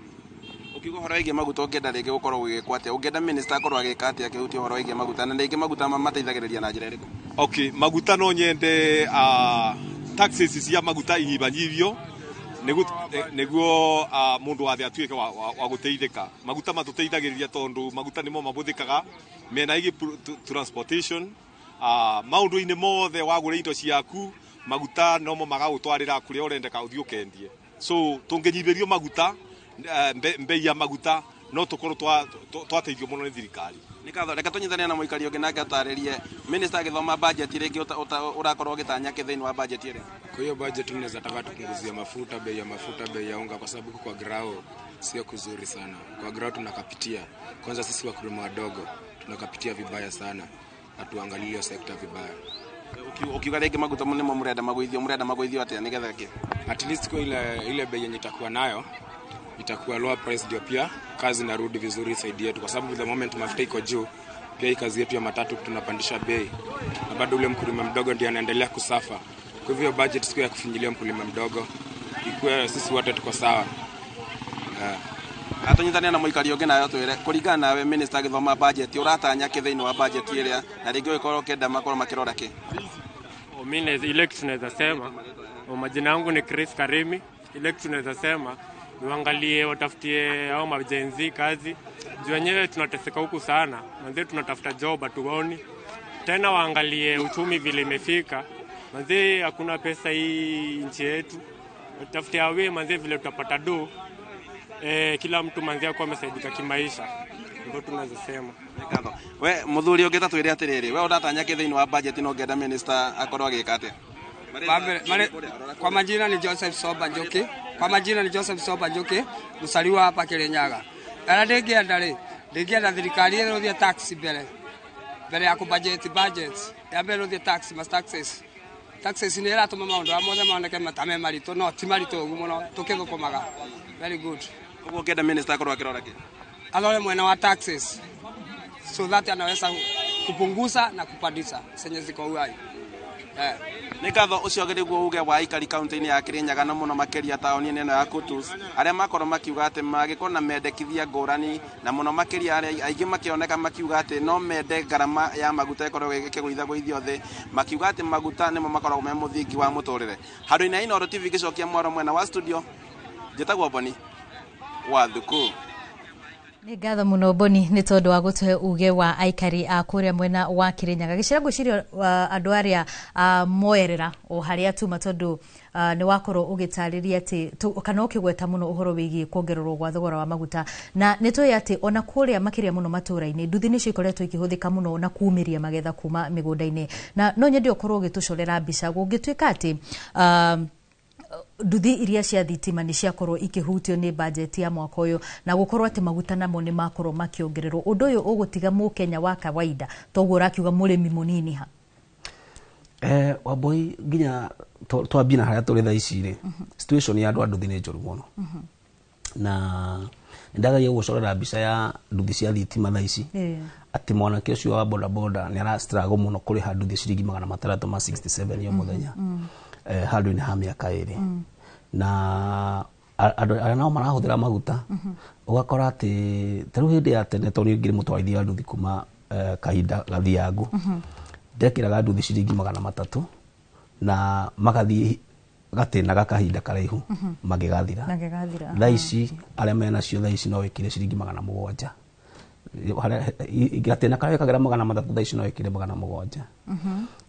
Ukiuga ũhoro wĩgiĩ maguta ũngĩenda rĩngĩ gũkorwo gũgĩkwo atĩa? Ũngĩenda minister akorwo agĩka atĩa akĩhutia ũhoro wĩgiĩ maguta, na rĩngĩ maguta mateithagĩrĩria na njĩra ĩrĩkũ? Okay, maguta no nyende taxes cia maguta inyibanyibio niguo mundu wa thĩ atuĩke wa gũteithĩka. Maguta matũteithagĩrĩria tondu maguta nĩmo mabũthĩkaga mĩena ĩgiĩ transportation, maũndũ-inĩ mothe wagũra indo ciaku maguta nomo magagũtwarĩra kũrĩa ũrendeka ũthiĩ ũkendie. So tũngĩnyihĩrio maguta, mbei ya maguta no tũkorwo twateithio mũno nĩ thirikari. Nĩ ngatho, reke tũnyitane na mũikari ũngĩ nake atarĩrie minister agĩthoma budget rĩngĩ ũrakorwo ũgĩtanya kĩ thĩinĩ wa budget ĩrĩa. Kwa hiyo budget tunaweza taka tupunguzie mafuta, bei ya mafuta, bei ya unga, kwa sababu kwa grao sio kuzuri sana. Kwa grao tunakapitia. Kwanza sisi wakulima wadogo tunakapitia vibaya sana. Hatuangalii hiyo sekta vibaya. Ukiuga rĩngĩ maguta nĩmo mũrenda magũithio atĩa nĩgetha kĩ? At least kwa ile bei yenye itakuwa nayo itakuwa lower price, ndio pia kazi narudi vizuri side yetu, kwa sababu the moment mafuta iko juu pia hii kazi yetu ya matatu tunapandisha bei, na bado ule mkulima mdogo ndiye anaendelea kusafa. Kwa hivyo budget sio ya kufinyilia mkulima mdogo, ikuwe sisi wote tuko sawa. Atũnyitane na mũikari ũngĩ nawe twĩre kũringana nawe minister agĩthoma budget ũratanya kĩ thĩinĩ wa budget ĩrĩa, na rĩngĩ ũgĩkorwo ũkĩenda makorwo makĩrora kĩ? Mimi ile kitu naweza sema, majina yangu ni Chris Karimi. Ile kitu naweza sema niangalie watafutie hao majenzi kazi. Juu wenyewe tunateseka huku sana. Manze tunatafuta job hatuoni. Tena waangalie uchumi vile imefika. Manze hakuna pesa hii nchi yetu. Watafutie awe manze vile tutapata do. Kila mtu manzia kwa amesaidika kimaisha. Ndio tunaweza sema. We muthuri ungi ta twire atiriri, we uratanya ki thiini wa budget no ngenda minister akorwo agika atia? Kwa majina ni Joseph Soba Njoki. Kwa majina ni Joseph Soba Njoki, msaliwa hapa Kirinyaga. Ara ndingienda ri, ndingienda thirikari ĩrũthie tax mbere. Mbere ya kubudget budget, ya mbere ĩrũthie tax, mas taxes. Taxes nĩ ĩratũma maũndũ maya mothe moneke matame maritũ, no ti maritũ ũguo mũno tũkĩthũkũmaga. Very good. Ũguo ũngĩenda minister akorwo akĩrora kĩ? Arore mwena wa taxes so that anaweza kupunguza na kupandisha zenye ziko uhai. Nĩ ngatho ũcio nĩguo uge wa aikari kaunti-inĩ ya Kirinyaga na mũno makĩria taũni-inĩ ĩno ya Kutus, arĩa makorwo makiuga atĩ magĩkorwo na mendekithia ngũrani, na mũno makĩria arĩa aingĩ makĩoneka makiuga atĩ no mende ngarama ya maguta ĩkorwo ĩkĩgũithagũithio thĩ, makiuga atĩ maguta nĩmo makoragwo me mũthingi wa mũtũrĩre. Handũ-inĩ ha Inooro TV ngĩcokia mwaro mwena wa studio, njĩtagwo Boni wa Thuku. Nĩ ngatho mũno Boni nĩ tondũ wa gũtũhe uge wa aikari a kũrĩa mwena wa Kirinyaga. Gĩcira ngwĩciria andũ arĩa moerera o harĩa tuma tondũ nĩ wakorwo ũgĩtarĩria atĩ kana ũkĩgweta mũno ũhoro wĩgiĩ kuongererwo gwa thogora wa maguta, na nĩ tũĩ atĩ ona kũrĩa makĩria mũno matũra-inĩ nduthi nĩcio ikoretwo ikĩhũthĩka mũno na kumĩria magetha kuma mĩgũnda-inĩ, na no nyende ũkorwo ũgĩtũcorera mbica gũngĩtuĩka atĩ nduthi iria cia thitima nĩ ciakorwo ikĩhutio nĩ bajeti ya mwaka ũyũ na gũkorwo atĩ maguta namo nĩ makorwo makĩongererwo, ũndũ ũyũ ũgũtiga mũkenya wa kawaida toguo ũrakiuga mũrĩmi mũnini ha? Wambui nginya twambie na harĩa tũrĩ thaa ici rĩ, situation ya andũ a nduthi nĩ njũru mũno, na nĩndageragia gũgũcorera mbica ya nduthi cia thitima thaa ici atĩ mwanake ũcio wa bodaboda nĩ ara struggle mũno kũrĩha nduthi ciringi 667 o mũthenya handũ-inĩ ha mĩaka ĩrĩ, na andũ arĩa nao marahũthĩra maguta ũgakora atĩ ta rĩu hĩndĩ ya tene tondũ niĩ ngĩrĩ mũtwarithia wa nduthi kuma kahinda gathiangu, ndekĩraga nduthi ciringi 300 na magathiĩ gatĩnaga kahinda karaihu magĩgathira. Thaa ici arĩa menacio thaa ici no wĩkĩre ciringi 700, gatĩna karĩa wĩkagĩra 300 thaa ici no wĩkĩre 700,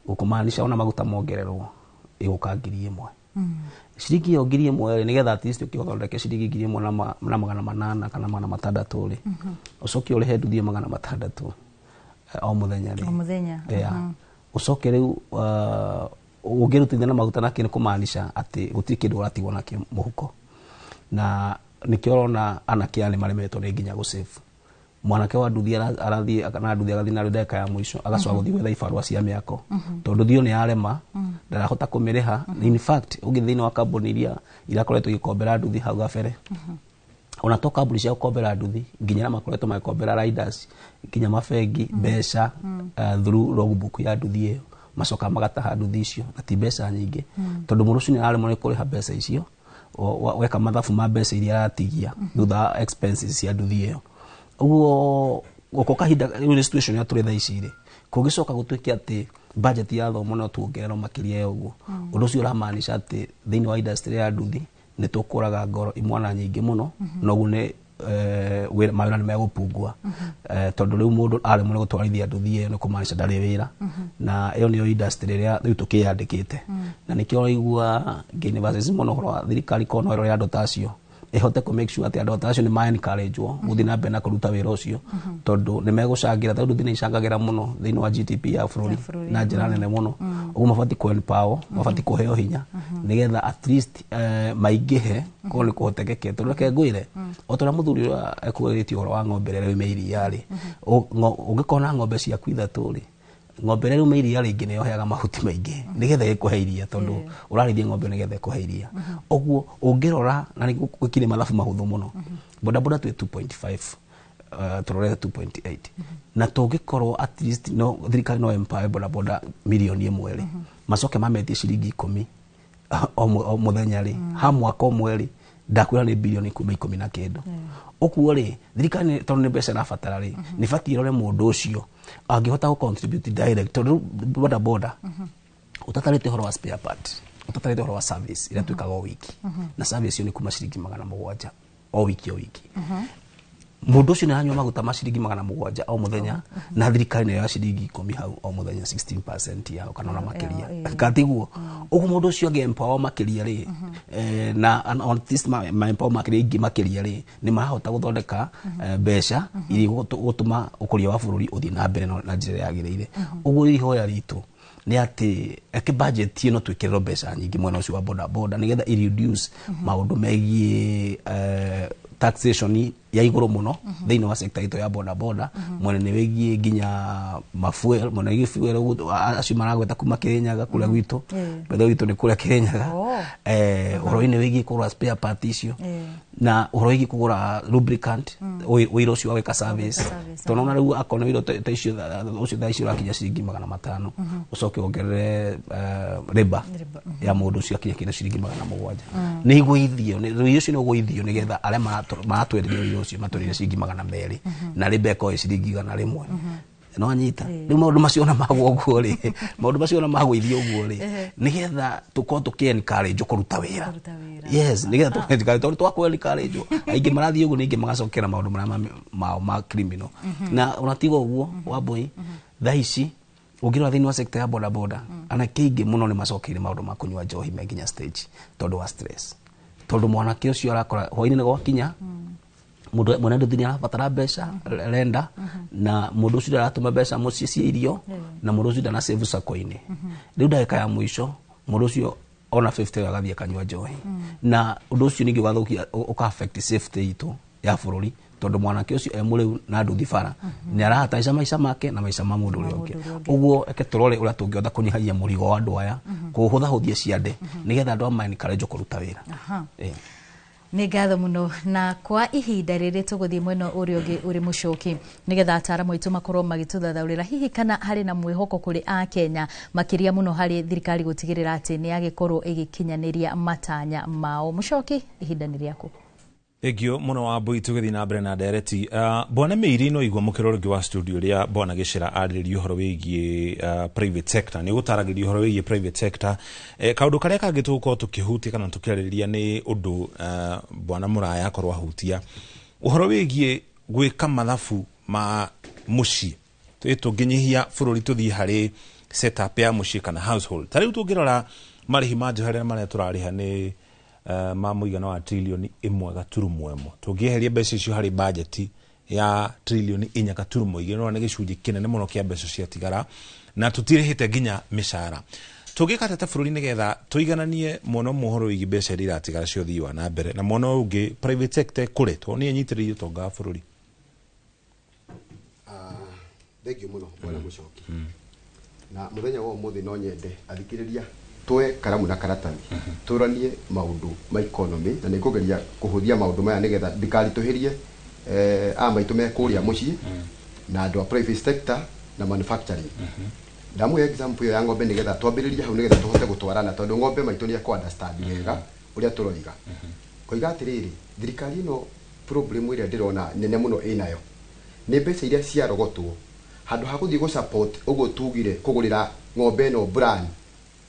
ũkũmaanisha ona maguta mongererwo ĩgũka 1000. Ciringi ĩyo 1000 rĩ, nĩgetha at least ũkĩthondeke ciringi 1800 kana 600 rĩ, ũcoke ũrĩhe nduthi 600 o mũthenya rĩ, o mũthenya. Ũcoke rĩu ũngĩrutithia na maguta nakĩ, nĩ kũmaanisha atĩ gũtirĩ kĩndũ ũratigwo nakĩo mũhuko, na nĩkĩo ũrona anake aya nĩ maremetwo nĩ nginya gũsave. Mwanake wa nduthi arathiĩ na nduthi agathiĩ narĩo ndagĩka ya mũico agacoka gũthiĩ gwetha ibarũa cia mĩako tondũ nduthi ĩyo nĩ yarema, ndarahota kũmĩrĩha. In fact ũngĩ thĩinĩ wa kambuni iria irakoretwo igĩkombera nduthi hau gabere, ona to kambuni cia gũkombera nduthi, nginya arĩa makoretwo magĩkombera riders, nginya mabengi mbeca through logbook ya nduthi ĩyo, macoka magataha nduthi icio na ti mbeca nyingĩ, tondũ mũndũ ũcio nĩ araremwo nĩ kũrĩha mbeca icio, weka mathabu ma mbeca iria aratigia thutha wa expenses cia nduthi ĩyo. Ũguo gũkũ kahinda rĩu nĩ situation ya tũrĩ thaa ici rĩ, kũngĩcoka gũtuĩke atĩ budget ya thomo no tuongererwo makĩria ya ũguo, ũndũ ũcio ũramaanisha atĩ thĩinĩ wa industry ya nduthi nĩ tũkũraga ngoro imwana nyingĩ mũno, na ũguo nĩ mawĩra nĩ megũpungua, tondũ rĩu mũndũ aremwo nĩ gũtwarithia nduthi ĩyo nĩ kũmaanisha ndarĩ wĩra, na ĩyo nĩyo industry ĩrĩa rĩu tũkĩyandĩkĩte, na nĩkĩo ũraigua ngĩinvest mũno ũhoro wa thirikari korwo no ĩrore andũ ta acio, ĩhote kũ make sure atĩ andũ ta acio nĩ ma encourage gũthiĩ na mbere na kũruta wĩra ũcio, tondũ nĩ megũcangĩra, tondũ nduthi nĩ icangagĩra mũno thĩinĩ wa GDP ya bũrũri na njĩra nene mũno. Ũguo mabatiĩ kũ empower, mabatiĩ kũheo hinya nĩgetha at least maingĩhe korwo nĩ kũhotekeke. Tondũ reke ngwĩre, o ta ũrĩa mũthuri ũrĩa ekũgeretie ũhoro wa ng'ombe ĩrĩa ĩrauma iria rĩ, ũngĩkorwo na ng'ombe ciaku ithatũ rĩ, ng'ombe ĩrĩa ĩrauma iria rĩngĩ nĩ yoheaga mahuti maingĩ nĩgetha ĩkũhe iria, tondũ ũrarĩithia ng'ombe nĩgetha ĩkũhe iria. Ũguo ũngĩrora na nĩ gwĩkire mathabu mahũthũ mũno, bodaboda twĩ 2.5, tũrorete 2.8, na tũngĩkorwo at least no thirikari no empower bodaboda 1 million rĩ, macoke mametie ciringi 10 o mũthenya rĩ, ha mwaka ũmwe rĩ, ndakwĩra nĩ bilioni 10 na kĩndũ. Ũguo rĩ, thirikari tondũ nĩ mbeca ĩrabatara rĩ, nĩ batiĩ ĩrore mũndũ ũcio angĩhota gũ contribute direct, tondũ boda boda ũtatarĩte ũhoro wa spare part, ũtatarĩte ũhoro wa service ĩrĩa twĩkaga o wiki, na service ĩyo nĩ kuma ciringi 700 o wiki o wiki. Mundu ucio nĩaranyua maguta ma ciringi 700 o muthenya, na thirikari nayo ya ciringi 10 hau o muthenya, 16% yao kana ona makiria, katiguo uguo mundu ucio ange empower makiria ri, na on this ma empower makiria ingi makiria ri, ni marahota guthondeka mbeca iria gutuma ukuria wa bururi uthie na mbere na njira yagiriire. Uguo ihoya ritu ni ati eke budget ino twikiriro mbeca nyingi mwena ucio wa boda boda, nigetha i reduce maundu megie taxation ya iguru muno thiini wa sector itu ya boda boda, mwena ni wigie nginya mafuel, mwena wigie fuel acio maragweta kuma Kirinyaga kuria gwitu, bethe gwitu ni kuria Kirinyaga, uhoro-ini wigie kugura spare part icio, na uhoro wigie kugura lubricant, wira ucio wa gwika service, tondu ona riu akorwo wira ta icio ucio thaa icio urakinya ciringi 500, ucoke wongerere riba ya mundu ucio akinya kindu ciringi 700, ni igũithio rũi ũcio nĩ ũgũithio nigetha arĩa maratwenderia wĩra ũcio matwenderia ciringi 200 na riba ĩkorwo ĩ ciringi 100. No anyita rĩu maũndũ macio ona magwo ũguo rĩ, maũndũ macio ona magũithio ũguo rĩ, nĩgetha tũkorwo tũkĩ encourage kũruta wĩra. Yes, nĩgetha tũ encourage, tondũ twakũ encourage aingĩ marathiĩ ũguo, ningĩ magacokera maũndũ marĩa mao ma criminal. Na ona tiga ũguo Wambui, thaa ici ũngĩrora thĩinĩ wa sector ya boda boda, anake aingĩ mũno nĩ macokeire maũndũ ma kũnyua njohi me nginya stage tondũ wa stress, tondũ mwanake ũcio arakora hwainĩ nĩ gwakinya, mundu mwene nduthi nĩ arabatara mbeca renda, na mundu ũcio ndaratũma mbeca mũciĩ cia irio, na mundu ũcio ndana save sako-inĩ. Rĩu ndagĩka ya mũico mundu ũcio ona 50 agathiĩ akanyua njohi, na ũndũ ũcio ningĩ ũgathũkia, ũka affect safety itũ ya bũrũri, tondũ mwanake ũcio e mũrĩu na nduthi bara nĩ arahataica maica make na maica ma mũndũ ũrĩa ũngĩ. Ũguo eke tũrore ũrĩa tũngĩhota kũnyihanyihia mũrigo wa andũ aya, kũhũthahũthia ciande, nĩgetha andũ aya ma encourage kũruta wĩra. Nĩ ngatho mũno, na kwa ihinda rĩrĩ tũgũthiĩ mwena ũrĩa ũngĩ ũrĩ mũcoki, nĩgetha ataaramu aitũ makorwo magĩtũthathaũrĩra hihi kana harĩ na mwĩhoko kũrĩ Akenya, makĩria mũno harĩ thirikari gũtigĩrĩra atĩ nĩ yagĩkorwo ĩgĩkinyanĩria matanya mao. Mũcoki, ihinda nĩ rĩaku. Thengio muno Wambui, tũgĩthiĩ na mbere na ndereti. Bwana Mĩiri, no igua mũkĩro rĩngĩ wa studio rĩa Bwana Gĩcera arĩrĩria ũhoro wĩgiĩ private sector, nĩ gũtaragĩria ũhoro wĩgiĩ private sector. Kaũndũ karĩa kangĩ tũgũkorwo tũkĩhutia kana tũkĩarĩrĩria nĩ ũndũ Bwana Mũraya akorwo ahutia ũhoro wĩgiĩ gwĩka mathabu ma mũciĩ, tũngĩnyihia bũrũri tũthiĩ harĩ setup ya mũciĩ kana household. Ta rĩu tũngĩrora marĩhi ma njoherera marĩa tũrarĩha nĩ ma mũigana wa trilioni 1.1, tũngĩeheria mbeca icio harĩ bajeti ya trilioni 4.2, no nĩ gĩcunjĩ kĩnene mũno kĩa mbeca ciatigara, na tũtirĩhĩte nginya mĩcara. Tũngĩka atĩa ta bũrũri nĩgetha tũigananie mwena ũmwe ũhoro wĩgiĩ mbeca iria iratigara cia ũthii wa na mbere, na mwena ũyũ ũngĩ private sector ĩkũre, tondũ nĩyo ĩnyitĩrĩire ũtonga wa bũrũri? Thengio mũno Bwana Mũcoki, na mũthenya wa ũmũthĩ no nyende athikĩrĩria tuoe karamu na karatathi tũranie maũndũ ma economy, na nĩngũgeria kũhũthia maũndũ maya nĩgetha ndikaritũhĩrie a maitũ me kũrĩa mũciĩ na andũ a private sector na manufacturing. Ndamũhe example ĩyo ya ng'ombe nĩgetha twambĩrĩrie hau, nĩgetha tũhote gũtwarana, tondũ ng'ombe maitũ nĩ ekũ understand wega ũrĩa tũroiga. Koiga atĩrĩrĩ, thirikari ĩno problem ĩrĩa ndĩrona nene mũno ĩnayo nĩ mbeca iria ciarogotwo handũ ha gũthiĩ gũ support ũguo tugire kũgũrĩra ng'ombe ĩno brand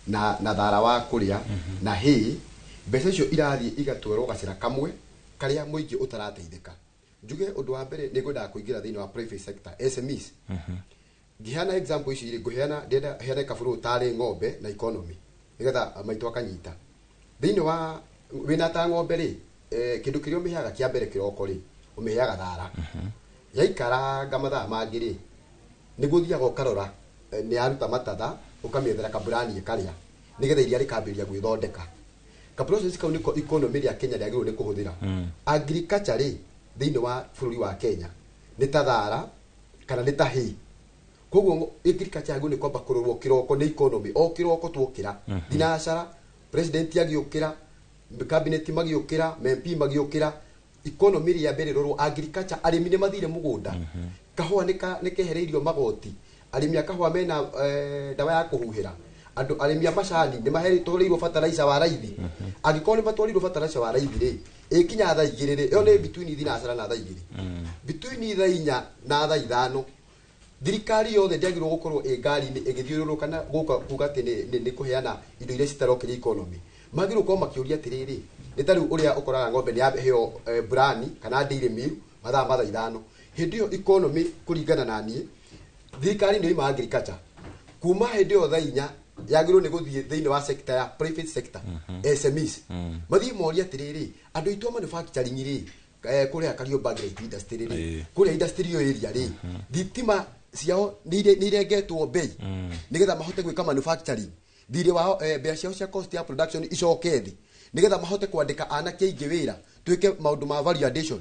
na thara wa kũrĩa na hay, mbeca icio irathiĩ igatwarwo gacĩra kamwe karĩa mũingĩ ũtarateithĩka. Njuge ũndũ wa mbere nĩ ngwendaga kũingĩra thĩinĩ wa private sector SMEs. Ngĩheana example ici rĩ, ngũheana ndĩrenda heane kabũrũ tarĩ ng'ombe na economy nĩgetha maitũ akanyita. Thĩinĩ wa wĩna ta ng'ombe rĩ, kĩndũ kĩrĩa ũmĩheaga kĩa mbere kĩroko rĩ, ũmĩheaga thara. Yaikaranga mathaa mangĩ rĩ, nĩguo ũthiaga ũkarora nĩ yaruta matatha, ũkamĩethera kaburani ĩkarĩa nĩgetha iria rĩkambĩrĩria gwĩthondeka. Ka process kau nĩko economy rĩa Kenya rĩagĩrĩirwo nĩ kũhũthĩra. Agriculture rĩ, thĩinĩ wa bũrũri wa Kenya nĩ ta thara kana nĩ ta hay. Koguo agriculture yagĩrĩirwo nĩ kwamba kũrorwo kĩroko nĩ economy, o kĩroko tuokĩra thinacara, president agĩũkĩra, cabinet magĩũkĩra, MP magĩũkĩra, economy rĩa mbere rorwo agriculture, arĩmi nĩ mathire mũgũnda, kahũa nĩ kehereirio magoti, arĩmi a kahũa mena ndawa ya kũhuhĩra, andũ arĩmi a macani nĩ mahetũrĩirwo fertilizer wa raithi. Angĩkorwo nĩ matwarĩirwo fertilizer wa raithi rĩ, ĩkinya thaa 2 rĩ, ĩyo nĩ between thinacara na thaa 2, between thaa 4 na thaa 5, thirikari yothe ndĩagĩrĩirwo gũkorwo ĩ ngari-inĩ ĩgĩthiũrũrũka na gũka kuga atĩ nĩ kũheana indo iria citarokĩria economy. Magĩrĩirwo gũkorwo makĩũria atĩrĩrĩ, nĩ ta rĩu ũrĩa ũkoraga ng'ombe nĩ yaheo brani kana dairy meal Mathaa ma thaa 5 hĩndĩ ĩyo economy kũringana na niĩ thirikari nĩ yoima agriculture kuma hĩndĩ ĩyo thaa 4 yagĩrĩirwo nĩ gũthiĩ thĩinĩ wa sector ya private sector, SMEs, mathiĩ morie atĩrĩrĩ, andũ aitũ a manufacturing rĩ, kũrĩa Kariobangi Light Industry rĩ, kũrĩa industrial area rĩ, thitima ciao nĩ irengetwo bei nĩgetha mahote gwĩka manufacturing thirĩ wao, mbeca ciao cia cost ya production icoke thĩ nĩgetha mahote kwandĩka anake aingĩ wĩra, twĩke maũndũ ma value addition.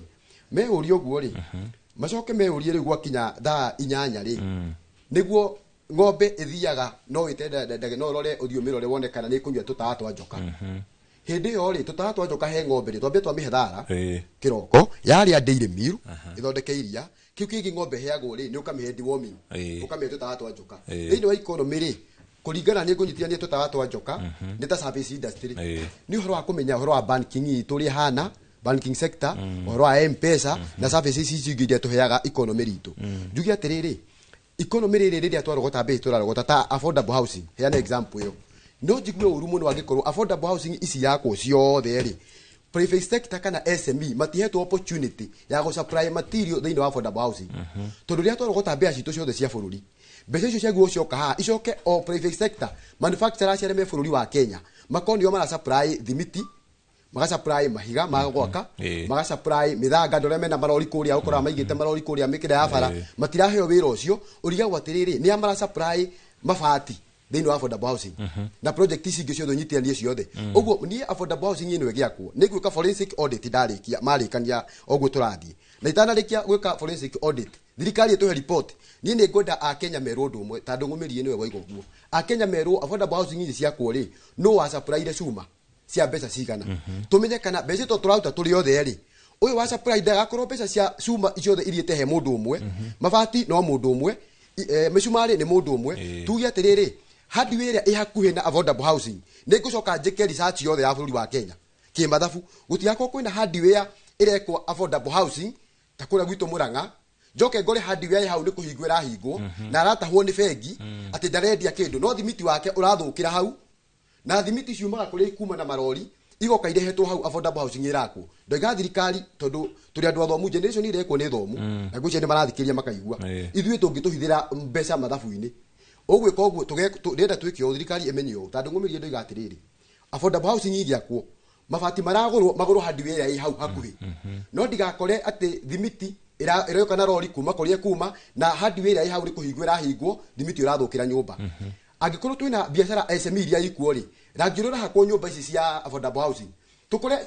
Meyũrie ũguo rĩ, macoke meyũrie rĩu gwakinya thaa 8 rĩ, nĩguo ng'ombe ĩthiaga no ĩte no ũrore ũthiĩ ũmĩrore wone kana nĩ ĩkũnyua tũtawa twa njoka. Hĩndĩ ĩyo rĩ, tũtawa twa njoka he ng'ombe rĩ, twambie twamĩhe thara kĩroko yarĩa dairy meal ĩthondeke iria. Kĩu kĩngĩ ng'ombe ĩheagwo rĩ, nĩ ũkamĩhe deworming, ũkamĩhe tũtawa twa njoka. Thĩinĩ wa economy rĩ, kũringana nĩ ngũnyitithania tũtawa twa njoka nĩ ta service industry, nĩ ũhoro wa kũmenya ũhoro wa banking itũ ũrĩa ĩhana, banking sector, ũhoro wa M-Pesa na services ici ingĩ iria tũheaga economy ritũ. Njuge atĩrĩrĩ, economy rĩrĩ rĩrĩa twarogota mbei tũrarogota ta affordable housing, heana example ĩyo, no njigue ũru mũno angĩkorwo affordable housing ici yakwo ciothe rĩ, private sector kana SME matihetwo opportunity ya gũ supply material thĩinĩ wa affordable housing, tondũ rĩrĩa twarogota mbea citũ ciothe cia bũrũri, mbeca icio ciagĩrĩirwo cioka haha icoke o private sector manufacturers arĩa me bũrũri wa Kenya makorwo nĩo mara supply thimiti, maga supply mahiga ma gwaka, maga supply mĩthanga. Andũ arĩa mena marori kũrĩa ũkoraga maigĩte marori kũrĩa mĩkĩra ya bara matiraheo wĩra ũcio. Ũrigagwo atĩrĩrĩ, nĩa mara supply mabati thĩinĩ wa affordable housing na project ici ingĩ ciothe ũnyitithanie ciothe? Ũguo niĩ affordable housing ĩno ĩgĩakwo nĩ gwĩka forensic audit ndarĩkia marĩkania ũguo tũrathiĩ na itanarĩkia gwĩka forensic audit thirikari ĩtũhe report. Niĩ nĩ ngwenda akenya merwo ũndũ ũmwe, tondũ ng'ũmĩrie nĩwe waiga ũguo, akenya merwo affordable housing ici ciakwo rĩ, no wa supplyire cuma cia mbeca cigana, tũmenye kana mbeca to tũraruta tũrĩ othe rĩ, ũyũ wa supply ndagakorwo mbeca cia cuma ciothe ithiĩte he mũndũ ũmwe, mabati no mũndũ ũmwe, mĩcumarĩ nĩ mũndũ ũmwe. Tuge atĩrĩrĩ, hardware ĩrĩa ĩ hakuhĩ na affordable housing, nĩ ngũcoka njĩke research yothe ya bũrũri wa Kenya kĩmathabu, gũtigakorwo kwĩna hardware ĩrekwo affordable housing ta kũrĩa gwitũ Mũrang'a, njoke ngore hardware ĩ hau nĩ kũhingwo ĩrahingwo na aratahwo nĩ bengi atĩ ndarendia kĩndũ, no thimiti wake ũrathũkĩra hau, na thimiti ciumaga kũrĩa kuma na marori igoka irehetwo hau affordable housing ĩrakwo. Ndoiga thirikari, tondũ tũrĩ andũ athomu, generation irekwo nĩ thomu, na ngwĩciria nĩ marathikĩrĩria makaigua. Ithuĩ tũngĩtũhithĩra mbeca mathabu-inĩ ũgwĩka ũguo ndĩrenda twĩke ũũ, thirikari ĩmenye ũũ, tondũ ng'ũmĩrie ndoiga atĩrĩrĩ, affordable housing ingĩakwo, mabati maragũrwo magũrwo hardware ĩ hau hakuhĩ, no ndigakore atĩ thimiti ĩroka na rori kuma kũrĩa kuma na hardware ĩrĩa ĩ hau nĩ kũhingwo ĩrahingwo, thimiti ũrathũkĩra nyũmba. Angĩkorwo twĩna biacara SME iria ikuo rĩ, rangi ũrĩa ũrahakwo nyũmba ici cia affordable housing, tũkore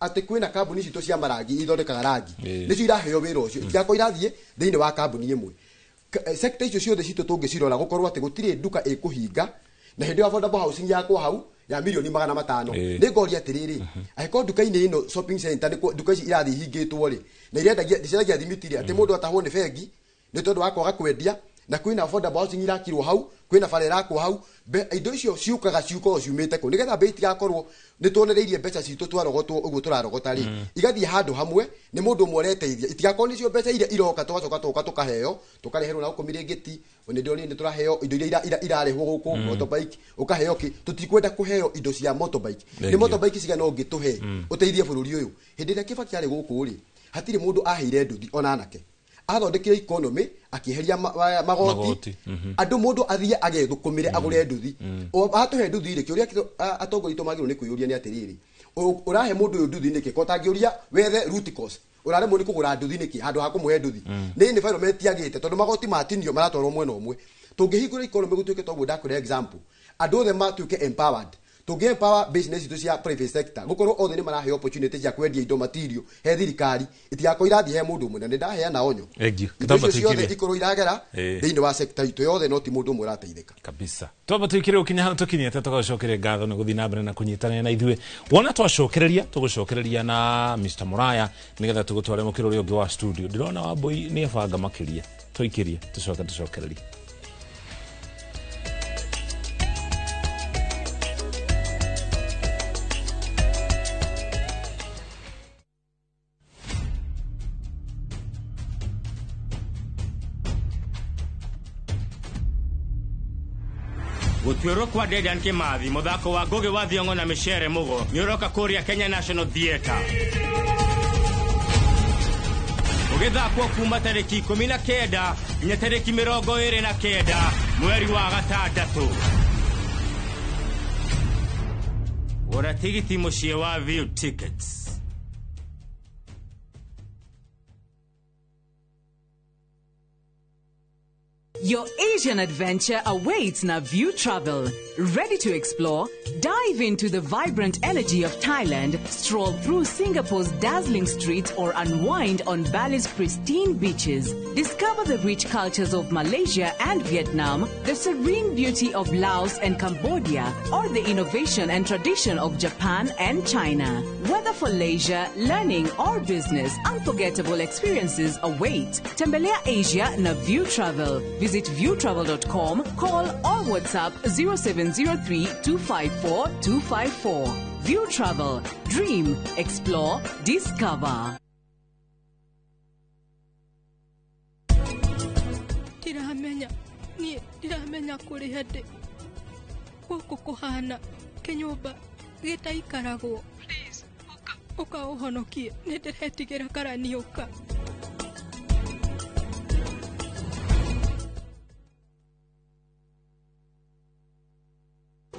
atĩ kwĩna kambuni citũ cia marangi ithondekaga rangi, nĩcio iraheo wĩra ũcio, itigakorwo irathiĩ thĩinĩ wa kambuni ĩmwe. Sector icio ciothe citũ tũngĩcirora gũkorwo atĩ gũtirĩ nduka ĩkũhinga na hĩndĩ ĩyo affordable housing yakwo hau ya 500,000,000. Nĩ ngoria atĩrĩrĩ, angĩkorwo nduka-inĩ ĩno shopping center nĩkuo nduka ici irathiĩ ihingĩtwo rĩ, na irendagia ciendagia thimiti rĩ, atĩ mũndũ atahwo nĩ bengi nĩ tondũ wa kwaga kwendia, na kwĩna affordable housing irakirwo hau, kwĩna bara ĩrakwo hau, indo icio ciũkaga ciukorwo ciumĩte kũ, nĩgetha mbei itigakorwo nĩ tuonereirie mbeca citũ twarogotwo ũguo tũrarogota rĩ, igathiĩ handũ hamwe nĩ mũndũ ũmwe ũreteithia, itigakorwo nĩcio mbeca iria iroka tũgacoka tũgoka tũkaheo tũkareherwo na gũkũ mĩrĩngĩti. Nĩ ndĩronire nĩ tũraheo indo iria irarehwo gũkũ, motorbike ũkaheo kĩ, tũtikwenda kũheo indo cia motorbike. Thank Nĩ you. motorbike cigana ũngĩtũhe ũteithie bũrũri ũyũ? Hĩndĩ ĩrĩa Kibaki arĩ gũkũ rĩ, hatirĩ mũndũ aheire nduthi ona anake, athondekire economy akĩeheria magoti. Magoti. Andũ mũndũ athiĩ agethũkũmĩre agũre nduthi. Atũhe nduthi rĩ, kĩũria atongoria aitũ magĩrĩirwo nĩ kwĩyũria nĩ atĩrĩrĩ, ũrahe mũndũ ũyũ nduthi nĩkĩ? Ko tangĩũria wethe root cause, ũraremwo nĩ kũgũra nduthi nĩkĩ handũ ha kũmũhe nduthi? Nĩ environment yagĩte tondũ magoti matinio maratwarwo mwena ũmwe. Tũngĩhingũra economy gũtuĩke toguo ndakwĩra example, andũ othe matuĩke empowered, tũngĩ empower business itũ cia private sector gũkorwo othe nĩ maraheo opportunity cia kwendia indo material he thirikari, itigakorwo irathiĩ he mũndũ ũmwe. Na nĩ ndaheana onyo, Thank you. indo Twamba icio ciothe tũikĩrie. ikorwo iragera thĩinĩ wa sector itũ yothe, no ti mũndũ ũmwe ũrateithĩka. Kabisa. Twamba tuikire ukinya hau tukinyite, tugacokeria ngatho nĩ gũthiĩ na mbere na kũnyitanĩra na ithuĩ. Wona twacokereria tũgũcokereria na Mr. Muraya nĩgetha tũgũtware mũkĩra ũrĩa ũngĩ wa studio. Ndĩrona Wambui nĩ ebanga makĩria, tũikĩrie tũcoke tũcokererie. Gũtuĩrwo kwa Dedan Kimathi, mũthako wa Ngũgĩ wa Thiong'o na Micere Mũgo nĩ ũroka kũrĩa Kenya National Theatre. Gĩthakwo kuma tarĩki 19 nginya tarĩki 29 mweri wa gatandatũ. Gũra tigiti mũciĩ wa View Tickets. Your Asian adventure awaits na View Travel. Ready to explore? Dive into the vibrant energy of Thailand, stroll through Singapore's dazzling streets, or unwind on Bali's pristine beaches. Discover the rich cultures of Malaysia and Vietnam, the serene beauty of Laos and Cambodia, or the innovation and tradition of Japan and China. Whether for leisure, learning, or business, unforgettable experiences await. Tembelea Asia na View Travel. Visit viewtravel.com, call or WhatsApp 0703 254 254. View Travel. Dream, explore, discover. Ndiramenya niĩ ndiramenya kũrĩa ndĩ gũkũ kũhana kĩnyũmba gĩtaikaragwo. Please, ũka ũka ũhonokie, nĩ ndĩretigĩra karani ũka.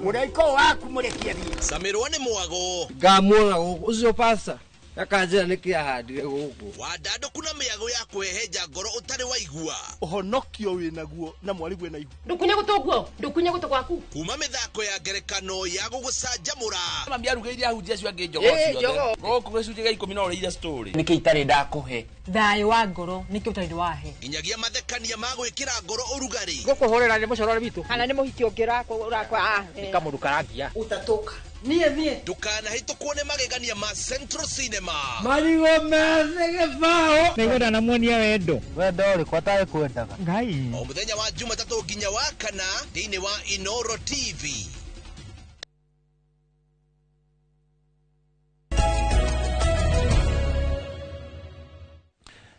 Mũraika waku mũrekie thiĩ. Camirwo nĩ mwago. Ngamuona gũkũ ũcio pasta akanjĩra nĩkĩ ahandire gũkũ. Wandandũku na mĩago ya kũhehenja ngoro ũtarĩ waigua. Ũhonokio wĩnaguo na mwarĩguo ena ihu. Ndũkunye gũtũ guo, ndũkunye gũtũ gwaku. Kuma mĩthako ya ngerekano ya gũgũcanjamũra. Mami arugĩire ahunjia acio angĩ njogoo ciothe. Gũkũ gĩcunjĩ gĩa 10 no ũrĩire story. Nĩkĩ itarĩ ndakũhe? Thayũ wa ngoro nĩkĩ ũtarĩ wahe? Nginyagia mathekania ma gwĩkĩra ngoro ũrugarĩ. Ngũkũhũrĩra nĩ mũcorore witũ. Kana nĩ mũhiki ũngĩ ũrakwa. Nĩ kamũndũ karangia. Ũtatũka. Niĩ niĩ. Ndũkanahĩtũkwo nĩ magegania ma Central Cinema. Marigũ methĩ gĩbaũ. Nĩngwenda namuonia wendo. Wendo ũrĩkũ atarĩ kwendaga? Ngai. O mũthenya wa Jumatatũ nginya wa kana thĩinĩ wa Inoro TV.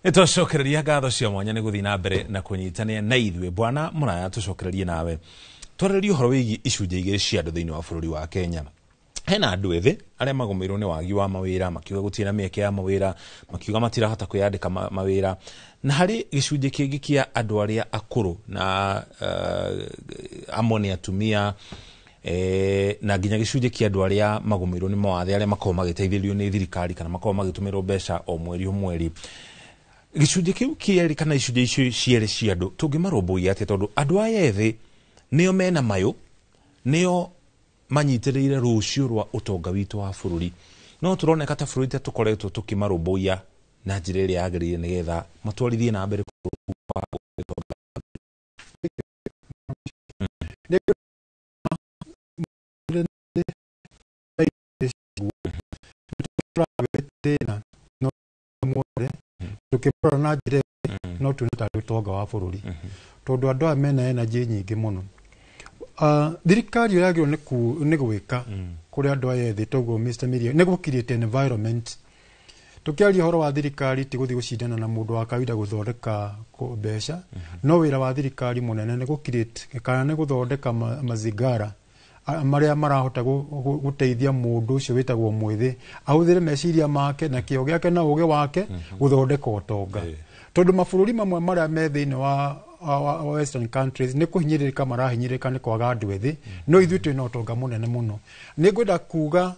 Nĩtwacokereria ngatho cia mwanya nĩ gũthiĩ na mbere na kũnyitanĩra na ithuĩ. Bwana Mũraya, tũcokererie nawe twarĩrĩrie ũhoro wĩgiĩ icunjĩ igĩrĩ cia andũ thĩinĩ wa bũrũri wa Kenya. Hena andũ ethĩ arĩa magũmĩirwo nĩ wagi wa mawĩra, makiuga gũtirĩ na mĩeke ya mawĩra, makiuga matirahota kwĩyandĩka mawĩra, na harĩ gĩcunjĩ kĩngĩ kĩa andũ arĩa akũrũ na amwe nĩ atumia, na nginya gĩcunjĩ kĩa andũ arĩa magũmĩirwo nĩ mawathe arĩa makoragwo magĩteithĩrĩrio nĩ thirikari kana makoragwo magĩtũmĩrwo mbeca o mweri o mweri. Gĩcunjĩ kĩu kĩerĩ kana icunjĩ icio cierĩ cia andũ tũngĩmarũmbũiya atĩa, tondũ andũ aya ethĩ nĩo mena mayũ, nĩo manyitĩrĩire rũciũ rwa ũtonga witũ wa bũrũri, no tũroneka ta bũrũri ta tũkoretwo tũkĩmarũmbũiya na njĩra ĩrĩa yagĩrĩire nĩgetha matwarithie na mbere wa ũtonga. Tukĩrora na njĩra no tuone tarĩ ũtonga wa bũrũri, tondũ andũ aya mena energy nyingĩ mũno. Thirikari ũrĩa yagĩrĩirwo nĩ gwĩka kũrĩ andũ aya ethĩ toguo Mr. Miria nĩ gũ create environment. Tũkĩaria ũhoro wa thirikari ti gũthiĩ gũcindana na mũndũ wa kawaida gũthondeka mbeca, no wĩra wa thirikari mũnene nĩ gũ create kana nĩ gũthondeka mazingara marĩa marahota gũteithia mũndũ ũcio wĩtagwo mwĩthĩ ahũthĩre meciria make na kĩo gĩake na ũgĩ wake gũthondeka ũtonga. Tondũ mabũrũri mamwe marĩa me thĩinĩ wa western countries nĩ kũhinyĩrĩrĩka marahinyĩrĩrĩka nĩ kwaga andũ ethĩ, no ithuĩ twĩna ũtonga mũnene mũno. Nĩ ngwenda kuga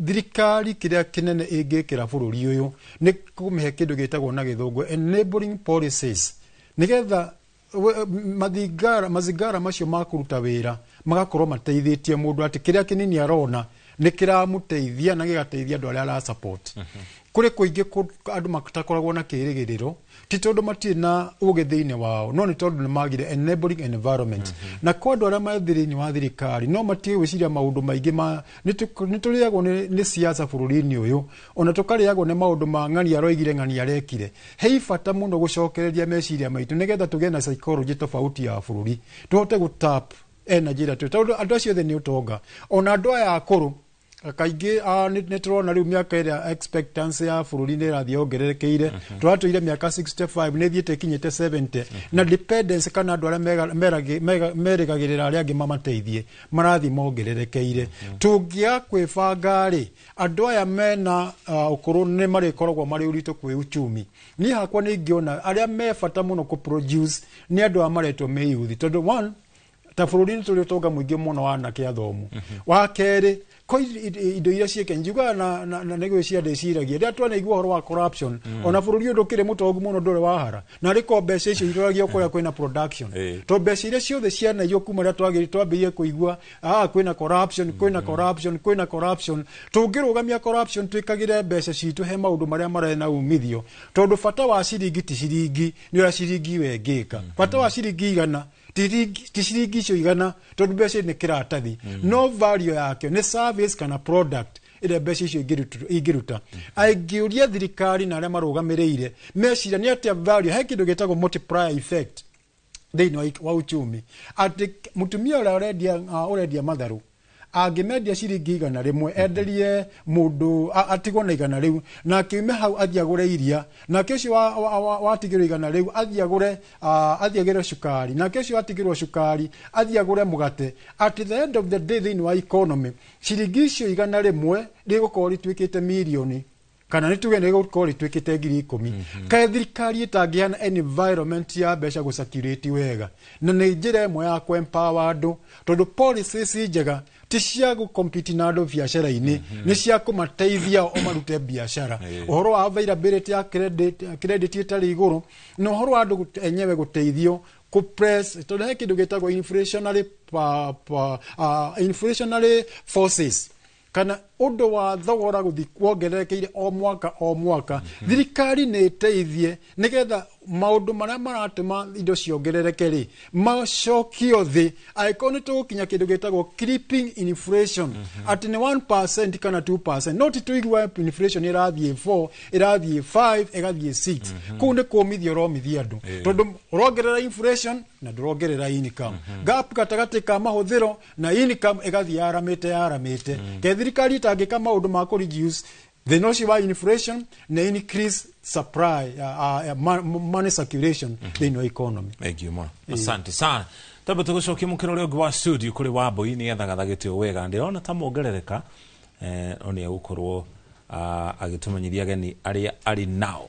thirikari kĩrĩa kĩnene ĩngĩkĩra bũrũri ũyũ nĩ kũmĩhe kĩndũ gĩtagwo na gĩthũngũ enabling policies, nĩgetha mazingara macio ma kũruta wĩra magakorwo mateithĩtie mũndũ atĩ kĩrĩa kĩnini arona nĩ kĩramũteithia na gĩgateithia andũ arĩa ara support. Kũrĩ kũingĩ andũ matakoragwo na kĩrĩgĩrĩro, ti tondũ matirĩ na ũgĩ thĩinĩ wao, no nĩ tondũ nĩ magire enabling environment. Na kwa andũ arĩa me thĩinĩ wa thirikari no matige gwĩciria maũndũ maingĩ ma nĩ tũrĩagwo nĩ siasa bũrũri-inĩ ũyũ, ona tũkarĩagwo nĩ maũndũ ma ng'ani aroigire ng'ani arekire. He bata mũno gũcokereria meciria maitũ nĩgetha tũgĩe na psychology tofauti ya bũrũri, tũhote gũ tap energy ĩrĩa twĩ, tondũ andũ acio othe nĩ ũtonga. Ona andũ aya akũrũ Kaingĩ nĩ tũrona rĩu mĩaka ĩrĩa expectancy ya bũrũri nĩ ĩrathiĩ yongererekeire. Tũratũire mĩaka 65, nĩ ĩthiĩte ĩkinyĩte 70, na dependence kana andũ arĩa merĩgagĩrĩra arĩa angĩ mamateithie marathiĩ mongererekeire. Tũngĩaga kwĩbanga rĩ, andũ aya mena ũkũrũ nĩ marĩkoragwo marĩ ũritũ kwĩ uchumi. Niĩ hakwa nĩ ingĩona arĩa me bata mũno kũ produce nĩ andũ aya maretwo me youth, tondũ one, ta bũrũri nĩ tũrĩ ũtonga mũingĩ mũno wa anake athomu. Wa kerĩ, ko indo iria ciĩke njugaga na nĩ gwĩciria ndĩciragia rĩrĩa twanaigua ũhoro wa corruption, ona bũrũri ũyũ ndũkĩrĩ mũtongu mũno ndũrĩ wahara na rĩko mbeca icio iroragio kũrĩa kwĩna production, tondũ mbeca iria ciothe cianaiywo kuma rĩrĩa twambĩrĩirie kũigua kwĩna corruption, kwĩna corruption, kwĩna corruption. Tũngĩrũgamia corruption, twĩkagĩre mbeca citũ he maũndũ marĩa marĩ na umithio, tondũ bata wa ciringi ti ciringi, nĩ ũrĩa ciringi we ĩngĩka. Bata wa ciringi 100 ti ciringi icio 100, tondũ mbeca nĩ kĩratathi, no value yakĩo nĩ service kana product ĩrĩa mbeca icio ingĩruta. Angĩũria thirikari na arĩa marũgamĩrĩire meciria nĩ atĩa value, he kĩndũ gĩtagwo multiplier effect thĩinĩ wa uchumi, atĩ mũtumia ũrĩa ũrendia matharũ angĩmendia ciringi 100, enderie mũndũ atigwo na 100 rĩu, na akiume hau athiĩ agũre iria, nake ũcio watigĩrwo 100 rĩu athiĩ agũre athiĩ agĩre cukari, nake ũcio watigĩrwo cukari athiĩ agũre mũgate. At the end of the day, thĩinĩ wa economy, ciringi icio 100 rĩgũkorwo rĩtuĩkĩte mirioni, kana nĩ tuge nĩ gũkorwo rĩtuĩkĩte 10,000. Kaĩ thirikari ĩtangĩheana environment ya mbeca gũcirculate wega, na nĩ njĩra ĩmwe ya kũ-empower andũ, tondũ policies njega ti cia gũcompete na andũ biacara-inĩ, nĩ cia kũmateithia o marute biacara. Ũhoro wa availability ya credit ĩtarĩ igũrũ, na ũhoro wa andũ enyewe gũteithio kũ press, tondũ he kĩndũ gĩtagwo inflationary forces, kana ũndũ wa thogora gũthi wongererekeire o mwaka o mwaka. Thirikari nĩ ĩteithie nĩgetha maũndũ marĩa maratũma indo ciongerereke rĩ macokio thĩ, angĩkorwo nĩ tũgũkinya kĩndũ gĩtagwo creeping inflation, atĩ nĩ 1% kana 2%, no ti tũigua inflation ĩrathiĩ 4, ĩrathiĩ 5, ĩgathiĩ 6. Kũu nĩ kũmithia ũromithia andũ, tondũ ũrongerera inflation na ndũrongerera income. Gap gatagatĩ ka mahũthĩro na income ĩgathiĩ yaramĩte yaramĩte. Ke thirikari ĩtangĩka maũndũ ma kũ reduce thĩna ũcio wa inflation na increase supply, money circulation thĩinĩ wa economy. Thank you mũno, asante sana. Twambe tũgũcokia mũkĩra ũrĩa ũngĩ wa studio kũrĩ Wambui nĩgetha gathagĩte wega. Ndĩrona ta mongerereka, no nĩ egũkorwo agĩtũmenyithia ageni arĩa arĩ nao.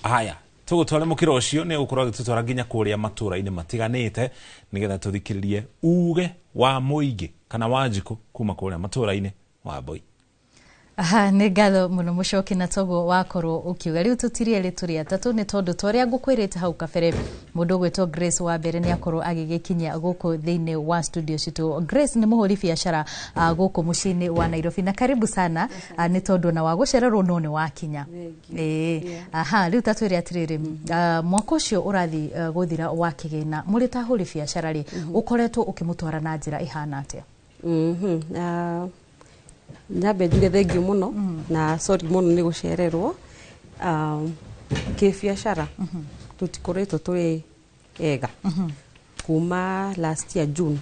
Haya, tũgũtware mũkĩra ũcio, nĩ egũkorwo agĩtũtwara nginya kũrĩa matũra-inĩ matiganĩte nĩgetha tũthikĩrĩrie uge wa mũingĩ kana wa njikũ kuma kũrĩa matũra-inĩ. Wambui. Aha, nĩ ngatho mũno Mũcoki, na toguo wakorwo ũkiuga rĩu tũtirĩ erĩ, tũrĩ atatũ, nĩ tondũ ta ũrĩa ngũkwĩrĩte hau kabere, mũndũ ũgwĩtwo Grace wa mbere nĩ akorwo agĩgĩkinyia gũkũ thĩinĩ wa studio citũ. Grace nĩ mũhũri biacara gũkũ mũciĩ-inĩ wa Nairobi, na karibu sana, nĩ tondũ ona wa gũcererwo no nĩ wakinya. Ĩĩ, aha, rĩu ta twĩre atĩrĩrĩ, mwaka ũcio ũrathiĩ gũthira wa kĩgĩna, mũrĩ ta ahũri biacara rĩ, ũkoretwo ũkĩmũtwara na njĩra ĩhana atĩa? Nyambe njuge thengiũ mũno na sorry mũno nĩ gũcererwo. Kĩbiacara tũtikoretwo tũrĩ ega kuma last year June.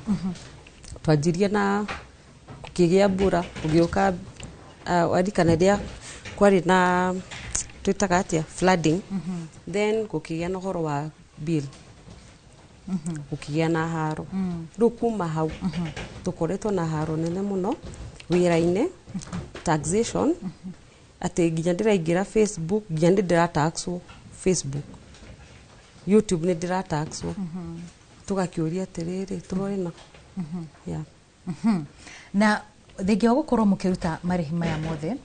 Twanjirie na kũkĩgĩa mbura, gũgĩũka warikana rĩrĩa kwarĩ na twĩtaga atĩa, flooding, then gũkĩgĩa na ũhoro wa bill, gũkĩgĩa na haro. Rĩu kuma hau tũkoretwo na haro nene mũno wĩra-inĩ, taxation, atĩ nginya ndĩraingĩra Facebook, nginya nĩ ndĩrataxwo Facebook, YouTube nĩ ndĩrataxwo. Tũgakĩũria atĩrĩrĩ, tũrore na yeah. Na thengia wa gũkorwo mũkĩruta marĩhi maya mothe,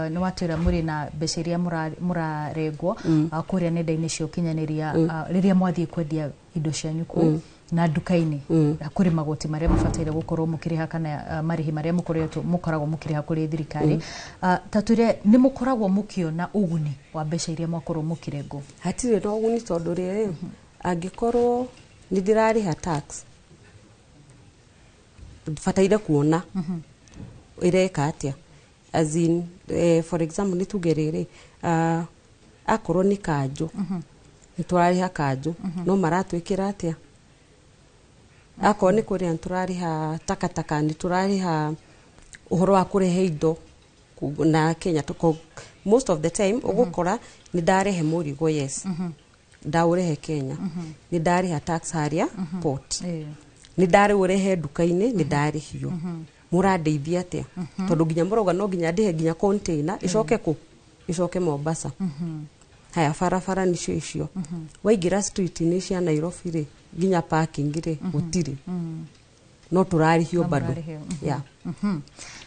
nĩ watwĩra mũrĩ na mbeca iria mũrarengwo kũrĩa nenda-inĩ cia ũkinyanĩria, rĩrĩa mwathiĩ kwendia indo cianyu kũu na nduka-inĩ, kũrĩ magoti marĩa mũbataire gũkorwo mũkĩrĩha kana marĩhi marĩa mũkoretwo mũkoragwo mũkĩrĩha kũrĩ thirikari. Ta twĩre, nĩ mũkoragwo mũkĩona ũguni wa mbeca iria mwakorwo mũkĩrengwo? Hatirĩ na ũguni, tondũ rĩrĩ, angĩkorwo nĩ ndĩrarĩha tax, bataire kuona ĩreka atĩa. As in, for example, nĩ tuge rĩrĩ, akorwo nĩ kanjũ, nĩ tũrarĩha kanjũ, no maratwĩkĩra atĩa? Akorwo nĩ kũrĩha, nĩ tũrarĩha takataka, nĩ tũrarĩha Ũhoro wa kũrehe indo na Kenya tuko most of the time ũgũkora nĩ ndarehe mũrigo, yes, ndaũrehe Kenya, nĩ ndarĩha tax harĩa port, nĩ ndarĩũrehe nduka-inĩ, nĩ ndarĩhio. Mũrandeithia atĩa? Tondũ nginya mũrauga no nginya ndĩhe nginya container ĩcoke kũ ĩcoke Mombasa. Haya, barabara nicio icio. Waingĩra street-inĩ cia Nairobi rĩ, nginya parking rĩ gũtirĩ, no tũrarĩhio No bado. mũrarĩhio. Yeah.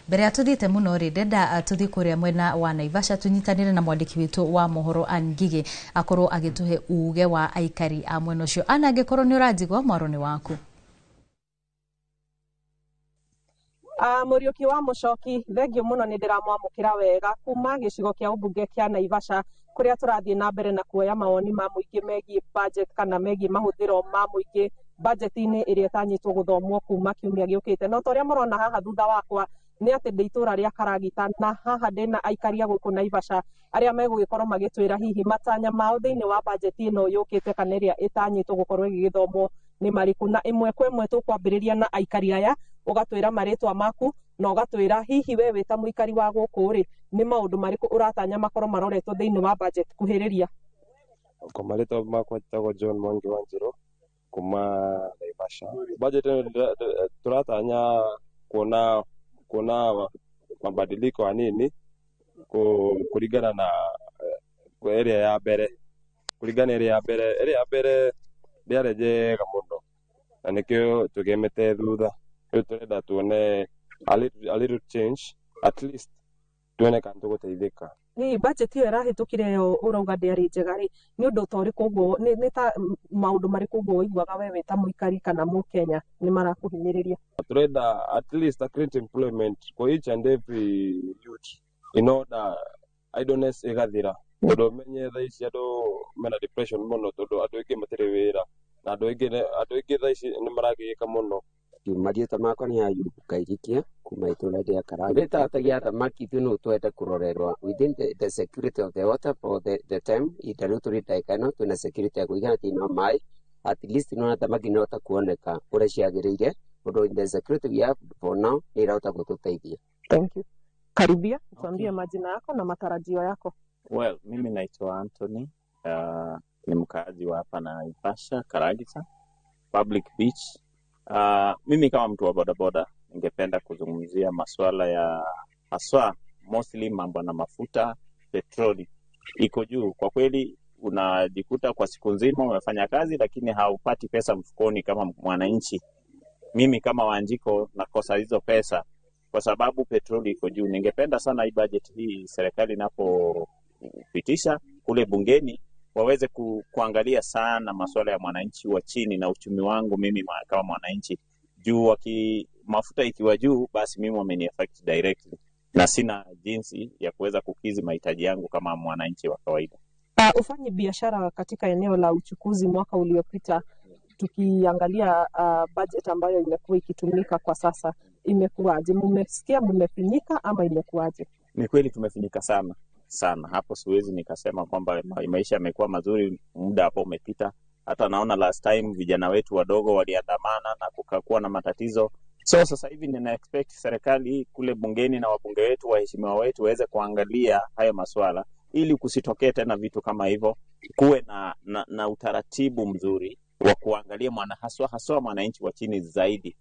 Mbere ya tuthiĩte mũno rĩ, ndenda tũthiĩ kũrĩa mwena wa Naivasha tũnyitanĩre na mwandĩki witũ wa mohoro Ann Ngigĩ akorwo agĩtũhe uge wa aikari a mwena ũcio. Ann, angĩkorwo nĩ ũranjigua, mwaro nĩ waku. Mũriũki wa Mũcoki, thengio mũno, nĩ ndĩramwamũkĩra wega kuma gĩcigo kĩa ũmbunge kĩa Naivasha, kũrĩa tũrathiĩ na mbere na kuoya mawoni ma mũingĩ megiĩ budget kana megiĩ mahũthĩro ma mũingĩ budget-inĩ ĩrĩa ĩtanyĩtwo gũthomwo kuma kiumia gĩũkĩte. No ta ũrĩa mũrona haha thutha wakwa nĩ atĩ ndĩ itũra rĩa Karagita, na haha ndĩna aikari a gũkũ Naivasha arĩa megũgĩkorwo magĩtwĩra hihi matanya mao thĩinĩ wa budget ĩno yũkĩte kana ĩrĩa ĩtanyĩtwo gũkorwo ĩgĩgĩthomwo nĩ marĩkũ. Na ĩmwe kwa ĩmwe tũkwambĩrĩria na aikari aya, ũgatwĩra marĩtwa maku na ũgatwĩra hihi we wĩ ta mũikari wa gũkũ rĩ, nĩ maũndũ marĩkũ ũratanya makorwo maroretwo thĩinĩ wa budget. Kuhĩrĩria. Kwa marĩtwa makwa njĩtagwo John Mwangi wa Njirũ kuma Naivasha. Budget ĩno tũratanya kuona mabadiliko hanini kũringana na ĩrĩa ya mbere, kũringana ĩrĩa ya mbere ndĩarĩ njega mũno na nĩkĩo tũgĩmĩte thutha. Rĩu tũrenda tuone a little change, at least tuone kana tũgũteithĩka. Hihi budget ĩyo ĩrahĩtũkire ĩyo ũrauga ndĩarĩ njega rĩ, nĩ ũndũ ta ũrĩkũ ũguo, nĩ ta maũndũ marĩkũ ũguo ũiguaga we wĩ ta mũikari kana mũkenya nĩ marakũhinyĩrĩria? Turenda at least a create employment for each and every youth in order idleness ĩgathira, tondũ menye thaa ici andũ mena depression mũno, tondũ andũ aingĩ matirĩ wĩra na andũ aingĩ thaa ici nĩ maragĩka mũno. Marĩtwa makwa nĩ Ayubu Kairikia kuma itũra rĩa Karagita. Tũrĩtatagia thamaki ithuĩ no twende kũrorerwa within the security of the water for the time ihinda rĩu tũrĩ ndagĩka ĩno twĩna security ya kũigana thĩinĩ wa maĩ, at least nĩwona thamaki nĩrahota kuoneka ũrĩa ciagĩrĩire, ũndũ the security we have for now nĩ ĩrahota gũtũteithia. Thank you. Karibia, tuambie majina yako na matarajio yako. Well, mimi naitwa Anthony, ni mkaaji wa hapa Naivasha, Karagita, Public Beach. Mimi kama mtu wa bodaboda ningependa kuzungumzia masuala ya haswa mostly mambo na mafuta, petroli iko juu kwa kweli. Unajikuta kwa siku nzima umefanya kazi lakini haupati pesa mfukoni kama mwananchi. Mimi kama Wanjiko nakosa hizo pesa kwa sababu petroli iko juu. Ningependa sana hii budget hii serikali inapopitisha kule bungeni waweze kuangalia sana masuala ya mwananchi wa chini na uchumi wangu mimi kama mwananchi juu mafuta ikiwa juu, basi mimi wameni affect directly na sina jinsi ya kuweza kukidhi mahitaji yangu kama mwananchi wa kawaida. Ufanye biashara katika eneo la uchukuzi mwaka uliopita, tukiangalia budget ambayo imekuwa ikitumika kwa sasa, imekuwaje? Mmesikia mmefinyika ama imekuwaje? Ni kweli tumefinyika sana sana hapo, siwezi nikasema kwamba maisha yamekuwa mazuri muda hapo umepita. Hata naona last time vijana wetu wadogo waliandamana na kukakuwa na matatizo. So sasa hivi nina expect serikali kule bungeni na wabunge wetu, waheshimiwa wetu waweze kuangalia hayo maswala ili kusitokee tena vitu kama hivyo, kuwe na utaratibu mzuri wa kuangalia mwana haswa haswa mwananchi wa chini zaidi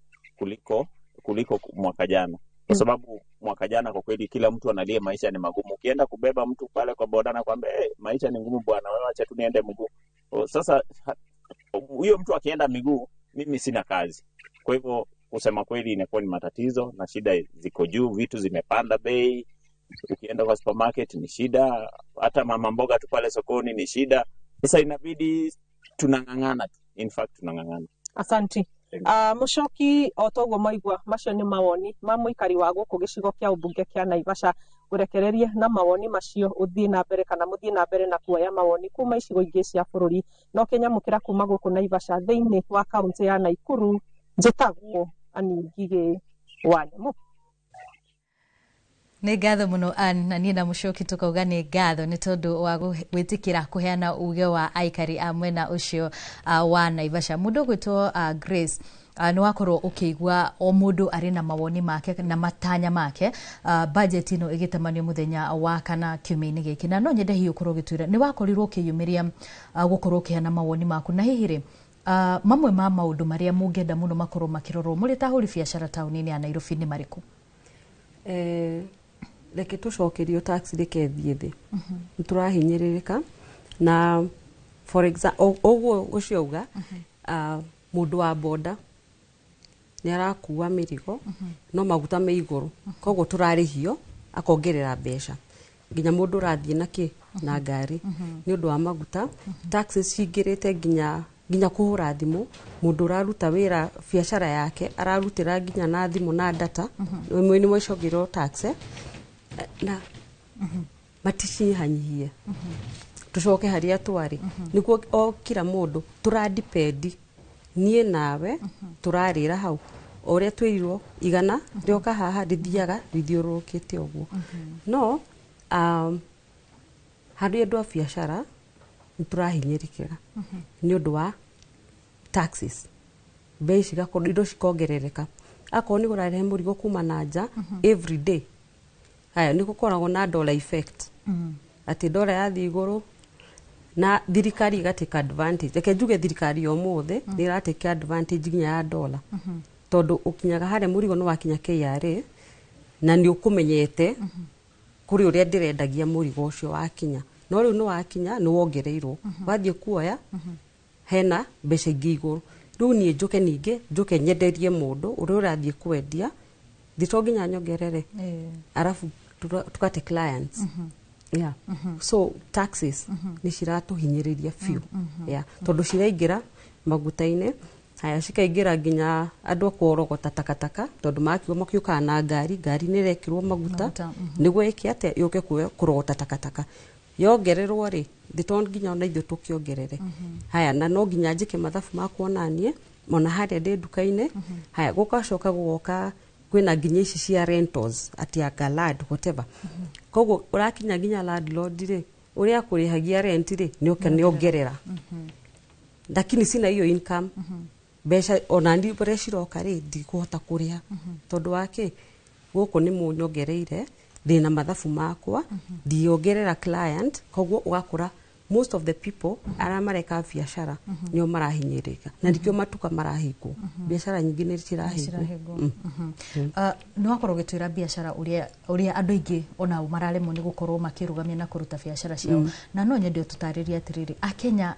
kuliko mwaka jana, kwa sababu mwaka jana kwa kweli kila mtu analia maisha ni magumu. Ukienda kubeba mtu pale kwa boda anakwambia, hey, maisha ni ngumu bwana, wewe acha tu niende mguu. Sasa huyo mtu akienda miguu, mimi sina kazi. Kwa hivyo kusema kweli inakuwa ni matatizo na shida ziko juu, vitu zimepanda bei. Ukienda kwa supermarket ni shida, hata mama mboga tu pale sokoni ni shida. Sasa inabidi tunang'ang'ana tu, in fact tunang'ang'ana. Asanti. Mũcoki, o toguo maigua macio nĩ mawoni ma mũikari wa gũkũ gĩcigo kĩa ũmbunge kĩa Naivasha. Ngũrekererie na mawoni macio ũthiĩ na mbere kana mũthiĩ na mbere na kuoya mawoni kuma icigo ingĩ cia bũrũri. No kĩnyamũkĩra kuma gũkũ Naivasha thĩinĩ wa kaũntĩ ya Naikuru, njĩtagwo Ann Ngigĩ wa Nyamũ. Nĩ ngatho mũno Ann, na niĩ na Mũcoki tũkauga nĩ ngatho nĩ tondũ wa gwĩtĩkĩra kũheana uge wa aikari a mwena ũcio wa Naivasha. Mũndũ ũgwĩtwo Grace Nĩ wakorwo ũkĩigua o mũndũ arĩ na mawoni make na matanya make, budget ĩno ĩgĩtamanio mũthenya wa kana kiumia-inĩ gĩkĩ, na no nyende hihi ũkorwo ũgĩtwĩra nĩ wakorirwo ũkĩyumĩria, gũkorwo ũkĩheana mawoni maku, na hihi rĩ, mamwe ma maũndũ marĩa mũngĩenda mũno makorwo makĩrorwo mũrĩ ta ahũri biacara taũni-inĩ ya Nairobi nĩ marĩkũ? Reke tũcokerio tax, reke thiĩ thĩ, nĩ tũrahinyĩrĩrĩka. Na for example, ũguo ũcio auga, mũndũ wa boda nĩ arakua mĩrigo no maguta me igũrũ, koguo tũrarĩhio akongerera mbeca, nginya mũndũ ũrathiĩ na kĩ na ngari nĩ ũndũ wa maguta. Taxes cingĩrĩte nginya kũhũra thimũ. Mũndũ ũraruta wĩra, biacara yake ararutĩra nginya na thimũ na data, ĩmwe nĩ mwacokerwo tax, na maticinyihanyigie tucoke harĩa twarĩ, nĩguo o kila mũndũ tũradipend, niĩ nawe tũrarĩra hau o ũrĩa twĩrirwo igana rĩoka haha rĩthiaga rĩthiũrũrũkĩte ũguo. No harĩ andũ a biacara nĩ tũrahinyĩrĩkĩra nĩ ũndũ wa taxes, bei cigakorwo, indo cikongerereka. Akorwo nĩ ũrarehe mũrigo kuma na nja every day, haya nĩ gũkoragwo na dollar effect, atĩ dola yathiĩ igũrũ na thirikari ĩgatake advantage. Reke njuge thirikari ya ũmũthĩ nĩ ĩratake advantage nginya ya dola, tondũ ũkinyaga harĩa mũrigo nĩ wakinya KRA na nĩ ũkũmenyete kũrĩ ũrĩa ndĩrendagia mũrigo ũcio wakinya, no rĩu nĩ wakinya nĩ wongereirwo, wathiĩ kuoya hena mbeca ingĩ igũrũ. Rĩu niĩ njũke, ningĩ njũke nyenderie mũndũ ũrĩa ũrathiĩ kwendia thĩ, to nginya nyongerere, arabu tukate clients. Yeah. So taxes nĩ ciratũhinyĩrĩria biũ, yeah. Tondũ ciraingĩra maguta-inĩ, haya cikaingĩra nginya andũ a kũrogota takataka, tondũ makiuga makiũkaga na ngari, ngari nĩ ĩrekĩrwo maguta. Maguta. Nĩguo ĩke atĩa? Yũke kũrogota takataka. Yongererwo rĩ, thĩ to nginya ona ithuĩ tũkĩongerere. Haya, na no nginya njĩke mathabu makwa onaniĩ ona harĩa ndĩ nduka-inĩ. Haya, gũgacoka gũgoka kwĩna nginya ici cia rentals, atĩ anga land whatever, koguo ũrakinya nginya landlord rĩ, ũrĩa akũrĩhagia rent rĩ, nĩ oka nĩ ongerera, lakini sina hiyo income. Mbeca ona ndi ũrĩa ciroka rĩ, ndikũhota kũrĩha, tondũ wa kĩ? Gũkũ nĩ mũnyongereire, ndĩna mathabu makwa, ndiongerera client. Koguo ũgakora most of the people arĩa mareka biacara nĩo marahinyĩrĩka, na nĩkĩo matuka marahingwo, biacara nyingĩ nĩ cirahingwo. Cirahingwo. Nĩ wakorwo ũgĩtwĩra biacara ũrĩa andũ aingĩ onao mararemwo nĩ gũkorwo makĩrũgamia na kũruta biacara ciao. Na no nyende ũtũtarĩrie atĩrĩrĩ, akenya,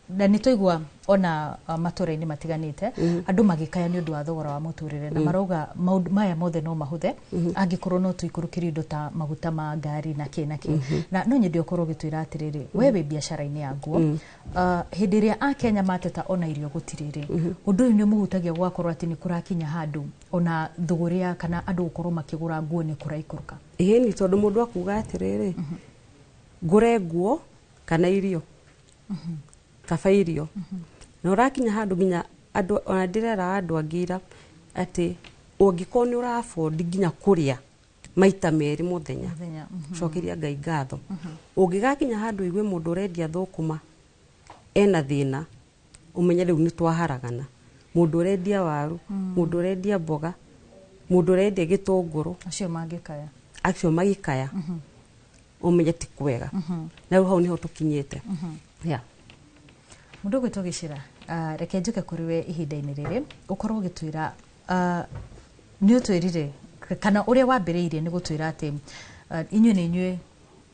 na nĩ twaigua ona matũra-inĩ matiganĩte andũ magĩkaya nĩ ũndũ wa thogora wa mũtũrĩre, na marauga maũndũ maya mothe no mahũthe angĩkorwo no tũikũrũkĩrio indo ta maguta ma ngari na kĩ na kĩ. Na no nyende ũkorwo ũgĩtwĩra atĩrĩrĩ, we wĩ biacara-inĩ ya nguo, hĩndĩ ĩrĩa akenya mateta ona irio gũtirĩ rĩ, ũndũ ũyũ nĩ ũmũhutagia gũgakorwo atĩ nĩ kũrakinya handũ ona thũgũrĩ ya kana andũ gũkorwo makĩgũra nguo nĩ kũraikũrũka? Ĩni, tondũ mũndũ akuga atĩrĩrĩ, ngũre nguo kana irio? Kaba irio. Na ũrakinya handũ nginya andũ, ona ndĩrera andũ angĩ ira atĩ ũngĩkorwo nĩ ũra afford nginya kũrĩa maita merĩ mũthenya, Mũthenya. Cokeria Ngai ngatho. Ũngĩgakinya handũ igue mũndũ ũrendia thũkũma ena thĩna, ũmenye rĩu nĩ twaharagana. Mũndũ ũrendia waru, mũndũ ũrendia mboga, mũndũ ũrendia gĩtũngũrũ, acio mangĩkaya, acio magĩkaya, ũmenye ti kwega. Na rĩu hau nĩho tũkinyĩte, yeah. Mũndũ ũgwĩtwo Gĩcĩra, reke njũke kũrĩ we ihinda-inĩ rĩrĩ, ũkorwo ũgĩtwĩra, nĩ ũtwĩrire kana ũrĩa wambĩrĩirie nĩ gũtwĩra atĩ inyuĩ nĩ inyuĩ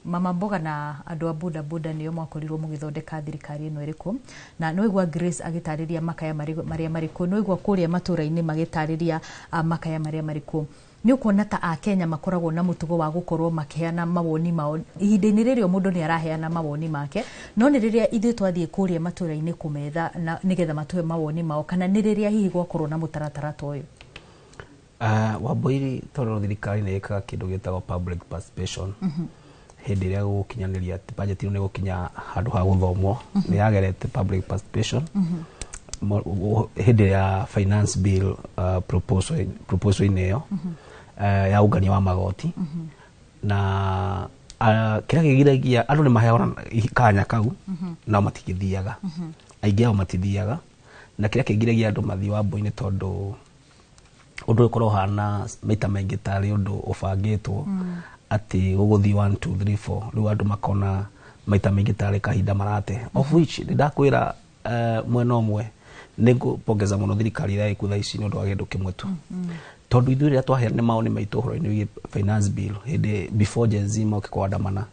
mama mboga na andũ a boda boda nĩo mwakorirwo mũgĩthondeka thirikari ĩno ĩrĩkũ. Na nĩ waigua Grace agĩtarĩria makaya marĩa marĩkũ, nĩ waigua kũrĩa matũra-inĩ magĩtarĩria makaya marĩa marĩkũ. Nĩ ũkuona ta akenya makoragwo na mũtugo wa gũkorwo makĩheana mawoni mao ihinda-inĩ rĩrĩ o mũndũ nĩ araheana mawoni make, no nĩ rĩrĩa ithuĩ twathiĩ kũrĩa matũra-inĩ kũmetha na nĩgetha matũhe mawoni mao, kana nĩ rĩrĩa hihi gwakorwo na mũtaratara ta ũyũ? Wambũiri, tondũ thirikari nĩ ĩkaga kĩndũ gĩtagwo public participation, hĩndĩ ĩrĩa gũgũkinyanĩria atĩ budget ĩno nĩ gũkinya handũ ha gũthomwo, nĩ yagerete public participation. Hĩndĩ ya finance bill, proposal-inĩ ĩyo ya ũngania wa magoti, na kĩrĩa kĩgiragia andũ nĩ maheagwo kanya kau, no matigĩthiaga, aingĩ ao matithiaga. Na kĩrĩa kĩngiragia andũ mathiĩ Wambui nĩ tondũ ũndũ ũyũ ũkoragwo ũhana maita maingĩ tarĩ ũndũ ũbangĩtwo atĩ gũgũthiĩ 1 2 3 4. Rĩu andũ makona maita maingĩ tarĩ kahinda marate, of which nĩ ndakwĩra, mwena ũmwe nĩ ngũpongeza mũno thirikari ĩrĩa ĩkuo thaa ici nĩ ũndũ wa kĩndũ kĩmwe tu, tondũ ithuĩ rĩrĩa twaheanire mawoni maitũ ũhoro-inĩ wĩgiĩ finance bill hĩndĩ before Gen Z moke kwandamana,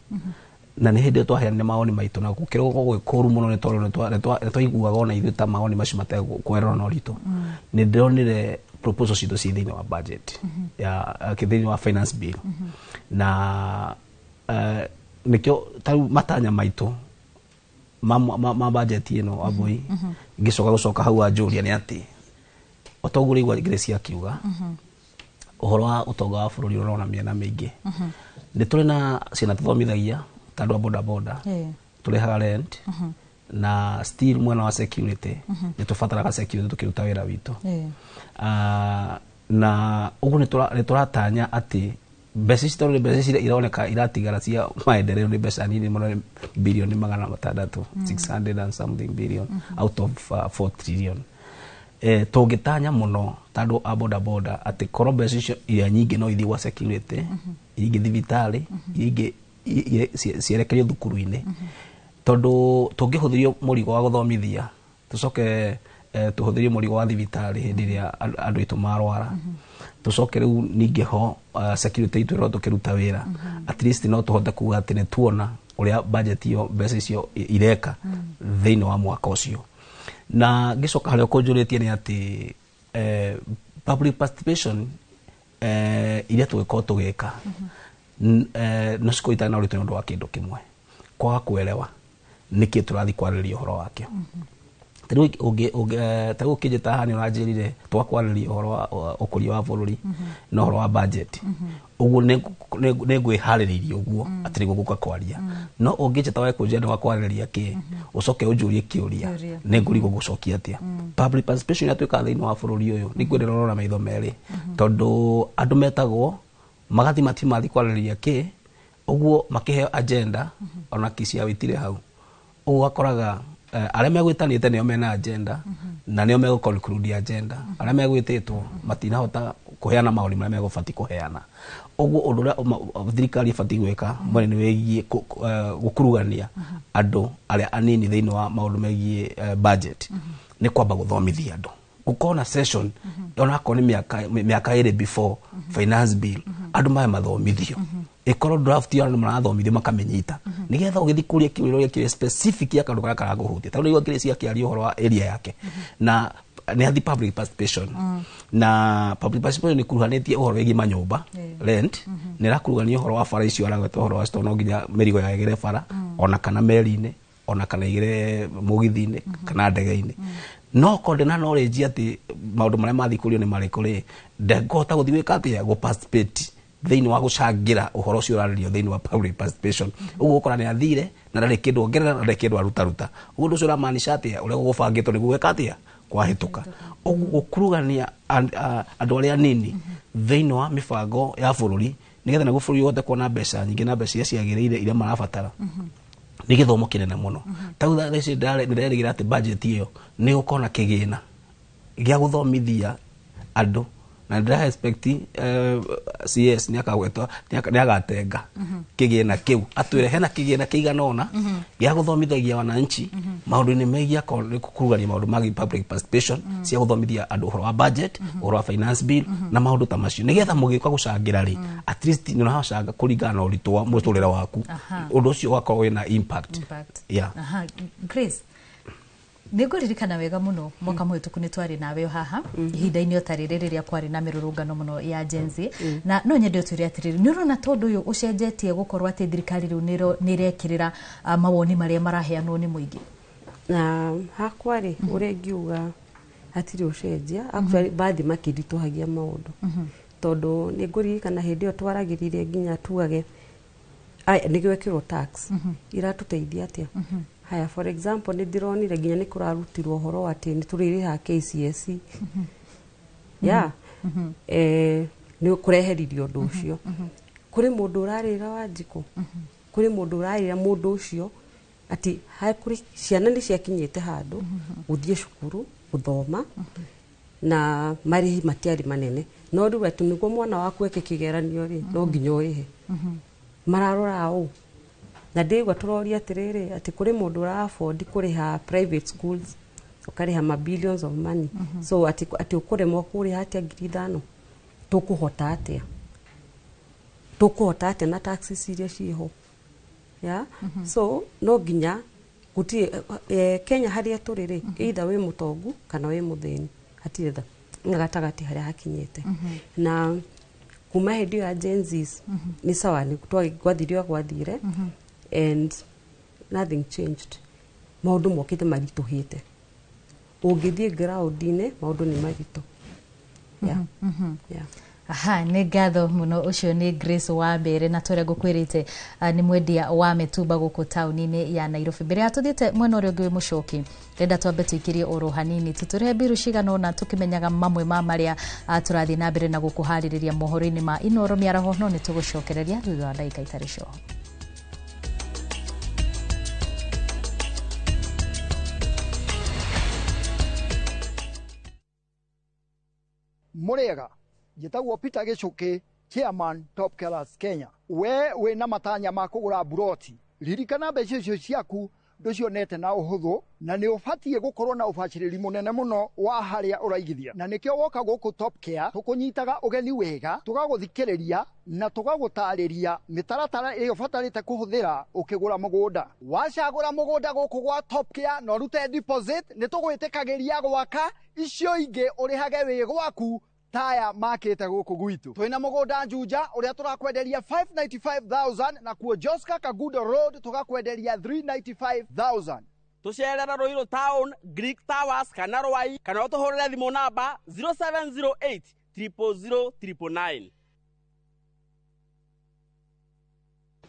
na nĩ hĩndĩ ĩyo twaheanire mawoni maitũ na gũkĩrwo gwĩ kũru mũno, nĩ tondũ nĩ twaiguaga ona ithuĩ ta mawoni macio matekwerwo na ũritũ. Nĩ ndĩronire proposal citũ ci thĩinĩ wa budget ya thĩinĩ wa finance bill, na nĩkĩo tarĩu matanya maitũ ma budget ĩno, Wambui, ngĩcoka gũcoka hau wanjũria nĩ atĩ otoguo ũraigua Grace akiuga ũhoro wa ũtonga wa bũrũri ũrona mĩena mĩingĩ, nĩ tũrĩ na ciana tũthomithagia ta andũ a boda boda, tũrĩhaga rent, na still mwena wa security nĩ tũbataraga security tũkĩruta wĩra witũ. Na ũguo nĩ tũratanya atĩ mbeca ici, tondũ nĩ mbeca ici ironeka iratigara cia maendeleo nĩ mbeca nini mũno, nĩ bilioni 600, 600 and something billion out of 4 trillion. Tũngĩtanya mũno ta andũ a boda boda atĩ korwo mbeca icio iria nyingĩ no ithiĩ gwa security, iria ingĩ thibitarĩ, iria ingĩ cierekerio thukuru-inĩ, tondũ tũngĩhũthĩrio mũrigo wa gũthomithia, tũcoke tũhũthĩrie mũrigo wa thibitarĩ hĩndĩ ĩrĩa andũ aitũ marwara, tũcoke rĩu ningĩ ho security itũ ĩrorwo tũkĩruta wĩra, at least no tũhote kuga atĩ nĩ tuona ũrĩa budget ĩyo mbeca icio ireka thĩinĩ wa mwaka ũcio. Na ngĩcoka harĩa ũkũnjũrĩtie nĩ atĩ public participation iria tũgĩkorwo tũgĩka no cikorwo itarĩ na ũritũ nĩ ũndũ wa kĩndũ kĩmwe, kwaga kuelewa nĩkĩ tũrathiĩ kwarĩrĩria ũhoro wakĩo. Tarĩu tarĩu ũkĩnjĩta haha nĩ ũranjĩrire twakwarĩrĩria ũhoro wa ũkũria wa bũrũri na ũhoro wa budget, ũguo nĩ ngwĩharĩrĩirie ũguo atĩ nĩguo ngũka kwaria. No ũngĩnjĩta wae kũnjĩra nĩ wakwarĩrĩria kĩ, ũcoke ũnjũrie kĩũria, nĩ ngũrigwo gũcokia atĩa. Public participation ĩrĩa twĩkaga thĩinĩ wa bũrũri ũyũ nĩ ngwenda rora maitho merĩ, tondũ andũ metagwo magathi matimathi kwarĩrĩria kĩ, ũguo makĩheo agenda ona kiciao itirĩ hau. Ũguo ũgakoraga arĩa megwĩtanĩte nĩo mena agenda na nĩo megũ conclude agenda, arĩa megwĩtĩtwo matinahota kũheana maũndũ marĩa megũbatiĩ kũheana. Ũguo ũndũ ũrĩa thirikari ĩbatiĩ gwĩka mwena nĩ wĩgiĩ gũkurugania andũ arĩa anini thĩinĩ wa maũndũ megiĩ budget nĩ kwamba gũthomithia andũ, gũkorwo na session onakorwo nĩ mĩaka 2 before finance bill, andũ maya mathomithio, ĩkorwo draft ĩyo andũ marathomithio makamenyita, nĩgetha ũgĩthiĩ kũria kĩũria ũrĩa kĩũria specific ya kaũndũ karĩa karakũhutia. Tondũ nĩguo kĩrĩa ciakĩaria ũhoro wa area yake na nĩ athi public participation, na public participation nĩ kuruhanĩtie ũhoro wĩgiĩ manyũmba, rent, nĩ ĩrakurugania ũhoro wa bara icio aragweta ũhoro wa store, no nginya mĩrigo yagĩre bara ona kana meri-inĩ ona kana igĩre mũgithi-inĩ kana ndege-inĩ. No korwo ndĩna knowledge atĩ maũndũ marĩa mathiĩ kũrio nĩ marĩkũ rĩ, ndengũhota gũthiĩ gwĩka atĩa, gũ participate thĩinĩ wa gũcangĩra ũhoro ũcio ũrarĩrio thĩinĩ wa public participation. Ũguo ũgũkora nĩ athire na ndarĩ kĩndũ ongerera na ndarĩ kĩndũ arutaruta. Ũguo ũndũ ũcio ũramaanisha atĩa? Ũrĩa gũgũbangĩtwo nĩguo gwĩka atĩa kwahĩtũka. Ũguo gũkurugania andũ arĩa anini thĩinĩ wa mĩbango ya bũrũri, nĩgetha naguo bũrũri ũhote kuona mbeca nyingĩ na mbeca iria ciagĩrĩire iria marabatara, nĩ gĩthomo kĩnene mũno. Tarĩu thaa ici ndĩrerĩgĩrĩra atĩ budget ĩyo nĩ gũkorwo na kĩgĩna gĩa gũthomithia andũ, na ndĩra expect CS nĩ akagwetwo nĩ agatenga kĩgĩna kĩu, atwĩre hena kĩgĩna kĩigana ũna gĩa gũthomithagia wananchi maũndũ-inĩ megiĩ akorwo nĩ kũrugania maũndũ ma public participation cia gũthomithia andũ ũhoro wa budget, ũhoro wa finance bill na maũndũ ta macio, nĩgetha mũgĩũka gũcangĩra rĩ, at least nĩ ũracanga kũringana na ũritũ wa mũtũrĩre waku. Ũndũ ũcio ũgakorwo wĩna impact. Impact. Yeah. Aha. Grace, nĩ ngũririkana wega mũno mwaka mũhĩtũku nĩ twarĩ nawe o haha ihinda-inĩ o ta rĩrĩ rĩrĩa kwarĩ na mĩrũrũngano mũno ya Gen Z, na no nyende ũtwĩre atĩrĩrĩ, nĩ ũrona tondũ ũyũ ũcenjetie gũkorwo atĩ thirikari rĩu nĩ ĩrekĩrĩra mawoni marĩa maraheanwo nĩ mũingĩ? Na hakwa rĩ, ũrĩa ingiuga hatirĩ ũcenjia. Actually bathi makĩritũhagia maũndũ, tondũ nĩ ngũririkana hĩndĩ ĩyo twaragĩrire nginya tugage aya nĩ gwekĩrwo tax iratũteithia atĩa. Haya, for example, nĩ ndĩronire nginya nĩ kũrarutirwo ũhoro atĩ nĩ tũrĩrĩhaga KCSE ya nĩ kũreheririo ũndũ ũcio. Kũrĩ mũndũ ũrarĩra Wanjikũ, kũrĩ mũndũ ũrarĩra mũndũ ũcio atĩ kũrĩ ciana nĩ ciakinyĩte handũ gũthiĩ cukuru. Gũthoma na marĩhi matiarĩ manene, no rĩu atĩ nĩguo mwana waku eke kĩgeranio rĩ, no nginya ũrĩhe. Mararora ũũ na ndĩgua tũroria atĩrĩrĩ, atĩ kũrĩ mũndũ ũra afford kũrĩha private schools, ũkarĩha ma billions of money, so atĩ ũkũremwo kũrĩha atĩa 5,000? Tũkũhota atĩa? Tũkũhota atĩa na taxes iria ciĩho? Yeah? So no nginya gũtirĩ Kenya harĩa tũrĩ rĩ, either wĩ mũtongu kana wĩ mũthĩni, hatirĩ na gatagatĩ harĩa hakinyĩte. Na kuma hĩndĩ ĩyo ya Gen Zs, nĩ sawa, nĩ gwathire o gwathire and nothing changed. Maũndũ mokĩte maritũhĩte. Ũngĩthiĩ ground-inĩ, maũndũ nĩ maritũ, yeah. Yeah. Aha, nĩ ngatho mũno. Ũcio nĩ Grace wa mbere na tũrĩa ngũkwĩrĩte, nĩ mwendia wa mĩtumba gũkũ taũni-inĩ ya Nairobi. Mbere ya tũthiĩte mwena ũrĩa ũngĩ wĩ mũcoki, ndĩrenda twambe tũikĩrie oro hanini tũtũrehe mbiru cigana ũna tũkĩmenyaga mamwe ma marĩa tũrathiĩ na mbere na gũkũharĩrĩria mohoro-inĩ ma Inoro mĩaraho, no nĩ tũgũcokereria thutha wa ndagĩka itarĩ coho. Mũrĩega, njĩtagwo Peter Gĩcũkĩ, chairman Top Killers Kenya. We wĩna matanya ma kũgũra mburoti, ririkana mbeca icio ciaku ndũcionete na ũhũthũ, na nĩ ũbatiĩ gũkorwo na ũbacĩrĩri mũnene mũno wa harĩa ũraigithia, na nĩkĩo woka gũkũ Top Care tũkũnyitaga ũgeni wega, tũgagũthikĩrĩria na tũgagũtarĩria mĩtaratara ĩrĩa ũbatarĩte kũhũthĩra ũkĩgũra mũgũnda. Wacagũra mũgũnda gũkũ gwa Top Care na ũrute deposit, nĩ tũgwĩtĩkagĩria gwaka, icio ingĩ ũrĩhage wĩ gwaku taya makĩte gũkũ gwitũ. Twĩna mũgũnda Juja ũrĩa tũrakwenderia 595,000, na kuo Joska Kagudo Road tũgakwenderia 395,000. Tũcerera Ruiru Town, Greek Towers kana Rwai, kana ũtũhũrĩre thimũ namba 0708 000 999.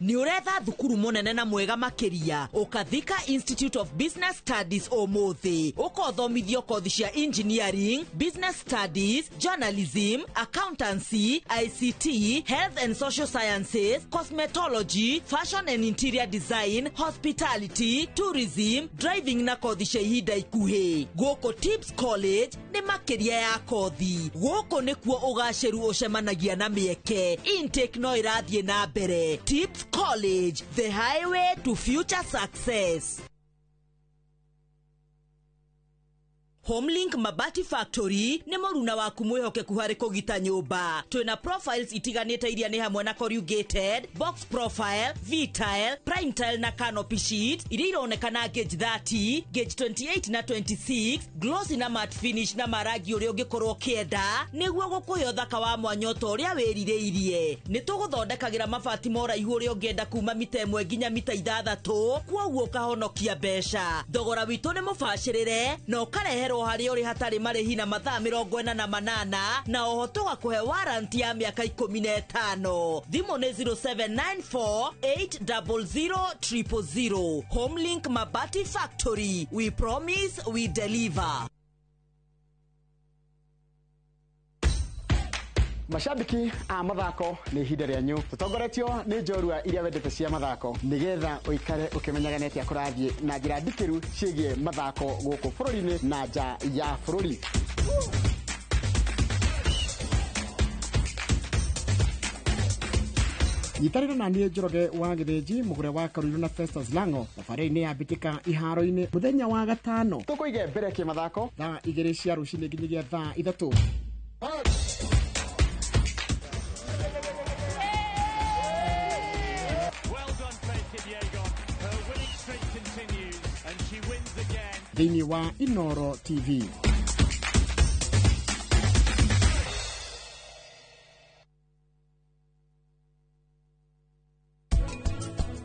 Nĩ ũretha thukuru mũnene na mwega makĩria? Ũkathika Institute of Business Studies ũmũthĩ, ũkothomithio kothi cia engineering, business studies, journalism, accountancy, ICT, health and social sciences, cosmetology, fashion and interior design, hospitality, tourism, driving na kothi cia ihinda ikuhĩ. Gũkũ Tips College nĩ makĩria ya kothi, gũkũ nĩkuo ũgacĩru ũcemanagia na mĩeke. Intake no ĩrathiĩ na mbere. Tips College, the highway to future success. Homelink Mabati Factory nĩ mũruna waku mwĩhokeku harĩ kũgita nyũmba. Twĩna profiles itiganĩte iria nĩ hamwe na corrugated, box profile, V-tile, prime tile na canopy sheet iria ironekana gauge 30, gauge 28 na 26, glossy na matte finish na marangi ũrĩa ũngĩkorwo ũkĩenda nĩguo gũkũhe ũthaka wa mwanya ota ũrĩa wĩrirĩirie. Nĩ tũgũthondekagĩra mabati ma ũraihu ũrĩa ũngĩenda kuma mita 1 nginya mita 6, kwoguo ũkahonokia mbeca. Thogora witũ nĩ mũbacĩrĩre na ũkareherwo harĩa ũrĩ hatarĩ marĩhi na mathaa 48, na oho tũgakũhe warranty ya mĩaka 15. Thimũ nĩ 0794 800 000. Homelink Mabati Factory, we promise, we deliver. Mashabiki a mathako, nĩ ihinda rĩanyu. Tũtongoretio nĩ njorua iria wendete cia mathako, nĩgetha ũikare ũkĩmenyaga nĩ atĩa kũrathiĩ na njĩra ndikĩru ciĩgiĩ mathako gũkũ bũrũri-inĩ na nja ya bũrũri. Nyitanĩra na niĩ Njoroge wa Gĩthĩnji, mũgũre wa Karuiru na Festus Lango, thabarĩ-inĩ ya mbĩtĩka iharo-inĩ mũthenya wa gatano. Tũkũige mbere kĩmathako thaa 2 cia rũcinĩ nginyagia thaa 3. Thĩinĩ wa Inoro TV.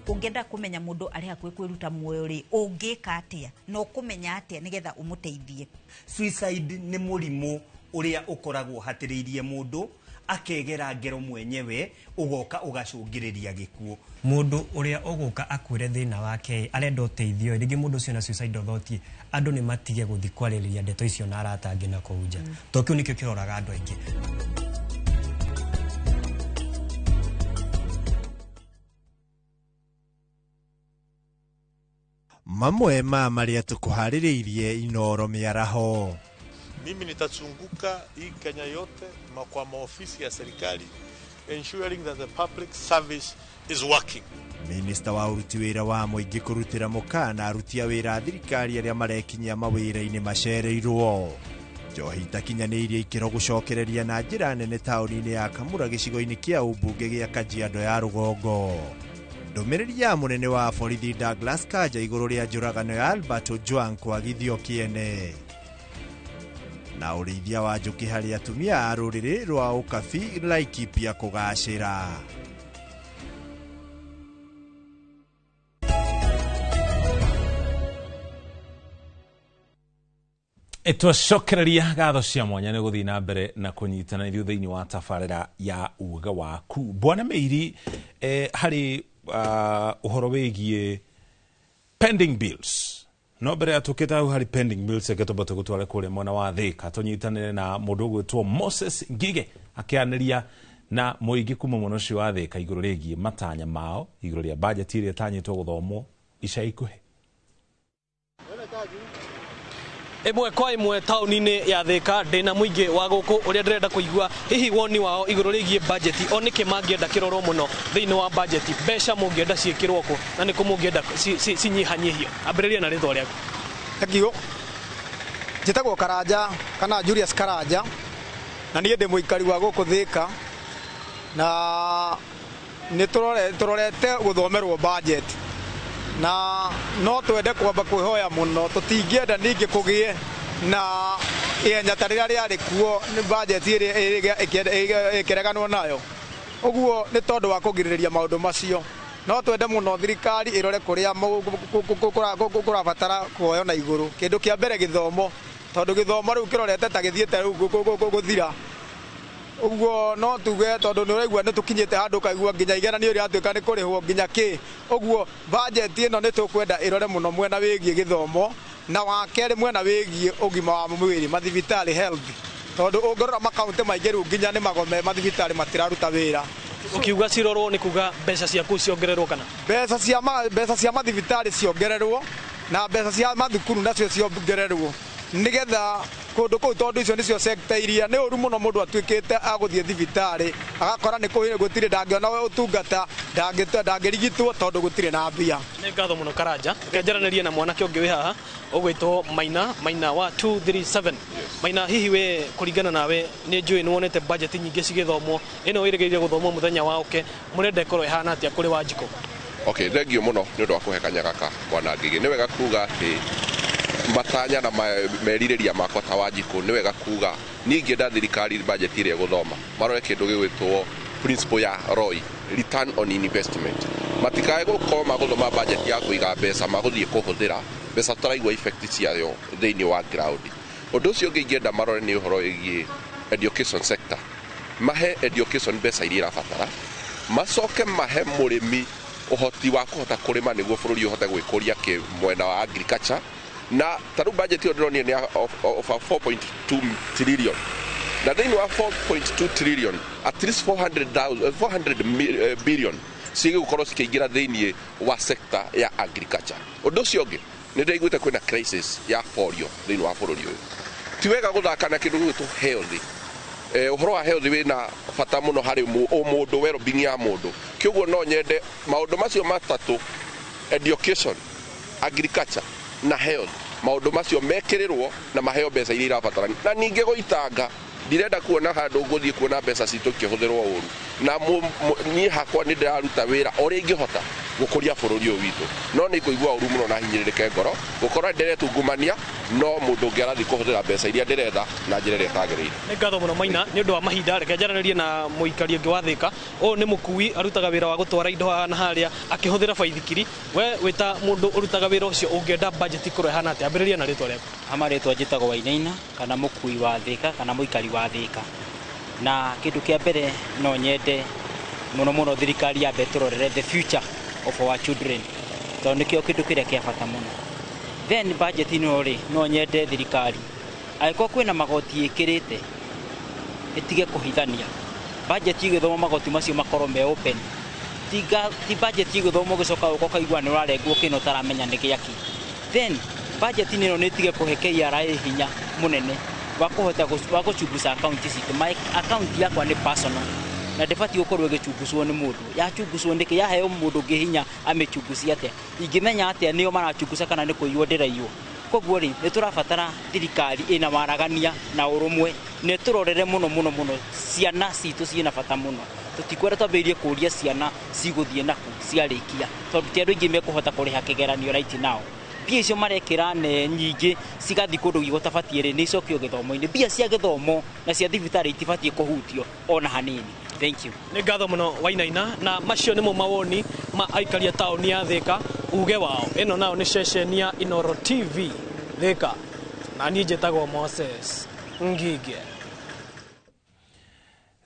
Ũngĩenda kũmenya mũndũ arĩ hakuhĩ kwĩruta muoyo rĩ, ũngĩka atĩa na ũkũmenya atĩa nĩgetha ũmũteithie? Suicide nĩ mũrimũ ũrĩa ũkoragwo hatĩrĩirie mũndũ akegera ngero mwenyewe, ũgoka ũgacũngĩrĩria gĩkuũ. Mũndũ ũrĩa ũgũka akwĩre thĩna wake arenda ũteithio, rĩngĩ mũndũ ũcio na suicidal thought, andũ nĩ matige gũthiĩ kwarĩrĩria ndeto icio na arata angĩ na kũu nja, tondũ kĩu nĩkĩo kĩroraga andũ aingĩ. Mamwe ma marĩa tũkũharĩrĩirie Inoro mĩaraho. Mimi nitazunguka hii Kenya yote kwa maofisi ya serikali ensuring that the public service is working. Minista wa ũruti wĩra wa mũingĩ kũrutĩra mũkana aruti a wĩra a thirikari arĩa marekinyia mawĩra-inĩ macereirwo. Njohi itakinyanĩirie ikĩro gũcokereria na njĩra nene taũni-inĩ ya Kamura gĩcigo-inĩ kĩa ũmbunge gĩa Kajiado ya rũgongo. Ndũmĩrĩri ya mũnene wa borithi Douglas Kanja igũrũ rĩa njũragano ya Albert Ojwang kwagithio kĩene. Na ũrĩithia wa njũkĩ harĩ atumia a rũrĩrĩ rwa Ũkabi Laikipia kũgacĩra. Twacokereria ngatho cia mwanya nĩ gũthiĩ na mbere na kũnyitana ithuĩ thĩinĩ wa tabarĩra ya uga waku. Bwana Meiri, harĩ ũhoro wĩgiĩ pending bills, no mbere ya tũkĩte hau harĩ pending bills, reke twambe tũgũtware kũrĩa mwena wa Thĩka tũnyitanĩre na mũndũ ũgwĩtwo Moses Ngige akĩanĩria na mũingĩ kuma mwena ũcio wa Thĩka igũrũ rĩgiĩ matanya mao igũrũ rĩa bajeti ĩrĩa ĩtanyĩtwo gũthomwo ica ikuhĩ. Ĩmwe kwa ĩmwe taũni-inĩ ya Thĩka ndĩna mũingĩ wa gũkũ ũrĩa ndĩrenda kũigua hihi woni wao igũrũ rĩgiĩ bajeti, o nĩkĩ mangĩenda kĩrorwo mũno thĩinĩ wa bajeti, mbeca mũngĩenda ciĩkĩrwo kũ na nĩkũ mũngĩenda cinyihanyihio. Ambĩrĩria na rĩtwa rĩaku. Thank Njĩtagwo Karanja kana Julius Karanja na niĩ ndĩ mũikari wa gũkũ Thĩka na nĩ tũrorete gũthomerwo budget na no twende kwamba kwĩhoya mũno, tũtingĩenda ningĩ kũgĩe na ihenya ta rĩrĩa rĩarĩ kuo nĩ budget ĩrĩa ĩkĩreganwo nayo. Ũguo nĩ tondũ wa kũgirĩrĩria maũndũ macio no twende mũno thirikari ĩrore kũrĩa kũrabatara kuoywo na igũrũ. Kĩndũ kĩa mbere gĩthomo, tondũ gĩthomo rĩu kĩrorete ta gĩthiĩte rĩu gũthira. Ũguo no tuge tondũ nĩ ũraigua nĩ tũkinyĩte handũ ũkaigua nginya igeranio rĩratuĩka nĩ kũrĩhwo nginya kĩ. Ũguo bajeti ĩno nĩ tũkwenda ĩrore mũno mwena wĩgiĩ gĩthomo na wa kerĩ mwena wĩgiĩ ũgima wa mwĩrĩ, mathibitarĩ health, tondũ ũngĩrora makaũntĩ maingĩ rĩu nginya nĩ magome mathibitarĩ matiraruta wĩra. Ũkiuga cirorwo nĩ kuga mbeca ciaku ciongererwo kana? Mbeca cia mathibitarĩ ciongererwo na mbeca cia mathukuru nacio ciongererwo nĩgetha kũndũ kũu, tondũ icio nĩcio sector iria nĩ ũru mũno mũndũ atuĩkĩte agũthiĩ thibitarĩ agakora nĩ gũtirĩ, ndangĩona ũtungata, ndangĩrigitwo tondũ gũtirĩ na mbia. Nĩ ngatho mũno Karanja. Reke njaranĩrie na mwanake ũngĩ wĩ haha ũgwĩtwo Maina, Maina wa 237. Maina, hihi we kũringana nawe nĩ njũĩ nĩ wonete bajeti nyingĩ cigĩthomwo, ĩno wĩrĩgĩrĩire gũthomwo mũthenya wa ũke, mũrenda ĩkorwo ĩhana atĩa kũrĩ Wanjikũ? Okay, thengio mũno nĩ ũndũ wa kũhe kanya gaka bwana Ngigĩ. Nĩ wega kuga atĩ matanya na merirĩria makwa ta Wanjikũ, nĩ wega kuga niĩ ingĩenda thirikari bajeti ĩrĩa ĩgũthoma marore kĩndũ gĩgwĩtwo principle ya ROI, return on investment. Matikae gũkorwo magũthoma bajeti ya kũiga mbeca magũthiĩ kũhũthĩra mbeca tũtaraigua effect ciayo thĩinĩ wa ground. Ũndũ ũcio ũngĩ ingĩenda marore nĩ ũhoro wĩgiĩ education sector, mahe education mbeca iria irabatara, macoke mahe mũrĩmi ũhoti wa kũhota kũrĩma nĩguo bũrũri ũhote gwĩkũria kĩ mwena wa agriculture. Na ta rĩu budget ĩyo ndĩronire nĩ ya of 4.2 trillion, na thĩinĩ wa 4.2 trillion at least 400 billion cigũkorwo cikĩingĩra thĩinĩ wa sector ya agriculture. Ũndũ ũcio ũngĩ nĩ ndĩraiguĩte kwĩna crisis ya polio thĩinĩ wa bũrũri ũyũ. Ti wega gũthaka na kĩndũ gĩgwĩtwo health. Ũhoro wa health wĩna bata mũno harĩ mũndũ, well being ya mũndũ. Kĩoguo no nyende maũndũ macio matatũ, education, agriculture na health, maũndũ macio mekĩrĩrwo na maheo mbeca iria irabatarania. Na ningĩ gũitanga, ndirenda kuona handũ ngũthiĩ kuona mbeca citũ ikĩhũthĩrwo ũru. Na niĩ hakwa nĩ ndĩraruta wĩra ũrĩa ingĩhota gũkũria bũrũri ũyũ witũ, no nĩ ngũigua ũru mũno na hinyĩrĩrĩke ngoro gũkorwo ndĩretungumania, no mũndũ ũngĩ arathiĩ kũhũthĩra mbeca iria ndĩretha na njĩra ĩrĩa ĩtagĩrĩire. Nĩ ngatho mũno Maina nĩ ũndũ wa mahinda. Reke njaranĩrie na mũikari ũngĩ wa Thĩka. Ũyũ nĩ mũkui, arutaga wĩra wa gũtwara indo haha na harĩa akĩhũthĩra baithikiri. We wĩ ta mũndũ ũrutaga wĩra ũcio, ũngĩenda bajeti ĩkorwo ĩhana atĩa? Ambĩrĩria na rĩtwa rĩaku. Ha marĩtwa njĩtagwo Wainaina kana mũkui wa Thĩka kana mũikari wa Thĩka. Na kĩndũ kĩa mbere no nyende mũno mũno thirikari yambe tũrorere the future of our children, tondũ nĩkĩo kĩndũ kĩrĩa kĩa bata mũno. Then budget ĩno rĩ, no nyende thirikari angĩkorwo kwĩna magoti ĩkĩrĩte ĩtige kũhithania. Budget ĩgĩthomwo magoti macio makorwo me open. Ti budget ĩgĩthomwo ũgĩcoka ũka ũkaigua nĩ ũrarengwo kĩno ũtaramenya nĩ gĩakĩ. Then budget ĩno nĩ ĩtige kũhe KRA hinya mũnene. Wa kũhota wa gũchunguca account citũ. My account yakwa nĩ personal na ndĩbatiĩ gũkorwo ĩgĩchungucwo nĩ mũndũ. Yachungucwo nĩkĩ? Yaheo mũndũ ũngĩ hinya amĩchungucie atĩa? Ingĩmenya atĩa nĩo marachunguca kana nĩ kũiywo ndĩraiywo? Koguo rĩ, nĩ tũrabatara thirikari ĩna waragania na ũrũmwe, na ĩtũrorere mũno mũno mũno. Ciana citũ ciĩna bata mũno. Tũtikwenda twambĩrĩrie kũria ciana cigũthiĩ naku ciarĩkia, tondũ ti andũ aingĩ mekũhota kũrĩha kĩgeranio right now. Mbia icio marekĩra ne nyingĩ cigathiĩ kũndũ gũtabatiĩ rĩ, nĩ icokio gĩthomo-inĩ. Mbia cia gĩthomo na cia thibitarĩ itibatiĩ kũhutio ona hanini. Thank you. Nĩ ngatho mũno, Wainaina. Na macio nĩmo mawoni ma aikari a taũni ya Thĩka, uge wao. Ĩno nayo nĩ ceceni ya Inoro TV Thĩka, na niĩ njĩtagwo Moses Ngige.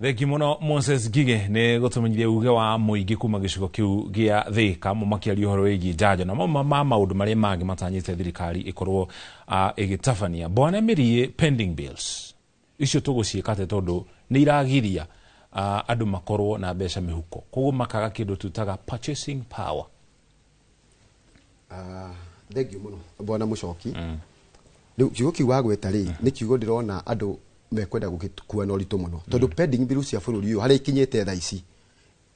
Thengi muno, Moses Ngige, nĩ gũtũmenyithia uge wa mũingĩ kuma gĩcigo kĩu gĩa Thĩka, mo makĩaria ũhoro wĩgiĩ njanjo na mo ma maũndũ marĩa mangĩ matanyĩte thirikari ĩkorwo ĩgĩtabania. Bwana Mĩriĩ, pending bills icio tũgũciĩka atĩa? Tondũ nĩ iragiria andũ makorwo na mbeca mĩhuko, koguo makaga kĩndũ tutaga purchasing power. Thengiũ mũno, bwana Mũcoki. Rĩu kiugo kĩu wagweta rĩ, nĩ kiugo ndĩrona andũ mekwenda gũgĩkua na ũritũ mũno, tondũ pending bills cia bũrũri ũyũ harĩa ikinyĩte thaa ici,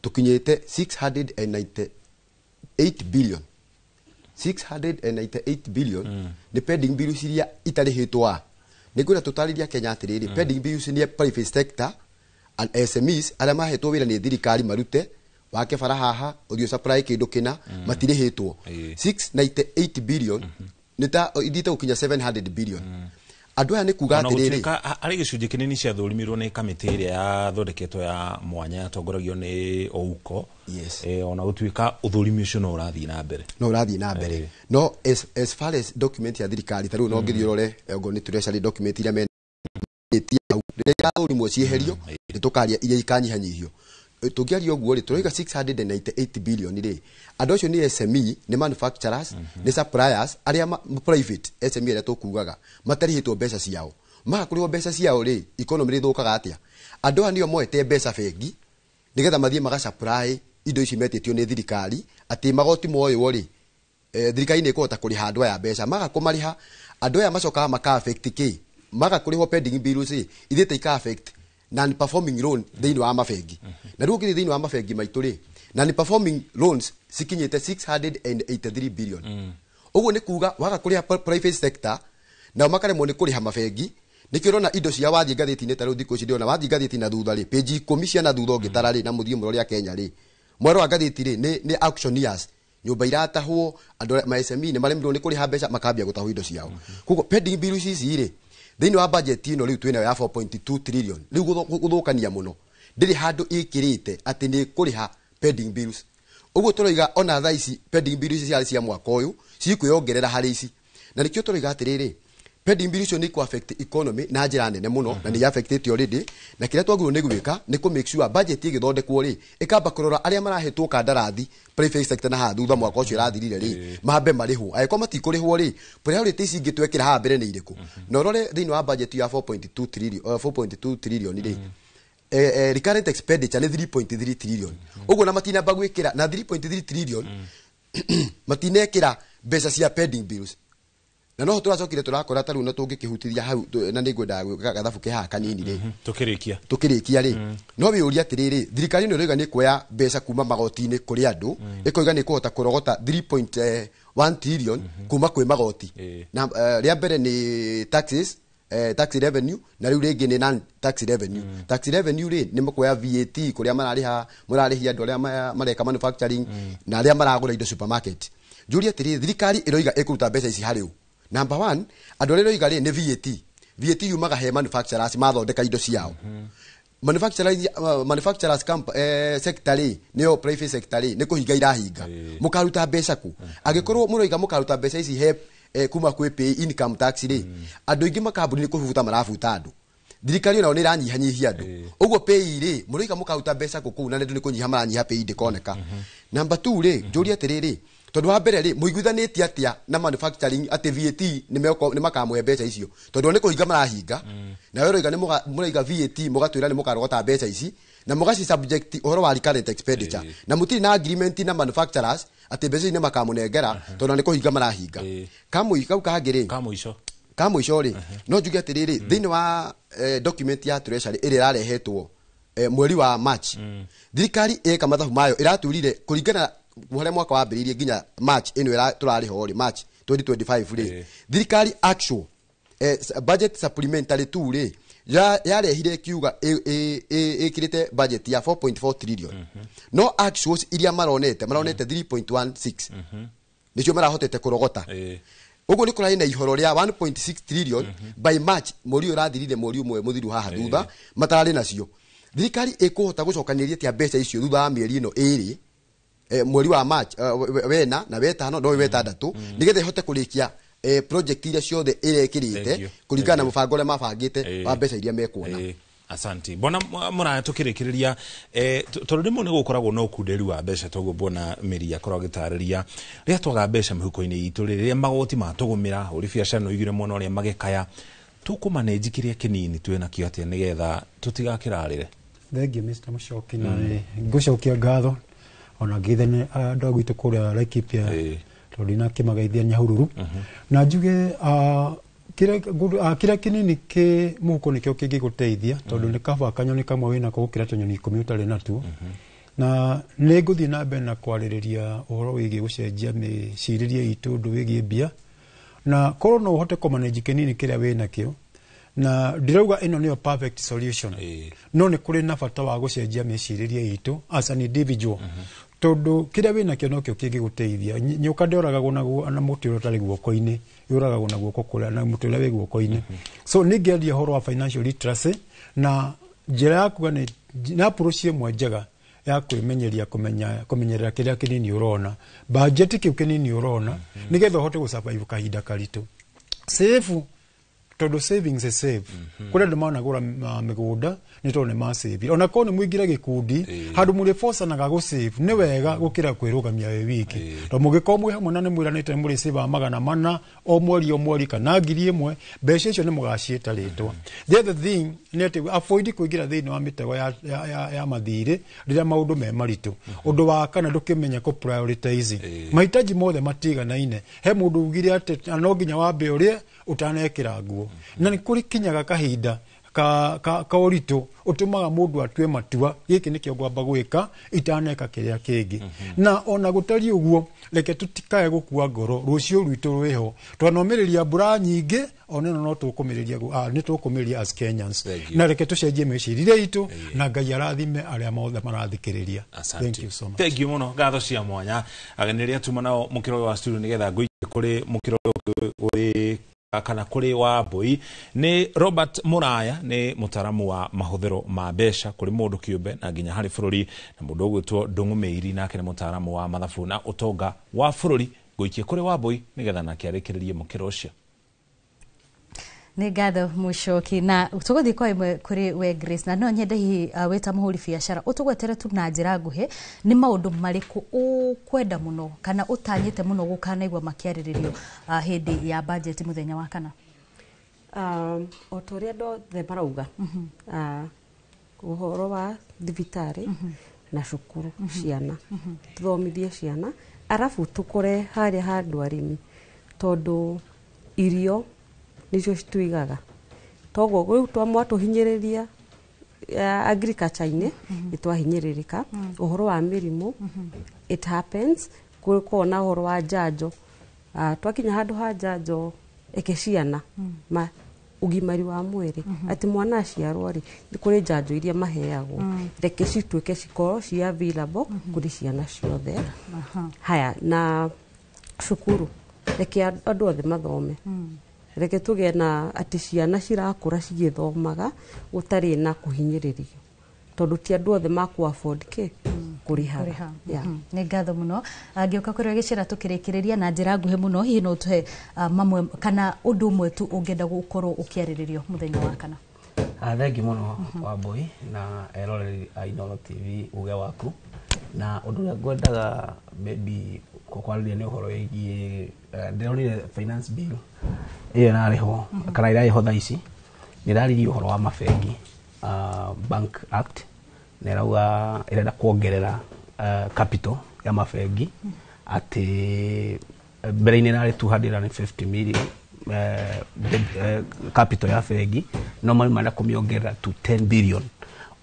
tũkinyĩte 698 billion. 698 billion nĩ pending bills iria itarĩhĩtwo. A nĩ ngwenda tũtarĩria Kenya atĩrĩrĩ, pending bills nĩ private sector and SMEs arĩa mahetwo wĩra nĩ thirikari marute wake bara haha, ũthiĩ supply kĩndũ kĩna, matirĩhĩtwo. 698 billion nĩ ta ithiĩte gũkinya 700 billion. Andũ aya nĩ kuga Ona atĩrĩrĩ, gũtuĩka harĩ gĩcunjĩ kĩnini ciathũrimirwo nĩ kamĩtĩ ĩrĩa yathondeketwo ya mwanya yatongoragio nĩ Ouko. Yes. Ona gũtuĩka ũthũrimi ũcio no ũrathiĩ na mbere. No ũrathiĩ na mbere, no as far as document ya thirikari, ta rĩu no ngĩthiĩ ũrore okorwo nĩ treasury document iria mena hau, rĩrĩa irathũrimwo cieherio, nĩ tũkaria iria ikanyihanyihio. Tũngĩaria ũguo rĩ, tũroiga 698 billion rĩ, andũ acio nĩ SME, nĩ manufacturers, nĩ suppliers arĩa private SME arĩa tũkugaga matarĩhĩtwo mbeca ciao. Maga kũrĩhwo mbeca ciao rĩ, economy rĩthũkaga atĩa? Andũ aya nĩo moete mbeca bengi nĩgetha mathiĩ magasupply indo ici metĩtio nĩ thirikari, atĩ magoti moywo rĩ, thirikari nĩ ĩkũhota kũrĩha andũ aya mbeca. Maga kũmarĩha, andũ aya macokaga maka affect kĩ? Maga kũrĩhwo pending bills rĩ, ithiĩte ika affect non performing loan thĩinĩ wa mabengi. Na rĩu ũngĩthiĩ thĩinĩ wa mabengi maitũ rĩ, non performing loans cikinyĩte 683 billion. Ũguo nĩ kuga waga kũrĩha private sector, nao makaremwo nĩ kũrĩha mabengi. Nĩkĩo ũrona indo cia wathiĩ ngathĩti-inĩ, ta rĩu thikũ ici ndĩrona wathiĩ ngathĩti na thutha rĩ, page 10 cia na thutha ũngĩtara rĩ, na mũthiĩ mũrore a Kenya rĩ, mwero wa ngathĩti rĩ, nĩ auctioneers, nyũmba iratahwo, andũ ma SME nĩ maremirwo nĩ kũrĩha mbeca, makambia gũtahwo indo ciao. Koguo pending bills ici rĩ, thĩinĩ wa budget ĩno rĩu twĩnayo ya 4.2 trillion, rĩu gũthũkania mũno, ndĩrĩ handũ ĩkĩrĩte atĩ nĩ kũrĩha pending bills. Ũguo tũroiga ona thaa ici pending bills ici ciarĩ cia mwaka ũyũ cikwĩongerera harĩ ici, na nĩkĩo tũroiga atĩrĩrĩ, pending bills icio nĩ ikũ affect economy na njĩra nene mũno, na nĩ affectĩte already. Na kĩrĩa twagĩrĩirwo nĩ gwĩka nĩ kũ make sure budget ĩgĩthondekwo rĩ, ĩkamba kũrora arĩa marahetwo kandarathi private sector na haha thutha mwaka ũcio ũrathirire rĩ, mambe marĩhwo. Angĩkorwo matikũrĩhwo rĩ, priority ici ingĩ twekĩra haha mbere nĩ irĩkũ? Na ũrore thĩinĩ wa budget ya 4.2 trillion, 4.2 trillion rĩ, recurrent expenditure nĩ 3.3 trillion. Ũguo na matinamba gwĩkĩra na 3.3 trillion, matinekĩra mbeca cia pending bills. Na noho tũracokire tũrakora ta rĩu na tũngĩkĩhutithia hau na nĩ ngwendaga gwĩka gathabu ke haha kanini rĩ. Tũkĩrĩkia. Tũkĩrĩkia rĩ, no wĩũrie atĩrĩrĩ, thirikari ĩno ĩroiga nĩ kuoya mbeca kuma magoti-inĩ kũrĩ andũ, ĩkoiga nĩ kũhota kũrogota 3.1 trillion kuma kwĩ magoti. Na rĩa mbere nĩ taxes, tax revenue, na rĩu rĩngĩ nĩ non tax revenue. Tax revenue rĩ, nĩ mũkuoya VAT kũrĩa mararĩha, mũrarĩhia andũ arĩa mareka manufacturing na arĩa maragũra indo supermarket. Njũrie atĩrĩrĩ, thirikari ĩroiga ĩkũruta mbeca ici harĩ ũ? Number one, andũ arĩa ĩroiga rĩ, nĩ VAT. VAT yumaga he manufacturers mathondeka indo ciao. Manufacturers sector rĩ, nĩyo private sector rĩ, nĩ kũhinga irahinga. Mũkaruta mbeca kũ angĩkorwo mũroiga mũkaruta mbeca ici he kuma kwĩ pay income tax rĩ? Andũ aingĩ makambuni nĩ kũbuta marabuta andũ, thirikari onayo nĩ ĩranyihanyihia andũ. Ũguo pay rĩ, mũroiga mũkaruta mbeca kũ kũu na andũ nĩ kũnyiha maranyiha pay, ndĩkoneka? Number two rĩ, njũrie atĩrĩrĩ, tondũ wa mbere rĩ, mũiguithanĩtie atĩa na manufacturing atĩ VAT nĩ makamũhe mbeca icio, tondũ nĩ kũhinga marahinga? Na we ũroiga nĩ mũraiga VAT, mũgatwĩra nĩ mũkarogota mbeca ici na mũgaci subject ũhoro wa recurrent expenditure, na mũtirĩ na agreement na manufacturers atĩ mbeca ici nĩ makamũnengera, tondũ nĩ kũhinga marahinga. Kamũi kau kangĩ rĩ, Kamũico. Ka mũico rĩ, no njuge atĩrĩrĩ, thĩinĩ wa document ya treasury ĩrĩa ĩrarehetwo mweri wa March, thirikari ĩka mathabu mayo ĩraturire kũringana harĩa mwaka wambĩrĩirie nginya March ĩno tũrarĩ ho rĩ, March 2025 rĩ, thirikari actual budget supplementary 2 rĩ yarehire ĩkiuga ĩkĩrĩte budget ya 4.4 trillion, no actuals iria maronete 3.16 nĩcio marahotete kũrogota. Ũguo nĩ kũrarĩ na ihoro rĩa 1.6 trillion by March, mweri ũyũ ũrathirire, mweri ũmwe mũthiru haha thutha, matararĩ nacio. Thirikari ĩkũhota gũcokanĩrĩria atĩa mbeca icio thutha wa mĩeri ĩno ĩrĩ, mweri wa March, wena na wetano no wetandatũ, nĩgetha ĩhote kũrĩkia project iria ciothe ĩrekĩrĩte Thank you. kũringana na mũbango ũrĩa mabangĩte wa mbeca iria mekuona? Asanti bona Mũraya. Tũkĩrĩkĩrĩria, tondũ rĩmwe nĩ gũkoragwo na ũkunderi wa mbeca, toguo mbona Mĩri akoragwo agĩtarĩria rĩrĩa twaga mbeca mĩhuko-inĩ itũ, rĩrĩa magoti matũgũmĩra, hũri biacara no igire mũno ũrĩa magĩkaya, tũkũmanenji kĩrĩa kĩnini twĩ nakĩo atĩa nĩgetha tũtigakĩrarĩre? Thengiũ, Mr. Mũcoki, na nĩ ngũcokia ngatho ona ngeithane andũ a gwitũ kũrĩa Laikipia, tondũ ndinakĩmageithia Nyahururu, na njuge kĩrĩa kĩnini kĩ mũhuko nĩkĩo kĩngĩgũteithia, tondũ nĩ kaba kanyoni kamwe wĩnako gũkĩra tũnyoni 10 ũtarĩ natuo. Na nĩ ngũthiĩ na mbere na kwarĩrĩria ũhoro wĩgiĩ gũcenjia mĩcirĩrie itũ ũndũ wĩgiĩ mbia, na korwo no ũhote kũmanage kĩnini kĩrĩa wĩnakĩo. Na ndirauga ĩno nĩyo perfect solution, no nĩ kũrĩ na bata wa gũcenjia mĩcirĩrie itũ as an individual, tondũ kĩrĩa wĩnakĩo nokĩo kĩngĩgũteithia. Nyoka ndĩoragagwo na mũtĩ ũrĩa ũtarĩ guoko-inĩ, yũragagwo na guoko kũrĩa na mũtĩ ũrĩa wĩ guoko-inĩ. So nĩ ngĩaria ũhoro wa financial literacy na njĩra ya kuga nĩ approach ĩmwe njega ya kwĩmenyeria kũmenya kũmenyerera kĩrĩa kĩnini ũrona, budget kĩu kĩnini ũrona, nĩgetha ũhote gũsurvive kahinda karitũ. Save, tondũ savings is save. Kũrĩ andũ managũra mĩgũnda nĩ tondũ nĩ masave. Ona korwo nĩ mũingĩre gĩkundi handũ mũrĩbocanaga gũsave, nĩ wega gũkĩra kwĩrũgamia wĩ wiki, tondũ mũngĩkorwo mwĩ hamwe na nĩ mwĩranĩte nĩ mũrĩsavaga 400 o mweri o mweri kana 1000, mbeca icio nĩ mũgaciĩta rĩtwa. The other thing nĩ atĩ avoid kũingĩra thĩinĩ wa mĩtego ya mathirĩ rĩrĩa maũndũ me maritũ. Ũndũ wa kana, ndũkĩmenya kũ prioritize mahitaji mothe matiganaine. He mũndũ ugire atĩ no nginya wambe ũrĩe ũtanekĩra nguo, na nĩ kũrĩ kinyaga kahinda ka ũritũ ũtũmaga mũndũ atue matua, gĩkĩ nĩkĩo ngwamba gwĩka itaneka kĩrĩa kĩngĩ. Na ona gũtariĩ ũguo, reke tũtikae gũkua ngoro, rũciũ rwitũ rwĩho. Twanomĩrĩria mbura nyingĩ, ona ĩno no tũkũmĩrĩria, nĩ tũkũmĩrĩria as Kenyans. Thank you. Na reke tũcenjie mĩcirĩrie itũ, na Ngai arathime arĩa mothe marathikĩrĩria. Thank you so much. Thank you muno, ngatho cia mwanya ageni rĩrĩa tuma nao mũkĩro ũyũ wa studio, nĩgetha ngũikie kũrĩ mũkĩro ũyũ ũrĩ kana kũrĩ wa mbũi. Nĩ Robert Mũraya, nĩ mũtaramu wa mahũthĩro ma mbeca kũrĩ mũndũ kĩũmbe na nginya harĩ bũrũri, na mũndũ ũgwĩtwo Ndũng'ũ Mĩiri, nake nĩ mũtaramu wa mathabu na ũtonga wa bũrũri. Ngũikie kũrĩ wa mbũi nĩgetha nake arĩkĩrĩrie mũkĩro ũcio. Nĩ ngatho, Mũcoki, na tũgũthiĩ kwa ĩmwe kũrĩ we Grace, na no nyende hihi wĩ ta mũhũri biacara ũtũgwetere tu na njĩra nguhĩ nĩ maũndũ marĩkũ ũkwenda mũno kana ũtanyĩte mũno gũkanaigua makĩarĩrĩrio hĩndĩ ya budget mũthenya wa kana. O ta ũrĩa andũ othe marauga, ũhoro wa thibitarĩ na cukuru, ciana, tũthomithie ciana, arabu tũkore harĩa handũ arĩmi, tondũ irio nĩcio cituigaga. Toguo rĩu twamwatũhinyĩrĩria agriculture-inĩ, nĩ twahinyĩrĩrĩka. Ũhoro wa mĩrimũ, it happens, gũkorwo na ũhoro wa njanjo. Twakinya handũ ha njanjo, eke ciana ma ũgimari wa mwĩrĩ, atĩ mwana aciarwo rĩ, nĩ kũrĩ njanjo iria maheagwo, reke cituĩke cikorwo ci available kũrĩ ciana ciothe. Haya, na cukuru, reke andũ othe mathome, reke tũgĩe na atĩ ciana cirakũra cigĩthomaga gũtarĩ na kũhinyĩrĩrio, tondũ ti andũ othe makũ afford kĩ kũrĩhaga. Kũrĩha. Yeah. Nĩ ngatho mũno. Angĩũka kũrĩ gĩcera tũkĩrĩkĩrĩria na njĩra nguhĩ mũno, hihi no ũtũhe mamwe kana ũndũ ũmwe tu ũngĩenda gũkorwo ũkĩarĩrĩrio mũthenya wa kana? Thengi mũno, Wambui, na eroreri a Inooro TV, uge waku. Na ũndũ ũrĩa ngwendaga maybe kwarĩria nĩ ũhoro wĩgiĩ ndĩronire finance bill ĩyo ĩrarĩhwo kana ĩrarĩhwo thaa ici, nĩ ĩrarĩria ũhoro wa mabengi, Bank Act, na ĩrauga ĩrenda kuongerera capital ya mabengi, atĩ mbere-inĩ ĩrarĩ 250 million. capital ya bengi, no marenda kũmĩongerera to 10 billion.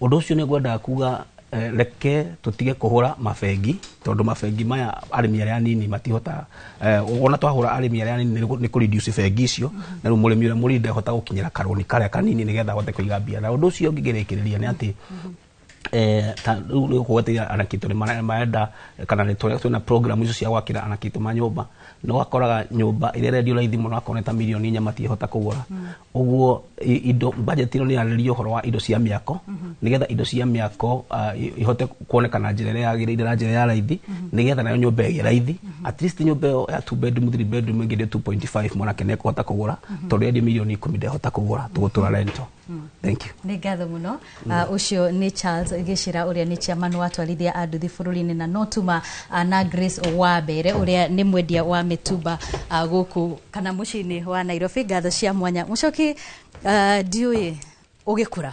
Ũndũ ũcio nĩ ngwendaga kuga, reke tũtige kũhũra mabengi, tondũ mabengi maya arĩmi arĩa anini matihota. Ona twahũra arĩmi arĩa anini nĩ kũ reduce bengi icio, na rĩu mũrĩmi ũrĩa mũnini ndehota gũkinyĩra karũni karĩa kanini nĩgetha ahote kũiga mbia. Na ũndũ ũcio ũngĩ ngĩrĩkĩrĩria nĩ atĩ ta rĩu nĩ ũkũgweteire anakitũ nĩ marenda kana nĩ tũrĩa twĩna program icio cia gwakĩra anakitũ manyũmba, no ũgakoraga nyũmba ĩrĩa ĩrendio raithi mũno akorwo nĩ ta 4 million matiĩhota kũgũra. Ũguo indo budget ĩno nĩ yarĩrĩria ũhoro wa indo cia mĩako, nĩgetha indo cia mĩako ihote kuoneka na njĩra ĩrĩa yagĩrĩire na njĩra ya raithi, nĩgetha nayo nyũmba ĩgĩe raithi. At least nyũmba ĩyo ya 2 bedroom, 3 bedroom ĩngĩendio 2.5, mwanake nĩ ekũhota kũgũra, tondũ yendio 10 million ndehota kũgũra, tũgũtũra rental. Thank you. Nĩ ngatho mũno. Ũcio nĩ Charles Gĩcĩra, ũrĩa nĩ chairman wa atwarithia a nduthi bũrũri-inĩ, na no tuma na Grace Wambere, ũrĩa nĩ mwendia wa mĩtumba gũkũ kana mũciĩ-inĩ wa Nairobi. Ngatho cia mwanya. Mũcoki, ndiũĩ ũgĩkũra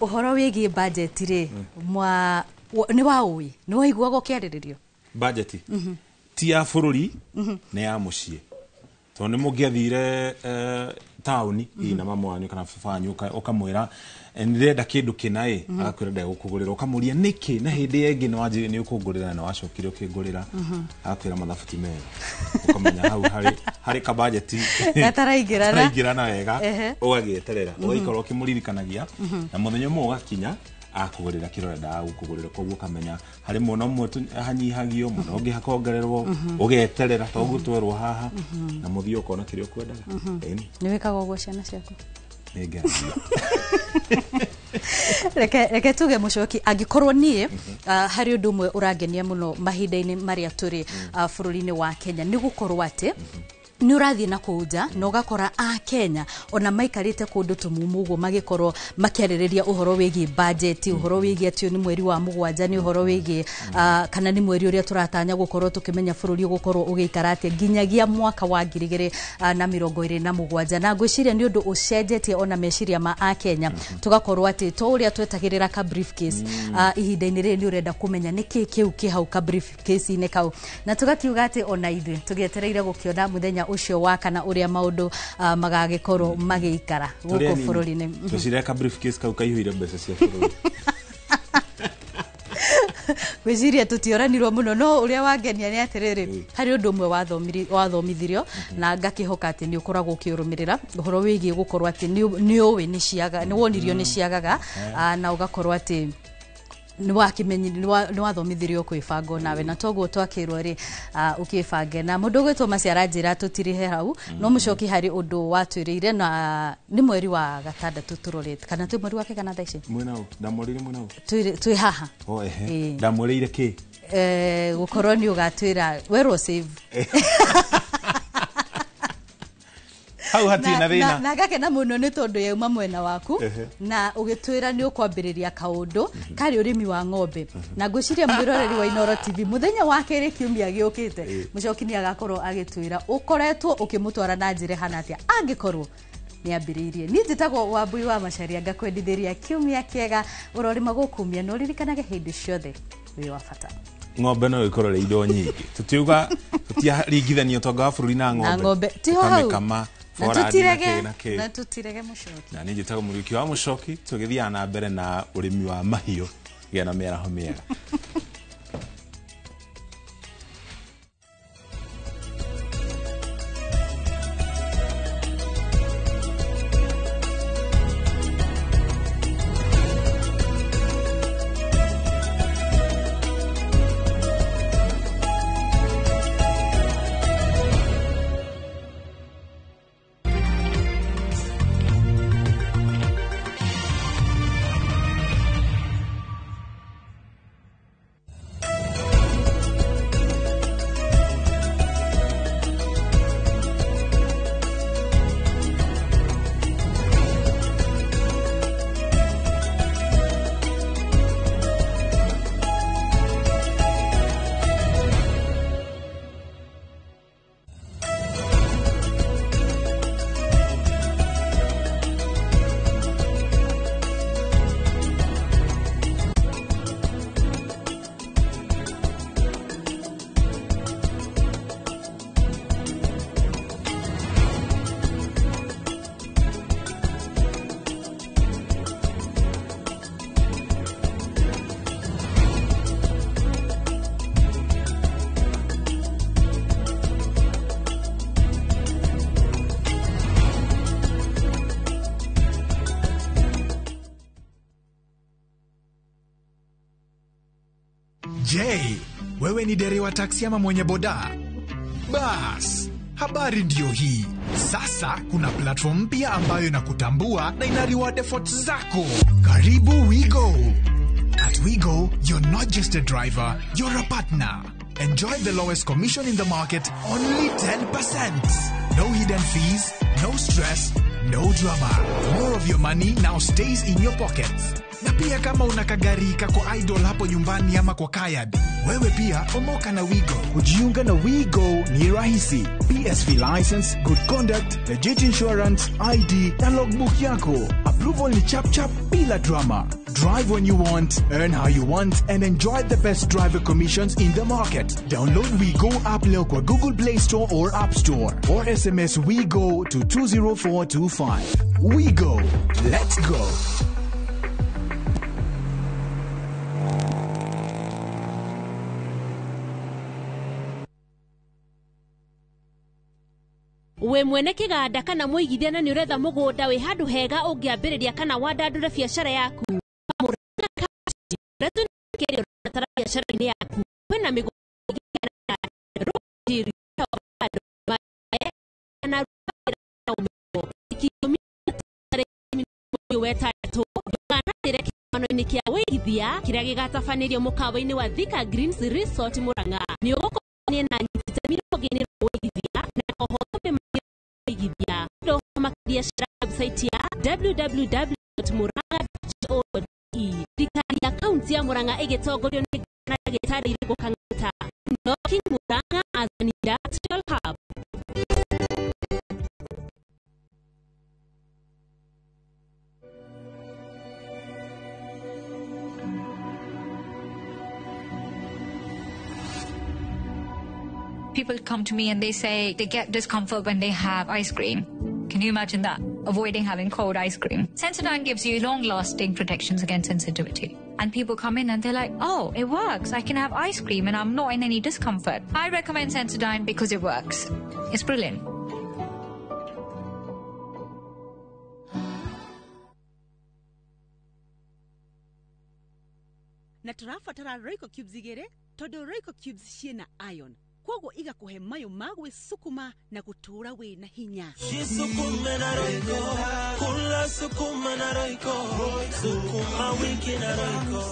ũhoro wĩgiĩ budget rĩ, mwa nĩ waũĩ, nĩ waiguaga ũkĩarĩrĩrio? Budget ti ya bũrũri, nĩ ya mũciĩ, tondũ nĩ mũngĩathire taũni hihi na mama wanyu kana baba wanyu, ũkamwĩra, "Nĩ ndĩrenda kĩndũ kĩna ĩ," agakwĩra ndegũkũgũrĩra. Ũkamũria nĩkĩ, na hĩndĩ ĩngĩ nĩ wanjĩrire nĩ ũkũngũrĩra na wacokire ũkĩngũrĩra. Agakwĩra mathabu ti mega. Ũkamenya hau harĩ kabajeti Gataraingĩrana. gataraingĩrana wega. Ũgagĩeterera, ũgaikara ũkĩmũririkanagia, na mũthenya ũmwe ũgakinya akũgũrĩra kĩrĩa ũrendaga gũkũgũrĩra. Koguo ũkamenya harĩ mwena ũmwe hanyihagio, mwena ũngĩ hakongererwo, ũgeterera toguo twerwo haha, na mũthiĩ ũkona kĩrĩa ũkwendaga. Ĩni. Nĩ wĩkaga ũguo ciana ciaku? Nĩ ngeragia. Reke tuge, mũcoki, angĩkorwo niĩ harĩ ũndũ ũmwe ũrangenia mũno mahinda-inĩ marĩa tũrĩ bũrũri-inĩ wa Kenya, nĩ gũkorwo atĩ nĩ ũrathiĩ na kũu nja na ũgakora a Kenya ona maikarĩte kũndũ tũmumu ũguo magĩkorwo makĩarĩrĩria ũhoro wĩgiĩ budget, ũhoro wĩgiĩ atĩ ũyũ nĩ mweri wa mũgwanja, nĩ ũhoro wĩgiĩ kana nĩ mweri ũrĩa tũratanya gũkorwo tũkĩmenya bũrũri ũgũkorwo ũgĩikara atĩa nginyagia mwaka wa 2027. Na ngwĩciria nĩ ũndũ ũcenjetie ona meciria ma a Kenya, tũgakorwo atĩ to ũrĩa twetagĩrĩra ka briefcase, ihinda-inĩ rĩrĩ nĩ ũrenda kũmenya nĩ kĩ kĩu kĩ hau ka briefcase-inĩ kau, na tũgakiuga atĩ ona ithuĩ tũgĩetereire gũkĩona mũthenya ũcio wa kana ũrĩa maũndũ magagĩkorwo magĩikara Tũrĩ gũkũ anini. bũrũri-inĩ. Twecire ka briefcase kau kaihũire mbeca cia bũrũri. Gwĩciria tũtioranirwo mũno, no ũrĩa wangenia nĩ atĩrĩrĩ, harĩ ũndũ ũmwe wathomithirio na ngakĩhoka atĩ nĩ ũkoragwo ũkĩũrũmĩrĩra, ũhoro wĩgiĩ gũkorwo atĩ nĩ ũĩ nĩ ciaga, nĩ wonirio nĩ ciagaga, na ũgakorwo atĩ nĩ wathomithirio kwĩbanga nawe, na toguo twakĩrwo rĩ, ũkĩbange. Na mũndũ ũgwĩtwo Maciara njĩra tũtirĩhe hau, no mũcoki harĩ ũndũ watwĩrĩire, na nĩ mweri wa gatandatũ tũrorete, kana twĩ mweri wa kĩgana thaa ici? Mwena ũ ndamwĩrĩire mwena ũ? Twĩ haha. Oh, ehe. Ĩĩ. Ndamwĩrĩire kĩ? Gũkorwo nĩ ũgatwĩra werwo save. Hau hatirĩ na thĩna. Na ngakena mũno nĩ tondũ yauma mwena waku. Na ũgĩtwĩra nĩ ũkwambĩrĩria kaũndũ karĩ ũrĩmi wa ng'ombe, na ngwĩciria mwĩroreri wa Inooro TV, mũthenya wa kerĩ kiumia gĩũkĩte, mũcoki nĩ agakorwo agĩtwĩra ũkoretwo ũkĩmũtwara na njĩra ĩhana atĩa, angĩkorwo nĩ ambĩrĩirie. Niĩ njĩtagwo Wambui wa Macaria, ngakwendithĩria kiumia kĩega, ũrorĩma gũkumia, na ũririkanage hĩndĩ ciothe wĩ wa bata. Ng'ombe no ĩkorwo ĩrĩ indo nyingĩ, tũtiuga tũtiaringithania ũtonga wa bũrũri na Na ng'ombe. ng'ombe tiho hau. Ũkamĩkama, Na forandi na tũtirege kĩ na kĩ. Na tũtirege, mũcoki. Na niĩ njĩtagwo Mũriũki wa Mũcoki, tũgĩthiaga na mbere na ũrĩmi wa mahiũ. Gĩa na mĩaraho mĩega. Je, wewe ni dereva taksi ama mwenye boda? Bas, habari ndiyo hii. Sasa kuna platform mpya ambayo inakutambua na ina reward efforts zako. Karibu WeGo. At WeGo, you're not just a driver, you're a partner. Enjoy the lowest commission in the market, only 10%. No hidden fees, no stress, no drama. More of your money now stays in your pockets. Na pia kama una kagari kako idle hapo nyumbani ama kwa kayad, wewe pia omoka na WeGo. Kujiunga na WeGo ni rahisi. PSV license, good conduct, legit insurance, ID na logbook yako. Approval ni chap chap bila drama. Drive when you want, earn how you want, and enjoy the best driver commissions in the market. Download WeGo app leo kwa Google Play Store or App Store, or SMS WeGo to 20425. WeGo. Let's go. We mwene kiganda kana muigithia na ni uretha mugunda wi handu hega ungiambiriria kana wandandure biacara yaku biacara-inĩ yaku kwĩna mĩgũnda kĩgomano-inĩ kĩa wĩigithia kĩrĩa gĩgatabanĩrio mũkawa-inĩ wa Thika Greens Resort Murang'a. Nĩ ũgũkorwo na anyiti itemi rũhonge-inĩ rwa wĩigithia na oho wĩigithia. Makĩria cera website ya www.murang'a.go.ke. Thirikari ya kaunti ya Murang'a ĩgĩtongorio nĩ Ndagĩtarĩ Irũngũ Kang'ata. Unlocking Murang'a as an industrial hub. People come to me and they say they get discomfort when they have ice cream. Can you imagine that? Avoiding having cold ice cream. Sensodyne gives you long-lasting protections against sensitivity. And people come in and they're like, oh, it works. I can have ice cream and I'm not in any discomfort. I recommend Sensodyne because it works. It's brilliant. Na tũrabatara Royco cubes igĩrĩ tondũ Royco cubes ciĩna iron. Koguo igakuhe mayo ma gwĩsukuma na gũtũũra wĩna hinya. Jisukume na Royco, kula sukuma na Royco, sukuma wiki na Royco.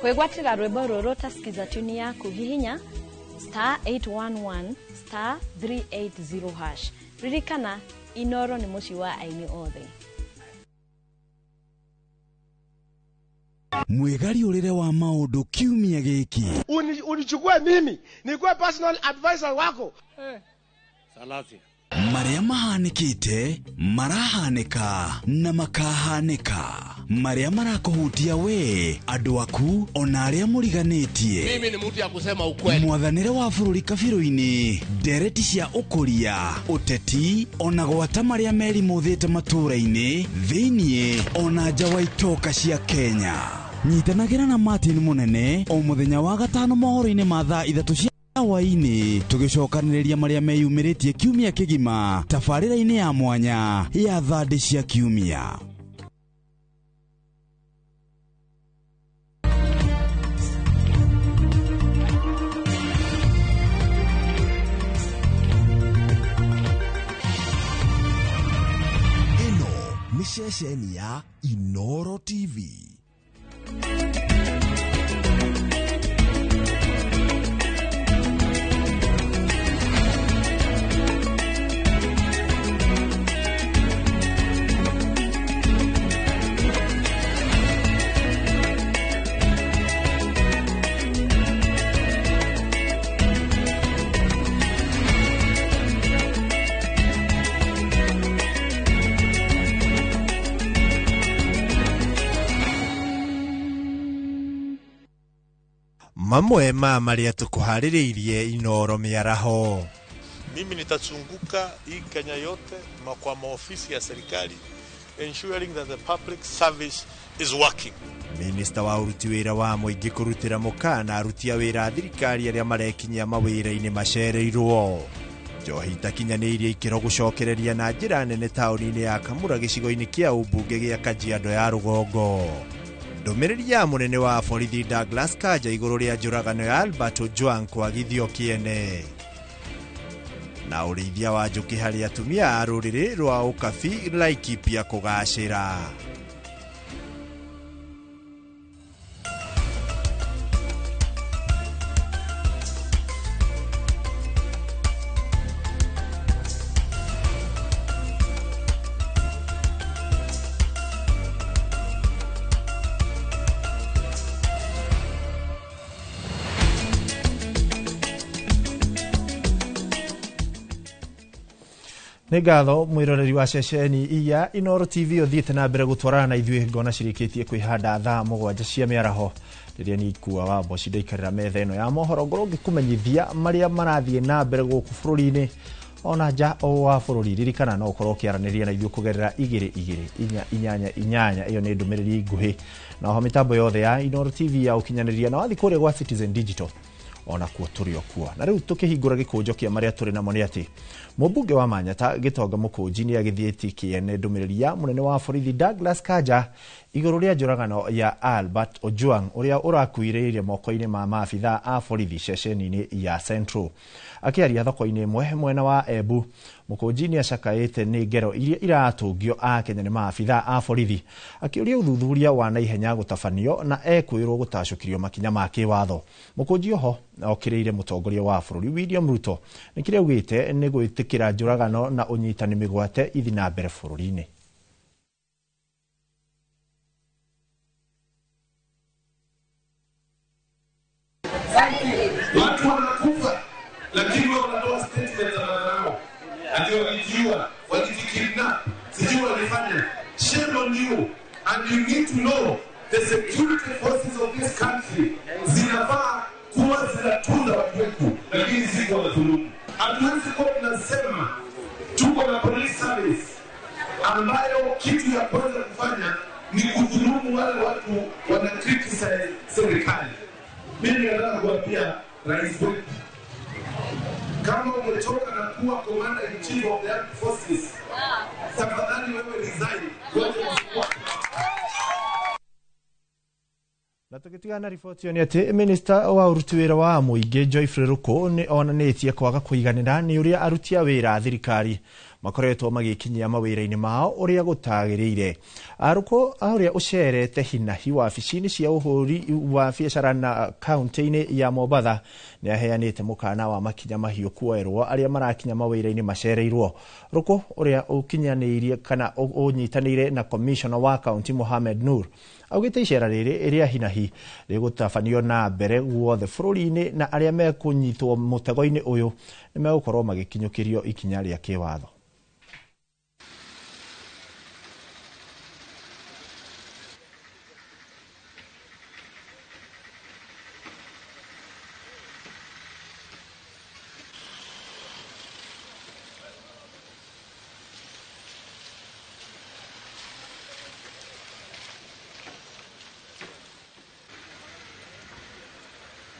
Kwĩgwatĩra rwĩmbo rũrũ ta skiza tune yaku hihinya star 811 star 380 hash. Ririkana Inoro nĩ mũciĩ wa aini othe. Mwĩgariũrĩre wa maũndũ kiumia gĩkĩ. Unichukue mimi nikuwe personal advisor wako. Salasia. Marĩa mahanĩkĩte, marahanĩka na makahanĩka. Marĩa marakũhutia we, andũ aku, ona arĩa mũriganĩtie. Mimi ni mtu ya kusema ukweli. Mwathanĩre wa bũrũri kabirũ-inĩ, ndereti cia ũkũria, ũteti, ona gwata marĩa merimũthĩte matũũra-inĩ, thĩiniĩ, ona nja wa itoka cia Kenya. Nyitanagĩra na Martin Mũnene o mũthenya wa gatano mohoro-inĩ ma thaa 3 cia hwaĩ-inĩ, tũgĩcokanĩrĩria marĩa meyumĩrĩtie kiumia kĩgima tabarĩra-inĩ ya mwanya ya thandĩ cia kiumia. Ĩno nĩ ceceni ya Inoro TV. Mamwe ma marĩa tũkũharĩrĩirie Inoro mĩaraho. Mimi nitazunguka hii Kenya yote kwa maofisi ya serikali ensuring that the public service is working. Minista wa ũruti wĩra wa mũingĩ kũrutĩra mũkana aruti a wĩra a thirikari arĩa marekinyia mawĩra-inĩ macereirwo. Njohi itakinyanĩirie ikĩro gũcokereria na njĩra nene taũni-inĩ ya Kamura gĩcigo-inĩ kĩa ũmbunge gĩa Kajiado ya rũgongo. Ndũmĩrĩri ya mũnene wa borithi Douglas Kanja igũrũ rĩa njũragano ya Albert Ojwang kwagithio kĩene. Na ũrĩithia wa njũkĩ harĩ atumia a rũrĩrĩ rwa Ũkabi Laikipia kũgacĩra. Nĩ ngatho mwĩroreri wa ceceni ya Inoro TV ũthiĩte na mbere gũtwarana na ithuĩ ngona cirĩkĩtie kwĩhanda thaa 7 cia mĩaraho rĩrĩa nĩ ikua wa mboci ndaikarĩra metha ĩno ya mohoro ngorwo ngĩkũmenyithia marĩa marathiĩ na mbere gũkũ bũrũri-inĩ ona nja wa bũrũri. Ririkana no ũkorwo ũkĩaranĩria na ithuĩ kũgerera 2 2 4 8 8 ĩyo nĩ ndũmĩrĩri nguhĩ na oho mĩtambo yothe ya Inoro TV ya ũkinyanĩria na wathiĩ kũrĩa gwa Citizen Digital ona kuo tũrĩ o kuo. Na rĩu tũkĩhingũra gĩkũnjo kĩa marĩa tũrĩ namo nĩ atĩ mũmbunge wa Manyata Gĩtonga Mũkũnji nĩ agĩthiĩtie kĩene ndũmĩrĩri ya mũnene wa borithi Douglas Kanja igũrũ rĩa njũragano ya Albert Ojwang ũrĩa ũrakuĩrĩire moko-inĩ ma maabithaa a borithi ceceni-inĩ ya Central. Akĩaria thoko-inĩ ĩmwe mwena wa Embu, Mũkũnji nĩ acakaĩte nĩ ngero iria iratũngio a Kenya nĩ maabithaa a borithi akĩũria ũthuthuria wa naihenya gũtabanio na ekwĩrwo gũtacũkĩrio makinya ma kĩwatho. Mũkũnji oho okĩrĩire mũtongoria wa bũrũri William Ruto nĩ kĩrĩa augĩte nĩ gwĩtĩkĩra njũragano na ũnyitani mĩgwate ithi na mbere bũrũri-inĩ. Watu wanakufa lakini wao wanatoa statement za madharau ati walijiua, walijikidnap, sijui walifanya. Shame on you, and you need to know the security forces of this country zinafaa kuwa zinatunza watu wetu, lakini si kwa wadhulumu. Hatuwezi kuwa tunasema tuko na police service ambayo kitu ya kwanza kufanya ni kudhulumu wale watu wana criticize serikali. Mimi nataka kuambia rais wetu, kama umetoka na kuwa commander in chief of the armed forces, tafadhali wewe resign. Na tũgĩtigana na riboti ĩyo nĩ atĩ minista wa ũruti wĩra wa mũingĩ Geoffrey Ruku nĩ onanĩtie kwaga kũiganĩra nĩ ũrĩa aruti a wĩra a thirikari makoretwo magĩkinyia mawĩra-inĩ mao ũrĩa gũtagĩrĩire. Ruku ũrĩa ũcerete hinahi wabici-inĩ cia ũhũri wa biacara na kaunti-inĩ ya Mombatha nĩ aheanĩte mũkana wa makinya mahiũ kuoerwo arĩa marakinya mawĩra-inĩ macereirwo. Ruku ũrĩa ũkinyanĩirie kana ũnyitanĩire na commissioner wa kaunti Mohamed Nur augĩte icera rĩrĩ rĩa hinahi rĩgũtabanio na mbere guothe bũrũri-inĩ na arĩa mekũnyitwo mũtego-inĩ ũyũ nĩ megũkorwo magĩkinyũkĩrio ikinya rĩa kĩwatho.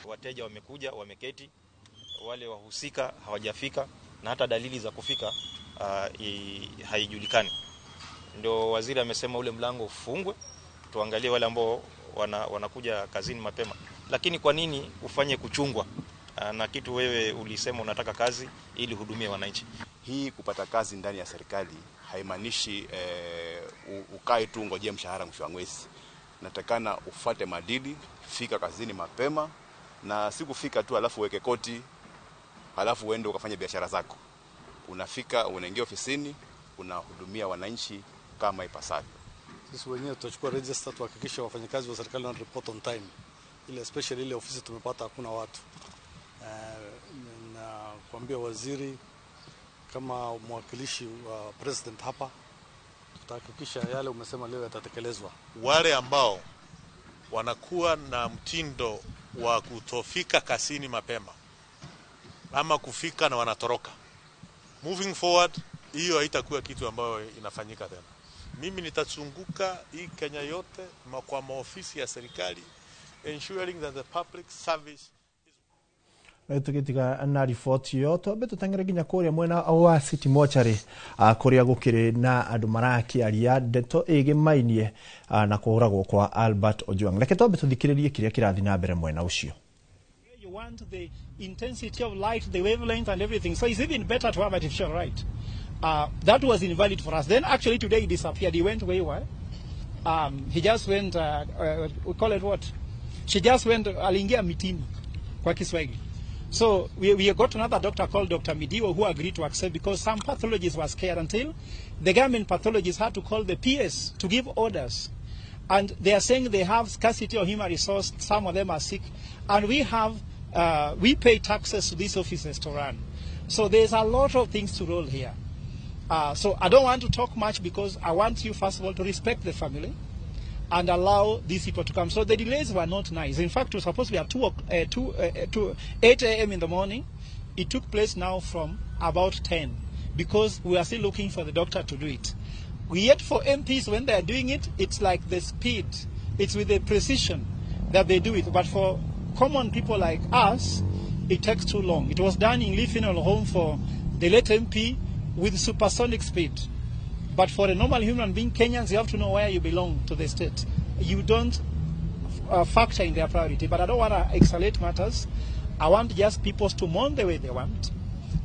Wateja wamekuja, wameketi, wale wahusika hawajafika na hata dalili za kufika haijulikani. Ndio waziri amesema ule mlango ufungwe, tuangalie wale ambao wanakuja kazini mapema. Lakini kwa nini ufanye kuchungwa na kitu wewe ulisema unataka kazi ili hudumie wananchi? Hii kupata kazi ndani ya serikali haimaanishi ukae tu ngojea mshahara mwisho wa mwezi. Natakana ufuate maadili, fika kazini mapema, na si kufika tu alafu uweke koti alafu uende ukafanye biashara zako. Unafika, unaingia ofisini, unahudumia wananchi kama ipasavyo. Sisi wenyewe tutachukua register tuhakikishe wafanyakazi wa serikali wana report on time. Ile especially ile ofisi tumepata hakuna watu. Na kuambia waziri kama mwakilishi wa president hapa, tutahakikisha yale umesema leo yatatekelezwa. Wale ambao wanakuwa na mtindo wa kutofika kazini mapema ama kufika na wanatoroka. Moving forward, hiyo haitakuwa kitu ambayo inafanyika tena. Mimi nitazunguka hii Kenya yote kwa maofisi ya serikali ensuring that the public service. Tugitiga na riboti iyo twambe tutengere nginya kuria mwena wa City Mortuary kuria gukiri na andu marakiaria ndeto igimainie na kuhuragwo kwa Albert Ojwang. Reke twambe tuthikiririe kiria kirathi na mbere mwena ucio. You want the intensity of light, the wavelength and everything, so it's even better to have artificial light. That was invalid for us. Then actually today he disappeared. He went wayward. He just went, we call it what? She just went aliingia mitini kwa Kiswahili. So we got another doctor called Dr. Midiwo who agreed to accept, because some pathologists were scared until the government pathologists had to call the PS to give orders. And they are saying they have scarcity of human resource, some of them are sick, and we have, we pay taxes to these offices to run. So there's a lot of things to roll here. So I don't want to talk much because I want you, first of all, to respect the family and allow these people to come. So the delays were not nice. In fact, it was supposed to be at 8 a.m. in the morning. It took place now from about 10 because we are still looking for the doctor to do it. We yet for MPs, when they are doing it, it's like the speed. It's with the precision that they do it. But for common people like us, it takes too long. It was done in Lee Funeral Home for the late MP with supersonic speed. But for a normal human being, Kenyans, you have to know where you belong to the state. You don't factor in their priority. But I don't want to escalate matters. I want just people to mourn the way they want.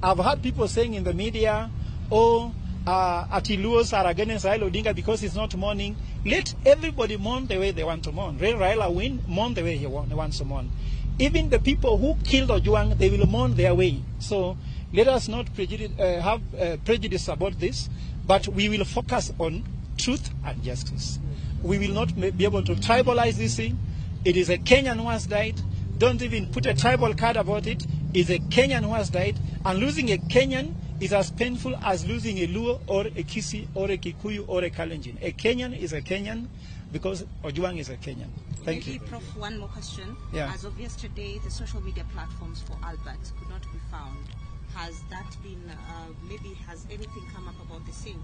I've heard people saying in the media, oh, Atiluos are against Raila Odinga because he's not mourning. Let everybody mourn the way they want to mourn. Let Raila win, mourn the way he wants to mourn. Even the people who killed Ojwang, they will mourn their way. So let us not have prejudice about this, but we will focus on truth and justice. We will not be able to tribalize this thing. It is a Kenyan who has died. Don't even put a tribal card about it. It's a Kenyan who has died. And losing a Kenyan is as painful as losing a Luo or a Kisii or a Kikuyu or a Kalenjin. A Kenyan is a Kenyan because Ojwang is a Kenyan. Thank you. Prof, one more question. Yeah. As of yesterday, the social media platforms for Albert could not be found. Has that been, maybe has anything come up about the same?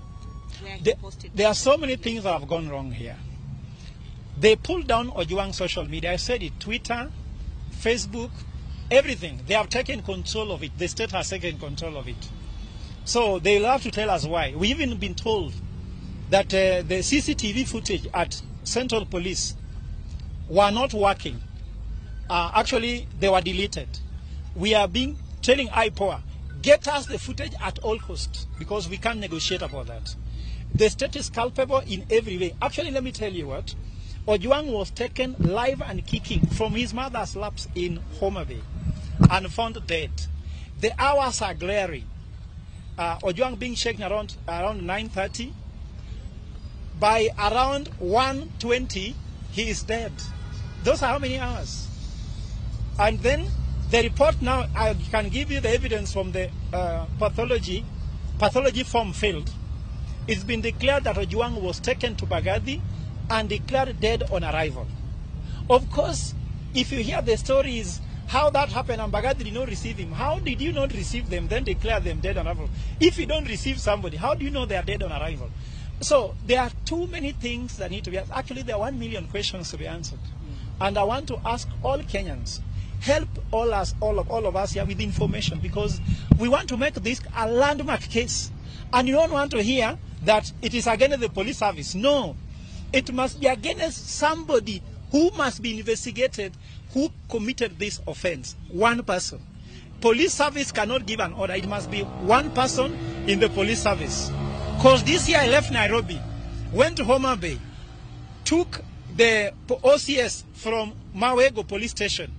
Where he posted? There are so many things that have gone wrong here. They pulled down Ojwang's social media. I said it, Twitter, Facebook, everything. They have taken control of it. The state has taken control of it. So they'll have to tell us why. We've even been told that the CCTV footage at Central Police were not working. Actually, they were deleted. We are telling IPOA, get us the footage at all costs, because we can't negotiate about that. The state is culpable in every way. Actually, let me tell you what. Ojwang was taken live and kicking from his mother's laps in Homa Bay and found dead. The hours are glaring. Ojwang being shaken around 9:30. By around 1:20, he is dead. Those are how many hours? And then the report now, I can give you the evidence from the pathology form filled. It's been declared that Ojwang was taken to Bagadi and declared dead on arrival. Of course, if you hear the stories, how that happened and Bagadi did not receive him, how did you not receive them, then declare them dead on arrival? If you don't receive somebody, how do you know they are dead on arrival? So there are too many things that need to be asked. Actually, there are 1 million questions to be answered. And I want to ask all Kenyans, help all of us here with information, because we want to make this a landmark case. And you don't want to hear that it is against the police service. No, it must be against somebody who must be investigated who committed this offense. One person. Police service cannot give an order. It must be one person in the police service. Because this year I left Nairobi, went to Homa Bay, took the OCS from Mawego police station,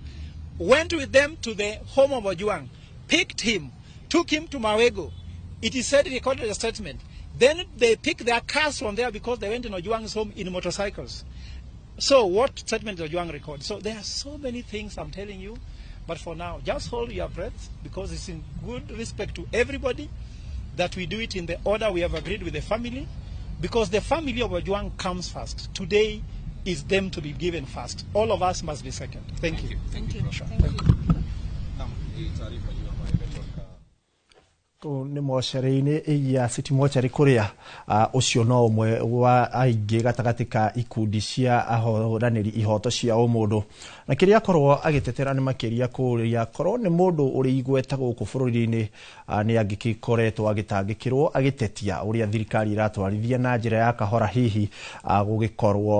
went with them to the home of Ojwang, picked him, took him to Mawego. It is said he recorded a statement. Then they picked their cars from there because they went in Ojwang's home in motorcycles. So what statement did Ojwang record? So there are so many things I'm telling you. But for now, just hold your breath, because it's in good respect to everybody that we do it in the order we have agreed with the family, because the family of Ojwang comes first. Today, is them to be given first. All of us must be second. Thank you. Thank you. Sure. Thank you. Kũu nĩ mocarĩ-inĩ ya City Mortuary kũrĩa ũcio no ũmwe wa aingĩ gatagatĩ ka ikundi cia ahũranĩri ihoto cia ũmũndũ, na kĩrĩa akorwo agĩtetera nĩ makĩria kũrĩa korwo nĩ mũndũ ũrĩ igweta gũkũ bũrũri-inĩ, nĩ angĩgĩkoretwo agĩtangĩkĩrwo agĩtetia ũrĩa thirikari ĩratwarithia na njĩra ya kahora, hihi gũgĩkorwo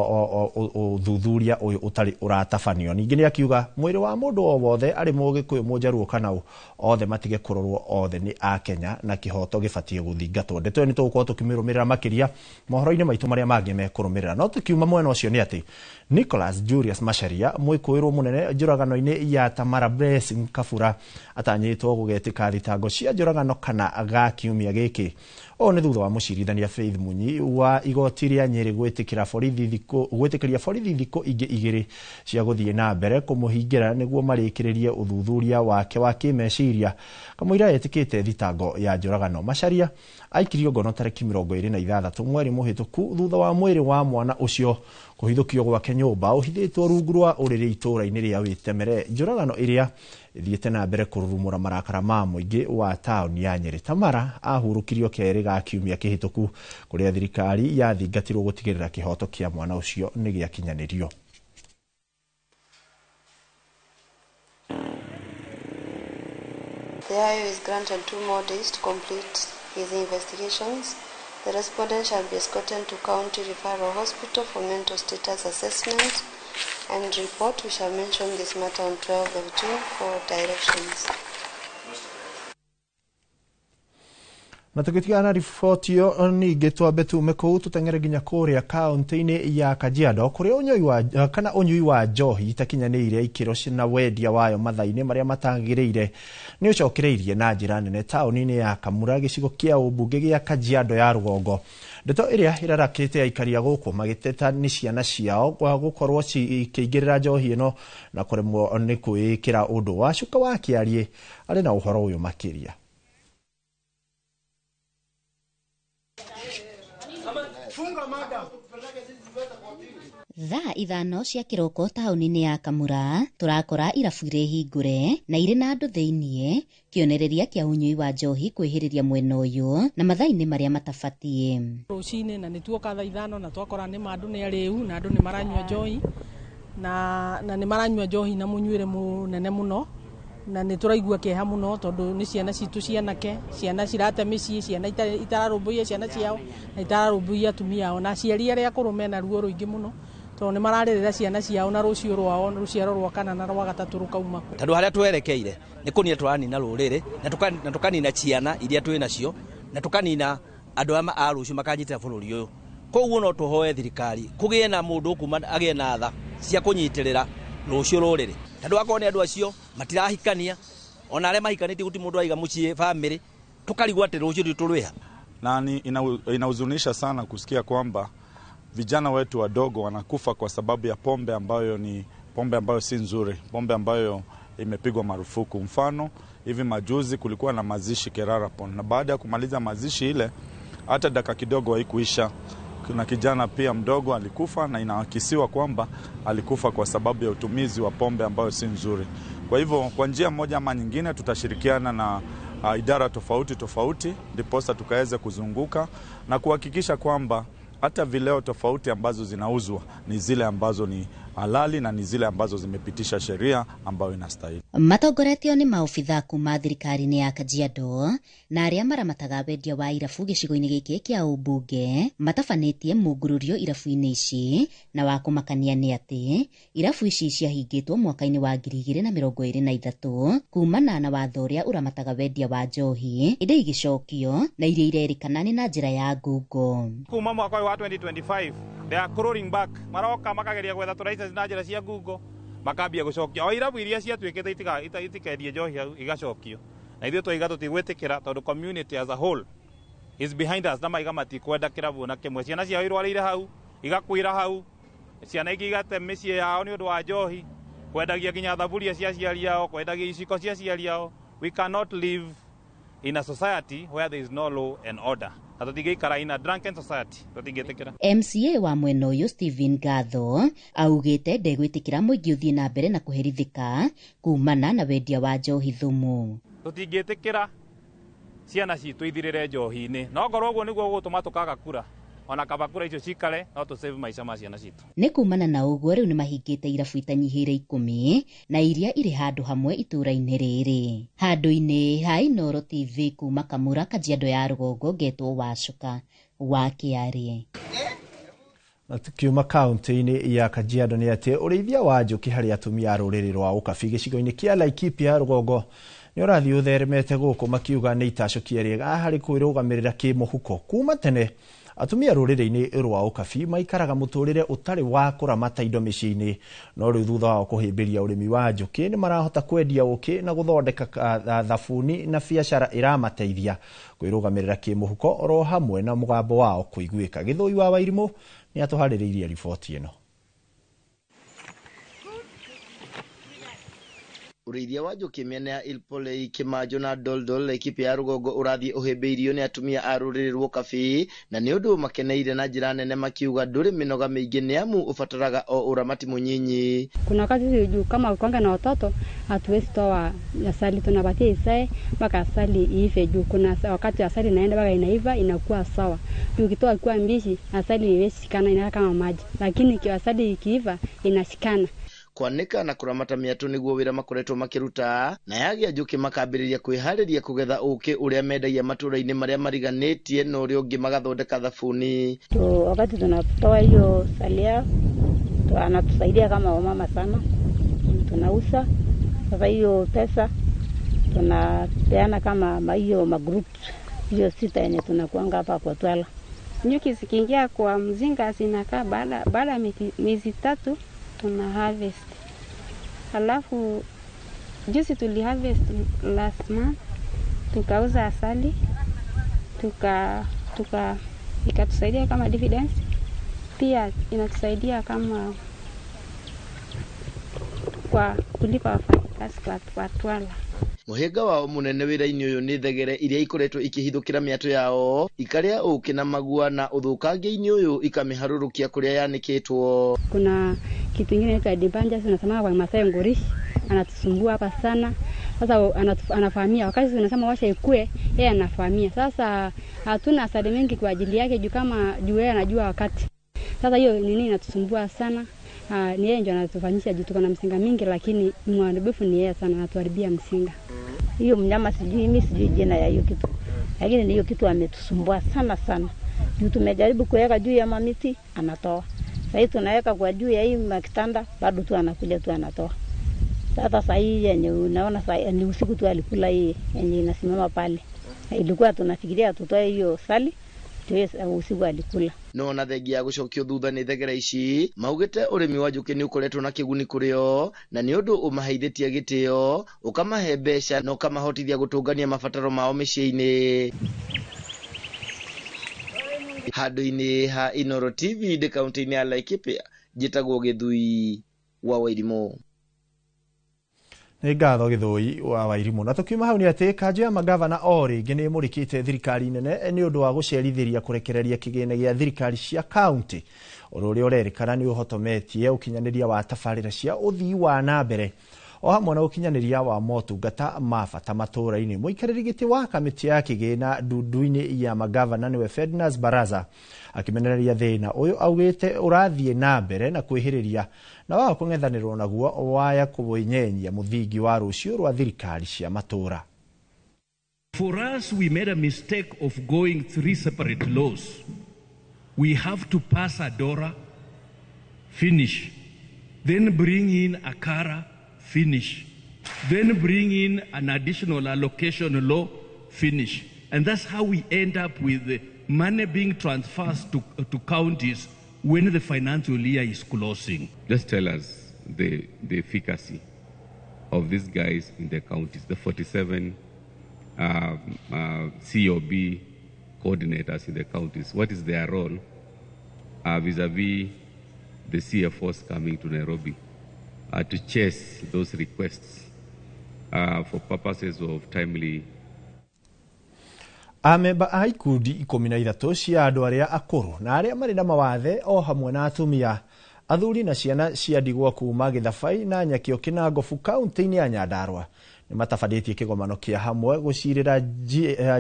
ũthuthuria ũyũ ũtarĩ ũratabanio. Ningĩ nĩ akiuga mwĩrĩ wa mũndũ o wothe, arĩ Mũgĩkũyũ, Mũnjaruo kana ũ, othe matige kũrorwo, othe nĩ a Kenya na kĩhoto gĩbatiĩ gũthingatwo. Ndeto ĩyo nĩ tũgũkorwo tũkĩmĩrũmĩrĩra makĩria mohoro-inĩ maitũ marĩa mangĩ mekũrũmĩrĩra. No tũkiuma mwena ũcio nĩ atĩ Nicholas Julius Macharia, mwĩkũĩrwo mũnene njũragano-inĩ ya Tamara Blessing Kabura, atanyĩtwo gũgetĩka thitango cia njũragano kana ga kiumia gĩkĩ. Ũũ nĩ thutha wa mũcirithania Faith Munyi wa igoti rĩa Nyĩrĩ gwĩtĩkĩria borithi thikũ ingĩ 2 cia gũthiĩ na mbere kũmũhingĩra nĩguo marĩkĩrĩrie ũthuthuria wake wa kĩmeciria kamũira etĩkĩte thitango ya njũragano. Macharia aikirio ngono tarĩki 26 mweri mũhĩtũku thutha wa mwĩrĩ wa mwana ũcio kũhithũkio gwake nyũmba ũhithĩtwo rungu rwa ũrĩrĩ itũũra-inĩ rĩa Wĩtemere, njũragano ĩrĩa ĩthiĩte na mbere kũrurumũra marakara ma mũingĩ wa taũni ya Nyĩrĩ. Tamara ahurũkirio kerĩ ga kiumia kĩhĩtũku kũrĩa thirikari yathingatirwo gũtigĩrĩra kĩhoto kĩa mwana ũcio nĩ gĩakinyanĩrio. The IO is granted 2 more days to complete his investigations. The respondent shall be escorted to County Referral Hospital for mental status assessment and report. We shall mention this matter on 12th of June for directions. Na tũgĩtigana na riboti ĩyo, ningĩ twambe tume kũu tũteng'ere nginya kũrĩa kaũntĩ-inĩ ya Kajiado kũrĩa ũnyui wa kana ũnyui wa njohi itakinyanĩire ikĩro na wendia wayo mathaa-inĩ marĩa matagĩrĩire nĩ ũcokereirie na njĩra nene taũni-inĩ ya Kamura, gĩcigo kĩa ũmbunge gĩa Kajiado ya rũgongo. Ndeto ĩrĩa ĩrarakĩte aikari a gũkũ magĩteta nĩ ciana ciao kwa gũkorwo cikĩingĩrĩra njohi ĩno na kũremwo nĩ kwĩĩkĩra ũndũ. Wacuka wa Kĩariĩ arĩ na ũhoro ũyũ makĩria. Thaa 5 cia kĩroko taũni-inĩ ya Kamura tũrakora irabu irĩ hingũre na irĩ na andũ thĩiniĩ, kĩonereria kĩa ũnyui wa njohi kwĩhĩrĩria mwena ũyũ na mathaa-inĩ marĩa matabatiĩ. Rũcinĩ na nĩtuoka thaa 5 na twakora nĩ ma andũ nĩ arĩu na andũ nĩ maranyua njohi na nĩ maranyua njohi na mũnyuĩre mũnene mũno, na nĩ tũraigua kĩeha mũno tondũ nĩ ciana citũ cianake, ciana cirate mĩciĩ, ciana itararũmbũiya ciana ciao na itararũmbũiya atumia ao, na aciari arĩa akũrũ mena ruo rũingĩ mũno tondũ nĩ mararĩrĩra ciana ciao na rũciũ rwao, rũciaro rwa kana na rwa gatatũ rũkauma. Tondũ harĩa twerekeire nĩ kũnina tũranina rũrĩrĩ na tũkanina ciana iria twĩ nacio na tũkanina andũ aya a rũciũ makanyitĩra bũrũri ũyũ. Koguo no tũhoe thirikari kũgĩe na mũndũ kuma agĩe na tha cia kũnyitĩrĩra rũciũ rũrĩrĩ, tondũ akorwo nĩ andũ acio matirahikania, ona arĩa mahikanĩtie gũtirĩ mũndũ aiga mũciĩ famĩlĩ, tũkarigwo atĩ rũciũ tũrwĩha. Na inahuzunisha sana kusikia kwamba vijana wetu wadogo wanakufa kwa sababu ya pombe ambayo ni pombe ambayo si nzuri, pombe ambayo imepigwa marufuku. Mfano, hivi majuzi kulikuwa na mazishi Kerarapon, na baada ya kumaliza mazishi ile hata dakika kidogo haikuisha, kuna kijana pia mdogo alikufa, na inaakisiwa kwamba alikufa kwa sababu ya utumizi wa pombe ambayo si nzuri. Kwa hivyo kwa njia moja ama nyingine tutashirikiana na idara tofauti tofauti ndiposa tukaweze kuzunguka na kuhakikisha kwamba hata vileo tofauti ambazo zinauzwa ni zile ambazo ni halali na ni zile ambazo zimepitisha sheria ambayo inastahili. Matongoretio ni maobitha kuma thirikari-inĩ ya Kajiado na arĩa maramataga wendia wa irabu gĩcigo-inĩ gĩkĩ kĩa ũmbunge matabanĩtie mungururio irabu-inĩ ici, na wa kũmakania nĩ atĩ irabu ici ciahingĩtwo mwaka-inĩ wa 2023 kumana na watho ũrĩa ũramataga wendia wa njohi, ĩndĩ igĩcokio na iria irerĩkana nĩ na njĩra ya ngungo. Kuma mwaka wa 2025 they are crawling back, maroka makageria gwetha tũraicence na njĩra cia ngungo, makambia gũcokia o irabu iria ciatuĩkĩte itikendie njohi hau igacokio, na ithuĩ twaiga tũtigwĩtĩkĩra tondũ community as a whole is behind us, na maiga matikwenda kĩrabu ona kĩmwe. Ciana ciao irwarĩire hau, igakuĩra hau, ciana ingĩ igate mĩciĩ yao nĩ ũndũ wa njohi, kwendagia nginya thaburia cia aciari ao, kwendagia iciko cia aciari ao. We cannot live in a society where there is no law and order. Na tũtingĩikara in a drunken society, tũtingĩtĩkĩra. MCA wa mwena ũyũ Stephen Gatho augĩte ndegwĩtĩkĩra mũingĩ ũthiĩ na mbere na kũherithĩka kumana na wendia wa njohi thumu. Tũtingĩtĩkĩra ciana citũ ithirĩre njohi-inĩ, no ngorwo ũguo nĩguo gũgũtũma tũkaga kura, ona kaba kura icio cikare no tũ save maica ma ciana citũ. Nĩ kumana na ũguo rĩu nĩmahingĩte irabu itanyihĩire 10 na iria irĩ handũ hamwe itũũra-inĩ rĩrĩ. Handũ-inĩ ha Inooro TV kuma Kamura, Kajiado ya Rũgongo, ngetwo Wacuka wa Kĩarĩ. Na tukiuma kaunti-inĩ ya Kajiado nĩ atĩ ũrĩithia wa njũkĩ harĩ atumia a rũrĩrĩ rwa Ũkabi gĩcigo-inĩ kĩa Laikipia rũgongo nĩ ũrathiĩ ũtheremete gũkũ makiuga nĩ itacũkia rĩega harĩ kwĩrũgamĩrĩra kĩmũhuko. Kuma tene atumia rũrĩrĩ-inĩ rwa Ũkabi maikaraga mũtũrĩre ũtarĩ wa kũramata indo mĩciĩ-inĩ, no rĩu thutha wao kũhĩmbĩria ũrĩmi wa njũkĩ nĩ marahota kwendia ũkĩ na gũthondeka thabuni na biacara ĩramateithia kwĩrũgamĩrĩra kĩmũhuko oro hamwe na mũgambo wao kũiguĩka. Gĩthũi wa Wairimũ nĩ atũharĩrĩirie riboti ĩno. Ũrĩithia wa njũkĩ mĩena ya Ilpolei, Kĩmanjo na Doldol Laikipia ya rũgongo ũrathiĩ ũhĩmbĩirio nĩ atumia a rũrĩrĩ rwa Ũkabi, na nĩ ũndũ makeneire na njĩra nene makiuga ndũrĩ mĩnoga mĩingĩ nĩ amu ũbataraga o ũramati mũnyinyi. Kuna wakati juu kama ukiwanga na watoto hatuwezi toa asali, tunapatia isae mpaka asali iive juu kuna wakati asali inaenda mpaka inaiva inakuwa sawa. Juu ukitoa ikiwa mbichi asali haiwezi shikana, inakaa kama maji, lakini ikiwa asali ikiiva inashikana. Kwanĩka na kũramata mĩatũ nĩguo wĩra makoretwo makĩruta, na yagĩa njũkĩ makambĩrĩria kwĩharĩria kũgetha ũkĩ ũrĩa mendagia matũũra-inĩ marĩa mariganĩtie na ũrĩa ũngĩ magathondeka thabuni. Wakati tunatoa hiyo salia anatusaidia kama wamama sana, tunauza sasa hiyo pesa tunapeana kama hiyo magroup hiyo 6 yenye tunakuanga hapa kwa Twala. Nyuki zikiingia kwa mzinga zinakaa baada miezi 3 tuna harvest. Alafu juzi tuli harvest last month, tukauza asali, tuka ikatusaidia kama dividends, pia inatusaidia kama kwa kulipa wafanyikazi kwa Twala. Mũhĩnga wao mũnene wĩra-inĩ ũyũ nĩ thegere iria ikoretwo ikĩhithũkĩra mĩatũ yao ikarĩa ũkĩ na magua na ũthũkangia-inĩ ũyũ ikamĩharũrũkia kũrĩa yanĩkĩtwo. Kuna kitu ingine inaitwa dibanja, tunasema kwa Masai ngorishi, anatusumbua hapa sana. Sasa anafahamia wakati tunasema washa ikue, yeye anafahamia. Sasa hatuna asali mengi kwa ajili yake juu kama juu yeye anajua wakati. Sasa hiyo nini inatusumbua sana. Ni yeye ndio anatufanyisha juu tuko na msinga mingi, lakini mharibifu ni yeye sana, anatuharibia msinga. Hiyo mnyama sijui, mimi sijui jina ya hiyo kitu, lakini ni hiyo kitu ametusumbua sana sana. Juu tumejaribu kuweka juu ya mamiti anatoa. Sasa tunaweka kwa juu ya hii makitanda bado tu anakuja tu anatoa. Sasa hii yenye unaona sasa ni usiku tu alikula hii yenye inasimama pale. Ilikuwa tunafikiria tutoe hiyo sali usiku alikula. No na thengia gũcokio thutha nĩ thegere ici maugĩte ũrĩmi wa njũkĩ nĩ ũkoretwo na kĩguni kũrĩ o na nĩ ũndũ ũmaheithĩtie gĩtĩo, ũkamahe mbeca na ũkamahotithia gũtũngania mabataro mao mĩciĩ-inĩ. Handũ-inĩ ha Inooro TV ndĩ kaunti-inĩ ya Laikipia, njĩtagwo Gĩthui wa Wairimũ. Nĩ ngatho Gĩthũi wa Wairimũ. Na tukiuma hau nĩ atĩ kanjũ ya magavana o rĩngĩ nĩ ĩmũrĩkĩte thirikari nene nĩ ũndũ wa gũcerithĩria kũrekereria kĩgĩna gĩa thirikari cia kaunti, ũndũ ũrĩa ũrerĩkana nĩ ũhotometie ũkinyanĩria wa tabarĩra cia ũthii wa na mbere o hamwe na ũkinyanĩria wa motungata ma bata matũũra-inĩ. Mũikarĩri gĩtĩ wa kamĩtĩ ya kĩgĩna ndundu-inĩ ya magavana nĩwe Ferdinand Baraza akĩmenereria thĩna ũyũ augĩte ũrathiĩ na mbere na kwĩhĩrĩria na wa kũng'ethanĩrwo naguo waya kũnyenyia mũthingi wa rũciũ rwa thirikari cia matũũra. For us, we made a mistake of going 3 separate laws. We have to pass Adora, finish, then bring in Akara, finish, then bring in an additional allocation law, finish. And that's how we end up with the money being transferred to counties when the financial year is closing. Just tell us the efficacy of these guys in the counties, the 47 COB coordinators in the counties. What is their role vis-a-vis the CFOs coming to Nairobi to chase those requests for purposes of timely. Amemba a ikundi 13 cia andũ arĩa akũrũ na arĩa marĩ na mawathe o hamwe na atumia athuri na ciana cia ndigwa kuma Gĩthabai na Nyakĩo Kĩnangobu kaunti-inĩ ya Nyandarua nĩ matabanĩtie kĩgomano kĩa hamwe gũcirĩra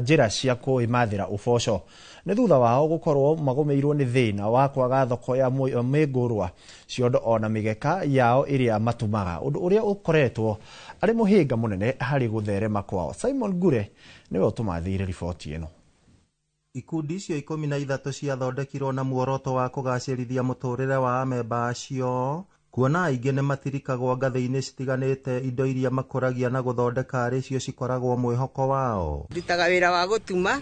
njĩra cia kwĩmathĩra ũboco. Nĩ thutha wao gũkorwo magũmĩirwo nĩ thĩna wa kwaga thoko ya mĩngũrwa ciondo ona mĩgeka yao ĩrĩa matumaga, ũndũ ũrĩa ũkoretwo arĩ mũhĩnga mũnene harĩ gũtherema kwao. Simon Ngure nĩwe ũtũmathĩire riboti ĩno. Ikundi icio 13 ciathondekirwo na muoroto wa kũgacĩrithia mũtũrĩre wa amemba acio, kuona aingĩ nĩ matirikagwo ngathĩ-inĩ citiganĩte indo iria makũragia na gũthondeka arĩ cio cikoragwo mwĩhoko wao. Ndutaga wĩra wa gũtuma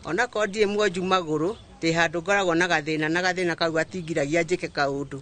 onakorwo ndirĩ mwonju magũrũ, ndĩ handũ ngoragwo na gathĩna na gathĩna kau gatingiragia njĩke kaũndũ.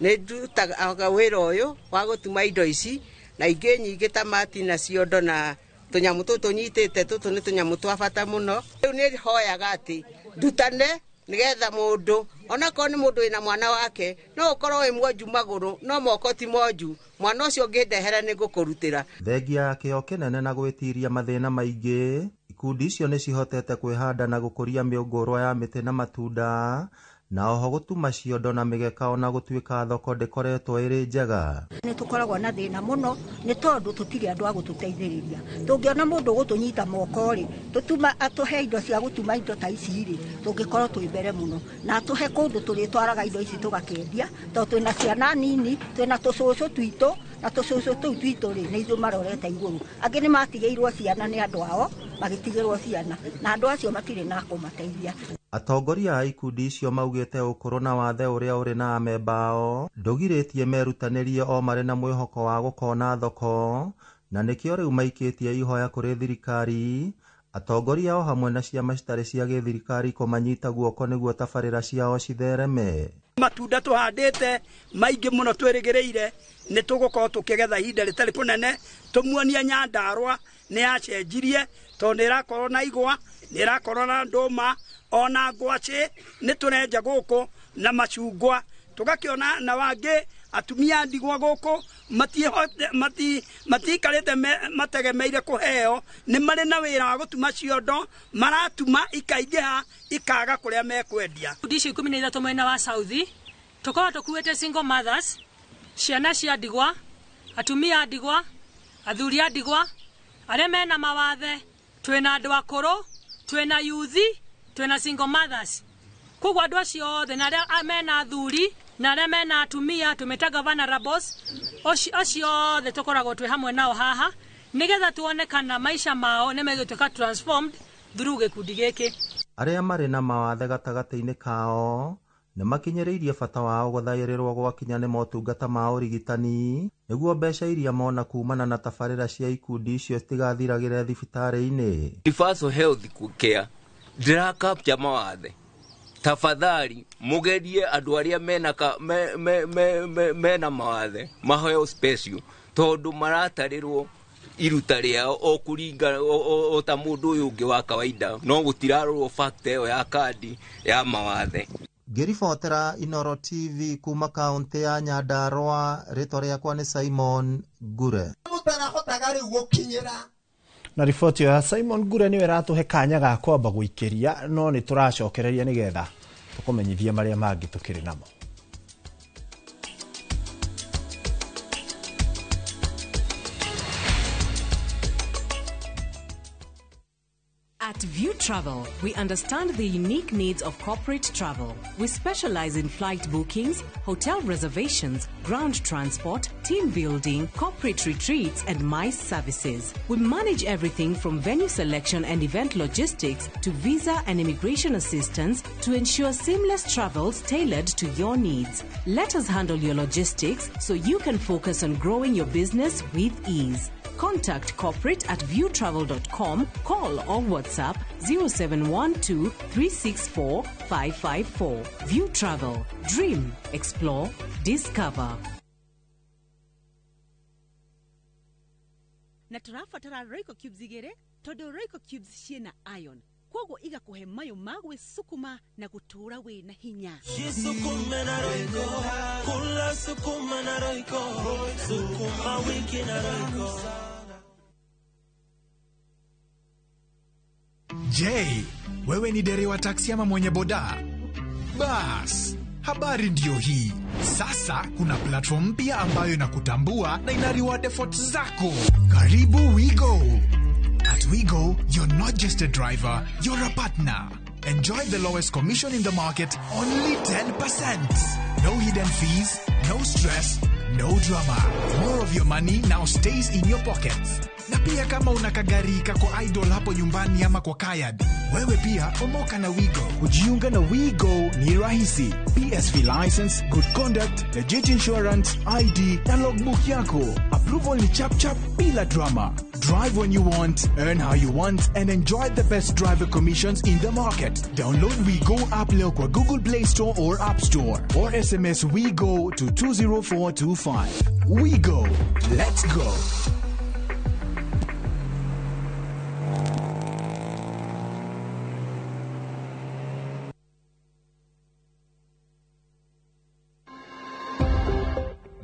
Nĩ ndutaga wĩra ũyũ wa gũtuma indo ici na ingĩ nyingĩ ta mati na ciondo na tũnyamũ tũtũ nyitĩte tũtũ nĩ tũnyamũ twa bata mũno. Rĩu nĩ hoyaga atĩ ndutane nĩgetha mũndũ onakorwo nĩ mũndũ wĩna mwana wake no ũkorwo wĩ mwonju magũrũ no moko ti monju, mwana ũcio ũngĩndehera nĩ ngũkũrutĩra. Thengia ya kĩo kĩnene na gwĩtiria mathĩna maingĩ, ikundi icio nĩ cihotete kwĩhanda na gũkũria mĩũngũrwa ya mĩtĩ na matunda na oho gũtuma ciondo na mĩgeka ona gũtuĩka thoko ndĩkoretwo ĩrĩ njega. Nĩ tũkoragwo na thĩna mũno nĩ tondũ tũtirĩ andũ a gũtũteithĩrĩria. Tũngĩona mũndũ ũgũtũnyita moko rĩ, tũtuma atũhe indo cia gũtuma indo ta ici rĩ, tũngĩkorwo twĩ mbere mũno na atũhe kũndũ tũrĩtwaraga indo ici tũgakĩendia, tondũ twĩna ciana nini, twĩna tũcũcũ twitũ na tũcũcũ tũu twitũ rĩ nĩ ithuĩ marorete igũrũ. Angĩ nĩ matigĩirwo ciana nĩ andũ ao, magĩtigĩrwo ciana na andũ acio matirĩ na kũmateithia. Atongoria a ikundi icio maugĩte ũkũrũ na wathe ũrĩa ũrĩ na amemba ao ndũgirĩtie merutanĩrie o marĩ na mwĩhoko wa gũkona thoko, na nĩkĩo rĩu maikĩtie ihoya kũrĩ thirikari, atongoria o hamwe na ciama citarĩ cia gĩthirikari kũmanyita guoko nĩguo tabarĩra ciao cithereme. Matunda tũhandĩte maingĩ mũno twĩrĩgĩrĩire nĩ tũgũkorwo tũkĩgetha ihinda rĩtarĩ kũnene. Tũmuonie Nyandarua nĩ yacenjirie tondũ nĩ ĩrakorwo na igwa, nĩ ĩrakorwo na ndũma ona ngwacĩ nĩ tũrenja gũkũ na macungwa, tũgakĩona na wangĩ atumia ndigwa gũkũ matiikarĩte mategemeire kũheo, nĩ marĩ na wĩra wa gũtuma ciondo, maratuma ikaingĩha ikaga kũrĩa mekwendia. Ikundi icio 13 mwena wa South tũkoragwo tũkuĩte single mothers, ciana cia ndigwa, atumia a ndigwa, athuri a ndigwa, arĩa mena mawathe, twĩna andũ akũrũ, twĩna yuthi, twĩna single mothers. Koguo andũ acio othe na arĩa mena athuri na arĩa mena atumia tũmĩtaga vulnerables, acio othe tũkoragwo twĩ hamwe nao haha nĩgetha tuone kana maica mao nĩ megũtuĩka transformed through gĩkundi gĩkĩ. Arĩa marĩ na mawathe gatagatĩ-inĩ kao nĩ makinyĩrĩirie bata wao gũthaĩrĩrwo gwakinya nĩ motungata ma ũrigitani nĩguo mbeca iria mona kumana na tabarĩra cia ikundi icio citigathiragĩre thibitarĩ-inĩ. Universal health care ndĩrakapcha mawathe, tafadhali mugerie andũ arĩa mena mawathe maheo special tondũ maratarĩrwo iruta rĩao o kũringa o ta mũndũ ũyũ ũngĩ wa kawaida, no gũtirarorwo fact ĩyo ya kandi ya mawathe. Ngĩribotera Inoro TV kuma kaunti ya Nyandarua, rĩtwa rĩakwa nĩ Simon Ngure. Na riboti ya Simon Ngure nĩwe ĩratũhe kanya ga kwamba gũikĩria, no nĩ tũracokereria nĩgetha tũkũmenyithie marĩa mangĩ tũkĩrĩ namo. At View Travel, we understand the unique needs of corporate travel. We specialize in flight bookings, hotel reservations, ground transport, team building, corporate retreats, and MICE services. We manage everything from venue selection and event logistics to visa and immigration assistance to ensure seamless travels tailored to your needs. Let us handle your logistics so you can focus on growing your business with ease. Contact corporate at viewtravel.com, call or WhatsApp 0712 364 554. View Travel. Dream, explore, discover. Na tũrabatara Royco cubes igĩrĩ tondũ Royco cubes ciĩna iron, koguo igakuhe mayo ma gwĩsukuma na gũtũũra wĩna hinya. Jisukume na Royco, kula sukuma na Royco, sukuma wiki na Royco. Je, wewe ni dereva taksi ama mwenye boda? Bas, habari ndiyo hii. Sasa kuna platform mpya ambayo inakutambua na ina reward efforts zako. Karibu WeGo. At WeGo, you're not just a driver, you're a partner. Enjoy the lowest commission in the market, only 10%. No hidden fees, no stress, no drama. More of your money now stays in your pockets. Na pia kama una kagari kako idle hapo nyumbani ama kwa kayad, wewe pia omoka na WeGo. Kujiunga na WeGo ni rahisi. PSV license, good conduct, legit insurance, ID na logbook yako. Approval ni chap chap bila drama. Drive when you want, earn how you want, and enjoy the best driver commissions in the market. Download WeGo app leo kwa Google Play Store or App Store, or SMS WeGo to 20425. WeGo. Let's go.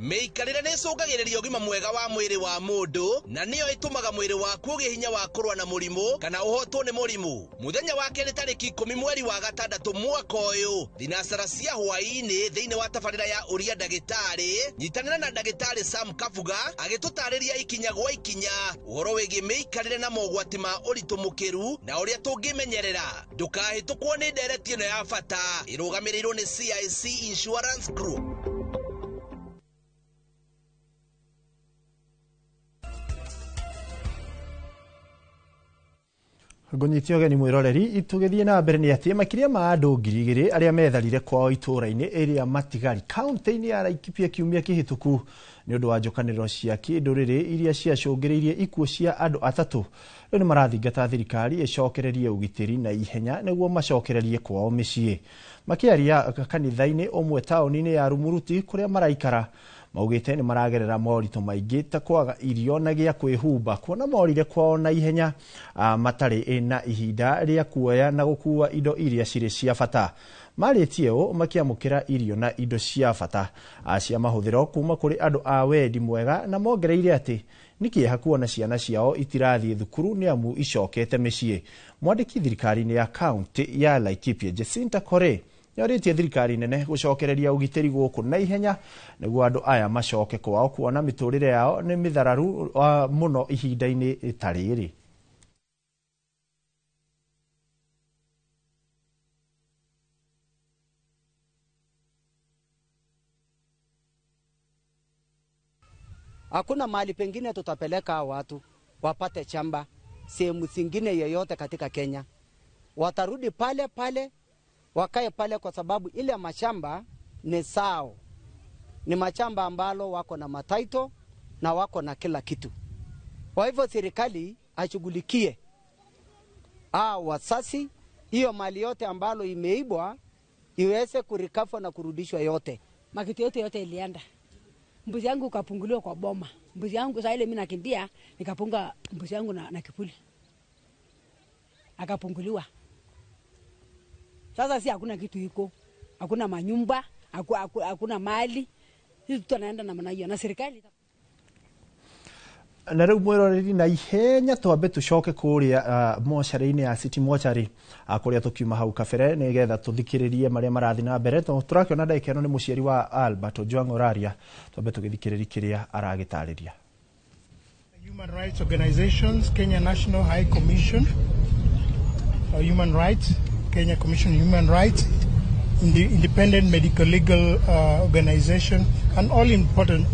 Mĩikarĩre nĩ ĩcũngagĩrĩria ũgima mwega wa mwĩrĩ wa mũndũ na nĩyo ĩtũmaga mwĩrĩ waku ũgĩe hinya wa kũrũa na mũrimũ kana ũhotwo nĩ mũrimũ. Mũthenya wa kerĩ tarĩki 10 mweri wa gatandatũ mwaka ũyũ thinacara cia hwaĩ-inĩ thĩinĩ wa tabarĩra ya ũria ndagĩtarĩ, nyitanĩra na ndagĩtarĩ Sam Kabuga agĩtũtarĩria ikinya gwa ikinya ũhoro wĩgiĩ mĩikarĩre na mogwati ma ũritũ mũkĩru na ũrĩa tũngĩmenyerera. Ndũkahĩtũkwo nĩ ndereti ĩno ya bata ĩrũgamĩrĩirwo nĩ CIC Insurance Group. Ngũnyite ũgeni mwĩroreri tũgĩthiĩ na mbere nĩ atĩ makĩria ma andũ 2000 arĩa metharire kwao itũũra-inĩ ĩrĩa matigari kaunti-inĩ ya Laikipia kiumia kĩhĩtũku nĩ ũndũ wa njũkanĩrĩro cia kĩndũrĩrĩ iria ciacũngĩrĩirie ikuũ cia andũ atatũ rĩu nĩ marathingata thirikari ĩcokererie ũgitĩri na ihenya nĩguo macokererie kwao mĩciĩ. Makĩaria kanitha-inĩ ũmwe taũni-inĩ ya Rumuruti kũrĩa maraikara maugĩte nĩ maragerera moritũ maingĩ ta kwaga irio na gĩa kwĩhumba kuona morire kwao na ihenya matarĩ na ihinda rĩa kuoya na gũkua indo iria cirĩ cia bata. Marĩtie ũũ makĩamũkĩra irio na indo cia bata cia mahũthĩro kuma kũrĩ andũ a wendi mwega na mongereire atĩ nĩ kĩeha kuona ciana ciao itirathiĩ thukuru nĩ amu icokete mĩciĩ. Mwandĩki thirikari-inĩ ya kaunti ya Laikipia Jacinta Kore nĩorĩtie thirikari nene gũcokereria ũgitĩri gũkũ na ihenya nĩguo andũ aya macoke kwao kuona mĩtũrĩre yao nĩ mĩthararu mũno ihinda-inĩ ta rĩrĩ. Hakuna mahali pengine tutapeleka watu wapate chamba sehemu zingine yoyote katika Kenya. Watarudi pale pale wakae pale kwa sababu ile mashamba ni sao. Ni mashamba ambalo wako na mataito na wako na kila kitu. Kwa hivyo serikali ashughulikie wasasi hiyo mali yote ambalo imeibwa iweze kurikafa na kurudishwa yote. Makitu yote ilienda. Mbuzi yangu kapunguliwa kwa boma. Mbuzi yangu saa ile mimi nakimbia nikapunga mbuzi yangu na kipuli. Akapunguliwa. Sasa si hakuna kitu iko, hakuna manyumba, hakuna mali. Sisi tunaenda na maana hiyo na serikali. Na rĩu mwĩroreri na ihenya twambe tũcoke kũrĩa mocarĩ-inĩ ya City Mochari kũrĩa tũkiuma hau kabere nĩgetha tũthikĩrĩrie marĩa marathiĩ na mbere tondũ tũrakĩona ndagĩka ĩno nĩ mũciari wa Albert Ojwang Oraria twambe tũgĩthikĩrĩrie kĩrĩa aragĩtarĩria. Human rights organizations, Kenya National High Commission for Human Rights, Kenya Commission on Human Rights, the Independent Medical Legal Organization, and all important,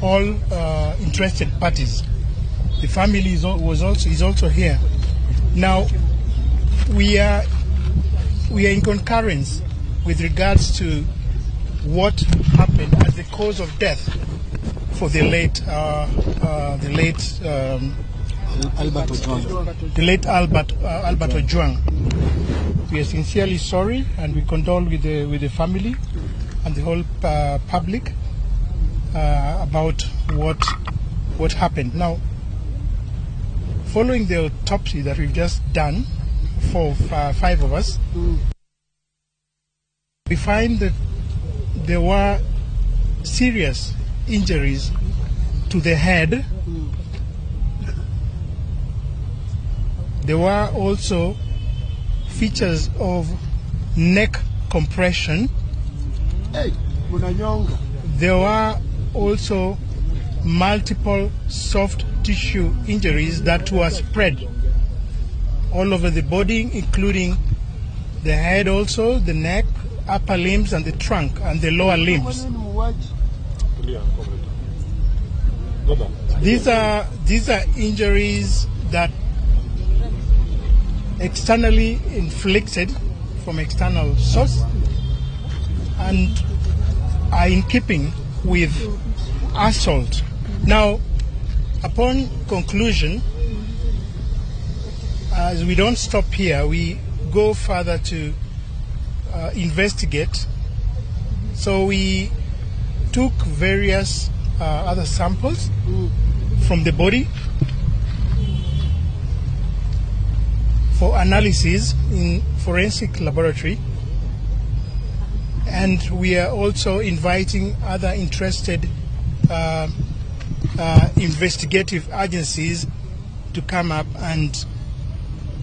all interested parties. The family is also here. Now, we are in concurrence with regards to what happened as the cause of death for the late Albert Ojwang. The late Albert Ojwang. We are sincerely sorry, and we condole with the family and the whole public about what happened. Now, following the autopsy that we've just done for five of us, we find that there were serious injuries to the head There were also features of neck compression. There were also multiple soft tissue injuries that were spread all over the body, including the head also, the neck, upper limbs and the trunk and the lower limbs. These are injuries that externally inflicted from external source and are in keeping with assault. Now, upon conclusion, as we don't stop here, we go further to investigate. So we took various other samples from the body for analysis in forensic laboratory, and we are also inviting other interested investigative agencies to come up and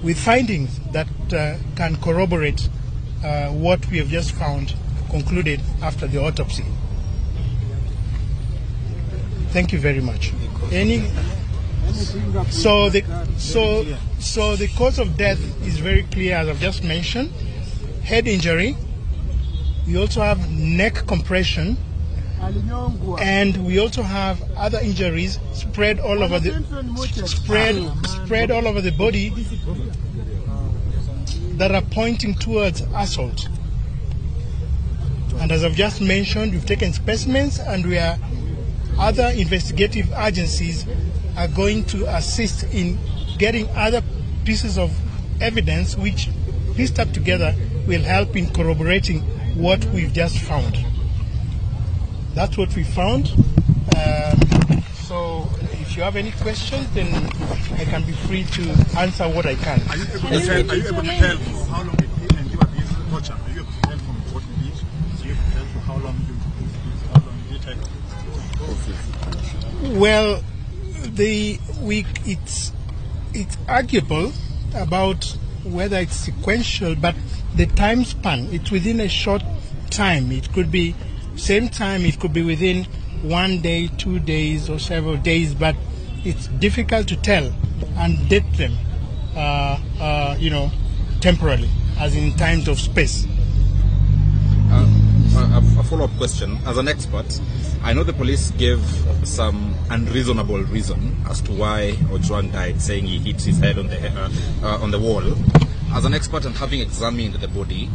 with findings that can corroborate what we have just found, concluded after the autopsy. Thank you very much. So the cause of death is very clear, as I've just mentioned. Head injury. We also have neck compression, and we also have other injuries spread all over the spread all over the body that are pointing towards assault. And as I've just mentioned, we've taken specimens, and we are other investigative agencies are going to assist in getting other pieces of evidence which, pieced up together, will help in corroborating what we've just found. That's what we found. So if you have any questions, then I can be free to answer what I can. Are you able to tell for how long it endured this torture? Are you able to tell from what we did? Are you able to tell for how long it did take? Well, it's arguable about whether it's sequential, but the time span, it's within a short time. It could be same time, it could be within 1 day, 2 days, or several days, but it's difficult to tell and date them, temporarily, as in times of space. A follow-up question. As an expert, I know the police gave some unreasonable reason as to why Ojwang died, saying he hit his head on the wall. As an expert and having examined the body,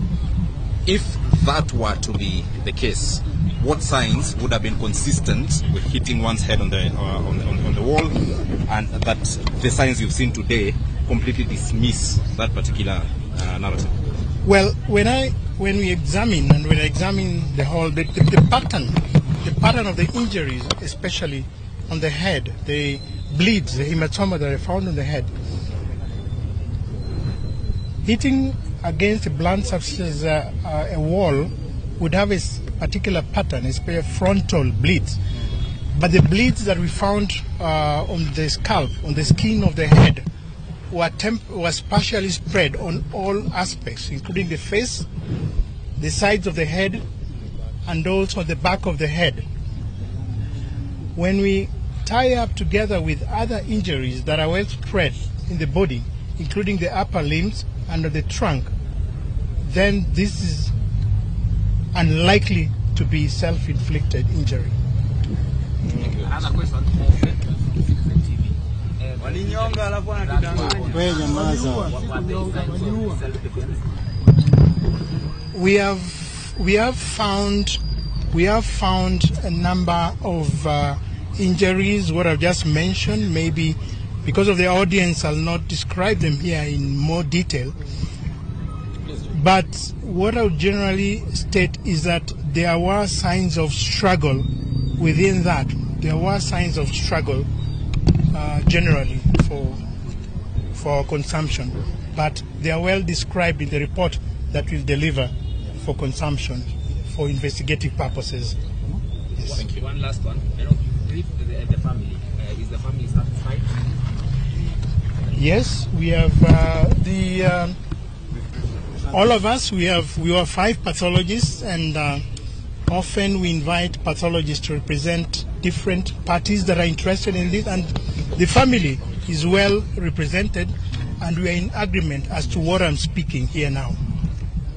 if that were to be the case, what signs would have been consistent with hitting one's head on the on the wall, and that the signs you've seen today completely dismiss that particular narrative? Well, when we examine the whole the pattern of the injuries, especially on the head, the bleeds, the hematoma that I found on the head, hitting against a blunt substance, a wall, would have a particular pattern, a frontal bleeds. But the bleeds that we found on the scalp, on the skin of the head, were partially spread on all aspects, including the face, the sides of the head, and also the back of the head. When we tie up together with other injuries that are well spread in the body, including the upper limbs and the trunk, then this is unlikely to be self-inflicted injury. Another question. We have found a number of injuries. What I've just mentioned, maybe because of the audience, I'll not describe them here in more detail. But what I would generally state is that there were signs of struggle within that. There were signs of struggle generally for consumption, but they are well described in the report that we'll deliver for consumption for investigative purposes. Yes. Thank you. One last one. I know you briefed the family. Is the family satisfied? Yes, we have all of us, we are 5 pathologists, and often we invite pathologists to represent different parties that are interested in this, and the family is well represented, and we are in agreement as to what I'm speaking here now.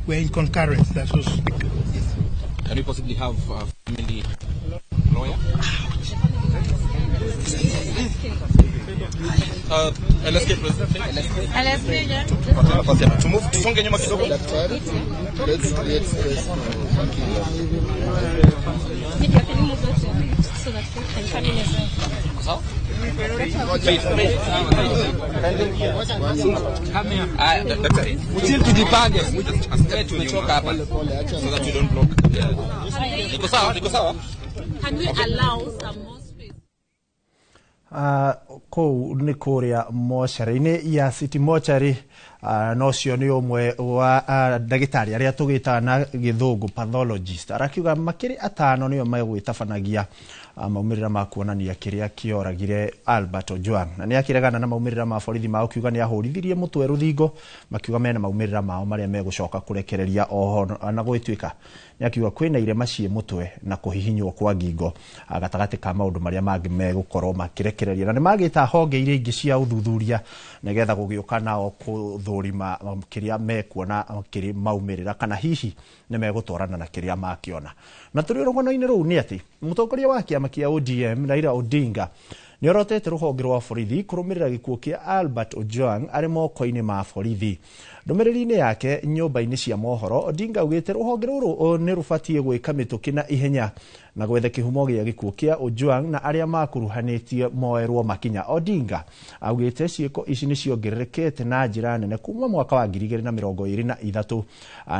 We are in concurrence. That's what. Can we possibly have a family lawyer? LSK president. LSK, yeah. To move, tusonge nyuma kidogo. Let's create space for so that we can come in as well. Tujipange. Tumechoka hapa. So that you don't block. Niko sawa, niko sawa. Can we allow some more space? Kũu nĩ kũrĩa mocarĩ-inĩ ya City Mortuary, na ũcio nĩ ũmwe wa ndagĩtarĩ arĩa tũgĩtaga na gĩthũngũ pathologist, arakiuga makĩrĩ 5 nĩo megwĩtabanagia maumĩrĩra ma kuonania kĩrĩa kĩoragire Albert Ojwang, na nĩ akĩregana na maumĩrĩra ma borithi mao kiuga nĩ ahũrithirie mũtwe rũthingo, makiuga mena maumĩrĩra mao marĩa megũcoka kũrekereria oho, na gwĩtuĩka nĩ akiuga kwĩna irema ciĩ mũtwe na kũhihinywo kwa ngingo gatagatĩ ka maũndũ marĩa mangĩ megũkorwo makĩrekereria, na nĩ magĩta honge iria ingĩ cia ũthuthuria nĩgetha gũgĩũka nao kũthũrima kĩrĩa mekuona kĩrĩ maumĩrĩra, kana hihi nĩ megũtwarana na kĩrĩa makĩona. Na tũrĩ rũgano-inĩ rũu nĩ atĩ mũtongoria wa kĩama kĩa ODM Raila Odinga nĩ orotete rũhonge rwa borithi kũrũmĩrĩra gĩkuũ kĩa Albert Ojwang arĩ moko-inĩ ma borithi. Ndũmĩrĩri-inĩ yake nyũmba-inĩ cia mohoro, Odinga augĩte rũhonge rũrũ nĩ rũbatiĩ gwĩka mĩtũkĩ na ihenya na gwetha kĩhumo gĩa gĩkuũ kĩa Ojwang na arĩa makuruhanĩtie moerwo makinya. Odinga augĩte ciĩko ici nĩ ciongererekete na njĩra nene kuma mwaka wa 2023,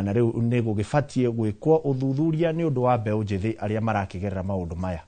na rĩu nĩ gũgĩbatiĩ gwĩkwo ũthuthuria nĩ ũndũ wa mbeũ njĩthĩ arĩa marakĩgerera maũndũ maya.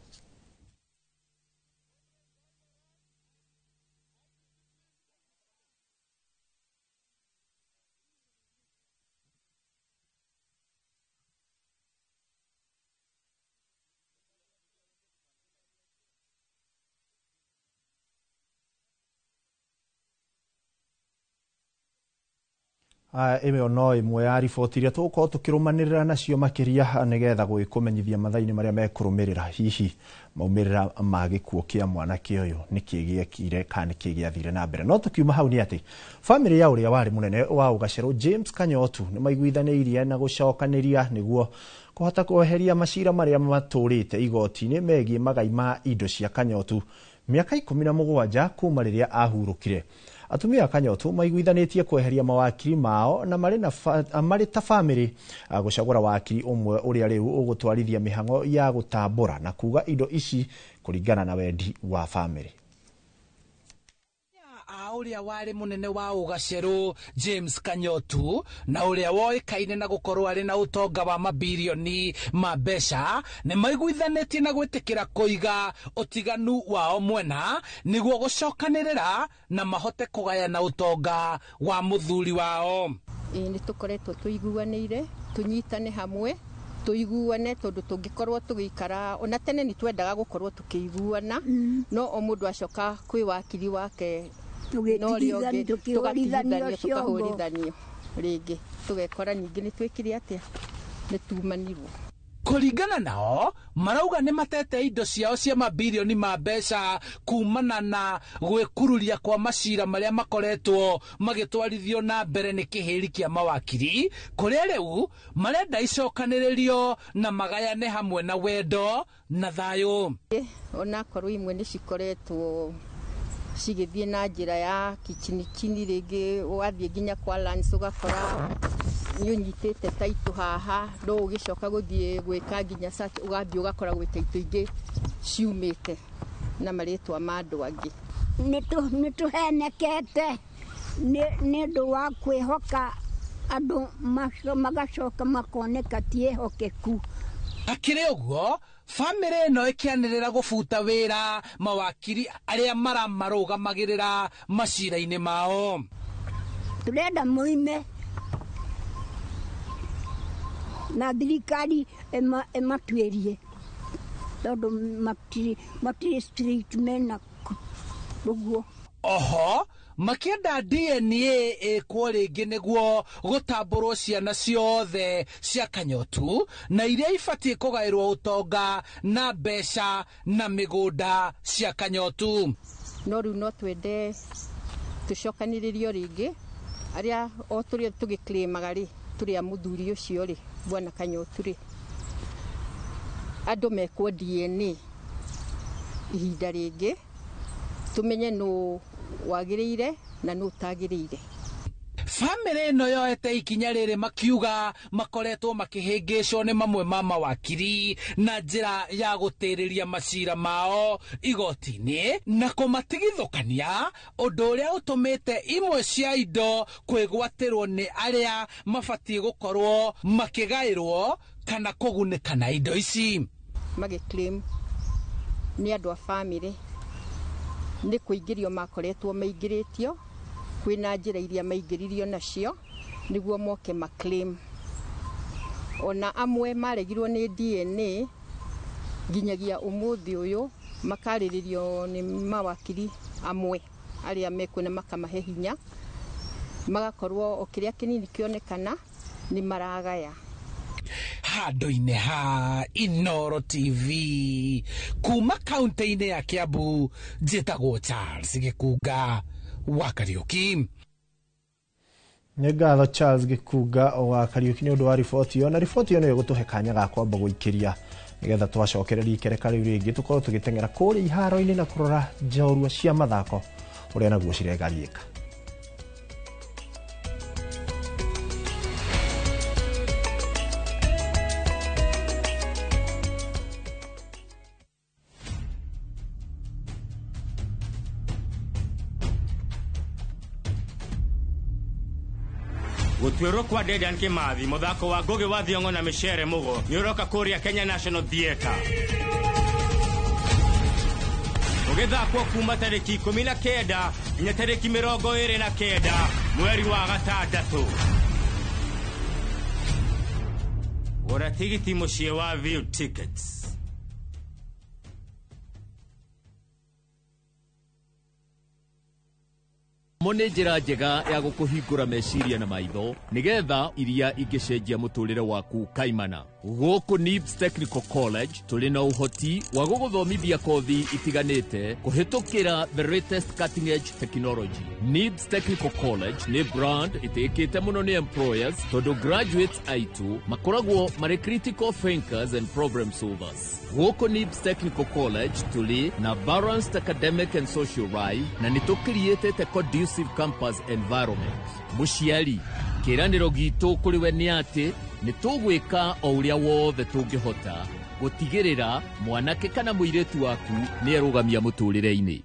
Ĩyo no ĩmwe ya riboti iria tũgũkorwo tũkĩrũmanĩrĩra nacio makĩria nĩgetha gũgĩkũmenyithia mathaa-inĩ marĩa mekũrũmĩrĩra hihi maumĩrĩra ma gĩkuũ kĩa mwanake ũyũ nĩkĩ gĩekire kana nĩkĩ gĩathire na mbere. No tũkiuma hau nĩ atĩ bamĩrĩ ya ũrĩa warĩ mũnene wa ũgacerũ James Kanyotu nĩ maiguithanĩirie na gũcokanĩria nĩguo kũhota kweheria macira marĩa matũrĩte igoti-inĩ megiĩ magai ma indo cia Kanyotu mĩaka 17 kuma rĩrĩa ahurũkire. Atumia a Kanyotu maiguithanĩtie kweheria mawakiri mao na marĩ ta bamĩrĩ gũcagũra wakiri ũmwe ũrĩa rĩu ũgũtwarithia mĩhang'o ya gũtambũra na kuga indo ici kũringana na wendi wa bamĩrĩ. Ũrĩa warĩ mũnene wa ũgacerũ James Kanyotu na ũrĩa woĩkaine na gũkorwo arĩ na ũtonga wa mabirioni ma mbeca nĩ maiguithanĩtie na gwĩtĩkĩra kũiga ũtiganu wao mwena nĩguo gũcokanĩrĩra na mahote kũgayana ũtonga wa mũthuri wao. Nĩ tũkoretwo tũiguanĩire tũnyitane hamwe tũiguane tondũ tũngĩkorwo tũgĩikara ona tene nĩ twendaga gũkorwo tũkĩiguana, no o mũndũ acoka kwĩ wakiri wake tũgatigithanio tũkahũrithanio rĩngĩ tũgekora ningĩ nĩ twĩkire atĩa nĩ tumanirwo. Kũringana nao marauga nĩ matete indo ciao cia mabirioni ma mbeca kumana na gwĩkururia kwa macira marĩa makoretwo magĩtwarithio na mbere nĩ kĩhĩri kĩa mawakiri, kũrĩa rĩu marenda icokanĩrĩrio na magayane hamwe na wendo na thayũ. Onakorwo imwe nĩ cikoretwo cigĩthiĩ na njĩra ya kichinichini, rĩngĩ ũgathiĩ nginya kwa lands ũgakora nĩ ũnyitĩte taitũ haha, no ũgĩcoka gũthiĩ gwĩka nginya search ũgathiĩ ũgakora gwĩ taitũ ingĩ ciumĩte na marĩtwa ma andũ angĩ. Nĩ tũhenekete nĩ ũndũ wa kwĩhoka andũ magacoka makoneka ti ehokeku. Hakĩrĩ ũguo bamĩrĩ ĩno ĩkĩanĩrĩra gũbuta wĩra mawakiri arĩa maramarũgamagĩrĩra macira-inĩ mao. Tũrenda moime na thirikari ĩmatuĩrie tondũ matirĩ straight mena ũguo. Oho Makĩenda DNA ĩkwo rĩngĩ nĩguo gũtambũrwo ciana ciothe cia Kanyotu na iria ibatiĩ kũgaĩrwo ũtonga na mbeca na mĩgũnda cia Kanyotu. No rĩu no twende tũcokanĩrĩrio rĩngĩ arĩa o tũrĩa tũgĩclaimaga rĩ tũrĩa mũthuri ũcio rĩ bwana Kanyotu rĩ andũ mekwo DNA ihinda rĩngĩ tumenye nũ wagĩrĩire na nũ ũtagĩrĩire. Bamĩrĩ ĩno yoete ikinya rĩrĩ makiuga makoretwo makĩhĩngĩcwo nĩ mamwe ma mawakiri na njĩra ya gũtĩrĩria macira mao igoti-inĩ na kũmatigithũkania, ũndũ ũrĩa ũtũmĩte imwe cia indo kwĩgwatĩrwo nĩ arĩa mabatiĩ gũkorwo makĩgaĩrwo kana kũgunĩka na indo ici. Magĩclaim nĩ andũ a bamĩrĩ nĩ kũingĩrio makoretwo maingĩrĩtio kwĩna njĩra iria maingĩririo nacio nĩguo moke maclaim. Ona amwe maregirwo nĩ DNA nginyagia ũmũthĩ ũyũ makarĩrĩrio nĩ mawakiri amwe arĩa mekuo na makamahe hinya magakorwo o kĩrĩa kĩnini kĩonekana nĩ maragaya. Handũ-inĩ ha Inooro TV kuma kaunti-inĩ ya Kiambu, njĩtagwo Charles Gĩkunga wa Kariuki. Nĩ ngatho Charles Gĩkunga wa Kariuki nĩ ũndũ wa riboti ĩyo, na riboti ĩyo nĩyo ĩgũtũhe kanya ga kwamba gũikĩria nĩgetha twacokereria ikereka rĩu rĩngĩ tũkorwo tũgĩteng'era kũrĩa iharo-inĩ na kũrora njorua cia mathako ũrĩa naguo ciregariĩka. Gũtuĩrwo kwa Dedan Kimathi mũthako wa Ngugi wa Thiong'o na Micere Mugo nĩ ũroka kũrĩa Kenya National Theatre ũgĩthakwo kuma tarĩki 19 nginya tarĩki 29 mweri wa gatandatũ. Gũra tigiti mũciĩ wa View Tickets. Mo nĩ njĩra njega ya gũkũhingũra meciria na maitho nĩgetha iria ingĩcenjia mũtũrĩre waku kaimana. Gũkũ NIBS Technical College tũrĩ na ũhoti wa gũgũthomithia kothi itiganĩte kũhĩtũkĩra the latest cutting edge technology. NIBS Technical College nĩ brand ĩtĩkĩte mũno nĩ employers tondũ graduates aitũ makoragwo marĩ critical thinkers and problem solvers. Gũkũ NIBS Technical College tũrĩ na balanced academic and social life na nĩ tũkiriĩtĩte conducive campus environment. Mũciari, kĩĩranĩro gitũ kũrĩ we nĩ atĩ nĩ tũgwĩka o ũrĩa wothe tũngĩhota gũtigĩrĩra mwanake kana mũirĩtu waku nĩ erũgamia mũtũrĩre-inĩ.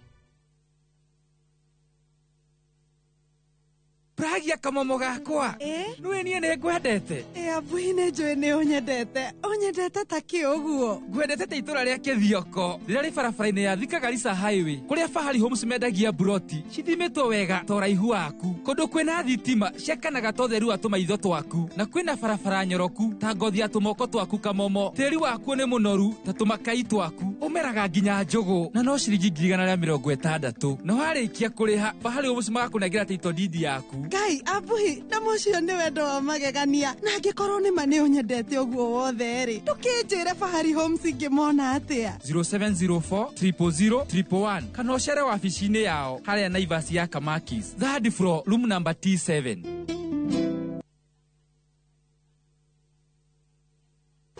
Pragia kamomo gakwa nĩwe niĩ nĩ ngwendete. Abuhi nĩ njũĩ nĩ ũnyendete, ũnyendete ta kĩ ũguo? Ngwendete ta itũra rĩa Kĩthioko rĩrĩa rĩ barabara-inĩ ya Thika Garissa Highway kũrĩa Fahari Homes mendagia buroti cithimĩtwo wega ta ũraihu waku, kũndũ kwĩna thitima ciakanaga ta ũtheru wa tũmaitho twaku, na kwĩna barabara nyoroku ta ngothi ya tũmoko twaku kamomo. Tĩri wakuo nĩ mũnoru ta tũmakai twaku, ũmeraga nginya njũgũ na no ciringi 160,000, na warĩkia kũrĩha Fahari Homes magakũnengera title deed yaku. Ngai abuhi na mũcio nĩ wendo wa magegania, na angĩkorwo nĩ ma nĩ ũnyendete ũguo wothe rĩ, ndũkĩnjĩre Fahari Homes ingĩmona atĩa? 0704 000 111 kana ũcere wabici-inĩ yao harĩa Naivas ya Kamakis, third floor, room number T7.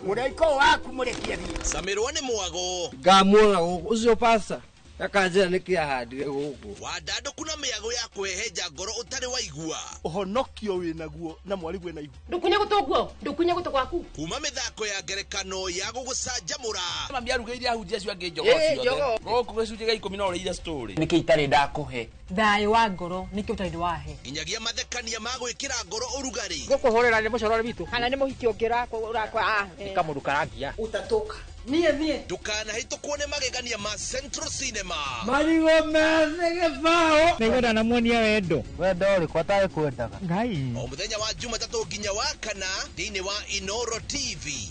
Mũraiko waku mũrekie thiĩ. Camirwo nĩ mwago. Ngamuona gũkũ ũcio pasta akanjĩra nĩkĩ ahandire gũkũ. Wandandũku na mĩago ya kũhehenja ngoro ũtarĩ waigua. Ũhonokio wĩnaguo na mwarigwe na ihu. Ndũkunye gũtũ guo, ndũkunye gũtũ gwaku. Kuma mĩthako ya ngerekano ya gũgũcanjamũra. Mami arugĩire ahunjia acio angĩ njogoo ciothe. Gũkũ gĩcunjĩ gĩa 10 no ũrĩire story. Nĩkĩ itarĩ ndakũhe? Thayũ wa ngoro nĩkĩ ũtarĩ wahe? Nginyagia mathekania ma gwĩkĩra ngoro ũrugarĩ. Gũkũhũrĩra nĩ mũcorore witũ. Kana nĩ mũhiki ũngĩ ũrakwa. Nĩ kamũndũ karangia. Utatoka. Niĩ niĩ. Ndũkanahĩtũkwo nĩ magegania ma Central Cinema. Marigũ methĩ gĩbaũ. Nĩngwenda na muonia wendo. Wendo ũrĩkũ atarĩ kwendaga? Ngai. O mũthenya wa Jumatatũ nginya wa kana thĩinĩ wa Inooro TV.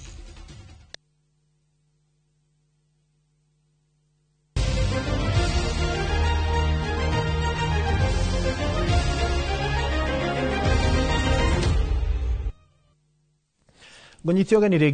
Ngũnyite ũgeni rĩngĩ.